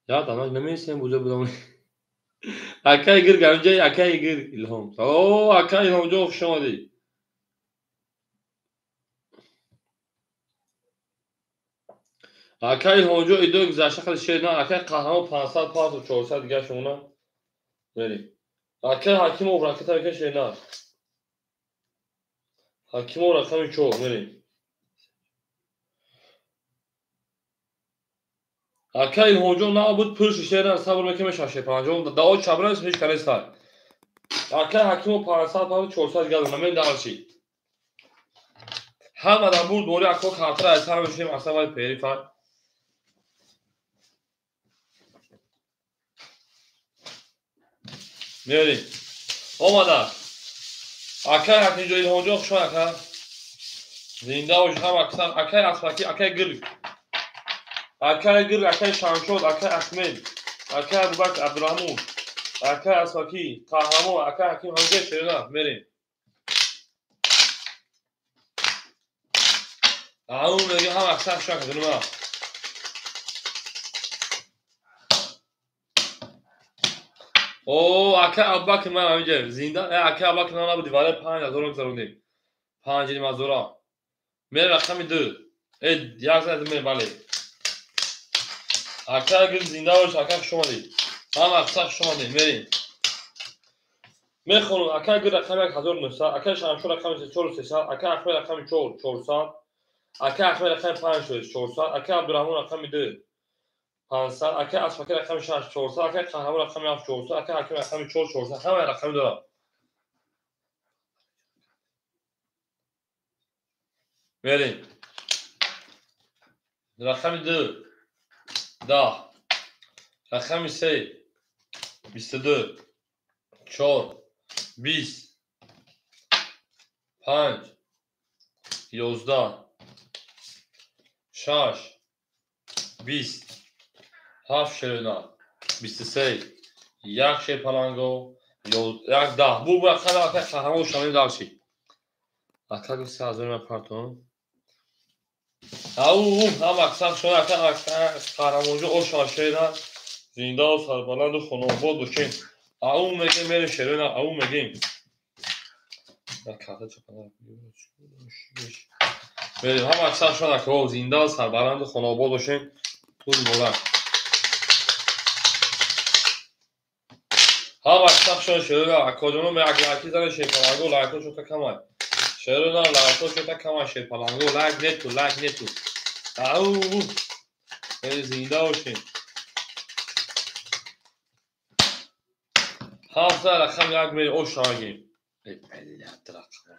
Я данак намесем боза будам. Акай гир ганҷай, акай гир Илҳом. О, акай Илҳомҷон, хуш омадӣ. Акай Илҳомҷон, идои гузашта хеле шер на, акай Қаҳрамон 500 парту 400 дигар шумона. Мерем. Акай Ҳакимов ракета мекунем шерна. Ҳакимов рақами 4 мерем. Акай Илҳомҷон набуд пур шишера сабр мекунем шаш панҷом дао чабрас ҳеҷ канеста. Акай Ҳакимов 500 парту 400 дигар намен дарши. Ҳама дар бурд бори ако картара аз сар мешунем асабай перифа. Меорем. Омада. Акай Ҳакимҷон Илҳомҷон хуш омад ака. Зинда бош ҳама аксан акай Аспаки, акай Гирг. Акай Гирг, акай Шамшод, акай Ахмед, акай Абубакр Абдурахмон, акай Аспаки, Қаҳрамон, акай Ҳаким ҳамҷа шерина мерем. Ау мега ҳама аксан хуш омад ма. О, акай Абубакр ман ҳаминҷа зинда, акай Абубакр ман набуди, вале 5000 гузарондем. 5,5 ҳазора. Мерем рақами 2. Як зад мерем, бале. Акай гир зинда бош, акай хуш омадӣ. Ҳама аксан хуш омадем, мерем. Мехонам, акай гир рақами 1900, акай Шамшо рақами 4300, акай Ахмед рақами 4 400, акай Ахмед рақами 5 400, акай Абдурахмон рақами 2 500, акай Аспаки рақами 6 400, акай Қаҳрамон рақами 7 400, акай Ҳаким рақами 4 400, ҳамаи рақами дорам. Мерем. Рақами 2 10, рақами 3 22, 4 20, 5 11, 6 20, 7 шерина 23, 1 шерпаланго, 1 10. Бу рақами акай Қаҳрамон шамем дарши. Ака гуфт 3000 ман партон. Ау, ҳам аксар шуд, ака қаҳрамонҷо оша шера зиндаву сарбаланду хонаобод бошем. Ау мегем, мерем шерона, ау мегем. Мерем, ҳам аксар шуд, ака зиндаву сарбаланду хонаобод бошем. Туй муборак. Ҳам аксар шуд шерона, акоҷоно як лайки зане шерпаланго, лайко шуд камай. Шерона лайко шуд камай шерпаланго, лайк нету, лайк нету. Ау, зинда бошем. Ҳафта рақам як мери ош шавагем. Эй, блядь, рақам.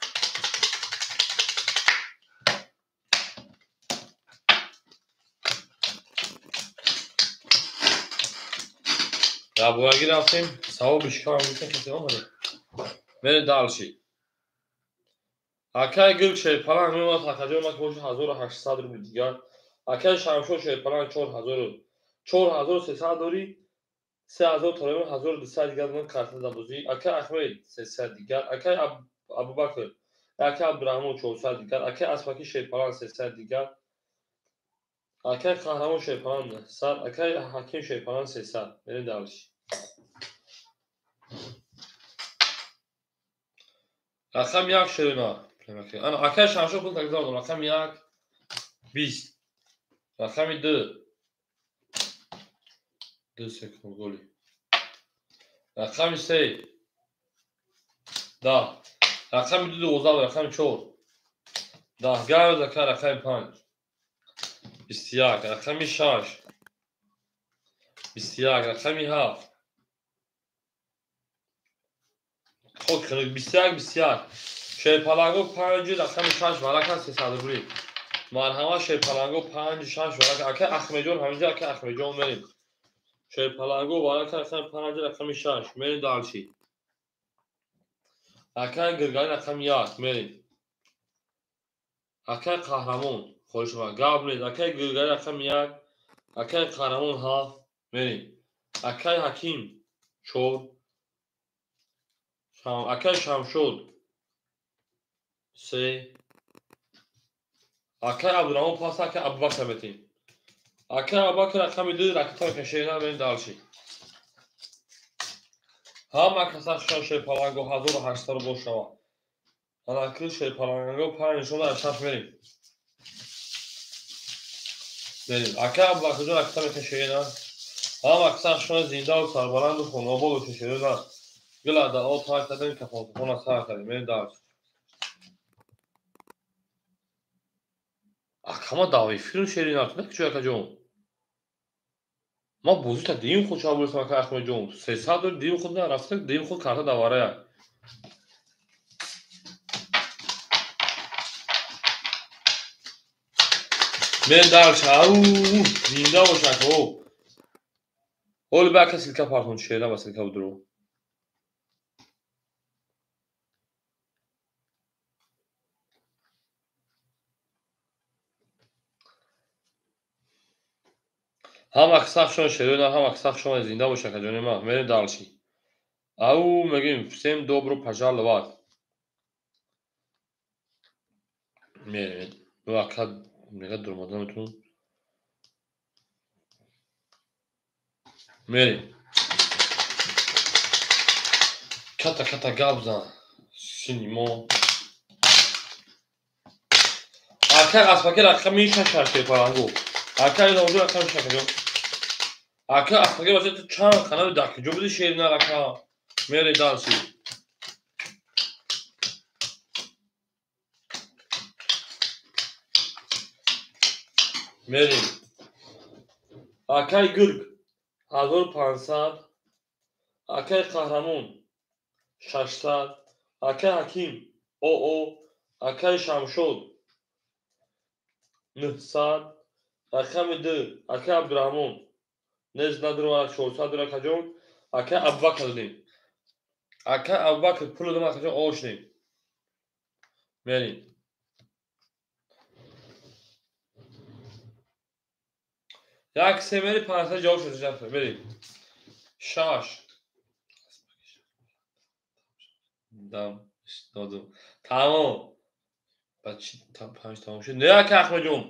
Рабоягӣ рафтем, савоби шикарам гуфтем, касе омаде. Мерем дальше. Акай гул шерпаланг меомад, акаҷон мак бошад 1800 рубл дигар. Акай Шамшод шерпаланг 4000, 4300 дорӣ, 3000 толибон, 1200 дигар ман карта дабозӣ. Акай Ахмед 300 дигар, акай Абубакр, акай Абдурахмон 400 дигар, акай Аспаки шерпаланг 300 дигар, акай Қаҳрамон шерпаланг 100, акай Ҳаким шерпаланг 300. Мерем дальше. Рақам як шерона. Ана акай Шамшод пул такзор дорам. Рақами як 20. Рақами ду. 2 секунд голи. Рақами се 10. Рақами ду 12, рақами чор 10. Гав зака рақами панҷ 21, рақами шаш 21, рақами ҳафт хок 21 21. Шерпаланго 5 рақами 6 варака 300 рубли. Марҳамат шерпаланго 5 6 варака. Акай Ахмеджон ҳаминҷа, акай Ахмеджон мерем. Шерпаланго варака рақами 5 рақами 6 мерем дальше. Акай Гиргали рақами 1 мерем. Акай Қаҳрамон хоҳиш мекунам. Гап нест. Акай Гиргали рақами 1, акай Қаҳрамон 7 мерем. Акай Ҳаким 4, акай Шамшод 3, акай Абдурахмон пас, акай Абубакр метем. Акай Абубакр рақами 2 ракета мекашем, мерем дальше. Ҳама каса шон шерпаланго 1800 рубл шава. Анаки шерпаланго 5 нишон 6 мерем. Мерем. Акай Абубакр ҷон ракета мекашем. Ҳама каса шон зиндаву сарбаланду хонаобод бошед шерона. Гила да о тар кардем, кафонхона сар кардем, мерем дальше. Акама дави филм шерина, ту куҷо акаҷон? Ма бозита дим худ чабурисам ака Ахмеджон. 300 дор дим худ на рафта, дим худ карта даварая. Мерем дальше. Ау, зинда бош ака. Оли ба ака силка партон шерина ба силка будро. Ҳам аксахшон шерона, ҳам аксахшон зинда бош акаҷони ман. Мерем дальше. Ау мегем всем добро пожаловать. Мерем. Ну ака мега дуромада метун. Мерем. Ката ката гап зан. Сини мо. Ака Аспаки рақами 6 шерпаланго. Ака Иломҷон рақами 6 акаҷон. Ака Аспаки бача ту чанд қанави дар куҷо буди шерина ака? Мерем дальше. Мерем. Акай Гург 1500, акай Қаҳрамон 600, акай Ҳаким ОО, акай Шамшод 900, рақами 2 акай Абдурахмон нез надорам 400 дора акаҷон, акай Абубакр додем. Акай Абубакр пул додам акаҷон, ошнем. Мерем. Як се мери 500 ҷавоб шуд, ҷафар. Мерем. 6 дам додум. Тамом. Баъд чи панҷ тамом шуд? Не, ака Аҳмадҷон.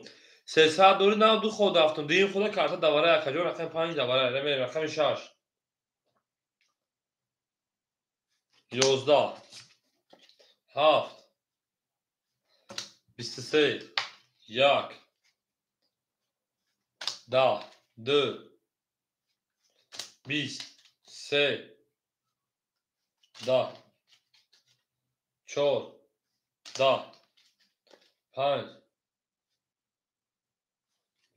300 дори нав ду ход рафтум. Дуюм хода карта давара, акаҷон, рақами 5 давара. Мерем рақами 6. 11 7 23 1 10 2 20 3 10 4 10 5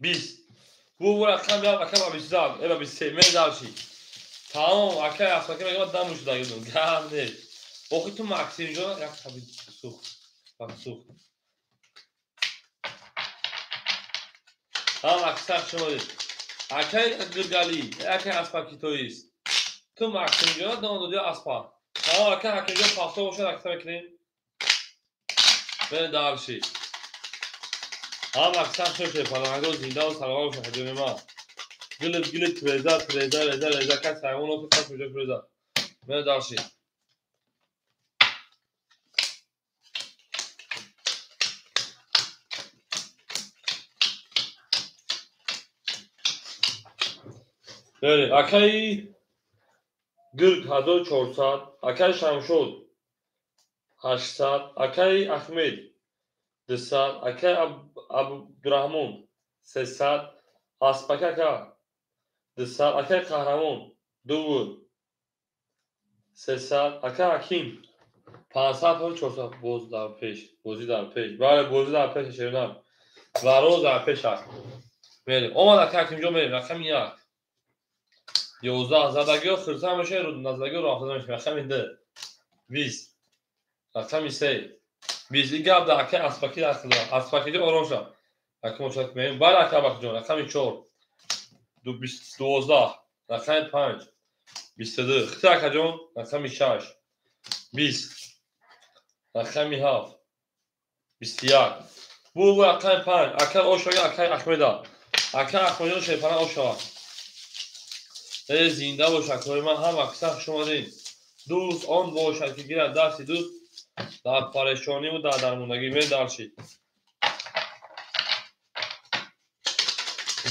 20. Бу рақам як акам 22 эва 23 медарши. Тамом, акай асаки мегам дам шуда гап нест. Охи ту Максимҷон як таби сухт. Сухт. Ҳам аксар шумо акай Гиргали, акай аспаки тоист. Ту Максимҷон дам доди аспа. Тамом, акай Ҳакимҷон пафто бошад, акса мекунем. Медарши. Ҳам аксар шумо паланго зинда ва саломат бошад, ҳаҷони ман. Гилит гилит треза треза реза реза кас ҳайвон оту кас меҷа треза. Медарши. Бери, акаи Гирг 1400, акаи Шамшод 800, акаи Ахмед 200, акаи Абдураҳмон 300, Аспака ака 200, акаи Қаҳрамон 2 300, акаи Ҳаким 500, 400. Боз дар пеш, бозӣ дар пеш. Бале, бозӣ дар пеш, шеринам. Ва роз дар пеш аст. Мерем. Омад акаи Ҳакимҷон, мерем. Рақами 1. 11 задагиҳо хирса мешавад, назадагиҳо роҳафтода мешавад. Рақами 2 20, рақами 3 20. Ин гап дар акаи Аспакӣ дар хизмат. Аспакиҷон ором шав. Акаи мо меем. Бале, акаи Абакиҷон. Рақами 4 12, рақами 5 22. Хити акаҷон. Рақами 6 20, рақами 7 21. Бу рақами 5. Акаи Ошага, акаи Ахмеда. Акаи Ахмеҷон шерпана Ошава. Зинда бош, акои ман, ҳам аксар хуш омадед. Дӯст он бошад, ки гирад дасти дӯст дар парешониву дар дармондагӣ. Медаршид.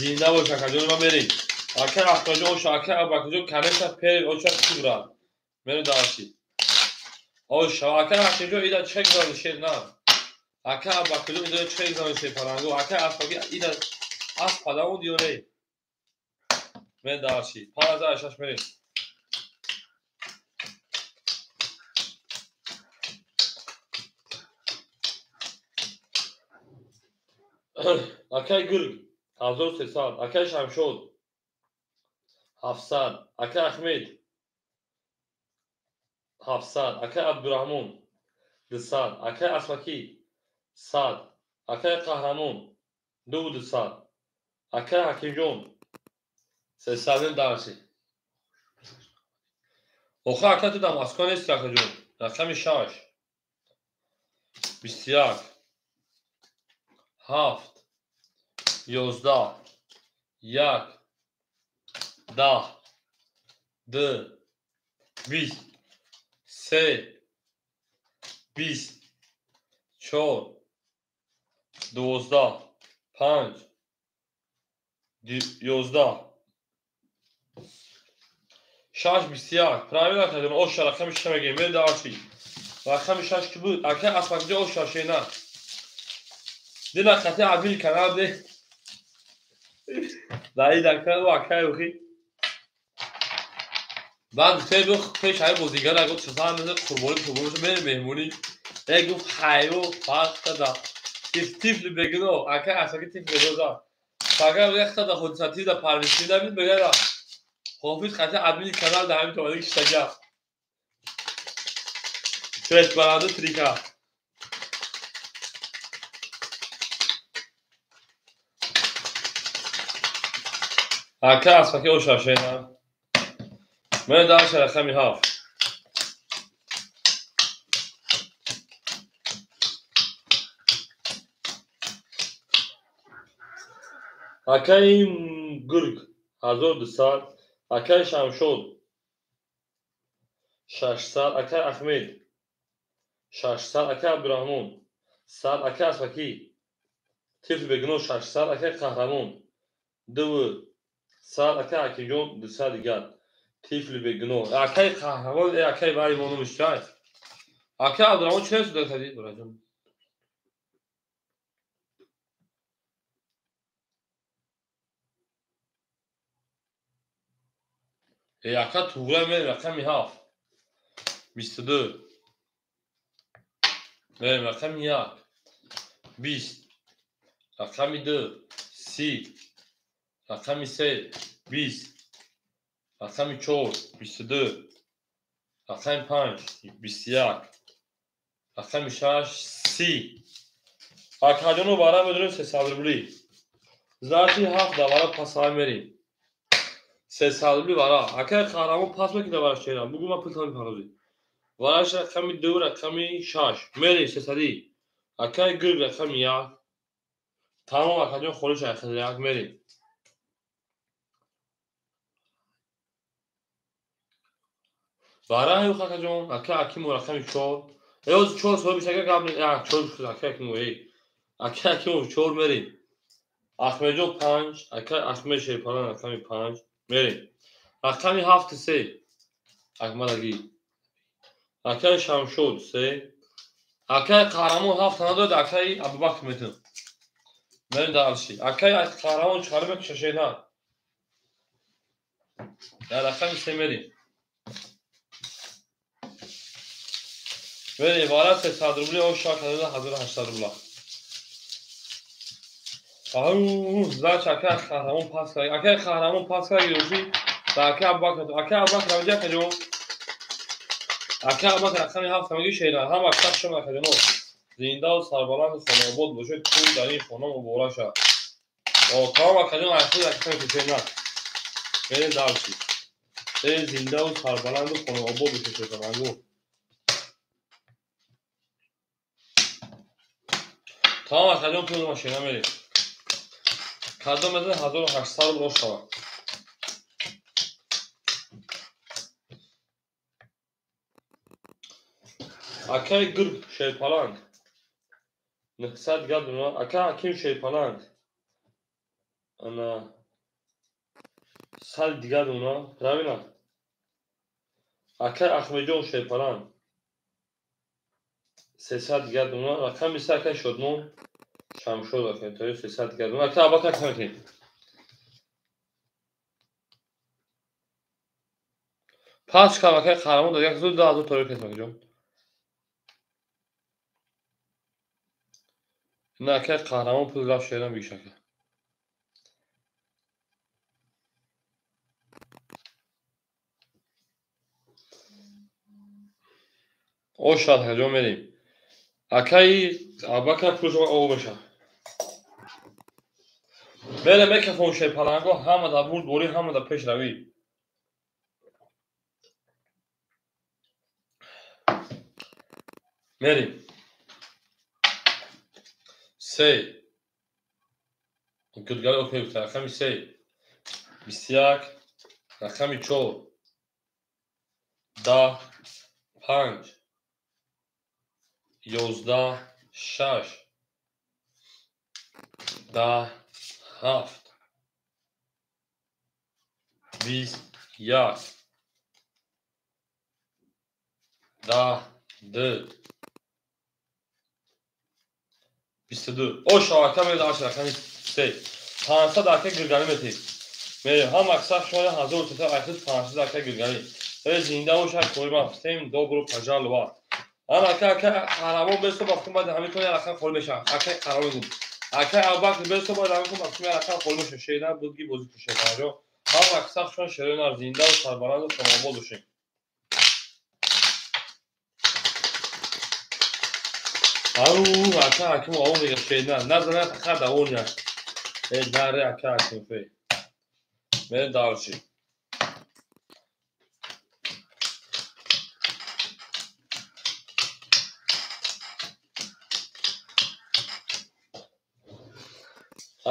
Зинда бош, акаҷони ман, мерем. Акаи Ахмаҷон оша, акаи Абакаҷон, конечно, пери оша кибрад. Мерем даршид. Оша, акаи Ҳакимҷон ида чӣ гузарони шер на. Акаи Абакаҷон ида чӣ гузарони шер паланго. Акаи Аспаки ида асп падамуд ё не? Медаршид. 56 мерем. Акаи Гирг 1300, акаи Шамшод 700, акаи Ахмед 700, акаи Абдураҳмон 200, акаи Аспакӣ 100, акаи Қаҳрамон 200, акаи Ҳакимҷон 300. Дарси. Охир ака ту дар Москва нести, акаҷон. Рақами 6 21 7 11 1 10 2 20 3 20 4 12 5 11 6 21. Правильно, акаҷон, оша рақами 6 мегӯем. Мерем дарси. Рақами 6 ки буд? Акаи Аспакиҷон оша шена. Дина хати админ канал де. Даи дакта ӯ акаи охи. Баъд гуфте бу пеш ҳай бозигара гуфт шусан меза қурбони қурбони шуд мерем меҳмонӣ. Э гуфт ҳайво фарқ када. Тифли бегуноҳ, акаи Аспаки тифли бегуноҳ зад. Фақат яхта да ҳодисатӣ да парвизӣ да мегӯяд Ҳофиз хати админи канал дар ҳамин томадаги шиштага. Треш баранду трика. Ака Аспаки оша шена. Мен дарша рақами 7. Акаи Гирг 1200, акаи Шамшод 600, акаи Ахмед 600, акаи Абдураҳмон 100 акай Аспакӣ тифли бегуноҳ 600 акай Қаҳрамон 200 акай Акимҷон 200 дигар тифли бегуноҳ акай Қаҳрамон акай вари мо номиш чай акай Абдураҳмон чӣ суда кардӣ бораҷон ака туғра мерем рақами 7 22 мерем рақами 1 20 рақами 2 30 рақами 3 20 рақами 4 22 рақами 5 21 рақами 6 30 акаҷону бара медонем 300 рубли значи 7 давара пасай мерем 300 рубли вара акай Қаҳрамон пас мекунад вара шера бугу ман пул тамом мепардозӣ вараш рақами 2 рақами 6 мерем 300 акай гург рақами 1 тамом акаҷон холиш як мерем вара юх акаҷон акай Акиму рақами 4 ёз 4 соҳиби шака гап 4 акай Акиму акай Акиму 4 мерем Ахмедҷон 5 акай Ахмед Шерпалан рақами 5 мерем рақами 7 3 Акмалагӣ акай Шамшод 3 акай Қаҳрамон 7 надорад акай Абубакр метун мерем дарши акай Қаҳрамон чиқарӣ мекуша шена дар рақами 3 мерем мерем вара 300 рубли оша кадада 1800 рубла Значит, акай Қаҳрамон пас кард. Акай Қаҳрамон пас кард гирифти. Да акай Абубакр. Акай Абубакр равҷа каҷо. Акай Абубакр рақами 7 меги шера. Ҳама аксар шумо акаҷоно. Зиндаву сарбаланду хонаобод бошед. Тӯй дар ин хона муборак шавад. Тамом акаҷон айхуд акаҷон кушена. Мерем дарши. Зиндаву сарбаланду хонаобод бошед шерпалангу. Тамом акаҷон пул машина мерем. Кадом мезан 1800 рубл шавад. Акай Гург Шерпаланг 900 дигар дуна. Акай Аким Шерпаланг ана 100 дигар дуна. Правильно? Акай Ахмедҷон Шерпаланг 300 дигар дуна. Рақами 3 акай Шодмон Шамшод акай то 300 дигар дуна. Акай Абакар кам мекунем. Пас кам акай Қаҳрамон дар як зуд 2000 торе кес акаҷон. На акай Қаҳрамон пул рафт шерам бигиш ака. Ошад акаҷон мерем. Акай Абакар пулш об мешавад. Мерем мекафон шерпаланго ҳама дар бурд борӣ ҳама дар пешравӣ. Мерем. 3 гудгали окей рақами 3 21 рақами 4 10 5 11 6 10 7 21 10 2 22 оша ака меред арш рақами 3 500 ака гирганӣ метиҳед. Мерем ҳам аксар шумо 1300 айхуд 500 ака гирганӣ. Зинда бошад кори ман всем добро пожаловать. Ана ака ака Қаҳрамон бесо бафтум баъд ҳамин кон як рақам холӣ мешавад. Акай Қаҳрамон гум. Акай Абубакр бесо баъд ҳамин кон бафтум як рақам холӣ мешавад. Шеъра будги бозӣ кушед. Ҳам аксар шумо шеърҳои зиндаву сарбаланду хонаобод бошед. Ау, ака Акиму ау мега шеъра. Назанад ака давоня. Наре ака Акиму фе. Мерем дарши.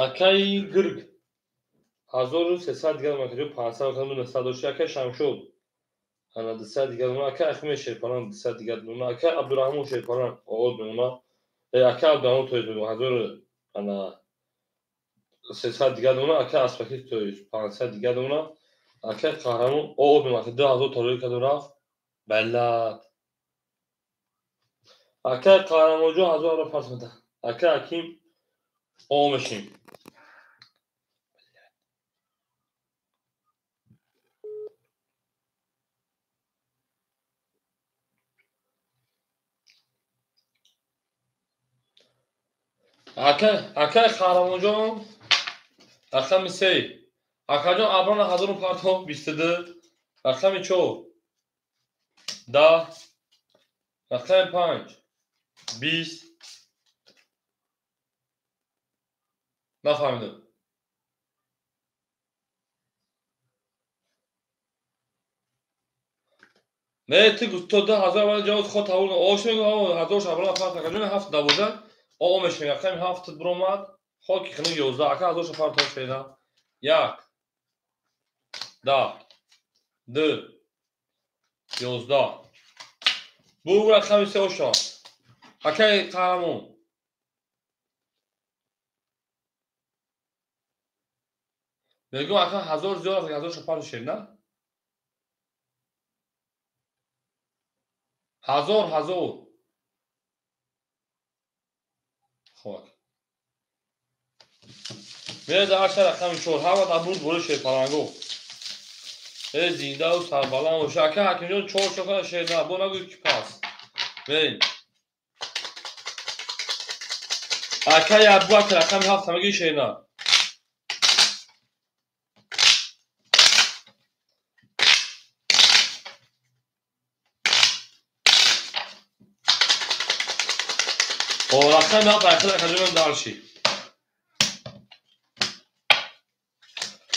Акай Гург 1300 дигар макаҷо 500 900 дошт. Акай Шамшод ана 200 дигар дуна. Акай Ахмед Шерпалан 200 дигар дуна. Акай Абдураҳмон Шерпалан овоз мемонад. Ака Абдураҳмон тоиз 1300 дигар дона, ака Аспаки тоиз 500 дигар дона, ака Қаҳрамон об мемака 2000 толори каду рафт. Балад. Ака Қаҳрамонҷон 1000 ро пас мета. Ака Аким о мешим. Ака Қаҳрамонҷон рақами 3. Акаҷон Аброна 1000 партов 22, рақами 4 10, рақами 5 20. Нафаҳмидам. Не, ту то 2000 вали ҷавоб ход тавул. Ош мегӯ, 1000 шаброна парт акаҷон 7 12 о мешем, рақами 7 биромад. Хоки хинук 11. Ака 1000 партов шеда. 1 10 2 11. Бу рақами 3 оша. Акаи Қаҳрамон. Мегӯм ака 1000 зиёд аст, 1000 шапар шед, на? 1000. Хоб. Мерад арша рақами 4. Ҳама дар бурд бори шерпаланго. Зиндаву сарбаланд боша. Ака Ҳакимҷон 4 шока шер на, бо нагӯй ки пас. Мерем. Ака Абубакр рақами 7 ҳамагӣ шер на. Рақами 7 айхел акаҷонам дарши.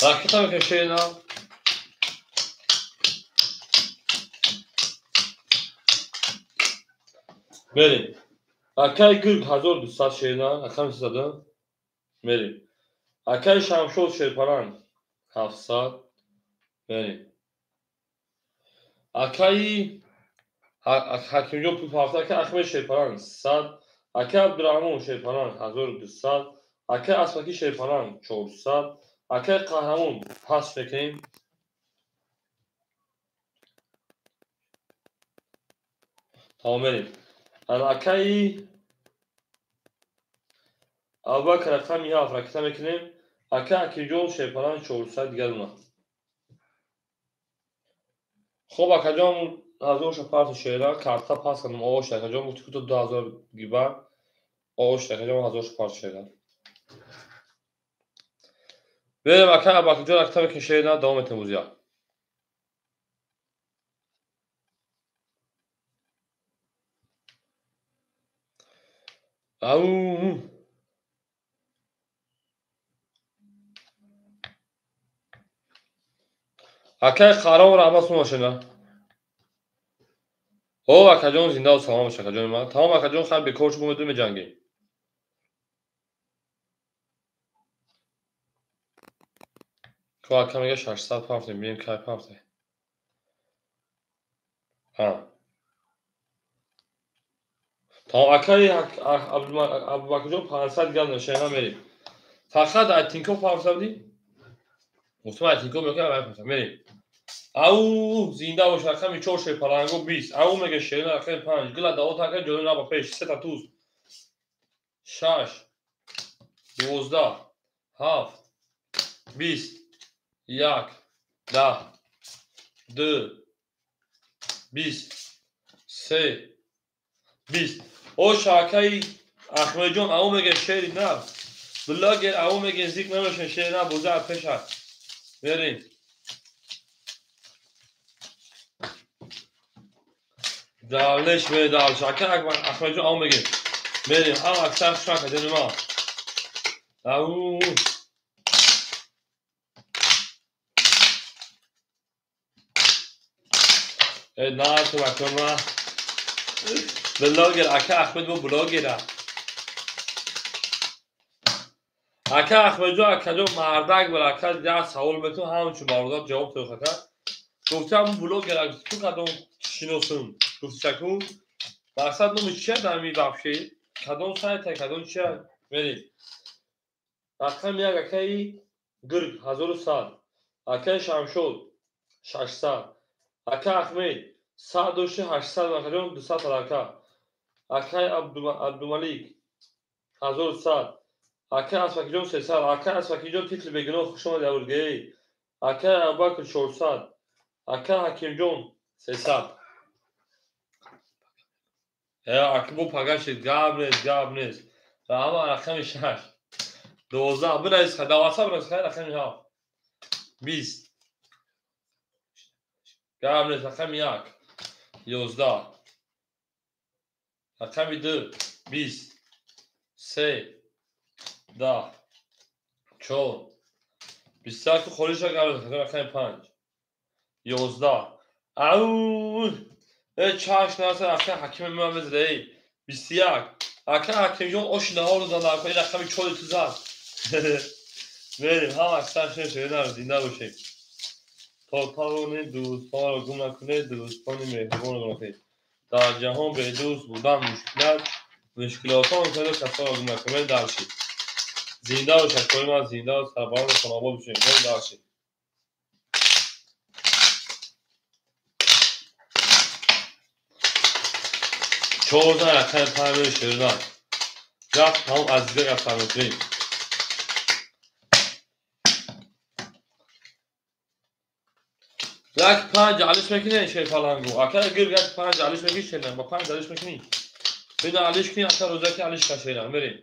Ракета мекашед на. Мерем. Акаи Гург 1200 шер на, рақами 300. Мерем. Акаи Шамшод шерпаранг 700. Мерем. Акаи Ҳакимҷон пул 700, акаи Ахмед шерпаранг 100, ака Абдураҳмон шерпаланг 1200, ака Аспаки шерпаланг 400, ака Қаҳрамон пас мекунем. Тамом мерем. Акаи Абубакр рақами 7 ракета мекунем. Ака Акимҷон шерпаланг 400 дигар дона. Хоб акаҷон 1000 парту шера карта пас кардам. Ош акаҷон гуфти ки то 2000 гибар. Ош акаҷон 1000 парту шера. Берем ака Абакаҷон ракета мекунем шера, давом метем бозия. Ау. Акаи Қаҳрамон раҳмат сум бошед. О акаҷон зиндаву саломат бош акаҷони ман. Тамом акаҷон хайр бекор шуд бо меҷангем. Ко ака мега 600 пафтем, бинем кай пафте. Ҳа. Тамом акаи Абубакрҷон 500 гап нашена мерем. Фақат Айтинков пафта будӣ? Гуфтам Айтинков мекунам, ай пафта мерем. Ау зинда бош рақами 4 шерпаланго 20. Ау мега шерина рақами 5. Гила давот ака ҷони наба пеш 3 та туз. 6 12 7 20 1 10 2 20 3 20. Ош акаи Ахмедҷон ау мега шери нар. Блогер ау мега зик намешен шери нар боза пеша. Мерем. Далеш медалш. Ака Ахмедҷон ау мега. Мерем. Ҳам аксар шука ҷони ма. Ау. На ту акама. Блогер ака Ахмед бо блогера. Ака Ахмедҷон акаҷон мардак бир ака як савол метун ҳамчун бародар ҷавоб тӯх ака. Гуфтам блогер ту кадом шиносум? Гуфтишаку мақсад номи чия дар ми вообще? Кадом сайта, кадом чия мерем. Рақами 1 акаи Гирг 1100, акаи Шамшод 600, акаи Ахмед 100 дошти 800 акаҷон 200 тарака, акаи Абдумалик 1100, акаи Асфакиҷон 300, акаи Асфакиҷон тифли бегуноҳ хуш омадӣ абургей, акаи Абубакр 400, акаи Ҳакимҷон 300. Аки бо пагашид, гап нест, гап нест. Ҳама рақами 6, 12 бинавис, даваса бинавис, рақами 7, 20, гап нест, рақами 1, 11, рақами 2, 20, 3, 10, 4, 21 холиша гап нест, рақами 5, 11. Ау, чашм нараса, акаи Ҳакими ман безада, эй 21, акаи Ҳакимҷон оши наҳору зада, ин рақами 4 ту зад. Мерем, ҳама аксар шеринар, зинда бошем. То тавонед дӯстонро гум накунед, дӯстони меҳрубонро гум накунед. Дар ҷаҳон бедӯст будан мушкил аст, мушкилотон кунед, касонро гум накунед. Даршид. Зинда бошад, кори ман зинда, сарбаланду хонобод бошем. Мерем даршид. 14 рақами 5 шеринар. Рафт тамом азиза гап мекунем. Як 5 алиш мекунӣ шерпалангу. Ака гир як 5 алиш мекунӣ шернан. Ба 5 алиш мекунӣ. Бина алиш кунӣ, ака рӯзаки алиш ка шернан. Мерем.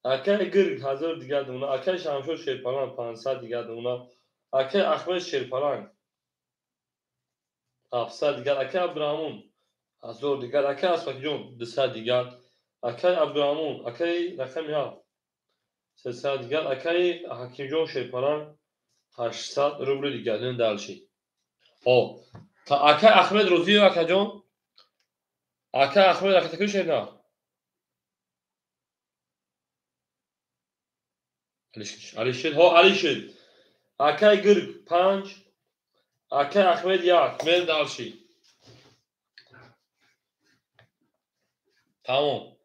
Ака гир 1000 дигар дуна. Ака Шамшод шерпаланг 500 дигар дуна. Ака Ахмед шерпаланг 700 дигар. Ака Абдураҳмон 1000 дигар. Ака Асфакиҷон 200 дигар. Акаи Абдураҳмон, акаи рақами 7 300 дигар. Акаи Ҳакимҷон шерпаланг 800 рубли дигар. Ин далши. О, акаи Ахмед Розиев акаҷон. Акаи Ахмед ака такри шерна. Алишер, ҳо Алишер. Акаи Гирг 5, акаи Ахмед 1. Мер далши. Тамом.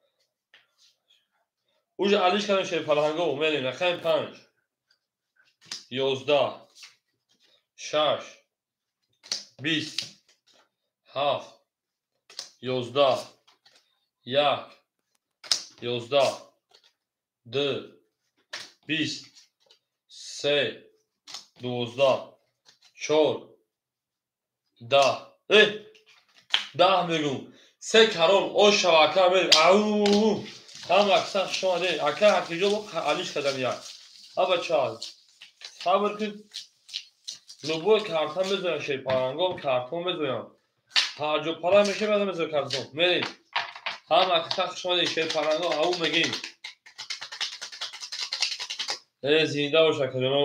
Уже алиш кардем шерпаланго, мерем рақами 5, 11, 6, 20, 7, 11, 1, 11, 2, 20, 3, 12, 4, 10. 10 мегум. 3 карон ош шава ака мерем. Ау! Ҳама аксар хуш омадед. Ака Ҳакимҷон алиш кардам як. Аба ча? Сабр кун. Любой карта мезоям шерпалангом, картон мезоям. Ҳарҷо пала меша баъда мезоям картон. Мерем. Ҳама аксар хуш омадед шерпаланго, ау мегим. Зинда бош акаҷоно.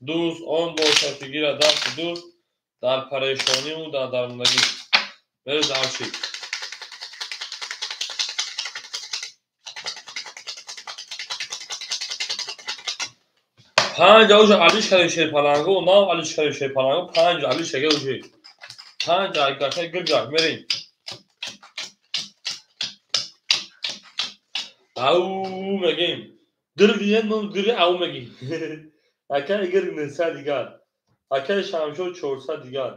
Дӯст он бошад ки гирад дасти дӯст дар парешониву дар дармондагӣ. Мерем даршид. 5 уже алиш кардем шерпалангу, нав алиш кардем шерпалангу, 5 алиш шага уже. 5 акаи гиргак мерем. Ау мегим. Гирг ном гирг ау мегим. Акаи Гирг 900 дигар. Акаи Шамшод 400 дигар.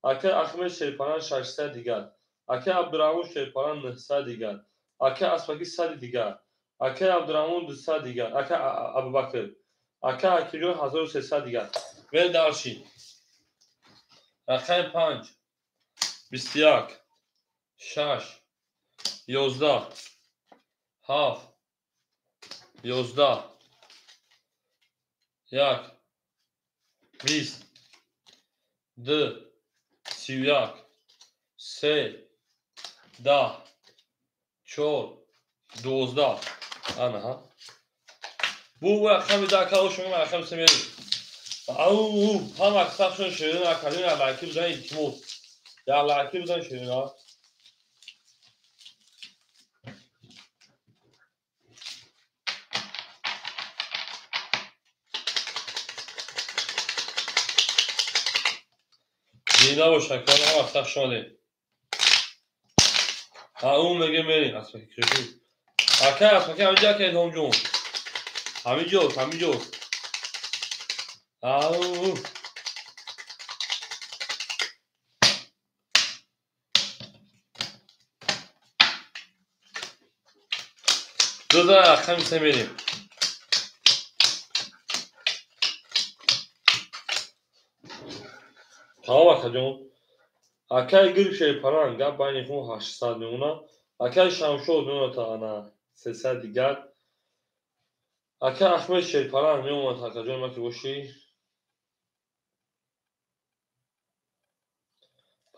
Акаи Ахмед шерпаланг 600 дигар. Акаи Абдураҳмон шерпаланг 900 дигар. Акаи Асфаки 100 дигар. Акаи Абдураҳмон 200 дигар. Акаи Абубакр. Акаи Ҳакимҷон 1300 дигар. Мерем дарши. Рақами 5, 21, 6, 11, 7, 11, 1, 20, 2, 31, 3, 10, 4, 12. Ана ҳа. Бу рақами 10 ака ош мегӯям, рақами 3 мерем. Ау, ҳама аксаршон шерин акаҷон як лайки бизанед, илтимос. Як лайки бизанед шерина. Зинда бош акаҷон, ҳама аксар хуш омадед. Ау меге мерем аспаки киши. Акай аспаки ҳаминҷо ака Илҳомҷон. Ҳаминҷост, ҳаминҷост. Ау. Дуда рақами се мерем. Тамом акаҷон. Акай гириф шерпаранг гап байни хун 800 мемонад. Акай Шамшод мемонад ана 300 дигар. Акай Ахмед шерпаранг мемонад акаҷон ма ки бошӣ.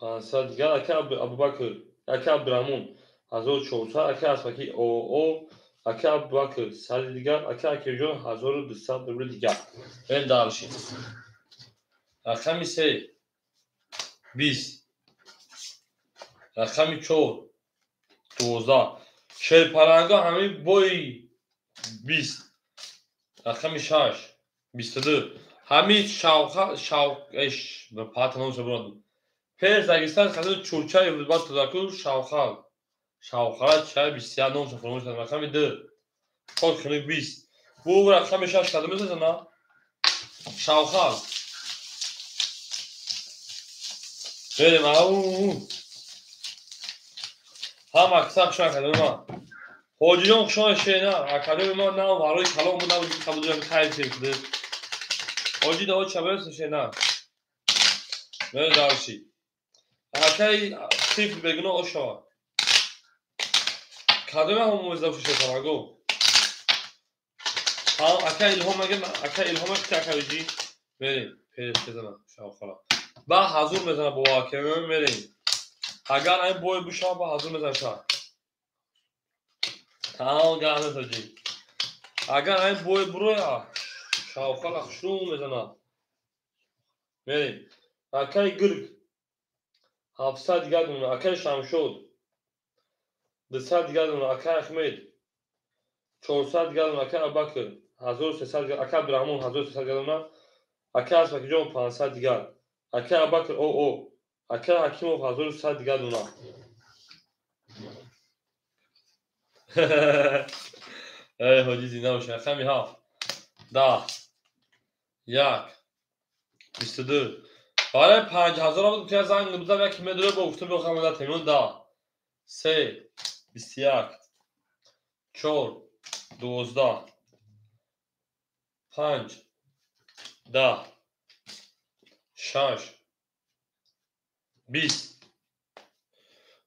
500 дигар. Акай Абубакр, акай Абдураҳмон 1400, акай Аспаки ОО, акай Абубакр 100 дигар, акай Акимҷон 1200 рубли дигар. Берем дальше. Рақами се 20, рақами 4 12. Шерпаранга ҳамин бои 20, рақами 6 22. Ҳамин шавқа шавқ эш патаном шабурад. Пеш Дагестан хазин чурчаи бад тадаку шавқал. Шавқала чай 21 ном шафурмош кард. Рақами 2 код хунук 20. Бу рақами 6 кадом месазана? Шавқал. Берем ау. Ҳам акса хушон академи ман. Ҳоҷиҷон хушон шена. Академи ман нав барои калом буд, нав қабул хайр шуд. Ҳоҷи дао чабер шена. Мерем дальше. Акай тифл бегуноҳ ошава. Кадоме ҳам муиза шушетараго? Ҳам акай Илҳом меге, акай Илҳом меге, акай ҳоҷи. Мерем, пеш мезана шавхала. Ба ҳазур мезана бо акай мерем. Агар ин бой бишава ба ҳазур мезана ша. Тамом гап ҳоҷи. Агар ин бой буроя шавхала хушрӯ мезана. Мерем. Акай Гирг 700 дигар мемонад. Акай Шамшод 200 дигар мемонад. Акай Ахмед 400 дигар мемонад. Акай Абубакр 1300 дигар. Акай Абдураҳмон 1300 дигар мемонад. Акай Аспакиҷон 500 дигар. Акай Абубакр ОО, акай Ҳакимов 1100 дигар мемонад. Эй ҳоҷи зинда бошед. Рақами 7 10 1 22. Барои 5000 буд ки занг бизам яке медуре бо гуфтам бихоҳам муддат мемон 10 3 21 4 12 5 10 6 20.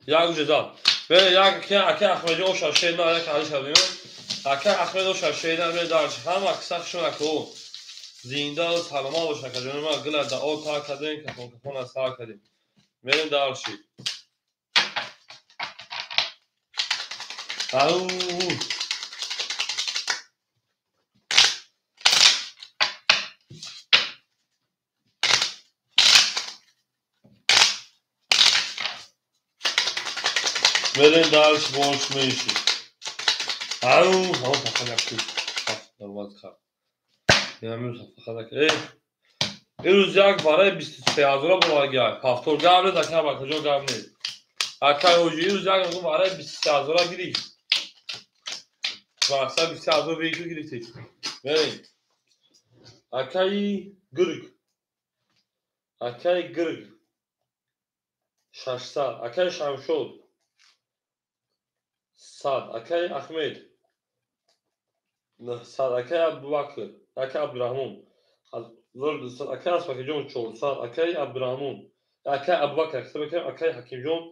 Як ҷаза. Бере як ака Ахмедҷон оша шена як али шавем. Ака Ахмед оша шена ме дарш ҳама киса хушон аку. Зинда ва саломат бош акаҷон ма гила дао та кардем кафон кафон аз сар кардем. Мерем дарши. Ау. Мерем дарш бош меши. Ау, ҳаво фақат як чиз. Нормал хар. Намир фақат як. Эй. Ирӯз як барои 23000 булагай. Повтор гап нест, ака ба куҷо гап нест. Акай ҳоҷи ирӯз як барои 23000 гирифт. Вақта 23000 веку гирифтед. Мерем. Акаи Гирг. Акаи Гирг. 600. Акаи Шамшод 100. Акаи Ахмед 900. Акаи Абубакр, акаи Абдураҳмон 1200. Акаи Аспакиҷон 400. Акаи Абдураҳмон, акаи Абубакр, акаи Ҳакимҷон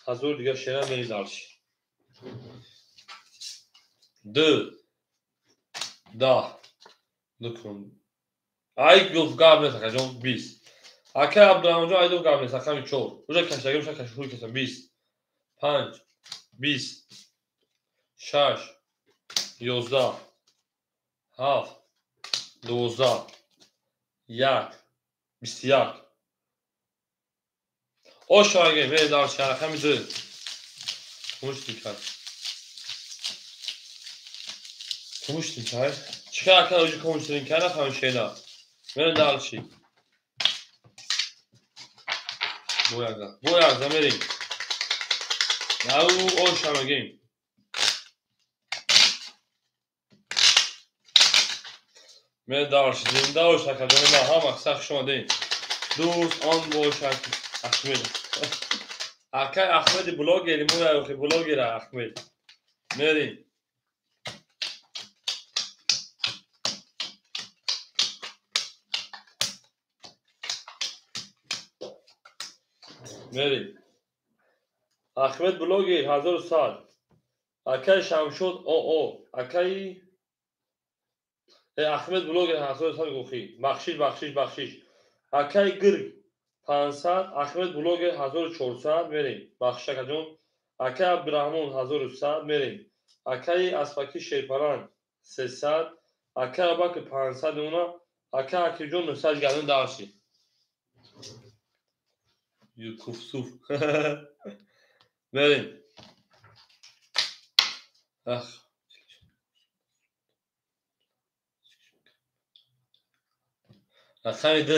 1000 дигар шера мерем дарши. 2 10 дукун. Ай гуфт гап нест акаҷон 20. Акаи Абдураҳмонҷон ай гуфт гап нест рақами 4. Уже каштагим ша кашхуй касам 20 5 20 6 11 7 12 1 21. Ошаге мерем дарши рақами 2. Кумуш дикар. Кумуш дикар. Чӣ ака оҷи кумуш дикар нафаҳмем шена. Мерем дарши. Бояга. Бояга мерем. Ау оша мегем. Медарш зинда бош акаҷони ман, ҳама қисса хуш омадед. Дӯст он бошад Ахмед. Акай Ахмеди блогери мо охи блогера Ахмед. Мерим. Мерим. Ахмед блогер 1100. Акай Шамшод ОО. Акай Ахмед блогер 1100 гуфти. Бахшиш, бахшиш, бахшиш. Акай Гирг 500, Ахмед блогер 1400 мерем. Бахшиш акаҷон. Акай Абдураҳмон 1100 мерем. Акай Асфаки Шерпаланг 300, Акай Абакр 500 мемона, Акай Акимҷон 900 гардон дарши. Юкуфсуф. Мерем. Ах. Рақами ду,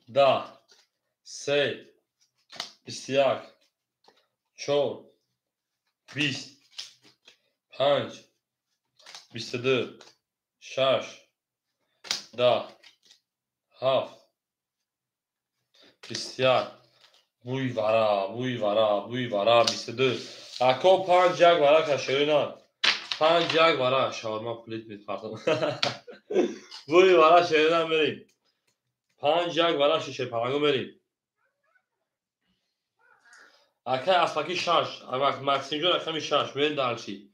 10, 3, 21, 4, 20, 5, 22, 6, 10, 7, 21. Бӯи вара, бӯи вара, бӯи вара, 22. Ако 5 1 вара кашерина. 5 1 вара шаурма пулит мепартам. Бӯи вара шерина мерим. 5 1 вара шишепалаго мерим. Акай Асфаки 6, Максимҷон рақами 6, мерим дарши.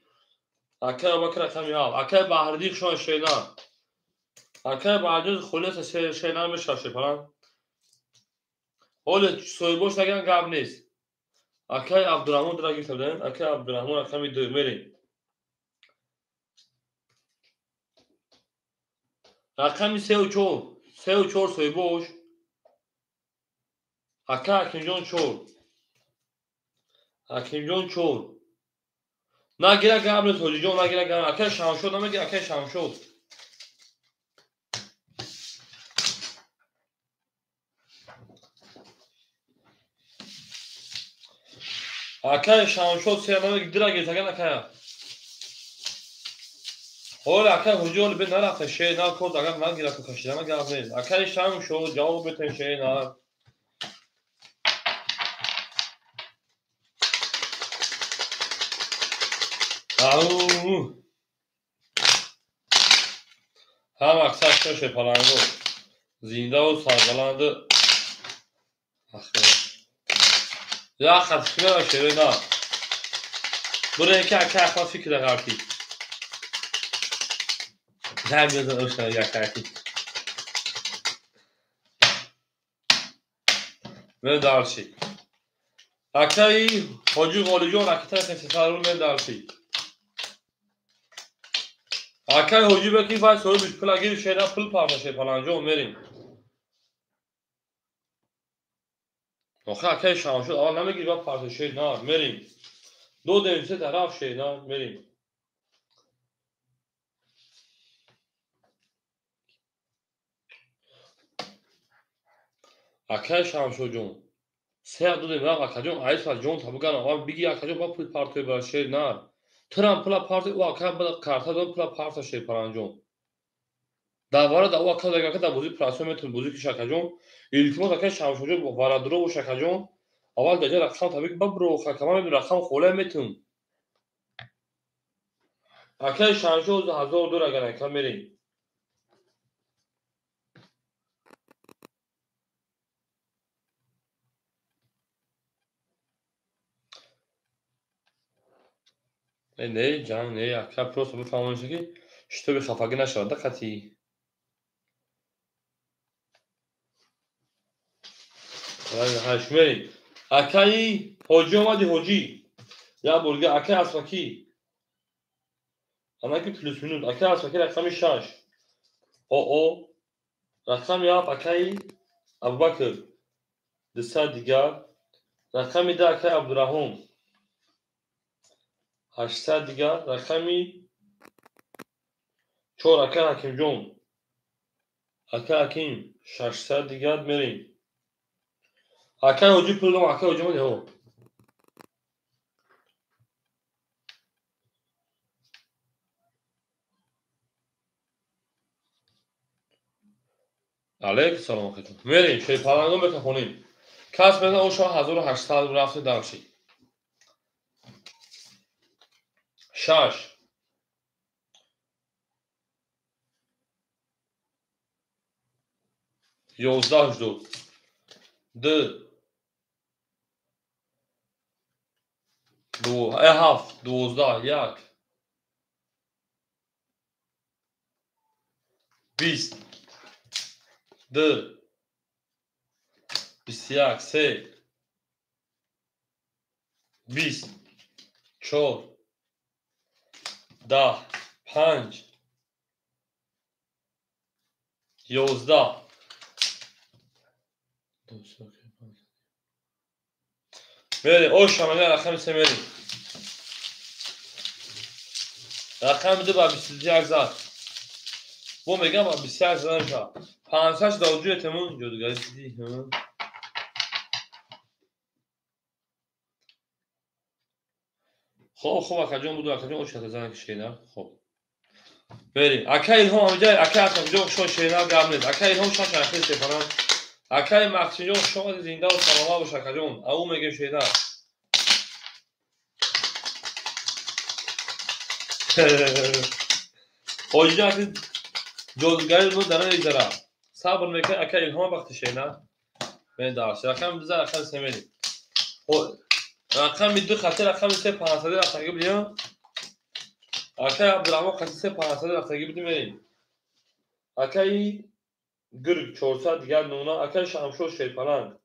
Акай Абубакр рақами 7, акай Баҳриддин хушон шерина. Акай Баҳриддин хулеса шерина мешава шерпаланг. Ҳоле соҳибош нагиран гап нест. Акай Абдураҳмон дора гирифта будем. Акай Абдураҳмон рақами 2 мерим. Рақами 3 ва 4, 3 ва 4 соҳибош. Акай Акимҷон 4. Акимҷон 4. Нагира гап нест ҳоҷиҷон, нагира гап. Акай Шамшод намегира, акай Шамшод. Акай Шамшод се намегира, дира гирифтаган акая. Ҳоле акай ҳоҷи ҳоле бе нарафта шер на код агар нагира ку кашидана гап нест. Акай Шамшод ҷавоб бетен шер на. Ау. Ҳама қисса шоше паланго. Зиндаву сарбаланду. Як хат фикр шере на. Буре ки акай Ахмад фикр ғарти. Зай бизан ошна як хати. Мен дарши. Акай ҳоҷи Ғолиҷон акай сесарул мен дарши. Акай ҳоҷи беки вай соҳибиш пула гирифт шера пул парта шепаланҷон мерим. Охе акай Шамшод аввал намегири баъд парта шер на мерим. Додем се тараф шер на мерим. Акай Шамшодҷон се додем рафт акаҷон айса ҷон табуган аввал биги акаҷон баъд пул партои бара шер на. Турам пула парта ӯ ака карта дод пула парта шер паланҷон. Дар вара да ӯ ака дагака дар бозӣ прасо метавон бозӣ киш акаҷон. Илтимос акай Шамшодҷон варадуро бош акаҷон. Аввал даҷа рақам табик ба бро акама мебин рақам холия метавон. Акай Шамшод 1002 агар ака мерем. Не, ҷанг не, ака просто бифаҳмонед ки шитоби хафагӣ нашавад да қатъӣ. Ҳашмерим. Акаи ҳоҷӣ омади ҳоҷӣ. Як бор дига акаи Асфакӣ. Анаки плюс минус. Акаи Асфакӣ рақами 6. ОО. Рақами 7 акаи Абубакр. 200 дигар. Рақами 10 акаи Абдураҳмон. 800 дигар. Рақами 4 акаи Ҳакимҷон. Акаи Ҳаким 600 дигар мерем. Акаи ҳоҷӣ пул дом, акаи ҳоҷӣ омади ҳо. Алейкум салом акаҷон. Мерем, шерпалангон бикафонем. Кас мезан оша 1800 рафти дарши. 6 11 2 2 7 12 1 20 2 21 3 20 4 10 5 11 мерем. Оша мега рақами 3 мерем. Рақами 2 ба 21 зад. Бо мегам ба 21 зад намешавад. 56 давҷӯ темун ҷодугари дидӣ. Хоб, хоб, акаҷон буду, акаҷон оша зан кишена. Хоб. Мерем. Ака Илҳом ҳамиҷа, ака Асамҷон шо шена гап нест. Ака Илҳом шаш ахир шефанам. Акаи Мақсимҷон шоди зинда ва саломат бош акаҷон. Ау мегем шена. Ҳоҷиҷон аки ҷодугари мо дар намегзара. Сабр мекунем ака Илҳом вақти шена. Мен дарс. Рақами 2 рақами 3 мерем. Рақами 2 хати рақами 3 500 рафтагӣ будем. Акаи Абдурахмон хати 3 500 рафтагӣ будем мерем. Акаи Гирг 400 дигар нуна, акаи Шамшод Шерпаланг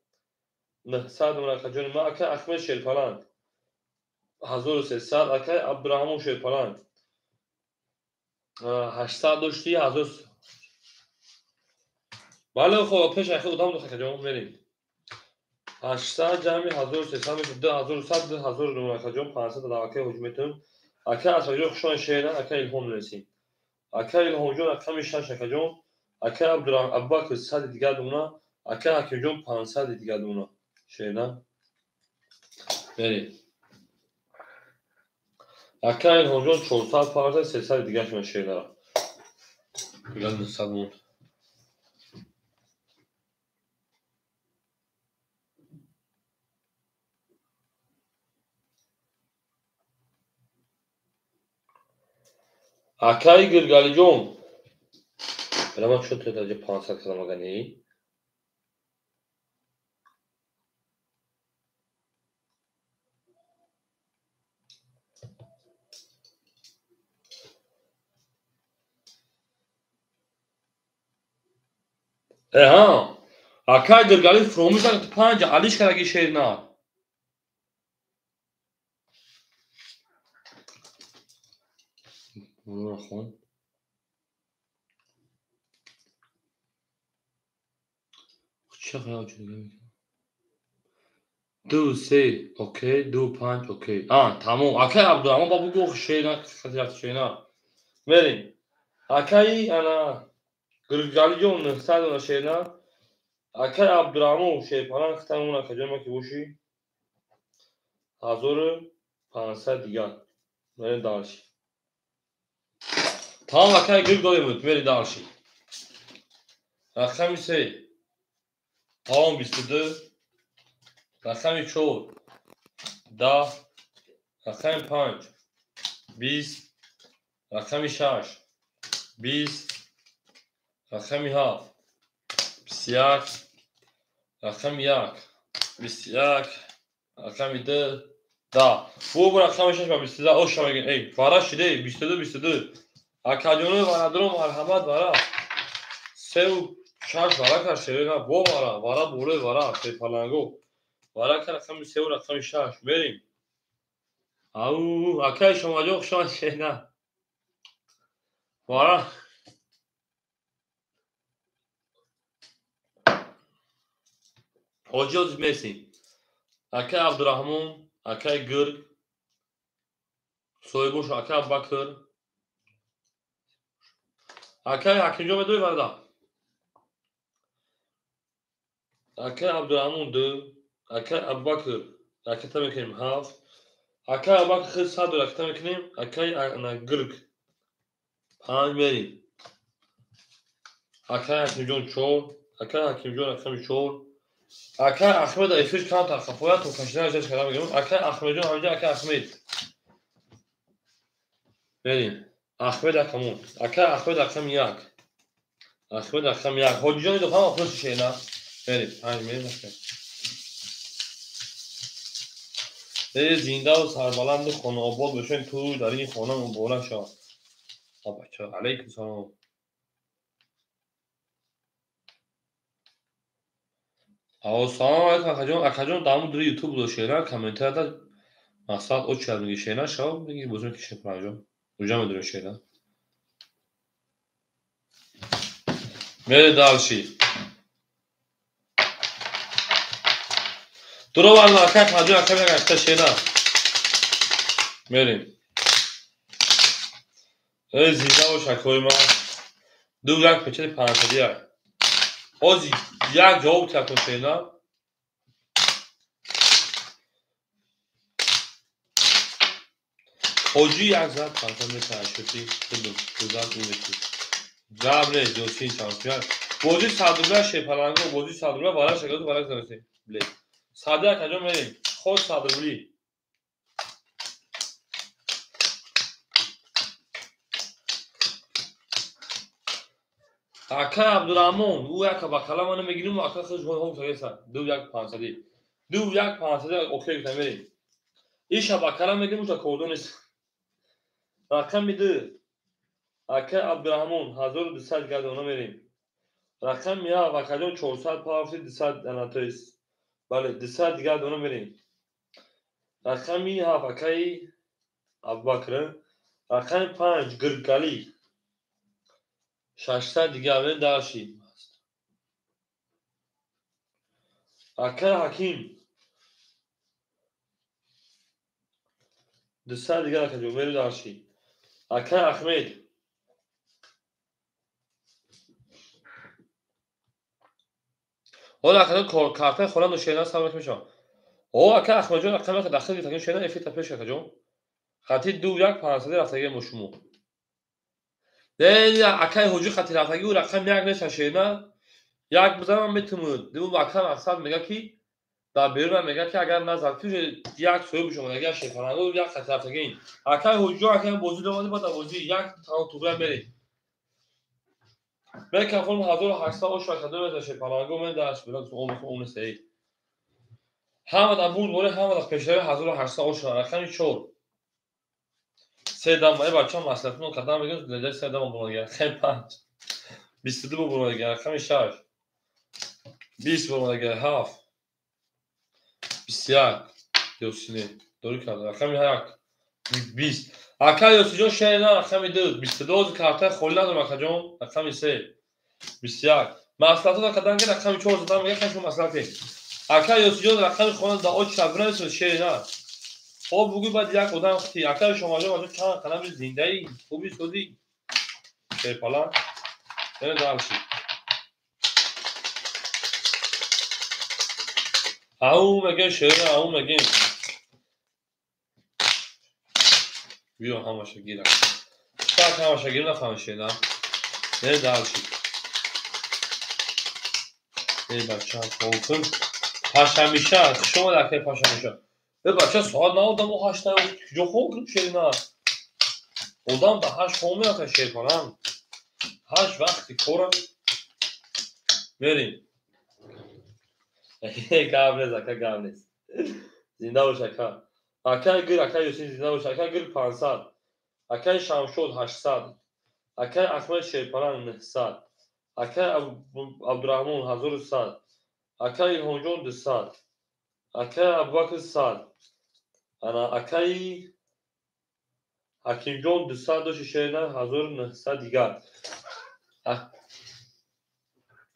900 нуна акаҷони ман, акаи Ахмед Шерпаланг 1300, акаи Абдурахмон Шерпаланг 800 дошти 1000. Бале, хоб, пеш ахи одам дохт акаҷон мерем. 800 ҷамъи 1300 мешавад 2100, 2000 нуна акаҷон, 500 дар акаи ҳоҷи метавон. Акаи Асаҷон хушон шеъра, акаи Илҳом мерасем. Акаи Илҳомҷон рақами 6 акаҷон. Акаи Абубакр 100 дигар дуна, акаи Ҳакимҷон 500 дигар дуна. Шеъра. Мерем. Акаи Илҳомҷон 400 парта, 300 дигар шуна шеъра. Дигар 900 монд. Акаи Гиргалиҷон Рама чун ту даҷа 500 кардам агани? Эҳа, акаи Гиргали фуромӯш накард 5 алиш кардаги шер на. Хон. Чӣ хаёл шуд? 2 3 окей, 2 5 окей. А, тамом. Акаи Абдурахмон ба бугӯ шена, хати шена. Мерем. Акаи ана Гиргалиҷон 900 дона шена. Акаи Абдурахмон шерпаланг хитамон акаҷон ма ки бошӣ 1500 дигар. Мерем дарши. Тамом акаи Гирг додем, мерем дарши. Рақами 3 Тамом 22, рақами 4 10, рақами 5 20, рақами 6 20, рақами 7 21, рақами 1 21, рақами 2 10. Бу рақами 6 ба 22 оша мегӯем. Эй, вара шиде 22 22. Акаҷони варадро марҳамат вара. 3 6 вара кар шерена бо вара, вара болои вара, шерпаланго. Вара кар рақами 3 рақами 6 мерем. Ау, акаи Шомаҷон хушомад шена. Вара. Ҳоҷиёз мерсем. Акаи Абдураҳмон, акаи Гирг, соҳибош акаи Абубакр. Акаи Ҳакимҷон медои варда. Акаи Абдураҳмон 2, акаи Абубакр ракета мекунем 7, акаи Абубакр худ 100 ракета мекунем, акаи Гирг 5 мерем. Акаи Ҳакимҷон 4, Акай Ҳакимҷон рақами 4. Акай Ахмед эфир камтар хафоят то кашидан жаш кардам мегирам. Акай Ахмедҷон ҳамҷа акай Ахмед. Мерим. Ахмед акамон. Акай Ахмед рақами 1. Ахмед рақами 1. Ҳоҷиҷон идо ҳама плюс шена. Мерим. 5 мерим Ахмед. Зиндаву сарбаланду хонаобод бошед, ту дар ин хона муборак шавад. Бача, алайкум салом. Салом алайкум акаҷон. Акаҷон дар мудири ютуб дошена комментарияда мақсад очад меги шена шав меги бозем ки шепаҷон. Уҷа медорем шена. Мере дальше. Дуроварна акай Ахмадҷон акай як акта шена. Мерем. Эй зинда бош акои ман. 2 1 печати 501. Ҳози як ҷавоб тиякун шена. Ҳоҷӣ як зад 500 метр шуди ду зад ин метр. Гап нест Ёсин чампион. Бозӣ 100 рубля шепаланго, бозӣ 100 рубля бараш шагоду бараш нарасем. Бле. 100 акаҷон мерем. Ход 100 рубли. Ака Абдурахмон, ӯ яка ба калам мана мегирим, ака хуш ҳом сагеса. 2 1 500. 2 1 500 окей гуфтам мерем. Иша ба калам мегирим, уша кордон нест. Рақами 2. Ака Абдурахмон 1200 гардона мерем. Рақами 1 акаҷон 400 пафти 200 ана то есть. Бале, 200 дигар дона мерем. Рақами 7 акаи Абубакр. Рақами 5 Гиргалӣ. 600 дигар мерем дарши. Акаи Ҳаким. 200 дигар акаҷон мерем дарши. Акаи Ахмед. Ҳоло акаҷон картаи хонанду шена сабр мешавам. О акаи Ахмедҷон рақами яка дахил гирифтагим шена эфир та пеш акаҷон. Хати 2 1 500 рафтагим мо шумо. Не акаи ҳоҷӣ хати рафтагӣ ӯ рақами 1 нест шена. Як бизанам метумуд. Ду ака мақсад мега ки дар берунам мега ки агар назад ки як соҳиб шумо мега шефаранго як хати рафтагин. Акаи ҳоҷиҷон акаи бозӣ домади баъд бозӣ як тамом туғра мерем. Мекафон 1800 ош акадо мета шефаранго мен дарш бирад омехо сей. Ҳама дар бурд боре ҳама дар пешрави 1800 ош рақами 4. Се дам ай бача маслиҳатно кадам мегӯям леҷа се дам бурмадига. Рақами 5. 22 бурмадига. Рақами 6. 20 бурмадига. 7. 21. Ёсине. Дорӣ карда. Рақами 1. 20. Ака Ёсиҷон шена рақами 2. 22 картаи холӣ надорам акаҷон. Рақами 3. 21. Маслиҳатно кадам ки рақами 4 задам мега хашмо маслиҳате. Ака Ёсиҷон рақами хона да оч шабна шена. Хоб бугӯй баъд як одам хти. Акаи шомаҷон бача чанд қадами зиндаи хуби соди шерпала. Яъне дальше. Ау мегем шера, ау мегем. Биё ҳамаша гирам. Так ҳамаша гирам нафаҳмам шера. Яъне дальше. Эй бача, хоб Пашамиша, хуш омад акаи Пашамиша. Э бача соат наодам о 8 куҷо хоб кунем шерина? Одам да 8 хоб мерафта шерпалан. 8 вақти кора мерем. Гап нест ака, гап нест. Зинда бош ака. Акаи Гир, акаи Юсин зинда бош. Акаи Гир 500. Акаи Шамшод 800. Акаи Ахмед Шерпалан 900. Акаи Абдурахмон 1100. Акаи Илҳомҷон 200. Акаи Абубакр 100. Ана акаи Ҳакимҷон 200 доши шерина 1900 дигар.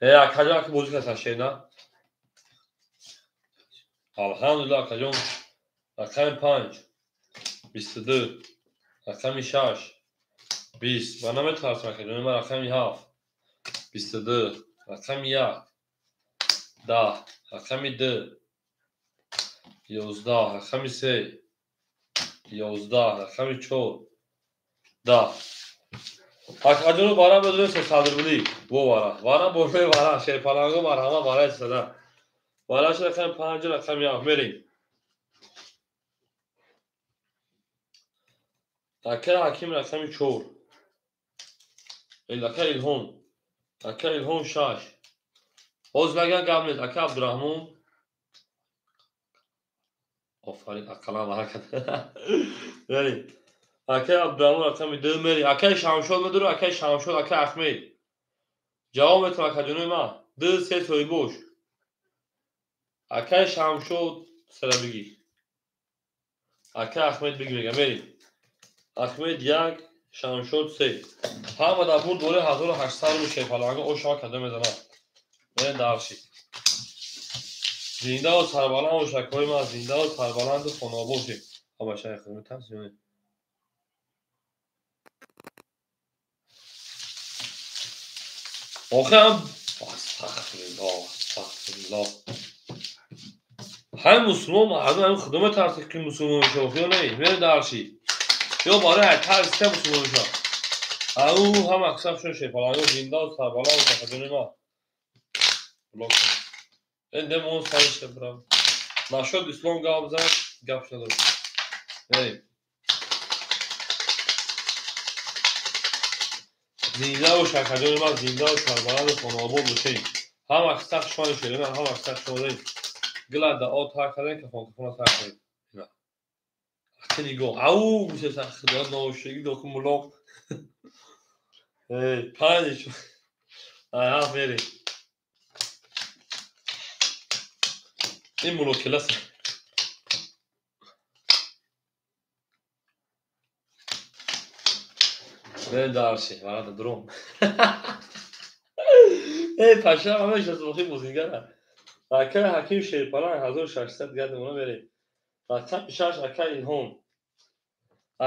Э акаҷон ака бозӣ кардасан шерина. Алҳамдулилла акаҷон. Рақами 5 22 рақами 6 20. Ман наметарсам акаҷон. Ман рақами 7 22 рақами 1 10 рақами 2 11 рақами 3 11 рақами 4 10. Акаҷону бара бедуре 300 рубли. Во вара. Вара болои вара. Шерпаланго марҳама бараи 300. Вараш рақами 5, рақами 7 мерем. Акаи Ҳаким рақами 4. Акаи Илҳом. Акаи Илҳом 6. Ҳозир наган гап нест. Акаи Абдураҳмон. Офарин, ақаллан вара кард. Мерем. Акаи Абдураҳмон рақами 2 мерем. Акаи Шамшод медур, акаи Шамшод, акаи Ахмед. Ҷавоб метавон акаҷонои ман. 2 3 соҳибош. Акаи Шамшод сара бигӣ. Акаи Ахмед бигӣ мега. Мерем. Ахмед 1, Шамшод 3. Ҳама дар бурд болои 1800 рубл шерпаланго ошава када мезанад. Мерем дарши. Зиндаву сарбаланд бош акои ман, зиндаву сарбаланду хонаобод бошед. Ҳамашаи хидмат ҳаст ё не? Охир ҳам астағфируллоҳ, астағфируллоҳ. Ҳамин мусулмон мардум ҳамин худо метарсад ки мусулмон мешавад, ё не? Мерем дарши. Ё барои тарси ка мусулмон мешавад. Ау ҳама аксаршон шерпаланго зиндаву сарбаланд бош акаҷони ман. Блок. Демон сариш брам. Нашуд ислом гап зад, гап надошт. Мерем. Зиндаву шакаҷони ман, зиндаву сарбаланду хонаобод бошед. Ҳама сахт шумои шерина, ҳама сахт шумо доред. Гила дао тар кардем, кафон кафона тар кардем. Ахи нигоҳ. Ау, гӯша худо ношиги доху мулоқ. Эй, панҷ. Ай, ҳафт мерем. Ин мулокилас. Мерем дарши, варада дуром. Эй, паша ҳамаша сохи бозингара. Акаи Ҳаким Шерпаланг 1600 дигар намуна мерем. Рақами 6 акаи Илҳом.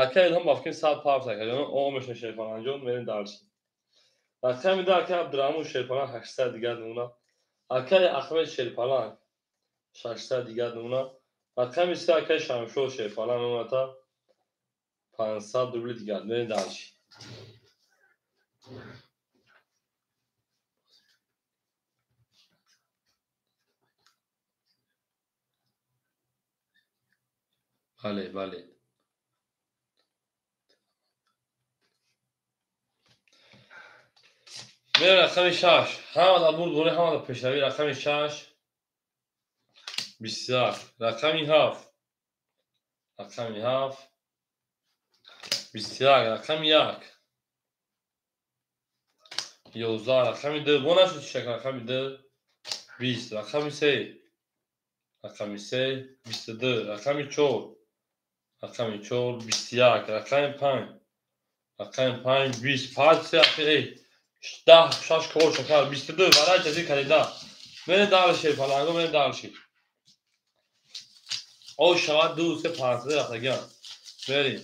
Акаи Илҳом ба фикри 100 павс акаҷон, о меша Шерпалангҷон, мерем дарши. Рақами 2 акаи Абдураҳмон Шерпаланг 800 дигар намуна. Акаи Ахмед Шерпаланг 600 дигар намуна. Рақами 3 акаи Шамшод Шерпаланг мемоната 500 рубли дигар. Мерем дарши. Бале, бале. Мерем рақами 6. Ҳама дар бурд болои ҳама дар пешравӣ. Рақами 6 21. Рақами 7. Рақами 7 21. Рақами 1 11. Рақами 2 бо нашуд шак. Рақами 2 20. Рақами 3. Рақами 3 22. Рақами 4. Рақами 4 21. Рақами 5. Рақами 5 20. 5 3 эй 10 6 кор шакар 22 варай ҷазир калида. Мерем дарши шерпаланго, мерем дарши. О шавад 2 3 5 рафтагиан. Мерем.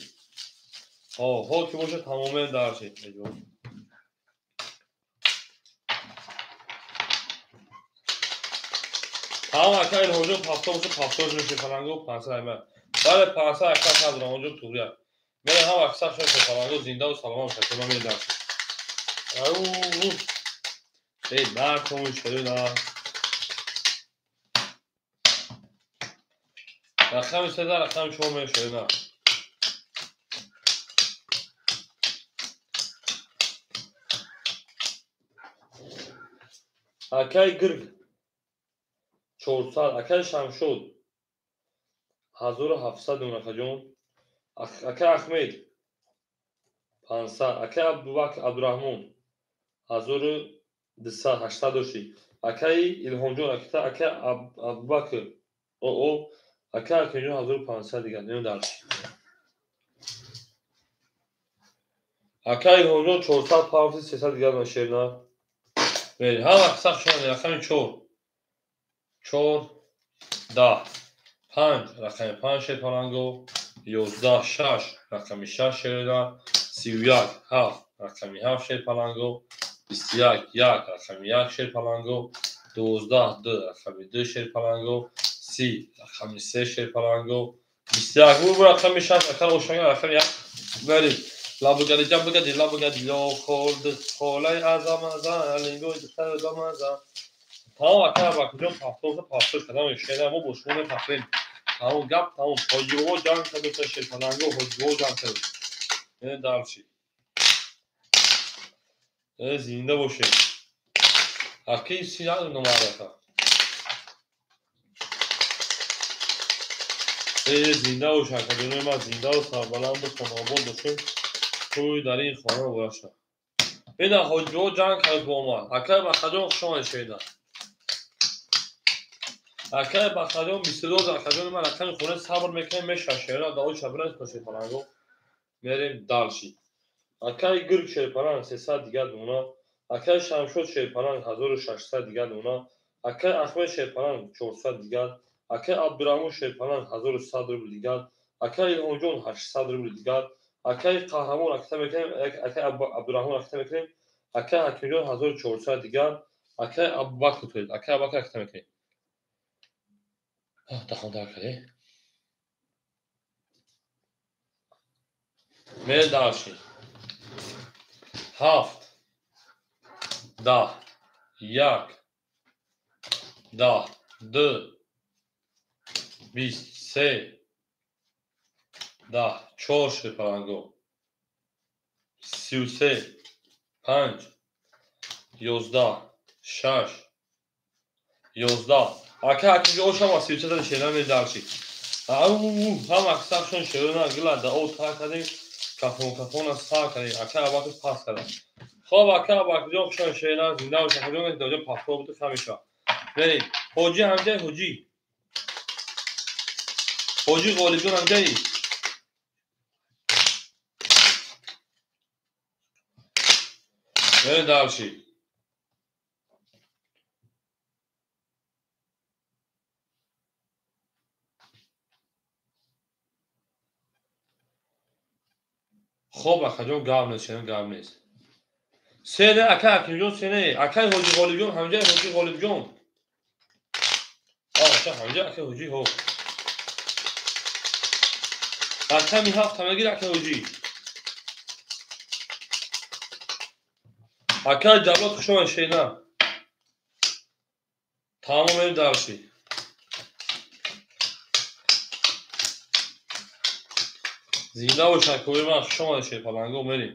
О, ҳо ки бошад тамом мерем дарши. Тамом акаи Илҳомҷон пафто бошад, пафто бошад шерпаланго 500 айма. Бале 500 ака Абдураҳмонҷон туғрия. Мерем ҳама аксар шумо шерпаланго зиндаву саломат бошад. Ман мерем дарши. Ау. Эй, накун шерина. Рақами 3 рақами 4 мерем шерина. Акаи Гирг 400, акаи Шамшод 1700 дон акаҷон. Акаи Ахмед 500, акаи Абдубакр Абдураҳмон 1200, 800 дошти. Акаи Илҳомҷон, акаи Абубакр оо, акаи Акимҷон 1500 дигар. Нем дарши. Акаи Илҳомҷон 400 павси 300 дигар дон шерна. Мерем. Ҳама сахт шумо рақами 4. 4 10 5 рақами 5 шерпаланго 11 6 рақами 6 шерина 31 7 рақами 7 шерпаланго 21 1 рақами 1 шерпаланго 12 2 рақами 2 шерпаланго 30 рақами 3 шерпаланго 21 бу рақами 6 рақами ошанга рақами 1 мерем. Лабгади ҷабгади лабгади ло хӯрд холаи азамаза лингои духтари дамаза. Тамом ака Абакирҷон пафтоса пафто кардам шена мо бо шумо мепафрем. Тамом гап тамом. Ҳоҷибобо ҷанг кард, шерпаланго ҳоҷибобо ҷанг кард. Яъне дарчи. Зинда бошед. Аки сият номарака. Зинда бош акаҷонои ман, зиндаву сарбаланду хонаобод бошед. Тӯй дар ин хона бояша. Бина ҳоҷибобо ҷанг кард бо ман. Акай Бахтаҷон хуш омадед шеда. Акай Бахтаҷон 22 акаҷони ман рақами хона сабр мекунем меша шера дао шабрас шерпаланго. Мерем дальше. Акай гирг шерпаланг 300 дигар дона. Акай Шамшод шерпаланг 1600 дигар дона. Акай Ахмед шерпаланг 400 дигар. Акай Абдурахмон шерпаланг 1100 рубл дигар. Акай Илҳомҷон 800 рубл дигар. Акай Қаҳрамон акта мекунем, акай Абдурахмон акта мекунем. Акай Ҳакимҷон 1400 дигар. Акай Абубакр тоед, акай Абубакр акта мекунем. Дахон дар кардем. Мерем дальше. 7 10 1 10 2 23 10 4 шерпаланго 33 5 11 6 11. Ака ҳакимҷон ошама 33 шера медарши. Ау ҳама аксаршон шерона гила да о та кардем. Кафон кафона сар кардем. Ака Абакир пас кардам. Хоб ака Абакирҷон хушон шера зинда бош акаҷон даҷа пафто буд ҳамеша. Мерем. Ҳоҷи ҳамҷай ҳоҷи. Ҳоҷи Ғолибҷон ҳамҷай. Мерем дальше. Хоб акаҷон гап нест, шена гап нест. Се не ака Ҳакимҷон се не. Акай Ҳоҷи Ғолибҷон ҳамҷай Ҳоҷи Ғолибҷон. Аша ҳамҷай акай Ҳоҷи ҳо. Рақами 7 мегир акай Ҳоҷи. Акай Ҷавлод хуш омадед шена. Тамом мерем дальше. Зинда бош акои ман хуш омадед шерпаланго мерем.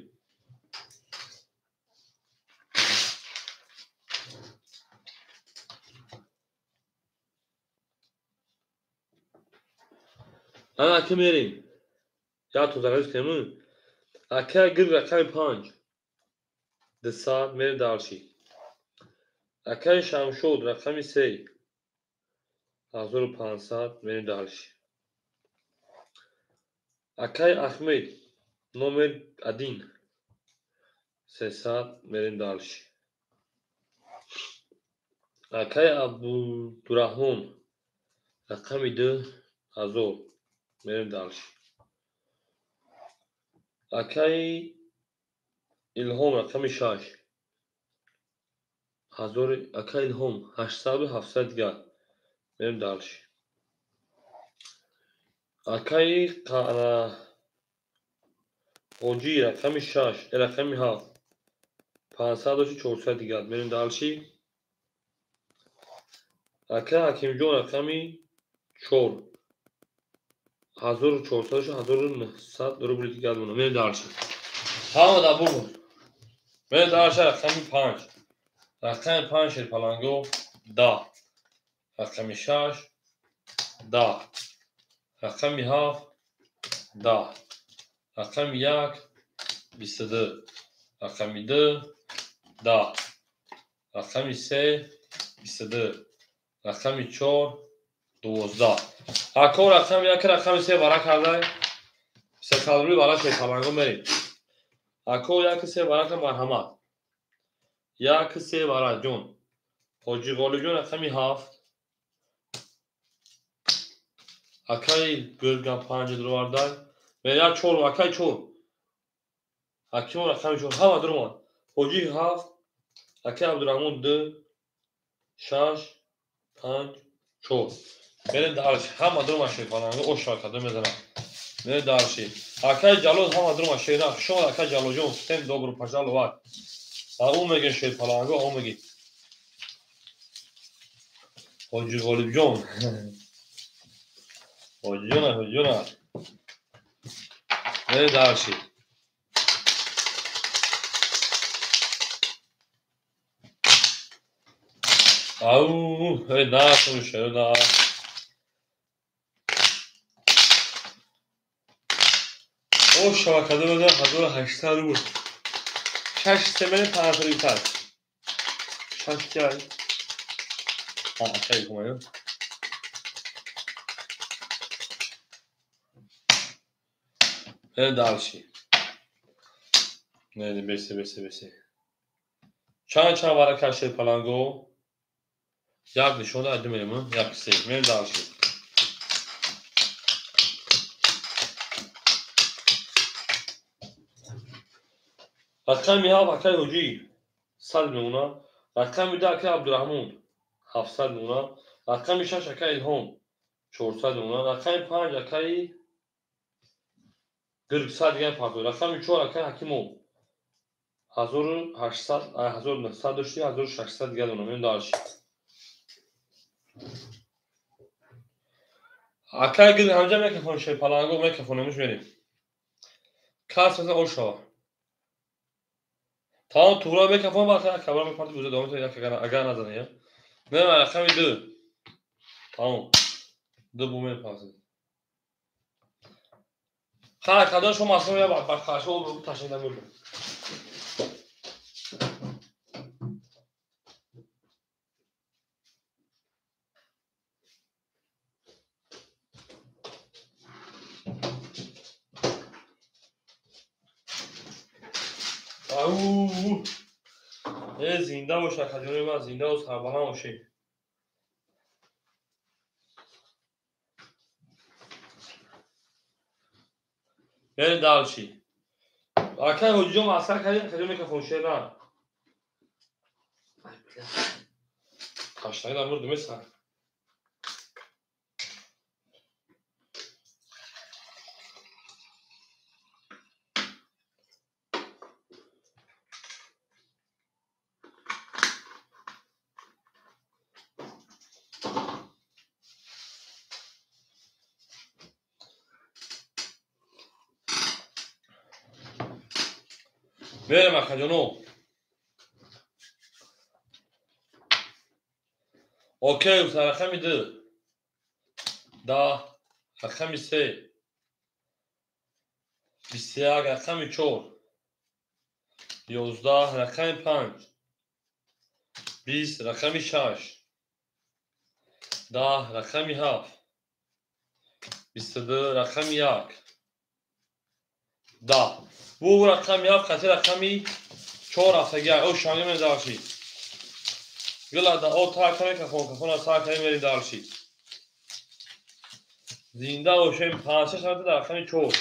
Ана ака мерем. Я то зараз кунем. Ака гир рақами 5. 200 мерем дальше. Акаи Шамшод рақами 3. 1500 мерем дальше. Акай Ахмед номер 1. 300 мерем дальше. Акай Абдурахмон рақами 2 1000 мерем дальше. Акай Илҳом рақами 6. 1000 акай Илҳом 800 700 дигар мерем дальше. Акай Ҳоҷи рақами 6, рақами 7. 500 дошти 400 дигар мерем дальше. Акай Ҳакимҷон рақами 4. 1400 дошти 1900 рубл дигар мерем дальше. Ҳама дар бур. Мерем дальше рақами 5. Рақами 5 шерпаланго 10. Рақами 6 10. Рақами 7 10. Рақами 1 22. Рақами 2 10. Рақами 3 22. Рақами 4 12. Ако рақами 1 рақами 3 вара кардай. 300 рубл вара шерпаланго мерем. Ако 1 3 вара кар марҳамат. 1 3 вара ҷон. Ҳоҷи Ғолибҷон рақами 7. Акай гирган 5 дурвардай. Меря 4 акай 4. Ҳакимон рақами 4 ҳама дуромад. Ҳоҷи 7, акай Абдурахмон 2 6 5 4. Мерем дальше. Ҳама дуромад шерпаланго ош шакада мезанам. Мерем дальше. Акай Ҷалол ҳама дурума шерна. Хуш омад акай Ҷалолҷон. Всем добро пожаловать. Ау мегин шерпаланго, ау мегин. Ҳоҷи Ғолибҷон. Ҳоҷиҷона, ҳоҷиҷона. Мерем дарши. Ау, эй натон шерна. О шабакада буда 1800 рубл. 6 семени 500. 6 чай. А, чай кумаю. Дальше. Не, бесе, бесе, бесе. Чанд чанд варака шерпаланго? Як нишон ду мерем, як се. Мерем дальше. Рақами 7 акай Ҳоҷӣ 100 мемона. Рақами 2 акай Абдураҳмон 700 мемона. Рақами 6 акай Илҳом 400 мемона. Рақами 5 акай Гиргсад дигар партои. Рақами 4 акай Ҳакимов 1800, 1900 дошти, 1600 дигар дона. Мерем дальше. Акай Гирг ҳамҷа микрофон шерпаланго микрофонемуш мерем. Кас мезан ошава. Тамом туғра микрофон ба акай кабра мепарти гуза давом як агар назане я. Мерем рақами 2. Тамом. 2 бу мепарти. Ха, кадон шумо масло я ба қашо ташида мебу. Ау! Э, зинда бош, акаҷони ман, зинда ва сарбаланд бошед. Мерем дальше. Акай Ҳоҷиҷон масхара кардем, акаҷон микрофон шерна. Ташнаги дар мурдум эса. Мерем акаҷоно. Окей, рақами 2. 10, рақами 3. 21, рақами 4. 11, рақами 5. 20, рақами 6. 10, рақами 7. 22, рақами 1. 10. Бу рақами 7 қати рақами 4 ҳафтаги. О шанги мерем дальше. Гила да о та микрофон кафона са ками мерем дальше. Зинда бошем 5 6 ҳафта дар рақами 4.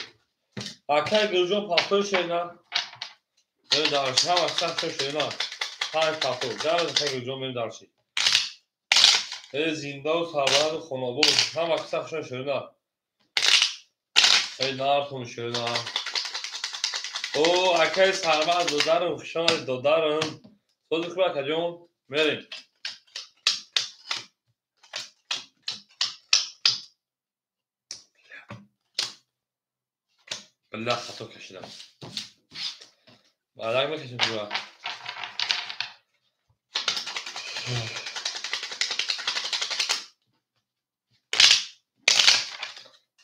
Акай Гулҷон пафтор шерна. Мерем дальше. Ҳама сахт шерна. 5 пафтор. Дар акай Гулҷон мерем дальше. Э зинда ва сарбаланд хонобод. Ҳама сахт шерна. Э нартон шерна. О, акай Сарвар додарам, хуш омадед додарам. Сози хуб акаҷон, мерем. Бля, хато кашидам. Баъдак мекашем тура.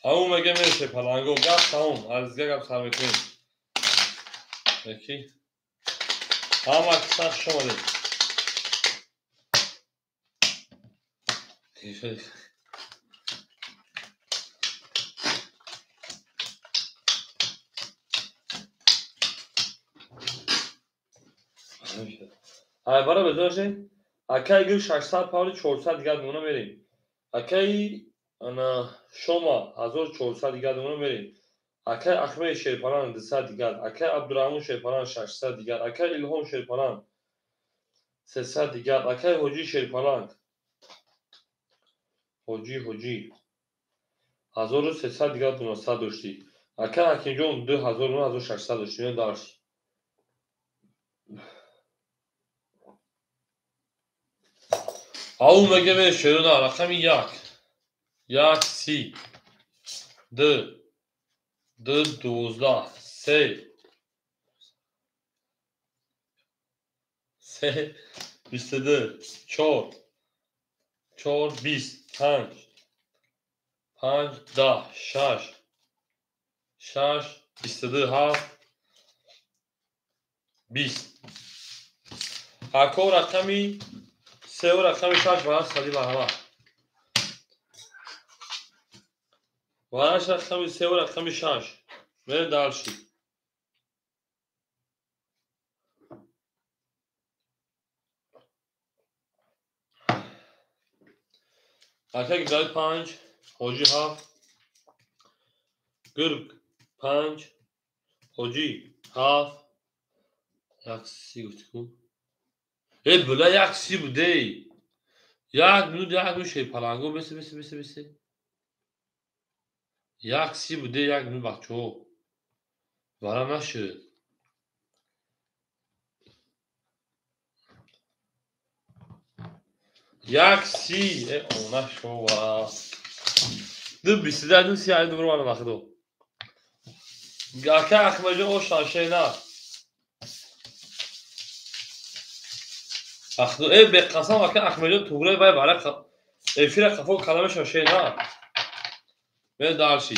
Ау меге мереше паланго, гап тамом, аз дига гап сар мекунем. Яки. Ҳама киса хуш омадед. Ай бара безоше. Акай гир 600 павли 400 дигар мона мерем. Акай ана шома 1400 дигар мона мерем. Акай Ахмед Шерпалан 200 дигар, акай Абдурахмон Шерпалан 600 дигар, акай Илҳом Шерпалан 300 дигар, акай Ҳоҷӣ Шерпалан Ҳоҷӣ 1300 дигар 900 доштӣ. Ака Ҳакимҷон 2000 1600 доштем дарш. Ау меге ме шерона рақами 1 1 30 2 2 12 3 3 22 4 4 20 5 5 10 6 6 22 7 20. Ако рақами 3 ва рақами 6 вараш сади марҳамат. Вараш рақами 3 ва рақами 6. Мерем дальше. Ака Гидай 5, Ҳоҷӣ 7, Гург 5, Ҳоҷӣ 7, 1:30 гуфтӣ ку? Э, була 1:30 буде. 1 минут 1 минут шерпаланго бесе бесе бесе бесе. 1:30 буде 1 минут бачаҳо. Вара нашуд. 1:30 э она шова. 2:22 2:31 добро мана бахудо. Ака Аҳмадҷон о шаншена. Ахду э беқасам ака Аҳмадҷон туғрай вай вара эфира қафо каламе шаншена. Ме дарши.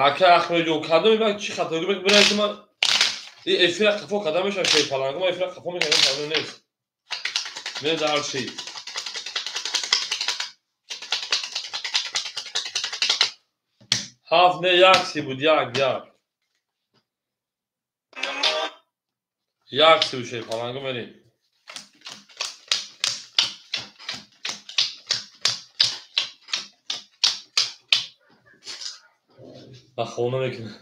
Ака Аҳмадҷон кадоми ман чӣ хатогӣ бирай ки ман эфира қафо када мешавад шерпаланг. Ма эфира қафо мекардам проблем нест. Ме дарши. 7 не 1:30 буд 1 1. 1:30 буд шерпаланг мерем. Ма хона мекунам.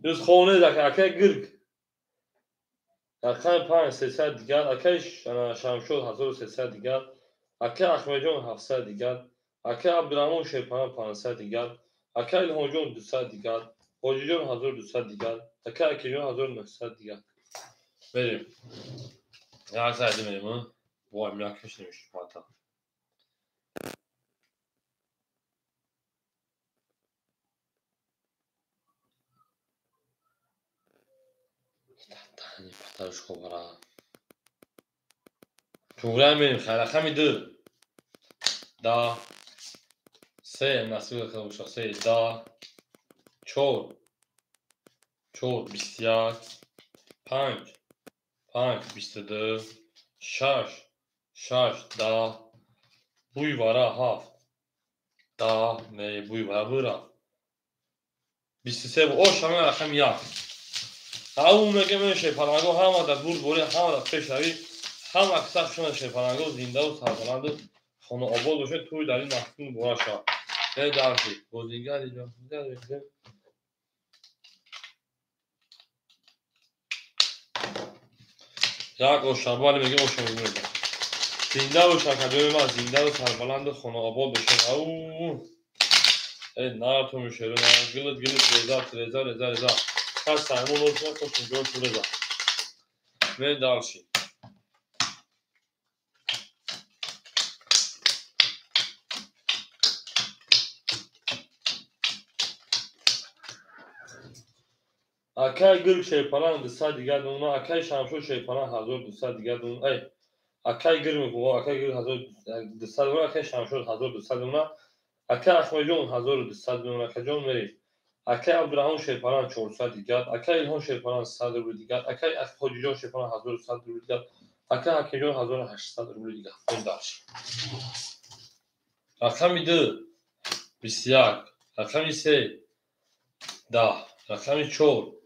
Дӯст хона ака Гирг. Рақами 5 300 дигар, акаи Шамшод 1300 дигар, акаи Аҳмадҷон 700 дигар, акаи Абдураҳмон Шерпаланг 500 дигар, акаи Илҳомҷон 200 дигар, Ҳоҷиҷон 1200 дигар, акаи Акиҷон 1900 дигар. Мерем. Як сайда мерем, вой, мякаш намешуд мата. Патарш хобара. Туғрай мерем, хайр, рақами 2 10 3 насиб боша 3 10 4 4 21 5 5 22 6 6 10 буй вара 7 10 не буй вара бура 23 о шама рақами 1. Ау меге мен шерпаланго ҳама дар бурдборӣ, ҳама дар пешравӣ, ҳама аксар шуна шерпаланго зиндаву сарбаланду хонаобод бошед, тӯй дар ин маҳфил муборак шавад. Э дарши бозигари ҷон. Як ошабали меге ошаб мега. Зинда бош акаҷои ман, зиндаву сарбаланду хонаобод бошед. Ау э нар ту мешеру нар гилит гилит реза реза реза реза. Хас саймон olsun, koşun, görüşürüz burada. Ve darşi. Акай Гирг шерпаланг 200 дигар дона, акай Шамшод шерпаланг 1200 дигар дона. Эй, акай Гирг мегӯ, акай Гирг 1200 дона, акай Шамшод 1200 дона, акай Аҳмадҷон 1200 дона, акаҷон мерем. Акай Абдураҳмон Шерпаланг 400 дигар, акай Илҳом Шерпаланг 100 рубл дигар, акай Ҳоҷиҷон Шерпаланг 1100 рубл дигар, акай Ҳакимҷон 1800 рубл дигар. Дальше. Рақами 2 21, рақами 3 10, рақами 4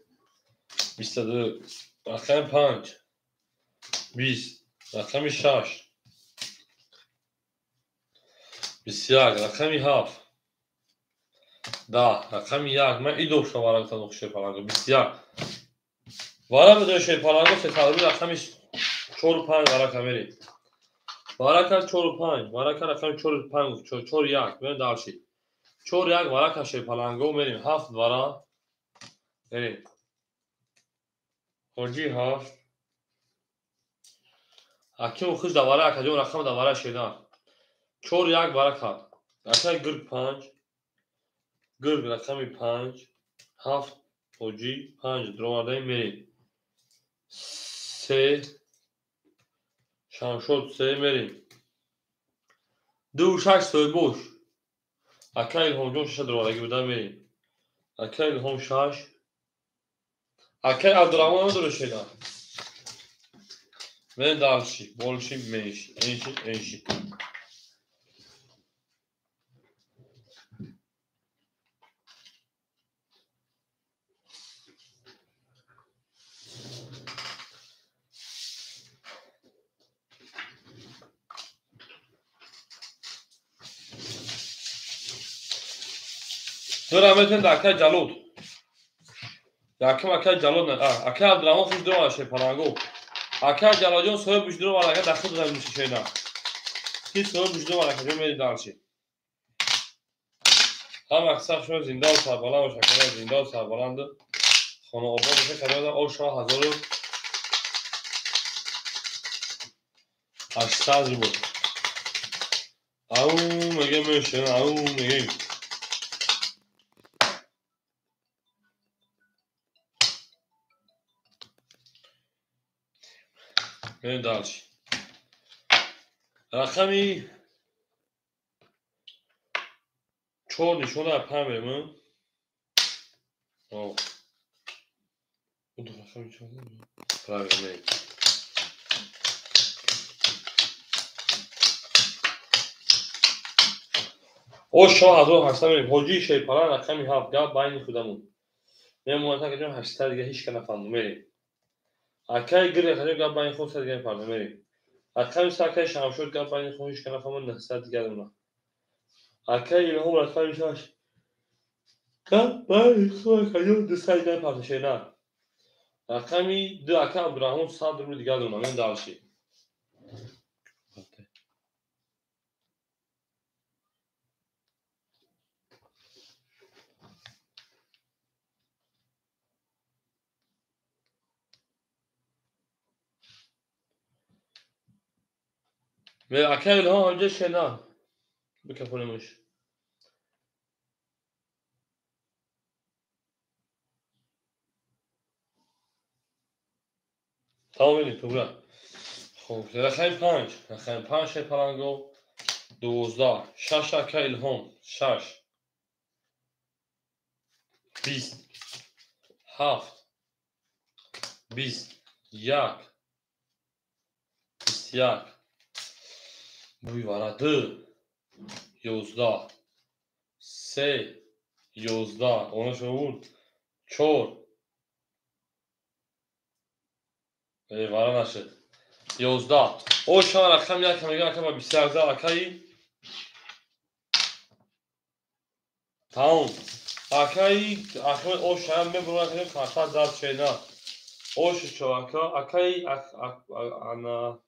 22, рақами 5 20, рақами 6 21, рақами 7 10, рақами 1. Ман идоб шудам варақатон шерпаланго 21. Вара бидои шерпаланго 300 рубл рақами 4 5 варақа мерем. Варака 4 5. Варака рақами 4 5, 4 1. Мерем дальше. 4 1 варака шерпаланго мерем. Ҳафт вара. Мерем. Ҳоҷи ҳафт. Ҳакиму хуш давара акаҷон рақам давара шедан. 4 1 варака. Акай гирг панҷ. Гирг рақами панҷ. Ҳафт ҳоҷӣ панҷ дуровардаем мерем. Се Шамшод се мерем. 2 6 соҳибош. Акай Илҳомҷон шаша дуровардагӣ буда мерем. Акай Илҳом шаш. Акай Абдурахмон надора шедан. Мерем дальше. Больше, меньше. Меньше, меньше. Дура метавонед акай Ҷалол. Яким акай Ҷалол, акай Абдурахмон хуш дуровард шерпаланго. Акай Ҷалолҷон соҳиб буш дуровард, ака дахл додам мишишена. Ки соҳиб буш дуровард, акаҷон мерем дальше. Ҳама аксар шумо зиндаву сарбаланд бош, акаҷон зиндаву сарбаланд. Хонаобод боша, кадом ош 1800 рубл. Ау мегем мешем, ау мегем. Мерем дальше. Рақами чор нишона панҷ мерем. Рақами чор. Правильно мерем. О 6800 мерем. Ҳоҷии шерпалан рақами ҳафт гап байни худамон. Мемонад акаҷон 800 дига ҳеч ка нафаҳмд мерем. Акай гир акаҷон гап байни худ 100 дига мепардем мерем. Рақами се акай Шамшод гап байни худ ҳеч ка нафаҳмад 900 дига дона. Акай Илҳом рақами шаш гап байни худ акаҷон 200 дига мепардем шена. Рақами ду акай Абдурахмон 100 рубл дига дона. Мерем дальше. Акай Илҳом ҳамҷа шена. Бикафонемш. Тамом мерем тугра. Хуб, рақами панҷ. Рақами панҷ шерпаланго 12. Шаш акай Илҳом. Шаш. 20. Ҳафт. 20. Як. 21. Бӯй вара ду. 11. Се. 11. Онаш овурд. Чор. Вара нашуд. 11. О шава рақам як мегӯям ака ба 21 зад акаи. Тамом. Акаи Ахмед ош шава мебурад акаи карта зад шена. Ош чо ака акаи ана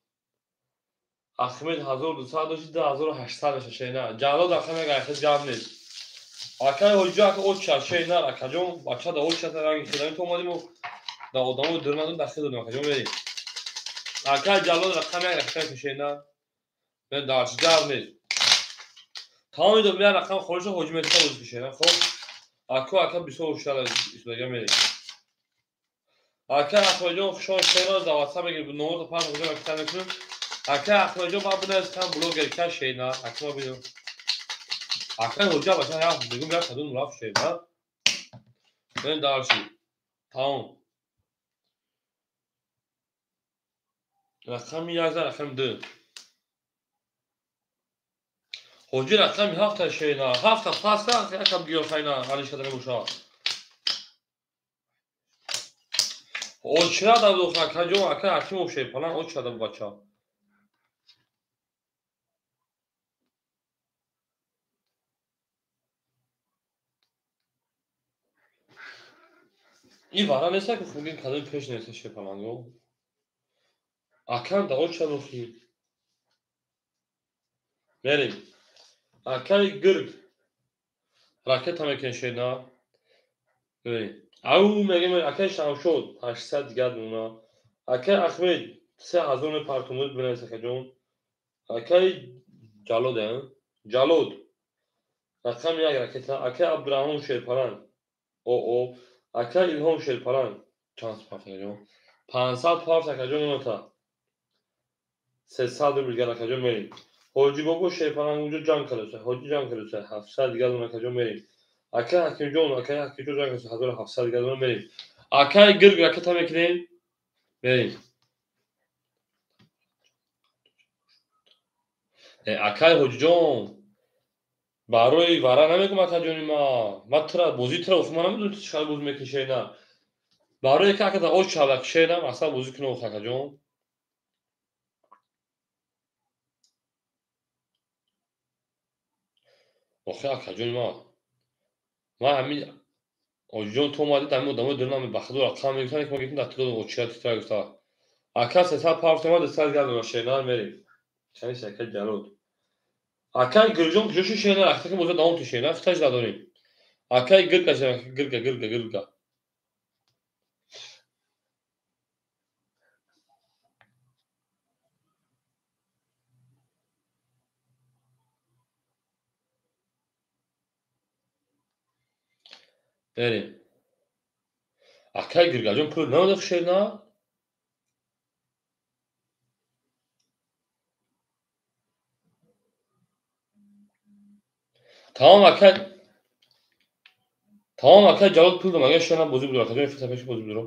Ахмед 1200 дошт 2800 меша шена. Ҷалол рақам як айхез гап нест. Акаи ҳоҷиҷо ака оча шена акаҷон бача да оча ранги хидами то омадим да одамои дурмадон дахил додем акаҷон мерем. Акаи Ҷалол рақам як рақам шена. Мен дарш гап нест. Тамоми дод як рақам холиша ҳоҷи метса рӯз шена. Хоб аку ака бисёр ҳушёр истодага мерем. Ака Ахмедҷон хушон шена за WhatsApp мегирем номерто панҷ ҳоҷа акта мекунем. Ака Ахмедҷон ба бинавис кам блогер ка шена. Ака ма бинам. Ака ҳоҷа бача як бигум як кадом рафт шена. Мен дальше. Тамом. Рақами як за рақами ду. Ҳоҷи рақами ҳафта шена. Ҳафта паста якам гиёхайна алиш карда мебошад. Очра да буд акаҷон ака Ҳакимов шерпалан очра да буд бача. Ин вара нест ки хугин кадоми пеш нест шерпаланго. Акам да оча бухи. Мерем. Акай гирг. Ракета мекунем шена. Мерем. Ау мегем акай Шамшод 800 дигар дона. Акай Ахмед 3000 мепартумуд бинавис акаҷон. Акай Ҷалод, Ҷалод. Рақами 1 ракета. Акай Абдурраҳмон Шерпаланг. О. Акай Илҳом Шерпаланг. Чанд парт акаҷон? 500 парт акаҷон оната. 300 рубл дигар акаҷон мерем. Ҳоҷи бобо Шерпаланг унҷо ҷанг кардааст. Ҳоҷи ҷанг кардааст. 700 дигар дона акаҷон мерем. Акай Ҳакимҷон, акай Ҳакимҷон ҷанг кардааст. 1700 дигар дона мерем. Акай гирг ракета мекунем. Мерем. Акай Ҳоҷиҷон, барои вара намегум акаҷони ма. Ма тра бозӣ тра охи ма намедонам ту чӣ хел бозӣ мекунӣ шена. Барои ки акада оч шавак шена, масалан бозӣ кунам охи акаҷон. Охи акаҷони ма. Ма ҳамин Ҳоҷиҷон ту омадӣ ҳамин одамои дурна ба худо рақам мегуфтанд ки ма гирифтем дар ту очия титра гуфта. Ака 300 парт ма 200 дигар дона шена мерем. Чанис ака Ҷалод. Акай Гирҷон куҷо шуд шена? Ракета ки боза давом ту шена, хиташ надорем. Акай Гирга Гирга Гирга Гирга. Мерем. Акай Гиргаҷон пул надод шена? Тамом акай, тамом акай Ҷалод пул дод, агар шена бозӣ будро, акаҷон фирса пеши бозӣ будро.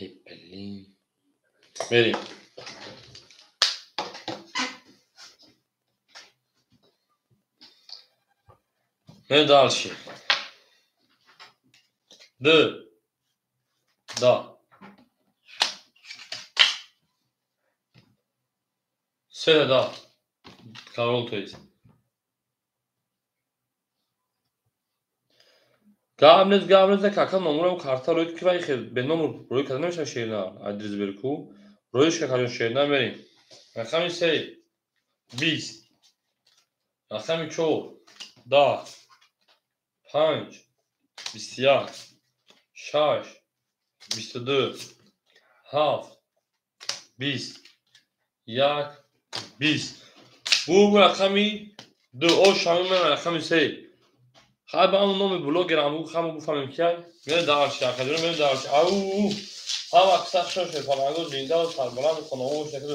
Эй, блин. Мерем. Мерем дальше. Д. Да. Се да. Корол, то есть. Гап нест, гап нест, кака номурам карта рӯй ки вай хел бе номур рӯй карда намешава шена, адрес берку. Рӯйш какаҷон шена мерем. Рақами 3 20. Рақами 4 10 5 21 6 22 7 20 1 20. Бу рақами 2 о шамил рақами 3. Хай ба он номи блогер аму хаму гуфтам ки мерем дарш акаҷон мерем дарш. Ау ҳама акса шош фаланго зинда ва сарбаланд хонаҳо шакл.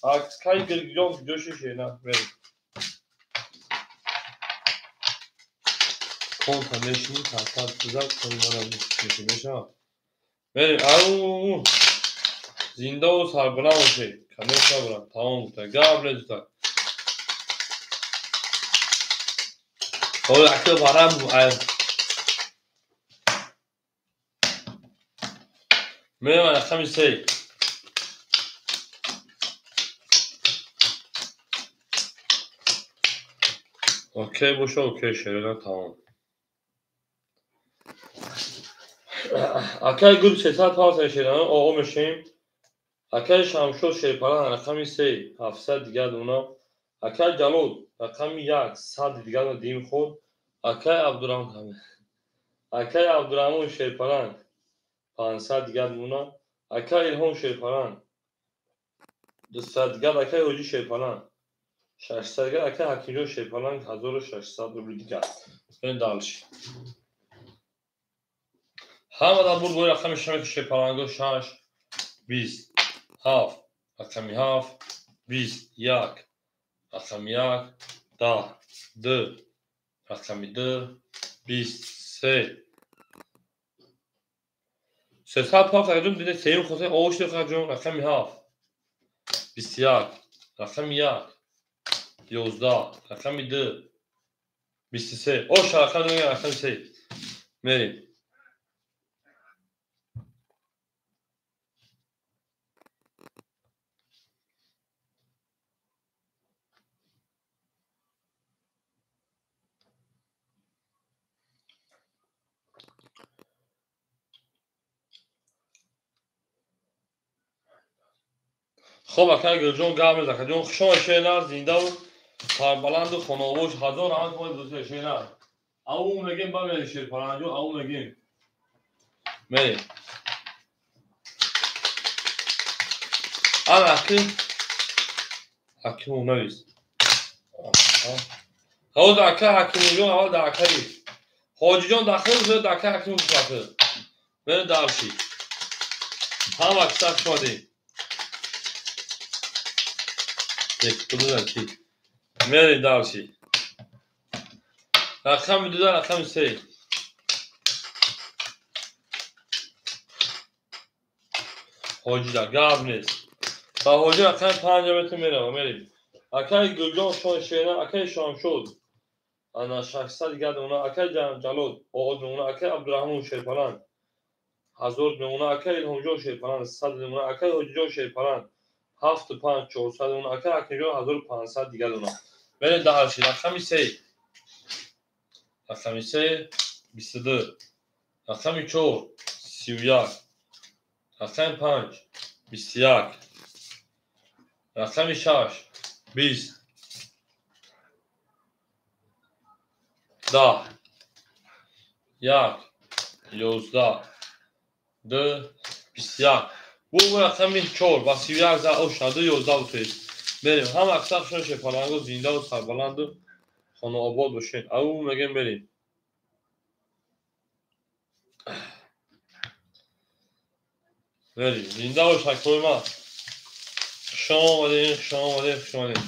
Акай Гиргиҷон куҷо шуд шена мерем. Конта мешини карта тузак мана меша. Мерем. Ау зинда ва сарбаланд бошед. Конечно брат, тамом гуфта. Гап нест гуфта. Ой, ака барам мерем рақами 3. Окей боша, окей шерина тамом. Акай гург 300 палса шерина о мешем. Акай Шамшод Шерпалан рақами 3 700 дигар дона. Акай Ҷалод рақами 1 100 дигар дона дим худ. Акай Абдурраҳмон, акай Абдурраҳмон Шерпаланг 500 дигар дона. Акай Илҳом Шерпаланг 200 дигар. Акай Ҳоҷи Шерпаланг 600 дигар. Акай Ҳакимҷон Шерпаланг 1600 рубл дигар. Мерем дальше. Ҳама дар бурд бои рақами 6 Шерпаланго 6 20 7 рақами 7 21 рақами 1 10 2 рақами 2 23 300 пафт акаҷон дида сеюм хоса ош акаҷон рақами 7 21 рақами 1 11 рақами 2 23 ош рақами 2 рақами 3 мерем. Хоб акай Гулҷон гап мезад. Акаҷон хуш омад шена, зиндаву сарбаланду хонаобод. Ҳазор раҳмат мои дӯстои шена. Ау мегем ба мерем Шерпаланҷон, ау мегем. Мерем. Ана аки Ҳакимов навис. Ҳозир ака Ҳакимовҷон аввал дар акаи Ҳоҷиҷон дахил шуд, ака Ҳакимов дахил. Мерем дарши. Ҳама киса хуш омадед. Мерем дарши. Рақами 2, рақами 3. Ҳоҷида гап нест. Ба ҳоҷи рақами 5 метр мерава, мерем. Акаи Гулҷон Шона, акаи Шамшод. Ана 600 дигар мемона, акаи Ҷалол оғоз мемона, акаи Абдураҳмон Шерпаланд 1000 мемона, акаи Илҳомҷон Шерпаланд 100 мемона, акаи Ҳоҷиҷон Шерпаланд 7 5 400 мемона, акаи Ҳакимҷон 1500 дигар мемона. Мерем дарши. Рақами 3. Рақами 3 22. Рақами 4 31. Рақами 5 21. Рақами 6 20. 10 1 11 2 21. Бу рақами 4 ба 31 за оша 2 11 бутед. Мерем. Ҳама аксар шумо Шерпаланго зиндаву сарбаланду хонаобод бошед. Ау мегем мерем. Мерем. Зинда бош акои ман. Хуш омадед, хуш омадед, хуш омадед.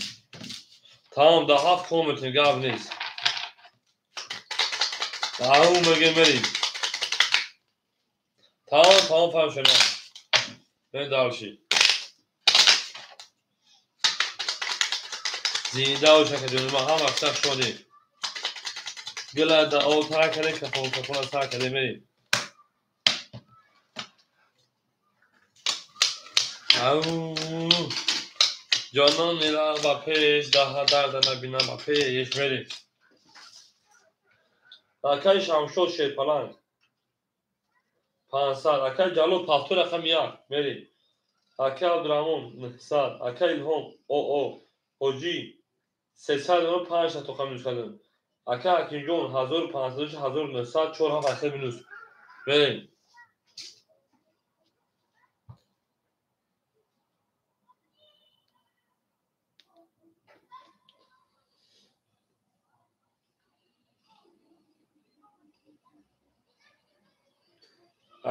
Тамом, дар 7 ком метавонем, гап нест. Ау мегем мерем. Тамом, тамом фаҳм шуд. Мерем дарши. Зинда бош акаҷони ман, ҳама аксар хуш омадед. Гила дар об тар кардем, кафон кафона сар кардем, мерем. Ау ҷонон ила ба пеш, даҳа дарда набинам ба пеш, мерем. Акаи Шамшод Шерпаланг 500, акаи Ҷалол пафту рақами 1, мерем. Акаи Абдураҳмон 900, акаи Илҳом ОО Ҳоҷӣ 300 5 тоқа минус кардем. Акаи Ҳакимҷон 1500 1900 4 7 800 минус. Мерем.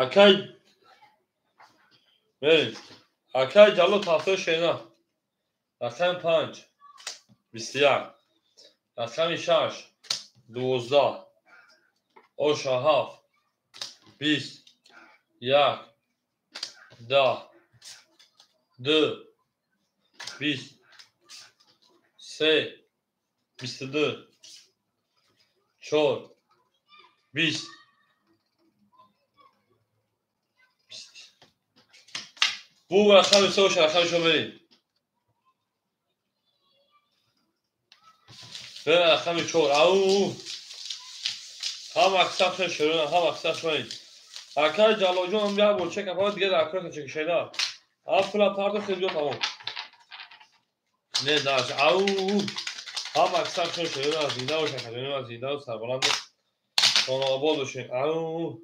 Акаи мерем. Акаи Ҷалол пафтои шена. Рақами 5 21. Рақами 6 12. Оша 7 20 1 10 2 20 3 22 4 20. Бу рақами 3 оша рақами 4 мерем. Берем рақами 4. Ау ҳама аксар шуд, ҳама аксар шуд. Акаи Ҷалолҷон ҳам як бор чек апарад, дигар дар акра чек шеда. Ав пула пардохт хеле зиёд тамом. Не дарш. Ау ҳама аксар шуд, зинда бош акаҷони ман, зинда ва сарбаланд хонаобод бошед. Ау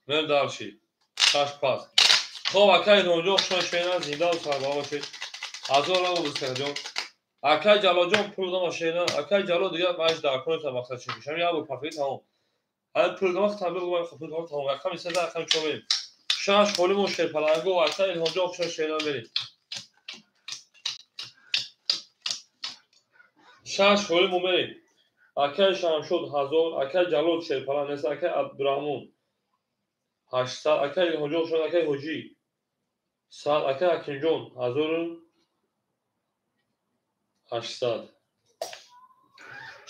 мерем дарши. 6 пас. Хоб акаи Илҳомҷон хуш омадед шена, зинда ва сарбаланд бошед. Ҳазор раҳмат дӯст акаҷон. Акаи Ҷалолҷон пул додам шена, акаи Ҷалол дигар маиш дар кор нест мақсад чек мешам. Як бор пафи тамом. Ҳамин пул додам, тамом гум, пул додам тамом. Рақами 3 рақами 4 мерем. 6 холимон Шерпаланго ва акаи Илҳомҷон хуш омадед шена мерем. 6 холимон мерем. Акаи Шамшод 1000, акаи Ҷалол Шерпаланг нест, акаи Абдураҳмон 800, акаи Илҳомҷон хуш омадед, акаи Ҳоҷӣ 100, акаи Ҳакимҷон 1800.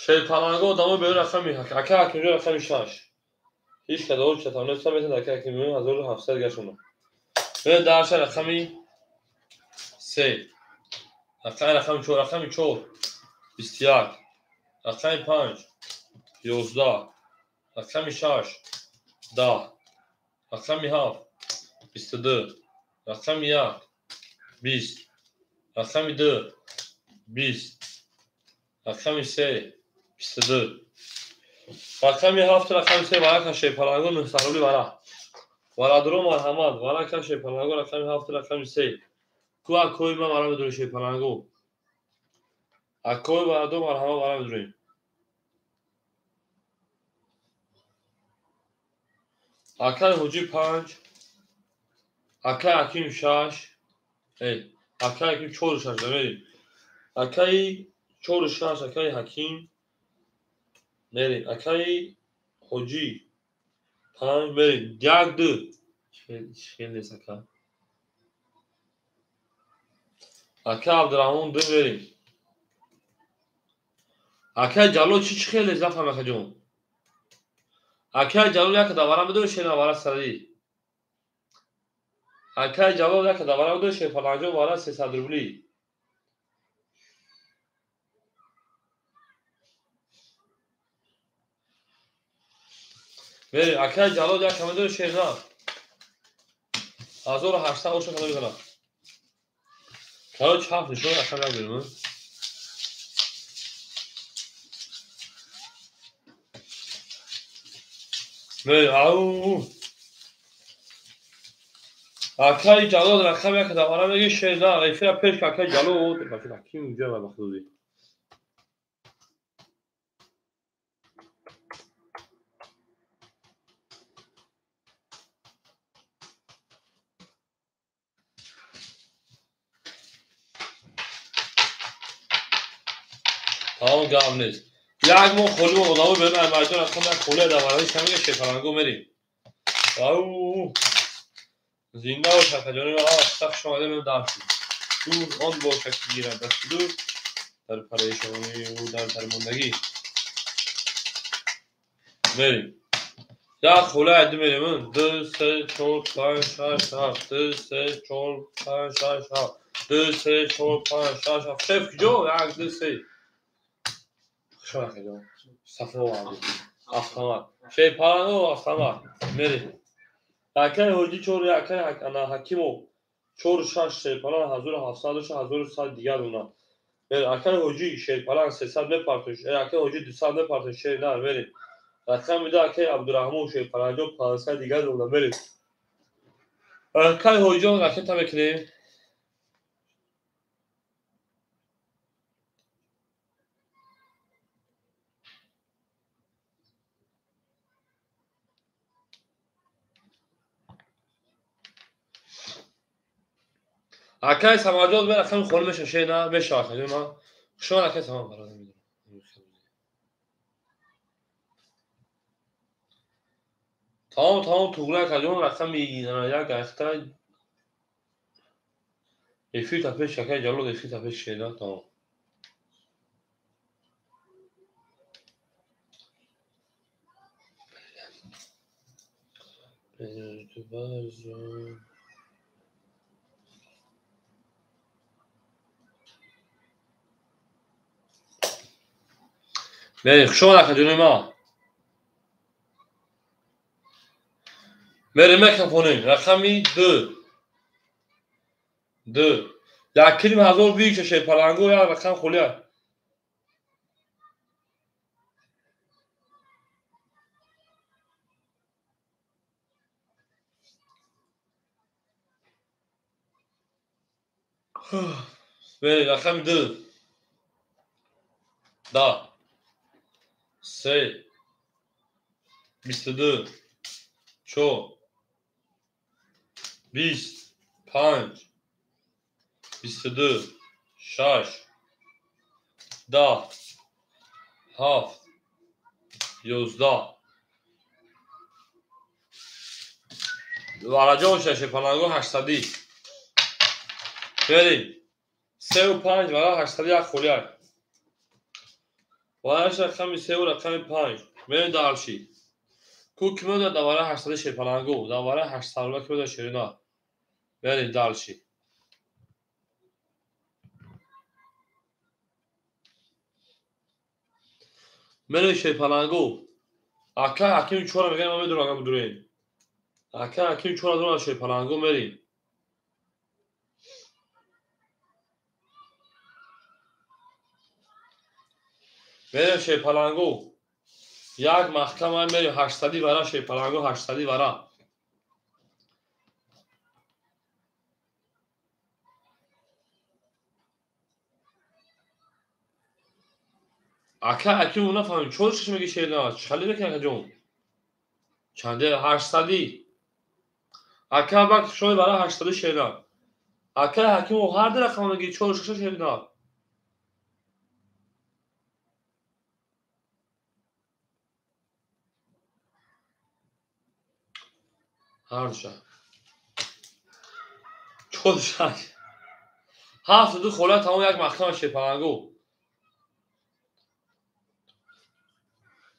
Шерпаланго одамо берун рақами акаи Ҳакимҷон рақами 6. Ҳеҷ кадо чатам нест, метавонад акаи Ҳакимҷон 1700 гашона. Мерем дарша рақами 3. Рақами 4, рақами 4 21. Рақами 5 11. Рақами 6 10. Рақами 7 22. Рақами 1 20, рақами 2 20, рақами 3 22, рақами 7 рақами 3 варака шерпаланго 900 рубли вара. Варадуро марҳамат, варака шерпаланго рақами 7 рақами 3. Ку акои ман вара медурем шерпаланго. Акои варадо марҳамат вара медурем. Акай Ҳоҷӣ 5, акай Ҳаким 6, акай Ҳаким 4 6 мерем. Акай 4 6 акай Ҳаким мерем. Акай Ҳоҷӣ 5 мерем. 1 2 хел нест ака. Акай Абдураҳмон 2 мерем. Акай Ҷалол чӣ хел нест нафаҳм акаҷон. Акай Ҷалол як давара медори шер вара сади. Акай Ҷалол як давара медори шер паланҷон вара 300 рубли. Мерем. Акай Ҷалол як медори шер на. 1800 оша када мезанад. Короче, ҳафт нишон рақам як берем. Ау. Акай Ҷалол рақам як давара меги шер на. Эфира пеш акай Ҷалол. Ким уҷа ва бахтуди. Тамом гап нест. Як моҳ холӣ одамо берун аз майдон рақам як холӣ давараи шамига шерпаланго мерем. Ау. Зинда бош акаҷони ман, сахт шумо мем даршуд. Дур он бошад ки гирад дасти дур дар парешонию дар дармондагӣ. Мерем. Як холӣ айди мерем. 2 3 4 5 6 7 2 3 4 5 6 7 2 3 4 5 6 7. Шеф куҷо? 1 2 3. Хуш омадед. Сафо омадед. Автомат. Шерпаланго автомат. Мерем. Акай Ҳоҷӣ 4, акай ана Ҳакимов 4 6 шерпалан 1700 1100 дигар дона. Мерем. Акай Ҳоҷӣ шерпалан 300 мепартош. Акай Ҳоҷӣ 200 мепартош шер нар мерем. Рақами 2 акай Абдураҳмон шерпаланҷон 500 дигар дона мерем. Акай Ҳоҷиҷон ракета мекунем. Акай Самаҷон ман рақами холӣ меша шер на меша акаҷон ман. Шумо акай Самад бародар медонам. Тамом тамом туғри акаҷон рақами як ахта эфир та пеш акай Ҷалол эфир та пеш шер на тамом. Мерем, хуш омад акаҷони ман. Мерем мекафонем. Рақами 2 2 1,5 ҳазор бикша шерпаланго як рақам холӣ аст. Мерем рақами 2 10 3 22 4 20 5 22 6 10 7 11. Вараҷон шерпаланго 800. Мерем. 3 5 вара 801 холӣ аст. Вараш рақами 3 рақами 5. Мерем дарши. Ку ки меояд давара 800 шерпаланго, давара 800 рубла ки меояд шерина. Мерем дарши. Мерем шерпаланго. Акай Ҳаким 4 мегӯяд, ман медонам ака будурем. Акай Ҳаким 4 дорад шерпаланго мерем. Мерем Шерпалангу. Як маҳкама мерем 800 вара Шерпалангу 800 вара. Ака акиму нафаҳмем чор шиш меги шерна чӣ мекунӣ акаҷон? Чанде 800. Ака бак шои вара 800 шерна. Ака ҳакиму ҳар ду рақам меги чор шиш шерна. Ҳарша. Чор шаш. Ҳафту ду хола тамом як маҳкама Шерпалангу.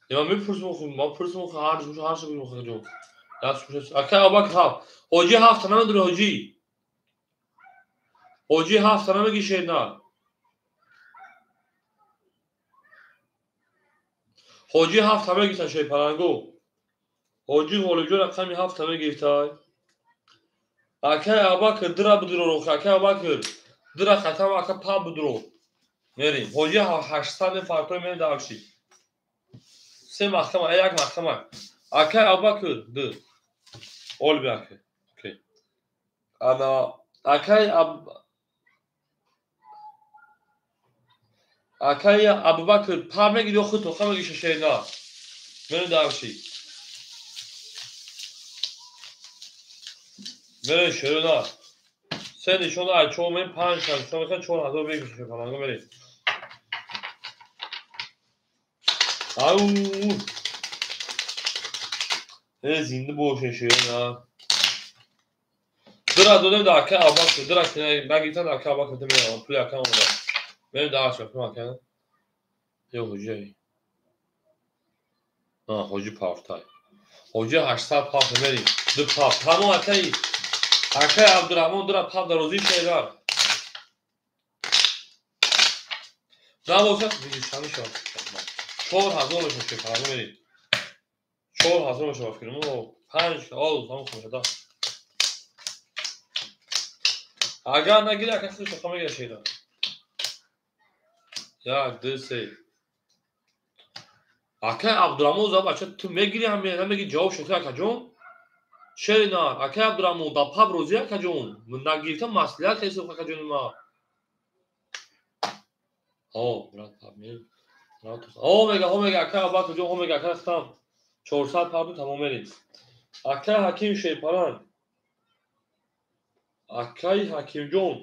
Я мепурсам, ма пурсам ҳар ҳар шаб мехоҳам. Ака Абак ҳафт. Ҳоҷи ҳафт намедонӣ ҳоҷи. Ҳоҷи ҳафт намеги шерна. Ҳоҷи ҳафт мегирифта Шерпалангу. Ҳоҷи Ғолибҷон рақами ҳафт мегирифтай. Ака Абакр дира бидро, ака Абакр дира хатам ака па бидро. Мерим. Ҳоҷи 800 фарқро мерим дарши. Се маҳкама, як маҳкама. Ака Абакр ду. Олби ака. Окей. Ана акай Абубакр па мегири ё худ тоқа меги шешена. Мерим дарши. Мерем шерона. Се нишона ай чор мерим панҷ шаш мехоҳем 4000 бегир Шерпалангу мерим. Ау! Зинда боше шерона. Дира додем да ака Абакр, дира нагирифтан ака Абакр мерам, пули ака омада. Мерем дарш ака. Ё ҳоҷи. На, ҳоҷи пафтай. Ҳоҷи 800 паф мерим. Ду паф. Тамом акаи. Акаи Абдурраҳмон дира паф дарозии шерар. Набошад, бигишани шод. 4000 мешавад Шерпалангу мерим. 4000 мешавад фикрм. 5 ол тамом мешавад. Агар нагири ака худаш тоқа мегирад шера. 1 2 3. Акаи Абдурраҳмон за бача ту мегири ҳам намегири ҷавоб шуд акаҷон? Шерина, акаи Абдурраҳмон да паб розӣ акаҷон. Нагирифта маслиҳат хесо акаҷони ма. Ҳо, брат паб мерим. Ҳо мега, ҳо мега ака Абакрҷон, ҳо мега ака рафтам. 400 паб тамом мерим. Акаи Ҳаким Шерпаланг. Акаи Ҳакимҷон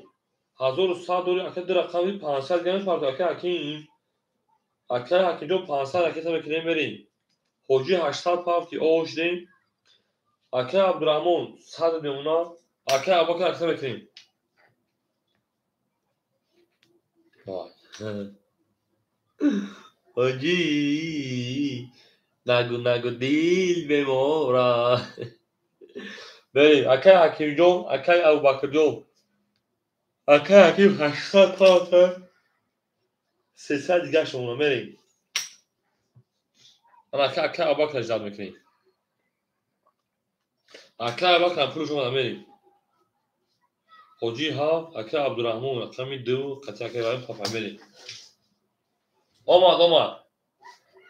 1100 дори ака ду рақами 500 грамм фарқ акаи Ҳаким. Акаи Ҳакимҷон 500 ракета мекунем мерим. Ҳоҷи 800 пафти ош дем. Акаи Абдурраҳмон 100 мемона. Акаи Абакр ракета мекунем. Ҳоҷи нагу нагу дил бемора. Берим. Акаи Ҳакимҷон, акаи Абубакрҷон. Акаи Ҳаким 800 пафта. 300 дигар шумона мерим. Ана ака Абакр ждат мекунем. Ака Абакр пули шумо мерим. Ҳоҷи ҳафт, ака Абдурраҳмон рақами 2 қатъи ака Ибраҳим пафа мерим. Омад, омад.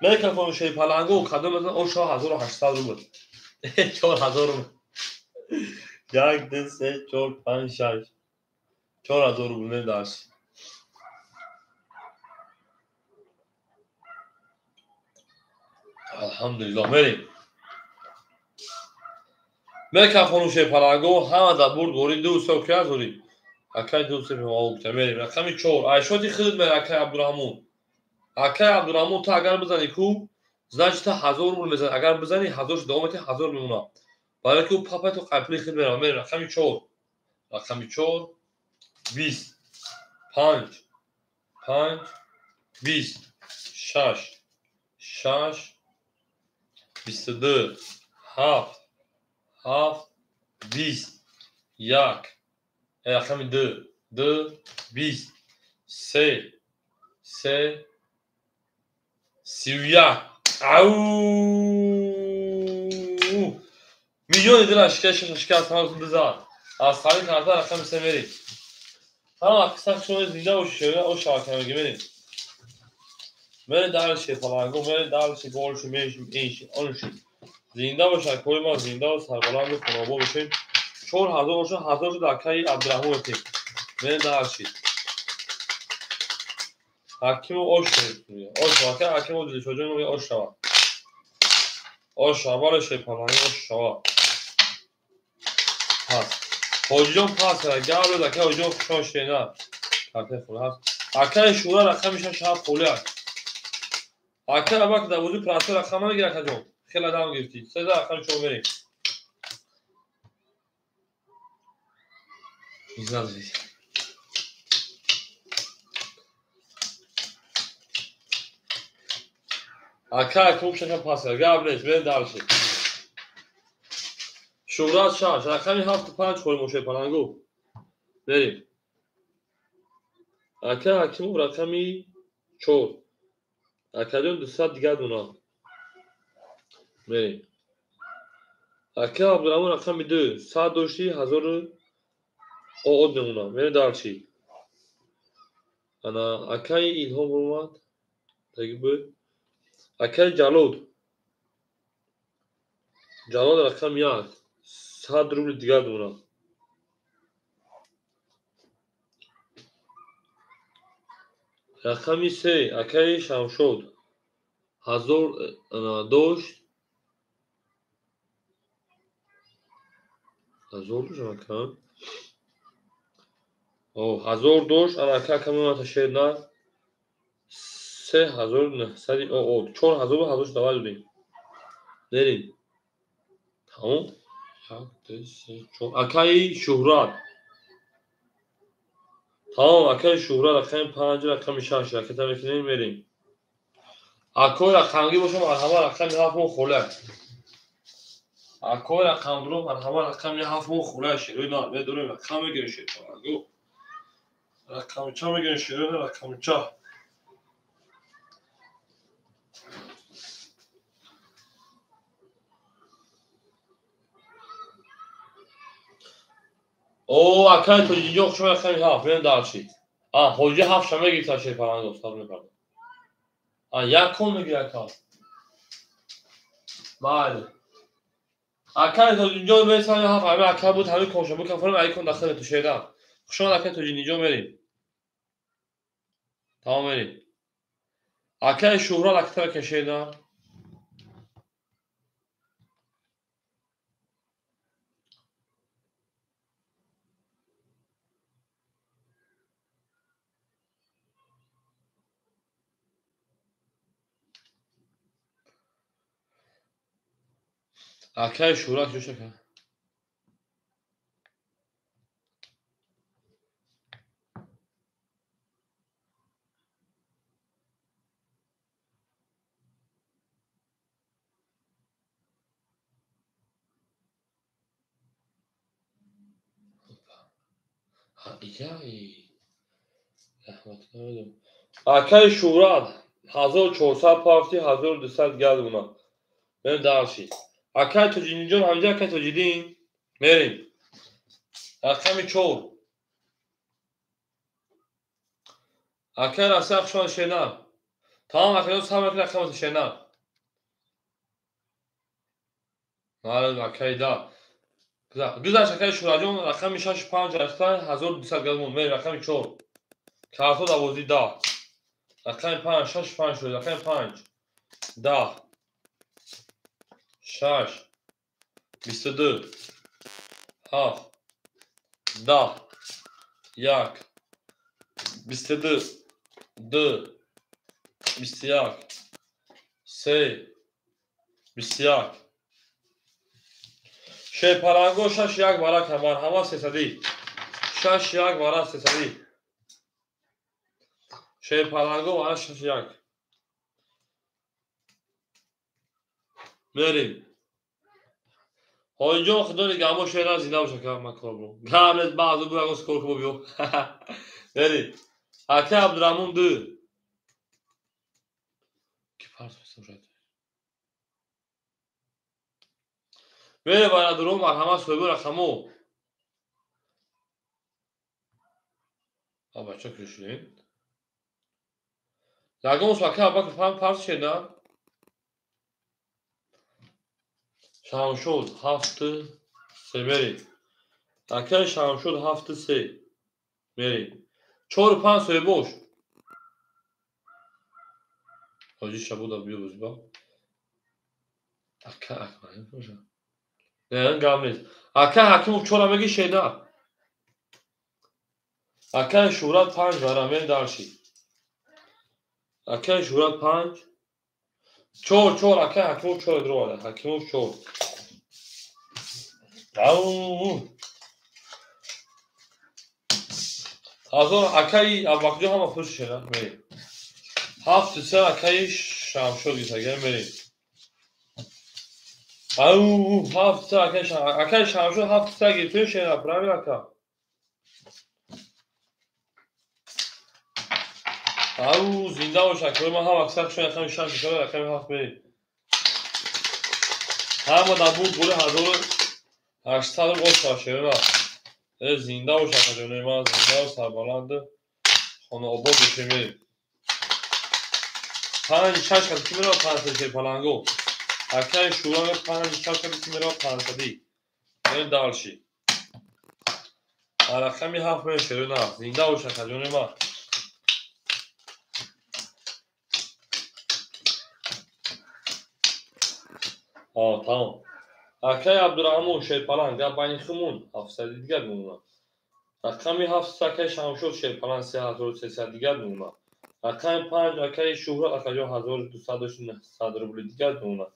Микрофон Шерпалангу кадом мезанад? О 4800 рубл. 4000 рубл. 1 2 3 4 5 6. 4000 рубл медаш. Алҳамдулиллоҳ мерим. Микрофону Шерпалангу ҳама дар бурд гори 2 3 ки ҳазори. Акай 2 3 меовукта мерим. Рақами 4. Айшоти худат мер акай Абдурраҳмон. Акай Абдурраҳмон ту агар бизани ку, значит ту 1000 рубл мезани. Агар бизани 1000 давом мети 1000 мемона. Барои ки ӯ папа ту қайпули худ мерава. Мерим рақами 4. Рақами 4 20 5 5 20 6 6 22 7 7 20 1 рақами 2 2 20 3 3 31. Ау! Миллиони дила шикаст ҳаматон бизад. Аз ҳамин карта рақами 3 мерим. Ҳама аксар шумо зинда бошед, о шабака мегӣ мерим. Мере дальше, паланго, мере дальше, больше, меньше, меньше, онши. Зинда бош, акои ма, зинда ва сарбаланду хонобод бошед. 4000 боша, 1000 шуд акаи Абдурахмон этем. Мере дальше. Ҳакиму ош ош, ака ҳакиму Дилшоҷон мегӯяд ош шава. Ош шава, бале шепаланги ош шава. Пас. Ҳоҷиҷон пас кард. Гап дод ака ҳоҷиҷон хушон шена. Карте хона ҳаст. Акаи Шӯра рақами 6 7 холӣ аст. Ака абак дар бозӣ прасо рақам намегир акаҷон. Хеле дам гирифтӣ. 13 рақами шумо мерем. Изназид. Ака клуб шаша пас кард. Гап нест, мерем дальше. Шӯҳрат 6, рақами 7 5 холӣ мошаи палангу. Мерем. Ака Ҳакимов рақами 4. Акаҷон 200 дигар дона. Мерем. Ака Абдураҳмон рақами 2, 100 дошти, 1000 оод мемонад. Мерем дальше. Ана акаи Илҳом омад. Таги буд. Акаи Ҷалол. Ҷалол рақами 1, 100 рубли дигар дона. Рақами 3, акаи Шамшод. 1000 дошт. 1000 дошт ака. О, 1000 дошт, ана ака камоната шер на. 3900 оод. 4000 ва 1000 давай додем. Мерем. Тамом. 1, 2, 3, 4. Акаи Шӯҳрат. Тамом, акаи Шӯҳрат рақами 5, рақами 6 ракета мекунем, мерем. Акои рақамгӣ бошам, марҳама рақами 7 мо холӣ. Акои рақамдуро марҳама рақами 7 мо холӣ шерои на, медорем рақам мегирем шерои. Рақамча мегирем шерои на, рақамча. О, акаи Тоҷиҷон хушо рақами 7, мерем дальше. А, ҳоҷи 7 ша мегирифта шерпаланг устод мепард. А, як кон мегир ака. Бале. Акаи Тоҷиҷон мерасад 7, ҳамин ака буд, ҳамин конша букам фарм, ай кон дахил ту шедан. Хушо акаи Тоҷиҷон мерем. Тамом мерем. Акаи Шӯҳрат акатара кашедан. Акаи Шӯҳрат куҷо шака? Акаи Шӯҳрат 1400 пафти, 1200 газ мона. Мерем дальше. Акаи Тоҷиддинҷон ҳамҷа акаи Тоҷиддин мерем. Рақами 4. Акаи Расия хушомад шена. Тамом акаҷон сар мекунад рақамата шена. Бале акаи да. Гузашт акаи Шӯҳратҷон рақами 6 5 рафта 1200 газ мон. Мерем рақами 4. Карто давозӣ 10. Рақами 5 6 5 шуд. Рақами 5 10 6 22 7 10 1 22 2 21 3 21. Шерпаланго 6 1 варака марҳама 300. 6 1 вара 300. Шерпаланго вара 6 1. Мерем. Ҳоҷиҷон худо нигаҳбон шера зинда боша ка ман кор бурам. Гап нест, баъзо бу ягон скор кубо биё. Мерем. Ака Абдураҳмон 2. Ки фарз месошад? Мерем бародарон, марҳамат соҳиби рақамо. А бача кушед. Ягон акай Абубакр панҷ парт шена. Шамшод 7 3 мерем. Акай Шамшод 7 3 мерем. 4 5 соҳибош. Ҳоҷи Шабуда биё бузба. Ака Акмар боша. Не, гап нест. Акай Ҳакимов 4 меги шена. Акай Шӯҳрат 5 вара мерем дарши. Акай Шӯҳрат 5 4 4 акай Ҳакимов 4 дровада. Ҳакимов 4. Ау. Ҳазор акай Абубакрҷон ҳама пуш шена мерем. 7 3 акай Шамшод гирифта мерем. Ау 7 3 акай Шамшод акай Шамшод 7 3 гирифта шена правильно ака. Ау зинда бош акай ман ҳам аксар шуна рақами 6 шуда рақами 7 мерем. Ҳама дар буд були 1800 рубл ош шена. Зинда бош акаҷони ман зинда сарбаланд хонаобод бошем мерем. 5 6 қад ки мерава 500 шерпаланго. Акай Шӯра 5 6 қад ки мерава 500. Мерем дарши. Рақами 7 мерем шерона. Зинда бош акаҷони ман. Тамом. Акай Абдураҳмон шерпаланг гап байни хумон 700 дигар мемонад. Рақами 7 акай Шамшод шерпаланг 3300 дигар мемонад. Рақами 5 акай Шӯҳрат акаҷон 1200 рубли дигар мемонад.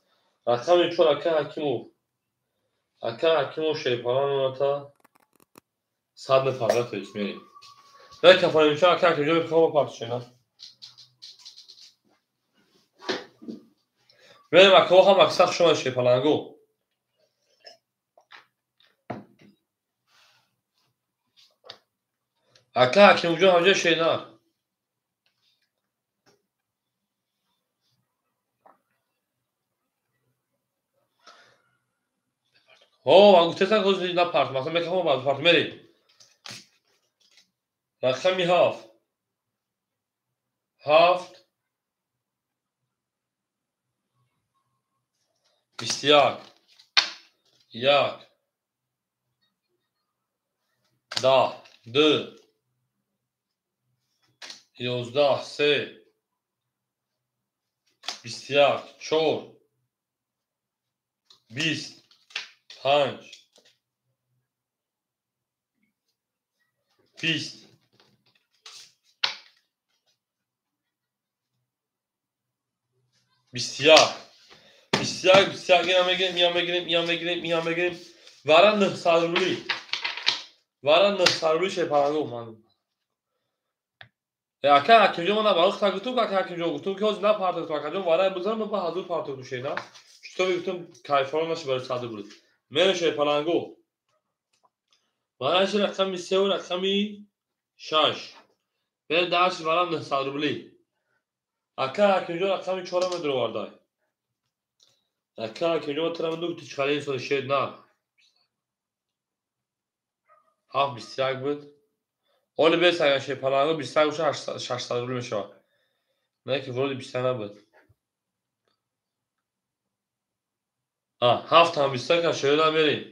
Рақами 4 акай Ҳакимов. Акай Ҳакимов шерпаланг мемонад 100 нафар тоист мерем. Дай кафанимча акай Ҳакимҷон мехоҳам партшена. Мерем акаҳо ҳам аксар шума шерпаланго. Ака Ҳакимҷон ҳамҷа шена. Ҳо, ман гуфтастам ҳозир напарт, масалан мехоҳам баъд парт мерем. Рақами 7. 7 21 1 10 2 11 3 21 4 20 5 20 21 21 21 ина мегирем, ина мегирем, ина мегирем, ина мегирем. Вара 900 рубли. Вара 900 рубли шерпаланго ман. Акай Ҳакимҷон ман барои худ гуфтум, акай Ҳакимҷон гуфтум ки ҳозир напартохтум акаҷон, вара бизанам ба 1000 партохтум шена. Шутоби гуфтум кайфорон наши барои 100 рубли. Мерем шерпаланго. Вара ши рақами 3 ва рақами 6. Мерем дарси вара 900 рубли. Акай Ҳакимҷон рақами 4 медуровардай. Ака Ҳакимҷон тара меду гуфти чӣ инсон шер на. 7 21 буд. Оли бес агар шерпаланго 21 боша 600 рубли мешавад. Не ки вроде 21 набуд. 7 ҳам 21 ка шерона мерем.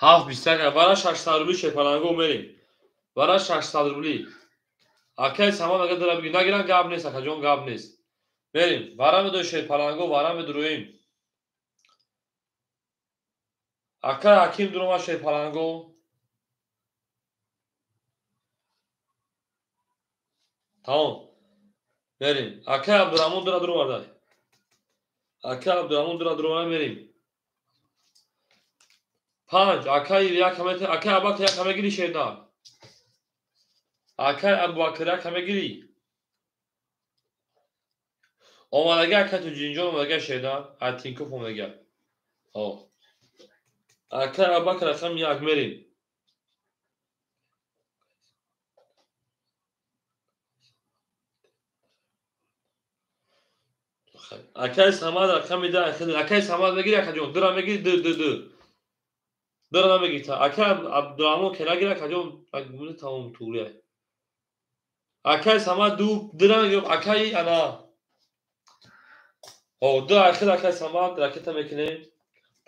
7 21 вара 600 рубли шерпаланго мерем. Вара 600 рубли. Акай Самад агар дара бигир нагиран гап нест акаҷон гап нест. Мерем. Вара медои шерпаланго вара медуроем. Акай Ҳаким дурома шерпаланго. Тамом. Мерем. Акай Абдураҳмон дура дуровардай. Акай Абдураҳмон дура дуровардай мерем. 5 акай як ҳамете акай Абубакр як ҳаме гири шерна. Акай Абубакр як ҳаме гири. Омадага акай Тоҷинҷон омадага шерна. Атинков омадага. Ҳо. Акай Абубакр рақами 1 мерем. Акай Самад рақами 10. Акай Самад мегири акаҷон. Дура мегири 2 2 2. Дора намегирта. Акай Абдурахмон ке нагира, акаҷон тамом туғрия. Акай Самад ду дира намегирифт, акай ана. О, ду ахир акай Самад ракета мекунем.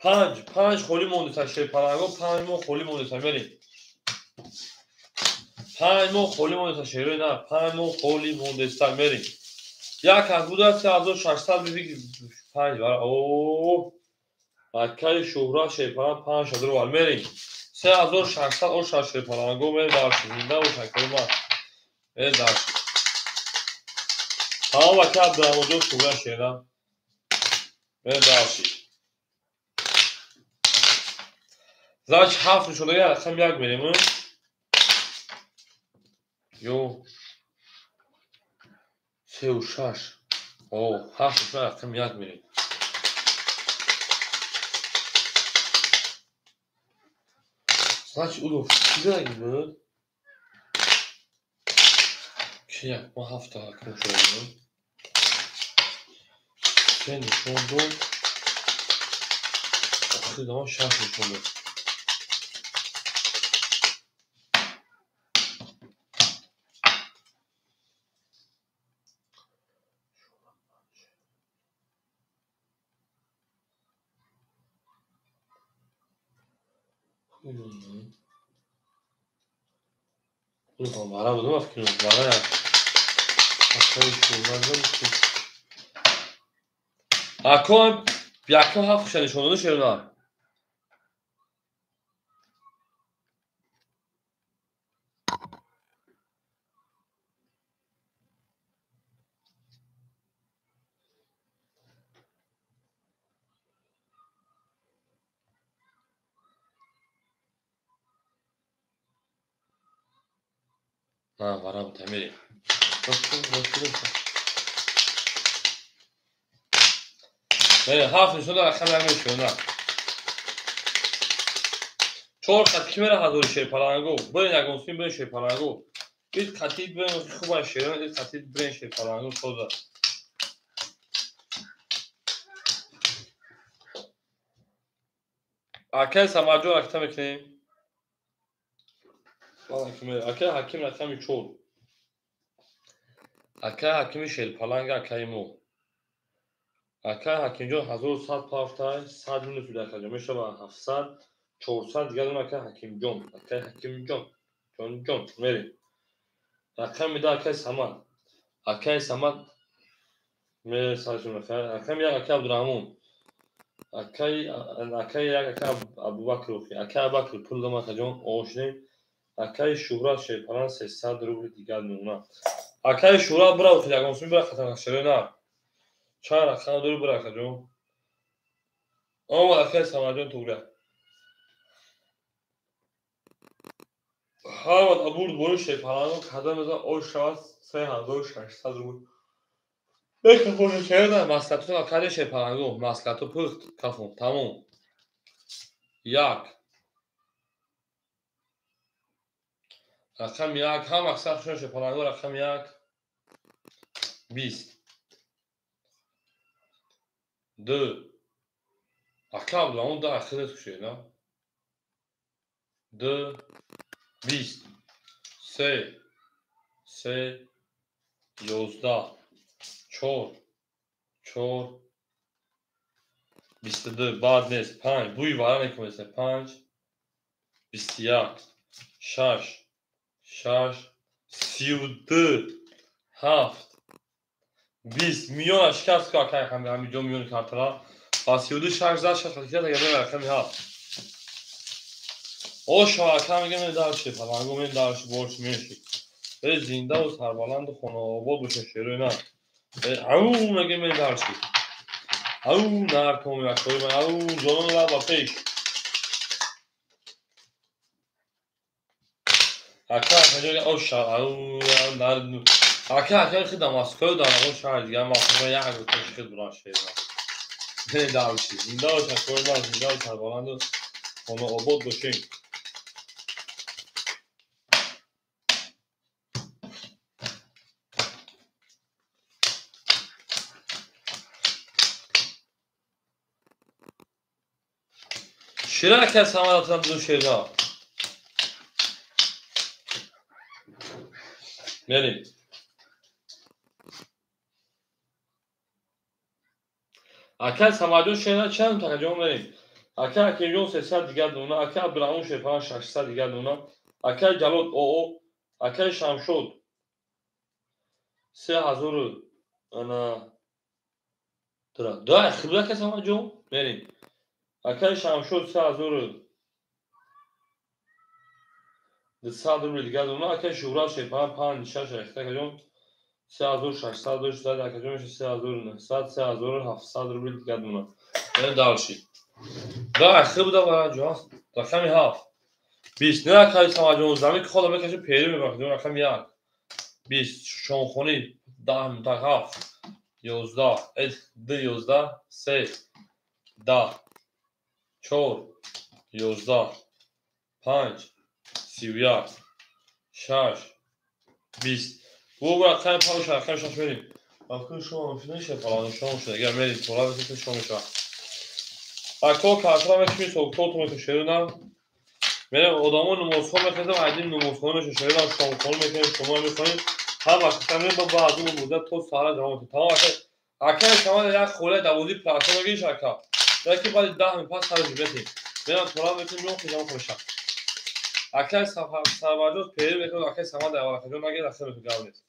Панҷ, панҷ холӣ мондеса шерпаланго, 5 моҳ холӣ мондеса мерем. 5 моҳ холӣ мондеса шерои на, 5 моҳ холӣ мондеса мерем. Як аз буда 3600 бибиг панҷ бара. О, акай Шӯҳрат шерпаланг 5 рубл мерем. 3600 оша шерпаланго мерем дарши. Зинда бош акаи ман. Мерем дарши. Тамом акай Абдурахмонҷон Шӯҳрат шерам. Мерем дарши. Значит, ҳафт нишондага рақам як мерем. Ё сеу шаш. О, ҳафт нишонда рақам як мерем. Значит, удо чизаги буд? Ки як ма ҳафта рақам шуда. Се нишон дод. Охир дамон шаш нишон дод. Вара будум фикр вара ако якум ҳафт хуша нишон дода шерна. На, вара буд мерем. Мерем, ҳафт нишон дод рақам як мешавад. Чор хат ки мера ҳазори шерпаланго. Бирен ягон сум бирен шерпаланго. Ит хати бирен хуба шерон, ит хати бирен шерпаланго соза. Акай Самаҷон ракета мекунем. Акай Ҳаким рақами 4. Акай Ҳакими шерпаланга акаи мо. Акай Ҳакимҷон 1100 пафтай, 100 минус буда акаҷон мешава 700, 400 дигар дон акай Ҳакимҷон. Акай Ҳакимҷон. Ҷонҷон мерем. Рақами да акай Самад. Акай Самад мерем саршон рақами як акай Абдурахмон. Акай як акай Абубакр. Акай Абубакр пул дам акаҷон ошнем. Акай Шӯҳрат шерпаланг 300 рубл дигар мемонад. Акай Шӯҳрат бира охир ягон сум бира хатарнак шерои на. Чанд рақам дори бира акаҷон. Омад акай Самаҷон туғрия. Ҳамад абурд бори шерпаланго када мезан ош шавад 3600 рубл. Бека боша шерои на маслиҳатон акаи шерпаланго маслиҳату пухт кафон тамом. Як рақам як ҳам аксар хушон шерпаланго рақам як 20 ду ака Абдурахмон да ахират кушед на ду 20 се се 11 4 4 22 баъд нест 5 бӯи вара мекунед 5 21 6 6 32 7 20 миёна шикаст ку акай ҳамиҷо миёни картара ба 32 6 зад 6 хатикат агар мера рақами 7. Оша ака мегам дарши паланго мен дарши борш меши. Э зиндаву сарбаланду хонаобод боша шерои ман. Ау мегам мен дарши. Ау нарком якои ман ау ҷонон ба пеш. Ака акаҷон оша ау нар ака ака хидам Москва дар он шаҳр дигар махума як рӯз хид буран шерои. Дарши зиндаву якои ман зиндаву сарбаланду хонаобод бошем. Шира ака Самад ду шера. Мерим. Ака Самадҷон шера чанд такаҷон мерим. Ака Акимҷон 300 дигар дона, ака Абдурахмон Шерпалан 600 дигар дона, ака Ҷалол ОО, ака Шамшод 3000 ана тра. Да, хибла ака Самадҷон мерим. Акай Шамшод 3200 рубли дигар дона, акай Шӯҳрат Шерпалан 5 6 акаҷон 3600 дошт, акаҷон меша 3900, 3700 рубли дигар дона. Мерем дальше. Да, хибда бараҷон, рақами 7. 20. Не акай Самадҷон, замин ки хода мекаши пери мебахшад, рақами 1. 20. Шонхонӣ 10 7 11 2 11 3 10 4 11 5 31 6 20. Бу рақами 5 рақами 6 мерим. Вақти шумо мешавад, шумо шуд. Агар мерим, тола бисед шумо мешавад. Ако картра мекушем, сокто мекушем, мерем одамо намозхон мехезем, айдим намозхон мешавем, шерам шомхон мекунем, шумо мехонем. Ҳар вақт мерем ба баъзу муддат то саҳар давом мекунем. Тамом ака. Ака шумо як холе давози плато мегириш ака. Яки баъди 10 мин пас сар метем. Мерем тола мекунем, меом хизам хӯша. Ака Сарварҷон пери мекунад, ака Самад аввал нагир, ака мекунад гап нест.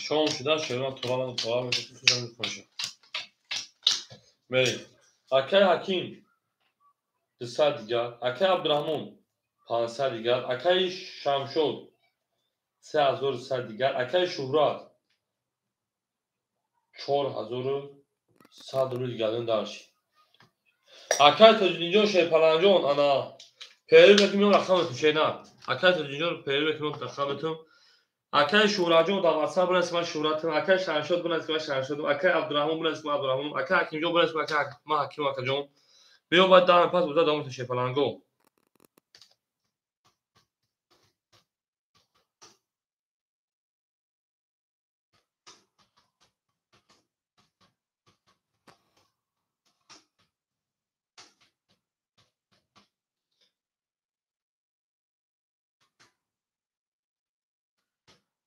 Шом шуда шерам тола тола мекунем, хизам мехӯша. Мерем. Акай Ҳаким 200 дигар, акай Абдурахмон 500 дигар, акай Шамшод 3100 дигар, акай Шӯҳрат 4100 рубли дигар дарши. Акай Тоҷиддинҷон Шерпаланҷон ана пери мекунем рақам метум шена. Акай Тоҷиддинҷон пери мекунем рақам метум. Акай Шӯҳратҷон дар WhatsApp бинавис ман Шӯҳратам, акай Шамшод бинавис ман Шамшодам, акай Абдурахмон бинавис ман Абдурахмонам, акай Ҳакимҷон бинавис ман Ҳаким акаҷон. Биё баъд 10 пас буда давом метум Шерпаланго.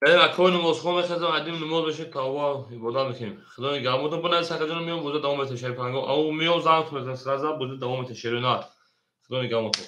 Мерем акои намозхон мехезем, айдим намоз бешем, тавба ибодат мекунем. Худо нигаҳбонтон. Бинавис акаҷон, меом боза давом метем Шерпаланго. Ау меом занг мезанем сразу, боза давом метем шерона. Худо нигаҳбонтон.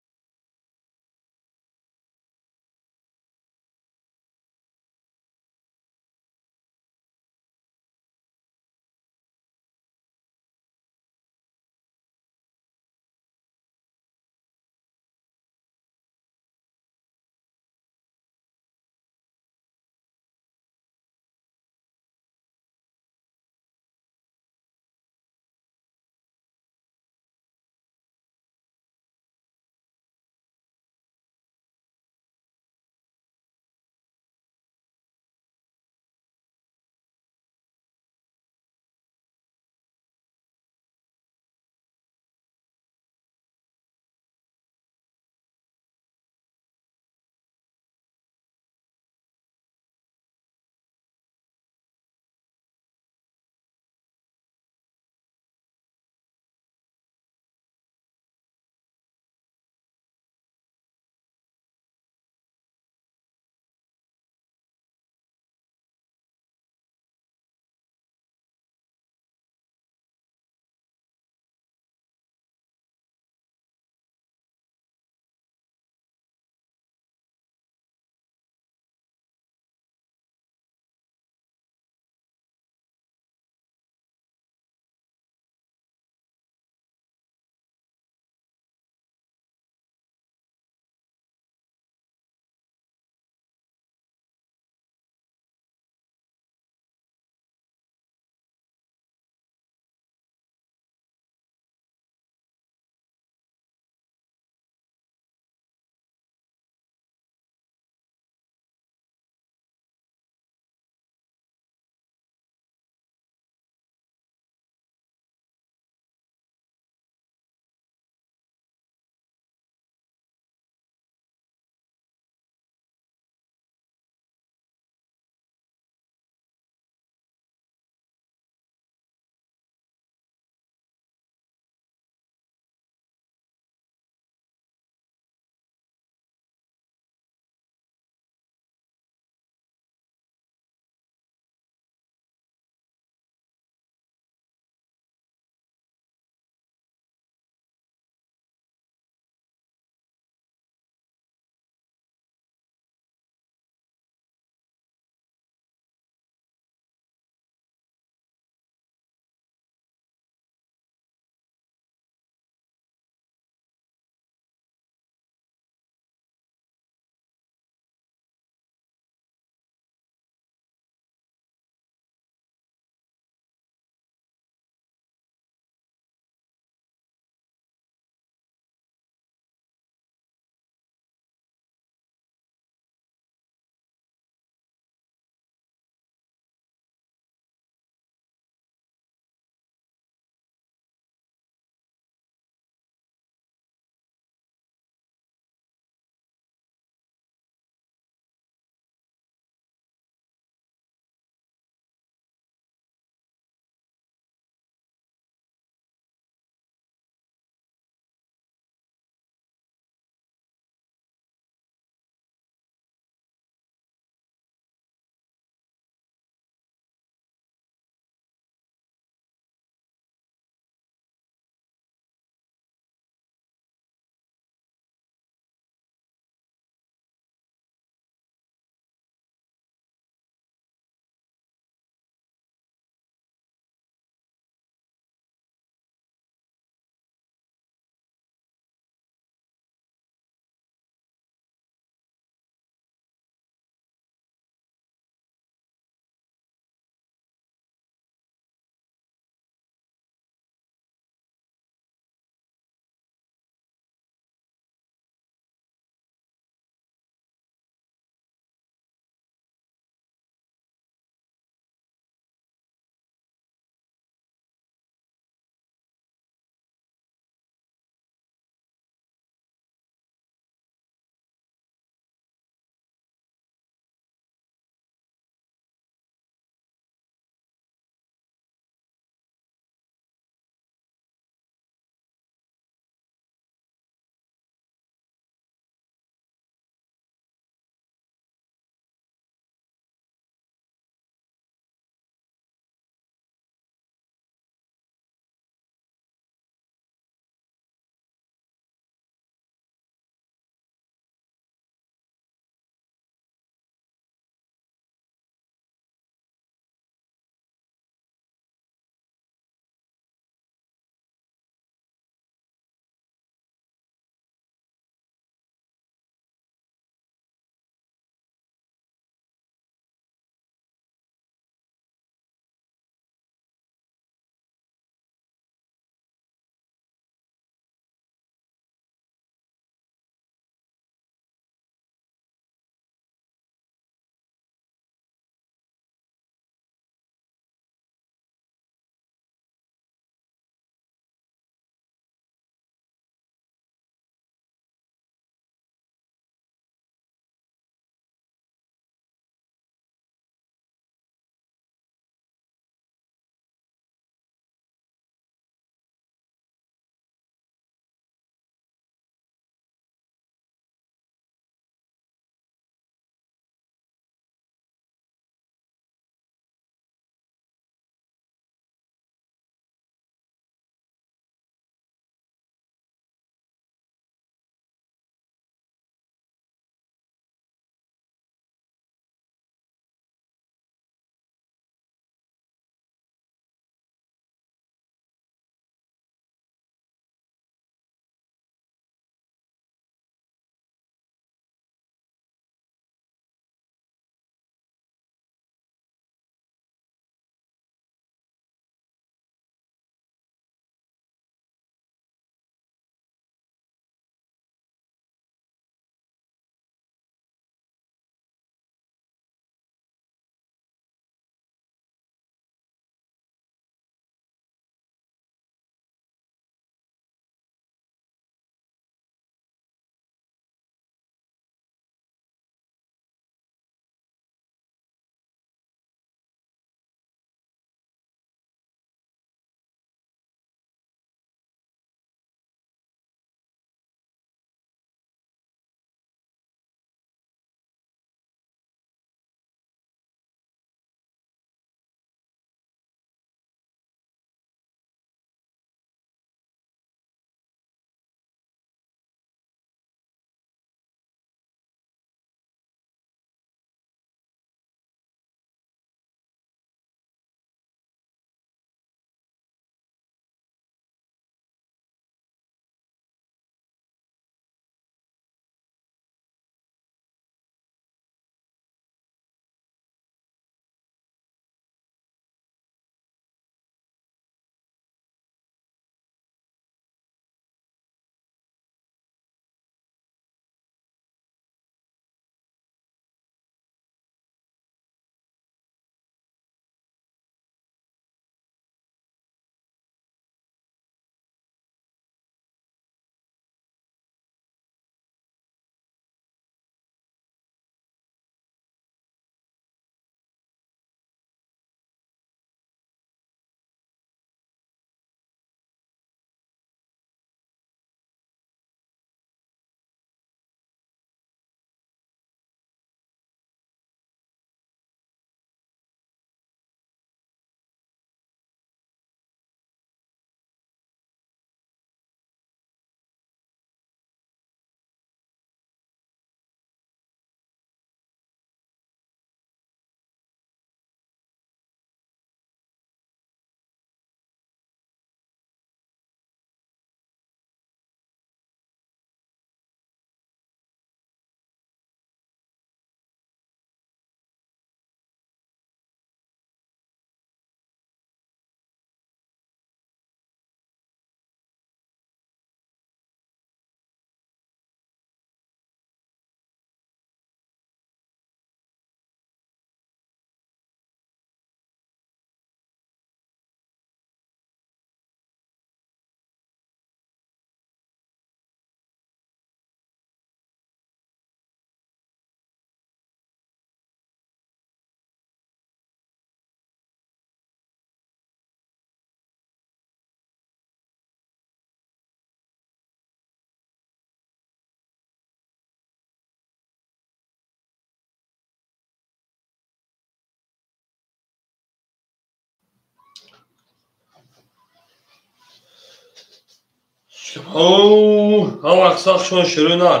Оу, ҳам аксахшон шерои нар.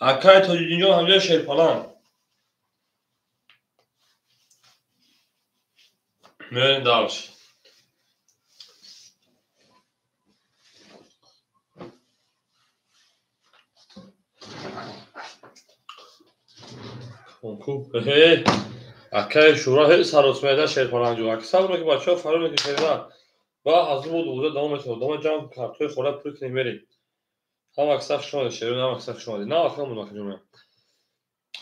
Акай Тоҷиддинҷон ҳамҷоя шерпаланг. Мерем дальше. Акай Шӯра ҳеҷ саросмеда шерпаланг ҷо. Аки сабр ки бачаҳо фарор мекашед. Ва аз ин боза давом метавонад. Дома ҷамъ картҳои хора пур кунем мерем. Ҳам аксар хуш омадед шерои, ҳам аксар хуш омадед. На вақт намуд акаҷон.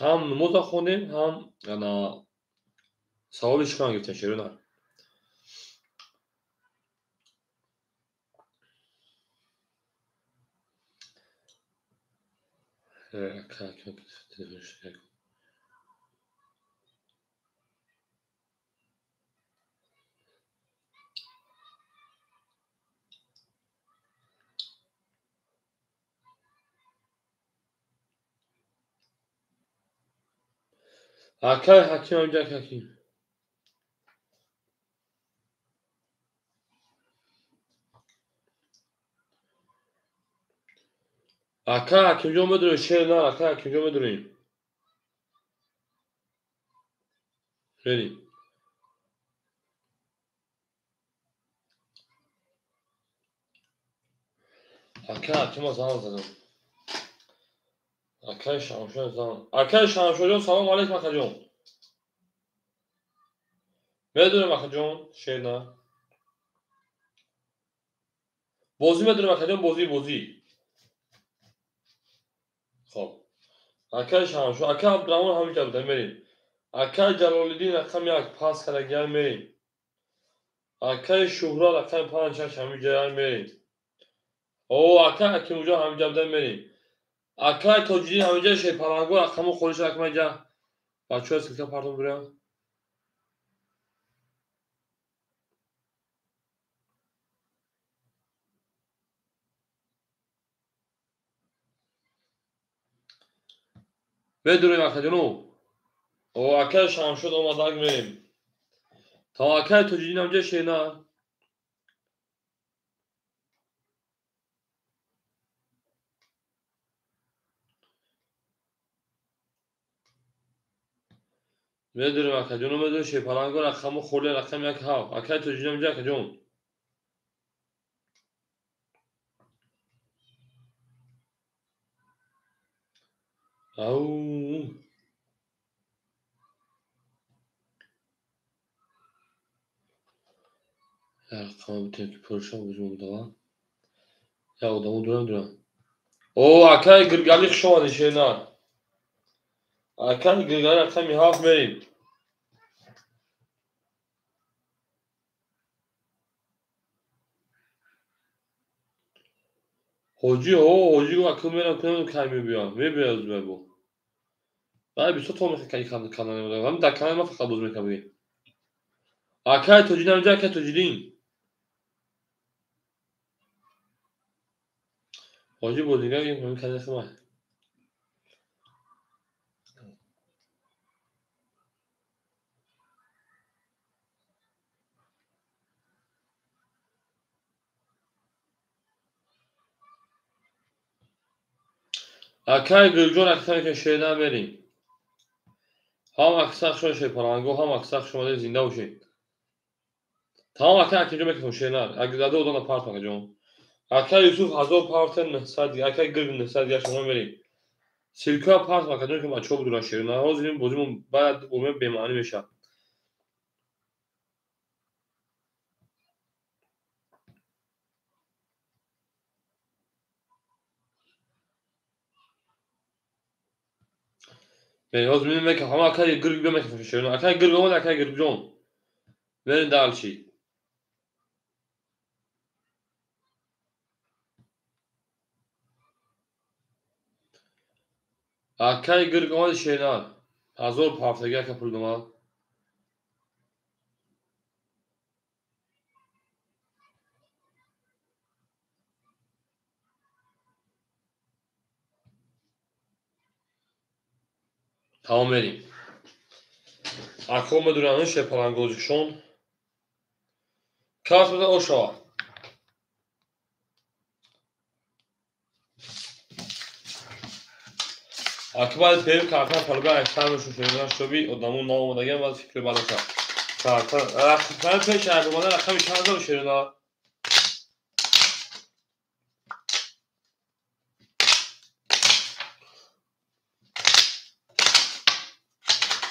Ҳам намоза хондем, ҳам ана савоби шукрон гирифтем шерои нар. Акай Ҳаким ҳамҷа Ҳаким. Акай Ҳакимҷон медонем шер нар, акай Ҳакимҷон медонем. Мерем. Акай Ҳакима занг задам. Акай Шамшон занг. Акай Шамшонҷон салом алейкум акаҷон. Медонем акаҷон шер нар. Бозӣ медонем акаҷон бозӣ бозӣ. Хоб. Акай Шамшон, акай Абдураҳмон ҳаминҷа буда мерем. Акай Ҷалолиддин рақами 1 пас кардагиам мерем. Акай Шӯҳрат рақами 5-6 ҳаминҷаям мерем. О, акай Ҳакимуҷон ҳаминҷа буда мерем. Акай Тоҷиддин ҳаминҷа шерпалангҳо рақаму холиш рақамаҷа. Бачаҳо ссылка партон бирам. Медурем акаҷону. О, акай Шамшод омадаг мерем. То акай Тоҷиддин ҳаминҷа шер нар. Медурем акаҷону медурем шерпалангҳо рақаму холи рақами 1 7. Акай Тоҷиддин ҳаминҷа акаҷон. Ау. Рақама бутем ки пуршон бузмо будава. Я одамо дурам дурам. О, акай Гиргали хуш омадед шер нар. Акай Гиргали рақами 7 мерем. Ҳоҷӣ, о, ҳоҷӣ гуфт акл мерам кунам кай мебиём. Мебиёд бо. Баъд бисёр то мехоҳад кай канал мебарам. Ҳам дар канали ман фақат боз мекунам бигем. Акай Тоҷиддин ҳаминҷа акай Тоҷиддин. Ҳоҷӣ бозингар ҳамин канали худам. Акай Гулҷон аксар ки шер намерем. Ҳам аксар шумо шерпалангҳо, ҳам аксар шумо зинда бошед. Тамом акай Ҳакимҷон мекунам шер нар. Агар зада одам парт акаҷон. Акай Юсуф 1000 партен 900, акай Гирг 900 дигар шумо мерем. Силка парт акаҷон ки бачаҳо будуран шер нар. Ҳозир ин бозимон баъд бо бемаънӣ мешавад. Ҳозир мебинем мекунам ҳама акай Гирг биё мекунам шер нар. Акай Гирг омад, акай Гиргҷон. Мерем дальше. Акай Гирг омад шер нар. 1000 ҳафтаги ака пул домад. Тамом мерем. Акҳо медуранд шерпалангозишон. Кас бизан ошава. Аки баъди период карта палга аксар мешуд шерина шоби одамо наомадагиам баъд фикри бадаша. Карта рақами пеш омада рақами чанд дор шерина?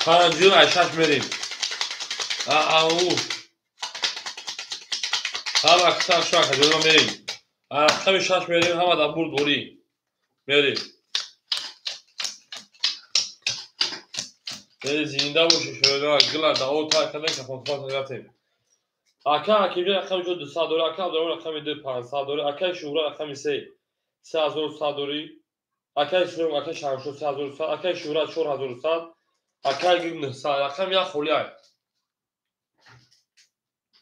56 мерем. Ау. Ҳама аксар шака ҷоно мерем. Рақами 6 мерем, ҳама дар бурд борӣ. Мерем. Зинда боши шерина, гила дао та када кафонтон рафтем. Ака Ҳакимҷон рақами 200 дорӣ, ака Абдурahмон рақами 2500 дорӣ, акаи Шуҳра рақами 3 3100 дорӣ, акаи Суҳроб, акаи Шамшод 3100, акаи Шуҳра 4100, акаи Гул 900, рақами 1 холӣ ай.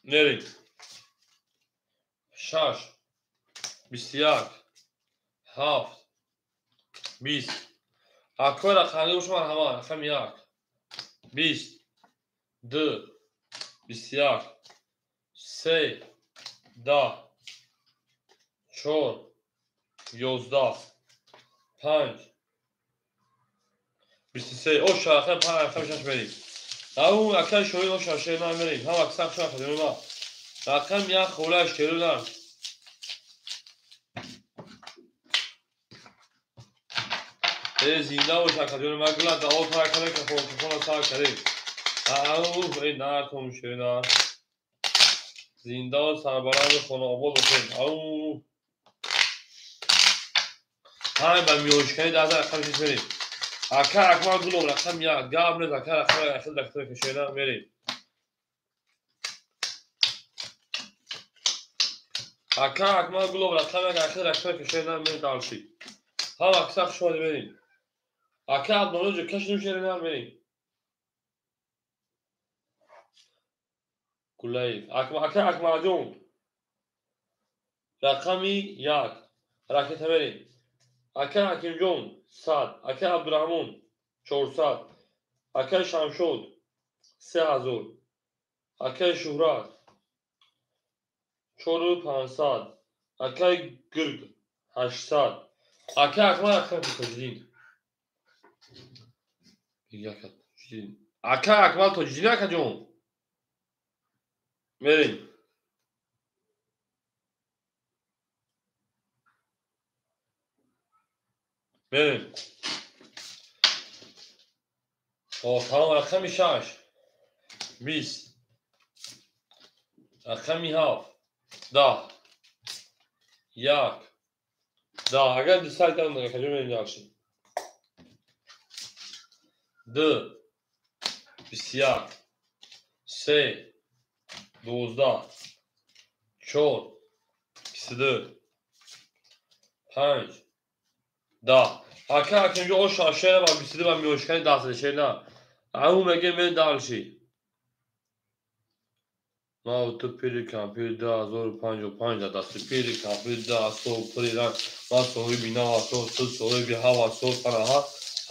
Мерем. 6 21 7 20. Акои рақамӣ бошад марҳамат, рақами 1 20 2 21 3 10 4 11 5 23. Оша рақами 5 рақами 6 мерем. Ау акаи Шоҳид оша шерина мерем. Ҳама аксар шаха ҷониба. Рақами 1 холӣ шерина. Зинда бош акаҷони ман, гила дао тар када кафонкафона сар кардем. Ау эй нартон шерина. Зиндаву сарбаланду хонаобод бошем. Ау ҳамин ба миёншикани даҳ рақами шиш мерем. Ака Акмал Гулов рақами 1 гап нест, ака рақами ахир дактар шерина мерем. Ака Акмал Гулов рақами 1 ахир дактар шерина мерем далши. Ҳама аксар хуш мерем. Ака Абдуллоҷо кашидим шерина мерем. Гулаев. Ака Акмалҷон рақами 1 ракета мерем. Ака Ҳакимҷон 100, ака Абдурahмон 400, акаи Шамшод 3000, акаи Шуҳрат 4500, акаи Гирг 800, ака Акмал рақами Тоҷиддин. Ака Акмал Тоҷиддин акаҷон. Мерем. Мерем. Тамом рақами 6 20 рақами 7 10 1 10. Агар 200 дам акаҷон мерем дальше. 2 21 3 12 4 22 5 10. Ака Ҳакимҷон оша шера ба 22 ба миёншикани 10 шерина. Ау меге мен далши. Ма ту пири кампир 2055 дасти пири кампир 10 сол пири ранг ма соҳиби нав сол ту соҳиби ҳава сол танаҳа.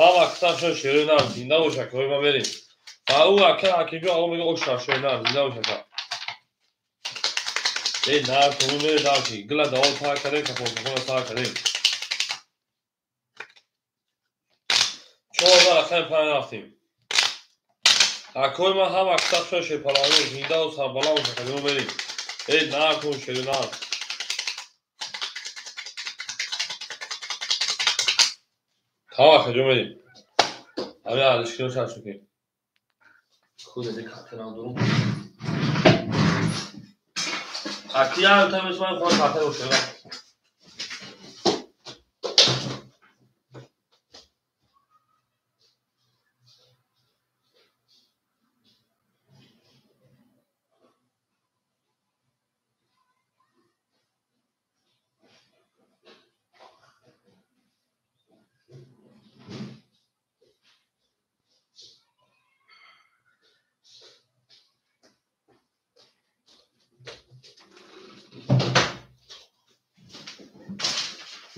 Ҳама китабшон шерина зинда бош акаҳои ма мерем. Ау ака Ҳакимҷон ау меге оша шерина зинда бош ака. Эй нар ту мере далши. Гила дао тар кардем кафонкафона сар кардем. 14 рақами 5 рафтем. Акои ман ҳама китабшон шерпалавон зиндаву сарбаланд бош акаҷон мерем. Эй нар ту шерина. Тамом акаҷон мерем. Ҳамин арзишкино шарт шукем. Худади карта надорум. Аки як та мисман хона карта бошад.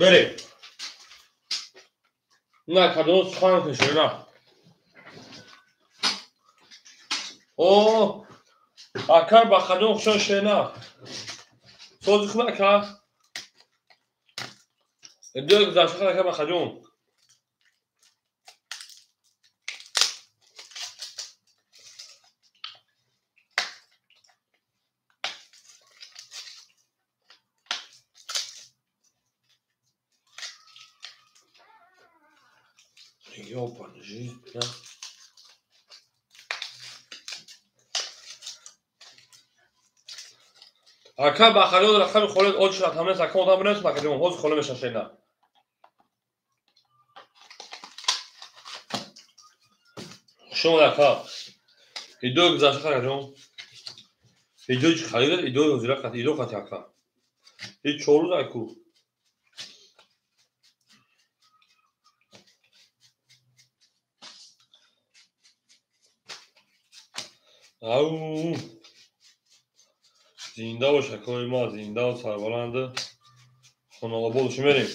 Мерем. На кадом сухан кашена. О, ака ба кадом хушон шена. Сози хуб ака. Ду гузашта ака ба кадом. Ёбаный жизнь, бля. Ака бахариёд рақами холед очи ратамнес ака одам бинес акаҷон ҳозир холе мешашена. Хуш омад ака. Идои гузашта акаҷон. Идои чӣ харидед? Идои ҳозира қати идо қати ака. И 4 рӯз айку. Ау. Зинда бош акои ма, зиндаву сарбаланду хонаобод бошем. Мерем.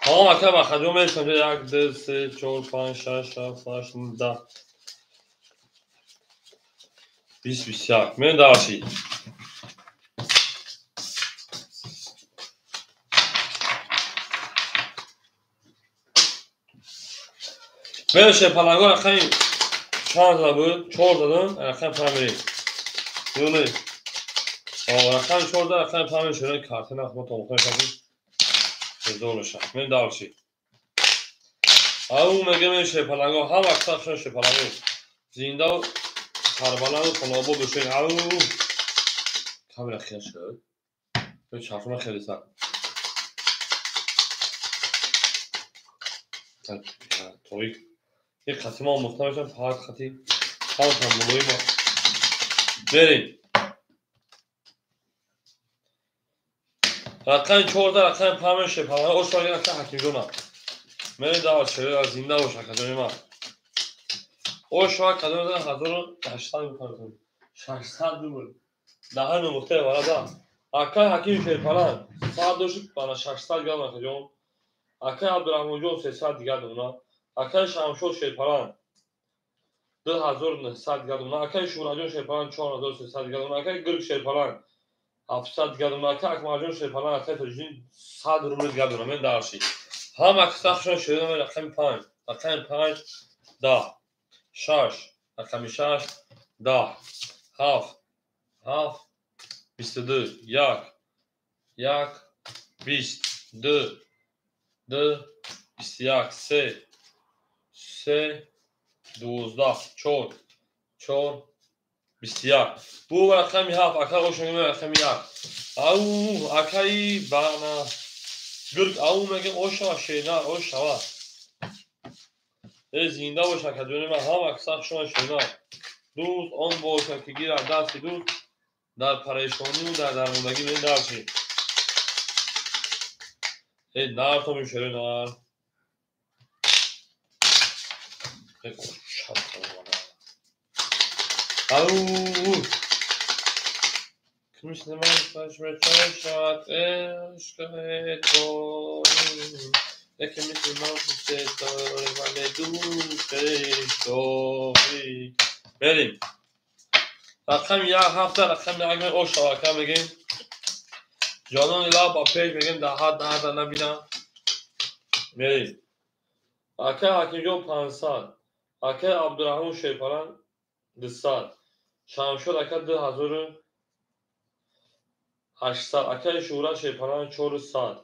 Тамом ака бахаҷон мересам. 1, 2, 3, 4, 5, 6, 7, 8, 9, 10, 20, 21. Мерем дарши. Мерем шерпаланго рақами чанд зада буд? 4 задам, рақами 5 мерем. Ёне. Рақами 4 зада, рақами 5 мерем. Шерои картина мо тамошо мекардем. Зор мешавад. Мерем дарши. Ау мегем шерпаланго, ҳам аксаршон шерпаланго. Зиндаву сарбаланду хонаобод бошед. Ау. Камера хел шуд. Чархона хеле сар. Торик. Як хати ма омӯхта мешавам, фақат хати ҳамашам мулоима. Мерем. Рақами 14, рақами 5 шерпаланго, ош вага рақами Ҳакимҷона. Мерем давр шерои зинда бош акаҷони ма. Ош вага кадом 1800 мекунам. 600 рубл. Даҳан нуқтаи варада. Акай Ҳаким шерпаланг 100 дошт, бана 600 грамм акаҷон. Акай Абдураҳмонҷон 300 дигар дона. Акай Шамшод шерпаланг 2900 дигар дона. Акай Шӯраҷон шерпаланг 4300 дигар дона. Акай Гирг шерпаланг 700 дигар дона. Акай Акмалҷон шерпаланг акай Тоҷиддин 100 рубл дигар дона. Мен дарши. Ҳам аксаршон шерона рақами 5, рақами 5, 10, 6, рақами 6, 10, 7, 7, 22, 1, 1, 20, 2, 2, 21, 3, 3, 12, 4, 4, 21. Бу рақами 7, акай ошони рақами 1. Ау, акаи бана гирг ау мегем ошава шенар, ошава. Э зинда бош акаҷони ман, ҳам аксар шумо шенар. Дӯст он бошад ки гирад дасти дӯст дар парешонию дар дармондагӣ мен дарши. Э нар то мешаве нар. Ау. Мерем. Рақами 1 7, рақами 1 ме ошава ака мегем. Ҷонони лаб ба пеш мегем даҳат наҳата набина. Мерем. Акай Ҳакимҷон 500, акай Абдураҳмон шерпаланг 200, Шамшод ака 2800, акай Шӯра шерпаланг 400,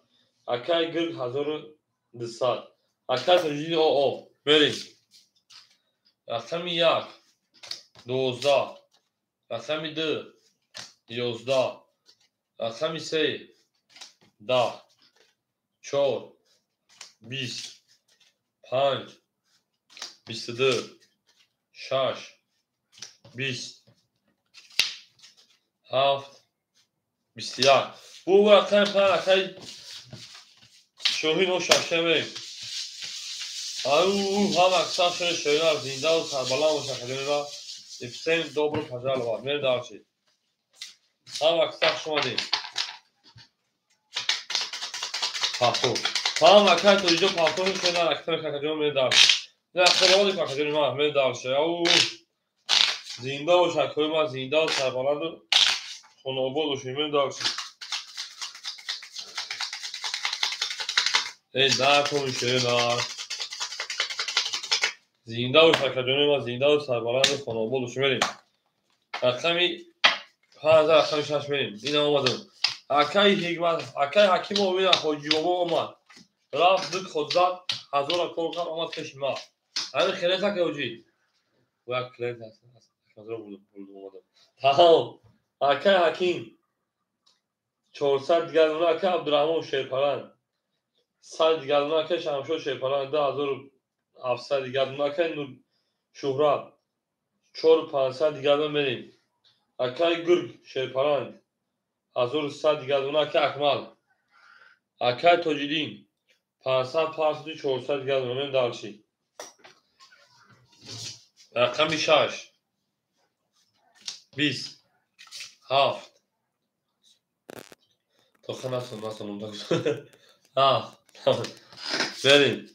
акай Гирг 1200, акай Тоҷиддин ОО. Мерем. Рақами 1 12, рақами 2 11, рақами 3 10, 4 20, 5 22, 6 20, 7 21. Бу рақами 5 акай Шоҳин ошаша мерем. Ау, ҳам аксар шои шоинар зиндаву сарбаланд бош акаҷони ма. Всем добро пожаловать. Мерем дарши. Ҳам аксар хуш омадед. Пахтор. Ҳам акай Тоҷиҷон пахтор шоинар аксар акаҷон мерем дарши. Не хелоди акаҷони ма мерем дарши. Ау, зинда бош акои ма, зиндаву сарбаланду хонаобод бошед. Мерем дарши. Э накун шоинар. Зинда бош акаҷони ма, зиндаву сарбаланду хонаобод бошед. Мерем. Рақами 5, рақами 6 мерем. Ина омадам. Акай Ҳикмат, акай Ҳакимов ина Ҳоҷибобо омад. Рафт ду ход зад, ҳазора кор кард, омад пеши ма. Ҳамин хеле ака ҳоҷӣ. Як клиент ҳаст, ҳазора бурдум омадам. Тамом. Акай Ҳаким 400 дигар дона, акай Абдураҳмон Шерпалан 100 дигар дона, акай Шамшод Шерпалан 2700 дигар дона, акай Шуҳрат 4500 дигар дона мерем. Акай Гург Шерпалан 1100 дигар дона, акай Акмал, акай Тоҷиддин 500 500 400 дигар дона мерем дальше. Рақами 6 20 7 то насон насон 7 берем.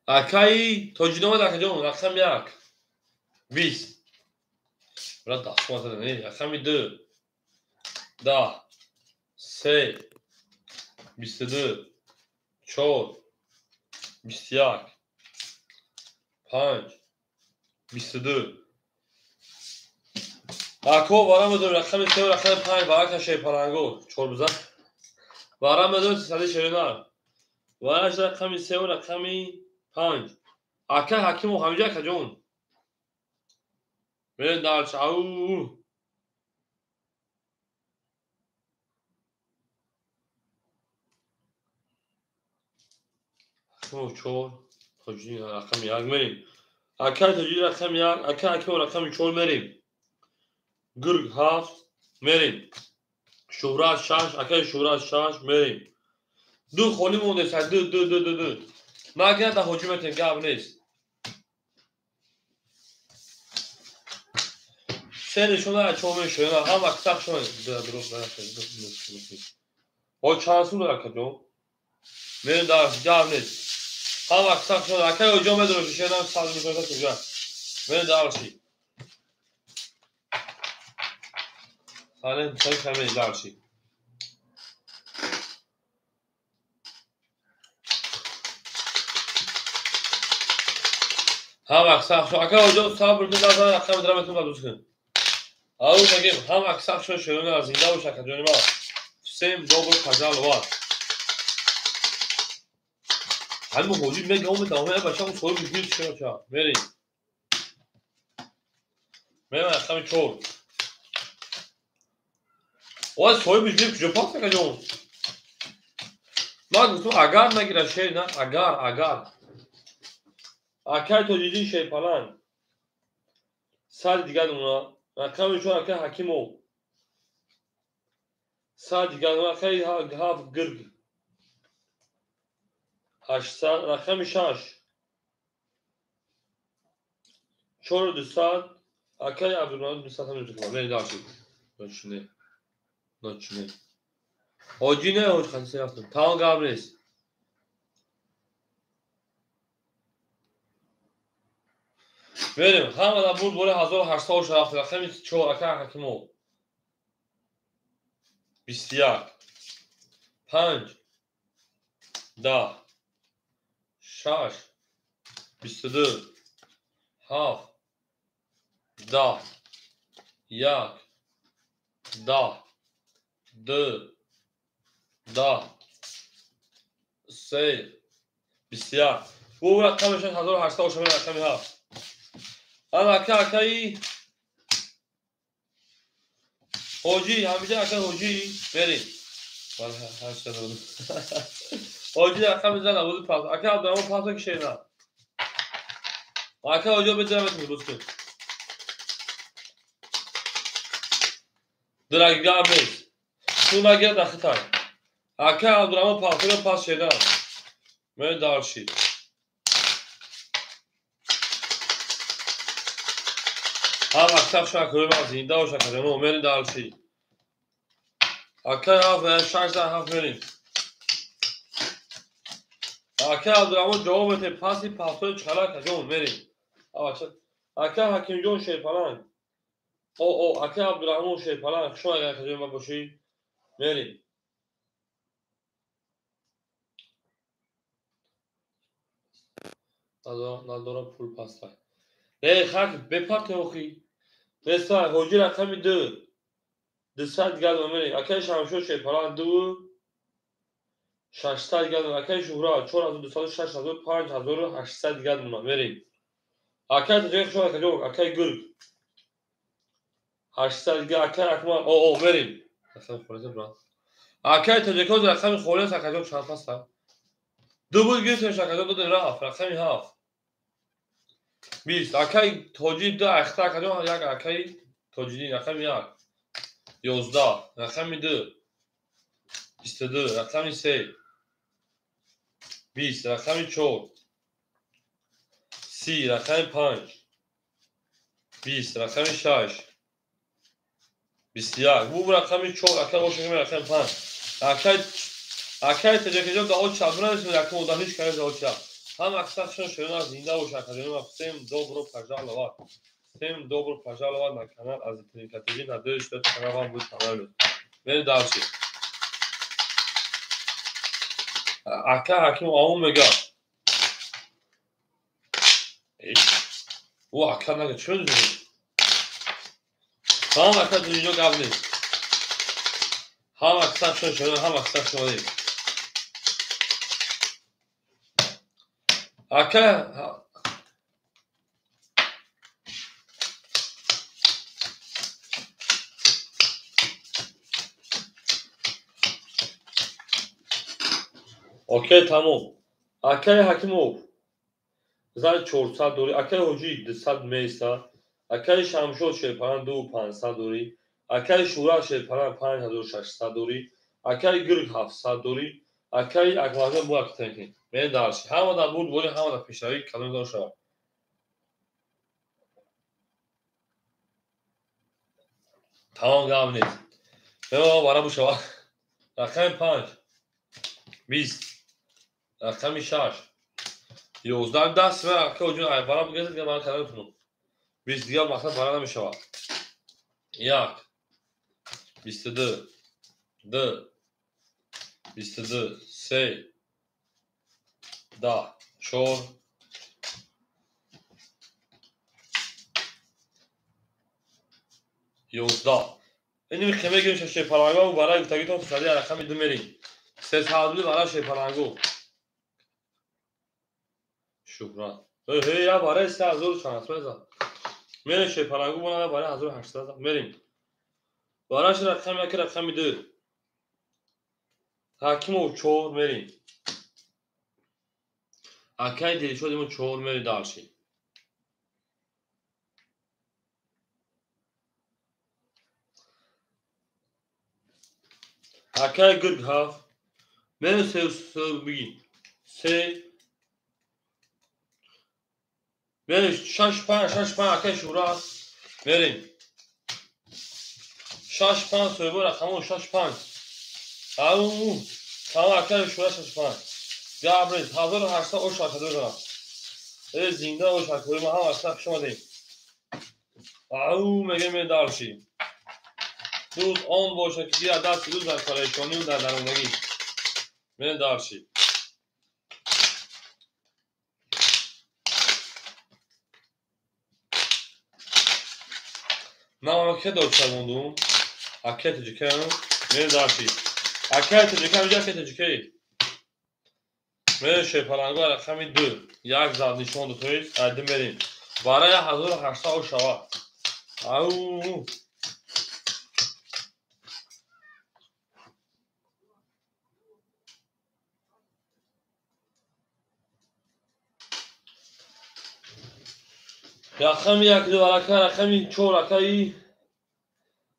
Акаи Тоҷиддин омад, акаҷон, рақами 1 20 брат дастма зада, не, рақами 2 10 3 22 4 21 5 22. Ако варам медорем рақами 3 рақами 5 варака Шерпаланго 4 бизан. Варам медорем 300 шеринар. Вараш рақами 3 рақами 5. Ака Ҳакимов ҳамиҷа акаҷон. Мерем дальше. Ау. Ҳакимов 4, Тоҷиддин рақами 1 мерем. Акай Тоҷиддин рақами 1, акай Ҳакимов рақами 4 мерем. Гург 7 мерем. Шуҳрат 6, акай Шуҳрат 6 мерем. Ду холӣ мондест, ду ду ду ду ду. Нагирад ҳоҷӣ метем, гап нест. Се нишона чо мешояд, ҳама сах шояд. О чанд сум дорад акаҷон? Мерем дар гап нест. Ҳама сах шояд. Акай ҳоҷӣ медонад, ки шояд сад мешояд куҷа. Мерем дальше. Салем, салем, мерем дальше. Ҳама сах шояд. Акай ҳоҷӣ сабр кун, дар рақами дара метавонад бадӯз кун. Ау мегем, ҳама сах шояд, шояд, зинда бош акаҷони ма. Всем добро пожаловать. Ҳамин ҳоҷӣ мега омед, омед, бача, он соҳиби гир шояд, ча. Мерем. Мерем рақами 4. Ой, соҳиби гир куҷо паст акаҷон? Ман гуфтам агар нагирад шер, на, агар, агар. Акай Тоҷиддин Шерпаланг 100 дигар дона, рақами 4 акай Ҳакимов 100 дигар дона, акай 7 Гирг 800, рақами 6 4200, акай Абдурahмон 200 ҳам мезанам. Мерем дальше. Ночне. Ночне. Ҳоҷӣ не, ҳоҷ хадиса рафтам. Тамом гап нест. Мерем, ҳама дар бурд бори 1800 рафт, рақами 4 акай Ҳакимов 21 5 10 6 22 7 10 1 10 2 10 3 21. Бу рақами 6800 рақами 7. Ана ака акаи ҳоҷӣ ҳамиҷа акаи ҳоҷӣ мерем. Ҳоҷӣ рақами зан авози пас. Ака Абдурahмон пас ки шена. Ака ҳоҷӣ бизанам метавонӣ боз кун. Дурак гап нест. Ту нагирад ахитай. Ака Абдурahмон пасро пас шена. Мерем дальше. Ҳама сах шояд кӯрем, зинда бош акаҷон, мерем дальше. Акай 7 6 7 мерем. Акай Абдурahмон ҷавоб медиҳед паси пасои чала акаҷон мерем. Акай Ҳакимҷон Шерпаланг. О о акай Абдурahмон Шерпаланг, хуш омадед акаҷон ма бошӣ. Мерем. Надора пул пастай. Не, хак бепарте охи. Неста, ҳоҷӣ рақами 2. 200 дигар мерем. Акаи Шамшод Шерпалан 2600 дигар. Акаи Шуҳрат 4200, 6000, 5800 дигар мерем. Акаи Таҷик шо акаҷон, акаи Гург 800 дигар, акаи Акмал о мерем. Рақами холиса брат. Акаи Таҷикоз рақами холиса акаҷон чанд паста? Ду буд гирифтем акаҷон додем рафт. Рақами 7. 20. Акаи Тоҷи 2 ахта акаҷон як акаи Тоҷиддин рақами 1. 11. Рақами 2. 22. Рақами 3. 20. Рақами 4. 30. Рақами 5. 20. Рақами 6. 21. Бу рақами 4. Акаи ошиқи рақами 5. Акаи Таҷикиҷон даҳо чап нависем якум одам ҳеҷ кас даҳо чап. Ҳам аксаршон шерона зинда бош акаҷон. Всем добро пожаловать. Всем добро пожаловать на канал Азитринка ТВ. Надеюсь, что этот канал вам будет понравиться. Мерем дальше. Ака Ҳаким аум мега. О ака нага чӣ медонӣ? Ҳам ака дунё гап нест. Ҳам аксаршон шерона, ҳам аксаршон одим. Ака окей тамом. Акаи Ҳакимов зани 400 дорӣ, акаи Ҳоҷӣ 200 меиста, акаи Шамшод Шерпалан 2500 дорӣ, акаи Шӯрат Шерпалан 5600 дорӣ, акаи Гург 700 дорӣ, акаи Акмалҷон бу акитенки. Мен дарси. Ҳама дар бурд борӣ, ҳама дар пешравӣ калон дор шавад. Тамом гап нест. Мева бара бушава. Рақами 5. 20. Рақами 6. 11 даст ва ака оҷон ай бара бугезед дигар ман калон кунам. 20 дигар мақсад бара намешавад. 1 22 2 22 3 10 4 11. Иним хеме гирим шерпаланго барои гуфтагитон сади рақами 2 мерим. 300 барои шерпаланго. Шуҳрат. Ҳей я барои 3000 чанд мезан. Мерим шерпаланго бона барои 1800 мерим. Барои рақами 1 рақами 2. Ҳакимов 4 мерим. Акаи Дилшод имо 4 мери дальше. Акаи Гург 7. Мерим 3 бигин. 3 мерим 6 5 6 5 акаи Шӯрат. Мерим. 6 5 соҳибо рақамо 6 5. Ау, тамом акаи Шӯрат 6 5. Габрез 1800 ош акадор дорам. Э зинда ош акадор ма ҳам аксар хуш омадем. Ау мегем дальше. Дӯст он бошад ки гирад дасти дӯст дар парешонию дар дарондагӣ. Мерем дальше. Нам аке дод мондум. Аке таҷикаям. Мерем дальше. Аке таҷикаям, иҷа аке таҷикаи. Мерем Шерпаланго рақами 2. Як зад нишон ду тоист, ай ду мерем. Барои 1800 шава. Ау. Рақами 1 2 ака рақами 4 акаи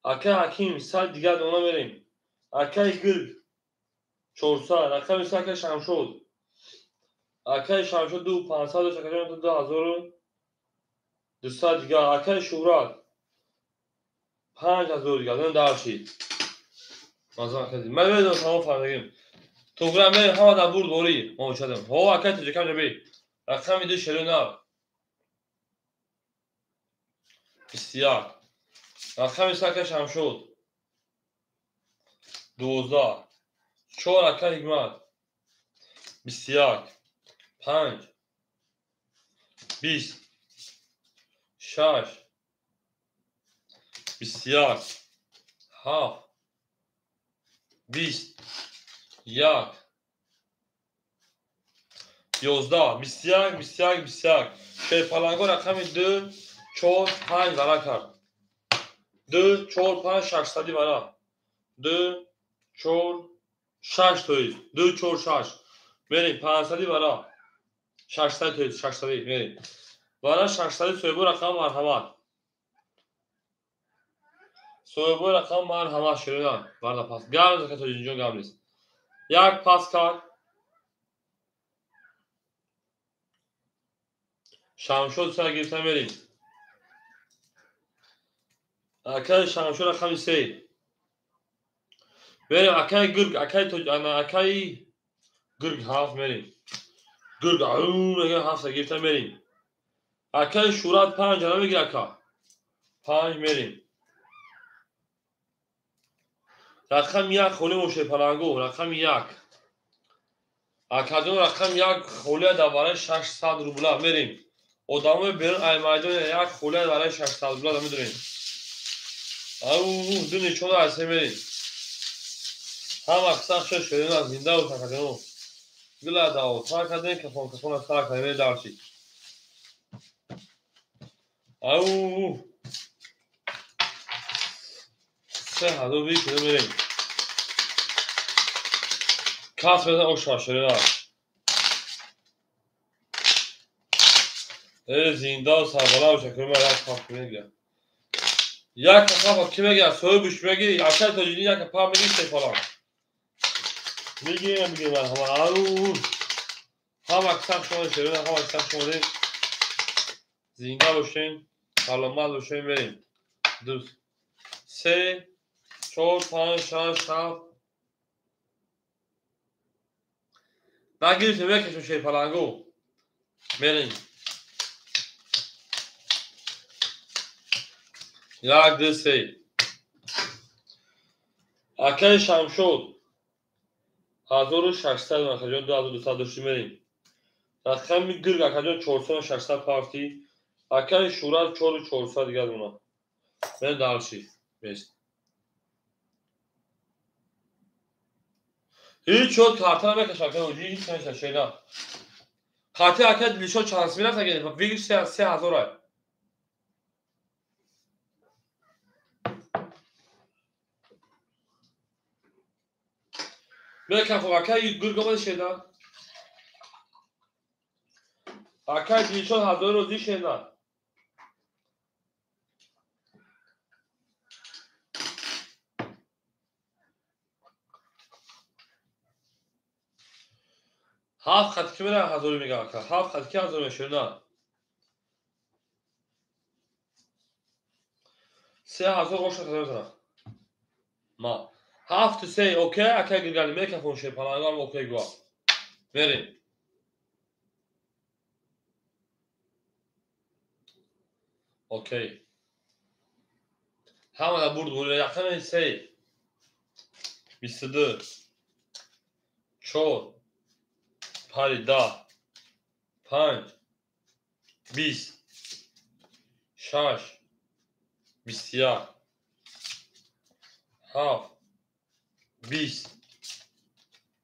ака Ҳаким 100 дигар дона мерем. Акаи Гург 400, рақами 3 акаи Шамшод. Акаи Шамшод 2500, акаи 2200 дигар, акаи Шӯҳрат 5000 дигар. Дона даршид. Мазан кардем. Ман медонам тамом фаҳмидагим. Туғра мерем ҳама дар бурд борӣ. Мо учадем. Ҳо акаи Таҷикам ҷаби. Рақами 2 шерои нав. 21. Рақами 3 акаи Шамшод. 12. 4 акаи Ҳикмат. 21. 5 20 6 21 7 20 1 11 21 21 21. Шерпаланго рақами 2 4 5 вара кард. 2 4 5 600 вара. 2 4 6 тоист. 2 4 6. Мерим 500 вара. 600 тоист 600 мерим. Вара 600 соҳибо рақам марҳамат. Соҳибо рақам марҳамат ширина. Варда пас. Гап нест ака Тоҷиддинҷон, гап нест. Як пас кард. Шамшод сар гирифта мерим. Акаи Шамшод рақами 3. Мерим акаи Гург, акаи Тоҷ, ана акаи Гург 7 мерим. Гург ау мега 7 гирифта мерим. Акаи Шурат 5 намегир ака. 5 мерим. Рақами 1 холӣ моше палангу, рақами 1. Акаҷон рақами 1 холия дар барои 600 рубла мерим. Одамои берун ай майдон як холия барои 600 рубла медонем. Ау ду нечода аз се мерим. Ҳама қисса шуд ширина зинда бош акаҷон. Гила дао тар кардем, кафон кафон сар кардем дарчи. Ау 3020 мерим. Кас мезан оша ширина. Зинда сарбаланд бош акаҷон, як пап мегирам. Як пап ки мегирам, соҳибаш мегири, акаи Тоҷиддин як пап мегири се фалон. Мегирем, мегирем ҳама. Ау ҳама қисса шумо ширина, ҳама қисса шумо. Зинда бошем, саломат бошем, мерим. 2 3 4 5 6 7 нагирифтем, мекашем шерпалангу. Мерим. 1 2 3. Акаи Шамшод 1600 акаҷон, 2200 дошти мерим. Рақами Гург акаҷон 400 600 партӣ. Акаи Шурат 4400 дигар мона. Мерим дарчи. Бест. Ҳеҷ шод карта намекашам, акаи Ҳоҷӣ, ҳеҷ намекашам, шена. Карти акаи Дилшод чанд сими рафт, ака вигр 3000 ай. Мекам хоб акаи Гург омада шена. Акаи Дилшод 1000 розӣ шена. Ҳафт хат ки мера 1000 мега ака. Ҳафт хат ки 1000 мешена. 3000 оша хазар. Ма 7 3 окей, ака Гиргани мекафон шерпалангам окей гуа. Мерим. Окей. Ҳама да бурд бурд рақами 3 22 4 5 10 5 20 6 21 7 20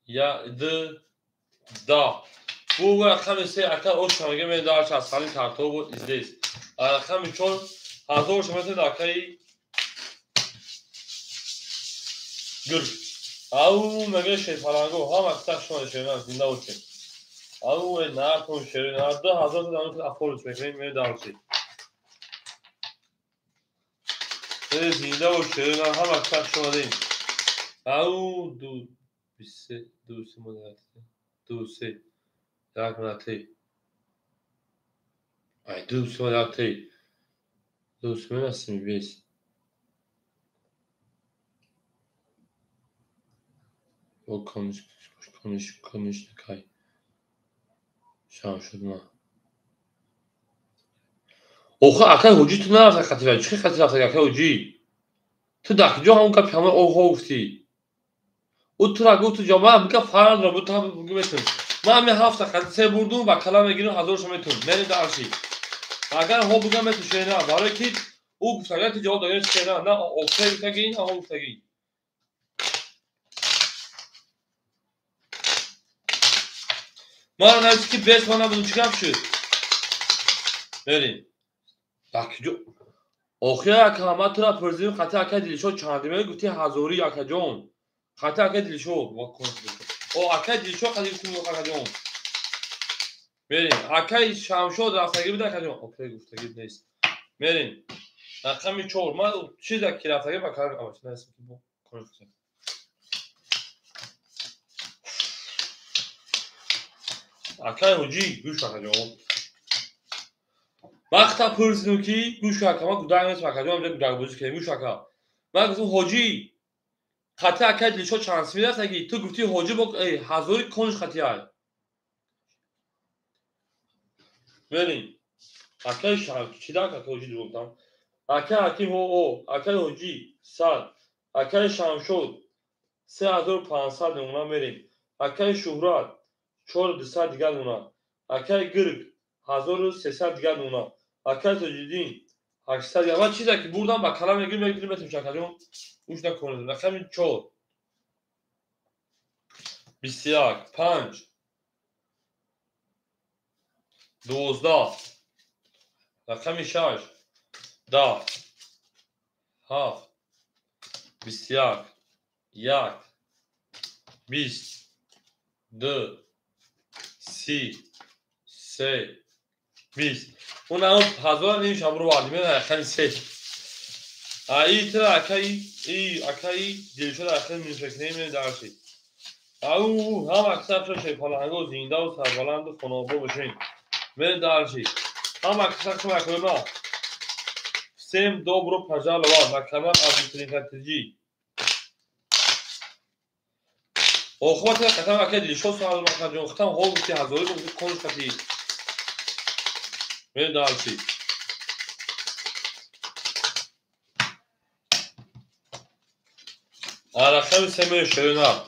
1 10. Bu рақами 3 ака оша мега мен дарч аз халин картҳо буд издес. Рақами 4 1000 шумо акаи Гург. Ау мега шерпалангу, ҳама қисса шумо ширина зинда бошед. Ау нархон ширина 2000 дан афорус мекунем ме дарчи. Зинда бош ширина, ҳама қисса шумо дим. Ау 2 23 2 3 модат 2 3 1 модат ай 2 3 модат 2 3 модат 5 О кониш кониш кониш кай Шамшуд ма. Охе акаи Ҳоҷӣ ту нарафта хати чӣ хати рафта акаи Ҳоҷӣ? Ту дар куҷо ҳамон гапи ҳамон оҳо гуфтӣ? Ӯ тура гуфт ту ҷо ман мегӯям фарқ надорам, ту ҳам метавонӣ. Ман ҳамин ҳафта хати се бурдум ва калам мегирам 1000 шо метавонам. Мерем дарчи. Агар ҳо бигӯям метавонӣ шена, барои ки Ӯ гуфтага ти ҷавоб дагӣ на, на окей гуфтагӣ, на ҳо гуфтагӣ. Ман навист ки бес ман набудум, чӣ гап шуд? Мерим. Дакиҷо. Охир ака, ман тура пурсидим, хати акай Дилшод чанд меояд, гуфти ҳазорӣ акаҷон. Хати акай Дилшод. О, акай Дилшод хати гуфтим акаҷон. Мерим. Акай Шамшод рафтагӣ буд акаҷон. Окей гуфтагӣ нест. Мерим. Рақами 4. Ман чиза ки рафтагӣ ба кар акай ҳоҷӣ гӯш акаҷон. Вақта пурсидим ки гӯш ака, ман гудак нестам акаҷон, инҷа гудакбозӣ кардем, гӯш ака. Ман гуфтам ҳоҷӣ, хати акай Дилшод чанд симӣ рафтагӣ? Ту гуфти ҳоҷӣ бо ҳазори конш хати ай. Мерим. Акай чида акай ҳоҷӣ гуфтам? Акай Ҳаким ҳо, акай ҳоҷӣ 100, акай Шамшод 3500 намуна мерим. Акай Шуҳрат 4200 дигар намуна. Акай Гирг 1300 дигар намуна. Акай Тоҷиддин 800 дигар. Ман чизе ки бурдам ба калам мегирим, мегирим метим шакаҷон. Уш накунед. Рақами 4 21 5 12 рақами 6 10 7 21 1 20 2 30 3 20. Он ҳам ҳазор ним шабро вардим, рақами 3. Аи тра акаи и акаи Дилшод рақами минусакнем дарши. Ау ҳам аксар шерпаланго зиндаву сарбаланду хонаобод бошем. Мен дарши. Ҳам аксар шумо. Всем добро пожаловать на канал Абитуриентатиҷи. Охват қатам акаи Дилшод савол макаҷон, хатам ҳол гуфти ҳазорӣ гуфти конш хати. Мен дарши. Рақами 3 шерина.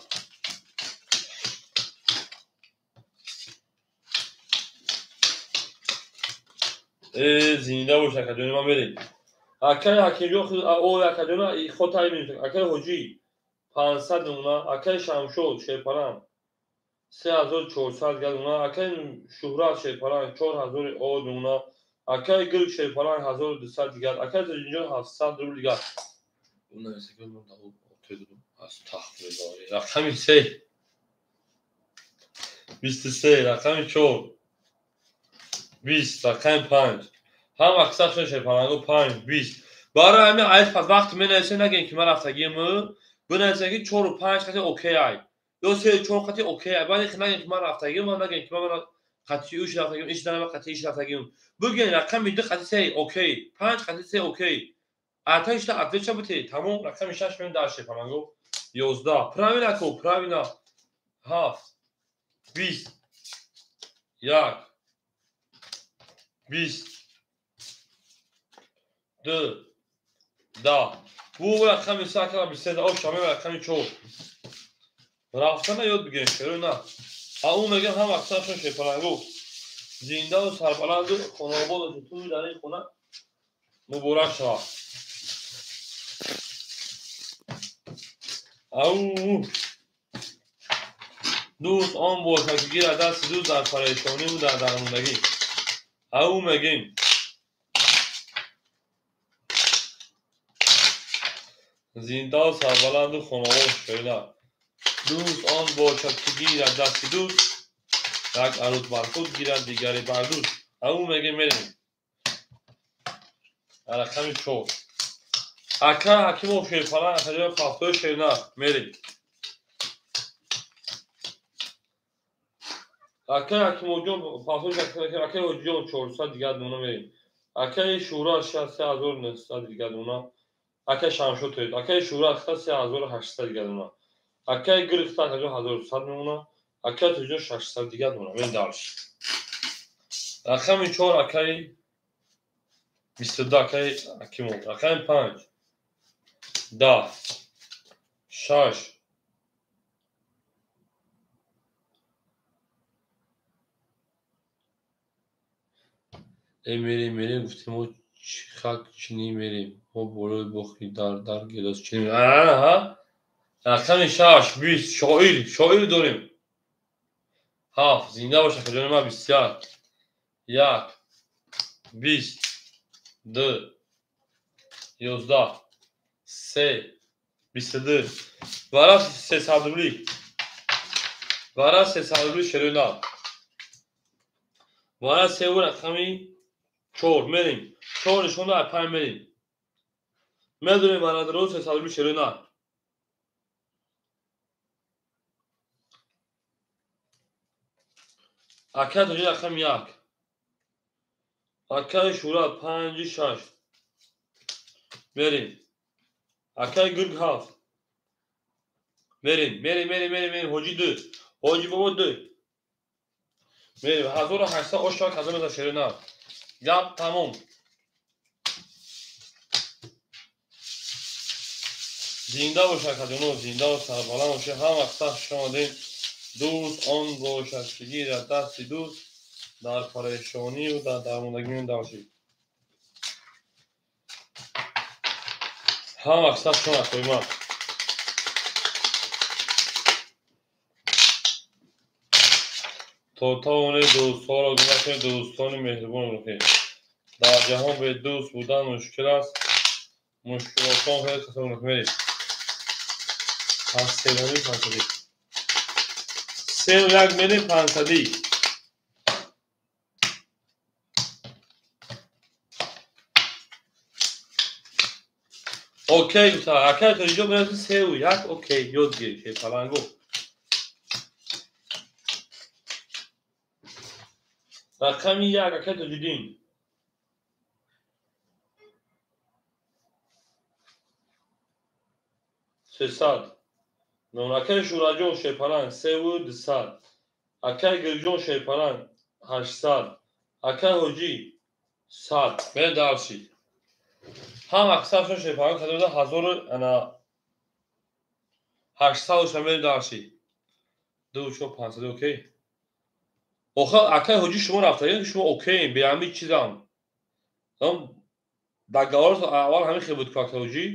Зинда бош акаҷони ман мерем. Акай Ҳакимҷон о акаҷона хотай минут. Акай Ҳоҷӣ 500 намуна, акай Шамшод шерпалан 3400 дигар намуна, акай Шуҳрат шерпалан 4000 о намуна, акай Гирг шерпалан 1200 дигар, акай Тоҷиддинҷон 700 рубл дигар. Рақами 3 23 рақами 4 20 рақами 5. Ҳам аксар шерпаланго 5 20. Барои ҳамин айс пас вақт менависем нагем ки ман рафтагиам, бинависем ки 4 5 хати окей ай ё 3 4 хати окей ай. Баъд нагем ки ман рафтагиам, ман нагем ки ман хати уш рафтагиам, иш дана хати иш рафтагиам. Бигӯем рақами 2 хати 3 окей, 5 хати 3 окей. Аташта отвеча бите, тамом. Рақами 6 мем дар шерпаланго 11. Правильно ко, правильно. 7 20 1 20 2 10. Бу рақами 3 акала 23 о шаме рақами 4. Рафтана ёд бигирем, шеро на. А ӯ мегӯям ҳам аксаршон шерпаланго зиндаву сарбаланду хонаобод ту дар ин хона муборак шавад. Ау дӯст он бошад ки гирад дасти дӯст дар парешониву дар дармондагӣ. Ау мегӯем зиндаву сарбаланду хонаобод шоила. Дӯст он бошад ки гирад дасти дӯст, як арӯз бар худ гирад, дигаре бар дӯст. Ау мегӯем мерем. Рақами 4. Ака Ҳакимов шерпалан акаҷои пафтои шерна мерем. Акаи Ҳакимовҷон пафтои акаи Ҳоҷиҷон 400 дигар дона мерем. Акаи Шӯҳрат 3900 дигар дона. Акаи Шамшод тоед. Акаи Шӯҳрат 3800 дигар дона. Акаи Гирг 1100 мемона. Акаи Тоҷиҷон 600 дигар дона. Мерем дальше. Рақами 4 акаи 22 акаи Ҳакимов. Рақами 5 10 6 мерем мерем гуфтем Хак чинӣ мерем. Мо болои бохи дар гелос чинӣ мерем. Аҳа. Рақами 6 20 шоир, шоир дорем. 7 зинда бош акаҷони ман 21 1 20 2 11 3 22 вара 300 рубли. Вара 300 рубли шерина. Вара 3 рақами 4 мерем. 4 нишонда 5 мерем. Медонем вара дро 300 рубли шерина. Ака тоҷи рақами 1. Акаи Шӯра 5 6. Мерем. Акаи Гург 7. Мерем, мерем, мерем, мерем, мерем. Ҳоҷи 2. Ҳоҷи бобо 2. Мерем. 1800 ошак 1000 шерина. Гап тамом. Зинда бош акаҷоно, зинда ва сарбаланд бошед. Ҳам вақт хуш омадед. Дӯст он бошад ки гирад дасти дӯст, дар парешонию дар дармондагӣ мебошед. Ҳам вақт хуш омадед ман. То тавонед дӯстҳоро гум накунед, дӯстони меҳрубон бошед. Дар ҷаҳон бе дӯст будан мушкил аст. Мушкилотон хеле хатарнок меред. 500 500. 3 1 мерем 500. Окей, гуфта. Акай то инҷо мерасӣ 3 1 окей, ёд гир, шерпалангу. Рақами 1 акай Тоҷиддин. 300. Акай Шӯраҷон шерпаланг 3 200. Акай Гирҷон шерпаланг 800. Акай Ҳоҷӣ 100. Мерем дарши. Ҳам аксаршон шерпаланг карда буда 1800 ша мерем дарши. 2 4 500 окей. Охир акай Ҳоҷӣ шумо рафтагӣ шумо окей, бе ҳамин чизам. Дар гаворот аввал ҳамин хел буд ку акай Ҳоҷӣ.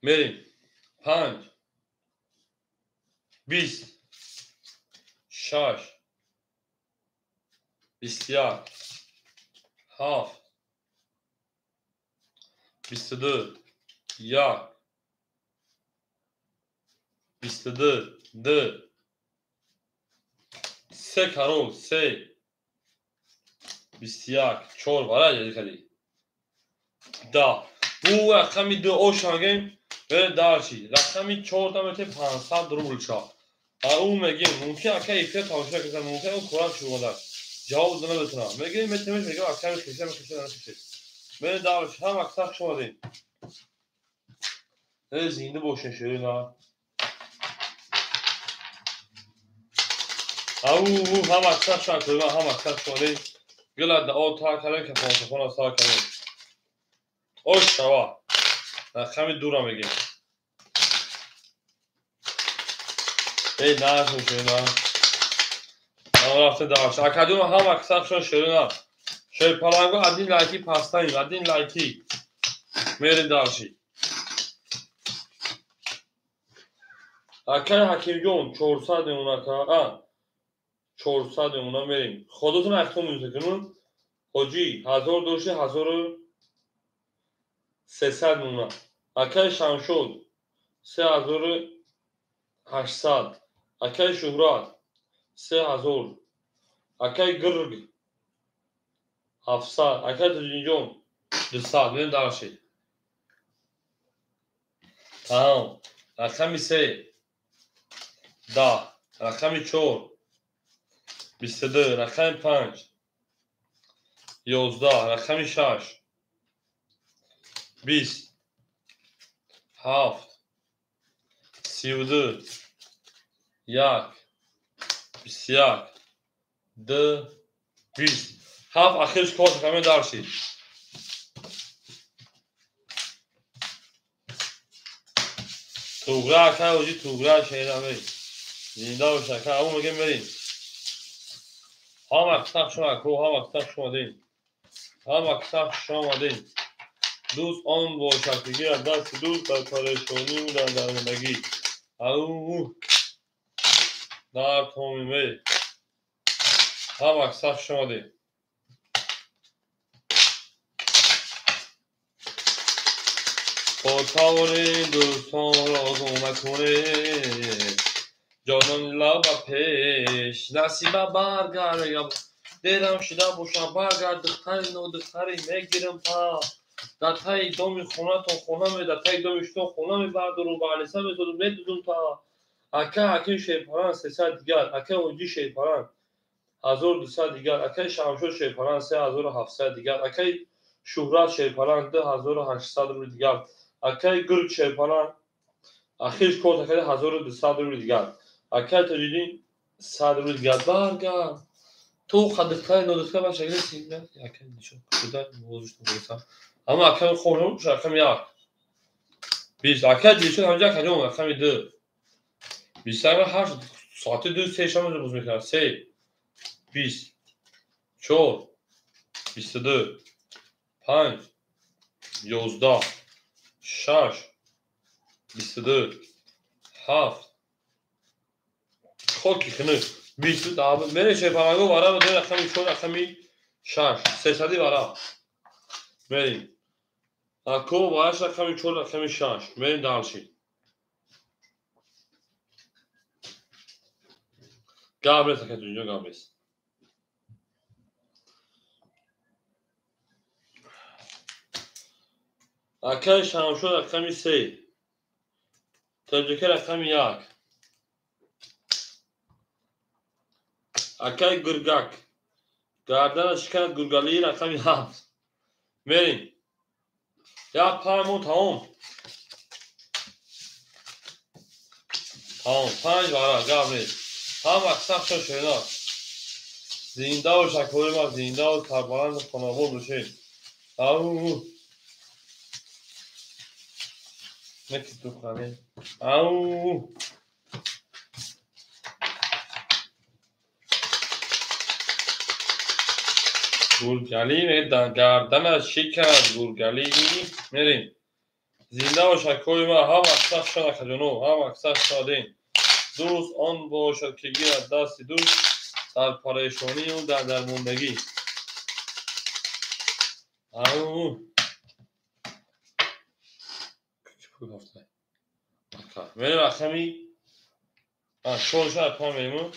Мерем. 5 20 6 21 7 22 1 22 2 3 карол 3 21 4 вара ҷадид 10 бу рақами 2 ошангем бере дарши. Рақами 4 дамете 500 рубл ша. А ӯ мегем мумкин ака эфир тамошо кардам, мумкин ӯ кораш шумода ҷавоб дода наметавонам. Мегем метавонем мегем ака мехеша мехеша намехеша. Бере дарши ҳам аксар хуш омадед. Зинда бошед шерина. Ау ҳам аксар шакр ҳам аксар хуш омадед. Гила дао та кардем кафонсафона сар кардем. Ош шава. Рақами 2 мегем. Эй нашу шерина. Рафта дарш. Акаҷон ҳам аксаршон шерина. Шерпаланго один лайки пастаим, один лайки. Мерем дарши. Акай Ҳакимҷон 400 мемона ка. 400 мемона мерем. Худотон ахтон мекунун. Ҳоҷӣ 1000 дошти 1300 мемона. Акай Шамшод 3800. Акай Шӯҳрат 3000. Акай Гирг 700. Акай Тоҷинҷон 200. Мерем дарши. Тамом. Рақами 3 10. Рақами 4 22. Рақами 5 11. Рақами 6 20 7 32 1 21 2 20 7 ахирш кор рақами дарши. Туғра акай Ҳоҷӣ туғра шерамей. Зинда бош ака, ау мегем мерим. Ҳама киса хуш омад, ку ҳама киса хуш омадем. Ҳама киса хуш омадем. Дӯст он бошад, ки гирад дасти дӯст дар парешонию дар дармондагӣ. Ау дар томиме. Ҳама киса хуш омадем. То тавонем дӯстонро гум накунем. Ҷонон лаба пеш, насиба баргард, дерам шида бошам, баргард, духтари нодухтари мегирам та. Дар таи доми хонатон хона ме, дар таи доми шумо хона мебардорум, ба алиса месозум, медудум та. Ака ҳаким Шерпаран 300 дигар, ака Ҳоҷи Шерпаран 1200 дигар, акаи Шамшод Шерпаран 3700 дигар, акаи Шуҳрат Шерпаран 2800 рубл дигар, акаи Гург Шерпаран ахирш кор такади 1200 рубл дигар, акаи Тоҷиддин 100 рубл дигар. Баргард. Ту қадихтари нодухтари ба шакли синга, акаи нишон куда возушта бурсам. Ама акаи хонум рақами 1. 20 акаи Дилшод ҳамҷа кадом рақами 2. 28 соати 2 3 шама боз мекунад. 3 20 4 22 5 11 6 22 7 хоки хинук 20 мере шерпаранго вара ду рақами 4 рақами 6 300 вара мерим. Ако вараш рақами 4 рақами 6 мерим дальше. Габрес ака дунё габрес. Акаи Шамшод рақами 3, Тоҷика рақами 1, акаи Гургак гардана шиканад Гургалии рақами 7. Мерим. Як панҷ мо тамом. Тамом, 5 вара гап нест. Ҳама киса хуш шуна. Зинда бош акои ма, зинда ва сарбаланд хонавод бошед. Ау. Неки тухане. Ау. Гургали гардана шиканад Гургали. Мерим. Зинда бош акои ма, ҳама киса хуш шуна хаҷоно, ҳама киса хуш шудем. Дӯст он бошад, ки гирад дасти дӯст дар парешонию дар дармондагӣ. Ау. Мерем рақами 4 рақам мерем.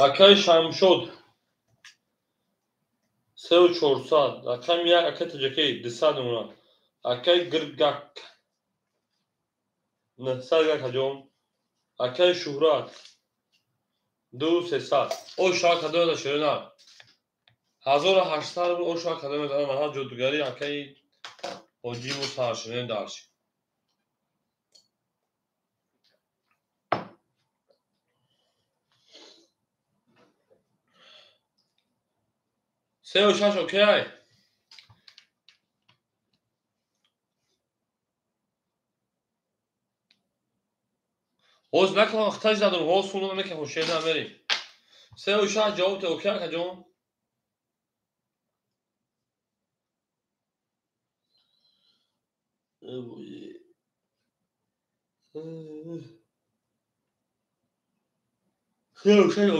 Акаи Шамшод 3400, рақами 1 акаи Тоҷикӣ 200 мемонад, акаи Гиргак 900 гак ҳаҷом, акаи Шуҳрат 2300. О шоҳ кадом мезанад ширина? 1800 рубл. О шоҳ кадом мезанад? Маҳал ҷодугарӣ акаи Ҳоҷиму сарширин дарши. Сеу шаш окей. Ҳоз накунам хитаҷ задум, ҳоз сунам мекунам шерна мерим. 3-6 ҷавоб те окей акаҷон. 3-6.